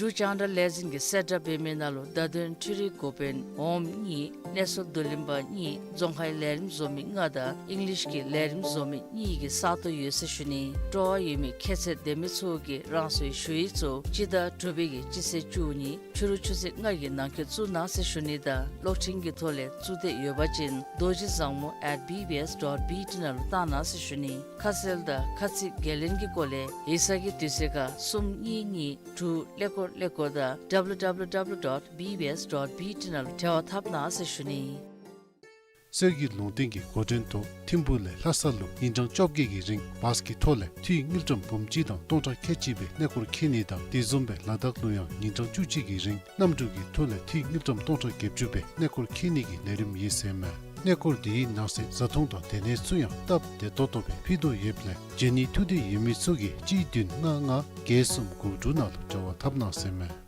འབྲུག་རྒྱང་བསྒྲགས་ལས་འཛིན་གྱིས་གསལ་བསྒྲགས་འབད་མི་ནང་ལུ་བརྡ་དོན་འཕྲུལ་རིག་འགོ་དཔོན་འོགམ་གཉིས་གནས་ཚུལ་བསྡུ་ལེན་པ་གཉིས་རྫོང་ཁའི་ལས་རིམ་བཟོ་མི་ལྔ་དང་ཨིང་ལིཤ་གི་ལས་རིམ་བཟོ་མི་གཉིས་ཀྱི་ས་སྟོང་ཡོད་ཟེར་ཞུ་ནི། སྤྲོ་བ་ཡོད་མི་ཁྱད་ཚད་ལྡན་མི་ཚུ་གིས་རང་སོའི་ཞུ་ཡིག་ཚུ་སྤྱི་ཟླ་དྲུག་པའི་གི་སྤྱི་ཚེས་བཅུ་གཉིས་ཕྱི་རུ་ཆུ་ཚོད་ལྔ་གི་ནང་འཁོད་བཙུགས་གནང་ཟེར་ཞུ་ནི་དང་གློག་འཕྲིན་གྱི་ཐོག་ལས་བཙུགས་འདོད་ཡོད་པ་ཅིན་རྡོ་རྗེ་བཟང་མོ་at B B S dot B T ནང་ལུ་བཏང་གནང་ཟེར་ཞུ་ནི། ཁ་གསལ་དང་ཁ་ཚིག་འགན་ལེན་གྱི་སྐོར་ལས་ཡིག་ཚང་གི་དུས་ཚོད་ཁར་གསུམ་གཉིས་གཉིས་དྲུག་ཀླད་ཀོར་ཀླད་ཀོར་དང་W W W dot B B S dot B T ནང་ལུ་འབྲེལ་བ་འཐབ་གནང་ཟེར་ཞུ་ནི། གསེར་གྱི་ལུང་བསྟན་གྱི་འགོ་འདྲེན་ཐོག་ཐིམ་ཕུག་ལས་ལྷ་ས་ལུ་ཉིན་གྲངས་བཅོ་བརྒྱད་ཀྱི་རིང་བཱས་ཀྱི་ཐོག་ལས་འཐུས་དངུལ་ཀྲམ་འབུམ་གཅིག་དང་སྟོང་ཕྲག་ཁལ་གཅིག་སྦེ་གནས་སྐོར་འཁྱིད་ནི་དང་དེ་བཟུམ་སྦེ་ལ་དྭགས་ལུ་ཡང་ཉིན་གྲངས་བཅུ་གཅིག་གི་རིང་གནམ་གྲུ་གི་ཐོག་ལས་འཐུས་དངུལ་ཀྲམ་སྟོང་ཕྲག་བརྒྱད་ཅུ་སྦེ་གནས་སྐོར་འཁྱིད་ནི་གི་ལས་རིམ་ཡོད་ཟེར་མས། གནས་སྐོར་དེའི་ནང་གསེས་བཟའ་འཐུང་དང་སྡོད་གནས་ཚུ་ཡང་སྟབས་བདེ་ཏོག་ཏོ་སྦེ་ཕུལ་དོ་ཡོདཔ་ལས་བྱོན་ནི་ཐུགས་འདོད་ཡོད་མི་ཚུ་གིས་གཅིག་བདུན་ལྔ་ལྔ་བརྒྱད་གསུམ་དགུ་དྲུག་ནང་ལུ་འབྲེལ་བ་འཐབ་གནང་ཟེར་མས།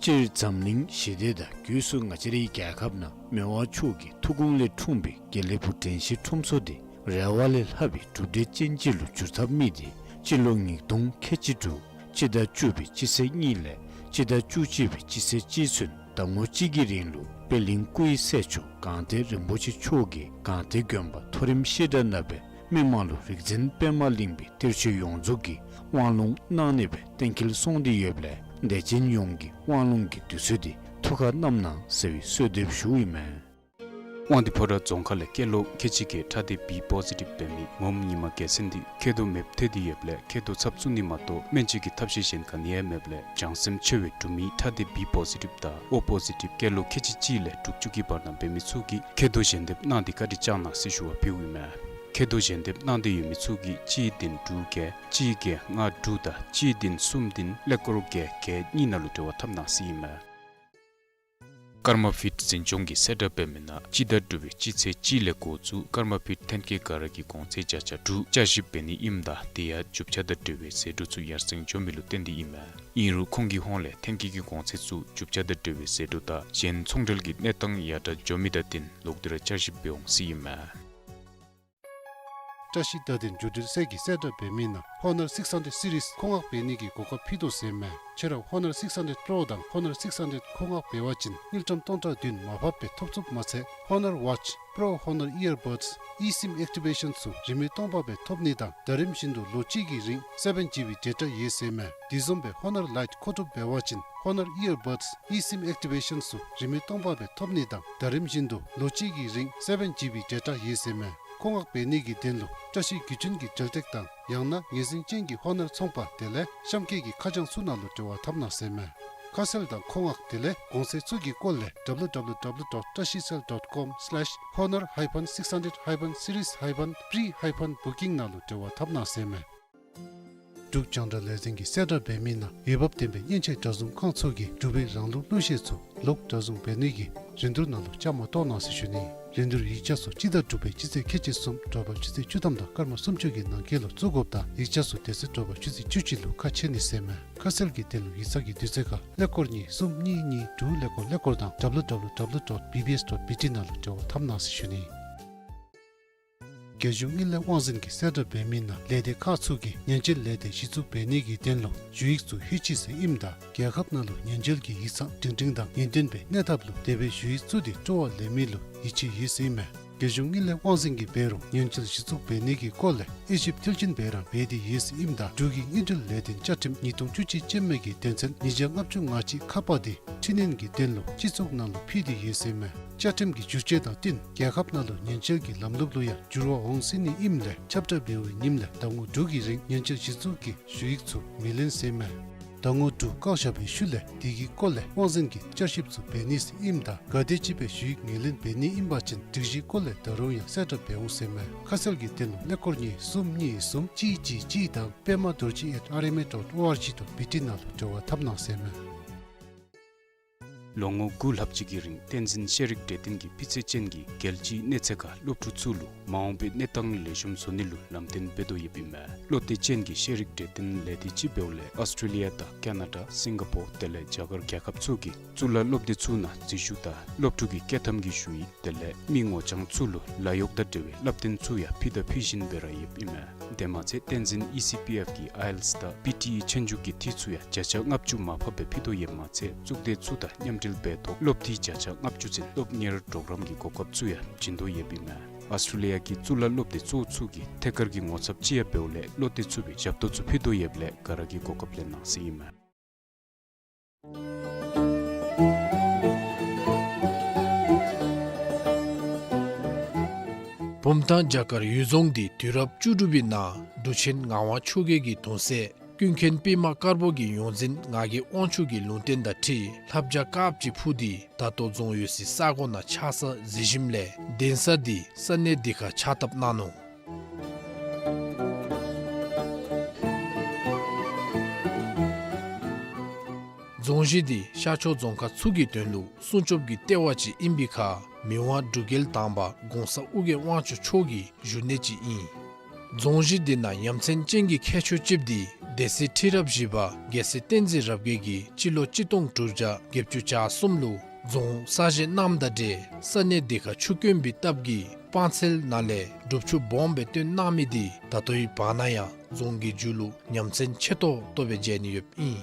སྤྱིར་འཛམ་གླིང་ཞི་བདེ་དང་སྒོས་སུ་ང་བཅས་རའི་རྒྱལ་ཁབ་ནང་མི་དབང་མཆོག་གི་ཐུགས་དགོངས་ལས་འཁྲུངས་པའི་དགེ་ལེགས་ཕུག་དྲན་ཤེས་ཁྲོམ་ཚོགས་འདི་རེ་བ་ལས་ལྷག་པའི་གྲུབ་འབྲས་ཅན་ཅིག་ལུ་འགྱུར་ཐབས་དམིགས་ཏེ་སྤྱི་ལོ་ཉིས་སྟོང་ཁལ་གཅིག་དྲུག་སྤྱི་ཟླ་བཅུ་པའི་སྤྱི་ཚེས་གཉིས་ལས་སྤྱི་ཟླ་བཅུ་གཅིག་པའི་སྤྱི་ཚེས་གཅིག་ཚུན་ཟླ་ངོ་གཅིག་གི་རིང་ལུ་པད་གླིང་སྐུའི་སྲས་མཆོག་སྒང་སྟེང་རིན་པོ་ཆེ་མཆོག་གིས་སྒང་སྟེང་དགོན་པ་མཐོ་རིམ་བཤད་གྲྭ་ནང་སྦེ་མི་མང་ལུ་རིག་འཛིན་པདྨ་གླིང་པའི་གཏེར་ཆོས་ཡོངས་རྫོགས་ཀྱི་དབང་ལུང་གནང་ནི་སྦེ་གཏན་འཁེལ་སོང་སྟེ་ཡོདཔ་ལས་དད་ཅན་ཡོངས་ཀྱིས་དབང་ལུང་གི་དུས་ཚོད་འདི་ཐུགས་ཁར་བསྣམ་གནང་ཟེར་བའི་གསོལ་འདེབས་ཞུཝ་ཨིན་མས། དབང་འདུས་ཕོ་བྲང་རྫོང་ཁག་ལས་སྐྱེས་ལོ་ཁལ་གཅིག་གིས་ཁྲག་ལྡན་བི་པོ་ཟི་ཊིབ་འབད་མི་ངོམ་ཉི་མ་རྒྱལ་མཚན་འདི་མཁལ་རྡོག་མེདཔ་ཐལ་ཏེ་ཡོདཔ་ལས་མཁལ་རྡོག་ཚབ་བཙུགས་ནི་མ་གཏོགས་སྨན་བཅོས་ཀྱི་ཐབས་ཤེས་གཞན་ག་ནི་ཡང་མེདཔ་ལས་བྱང་སེམས་ཆེ་བའི་འབྲུག་མི་ཁྲག་ལྡན་བི་པོ་ཟི་ཊིབ་དང་ཨོ་པོ་ཟི་ཊིབ་སྐྱེས་ལོ་ཁལ་གཅིག་གཅིག་ལས་དྲུག་ཅུ་གི་བར་ན་འབད་མི་ཚུ་གིས་མཁལ་རྡོག་ཞལ་འདེབས་གནང་སྟེ་བཀའ་དྲིན་བསྐྱང་གནང་ཟེར་ཞུ་བ་ཕུལཝ་ཨིན་མས། མཁལ་རྡོག་ཞལ་འདེབས་གནང་སྟེ་ཡོད་མི་ཚུ་གིས་གཅིག་བདུན་དྲུག་བརྒྱད་གཅིག་བརྒྱད་ལྔ་དྲུག་དང་གཅིག་བདུན་གསུམ་བདུན་ཀླད་ཀོར་བརྒྱད་བརྒྱད་གཉིས་ནང་ལུ་འབྲེལ་བ་འཐབ་གནང་ཟེར་ཨིན་མས། ཀརྨ་ཕིཊ་འཛིན་སྐྱོང་གིས་གསལ་བསྒྲགས་འབད་མི་ནང་སྤྱི་ཟླ་དྲུག་པའི་སྤྱི་ཚེས་གཅིག་ལས་འགོ་བཙུགས་ཀརྨ་ཕིཊ་ཐོན་སྐྱེད་ག་ར་གི་གོང་ཚད་བརྒྱ་ཆ་དྲུག་བསྐྱར་ཞིབ་འབད་ནི་ཨིནམ་ད་དེ་ཡང་རྒྱུ་ཆ་དང་འབྲེལ་བའི་ཟད་འགྲོ་ཚུ་ཡར་སེང་འགྱོ་མི་ལུ་བརྟེན་ཏེ་ཨིན་མས། ཨིན་རུང་ཁོང་གི་ཧོངས་ལས་ཐོན་སྐྱེད་ཀྱི་གོང་ཚད་ཚུ་རྒྱུ་ཆ་དང་འབྲེལ་བའི་ཟད་འགྲོ་དང་གཞན་ཚོང་འབྲེལ་གྱི་གནས་སྟངས་ཡར་དྲག་འགྱོ་མི་དང་བསྟུན་ལོག་སྟེ་ར་བསྐྱར་ཞིབ་འབད་འོང་ཟེར་ཨིན་མས། བཀྲ་ཤིས་བརྡ་དོན་བརྒྱུད་འབྲེལ་ཚད་ཀྱིས་གསལ་བསྒྲགས་འབད་མི་ནང་ཧོ་ནར་སིགསི་ཧན་ཌེཌ་སི་རིསི་མཁོ་མངགས་འབད་ནི་གི་གོ་སྐབས་ཕུལ་དོ་ཟེར་མས། ཁྱེད་ར་ཧོ་ནར་སིགསི་ཧན་ཌེཌ་པྲོ་དང་ཧོ་ནར་སིགསི་ཧན་ཌེཌ་མཁོ་མངགས་འབད་བ་ཅིན་དངུལ་ཀྲམ་སྟོང་ཕྲག་བདུན་མར་ཕབ་སྦེ་ཐོབ་ཚུགསཔ་མ་ཚད་ཧོ་ནར་ཝ་ཆི་པྲོ་ཧོ་ནར་ཨི་ཡར་བཌསི་ཨི་སིམ་ཨེག་ཊི་བེ་ཤཱན་ཚུ་རིན་མེད་སྟོང་ཕབ་སྦེ་ཐོབ་ནི་དང་ཟླ་རིམ་བཞིན་དུ་ལོ་གཅིག་གི་རིང་སེ་བེན་ཇི་བི་ཌེ་ཊ་ཡོད་ཟེར་མས། དེ་བཟུམ་སྦེ་ཧོ་ནར་ལའིཊ་མཁོ་སྒྲུབ་འབད་བ་ཅིན་ཧོ་ནར་ཨི་ཡར་བཌསི་ཨི་སིམ་ཨེག་ཊི་བེ་ཤཱན་ཚུ་རིན་མེད་སྟོང་ཕབ་སྦེ་ཐོབ་ནི་དང་ཟླ་རིམ་བཞིན་དུ་ལོ་གཅིག་གི་རིང་སེ་བེན་ཇི་བི་ཌེ་ཊ་ཡོད་ཟེར་མས། མཁོ་མངགས་འབད་ནི་གི་དོན་ལུ་བཀྲ་ཤིས་བརྒྱུད་འཕྲིན་གྱི་འབྲེལ་སྟེགས་དང་ཡང་ན་ངོས་འཛིན་ཅན་གྱི་ཧོ་ནར་ཚོང་པ་དེ་ལས་གཤམ་འཁོད་ཀྱི་ཁ་བྱང་ཚུ་ནང་ལུ་འབྲེལ་བ་འཐབ་གནང་ཟེར་མས། ཁ་གསལ་དང་མཁོ་མངགས་དེ་ལས་གོང་ཚད་ཚུ་གི་སྐོར་ལས་W W W dot trashicell dot com slash honor hyphen six hundred hyphen series hyphen pre hyphen booking ནང་ལུ་འབྲེལ་བ་འཐབ་གནང་ཟེར་མས། འབྲུག་རྒྱང་བསྒྲགས་ལས་འཛིན་གྱིས་གསལ་བསྒྲགས་འབད་མི་ནང་འོས་འབབ་ལྡན་པའི་མཉེན་ཆས་གྲྭ་བཟུང་ཁང་ཚུ་གིས་འབྲུག་པའི་རང་ལུགས་གླུ་གཞས་ཚུ་ལོག་གྲྭ་བཟུང་འབད་ནི་གི་རིན་བསྡུར་ནང་ལུ་བཅའ་མར་གཏོགས་གནང་ཟེར་ཞུ་ནི། རིན་བསྡུར་ཡིག་ཆ་ཚུ་སྤྱི་ཟླ་དྲུག་པའི་སྤྱི་ཚེས་ཁལ་གཅིག་གསུམ་དྲོ་པ་ཆུ་ཚོད་བཅུ་ཐམ་དང་སྐར་མ་སུམ་ཅུ་གི་ནང་འཁོད་ལུ་བཙུགས་དགོཔ་དང་ཡིག་ཆ་ཚུ་དེ་ཚེ་དྲོ་པ་ཆུ་ཚོད་བཅུ་གཅིག་ལུ་ཁ་ཕྱེ་ནི་ཟེར་མས། ཁ་གསལ་གྱི་དོན་ལུ་ཡིག་ཚང་གི་དུས་ཚོད་ཁར་ཀླད་ཀོར་གཉིས་གསུམ་གཉིས་གཉིས་དྲུག་ཀླད་ཀོར་ཀླད་ཀོར་དང་W W W dot B B S dot B T ནང་ལུ་འབྲེལ་བ་འཐབ་གནང་ཟེར་ཞུ་ནི། རྒྱལ་གཞུང་དངུལ་ལས་དབང་འཛིན་གྱིས་གསལ་བསྒྲགས་འབད་མི་ནང་ལས་སྡེ་ཁག་ཚུ་གིས་ཉེན་བཅོལ་ལས་སྡེ་གཞི་བཙུགས་འབད་ནི་གི་དོན་ལུ་ཞུ་ཡིག་ཚུ་ལྷོད་ཅི་ཟེར་ཨིནམ་ད་རྒྱལ་ཁབ་ནང་ལུ་ཉེན་བཅོལ་གྱི་ཡིག་ཚང་སྒྲིང་སྒྲིང་དང་ངེས་སྟོན་པའི་གནས་ཐབས་ལུ་དེ་སྦེ་ཞུ་ཡིག་བཙུགས་ཏེ་སྤྲོ་བ་ལེན་མི་ལུ་ཡིད་ཆེས་ཡོད་ཟེར་ཨིན་མས། རྒྱལ་གཞུང་དངུལ་ལས་དབང་འཛིན་གྱིས་འབད་རུང་ཉེན་བཅོལ་གཞི་བཙུགས་འབད་ནི་གི་སྐོར་ལས་དབྱེ་ཞིབ་མཐིལ་ཕྱིན་འབད་ར་འབད་དེ་ཡོད་ཟེར་ཨིནམ་ད་འབྲུག་གི་དངུལ་འབྲེལ་ལས་དོན་བཅའ་ཁྲིམས་ཉིས་སྟོང་བཅུ་གཅིག་ཅན་མ་གི་དོན་ཚན་ཉིས་བརྒྱ་ལྔ་བཅུ་ང་གཅིག་ཁ་པ་དེ་འཕྲི་སྣོན་གྱི་དོན་ལུ་སྤྱི་ཚོགས་ནང་ལུ་ཕུལ་ཏེ་ཡོད་ཟེར་མས། བཅའ་ཁྲིམས་ཀྱི་བསྒྱུར་བཅོས་དང་བསྟུན་རྒྱལ་ཁབ་ནང་ལུ་ཉེན་བཅོལ་གྱི་ལམ་ལུགས་ལུ་ཡང་འགྱུར་བ་འོང་སྲིད་ནི་ཨིནམ་ལས་ཁྱབ་བསྒྲགས་འབད་བའི་ཉིནམ་ལས་ཟླ་ངོ་དྲུག་གི་རིང་ཉེན་བཅོལ་གཞི་བཙུགས་ཀྱི་ཞུ་ཡིག་ཚུ་མི་ལེན་ཟེར་མས། ཟླ་ངོ་དྲུག་བཀག་བཞག་པའི་ཤུལ་ལས་དེ་གི་སྐོར་ལས་དབང་འཛིན་གྱིས་བསྐྱར་ཞིབ་ཚུ་འབད་ནི་ཟེར་ཨིནམ་ད་ག་དེམ་ཅིག་སྦེ་ཞུ་ཡིག་ངོས་ལེན་འབད་ནི་ཨིན་པ་ཅིན་སྒྲིག་གཞིའི་སྐོར་ལས་ད་རུང་ཡང་གསལ་བསྒྲགས་འབད་འོང་ཟེར་མས། ཁ་གསལ་གྱི་དོན་ལུ་ཀླད་ཀོར་གཉིས་གསུམ་གཉིས་གསུམ་གཅིག་གཅིག་གཅིག་དང་པདྨ་རྡོ་རྗེ་at R M A dot O R G dot B T ནང་ལུ་འབྲེལ་བ་འཐབ་གནང་ཟེར་མས། ལོ་ངོ་དགུ་ལྷག་ཅིག་གི་རིང་བསྟན་འཛིན་ཤེས་རིག་གྲོས་སྟོན་གྱིས་སྤུས་ཚད་ཅན་གྱི་རྒྱལ་སྤྱིའི་གནས་ཚད་ཁར་སློབ་ཕྲུག་ཚུ་ལུ་མ་འོངས་པའི་གནས་སྟངས་ལེགས་ཤོམ་བཟོ་ནི་ལུ་ལམ་སྟོན་འབད་དོ་ཡོདཔ་ཨིན་མས། བློ་གཏད་ཅན་གྱི་ཤེས་རིག་གྲོས་སྟོན་ལས་སྡེ་ཅིག་འབདཝ་ལས་ཨཱོས་ཊྲེ་ལི་ཡ་དང་ཀ་ན་ཌ་སིང་ག་པོར་དེ་ལས་རྒྱ་གར་རྒྱལ་ཁབ་ཚུ་གི་གཙུག་ལག་སློབ་སྡེ་ཚུ་ནང་འཛུལ་ཞུགས་དང་སློབ་ཕྲུག་གི་བསྐྱོད་ཐམ་གྱི་ཞུ་ཡིག་དེ་ལས་མི་ངོ་རྐྱང་ཚུ་ལུ་ལཱ་གཡོག་དང་འབྲེལ་བའི་བསླབ་སྟོན་ཚུ་ཡང་ཕུལ་དང་ཕུལ་བཞིན་པའི་ར་ཡོདཔ་ཨིན་མས། དེ་མ་ཚད་བསྟན་འཛིན་ཨི་སི་པི་ཨེཕ་གི་ཨའི་ཨེལ་ཊི་ཨེསི་དང་པི་ཊི་ཨི་ཆོས་རྒྱུགས་ཀྱི་འཐུས་ཚུ་ཡང་བརྒྱ་ཆ་ལྔ་བཅུ་མར་ཕབ་སྦེ་ཕུལ་དོ་ཡོདཔ་མ་ཚད་གཙུག་སྡེ་ཚུ་དང་མཉམ་འབྲེལ་འབད་ཐོག་སློབ་འཐུས་བརྒྱ་ཆ་ལྔ་བཅུ་ཚུན་སློབ་གཉེར་གྲོགས་རམ་གྱི་གོ་སྐབས་ཚུ་ཡང་བྱིན་དོ་ཡོདཔ་ཨིན་མས། ཨཱོས་ཊྲེ་ལི་ཡ་གི་གཙུག་ལག་སློབ་སྡེ་གཙོ་བོ་ཚུ་གིས་ཐད་ཀར་གྱི་ངོ་ཚབ་ཅིག་ཡང་འབདཝ་ལས་བློ་གཏད་ཚུགས་པའི་ཞབས་ཏོག་ཚུ་ཕུལ་དོ་ཡོདཔ་ལས་ག་ར་གིས་གོ་སྐབས་ལེན་གནང་ཟེར་ཨིན་མས། བུམ་ཐང་རྒྱ་གར་གཡུལ་རྫོང་འདི་དུས་རབས་བཅུ་དྲུག་པའི་ནང་འབྲུག་ཆེན་ངག་དབང་ཆོས་རྒྱལ་གྱི་གདུང་སྲས་ཀུན་མཁྱེན་པདྨ་དཀར་པོ་གི་ཡོངས་འཛིན་ངག་གི་དབང་ཕྱུག་གི་ལུང་བསྟན་དང་འཁྲིལ་ལྷ་བྱ་དཀརཔོ་ཅིག་འཕུར་ཏེ་ད་ལྟོ་རྫོང་ཡོད་སའི་ས་གོ་ནང་ཆགས་ས་གཟིགས་ཞིནམ་ལས་གདན་ས་འདི་ས་གནས་འདི་ཁར་ཕྱག་བཏབ་གནང་ནུག། རྫོང་གཞི་འདི་ཤར་ཕྱོགས་རྫོང་ཁག་ཚུ་གི་དོན་ལུ་སྲུང་སྐྱོབ་ཀྱི་ལྟེ་བ་ཅིག་ཨིན་པའི་ཁར་མི་དབང་འབྲུག་རྒྱལ་དང་པ་གོང་ས་ཨོ་རྒྱན་དབང་ཕྱུག་མཆོག་གི་བཞུགས་གནས་ཅིག་ཨིན། རྫོང་གཞི་འདི་ནང་ཡ་མཚན་ཅན་གྱི་ཁྱད་ཆོས་ཅིག་འདི་སྡེ་སྲིད་ཁྲི་རབས་བཞི་པ་རྒྱལ་སྲས་བསྟན་འཛིན་རབ་རྒྱས་ཀྱིས་སྤྱི་ལོ་གཅིག་སྟོང་དྲུག་བརྒྱ་བརྒྱད་ཅུ་གྱ་གསུམ་ལུ་རྫོང་གསར་བཞེངས་གནངམ་དང་འབྲེལ་ས་གནས་འདི་ཁར་ཆུ་དཀོན་པའི་སྟབས་ཀྱིས་སྤང་ཚལ་ནང་ལས་སྒྲུབ་ཆུ་སྦོམ་སྦེ་བཏོན་གནང་མི་འདི་ད་ལྟོའི་བར་ན་ཡང་རྫོང་གི་མཇུག་ལུ་ཡ་མཚན་ཆེ་ཏོག་ཏོ་སྦེ་མཇལ་ནི་ཡོདཔ་ཨིན།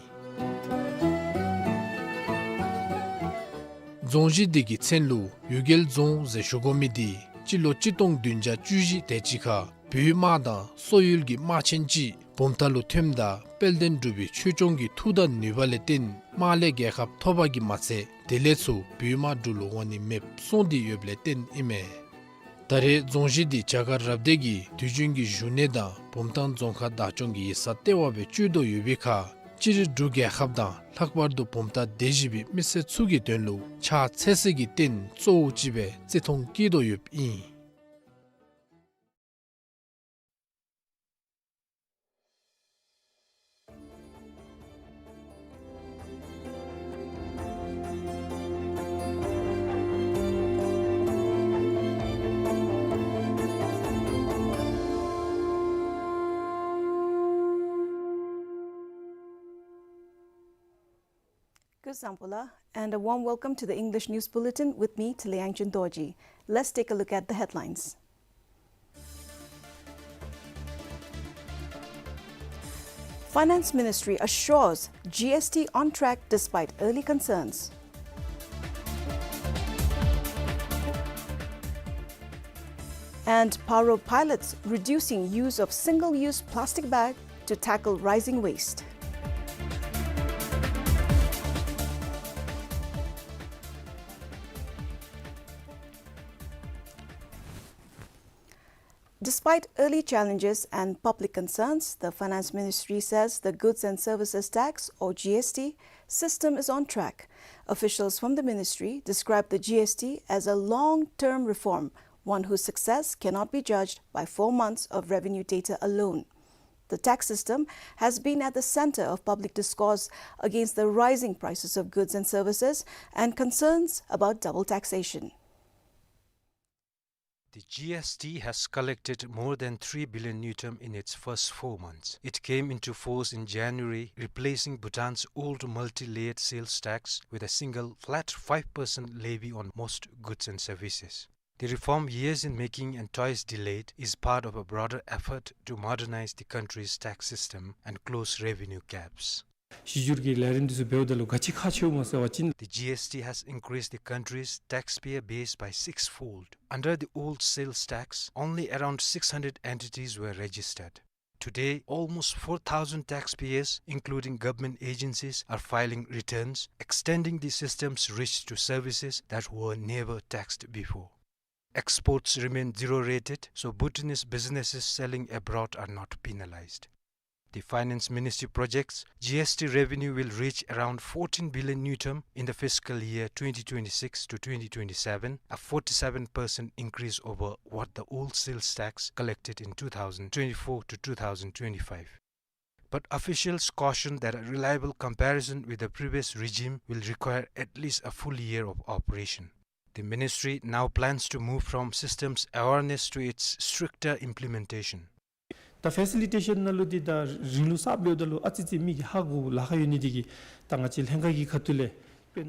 རྫོང་གཞི་འདི་གི་མཚན་ལུ་གཡུལ་རྒྱལ་རྫོང་ཟེར་ཞུ་དགོ་མི་འདི་སྤྱི་ལོ་གཅིག་སྟོང་བདུན་བརྒྱ་བཅུ་བཞི་དེ་ཅིག་ཁར་བོད་དམག་དང་སོག་ཡུལ་གྱི་དམག་ཆེན་ཅིག་བུམ་ཐང་ལུ་ཐོནམ་ད་དཔལ་ལྡན་འབྲུག་པའི་ཆོས་སྐྱོང་གི་མཐུ་དང་ནུས་པ་ལས་བརྟེན་དམག་ལས་རྒྱལ་ཁ་ཐོབ་པ་གིས་མ་ཚད་དེ་ལས་ཚུར་བོད་དམག་འབྲུག་ལུ་འོང་ནི་མེདཔ་སོང་སྟེ་ཡོདཔ་ལས་བརྟེན་ཨིན་མས། ད་རེས་རྫོང་གཞི་འདི་རྒྱ་གར་རབ་སྡེ་གི་དུས་རྒྱུན་གྱི་བཞུགས་གནས་དང་བུམ་ཐང་རྫོང་ཁག་བདག་སྐྱོང་གི་ཡིག་ཚང་ལྟེ་བ་སྦེ་སྤྱོད་དོ་ཡོད་པའི་ཁར་སྤྱིར་འབྲུག་རྒྱལ་ཁབ་དང་ལྷག་པར་དུ་བུམ་ཐང་སྡེ་བཞི་པའི་མི་སེར་ཚུ་གི་དོན་ལུ་ཕྱག་འཚལ་སྲིད་ཀྱི་རྟེན་གཙོ་བོ་ཅིག་སྦེ་བརྩི་མཐོང་བསྐྱེད་དོ་ཡོདཔ་ཨིན། Kuzuzangpo la, and a warm welcome to the English News Bulletin with me, Tele Yangchen Dorji. Let's take a look at the headlines. Finance Ministry assures G S T on track despite early concerns. And Paro pilots reducing use of single-use plastic bag to tackle rising waste. Despite early challenges and public concerns, the Finance Ministry says the Goods and Services Tax, or G S T, system is on track. Officials from the ministry describe the G S T as a long-term reform, one whose success cannot be judged by four months of revenue data alone. The tax system has been at the center of public discourse against the rising prices of goods and services and concerns about double taxation. The G S T has collected more than three billion ngultrum in its first four months. It came into force in January, replacing Bhutan's old multi-layered sales tax with a single flat five percent levy on most goods and services. The reform, years in making and twice delayed, is part of a broader effort to modernize the country's tax system and close revenue gaps. གཞི་སྒྱུར་གྱི་ལས་རིམ་འདི་ཚུ་འབདཝ་ད་ལུ་ག་ཅི་ཁག་ཆེཝ་སྨོ་ཟེར་བ་ཅིན། The G S T has increased the country's taxpayer base by sixfold. Under the old sales tax, only around six hundred entities were registered. Today, almost four thousand taxpayers, including government agencies, are filing returns, extending the system's reach to services that were never taxed before. Exports remain zero rated, so Bhutanese businesses selling abroad are not penalized. The Finance Ministry projects G S T revenue will reach around fourteen billion ngultrum in the fiscal year twenty twenty-six to twenty twenty-seven, a forty-seven percent increase over what the old sales tax collected in two thousand twenty-four to two thousand twenty-five. But officials caution that a reliable comparison with the previous regime will require at least a full year of operation. The ministry now plans to move from systems awareness to its stricter implementation. ད་ཕེ་སི་ལི་ཊེ་ཤཱན་ནང་ལུ་འདི་ད་རིང་ལུ་གསརཔ་ལུ་ད་ལུ་ཨ་ཙི་ཙི་མི་གིས་ཧ་གོ་ལཱ་ཁག་ཡོད་ནི་འདི་གིས་ད་ང་བཅས་ལྷན་ཁག་གི་ཁ་ཐུག་ལས།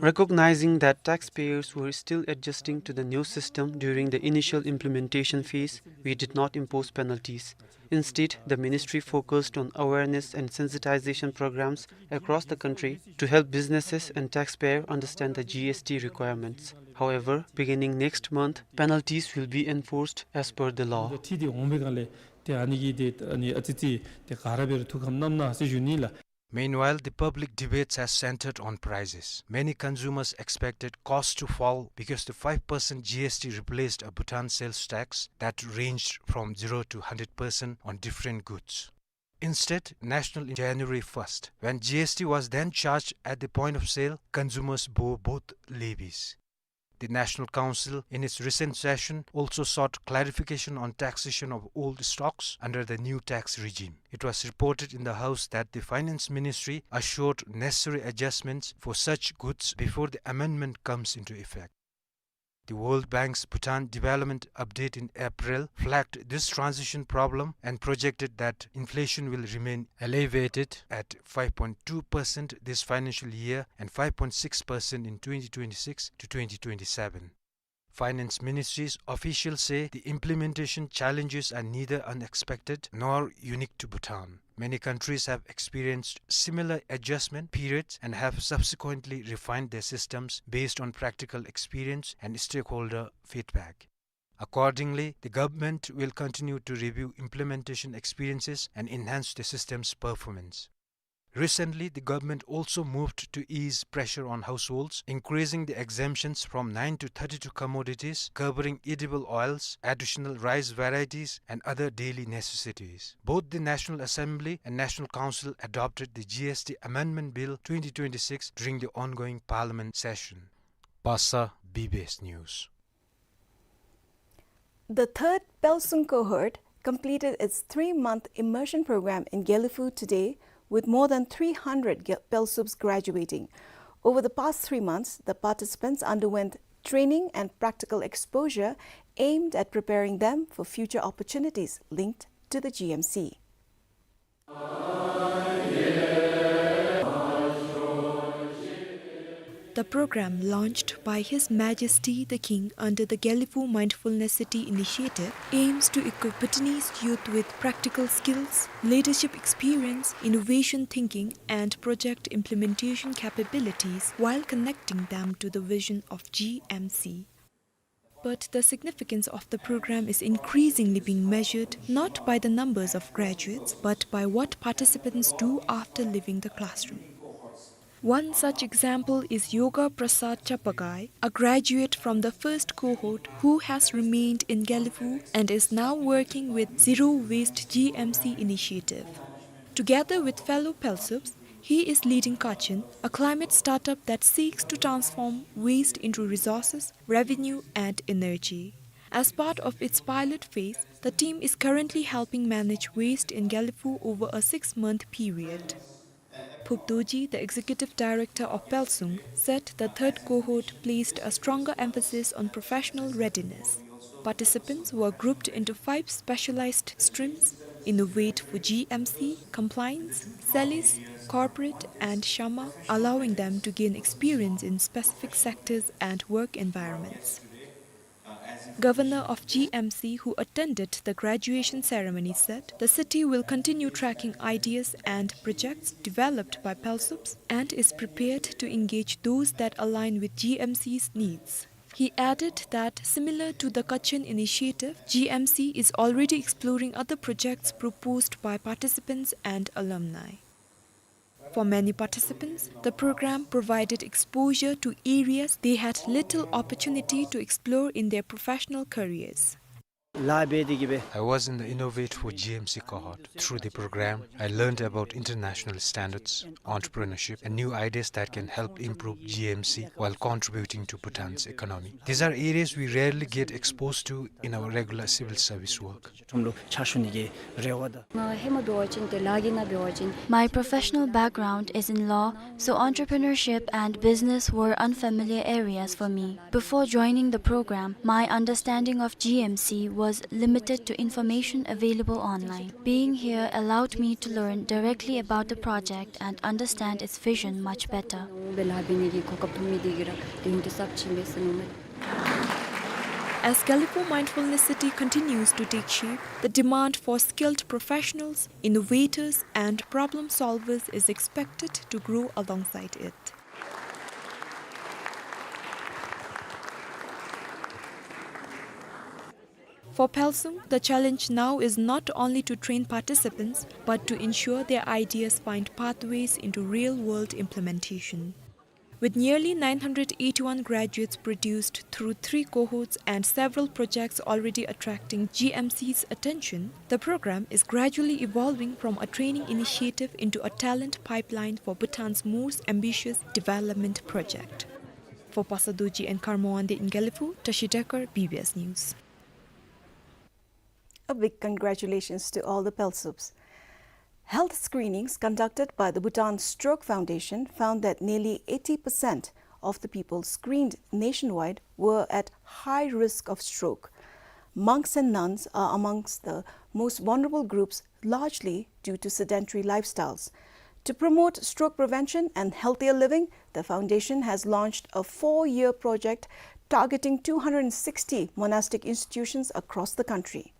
Recognizing that taxpayers were still adjusting to the new system during the initial implementation phase, we did not impose penalties. Instead, the ministry focused on awareness and sensitization programs across the country to help businesses and taxpayers understand the G S T requirements. However, beginning next month, penalties will be enforced as per the law. ད་ཁྲིད་དེ་འོང་པའི་སྒང་ལས་ཏེ་ཨ་ནི་གི་ཏེ་ཨ་ནི་ཨ་ཙི་ཙི་ཏེ་ག་ར་འབད་རུང་ཐུགས་ཁར་བསྣམ་གནང་ཟེར་ཞུ་ནི་ལགས། Meanwhile, the public debates have centered on prices. Many consumers expected costs to fall because the five percent G S T replaced a Bhutan sales tax that ranged from zero to hundred percent on different goods. Instead, national in January first, when G S T was then charged at the point of sale, consumers bore both levies. The National Council, in its recent session, also sought clarification on taxation of old stocks under the new tax regime. It was reported in the House that the Finance Ministry assured necessary adjustments for such goods before the amendment comes into effect. The World Bank's Bhutan Development Update in April flagged this transition problem and projected that inflation will remain elevated at five point two percent this financial year and five point six percent in twenty twenty-six to twenty twenty-seven. Finance Ministry's officials say the implementation challenges are neither unexpected nor unique to Bhutan. Many countries have experienced similar adjustment periods and have subsequently refined their systems based on practical experience and stakeholder feedback. Accordingly, the government will continue to review implementation experiences and enhance the system's performance. Recently, the government also moved to ease pressure on households, increasing the exemptions from nine to thirty-two commodities, covering edible oils, additional rice varieties, and other daily necessities. Both the National Assembly and National Council adopted the G S T Amendment Bill twenty twenty-six during the ongoing parliament session. Basa, B B S News. The third Pelsung cohort completed its three-month immersion program in Gelephu today, with more than three hundred Ge-, Pelsups graduating. Over the past three months, the participants underwent training and practical exposure aimed at preparing them for future opportunities linked to the G M C. The program, launched by His Majesty the King under the Gelephu Mindfulness City initiative, aims to equip Bhutanese youth with practical skills, leadership experience, innovation thinking, and project implementation capabilities while connecting them to the vision of G M C. But the significance of the program is increasingly being measured not by the numbers of graduates, but by what participants do after leaving the classroom. One such example is Yoga Prasad Chapagai, a graduate from the first cohort who has remained in Gelephu and is now working with Zero Waste G M C initiative. Together with fellow PELSUPs, he is leading Kachin, a climate startup that seeks to transform waste into resources, revenue, and energy. As part of its pilot phase, the team is currently helping manage waste in Gelephu over a six-month period. Phup Dorji, the executive director of PELSUNG, said the third cohort placed a stronger emphasis on professional readiness. Participants were grouped into five specialized streams: Innovate for G M C, Compliance, Celis, Corporate, and Shama, allowing them to gain experience in specific sectors and work environments. Governor of G M C, who attended the graduation ceremony, said the city will continue tracking ideas and projects developed by PELSUPs and is prepared to engage those that align with G M C's needs. He added that, similar to the Kachin initiative, G M C is already exploring other projects proposed by participants and alumni. For many participants, the program provided exposure to areas they had little opportunity to explore in their professional careers. ལཱ་འབད་དེ་གི་སྦེ། I was in the Innovate for G M C cohort. Through the program, I learned about international standards, entrepreneurship, and new ideas that can help improve G M C while contributing to Bhutan's economy. These are areas we rarely get exposed to in our regular civil service work. ཁྲོམ་ལུ་ཕྱག་ཞུ་ནི་གི་རེ་བ་དང་། ང་ཧེ་མ་འབད་བ་ཅིན་ཏེ་ལཱ་གི་ནང་འབད་བ་ཅིན། My professional background is in law, so entrepreneurship and business were unfamiliar areas for me. Before joining the program, my understanding of G M C was limited to information available online. Being here allowed me to learn directly about the project and understand its vision much better. སྦེ་ལཱ་འབད་ནི་གི་གོ་སྐབས་ཐོབ་མི་དེ་གིས་ར་དེ་ཡོན་ཏན་ཟབ་ཅིག་ཨིན་པས་ཟེར་མནོཝ་མས། As Gelephu Mindfulness City continues to take shape, the demand for skilled professionals, innovators, and problem solvers is expected to grow alongside it. For PELSUNG, the challenge now is not only to train participants, but to ensure their ideas find pathways into real-world implementation. With nearly nine hundred eighty-one graduates produced through three cohorts and several projects already attracting G M C's attention, the program is gradually evolving from a training initiative into a talent pipeline for Bhutan's most ambitious development project. For Pasa Dorji and Kharma Wangdi in Gelephu, Tashi Dekar, B B S News. A big congratulations to all the PELSUPs. Health screenings conducted by the Bhutan Stroke Foundation found that nearly eighty percent of the people screened nationwide were at high risk of stroke. Monks and nuns are amongst the most vulnerable groups, largely due to sedentary lifestyles. To promote stroke prevention and healthier living, the foundation has launched a four-year project targeting two hundred sixty monastic institutions across the country.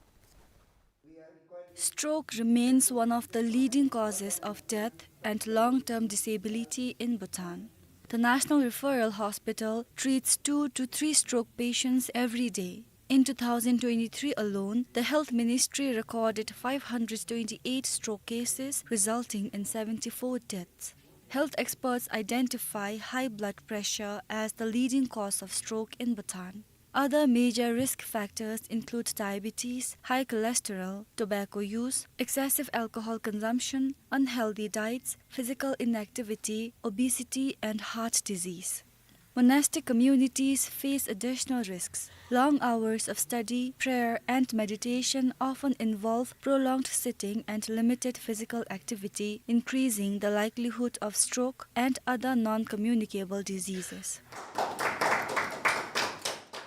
Stroke remains one of the leading causes of death and long-term disability in Bhutan. The National Referral Hospital treats two to three stroke patients every day. In two thousand twenty-three alone, the Health Ministry recorded five hundred twenty-eight stroke cases, resulting in seventy-four deaths. Health experts identify high blood pressure as the leading cause of stroke in Bhutan. Other major risk factors include diabetes, high cholesterol, tobacco use, excessive alcohol consumption, unhealthy diets, physical inactivity, obesity, and heart disease. Monastic communities face additional risks. Long hours of study, prayer, and meditation often involve prolonged sitting and limited physical activity, increasing the likelihood of stroke and other non-communicable diseases.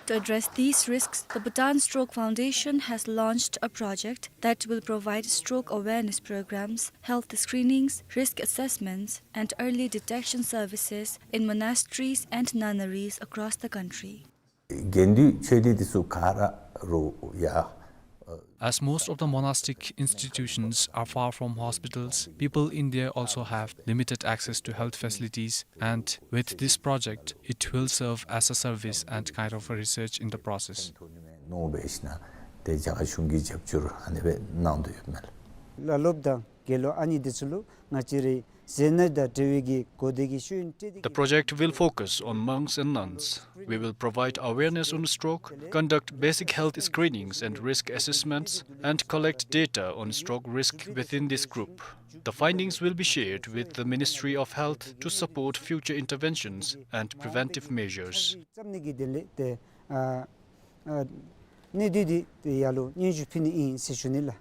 To address these risks, the Bhutan Stroke Foundation has launched a project that will provide stroke awareness programs, health screenings, risk assessments, and early detection services in monasteries and nunneries across the country. དགེ་འདུན་ཆོས་སྡེ་འདི་ཚུ་ག་ར་རུང་ཡང་། As most of the monastic institutions are far from hospitals, people in there also have limited access to health facilities, and with this project, it will serve as a service and kind of a research in the process. མནོ་འབད་ཞིནམ་ཏེ་རྒྱ་གར་གཞུང་གིས་རྒྱབ་སྐྱོར་ཨ་ནི་སྦེ་གནང་དོ་ཡོདཔ་མས་ལགས། བླ་སློབ་དང་དགེ་སློབ་ཨ་ནི་འདི་ཚུ་ལུ་ང་བཅས་རའི་ཟས་ནོར་དང་འབྲེལ་བའི་གི་གོ་བརྡའི་གི་ཤེས་ཡོན་སྤྲོད་དེ། The project will focus on monks and nuns. We will provide awareness on stroke, conduct basic health screenings and risk assessments, and collect data on stroke risk within this group. The findings will be shared with the Ministry of Health to support future interventions and preventive measures. བརྩམ་ནི་གི་དོན་ལས་ཏེ་ཨ་ཨ་གནད་དོན་འདི་ཏེ་ཡར་ལུ་སྙན་ཞུ་ཕུལ་ནི་ཨིན་ཟེར་ཞུ་ནི་ལགས།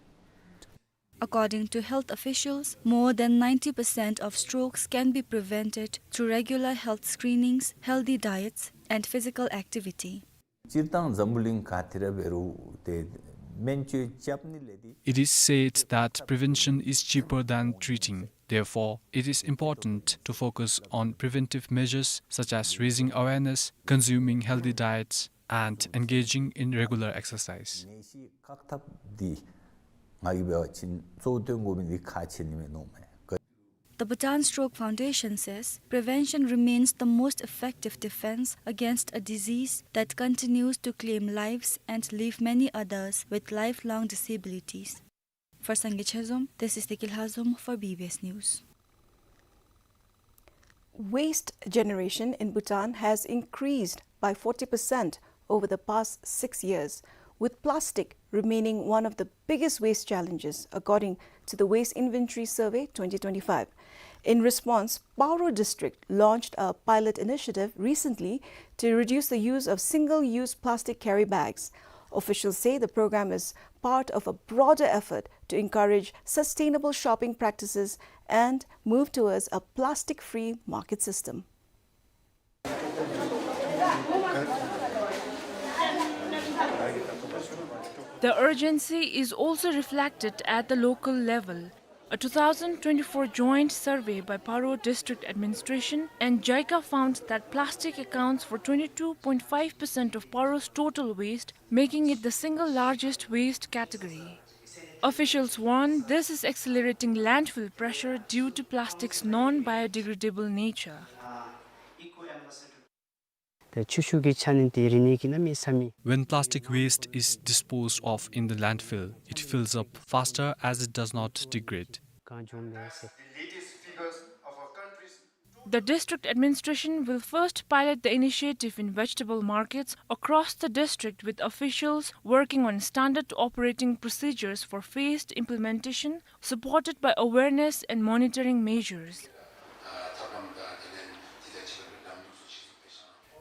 According to health officials, more than ninety percent of strokes can be prevented through regular health screenings, healthy diets, and physical activity. སྤྱིར་བཏང་འཛམ་བུ་གླིང་ག་ཏེ་ར་འབད་རུང་ཏེ་སྨན་བཅོས་རྐྱབ་ནི་ལས་འདི། It is said that prevention is cheaper than treating. Therefore, it is important to focus on preventive measures such as raising awareness, consuming healthy diets, and engaging in regular exercise. ནད་གཞི་བཀག་ཐབས་འདི་ང་གིས་འབད་བ་ཅིན་གཙོ་བོ་བཏོན་དགོ་མི་འདི་ཁག་ཆེ་ནི་མས་མནོཝ་མས། The Bhutan Stroke Foundation says prevention remains the most effective defense against a disease that continues to claim lives and leave many others with lifelong disabilities. For Sangay Chezom, this is Teki Lhazom for B B S News. Waste generation in Bhutan has increased by forty percent over the past six years, with plastic remaining one of the biggest waste challenges, according to the Waste Inventory Survey twenty twenty-five. In response, Paro District launched a pilot initiative recently to reduce the use of single-use plastic carry bags. Officials say the program is part of a broader effort to encourage sustainable shopping practices and move towards a plastic-free market system. The urgency is also reflected at the local level. A two thousand twenty-four joint survey by Paro District Administration and JICA found that plastic accounts for twenty-two point five percent of Paro's total waste, making it the single largest waste category. Officials warn this is accelerating landfill pressure due to plastic's non-biodegradable nature. ཏེ་ཆུ་ཤུགས་ཀྱི་ཆ་ནི་འདི་རིག་ནི་གི་གནམ་མེད་ས་མེད། When plastic waste is disposed of in the landfill, it fills up faster as it does not degrade. གང་བྱུང་མེད་ཟེར། The district administration will first pilot the initiative in vegetable markets across the district, with officials working on standard operating procedures for phased implementation, supported by awareness and monitoring measures.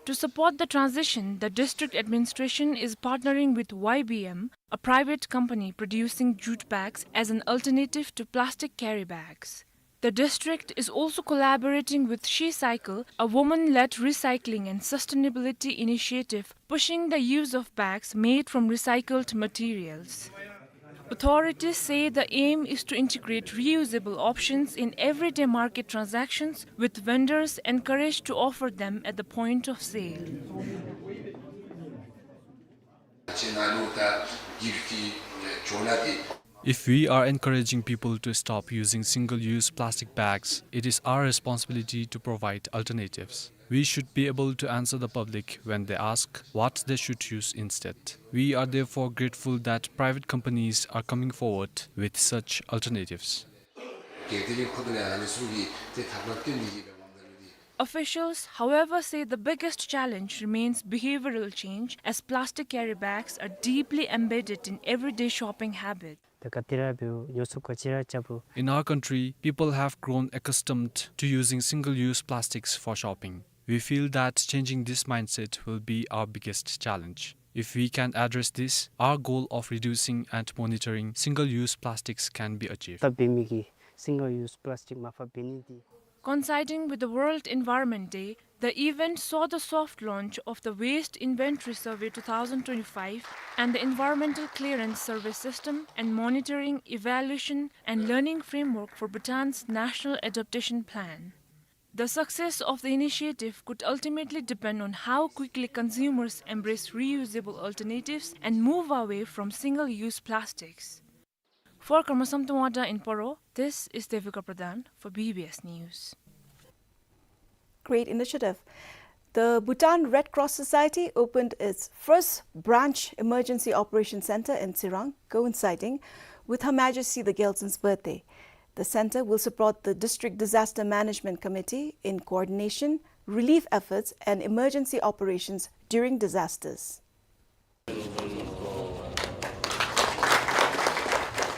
To support the transition, the district administration is partnering with Y B M, a private company producing jute bags, as an alternative to plastic carry bags. The district is also collaborating with She Cycle, a woman-led recycling and sustainability initiative pushing the use of bags made from recycled materials. Authorities say the aim is to integrate reusable options in everyday market transactions, with vendors encouraged to offer them at the point of sale. If we are encouraging people to stop using single-use plastic bags, it is our responsibility to provide alternatives. We should be able to answer the public when they ask what they should use instead. We are therefore grateful that private companies are coming forward with such alternatives. Officials, however, say the biggest challenge remains behavioral change, as plastic carry bags are deeply embedded in everyday shopping habits. ད་ག་ཏེ་ར་འབདཝ་ཉོ་ཚོང་ག་ཅི་ར་རྐྱབ་རུང་། In our country, people have grown accustomed to using single-use plastics for shopping. We feel that changing this mindset will be our biggest challenge. If we can address this, our goal of reducing and monitoring single-use plastics can be achieved. ད་འབད་མི་གིས་single-use plastic མར་ཕབ་འབད་ནི་འདི་ Coinciding with the World Environment Day, the event saw the soft launch of the Waste Inventory Survey two thousand twenty-five and the Environmental Clearance Survey System and Monitoring, Evaluation and Learning Framework for Bhutan's National Adaptation Plan. The success of the initiative could ultimately depend on how quickly consumers embrace reusable alternatives and move away from single-use plastics. For Karma Samten Wangda in Paro, this is Devika Pradhan for B B S News. Great initiative. The Bhutan Red Cross Society opened its first branch emergency operation center in Tsirang, coinciding with Her Majesty the Gyaltsen's birthday. The center will support the District Disaster Management Committee in coordination, relief efforts, and emergency operations during disasters.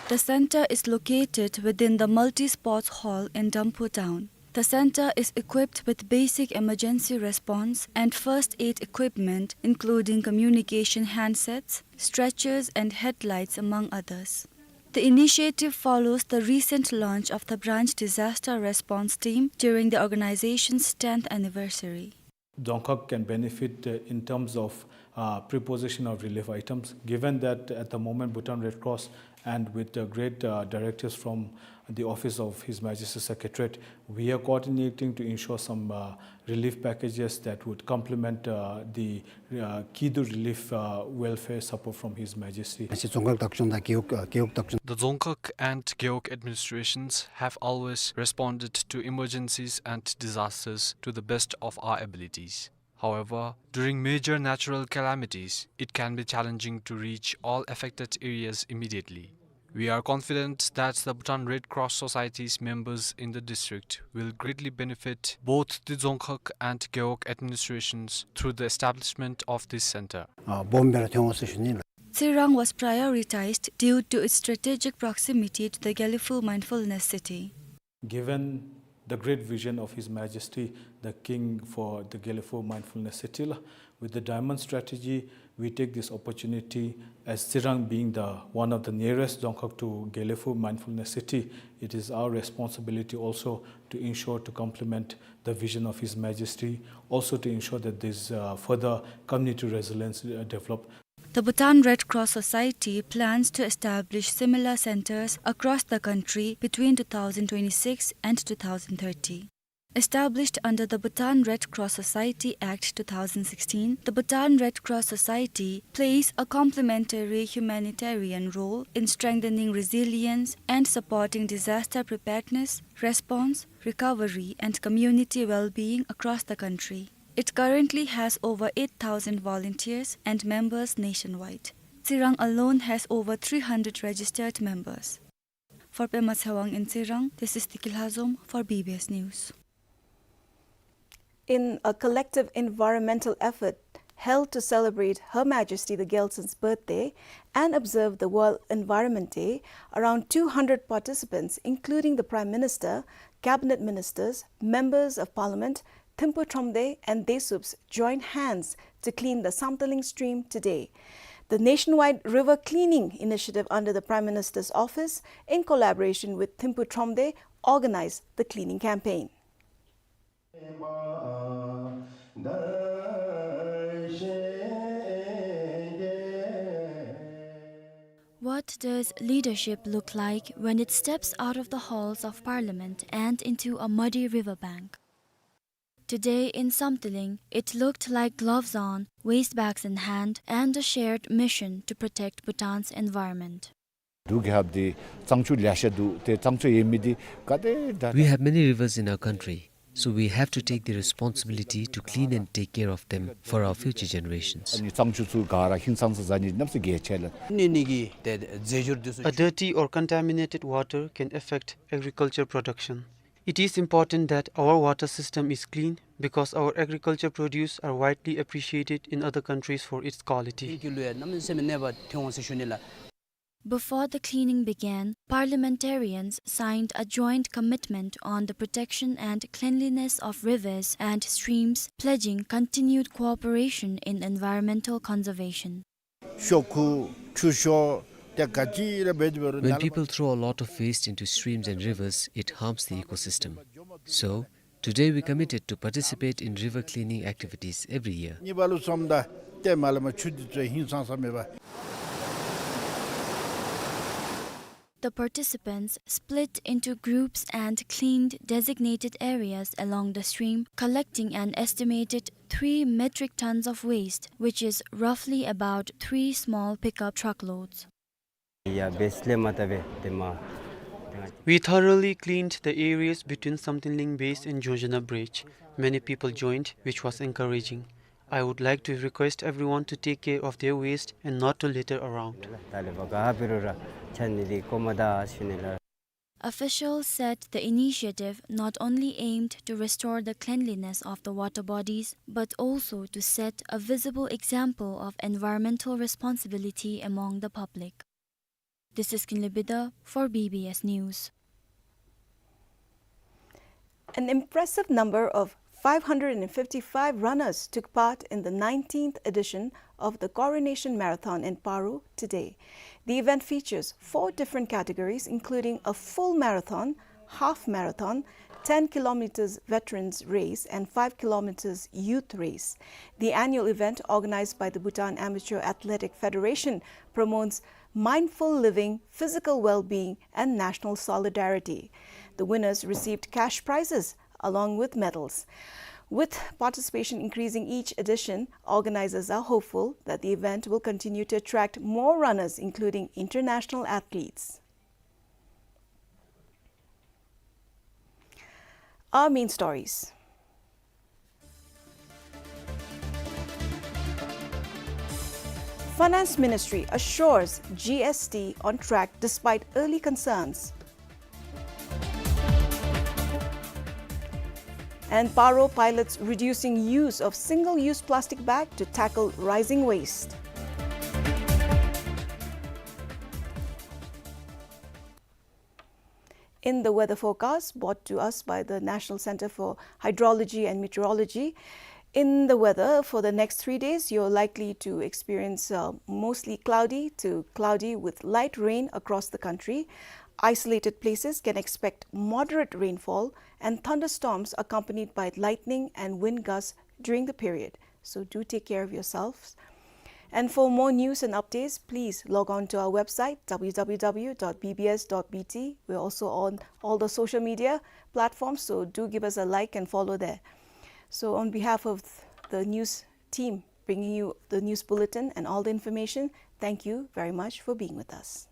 The center is located within the Multi-Sports Hall in Damphu town. The center is equipped with basic emergency response and first aid equipment, including communication handsets, stretchers, and headlights, among others. The initiative follows the recent launch of the branch disaster response team during the organization's tenth anniversary. Dzongkhag can benefit, uh, in terms of, uh, preposition of relief items, given that at the moment Bhutan Red Cross and with the great, uh, directives from the Office of His Majesty's Secretariat, we are coordinating to ensure some, uh, relief packages that would complement, uh, the, uh, Kidu relief, uh, welfare support from His Majesty. ང་བཅས་རྫོང་ཁག་བདག་སྐྱོང་དང་རྒེད་འོག་རྒེད་འོག་བདག་སྐྱོང། The Dzongkhag and Gewog administrations have always responded to emergencies and disasters to the best of our abilities. However, during major natural calamities, it can be challenging to reach all affected areas immediately. We are confident that the Bhutan Red Cross Society's members in the district will greatly benefit both the Dzongkhag and Gewog administrations through the establishment of this center. ཨ་སྦོམ་སྦེ་ར་ཐོན་འོང་ཟེར་ཞུ་ནི་ལགས། Tsirang was prioritized due to its strategic proximity to the Gelephu Mindfulness City. Given the great vision of His Majesty the King for the Gelephu Mindfulness City, with the diamond strategy, we take this opportunity as Tsirang being the one of the nearest Dzongkhag to Gelephu Mindfulness City. It is our responsibility also to ensure to complement the vision of His Majesty, also to ensure that this, uh, further community resilience, uh, develop. The Bhutan Red Cross Society plans to establish similar centers across the country between two thousand twenty-six and two thousand thirty. Established under the Bhutan Red Cross Society Act two thousand sixteen, the Bhutan Red Cross Society plays a complementary humanitarian role in strengthening resilience and supporting disaster preparedness, response, recovery, and community well-being across the country. It currently has over eight thousand volunteers and members nationwide. Tsirang alone has over three hundred registered members. For Pema Tshewang in Tsirang, this is Tiki Lhazom for B B S News. In a collective environmental effort held to celebrate Her Majesty the Gyaltsen's birthday and observe the World Environment Day, around two hundred participants, including the Prime Minister, Cabinet Ministers, Members of Parliament, Thimphu Thromde and Desuups joined hands to clean the Samtaling stream today. The nationwide river cleaning initiative under the Prime Minister's office, in collaboration with Thimphu Thromde, organized the cleaning campaign. What does leadership look like when it steps out of the halls of Parliament and into a muddy riverbank? Today in Samtaling, it looked like gloves on, waste bags in hand, and a shared mission to protect Bhutan's environment. འབྲུག་རྒྱལ་ཁབ་འདི་གཙང་ཆུ་ལེ་ཤ་འདུག། ཏེ་གཙང་ཆུ་ཡོད་མི་འདི་ག་དེ་དྲག། We have many rivers in our country, so we have to take the responsibility to clean and take care of them for our future generations. ཨ་ནི་གཙང་ཆུ་ཚུ་ག་ར་ཧིང་སངས་ས་ཟ་ནི་གནམ་ས་གལ་ཆེ་ལགས། ནི་ནི་གི་ཏེ་རྫས་སྦྱོར་འདི་ཚུ། A dirty or contaminated water can affect agriculture production. It is important that our water system is clean because our agriculture produce are widely appreciated in other countries for its quality. ཀྱི་ལུ་ཡ་གནམ་མེད་ས་མེད་གནོད་པ་ཐོན་འོང་ཟེར་ཞུ་ནི་ལགས། Before the cleaning began, parliamentarians signed a joint commitment on the protection and cleanliness of rivers and streams, pledging continued cooperation in environmental conservation. ཤོག་ཁུ་ཆུ་ཤོག་ཏེ་ག་ཅི་ར་འབད་དེ་འབད་རུང་། When people throw a lot of waste into streams and rivers, it harms the ecosystem. So, Today we committed to participate in river cleaning activities every year. གཉིས་པ་ལུ་ཚོམ་ད་ཏེ་མ་ལས་མ་ཆུ་འདི་ཚུ་ཧིང་སངས་ས་མེད་པ། The participants split into groups and cleaned designated areas along the stream, collecting an estimated three metric tons of waste, which is roughly about three small pickup truckloads. We thoroughly cleaned the areas between Samtenling Base and Jojana Bridge. Many people joined, which was encouraging. I would like to request everyone to take care of their waste and not to litter around. Officials said the initiative not only aimed to restore the cleanliness of the water bodies, but also to set a visible example of environmental responsibility among the public. This is Kinley Bida for B B S News. An impressive number of five hundred and fifty-five runners took part in the nineteenth edition of the Coronation Marathon in Paro today. The event features four different categories, including a full marathon, half marathon, ten kilometers veterans race, and five kilometers youth race. The annual event, organized by the Bhutan Amateur Athletic Federation, promotes mindful living, physical well-being, and national solidarity. The winners received cash prizes along with medals. With participation increasing each edition, organizers are hopeful that the event will continue to attract more runners, including international athletes. Our main stories. Finance Ministry assures G S T on track despite early concerns. And Paro pilots reducing use of single-use plastic bag to tackle rising waste. In the weather forecast brought to us by the National Center for Hydrology and Meteorology, in the weather for the next three days, you're likely to experience, uh, mostly cloudy to cloudy with light rain across the country. Isolated places can expect moderate rainfall and thunderstorms accompanied by lightning and wind gusts during the period. So do take care of yourselves. And for more news and updates, please log on to our website, w w w dot b b s dot b t. We're also on all the social media platforms, so do give us a like and follow there. So on behalf of the news team bringing you the news bulletin and all the information, thank you very much for being with us.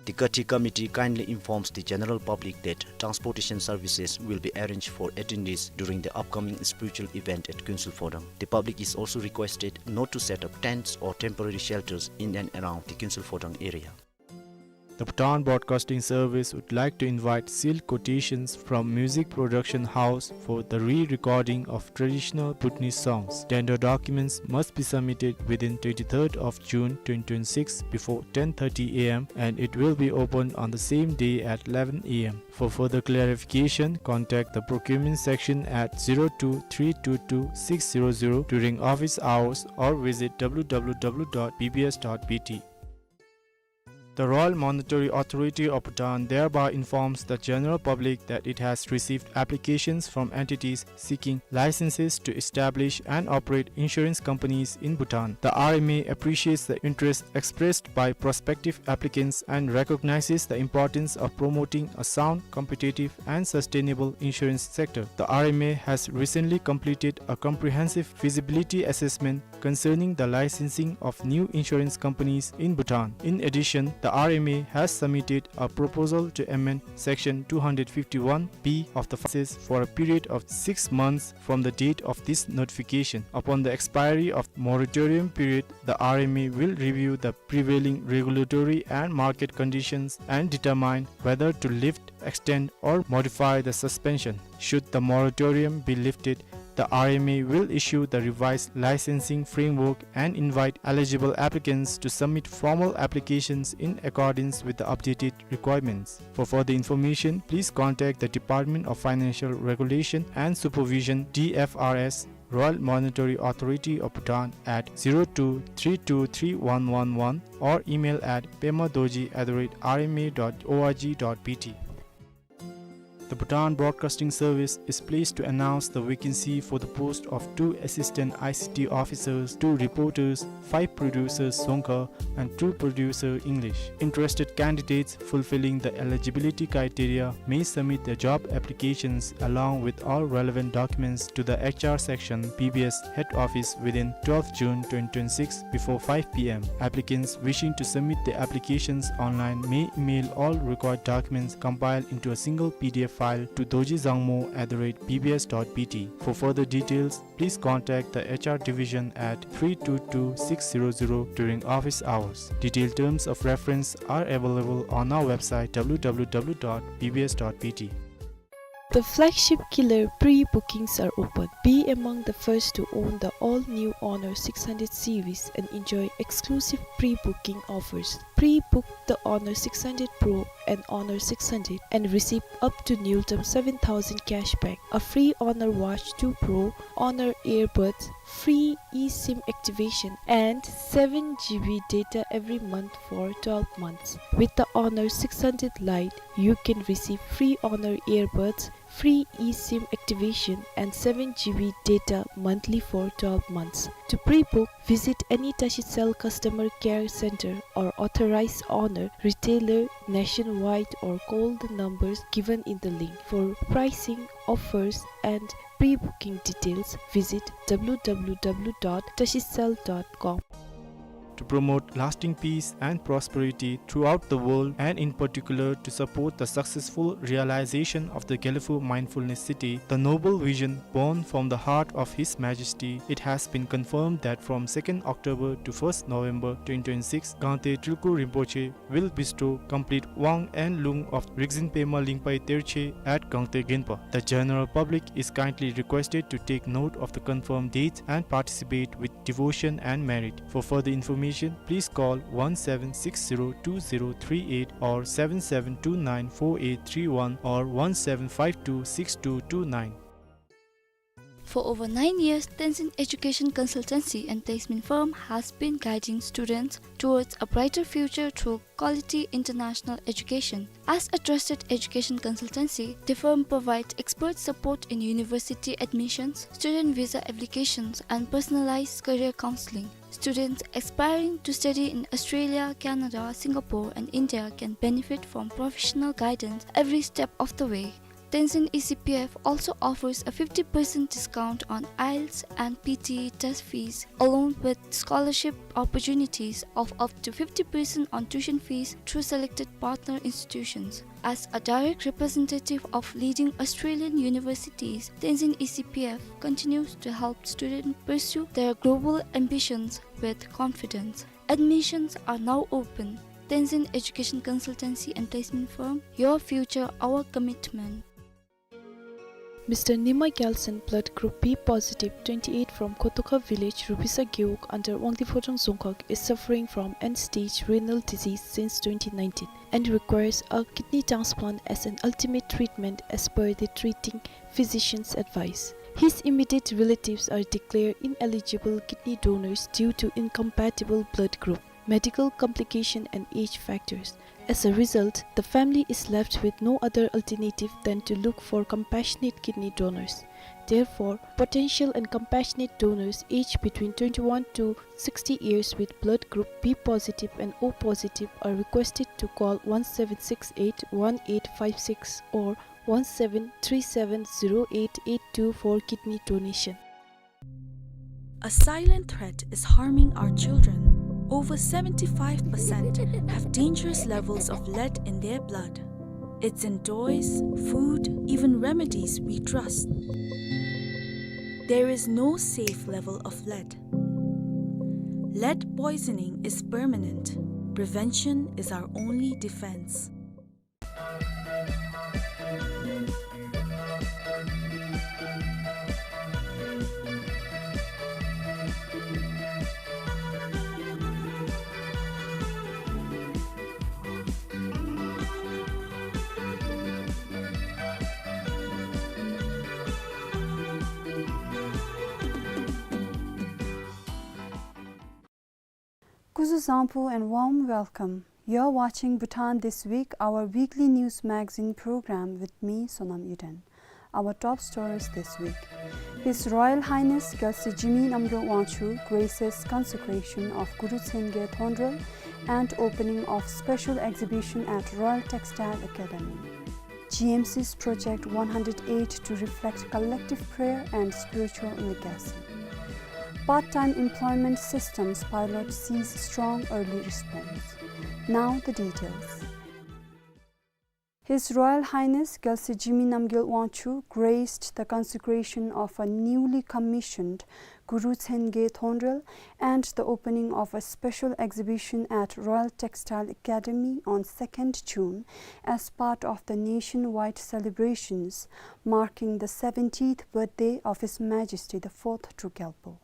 The Kathi Committee kindly informs the general public that transportation services will be arranged for attendees during the upcoming spiritual event at Kuensel Phodrang. The public is also requested not to set up tents or temporary shelters in and around the Kuensel Phodrang area. The Bhutan Broadcasting Service would like to invite sealed quotations from music production house for the re-recording of traditional Bhutanese songs. Tender documents must be submitted within twenty-third of June twenty twenty-six before ten thirty a m and it will be opened on the same day at eleven a m. For further clarification, contact the procurement section at zero two three two two six zero zero during office hours or visit w w w dot b b s dot b t. The Royal Monetary Authority of Bhutan thereby informs the general public that it has received applications from entities seeking licenses to establish and operate insurance companies in Bhutan. The R M A appreciates the interest expressed by prospective applicants and recognizes the importance of promoting a sound, competitive, and sustainable insurance sector. The R M A has recently completed a comprehensive feasibility assessment concerning the licensing of new insurance companies in Bhutan. In addition, the R M A has submitted a proposal to amend Section two hundred fifty-one B of the license for a period of six months from the date of this notification. Upon the expiry of moratorium period, the R M A will review the prevailing regulatory and market conditions and determine whether to lift, extend, or modify the suspension. Should the moratorium be lifted, the R M A will issue the revised licensing framework and invite eligible applicants to submit formal applications in accordance with the updated requirements. For further information, please contact the Department of Financial Regulation and Supervision, D F R S, Royal Monetary Authority of Bhutan at zero two three two three one one one or email at pema dorji at the rate R M A dot org dot B T. The Bhutan Broadcasting Service is pleased to announce the vacancy for the post of two assistant I C T officers, two reporters, five producers Dzongkha, and two producer English. Interested candidates fulfilling the eligibility criteria may submit their job applications along with all relevant documents to the H R section, B B S head office within twelfth June twenty twenty-six before five P M. Applicants wishing to submit their applications online may email all required documents compiled into a single P D F file to dorji dzangmo at the rate B B S dot B T. For further details, please contact the H R division at three two two six zero zero during office hours. Detailed terms of reference are available on our website W W W dot B B S dot B T. The flagship Killer pre-bookings are open. Be among the first to own the all-new Honor six hundred series and enjoy exclusive pre-booking offers. Pre-book the Honor six hundred Pro and Honor six hundred and receive up to न्यूनतम seven thousand cashback, a free Honor Watch two Pro, Honor Earbuds, free eSIM activation, and seven G B data every month for twelve months. With the Honor six hundred Lite, you can receive free Honor Earbuds, free eSIM activation, and seven G B data monthly for twelve months. To pre-book, visit any Tashicell customer care center or authorized Honor retailer nationwide or call the numbers given in the link. For pricing, offers, and pre-booking details, visit W W W dot tashicell dot com. To promote lasting peace and prosperity throughout the world, and in particular to support the successful realization of the Gelephu Mindfulness City, the noble vision born from the heart of His Majesty, it has been confirmed that from second October to first November twenty twenty-six, Gangte Tulku Rinpoche will bestow complete Wang and Lung of Rigzin Pema Lingpai Terche at Gangte Genpa. The general public is kindly requested to take note of the confirmed dates and participate with devotion and merit. For further information, please call one seven six zero two zero three eight or seven seven two nine four eight three one or one seven five two six two two nine. For over nine years, Tenzin Education Consultancy and Placement Firm has been guiding students towards a brighter future through quality international education. As a trusted education consultancy, the firm provides expert support in university admissions, student visa applications, and personalized career counseling. Students aspiring to study in Australia, Canada, Singapore, and India can benefit from professional guidance every step of the way. Tenzin E C P F also offers a fifty percent discount on IELTS and P T E test fees, along with scholarship opportunities of up to fifty percent on tuition fees through selected partner institutions. As a direct representative of leading Australian universities, Tenzin E C P F continues to help students pursue their global ambitions with confidence. Admissions are now open. Tenzin Education Consultancy and Placement Firm, your future, our commitment. Mister Nima Gyalsen, blood group B positive, twenty-eight, from Khotokha village, Rubisa Gewog, under Wangdue Phodrang Dzongkhag, is suffering from end-stage renal disease since twenty nineteen and requires a kidney transplant as an ultimate treatment as per the treating physician's advice. His immediate relatives are declared ineligible kidney donors due to incompatible blood group. Medical complication and age factors. As a result, the family is left with no other alternative than to look for compassionate kidney donors. Therefore, potential and compassionate donors aged between twenty-one to sixty years with blood group B positive and O positive are requested to call one seven six eight one eight five six or one seven three seven zero eight eight two for kidney donation. A silent threat is harming our children. Over seventy-five percent have dangerous levels of lead in their blood. It's in toys, food, even remedies we trust. There is no safe level of lead. Lead poisoning is permanent. Prevention is our only defense. Kuzuzangpo and warm welcome. You're watching Bhutan This Week, our weekly news magazine program with me, Sonam Yuden. Our top stories this week. His Royal Highness Gyalse Jigme Namgyel Wangchuck graces consecration of Guru Tshenge Thondrel and opening of special exhibition at Royal Textile Academy. G M C's Project one hundred eight to reflect collective prayer and spiritual legacy. Part-time employment systems pilot sees strong early response. Now the details. His Royal Highness Gyalse Jigme Namgyel Wangchuck graced the consecration of a newly commissioned Guru Tshenge Thondrel and the opening of a special exhibition at Royal Textile Academy on second June as part of the nationwide celebrations marking the seventieth birthday of His Majesty the Fourth Druk Gyalpo.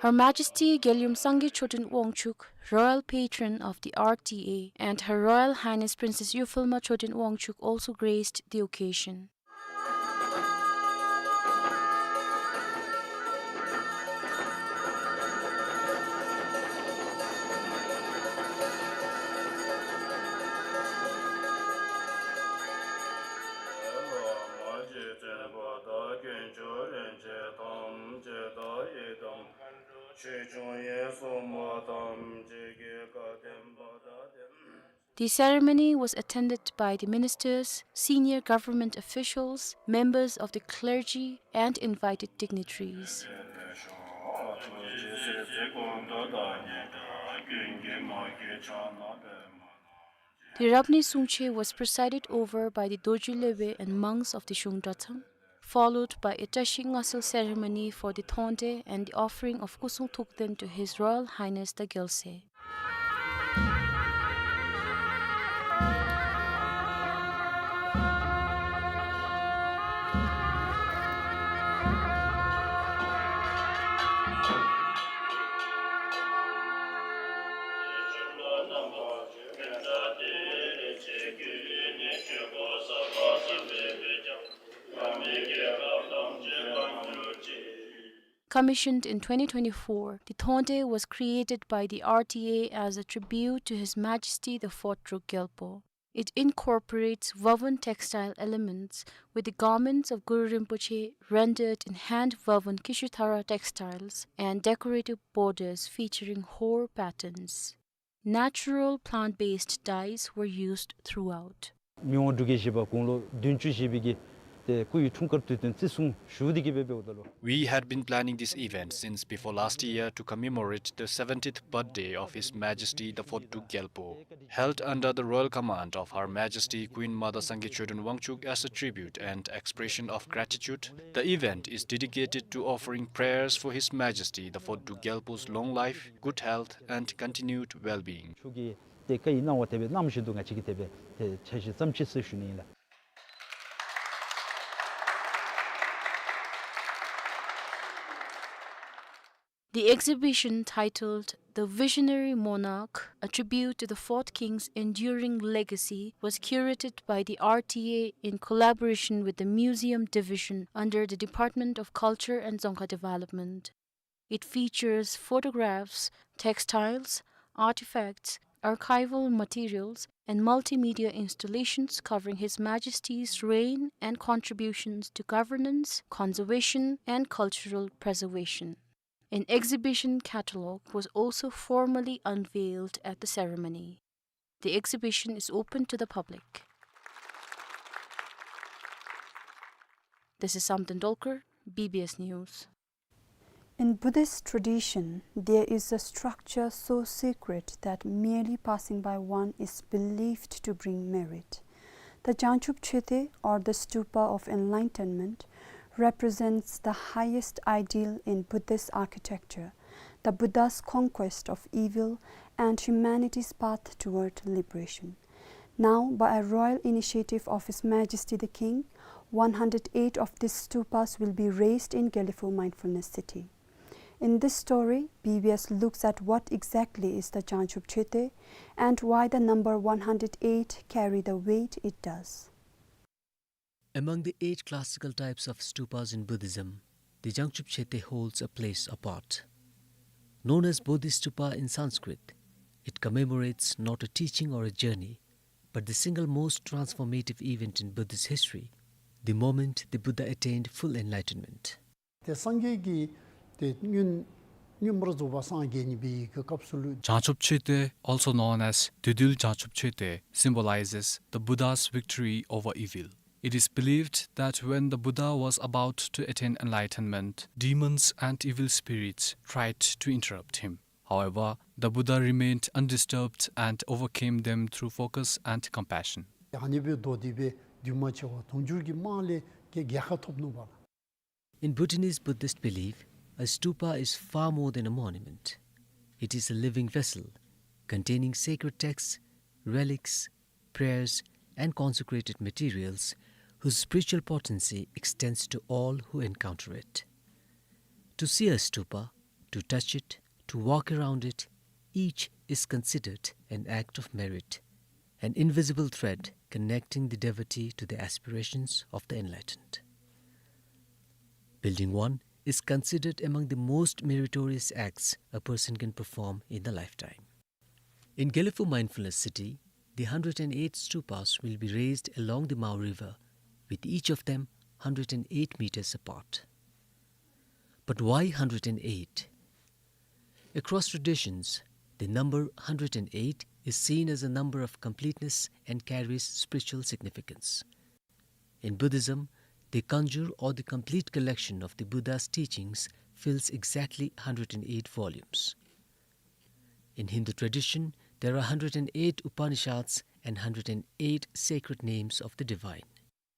Her Majesty Geelyum Sangay Choten Wangchuck, Royal Patron of the R T A, and Her Royal Highness Princess Yupfulma Choten Wangchuck also graced the occasion. The ceremony was attended by the ministers, senior government officials, members of the clergy, and invited dignitaries. The Rabney Sungche was presided over by the Dorji Lopen and monks of the Shungtra Thang, followed by a Tashi Ngasal ceremony for the Thonte and the offering of Kusung Thukden to His Royal Highness the Gyalse. Commissioned in twenty twenty-four, the Thonte was created by the R T A as a tribute to His Majesty the Fourth Druk Gyalpo. It incorporates woven textile elements with the garments of Guru Rinpoche rendered in hand-woven Kishuthara textiles and decorative borders featuring hor patterns. Natural plant-based dyes were used throughout. མི་དབང་འབྲུག་རྒྱལ་བཞི་པ་དགུང་ལོ་བདུན་ཅུ་བཞེས་པའི་གི་ ཏེ་སྐུ་ཡི་འཁྲུངས་སྐར་དུས་སྟོན་བརྩི་སྲུང་ཞུ་སྟེ་གི་སྦེ་འབདཝ་ད་ལུ། We had been planning this event since before last year to commemorate the seventieth birthday of His Majesty the fourth Duke Gyalpo. Held under the royal command of Her Majesty Queen Mother Sangay Choden Wangchuck as a tribute and expression of gratitude, the event is dedicated to offering prayers for His Majesty the fourth Duke Gyalpo's long life, good health, and continued well-being. མཆོག་གི་ཏེ་བཀའ་ཡི་གནང་བ་དེ་སྦེ་གནང་བཞིན་དུ་ང་བཅས་ཀྱིས་དེ་སྦེ་ཏེ་འཆར་གཞི་བརྩམས་ཅི་ཟེར་ཞུ་ནི་ཨིན་ལགས། The exhibition, titled The Visionary Monarch, a tribute to the fourth king's enduring legacy, was curated by the R T A in collaboration with the Museum Division under the Department of Culture and Dzongkha Development. It features photographs, textiles, artifacts, archival materials, and multimedia installations covering His Majesty's reign and contributions to governance, conservation, and cultural preservation. An exhibition catalogue was also formally unveiled at the ceremony. The exhibition is open to the public. This is Sam Tendolkar, B B S News. In Buddhist tradition, there is a structure so sacred that merely passing by one is believed to bring merit. The Jangchub Choetey, or the Stupa of Enlightenment, represents the highest ideal in Buddhist architecture, the Buddha's conquest of evil and humanity's path toward liberation. Now, by a royal initiative of His Majesty the King, one hundred eight of these stupas will be raised in Gelephu Mindfulness City. In this story, B B S looks at what exactly is the Jangchub Choetey and why the number one hundred eight carry the weight it does. Among the eight classical types of stupas in Buddhism, the Jangchub Choetey holds a place apart. Known as Bodhistupa in Sanskrit, it commemorates not a teaching or a journey, but the single most transformative event in Buddhist history, the moment the Buddha attained full enlightenment. ཏེ་སངས་རྒྱས་ཀྱི་ཏེ་མངོན་མངོན་པར་རྫོགས་པ་སངས་རྒྱས་ནི་སྦེ་གི་སྐབས་སུ་ལུ། Jangchub Choetey, also known as Dudul Jangchub Choetey, symbolizes the Buddha's victory over evil. It is believed that when the Buddha was about to attain enlightenment, demons and evil spirits tried to interrupt him. However, the Buddha remained undisturbed and overcame them through focus and compassion. ཨ་ནི་སྦེ་མདོར་བསྡུས་སྦེ་འདུས་མ་བྱས་པ་དུང་ཕྱུར་གྱི་རྨང་ལས་ཀྱི་རྒྱལ་ཁ་ཐོབ་ནུག་པ་ལགས། In Bhutanese Buddhist belief, a stupa is far more than a monument. It is a living vessel containing sacred texts, relics, prayers, and consecrated materials whose spiritual potency extends to all who encounter it. To see a stupa, to touch it, to walk around it, each is considered an act of merit, an invisible thread connecting the devotee to the aspirations of the enlightened. Building one is considered among the most meritorious acts a person can perform in the lifetime. In Gelephu Mindfulness City, the hundred and eight stupas will be raised along the Mao River, with each of them hundred and eight meters apart. But why hundred and eight? Across traditions, the number hundred and eight is seen as a number of completeness and carries spiritual significance. In Buddhism, the kanjur, or the complete collection of the Buddha's teachings, fills exactly hundred and eight volumes. In Hindu tradition, there are hundred and eight Upanishads and hundred and eight sacred names of the divine.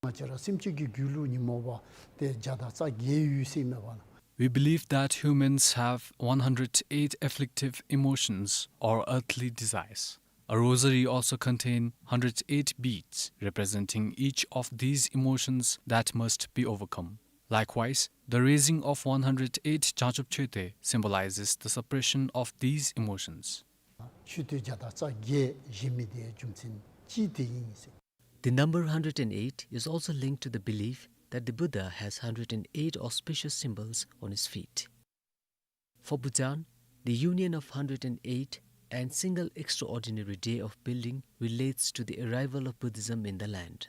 ང་བཅས་ར་སེམས་ཅན་གྱི་རྒྱུད་ལུ་ཉོན་མོངས་པ་ཏེ་བརྒྱ་དང་རྩ་བརྒྱད་ཡོད་ཟེར་མས་པ་ལགས། We believe that humans have one hundred eight afflictive emotions or earthly desires. A rosary also contains hundred eight beads representing each of these emotions that must be overcome. Likewise, the raising of one hundred eight Jangchub Choetey symbolizes the suppression of these emotions. མཆོད་རྟེན་བརྒྱ་དང་རྩ་བརྒྱད་བཞེངས་མི་དེ་རྒྱུ་མཚན་ཅིག་དེ་ཨིན་ཟེར། The number hundred and eight is also linked to the belief that the Buddha has hundred and eight auspicious symbols on his feet. For Bhutan, the union of hundred and eight and single extraordinary day of building relates to the arrival of Buddhism in the land.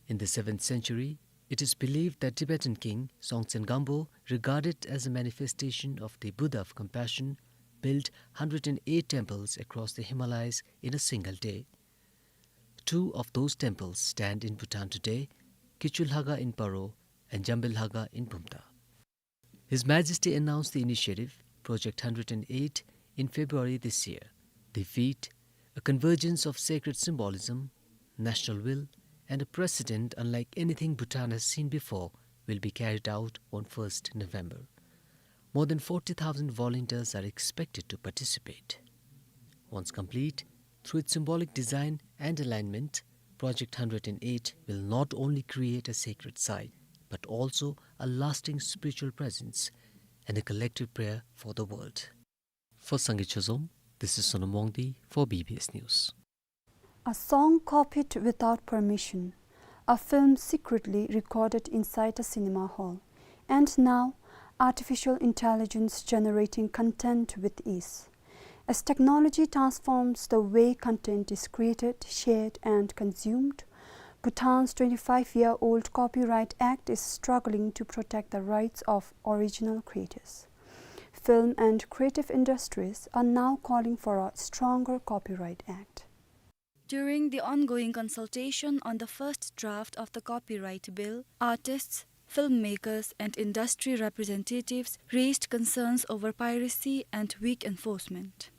In the seventh century, it is believed that Tibetan king Songtsen Gampo, regarded as a manifestation of the Buddha of compassion, built hundred and eight temples across the Himalayas in a single day. Two of those temples stand in Bhutan today, Kichulhaga in Paro and Jambelhaga in Bumta. His Majesty announced the initiative, Project Hundred and Eight, in February this year. The feat, a convergence of sacred symbolism, national will, and a precedent unlike anything Bhutan has seen before, will be carried out on first November. More than forty thousand volunteers are expected to participate. Once complete, through its symbolic design and alignment, Project Hundred and Eight will not only create a sacred site, but also a lasting spiritual presence and a collective prayer for the world. For Sangay Chazom, this is Sonam Wangdi for B B S News. A song copied without permission, a film secretly recorded inside a cinema hall, and now artificial intelligence generating content with ease. As technology transforms the way content is created, shared, and consumed, Bhutan's twenty-five-year-old Copyright Act is struggling to protect the rights of original creators. Film and creative industries are now calling for a stronger Copyright Act. During the ongoing consultation on the first draft of the Copyright Bill, artists, filmmakers, and industry representatives raised concerns over piracy and weak enforcement.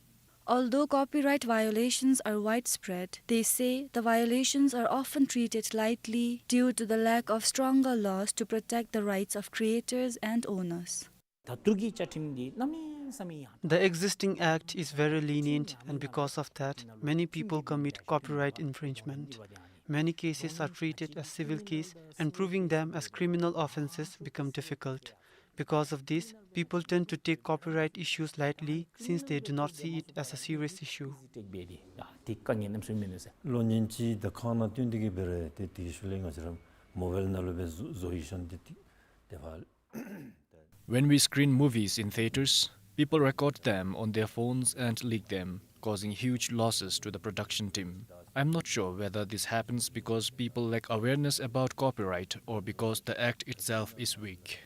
Although copyright violations are widespread, they say the violations are often treated lightly due to the lack of stronger laws to protect the rights of creators and owners. ད་ཐུར་གྱི་བཅའ་ཁྲིམས་འདི་གནམ་མེད་ས་མེད་ཡང་། The existing act is very lenient, and because of that, many people commit copyright infringement. Many cases are treated as civil case, and proving them as criminal offences become difficult. Because of this, people tend to take copyright issues lightly since they do not see it as a serious issue. ད་དེ་དཀའ་ངལ་གནམ་མེད་ས་མེད་མེད་ཟེར། གློག་བརྙན་ཅིག་དེ་ཁང་ནང་བཏོན་ཏེ་གི་འབད་རུང་དེ་དེ་ཤུལ་ལས་ང་བཅས་ར་མོ་བཱའིལ་ནང་ལུ་སྦེ་བཟོ་བཟོ་ཡི་ཤོང་དེ་དེ་དེ་ཕར། When we screen movies in theaters, people record them on their phones and leak them, causing huge losses to the production team. I'm not sure whether this happens because people lack awareness about copyright or because the act itself is weak.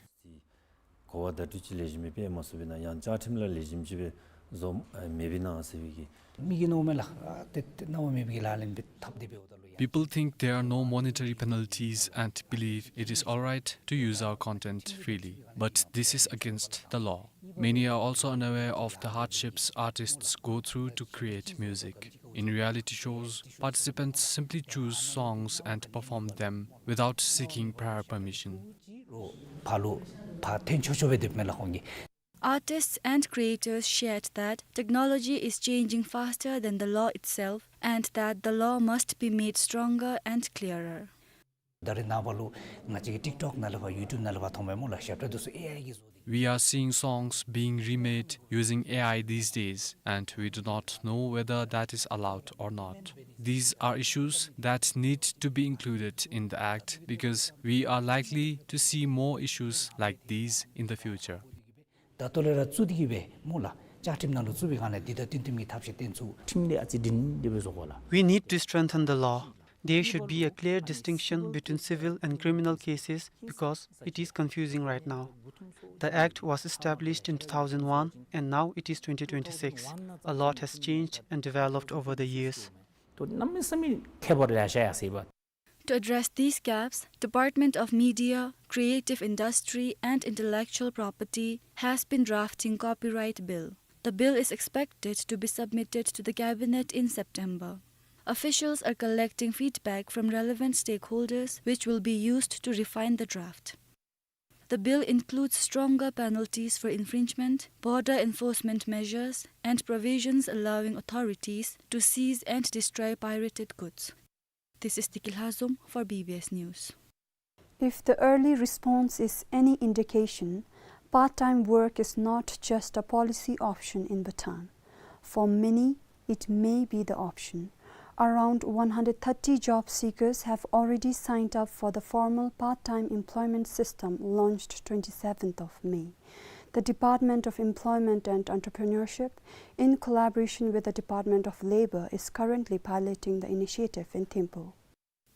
གོ་བ་བརྡ་སྤྲོད་ཅིག་ལེགས་ཤོམ་སྦེ་འབད་མ་ཚུགས་པས་ན་ཡང་བཅའ་ཁྲིམས་ལ་ལེགས་ཤོམ་ཅིག་སྦེ་བཟོ་ཨ་མེད་པས་ན་ཟེར་བའི་གི། མི་གིས་མནོཝ་མས་ལགས། ཨ་ཏེ་ཏེ་གནང་བ་མེད་པའི་གི་ལག་ལེན་འབད་ཐབས་དེ་འབདཝ་ད་ལུ་ཡང་། People think there are no monetary penalties and believe it is all right to use our content freely, but this is against the law. Many are also unaware of the hardships artists go through to create music. In reality shows, participants simply choose songs and perform them without seeking prior permission. ཕར་ལུ་ཕར་འཐེན་ཆོག་ཆོག་སྦེ་སྡོདཔ་མས་ལགས་ཁོང་གིས། Artists and creators shared that technology is changing faster than the law itself and that the law must be made stronger and clearer. ད་རེས་ནངས་པ་ལུ་ང་བཅས་ཀྱི་ཊིཀ་ཊོཀ་ནང་ལས་ཕར་ཡུ་ཊུབ་ནང་ལས་ཕར་མཐོངམ་མས་སྨོ་ལགས། ཞབས་ཁྲ་འདི་ཚུ་ཨེ་ཨའི་གིས་བཟོ་སྟེ། We are seeing songs being remade using A I these days, and we do not know whether that is allowed or not. These are issues that need to be included in the act because we are likely to see more issues like these in the future. ད་ལྟོ་ལས་ར་བཙུགས་ཏེ་གི་སྦེ་སྨོ་ལགས། བཅའ་ཁྲིམས་ནང་ལུ་བཙུགས་པའི་སྒང་ལས་འདི་དང་བསྟུན་བསྟུན་གྱི་ཐབས་ཤེས་བཏོན་ཚུགས། ཁྲིམས་ལས་ཨ་ཙི་སྒྲིང་སྒྲི་སྦེ་བཟོ་དགོ་ལགས། We need to strengthen the law. There should be a clear distinction between civil and criminal cases because it is confusing right now. The act was established in two thousand one and now it is twenty twenty-six. A lot has changed and developed over the years. ད་གནམ་མེད་ས་མེད་ཁྱད་པར་ཡར་ཤར་ཡར་སོ་ཡི་པ། To address these gaps, Department of Media, Creative Industry and Intellectual Property has been drafting Copyright Bill. The bill is expected to be submitted to the Cabinet in September. Officials are collecting feedback from relevant stakeholders, which will be used to refine the draft. The bill includes stronger penalties for infringement, border enforcement measures, and provisions allowing authorities to seize and destroy pirated goods. This is Tikil Hazum for B B S News. If the early response is any indication, part-time work is not just a policy option in Bhutan. For many, it may be the option. Around one hundred thirty job seekers have already signed up for the formal part-time employment system launched twenty-seventh of May. The Department of Employment and Entrepreneurship, in collaboration with the Department of Labor, is currently piloting the initiative in Thimphu.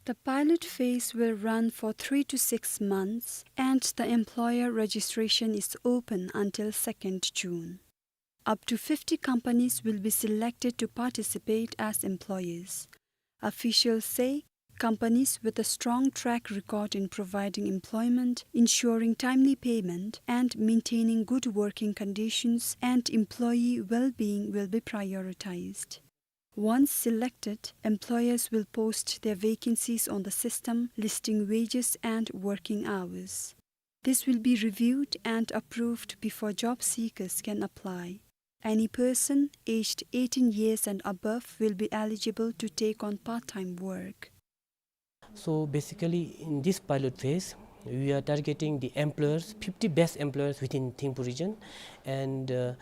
The pilot phase will run for three to six months, and the employer registration is open until second June. Up to fifty companies will be selected to participate as employers. Officials say companies with a strong track record in providing employment, ensuring timely payment, and maintaining good working conditions and employee well-being will be prioritized. Once selected, employers will post their vacancies on the system, listing wages and working hours. This will be reviewed and approved before job seekers can apply. Any person aged eighteen years and above will be eligible to take on part-time work. So basically, in this pilot phase, we are targeting the employers, fifty best employers within Thimphu region. And, uh,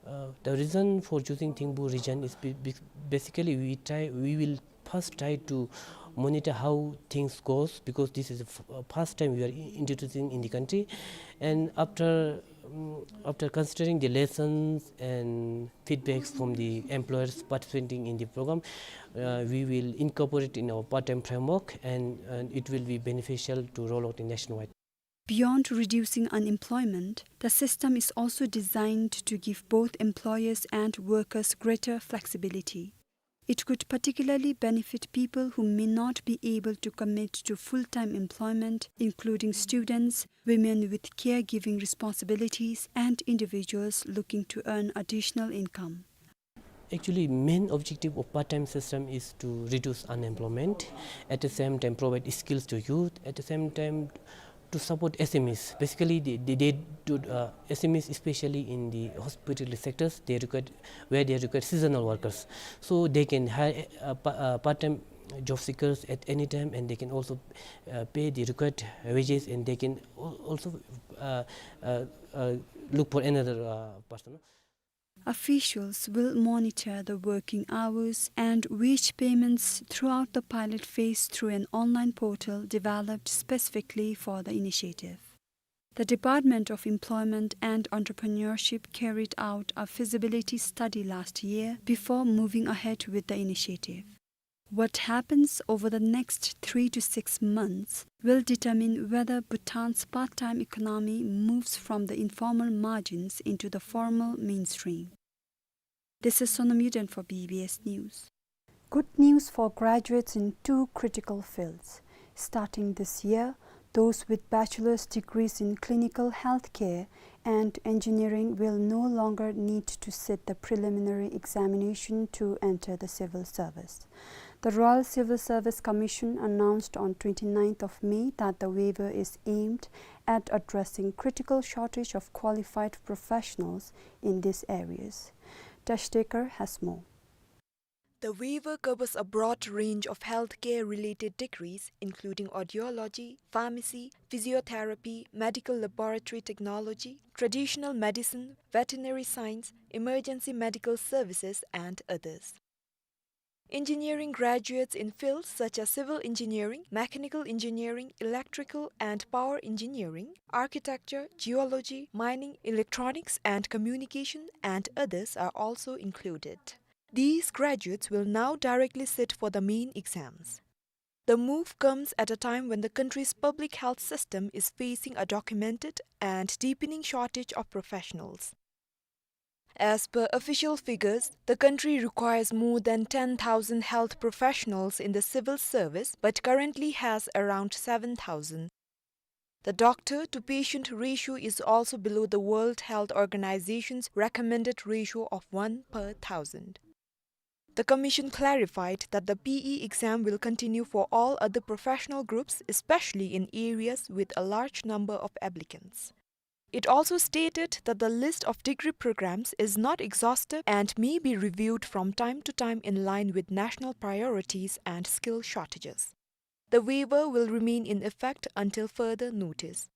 uh, the reason for choosing Thimphu region is be-, be-, basically we try, we will first try to monitor how things goes, because this is the f-, uh, first time we are i-, introducing in the country. And after, um, after considering the lessons and feedbacks from the employers participating in the program, uh, we will incorporate in our part-time framework, and, and it will be beneficial to roll out in nationwide. Beyond reducing unemployment, the system is also designed to give both employers and workers greater flexibility. It could particularly benefit people who may not be able to commit to full-time employment, including students, women with caregiving responsibilities, and individuals looking to earn additional income. Actually, main objective of part-time system is to reduce unemployment, at the same time provide skills to youth, at the same time to support S M Es. Basically, they, they, they do, uh, S M Es, especially in the hospitality sectors, they require, where they require seasonal workers. So they can hire, uh, pa-, uh, part-time job seekers at any time, and they can also, uh, pay the required wages, and they can al-, also, uh, uh, uh, look for another, uh, person. Officials will monitor the working hours and wage payments throughout the pilot phase through an online portal developed specifically for the initiative. The Department of Employment and Entrepreneurship carried out a feasibility study last year before moving ahead with the initiative. What happens over the next three to six months will determine whether Bhutan's part-time economy moves from the informal margins into the formal mainstream. This is Sonam Yuden for B B S News. Good news for graduates in two critical fields. Starting this year, those with bachelor's degrees in clinical healthcare and engineering will no longer need to sit the preliminary examination to enter the civil service. The Royal Civil Service Commission announced on twenty-ninth of May that the waiver is aimed at addressing critical shortage of qualified professionals in these areas. Tash Dekar has more. The waiver covers a broad range of healthcare-related degrees, including audiology, pharmacy, physiotherapy, medical laboratory technology, traditional medicine, veterinary science, emergency medical services, and others. Engineering graduates in fields such as civil engineering, mechanical engineering, electrical and power engineering, architecture, geology, mining, electronics and communication, and others are also included. These graduates will now directly sit for the main exams. The move comes at a time when the country's public health system is facing a documented and deepening shortage of professionals. As per official figures, the country requires more than ten thousand health professionals in the civil service, but currently has around seven thousand. The doctor-to-patient ratio is also below the World Health Organization's recommended ratio of one per thousand. The commission clarified that the P E exam will continue for all other professional groups, especially in areas with a large number of applicants. It also stated that the list of degree programs is not exhaustive and may be reviewed from time to time in line with national priorities and skill shortages. The waiver will remain in effect until further notice.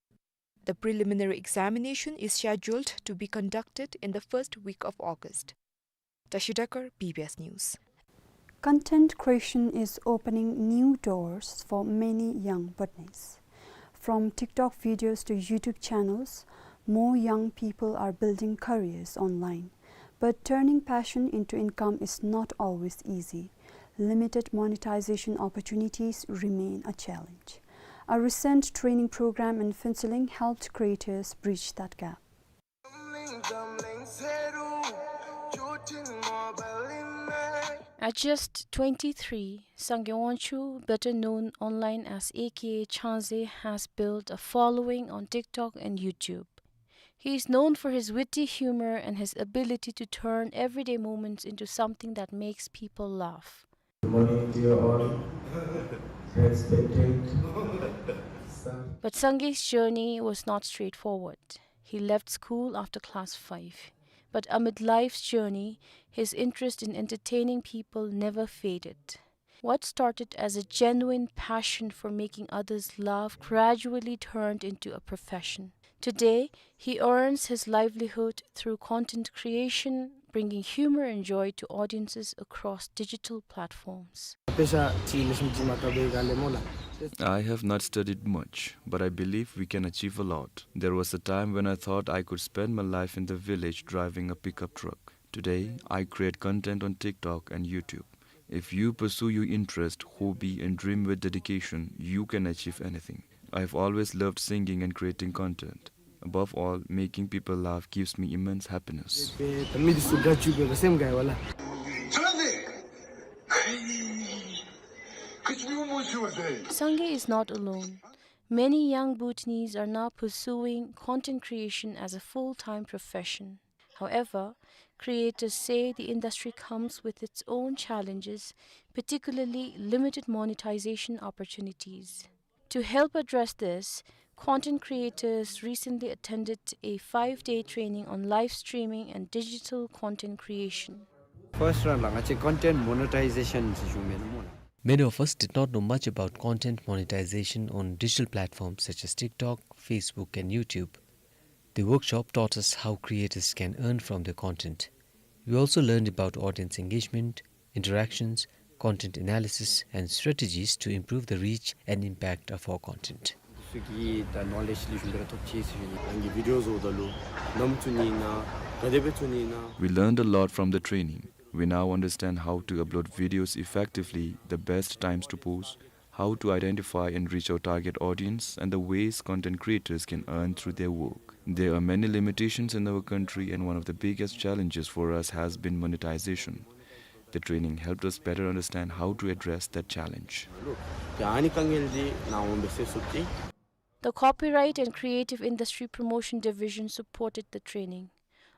The preliminary examination is scheduled to be conducted in the first week of August. Tashi Dekar, B B S News. Content creation is opening new doors for many young Bhutanese. From TikTok videos to YouTube channels, more young people are building careers online. But turning passion into income is not always easy. Limited monetization opportunities remain a challenge. A recent training program in Phuentsholing helped creators bridge that gap. At just twenty-three, Sangay Wangchuk, better known online as A K A Changze, has built a following on TikTok and YouTube. He is known for his witty humor and his ability to turn everyday moments into something that makes people laugh. Good morning to you all. Respected sir. But Sangay's journey was not straightforward. He left school after class five. But amid life's journey, his interest in entertaining people never faded. What started as a genuine passion for making others laugh gradually turned into a profession. Today, he earns his livelihood through content creation, bringing humor and joy to audiences across digital platforms. Pesa chi lishim jima tabe gale mola. I have not studied much, but I believe we can achieve a lot. There was a time when I thought I could spend my life in the village driving a pickup truck. Today, I create content on TikTok and YouTube. If you pursue your interest, hobby, and dream with dedication, you can achieve anything. I've always loved singing and creating content. Above all, making people laugh gives me immense happiness. Sangay is not alone. Many young Bhutanese are now pursuing content creation as a full-time profession. However, creators say the industry comes with its own challenges, particularly limited monetization opportunities. To help address this, content creators recently attended a five-day training on live streaming and digital content creation. First round la ngachi content monetization chi jung me na mo na. Many of us did not know much about content monetization on digital platforms such as TikTok, Facebook, and YouTube. The workshop taught us how creators can earn from their content. We also learned about audience engagement, interactions, content analysis, and strategies to improve the reach and impact of our content. Suki ta knowledge li jung gara top chi si ni. Angi videos o da lo, nam chu ni na, ka de be chu ni na. We learned a lot from the training. We now understand how to upload videos effectively, the best times to post, how to identify and reach our target audience, and the ways content creators can earn through their work. There are many limitations in our country, and one of the biggest challenges for us has been monetization. The training helped us better understand how to address that challenge. The Copyright and Creative Industry Promotion Division supported the training.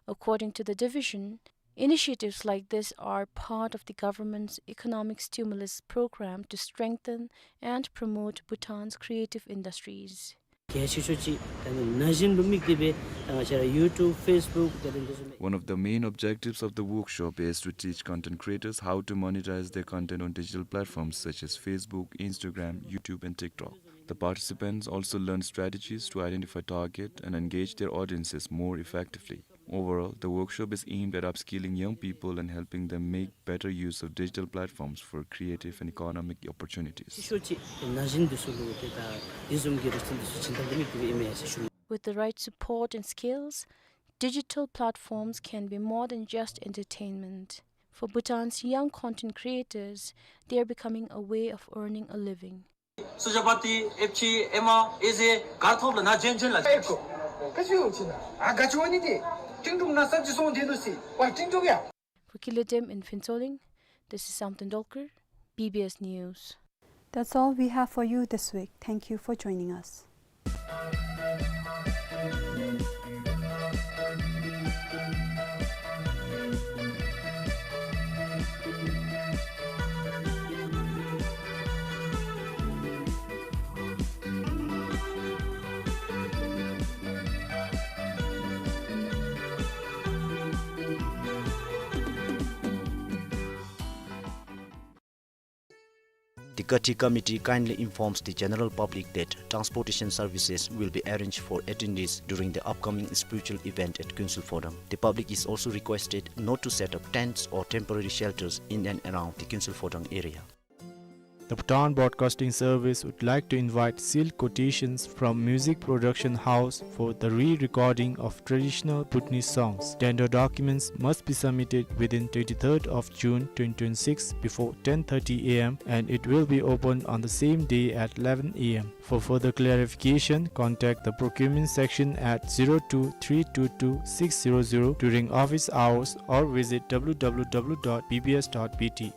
According to the division, initiatives like this are part of the government's economic stimulus program to strengthen and promote Bhutan's creative industries. One of the main objectives of the workshop is to teach content creators how to monetize their content on digital platforms such as Facebook, Instagram, YouTube, and TikTok. The participants also learn strategies to identify, target, and engage their audiences more effectively. Overall, the workshop is aimed at upskilling young people and helping them make better use of digital platforms for creative and economic opportunities. With the right support and skills, digital platforms can be more than just entertainment. For Bhutan's young content creators, they are becoming a way of earning a living. Sujabati, Epchi, Emma, Eze, Garthop la na jen jen la. Eko, kachi yo china. A, gachi wani de. Tingtung na sabji song de do si. Wa tingtung ya. For Kile Dem in Phuentsholing, this is Samten Dolkar, B B S News. That's all we have for you this week. Thank you for joining us. The Kathi Committee kindly informs the general public that transportation services will be arranged for attendees during the upcoming spiritual event at Kuensel Phodang. The public is also requested not to set up tents or temporary shelters in and around the Kuensel Phodang area. The Bhutan Broadcasting Service would like to invite sealed quotations from music production house for the re-recording of traditional Bhutanese songs. Tender documents must be submitted within twenty-third of June twenty twenty-six before ten thirty A M, and it will be opened on the same day at eleven A M. For further clarification, contact the procurement section at zero two three two two six zero zero during office hours or visit W W W dot B B S dot B T.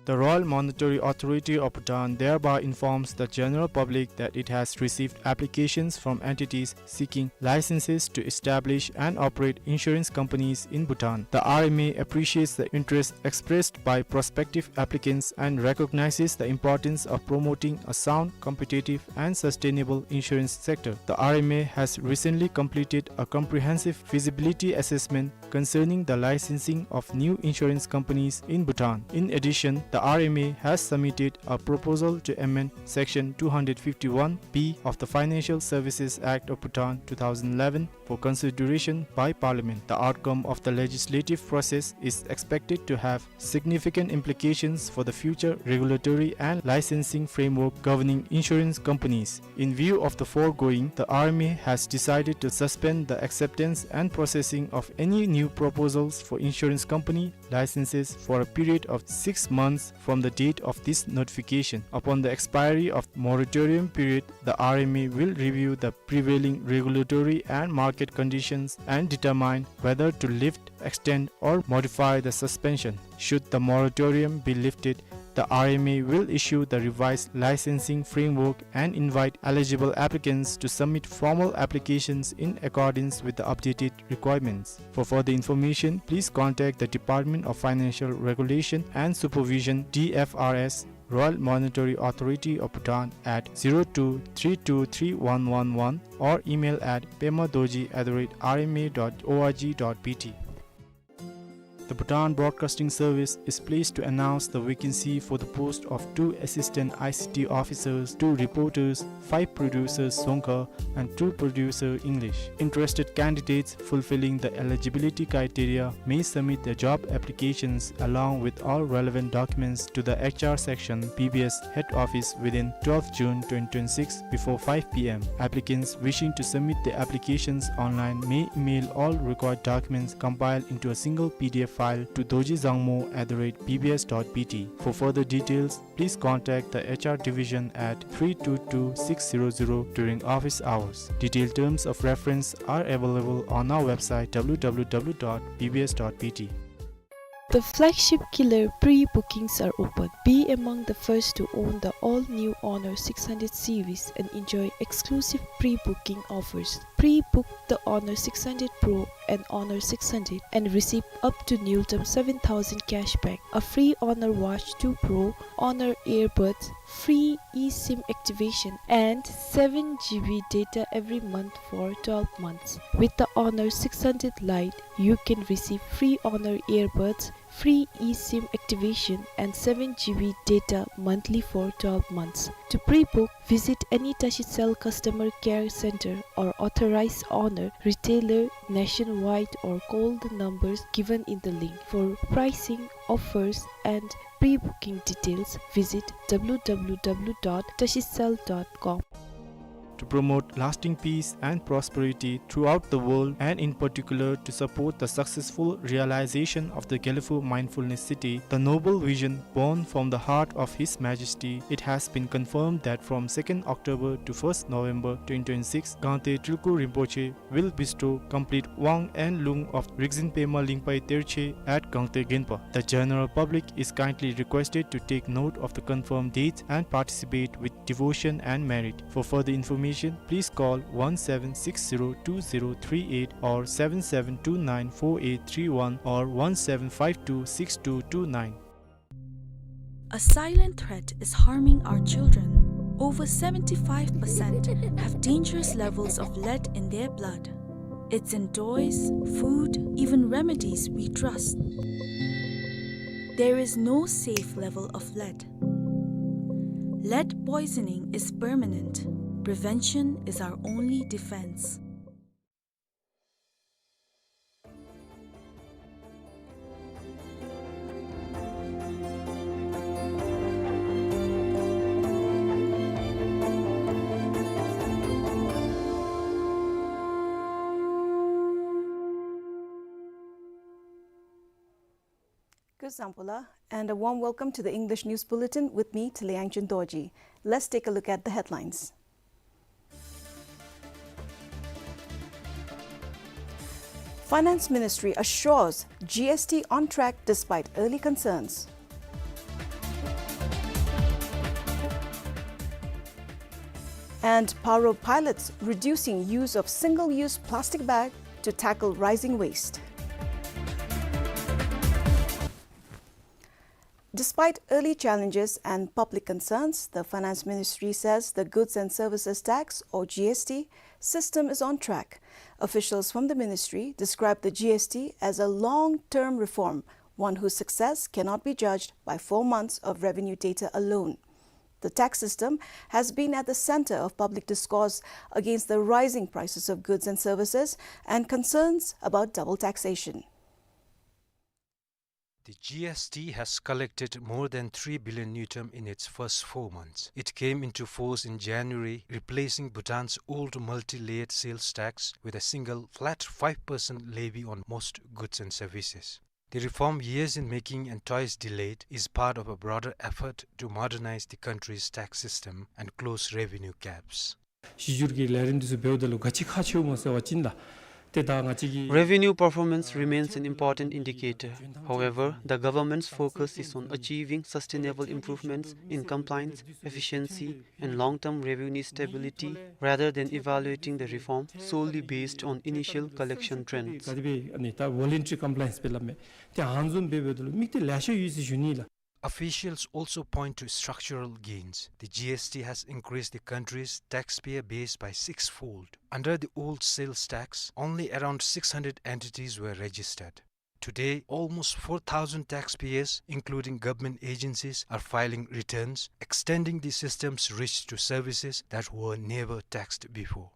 The Royal Monetary Authority of Bhutan thereby informs the general public that it has received applications from entities seeking licenses to establish and operate insurance companies in Bhutan. The R M A appreciates the interest expressed by prospective applicants and recognizes the importance of promoting a sound, competitive, and sustainable insurance sector. The R M A has recently completed a comprehensive feasibility assessment concerning the licensing of new insurance companies in Bhutan. In addition, the R M A has submitted a proposal to amend Section two hundred fifty-one B of the Financial Services Act of Bhutan two thousand eleven for consideration by Parliament. The outcome of the legislative process is expected to have significant implications for the future regulatory and licensing framework governing insurance companies. In view of the foregoing, the R M A has decided to suspend the acceptance and processing of any new proposals for insurance company licenses for a period of six months from the date of this notification. Upon the expiry of moratorium period, the R M A will review the prevailing regulatory and market conditions and determine whether to lift, extend, or modify the suspension. Should the moratorium be lifted, the R M A will issue the revised licensing framework and invite eligible applicants to submit formal applications in accordance with the updated requirements. For further information, please contact the Department of Financial Regulation and Supervision, D F R S, Royal Monetary Authority of Bhutan at zero two three two three one one one, or email at pema dorji at the rate R M A dot org dot B T. The Bhutan Broadcasting Service is pleased to announce the vacancy for the post of two assistant I C T officers, two reporters, five producers Dzongkha, and two producer English. Interested candidates fulfilling the eligibility criteria may submit their job applications along with all relevant documents to the H R section, B B S head office within twelfth June twenty twenty-six before five P M. Applicants wishing to submit their applications online may email all required documents compiled into a single P D F file to dorji dzangmo at the rate B B S dot B T. For further details, please contact the H R division at three two two six zero zero during office hours. Detailed terms of reference are available on our website W W W dot B B S dot B T. The flagship Killer pre-bookings are open. Be among the first to own the all-new Honor six hundred series and enjoy exclusive pre-booking offers. Pre-book the Honor six hundred Pro and Honor six hundred and receive up to Newton seven thousand cashback, a free Honor Watch two Pro, Honor Earbuds, free eSIM activation, and seven G B data every month for twelve months. With the Honor six hundred Lite, you can receive free Honor Earbuds, free eSIM activation, and seven G B data monthly for twelve months. To pre-book, visit any Tashicell customer care center or authorized Honor retailer nationwide or call the numbers given in the link. For pricing, offers, and pre-booking details, visit W W W dot tashicell dot com. To promote lasting peace and prosperity throughout the world, and in particular to support the successful realization of the Gelephu Mindfulness City, the noble vision born from the heart of His Majesty, it has been confirmed that from second October to first November twenty twenty-six, Gangte Tulku Rinpoche will bestow complete Wang and Lung of Rigzin Pema Lingpai Terche at Gangte Genpa. The general public is kindly requested to take note of the confirmed dates and participate with devotion and merit. For further information, please call one seven six zero two zero three eight or seven seven two nine four eight three one or one seven five two six two two nine. A silent threat is harming our children. Over seventy-five percent have dangerous levels of lead in their blood. It's in toys, food, even remedies we trust. There is no safe level of lead. Lead poisoning is permanent. Prevention is our only defense. Kuzuzangpo la, and a warm welcome to the English News Bulletin with me, Tele Yangchen Dorji. Let's take a look at the headlines. Finance Ministry assures G S T on track despite early concerns. And Paro pilots reducing use of single-use plastic bag to tackle rising waste. Despite early challenges and public concerns, the Finance Ministry says the Goods and Services Tax, or G S T, system is on track. Officials from the ministry describe the G S T as a long-term reform, one whose success cannot be judged by four months of revenue data alone. The tax system has been at the center of public discourse against the rising prices of goods and services and concerns about double taxation. The G S T has collected more than three billion ngultrum in its first four months. It came into force in January, replacing Bhutan's old multi-layered sales tax with a single flat five percent levy on most goods and services. The reform, years in making and twice delayed, is part of a broader effort to modernize the country's tax system and close revenue gaps. གཞི་སྒྱུར་གྱི་ལས་རིམ་འདི་ཚུ་འབདཝ་ད་ལུ་ག་ཅི་ཁག་ཆེཝ་སྨོ་ཟེར་བ་ཅིན་ལགས། ཏེ་ད་ང་བཅས་ཀྱི་Revenue performance remains an important indicator. However, the government's focus is on achieving sustainable improvements in compliance, efficiency, and long-term revenue stability rather than evaluating the reform solely based on initial collection trends. ག་དེ་སྦེ་ཨ་ནི་ད་voluntary compliance སྦེ་སླབ་མས། ཏེ་ཨ་ནི་བཟུམ་སྦེ་འབདཝ་ད་ལུ་དམིགས་གཏད་ལེ་ཤ་ཡོད་ཟེར་ཞུ་ནི་ལགས། Officials also point to structural gains. The G S T has increased the country's taxpayer base by sixfold. Under the old sales tax, only around six hundred entities were registered. Today, almost four thousand taxpayers, including government agencies, are filing returns, extending the system's reach to services that were never taxed before.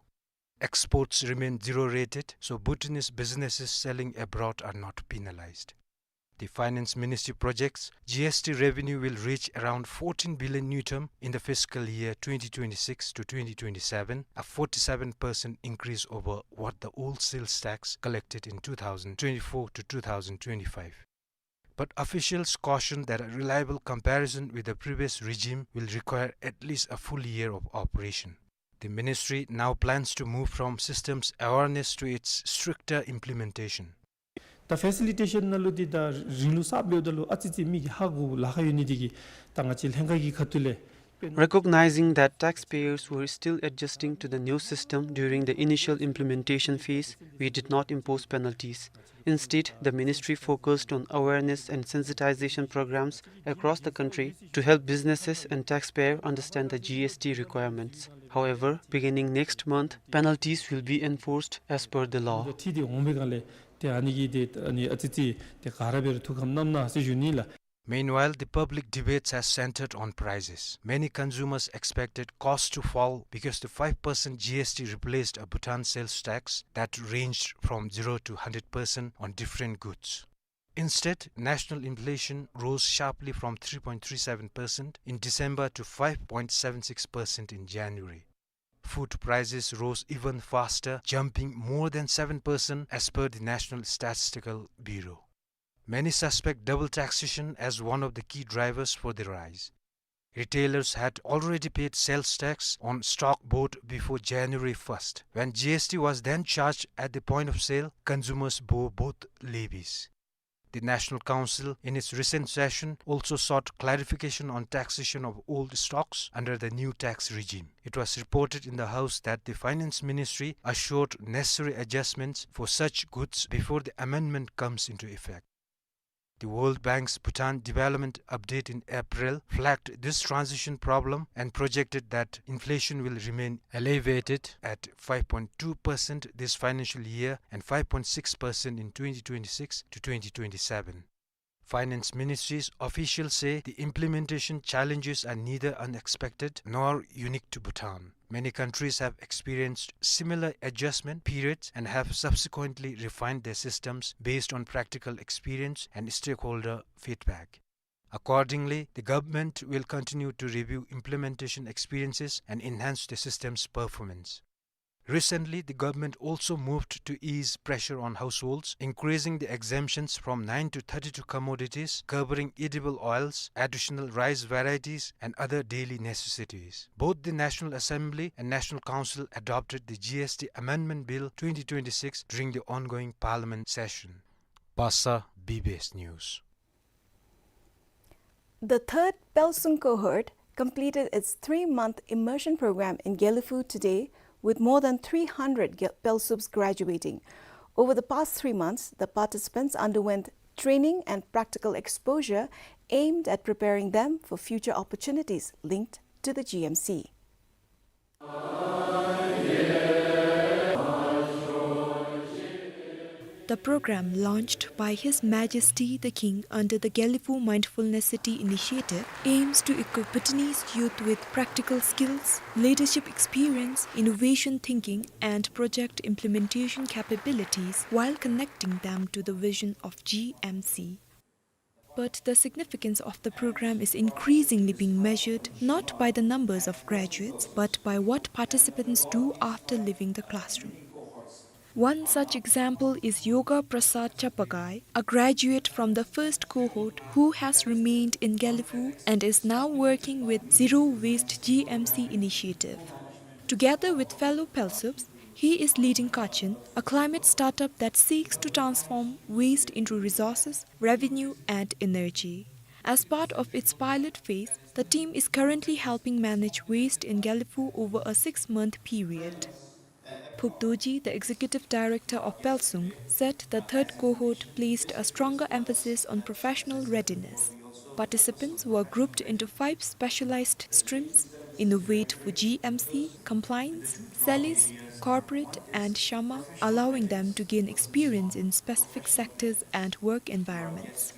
Exports remain zero rated, so Bhutanese businesses selling abroad are not penalized. The Finance Ministry projects G S T revenue will reach around fourteen billion ngultrum in the fiscal year twenty twenty-six to twenty twenty-seven, a forty-seven percent increase over what the old sales tax collected in two thousand twenty-four to two thousand twenty-five. But officials caution that a reliable comparison with the previous regime will require at least a full year of operation. The ministry now plans to move from systems awareness to its stricter implementation. ད་ཕེ་སི་ལི་ཊེ་ཤཱན་ནང་ལུ་འདི་ད་རིང་ལུགས་གསརཔ་འབདཝ་ད་ལུ་ཨ་ཙི་ཙི་མི་གིས་ཧ་གོ་ལཱ་ཁག་ཡོད་ནི་འདི་གིས་ད་ང་བཅས་ལྷན་ཁག་གི་ཁ་ཐུག་ལས། Recognizing that taxpayers were still adjusting to the new system during the initial implementation phase, we did not impose penalties. Instead, the ministry focused on awareness and sensitization programs across the country to help businesses and taxpayers understand the G S T requirements. However, beginning next month, penalties will be enforced as per the law. ད་ཁྲིད་དེ་འོང་པའི་སྒང་ལས་ཏེ་ཨ་ནི་གི་ཏེ་ཨ་ནི་ཨ་ཙི་ཙི་ཏེ་ག་ར་འབད་རུང་ཐུགས་ཁར་བསྣམ་གནང་ཟེར་ཞུ་ནི་ལགས། Meanwhile, the public debates has centered on prices. Many consumers expected costs to fall because the five percent G S T replaced a Bhutan sales tax that ranged from zero to hundred percent on different goods. Instead, national inflation rose sharply from three point three seven percent in December to five point seven six percent in January. Food prices rose even faster, jumping more than seven percent as per the National Statistical Bureau. Many suspect double taxation as one of the key drivers for the rise. Retailers had already paid sales tax on stock bought before January first. When G S T was then charged at the point of sale, consumers bore both levies. The National Council, in its recent session, also sought clarification on taxation of old stocks under the new tax regime. It was reported in the House that the Finance Ministry assured necessary adjustments for such goods before the amendment comes into effect. The World Bank's Bhutan Development Update in April flagged this transition problem and projected that inflation will remain elevated at five point two percent this financial year and five point six percent in twenty twenty-six to twenty twenty-seven. Finance Ministry's officials say the implementation challenges are neither unexpected nor unique to Bhutan. Many countries have experienced similar adjustment periods and have subsequently refined their systems based on practical experience and stakeholder feedback. Accordingly, the government will continue to review implementation experiences and enhance the system's performance. Recently, the government also moved to ease pressure on households, increasing the exemptions from nine to thirty-two commodities, covering edible oils, additional rice varieties, and other daily necessities. Both the National Assembly and National Council adopted the G S T Amendment Bill twenty twenty-six during the ongoing parliament session. Basa, B B S News. The third Pelsung cohort completed its three-month immersion program in Gelephu today, with more than three hundred Ge-, PELSUPs graduating. Over the past three months, the participants underwent training and practical exposure aimed at preparing them for future opportunities linked to the G M C. The program, launched by His Majesty the King under the Gelephu Mindfulness City Initiative, aims to equip Bhutanese youth with practical skills, leadership experience, innovation thinking, and project implementation capabilities while connecting them to the vision of G M C. But the significance of the program is increasingly being measured not by the numbers of graduates, but by what participants do after leaving the classroom. One such example is Yoga Prasad Chapagai, a graduate from the first cohort who has remained in Gelephu and is now working with Zero Waste G M C initiative. Together with fellow PELSUPs, he is leading Kachin, a climate startup that seeks to transform waste into resources, revenue, and energy. As part of its pilot phase, the team is currently helping manage waste in Gelephu over a six-month period. Phup Dorji, the executive director of PELSUNG, said the third cohort placed a stronger emphasis on professional readiness. Participants were grouped into five specialized streams: Innovate for G M C, Compliance, Celis, Corporate, and Shama, allowing them to gain experience in specific sectors and work environments.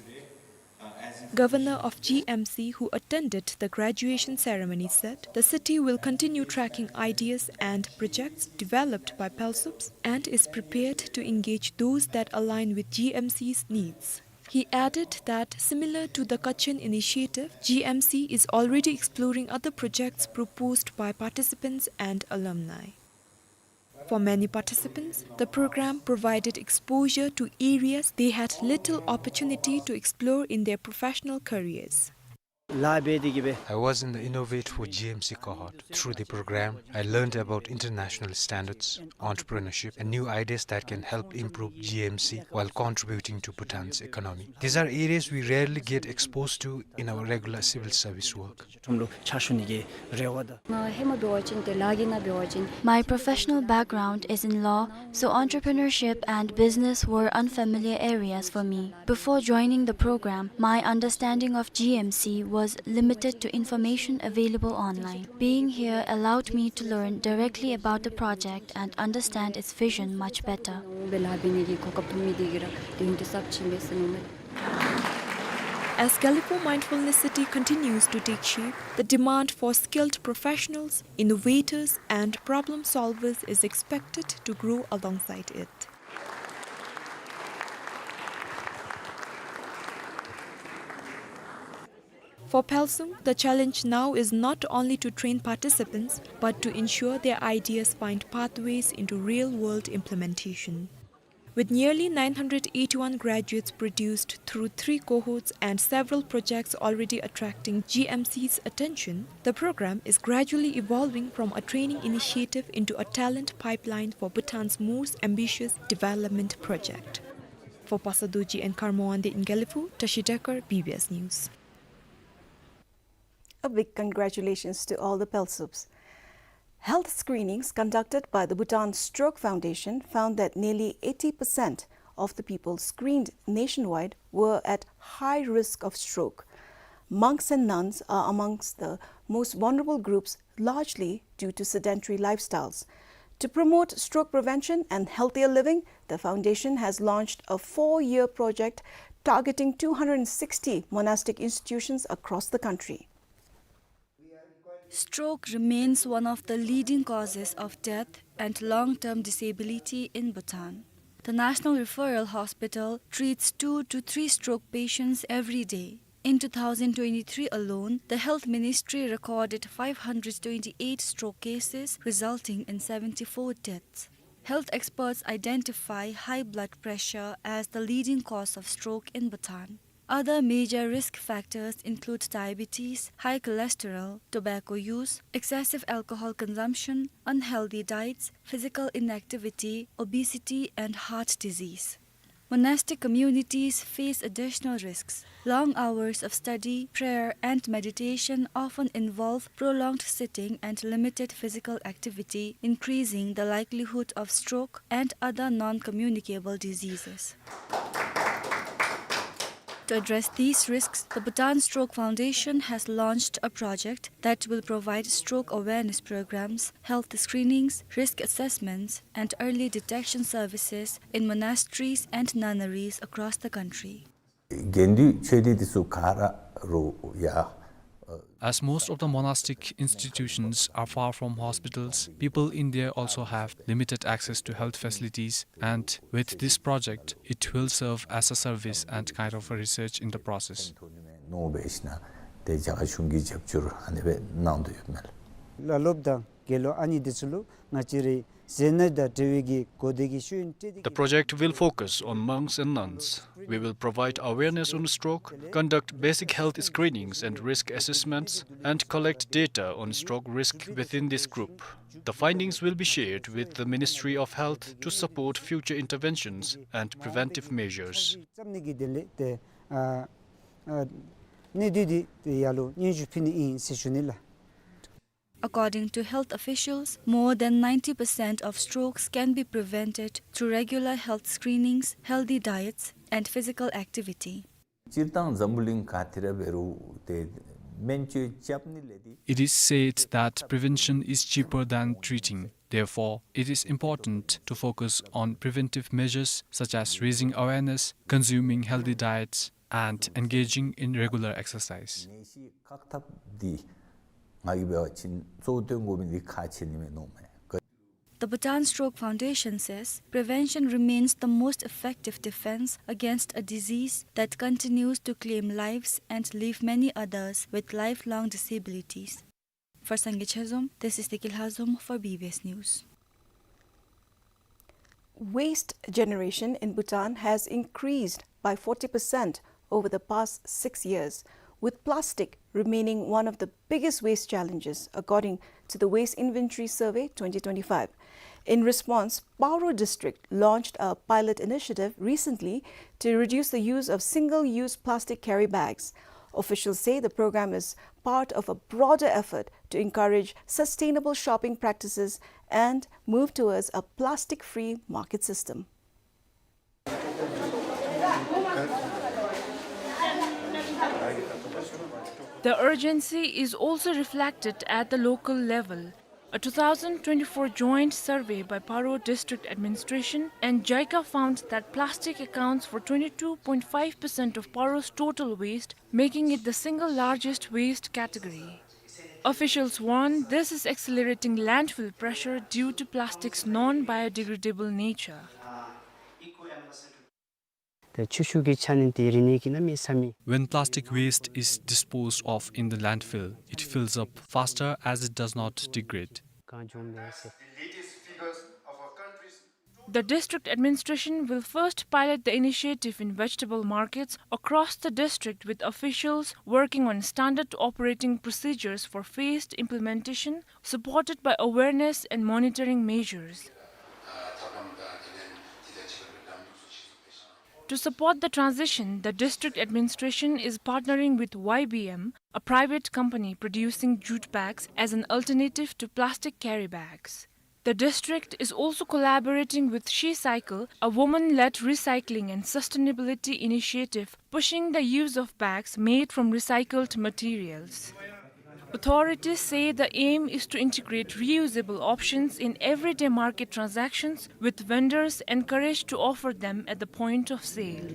Governor of G M C, who attended the graduation ceremony, said the city will continue tracking ideas and projects developed by PELSUPs and is prepared to engage those that align with G M C's needs. He added that, similar to the Kachin initiative, G M C is already exploring other projects proposed by participants and alumni. For many participants, the program provided exposure to areas they had little opportunity to explore in their professional careers. I was in the Innovate for G M C cohort. Through the program, I learned about international standards, entrepreneurship, and new ideas that can help improve G M C while contributing to Bhutan's economy. These are areas we rarely get exposed to in our regular civil service work. My professional background is in law, so entrepreneurship and business were unfamiliar areas for me. Before joining the program, my understanding of G M C was limited to information available online. Being here allowed me to learn directly about the project and understand its vision much better. As Gelephu Mindfulness City continues to take shape, the demand for skilled professionals, innovators, and problem solvers is expected to grow alongside it. For PELSUNG, the challenge now is not only to train participants, but to ensure their ideas find pathways into real-world implementation. With nearly nine hundred eighty-one graduates produced through three cohorts and several projects already attracting G M C's attention, the program is gradually evolving from a training initiative into a talent pipeline for Bhutan's most ambitious development project. For Pasa Dorji and Kharma Wangdi in Gelephu, Tashi Dekar, B B S News. A big congratulations to all the PELSUPs. Health screenings conducted by the Bhutan Stroke Foundation found that nearly eighty percent of the people screened nationwide were at high risk of stroke. Monks and nuns are amongst the most vulnerable groups, largely due to sedentary lifestyles. To promote stroke prevention and healthier living, the foundation has launched a four-year project targeting two hundred sixty monastic institutions across the country. Stroke remains one of the leading causes of death and long-term disability in Bhutan. The National Referral Hospital treats two to three stroke patients every day. In two thousand twenty-three alone, the Health Ministry recorded five hundred twenty-eight stroke cases, resulting in seventy-four deaths. Health experts identify high blood pressure as the leading cause of stroke in Bhutan. Other major risk factors include diabetes, high cholesterol, tobacco use, excessive alcohol consumption, unhealthy diets, physical inactivity, obesity, and heart disease. Monastic communities face additional risks. Long hours of study, prayer, and meditation often involve prolonged sitting and limited physical activity, increasing the likelihood of stroke and other non-communicable diseases. To address these risks, the Bhutan Stroke Foundation has launched a project that will provide stroke awareness programs, health screenings, risk assessments, and early detection services in monasteries and nunneries across the country. དགེ་འདུན་ཆོས་སྡེ་འདི་ཚུ་ག་ར་རུ་ཡ། As most of the monastic institutions are far from hospitals, people in there also have limited access to health facilities, and with this project, it will serve as a service and kind of a research in the process. མནོ་འབད་ཞིན་ན་ཏེ་རྒྱ་གར་གཞུང་གིས་རྒྱབ་སྐྱོར་ཨ་ནི་སྦེ་གནང་དོ་ཡོདཔ་མས་ལགས། བླ་སློབ་དང་དགེ་སློང་ཨ་ནི་འདི་ཚུ་ལུ་ང་བཅས་རའི་ཟས་ནོར་དང་འབྲེལ་བའི་གི་གོ་བརྡའི་གི་ཤེས་ཡོན་སྤྲོད་དེ། The project will focus on monks and nuns. We will provide awareness on stroke, conduct basic health screenings and risk assessments, and collect data on stroke risk within this group. The findings will be shared with the Ministry of Health to support future interventions and preventive measures. བརྩམ་ནི་གི་དེ་ལས་ཏེ་ཨ་ཨ་གནད་དོན་འདི་ཏེ་ཡར་ལུ་སྙན་ཞུ་ཕུལ་ནི་ཨིན་ཟེར་ཞུ་ནི་ལགས། According to health officials, more than ninety percent of strokes can be prevented through regular health screenings, healthy diets, and physical activity. སྤྱིར་བཏང་འཛམ་བུ་གླིང་ག་ཏེ་ར་འབད་རུང་ཏེ་སྨན་བཅོས་རྐྱབ་ནི་ལས་འདི། It is said that prevention is cheaper than treating. Therefore, it is important to focus on preventive measures such as raising awareness, consuming healthy diets, and engaging in regular exercise. ནད་གཞི་བཀག་ཐབས་འདི་ང་གིས་འབད་བ་ཅིན་གཙོ་བོ་བཏོན་དགོ་མི་འདི་ཁག་ཆེ་ནི་མས་མནོཝ་མས། The Bhutan Stroke Foundation says prevention remains the most effective defense against a disease that continues to claim lives and leave many others with lifelong disabilities. For Sangay Chezom, this is Deki Lhazom for B B S News. Waste generation in Bhutan has increased by forty percent over the past six years, with plastic remaining one of the biggest waste challenges, according to the Waste Inventory Survey twenty twenty-five. In response, Paro District launched a pilot initiative recently to reduce the use of single-use plastic carry bags. Officials say the program is part of a broader effort to encourage sustainable shopping practices and move towards a plastic-free market system. The urgency is also reflected at the local level. A two thousand twenty-four joint survey by Paro District Administration and JICA found that plastic accounts for twenty-two point five percent of Paro's total waste, making it the single largest waste category. Officials warn this is accelerating landfill pressure due to plastic's non-biodegradable nature. ཏེ་ཆུ་ཤུགས་ཀྱི་ཆ་ནི་དེ་རིག་ནི་གི་གནམ་མེད་ས་མེད། When plastic waste is disposed of in the landfill, it fills up faster as it does not degrade. གང་བྱུང་མེད་ཟེར། The district administration will first pilot the initiative in vegetable markets across the district, with officials working on standard operating procedures for phased implementation, supported by awareness and monitoring measures. To support the transition, the district administration is partnering with Y B M, a private company producing jute bags, as an alternative to plastic carry bags. The district is also collaborating with She Cycle, a woman-led recycling and sustainability initiative, pushing the use of bags made from recycled materials. Authorities say the aim is to integrate reusable options in everyday market transactions, with vendors encouraged to offer them at the point of sale.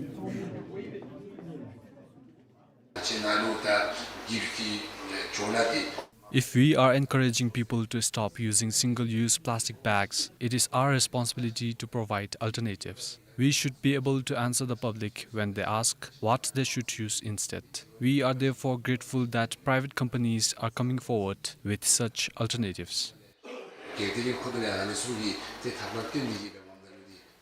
If we are encouraging people to stop using single-use plastic bags, it is our responsibility to provide alternatives. We should be able to answer the public when they ask what they should use instead. We are therefore grateful that private companies are coming forward with such alternatives.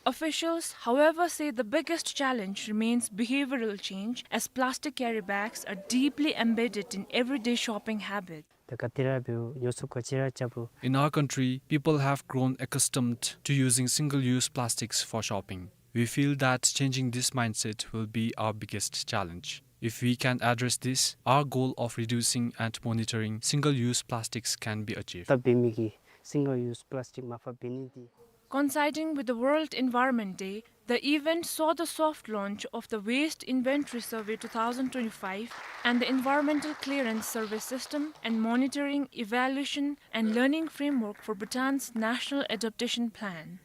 Officials, however, say the biggest challenge remains behavioral change, as plastic carry bags are deeply embedded in everyday shopping habits. ད་ག་ཏེ་ར་འབདཝ་ཉོ་ཚོང་ག་ཅི་ར་རྐྱབ་རུང་། In our country, people have grown accustomed to using single-use plastics for shopping. We feel that changing this mindset will be our biggest challenge. If we can address this, our goal of reducing and monitoring single-use plastics can be achieved. ད་འབད་མི་གི་single use plastic མར་ཕབ་འབད་ནི་འདི། Coinciding with the World Environment Day, the event saw the soft launch of the Waste Inventory Survey two thousand twenty-five and the Environmental Clearance Survey System and Monitoring, Evaluation and Learning Framework for Bhutan's National Adaptation Plan.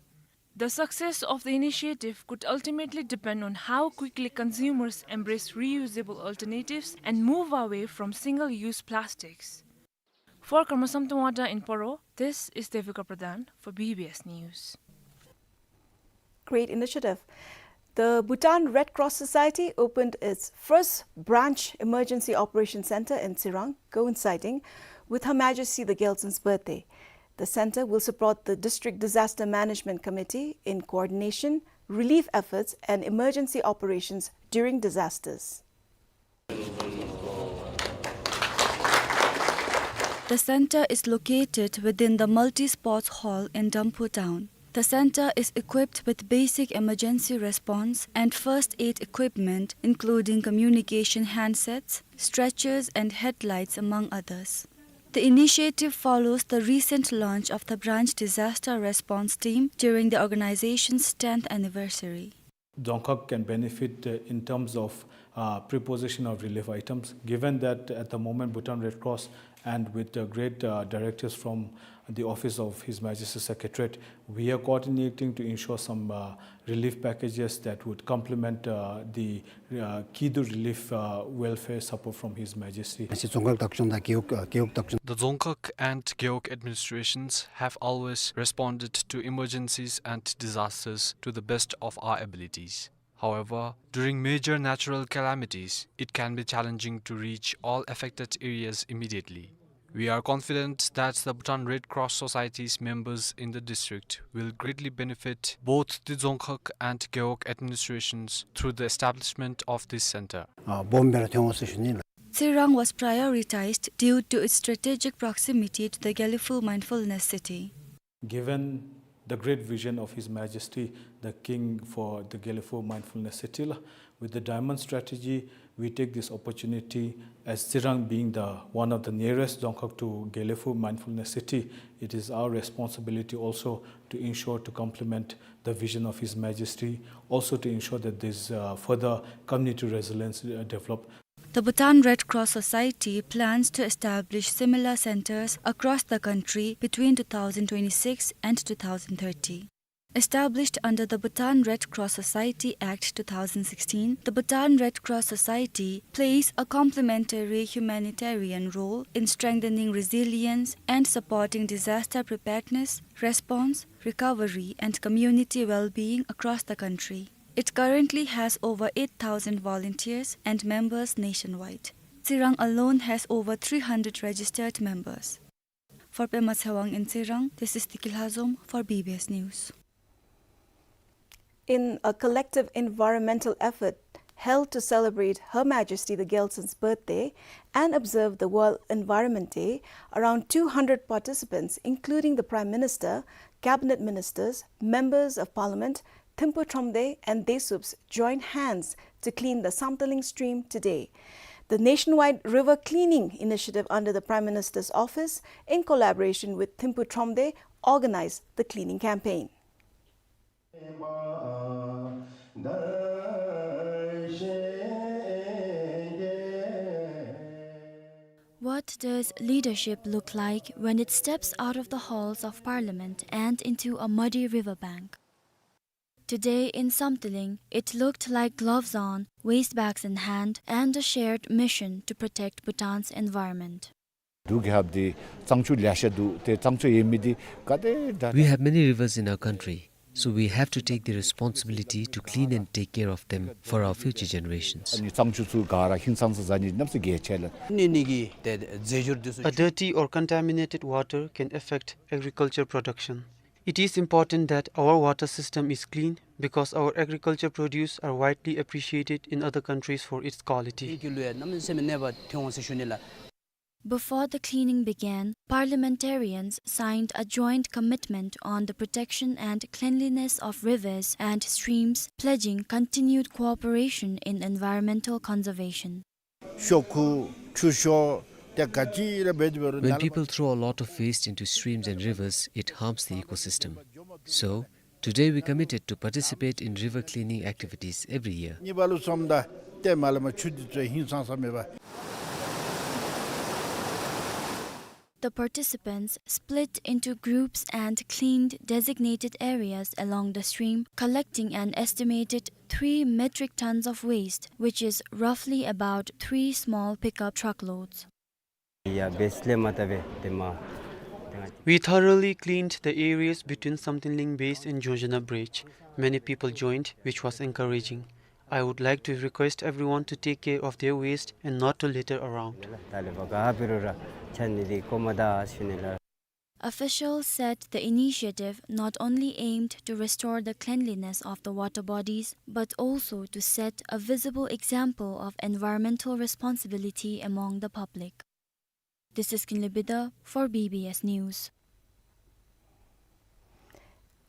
The success of the initiative could ultimately depend on how quickly consumers embrace reusable alternatives and move away from single-use plastics. For Karma Samten Wangda in Paro, this is Devika Pradhan for B B S News. Great initiative. The Bhutan Red Cross Society opened its first branch emergency operation center in Tsirang, coinciding with Her Majesty the Gyaltsen's birthday. The center will support the District Disaster Management Committee in coordination, relief efforts, and emergency operations during disasters. The center is located within the Multi-Sports Hall in Damphu town. The center is equipped with basic emergency response and first aid equipment, including communication handsets, stretchers, and headlights, among others. The initiative follows the recent launch of the branch disaster response team during the organization's tenth anniversary. Dzongkhag can benefit, uh, in terms of, uh, preposition of relief items, given that at the moment Bhutan Red Cross and with, uh, great, uh, directives from the Office of His Majesty's Secretariat, we are coordinating to ensure some, uh, relief packages that would complement, uh, the, uh, Kidu relief, uh, welfare support from His Majesty. ང་བཅས་རྫོང་ཁག་བདག་སྐྱོང་དང་རྒེད་འོག་རྒེད་འོག་བདག་སྐྱོང། The Dzongkhag and Gewog administrations have always responded to emergencies and disasters to the best of our abilities. However, during major natural calamities, it can be challenging to reach all affected areas immediately. We are confident that the Bhutan Red Cross Society's members in the district will greatly benefit both the Dzongkhag and Gewog administrations through the establishment of this center. ཨ་སྦོམ་སྦེ་ར་ཐོན་འོང་ཟེར་ཞུ་ནི་ལགས། Tsirang was prioritized due to its strategic proximity to the Gelephu Mindfulness City. Given the great vision of His Majesty, the King, for the Gelephu Mindfulness City, la, with the diamond strategy, we take this opportunity as Tsirang being the one of the nearest dzongkhag to Gelephu Mindfulness City. It is our responsibility also to ensure to complement the vision of His Majesty, also to ensure that this, uh, further community resilience, uh, develop. The Bhutan Red Cross Society plans to establish similar centers across the country between two thousand twenty-six and two thousand thirty. Established under the Bhutan Red Cross Society Act two thousand sixteen, the Bhutan Red Cross Society plays a complementary humanitarian role in strengthening resilience and supporting disaster preparedness, response, recovery, and community well-being across the country. It currently has over eight thousand volunteers and members nationwide. Tsirang alone has over three hundred registered members. For Pema Tshewang in Tsirang, this is Tiki Lhazom for B B S News. In a collective environmental effort held to celebrate Her Majesty the Gyaltsen's birthday and observe the World Environment Day, around two hundred participants, including the Prime Minister, Cabinet Ministers, Members of Parliament, Thimphu Thromde and Desuups joined hands to clean the Samtaling stream today. The nationwide river cleaning initiative under the Prime Minister's office, in collaboration with Thimphu Thromde, organized the cleaning campaign. What does leadership look like when it steps out of the halls of Parliament and into a muddy riverbank? Today in Samtaling, it looked like gloves on, waste bags in hand, and a shared mission to protect Bhutan's environment. འབྲུག་རྒྱལ་རབས་འདི་གཙང་ཆུ་ལེ་ཤ་འདུག། ཏེ་གཙང་ཆུ་ཡོད་མི་འདི་ག་དེ་དྲག། We have many rivers in our country, so we have to take the responsibility to clean and take care of them for our future generations. ཨ་ནི་གཙང་ཆུ་ཚུ་ག་ར་ཧིང་སངས་ས་ཟ་ནི་གནམ་ས་གས་ཆེ་ལ། ནི་ནི་གི་ཏེ་རྫས་སྦྱོར་འདི་ཚུ། A dirty or contaminated water can affect agriculture production. It is important that our water system is clean because our agriculture produce are widely appreciated in other countries for its quality. ཀྱི་ལུ་ཡ་གནམ་མེད་ས་མེད་ནད་པ་ཐོན་འོང་ཟེར་ཞུ་ནི་ལགས། Before the cleaning began, parliamentarians signed a joint commitment on the protection and cleanliness of rivers and streams, pledging continued cooperation in environmental conservation. ཤོག་ཁུ་ཆུ་ཤོག་དེ་ག་ཅི་ར་འབད་དེ་འབད་རུང་། When people throw a lot of waste into streams and rivers, it harms the ecosystem. So, today we committed to participate in river cleaning activities every year. གཉིས་པ་ལུ་སོངམ་ད་ཏེ་མར་ལས་མར་ཆུ་འདི་ཚུ་ཧིང་སངས་ས་མེད་པས། The participants split into groups and cleaned designated areas along the stream, collecting an estimated three metric tons of waste, which is roughly about three small pickup truckloads. ཡ་བེས་ལེ་མ་ཏ་བེ་ཏེ་མ། We thoroughly cleaned the areas between Samtenling Base and Jojana Bridge. Many people joined, which was encouraging. I would like to request everyone to take care of their waste and not to litter around. ད་ལས་བ་ག་འབད་རུང་ར་ཆ་ནི་འདི་ཀོ་མ་ད་ཞུ་ནི་ལགས། Officials said the initiative not only aimed to restore the cleanliness of the water bodies, but also to set a visible example of environmental responsibility among the public. This is Kinley Bida for B B S News.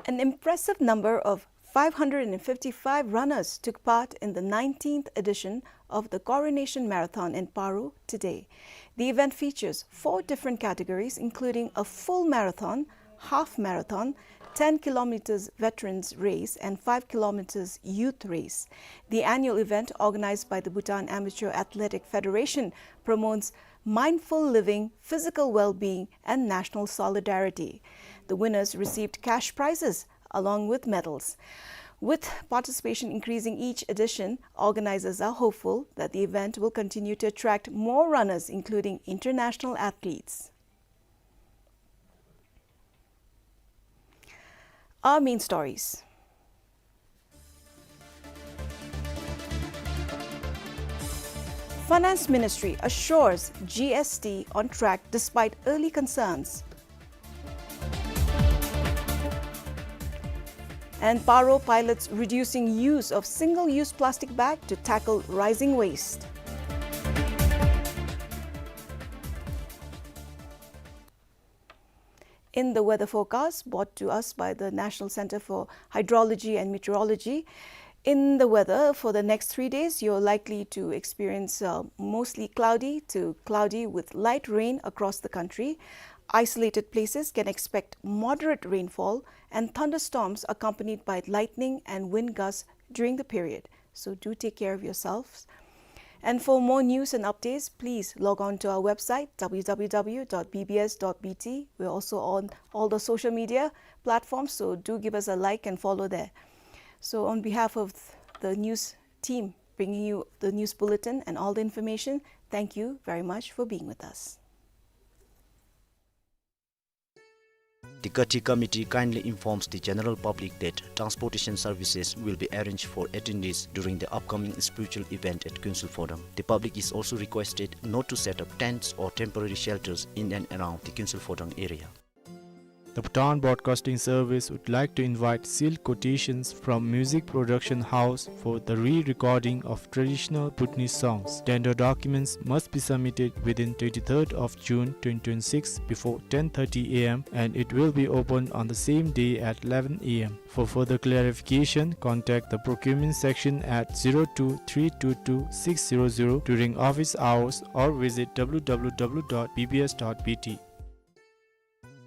An impressive number of five hundred and fifty-five runners took part in the nineteenth edition of the Coronation Marathon in Paro today. The event features four different categories, including a full marathon, half marathon, ten kilometers veterans race, and five kilometers youth race. The annual event, organized by the Bhutan Amateur Athletic Federation, promotes mindful living, physical well-being, and national solidarity. The winners received cash prizes along with medals. With participation increasing each edition, organizers are hopeful that the event will continue to attract more runners, including international athletes. Our main stories. Finance Ministry assures G S T on track despite early concerns. And Paro pilots reducing use of single-use plastic bag to tackle rising waste. In the weather forecast brought to us by the National Center for Hydrology and Meteorology, in the weather for the next three days, you're likely to experience, uh, mostly cloudy to cloudy with light rain across the country. Isolated places can expect moderate rainfall and thunderstorms accompanied by lightning and wind gusts during the period. So do take care of yourselves. And for more news and updates, please log on to our website, W W W dot B B S dot B T. We're also on all the social media platforms, so do give us a like and follow there. So on behalf of the news team bringing you the news bulletin and all the information, thank you very much for being with us. The Kathi Committee kindly informs the general public that transportation services will be arranged for attendees during the upcoming spiritual event at Kuensel Phodrang. The public is also requested not to set up tents or temporary shelters in and around the Kuensel Phodrang area. The Bhutan Broadcasting Service would like to invite sealed quotations from music production house for the re-recording of traditional Bhutanese songs. Tender documents must be submitted within twenty-third of June twenty twenty-six before ten thirty A M, and it will be opened on the same day at eleven A M. For further clarification, contact the procurement section at zero two three two two six zero zero during office hours or visit W W W dot B B S dot B T.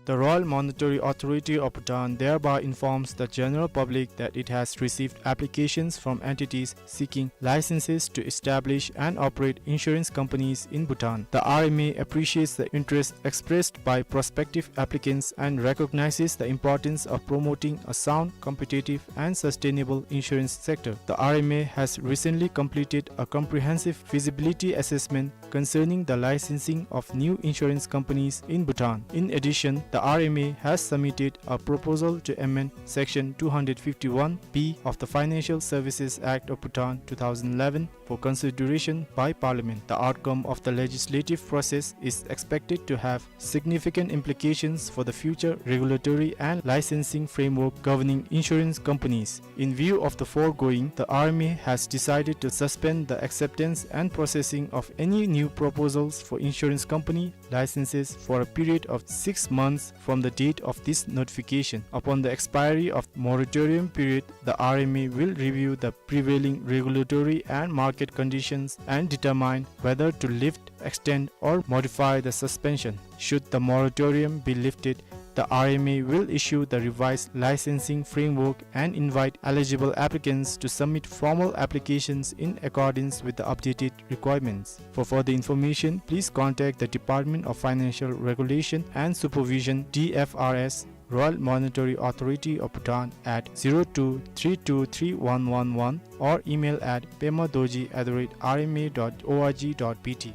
The Royal Monetary Authority of Bhutan thereby informs the general public that it has received applications from entities seeking licenses to establish and operate insurance companies in Bhutan. The R M A appreciates the interest expressed by prospective applicants and recognizes the importance of promoting a sound, competitive, and sustainable insurance sector. The R M A has recently completed a comprehensive feasibility assessment concerning the licensing of new insurance companies in Bhutan. In addition, the The R M A has submitted a proposal to amend Section two hundred fifty-one B of the Financial Services Act of Bhutan two thousand eleven for consideration by Parliament. The outcome of the legislative process is expected to have significant implications for the future regulatory and licensing framework governing insurance companies. In view of the foregoing, the R M A has decided to suspend the acceptance and processing of any new proposals for insurance company licenses for a period of six months from the date of this notification. Upon the expiry of moratorium period, the R M A will review the prevailing regulatory and market conditions and determine whether to lift, extend, or modify the suspension. Should the moratorium be lifted, the R M A will issue the revised licensing framework and invite eligible applicants to submit formal applications in accordance with the updated requirements. For further information, please contact the Department of Financial Regulation and Supervision, D F R S, Royal Monetary Authority of Bhutan at zero two three two three one one one, or email at pema dorji at the rate R M A dot org dot B T.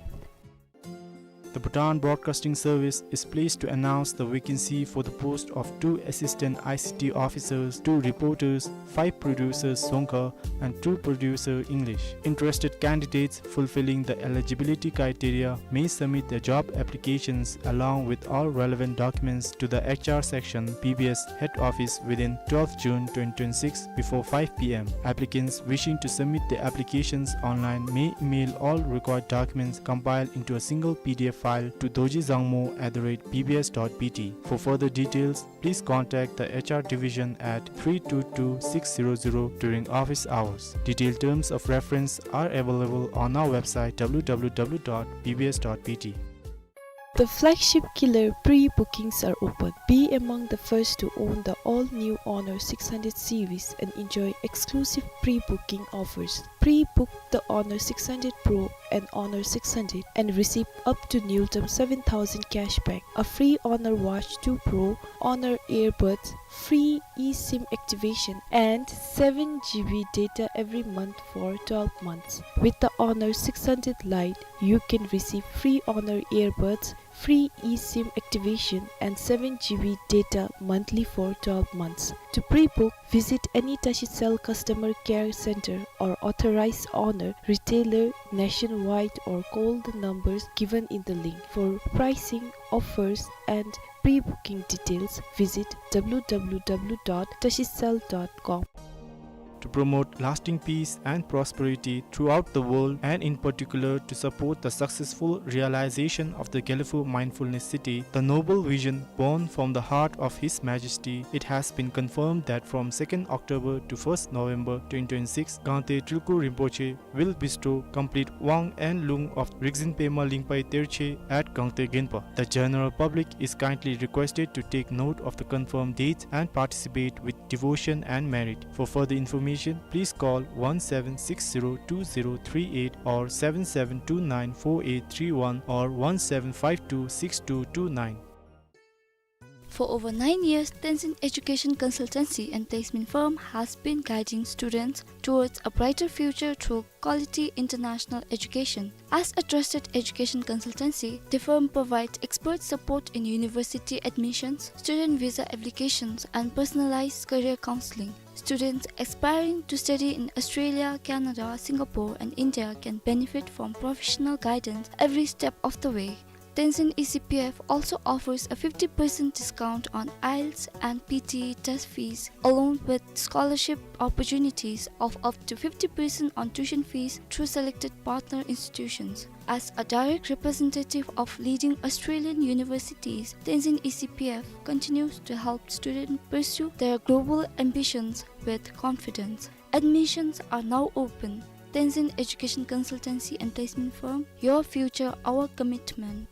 The Bhutan Broadcasting Service is pleased to announce the vacancy for the post of two assistant I C T officers, two reporters, five producers Dzongkha, and two producer English. Interested candidates fulfilling the eligibility criteria may submit their job applications along with all relevant documents to the H R section, B B S head office within twelfth June twenty twenty-six before five P M. Applicants wishing to submit their applications online may email all required documents compiled into a single P D F file to dorji dzangmo at the rate B B S dot B T. For further details, please contact the H R division at three two two six zero zero during office hours. Detailed terms of reference are available on our website W W W dot B B S dot B T. The flagship Killer pre-bookings are open. Be among the first to own the all-new Honor six hundred series and enjoy exclusive pre-booking offers. Pre-book the Honor six hundred Pro and Honor six hundred and receive up to Nuniyam seven thousand cashback, a free Honor Watch two Pro, Honor Earbuds, free eSIM activation, and seven G B data every month for twelve months. With the Honor six hundred Lite, you can receive free Honor Earbuds, free eSIM activation, and seven G B data monthly for twelve months. To pre-book, visit any Tashicell customer care center or authorized Honor retailer nationwide or call the numbers given in the link. For pricing, offers, and pre-booking details, visit W W W dot tashicell dot com. To promote lasting peace and prosperity throughout the world, and in particular to support the successful realization of the Gelephu Mindfulness City, the noble vision born from the heart of His Majesty, it has been confirmed that from second October to first November twenty twenty-six, Gangte Tulku Rinpoche will bestow complete Wang and Lung of Rigzin Pema Lingpai Terche at Gangte Genpa. The general public is kindly requested to take note of the confirmed dates and participate with devotion and merit. For further information, please call one seven six zero two zero three eight or seven seven two nine four eight three one or one seven five two six two two nine. For over nine years, Tenzin Education Consultancy and Placement Firm has been guiding students towards a brighter future through quality international education. As a trusted education consultancy, the firm provides expert support in university admissions, student visa applications, and personalized career counseling. Students aspiring to study in Australia, Canada, Singapore, and India can benefit from professional guidance every step of the way. Tenzin E C P F also offers a fifty percent discount on IELTS and P T E test fees, along with scholarship opportunities of up to fifty percent on tuition fees through selected partner institutions. As a direct representative of leading Australian universities, Tenzin E C P F continues to help students pursue their global ambitions with confidence. Admissions are now open. Tenzin Education Consultancy and Placement Firm, your future, our commitment.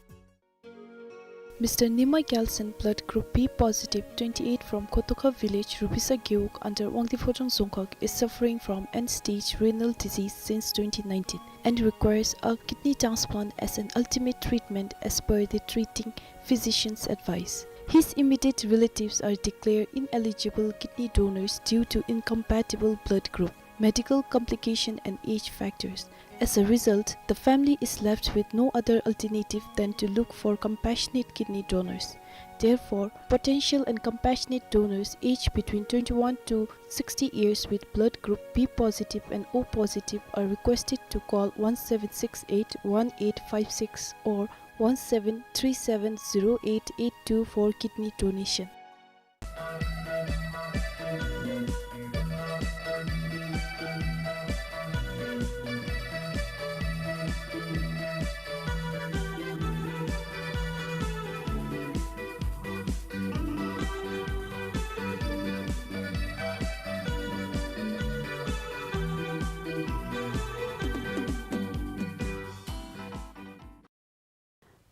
Mister Nima Gyaltsen, blood group B positive, twenty-eight, from Khotokha village, Rubisa Gewog, under Wangdue Phodrang Dzongkhag, is suffering from end-stage renal disease since twenty nineteen and requires a kidney transplant as an ultimate treatment as per the treating physician's advice. His immediate relatives are declared ineligible kidney donors due to incompatible blood group, medical complication and age factors. As a result, the family is left with no other alternative than to look for compassionate kidney donors. Therefore, potential and compassionate donors aged between twenty-one to sixty years with blood group B positive and O positive are requested to call one seven six eight one eight five six or one seven three seven zero eight eight two for kidney donation.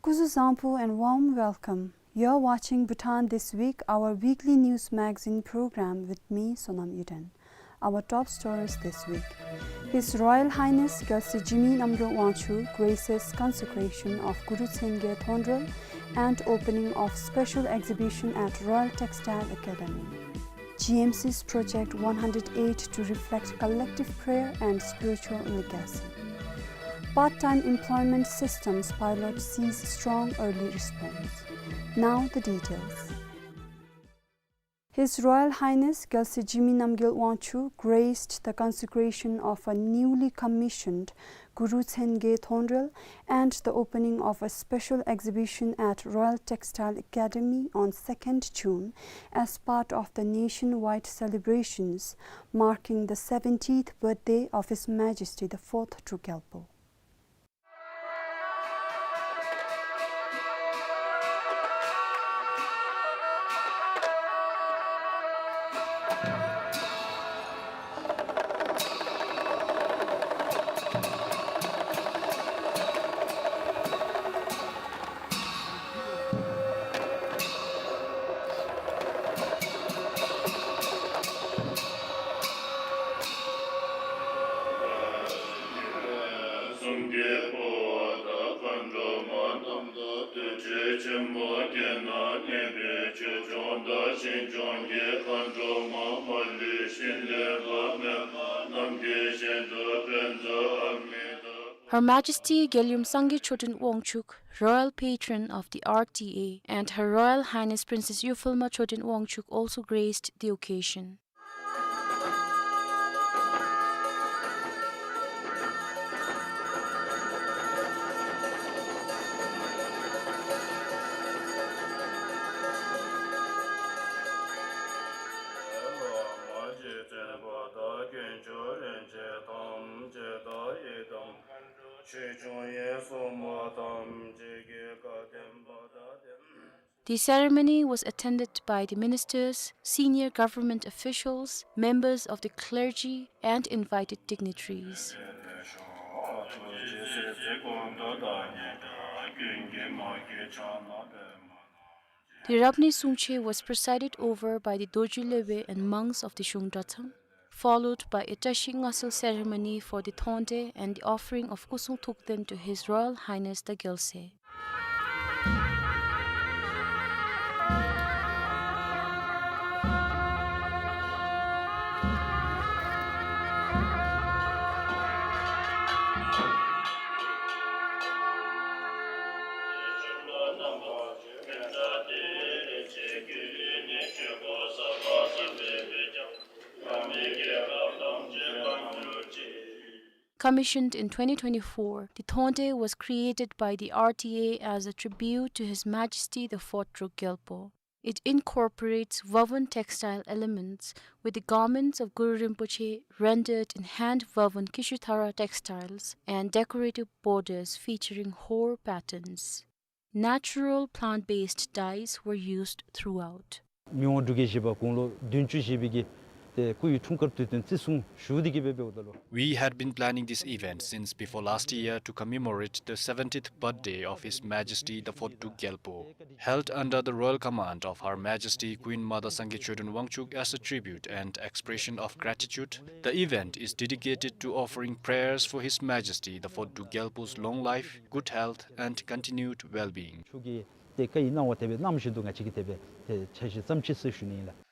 སྐུ་གཟུགས་བཟང་པོ and warm welcome. You're watching Bhutan This Week, our weekly news magazine program with me, Sonam Yuden. Our top stories this week. His Royal Highness Gyalse Jigme Namgyel Wangchuck graces consecration of Guru Tsenge Thontrel and opening of special exhibition at Royal Textile Academy. G M C's Project one hundred eight to reflect collective prayer and spiritual legacy. Part-time employment systems pilot sees strong early response. Now the details. His Royal Highness Gyalse Jigme Namgyel Wangchuck graced the consecration of a newly commissioned Guru Tsenge Thontrel and the opening of a special exhibition at Royal Textile Academy on second June as part of the nationwide celebrations marking the seventieth birthday of His Majesty the Fourth Druk Gyalpo. Her Majesty Gyeljum Sangye Choden Wangchuck, Royal Patron of the R T A, and Her Royal Highness Princess Yufilma Choden Wangchuck also graced the occasion. The ceremony was attended by the ministers, senior government officials, members of the clergy, and invited dignitaries. The Rabney Sungche was presided over by the Dorji Lopen and monks of the Shung Dratshang, followed by a Tashi Ngasel ceremony for the Thonte and the offering of Kusung Thukden to His Royal Highness the Gyalse. Commissioned in twenty twenty-four, the Thonte was created by the R T A as a tribute to His Majesty the Fourth Druk Gyalpo. It incorporates woven textile elements with the garments of Guru Rinpoche rendered in hand-woven Kishuthara textiles and decorative borders featuring hor patterns. Natural plant-based dyes were used throughout. མི་དབང་འབྲུག་རྒྱལ་བཞི་པ་དགུང་ལོ་བདུན་ཅུ་བཞེས་པའི་གི་ཏེ་སྐུའི་འཁྲུངས་སྐར་དུས་སྟོན་བརྩི་སྲུང་ཞུ་སྟེ་གི་སྦེ་འབདཝ་ད་ལུ། We had been planning this event since before last year to commemorate the seventieth birthday of His Majesty the Fourth Druk Gyalpo. Held under the royal command of Her Majesty Queen Mother Sangye Choden Wangchuck as a tribute and expression of gratitude, the event is dedicated to offering prayers for His Majesty the Fourth Druk Gyalpo's long life, good health, and continued well-being. མཆོག་གི་ཏེ་བཀའ་ཡི་གནང་བ་དེ་སྦེ་གནང་བཞིན་དུ་ང་བཅས་ཀྱིས་དེ་སྦེ་ཏེ་ཆ་ཤས་ཙམ་ཅིག་ཟེར་ཞུ་ནི་ཨིན་ལགས།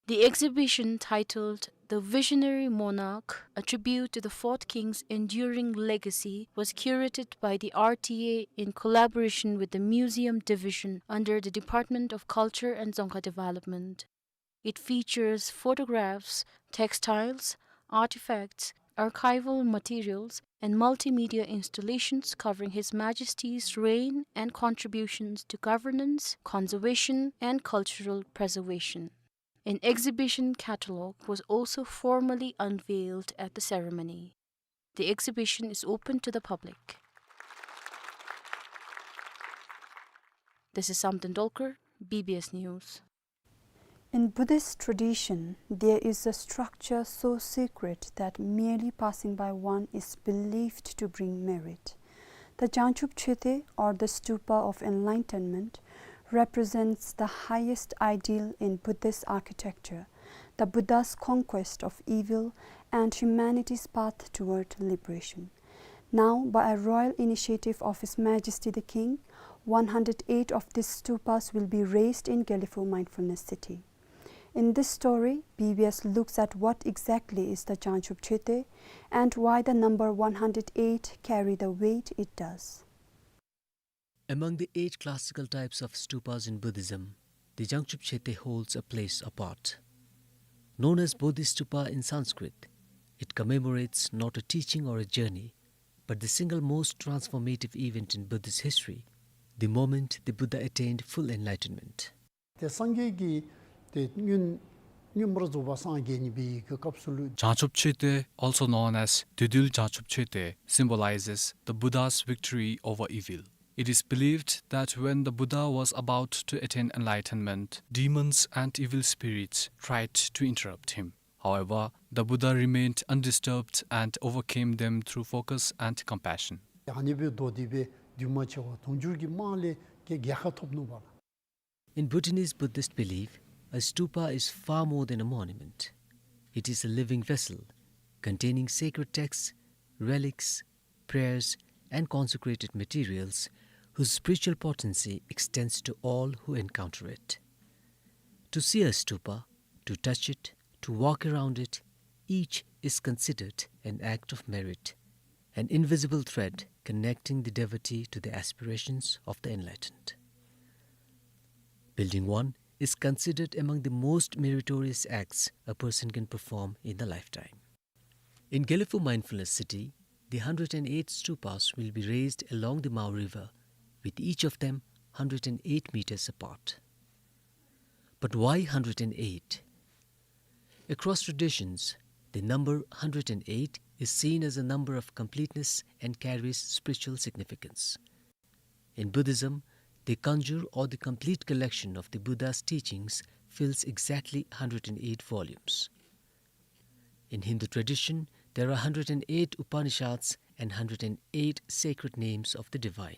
The exhibition, titled The Visionary Monarch: A Tribute to the Fourth King's Enduring Legacy, was curated by the R T A in collaboration with the Museum Division under the Department of Culture and Dzongkha Development. It features photographs, textiles, artifacts, archival materials, and multimedia installations covering His Majesty's reign and contributions to governance, conservation, and cultural preservation. An exhibition catalogue was also formally unveiled at the ceremony. The exhibition is open to the public. This is Samten Dolkar, B B S News. In Buddhist tradition, there is a structure so secret that merely passing by one is believed to bring merit. The Jangchub Choeten, or the Stupa of Enlightenment, represents the highest ideal in Buddhist architecture, the Buddha's conquest of evil and humanity's path toward liberation. Now, by a royal initiative of His Majesty the King, one hundred eight of these stupas will be raised in Gelephu Mindfulness City. In this story, B B S looks at what exactly is the Jangchub Choeten and why the number one hundred eight carry the weight it does. Among the eight classical types of stupas in Buddhism, the Jangchub Choeten holds a place apart. Known as Bodhistupa in Sanskrit, it commemorates not a teaching or a journey, but the single most transformative event in Buddhist history, the moment the Buddha attained full enlightenment. ཏེ་སངས་རྒྱས་ཀྱི་ཏེ་མངོན་མངོན་པར་རྫོགས་པ་སངས་རྒྱས་ནི་པའི་གི་སྐབས་སུ་ལུ། Jangchub Choeten, also known as Dudul Jangchub Choeten, symbolizes the Buddha's victory over evil. It is believed that when the Buddha was about to attain enlightenment, demons and evil spirits tried to interrupt him. However, the Buddha remained undisturbed and overcame them through focus and compassion. ཨ་ནི་སྦེ་མདོ་སྡེ་པའི་འདུས་མ་བྱས་པ་དུང་ཕྱུར་གྱི་དམངས་ལས་ཀྱི་རྒྱལ་ཁ་ཐོབ་ནུག་པ་ལགས། In Bhutanese Buddhist belief, a stupa is far more than a monument. It is a living vessel containing sacred texts, relics, prayers, and consecrated materials whose spiritual potency extends to all who encounter it. To see a stupa, to touch it, to walk around it, each is considered an act of merit, an invisible thread connecting the devotee to the aspirations of the enlightened. Building one is considered among the most meritorious acts a person can perform in the lifetime. In Gelephu Mindfulness City, the hundred and eight stupas will be raised along the Mao River, with each of them hundred and eight meters apart. But why hundred and eight? Across traditions, the number hundred and eight is seen as a number of completeness and carries spiritual significance. In Buddhism, the Kanjur, or the complete collection of the Buddha's teachings, fills exactly hundred and eight volumes. In Hindu tradition, there are hundred and eight Upanishads and hundred and eight sacred names of the divine.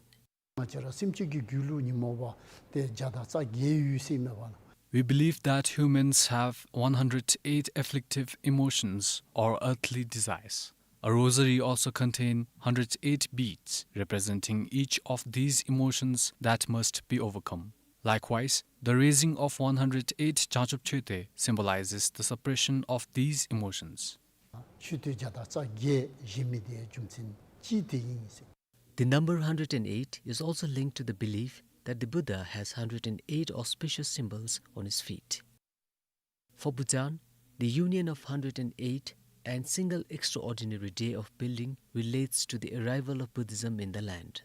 ང་བཅས་ར་སེམས་ཅན་གྱི་རྒྱུད་ལུ་ཉོན་མོངས་པ་ཏེ་བརྒྱ་དང་རྩ་བརྒྱད་ཡོད་ཟེར་མས་པ་ལགས། We believe that humans have one hundred eight afflictive emotions or earthly desires. A rosary also contains hundred eight beads representing each of these emotions that must be overcome. Likewise, the raising of one hundred eight Jangchub Choeten symbolizes the suppression of these emotions. མཆོད་རྟེན་བརྒྱ་དང་རྩ་བརྒྱད་བཞེངས་མི་དེ་རྒྱུ་མཚན་ཅིག་དེ་ཨིན་ཟེར། The number hundred and eight is also linked to the belief that the Buddha has hundred and eight auspicious symbols on his feet. For Bhutan, the union of hundred and eight and single extraordinary day of building relates to the arrival of Buddhism in the land.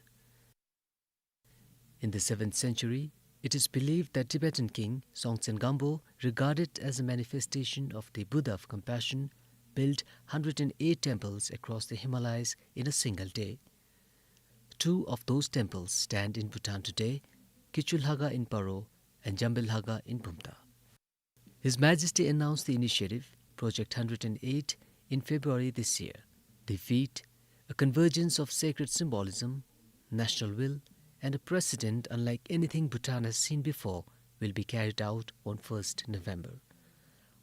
In the seventh century, it is believed that Tibetan king Songtsen Gampo, regarded as a manifestation of the Buddha of compassion, built hundred and eight temples across the Himalayas in a single day. Two of those temples stand in Bhutan today, Kichu Lhaga in Paro and Jambe Lhaga in Bumta. His Majesty announced the initiative, Project hundred and eight, in February this year. The feat, a convergence of sacred symbolism, national will, and a precedent unlike anything Bhutan has seen before, will be carried out on first November.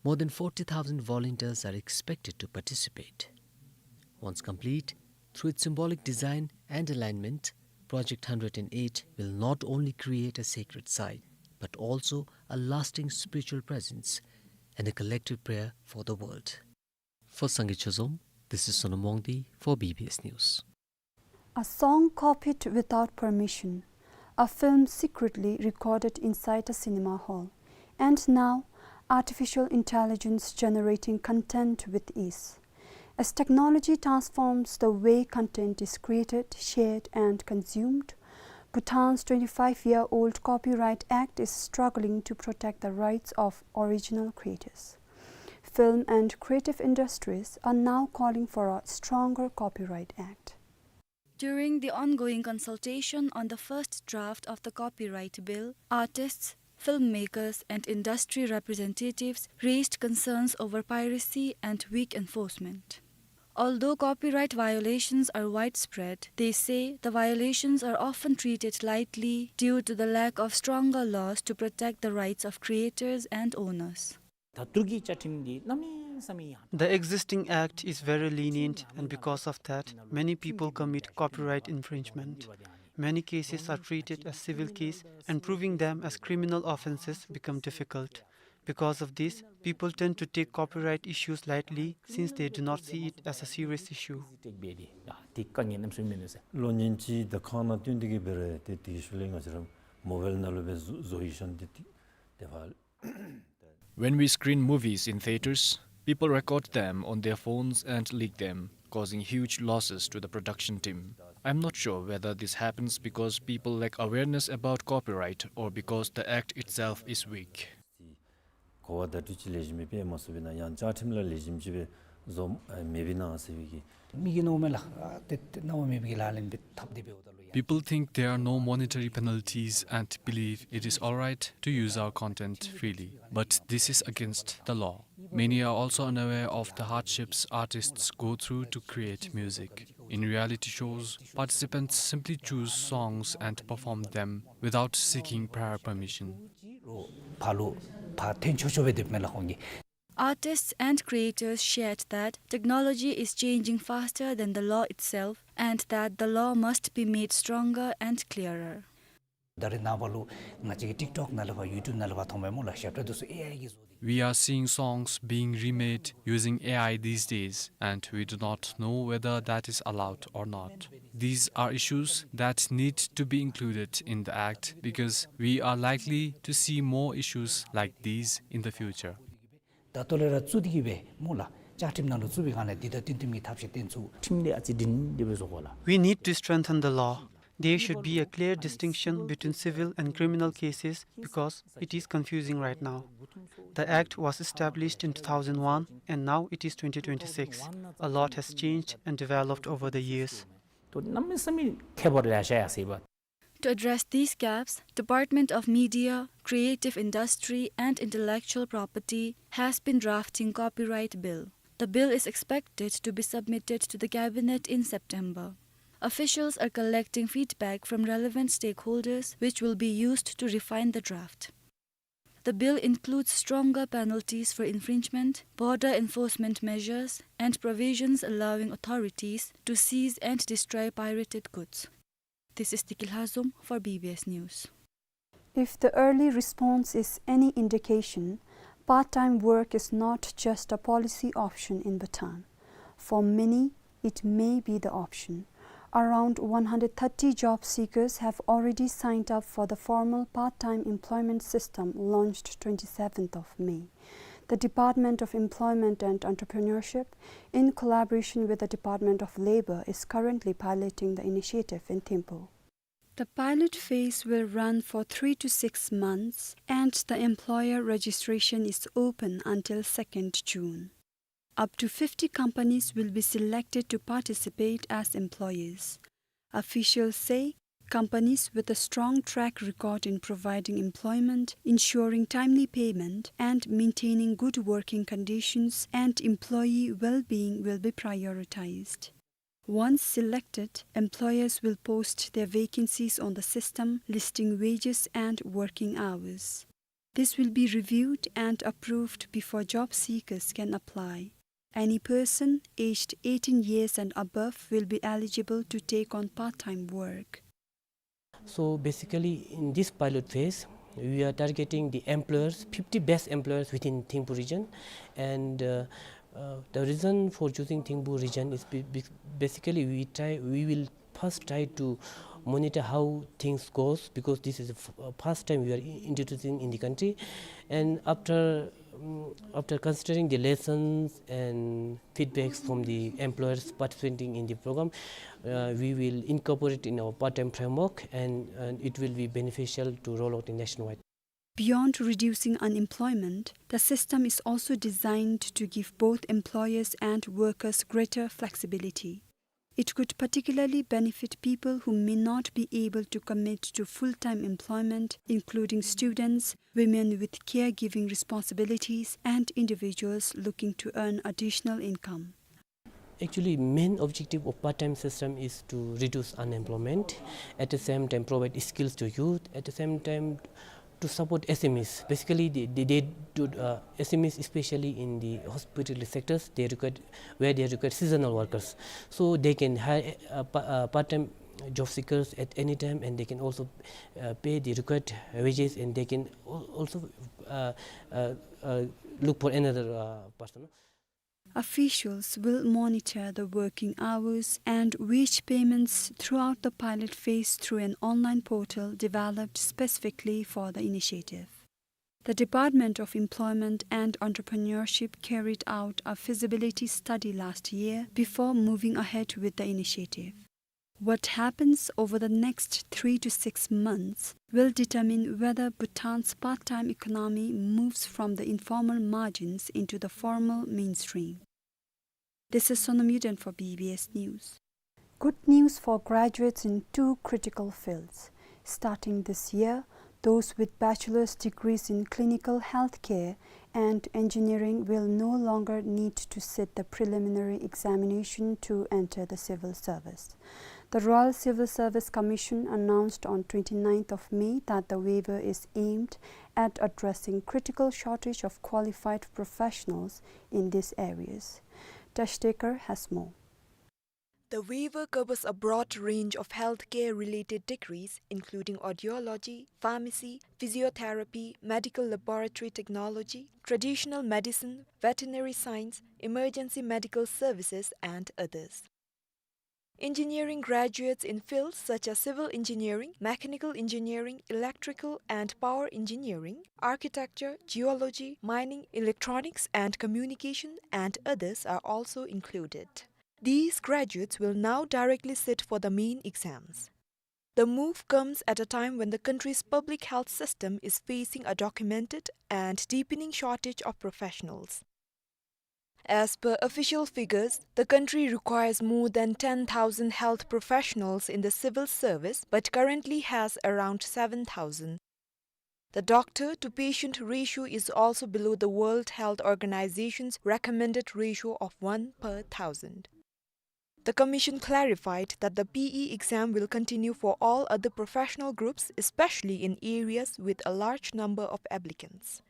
More than forty thousand volunteers are expected to participate. Once complete, through its symbolic design and alignment, Project hundred and eight will not only create a sacred site, but also a lasting spiritual presence, and a collective prayer for the world. For Sangay Chozom, this is Sonam Wangdi for B B S News. A song copied without permission, a film secretly recorded inside a cinema hall, and now artificial intelligence generating content with ease. As technology transforms the way content is created, shared, and consumed, Bhutan's twenty-five-year-old Copyright Act is struggling to protect the rights of original creators. Film and creative industries are now calling for a stronger Copyright Act. During the ongoing consultation on the first draft of the copyright bill, artists, filmmakers, and industry representatives raised concerns over piracy and weak enforcement. Although copyright violations are widespread, they say the violations are often treated lightly due to the lack of stronger laws to protect the rights of creators and owners. ད་ཏུར་ཀིའི་བཅའ་ཁྲིམས་འདི་གནམ་མེད་ས་མེད་ཡང་། The existing act is very lenient, and because of that, many people commit copyright infringement. Many cases are treated as civil case, and proving them as criminal offenses become difficult. Because of this, people tend to take copyright issues lightly since they do not see it as a serious issue. ལོ་ཉིན་གཅིག་ད་ཁང་ནང་བཏོན་ཏེ་གི་འབད་རུང་ཏེ་དེ་ཤུལ་ལས་ང་བཅས་ར་མོ་བཱའིལ་ནང་ལུ་སྦེ་བཟོ་བཟོ་ཡི་ཤོང་སྟེ་ཏེ་དེ་ཕར། When we screen movies in theaters, people record them on their phones and leak them, causing huge losses to the production team. I'm not sure whether this happens because people lack awareness about copyright or because the act itself is weak. གོ་བ་བརྡ་སྤྲོད་ཅིག་ལེགས་ཤོམ་སྦེ་འབད་མ་ཚུགས་པས་ན་ཡང་བཅའ་ཁྲིམས་ལ་ལེགས་ཤོམ་ཅིག་སྦེ་བཟོ་མེད་པས་ན་ཟེར་བའི་གི། མི་གིས་མནོཝ་མས་ལགས། ཨ་ཏེ་ཏེ་གནམ་མེད་ས་མེད་ཀྱི་ལག་ལེན་འབད་འཐབ་སྟེ་འབདཝ་ད་ལུ་ཡང་། People think there are no monetary penalties and believe it is all right to use our content freely, but this is against the law. Many are also unaware of the hardships artists go through to create music. In reality shows, participants simply choose songs and perform them without seeking prior permission. ཕར་ལུ་ཕར་འཐེན་ཆོག་ཆོག་སྦེ་སྡོདཔ་མས་ལགས་ཁོང་གིས། Artists and creators shared that technology is changing faster than the law itself and that the law must be made stronger and clearer. ད་རེས་ནངས་པ་ལུ་ང་བཅས་ཀྱི་ཊིཀ་ཊོཀ་ནང་ལས་ཕར་ཡུ་ཊུབ་ནང་ལས་ཕར་མཐོངམ་མས་སྨོ་ལགས། ཞབས་ཁྲ་འདི་ཚུ་ཨེ་ཨའི་གིས་བཟོ་སྟེ། We are seeing songs being remade using A I these days, and we do not know whether that is allowed or not. These are issues that need to be included in the act because we are likely to see more issues like these in the future. ད་ལྟོ་ལས་ར་བཙུགས་ཏེ་གི་སྦེ་སྨོ་ལགས། བཅའ་ཁྲིམས་ནང་ལུ་བཙུགས་པའི་སྒང་ལས་འདི་དང་བསྟུན་བསྟུན་གྱི་ཐབས་ཤེས་བཏོན་ཚུགས། ཁྲིམས་འདི་ཨ་ཙི་སྒྲིང་སྒྲི་སྦེ་བཟོ་དགོ་ལགས། We need to strengthen the law. There should be a clear distinction between civil and criminal cases because it is confusing right now. The act was established in two thousand one and now it is twenty twenty-six. A lot has changed and developed over the years. ཏེ་གནམ་མེད་ས་མེད་ཁྱད་པར་ཡར་ཤར་ཡར་སོ་ཡི་པ། To address these gaps, Department of Media, Creative Industry and Intellectual Property has been drafting copyright bill. The bill is expected to be submitted to the cabinet in September. Officials are collecting feedback from relevant stakeholders, which will be used to refine the draft. The bill includes stronger penalties for infringement, border enforcement measures, and provisions allowing authorities to seize and destroy pirated goods. This is Tiki Lhazom for B B S News. If the early response is any indication, part-time work is not just a policy option in Bhutan. For many, it may be the option. Around one hundred thirty job seekers have already signed up for the formal part-time employment system launched twenty-seventh of May. The Department of Employment and Entrepreneurship, in collaboration with the Department of Labor, is currently piloting the initiative in Thimphu. The pilot phase will run for three to six months, and the employer registration is open until second June. Up to fifty companies will be selected to participate as employers. Officials say companies with a strong track record in providing employment, ensuring timely payment, and maintaining good working conditions and employee well-being will be prioritized. Once selected, employers will post their vacancies on the system, listing wages and working hours. This will be reviewed and approved before job seekers can apply. Any person aged eighteen years and above will be eligible to take on part-time work. So basically, in this pilot phase, We are targeting the employers, fifty best employers within Thimphu region, and, uh, uh, the reason for choosing Thimphu region is be-, be-, basically we try, we will first try to monitor how things goes, because this is the f-, uh, first time we are i-, introducing in the country, and after, um, after considering the lessons and feedbacks from the employers participating in the program, uh, we will incorporate in our part-time framework, and, and it will be beneficial to roll out in nationwide. Beyond reducing unemployment, the system is also designed to give both employers and workers greater flexibility. It could particularly benefit people who may not be able to commit to full-time employment, including students, women with caregiving responsibilities, and individuals looking to earn additional income. Actually, main objective of part-time system is to reduce unemployment, at the same time provide skills to youth, at the same time to support S M Es. Basically, they, they, they do, uh, S M Es, especially in the hospitality sectors, they require, where they require seasonal workers. So they can hire, uh, pa-, uh, part-time job seekers at any time, and they can also, uh, pay the required wages, and they can al-, also, uh, uh, uh, look for another, uh, person. Officials will monitor the working hours and wage payments throughout the pilot phase through an online portal developed specifically for the initiative. The Department of Employment and Entrepreneurship carried out a feasibility study last year before moving ahead with the initiative. What happens over the next three to six months will determine whether Bhutan's part-time economy moves from the informal margins into the formal mainstream. This is Sonam Yuden for B B S News. Good news for graduates in two critical fields. Starting this year, those with bachelor's degrees in clinical healthcare and engineering will no longer need to sit the preliminary examination to enter the civil service. The Royal Civil Service Commission announced on twenty-ninth of May that the waiver is aimed at addressing critical shortage of qualified professionals in these areas. Tash Dekar has more. The waiver covers a broad range of healthcare-related degrees, including audiology, pharmacy, physiotherapy, medical laboratory technology, traditional medicine, veterinary science, emergency medical services, and others. Engineering graduates in fields such as civil engineering, mechanical engineering, electrical and power engineering, architecture, geology, mining, electronics and communication, and others are also included. These graduates will now directly sit for the main exams. The move comes at a time when the country's public health system is facing a documented and deepening shortage of professionals. As per official figures, the country requires more than ten thousand health professionals in the civil service, but currently has around seven thousand. The doctor-to-patient ratio is also below the World Health Organization's recommended ratio of one per thousand. The commission clarified that the P E exam will continue for all other professional groups, especially in areas with a large number of applicants.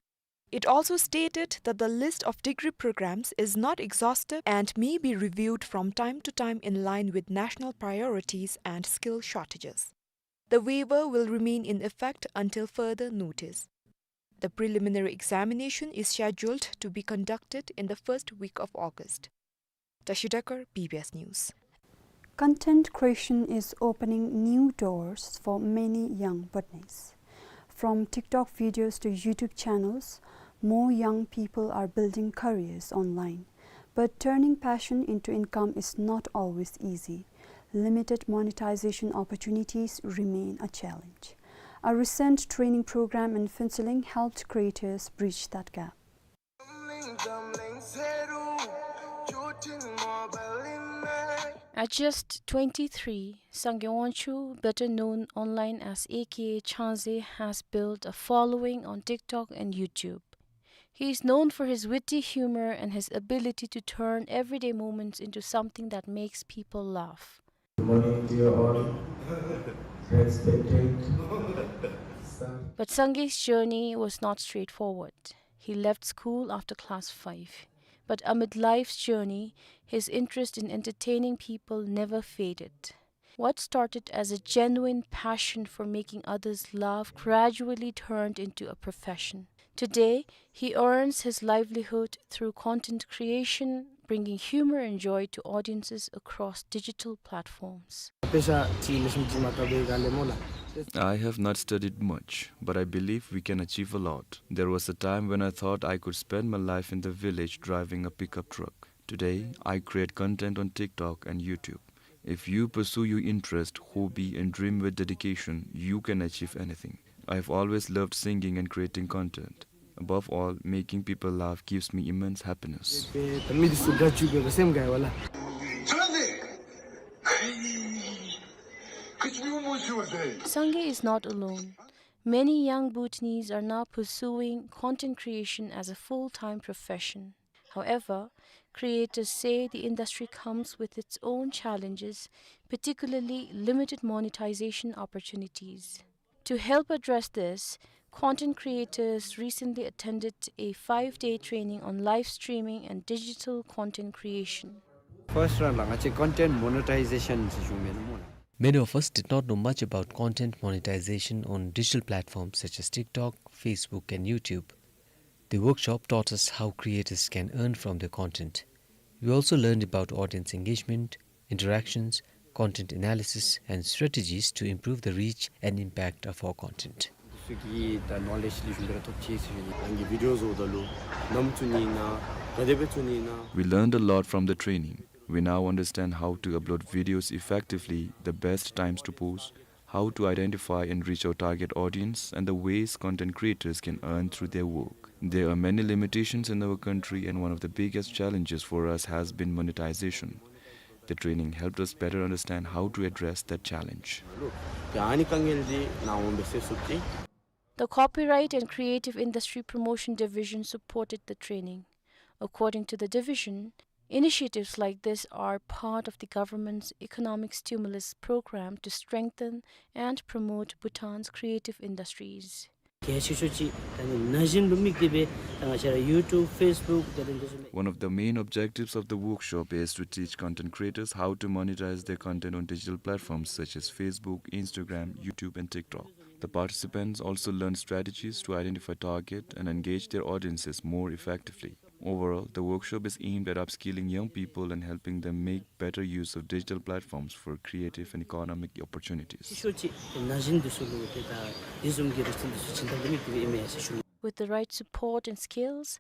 It also stated that the list of degree programs is not exhaustive and may be reviewed from time to time in line with national priorities and skill shortages. The waiver will remain in effect until further notice. The preliminary examination is scheduled to be conducted in the first week of August. Tashi Dekar, B B S News. Content creation is opening new doors for many young Bhutanese. From TikTok videos to YouTube channels, more young people are building careers online. But turning passion into income is not always easy. Limited monetization opportunities remain a challenge. A recent training program in Phuentsholing helped creators bridge that gap. At just twenty-three, Sangay Wangchuk, better known online as A K A Changze, has built a following on TikTok and YouTube. He is known for his witty humor and his ability to turn everyday moments into something that makes people laugh. Good morning, dear all. Respected sir. But Sangay's journey was not straightforward. He left school after class five. But amid life's journey, his interest in entertaining people never faded. What started as a genuine passion for making others laugh gradually turned into a profession. Today, he earns his livelihood through content creation, bringing humor and joy to audiences across digital platforms. I have not studied much, but I believe we can achieve a lot. There was a time when I thought I could spend my life in the village driving a pickup truck. Today, I create content on TikTok and YouTube. If you pursue your interest, hobby, and dream with dedication, you can achieve anything. I've always loved singing and creating content. Above all, making people laugh gives me immense happiness. Sangay is not alone. Many young Bhutanese are now pursuing content creation as a full-time profession. However, creators say the industry comes with its own challenges, particularly limited monetization opportunities. To help address this, content creators recently attended a five-day training on live streaming and digital content creation. First round ལུ་ང་བཅས་content monetization ཟེར་ཞུ་མེན་ན་སྨོ་ལགས། Many of us did not know much about content monetization on digital platforms such as TikTok, Facebook, and YouTube. The workshop taught us how creators can earn from their content. We also learned about audience engagement, interactions, content analysis, and strategies to improve the reach and impact of our content. འདི་ཚུ་གི་ད་knowledge ལེགས་ཤོམ་སྦེ་ར་ཐོབ་ཅི་ཟེར་ཞུ་ནི། རང་གི་video བཟོཝ་ད་ལུ་ནམ་བཙུགས་ནི་ཨིན་ན་ག་དེ་སྦེ་བཙུགས་ནི་ཨིན་ན། We learned a lot from the training. We now understand how to upload videos effectively, the best times to post, how to identify and reach our target audience, and the ways content creators can earn through their work. There are many limitations in our country, and one of the biggest challenges for us has been monetization. The training helped us better understand how to address that challenge. ཨ་ནི་དཀའ་ངལ་འདི་ནཱ་འོང་སྦེ་སེལ་ཚུགས་ཅི། The Copyright and Creative Industry Promotion Division supported the training. According to the division, initiatives like this are part of the government's economic stimulus program to strengthen and promote Bhutan's creative industries. གལ་ཆེ་ཤོས་ཅིག་ད་ནི་ན་གཞོན་ལུ་དམིགས་ཏེ་སྦེ་ད་ང་བཅས་ར་YouTube, Facebook དེ་ལས་འདི་ཚུ་མས། One of the main objectives of the workshop is to teach content creators how to monetize their content on digital platforms such as Facebook, Instagram, YouTube, and TikTok. The participants also learn strategies to identify, target, and engage their audiences more effectively. Overall, the workshop is aimed at upskilling young people and helping them make better use of digital platforms for creative and economic opportunities. ཤོས་ཅིག་ན་གཞོན་འདི་ཚུ་ལུ་ཏེ་ད་འདི་བཟུམ་གྱི་རིག་རྩལ་འདི་ཚུ་སྦྱིན་བདག་ལུ་དམིགས་ཏེ་སྦེ་ཨིན་མས་ཟེར་ཞུ་ནི། With the right support and skills,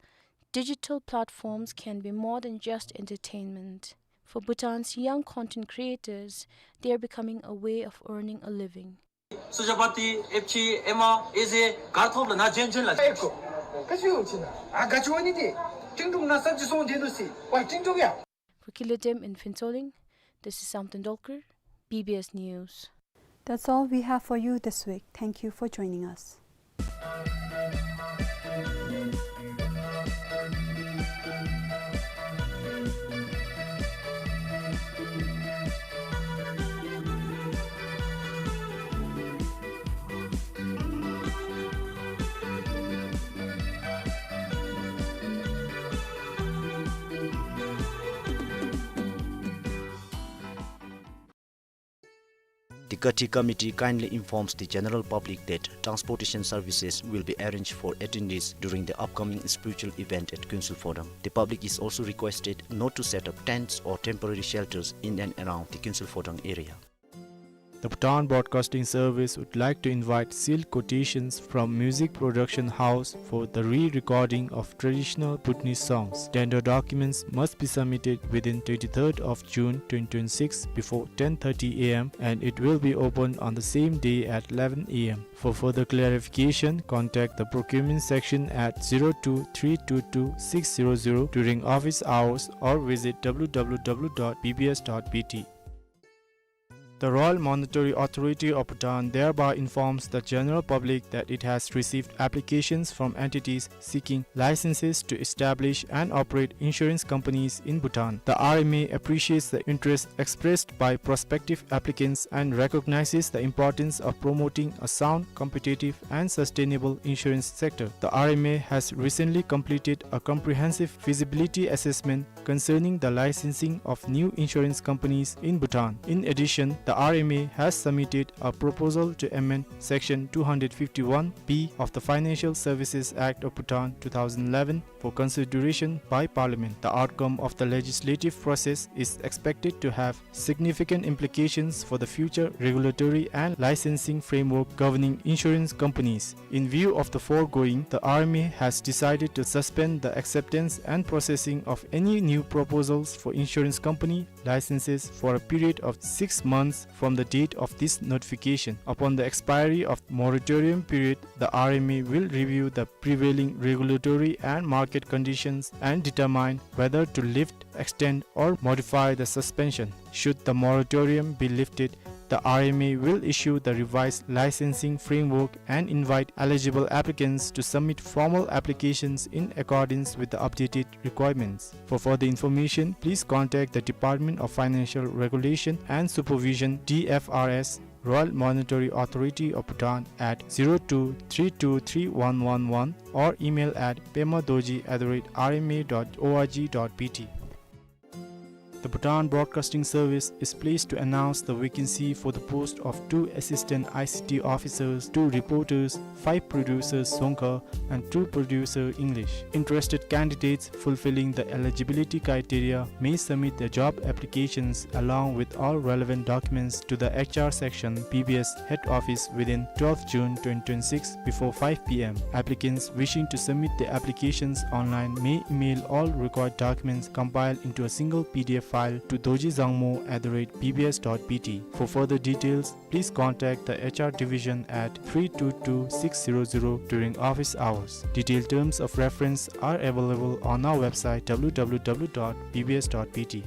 digital platforms can be more than just entertainment. For Bhutan's young content creators, they are becoming a way of earning a living. སུ་ཇ་པ་ཏི་ཨེཕ་ཆི་ཨེ་མ་ཨེ་ཟེ་ག་ར་ཐོབ་ལགས། ན་གཞོན་ཅིག་ལགས། ཨེ་ཀོ་ག་ཅི་ཡོད་ཅི་ན་ཨ་ག་ཅི་འོང་ནི་དེ་ཏིང་ཏུང་ན་ས་ཅི་སོང་དེ་ལུ་སི་ཝ་ཏིང་ཏུང་ཡ། For Kile Dem in Phuentsholing, this is Samten Dolkar, B B S News. That's all we have for you this week. Thank you for joining us. The Kathi Committee kindly informs the general public that transportation services will be arranged for attendees during the upcoming spiritual event at Kuensel Phodang. The public is also requested not to set up tents or temporary shelters in and around the Kuensel Phodang area. The Bhutan Broadcasting Service would like to invite sealed quotations from music production house for the re-recording of traditional Bhutanese songs. Tender documents must be submitted within twenty-third of June twenty twenty-six before ten thirty A M and it will be opened on the same day at eleven A M. For further clarification, contact the procurement section at zero two three two two six zero zero during office hours or visit W W W dot B B S dot B T. The Royal Monetary Authority of Bhutan thereby informs the general public that it has received applications from entities seeking licenses to establish and operate insurance companies in Bhutan. The R M A appreciates the interest expressed by prospective applicants and recognizes the importance of promoting a sound, competitive, and sustainable insurance sector. The R M A has recently completed a comprehensive feasibility assessment concerning the licensing of new insurance companies in Bhutan. In addition, The R M A has submitted a proposal to amend Section two hundred fifty-one B of the Financial Services Act of Bhutan two thousand eleven for consideration by Parliament. The outcome of the legislative process is expected to have significant implications for the future regulatory and licensing framework governing insurance companies. In view of the foregoing, the R M A has decided to suspend the acceptance and processing of any new proposals for insurance company licenses for a period of six months from the date of this notification. Upon the expiry of moratorium period, the R M A will review the prevailing regulatory and market conditions and determine whether to lift, extend, or modify the suspension. Should the moratorium be lifted, the R M A will issue the revised licensing framework and invite eligible applicants to submit formal applications in accordance with the updated requirements. For further information, please contact the Department of Financial Regulation and Supervision, D F R S, Royal Monetary Authority of Bhutan at zero two three two three one one one, or email at pema dorji at the rate R M A dot org dot B T. The Bhutan Broadcasting Service is pleased to announce the vacancy for the post of two assistant I C T officers, two reporters, five producers Dzongkha, and two producer English. Interested candidates fulfilling the eligibility criteria may submit their job applications along with all relevant documents to the H R section, B B S head office within twelfth June twenty twenty-six before five P M. Applicants wishing to submit their applications online may email all required documents compiled into a single P D F file to dorji dzangmo at the rate B B S dot B T. For further details, please contact the H R division at three two two six zero zero during office hours. Detailed terms of reference are available on our website W W W dot B B S dot B T.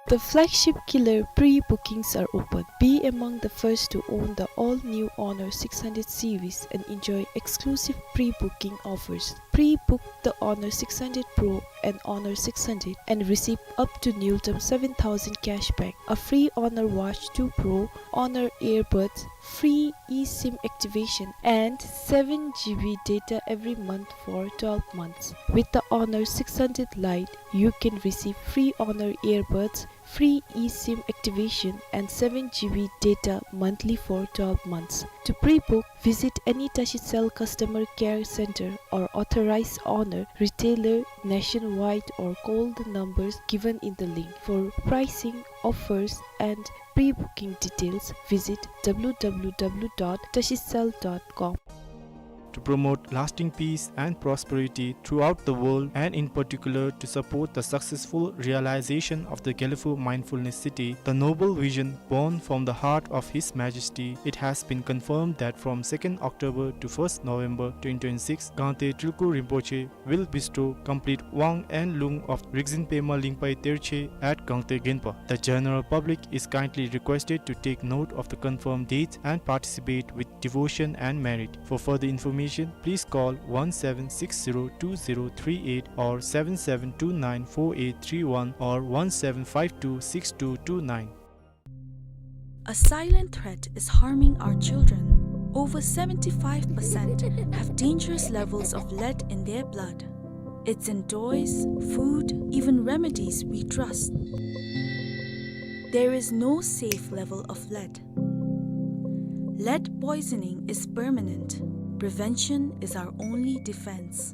The flagship killer pre-bookings are open. Be among the first to own the all-new Honor six hundred series and enjoy exclusive pre-booking offers. Pre-book the Honor six hundred Pro and Honor six hundred and receive up to Newton seven thousand cashback, a free Honor Watch two Pro, Honor Earbuds, free eSIM activation, and seven G B data every month for twelve months. With the Honor six hundred Lite, you can receive free Honor Earbuds, free eSIM activation, and seven G B data monthly for twelve months. To pre-book, visit any Tashicell customer care center or authorized Honor retailer nationwide or call the numbers given in the link. For pricing, offers, and pre-booking details, visit W W W dot tashicell dot com. To promote lasting peace and prosperity throughout the world, and in particular to support the successful realization of the Gelephu Mindfulness City, the noble vision born from the heart of His Majesty, it has been confirmed that from second October to first November twenty twenty-six, Gangte Tulku Rinpoche will bestow complete Wang and Lung of Rigzin Pema Lingpai Terche at Gangte Genpa. The general public is kindly requested to take note of the confirmed dates and participate with devotion and merit. For further information, please call one seven six zero two zero three eight or seven seven two nine four eight three one or one seven five two six two two nine. A silent threat is harming our children. Over seventy-five percent have dangerous levels of lead in their blood. It's in toys, food, even remedies we trust. There is no safe level of lead. Lead poisoning is permanent. Prevention is our only defense.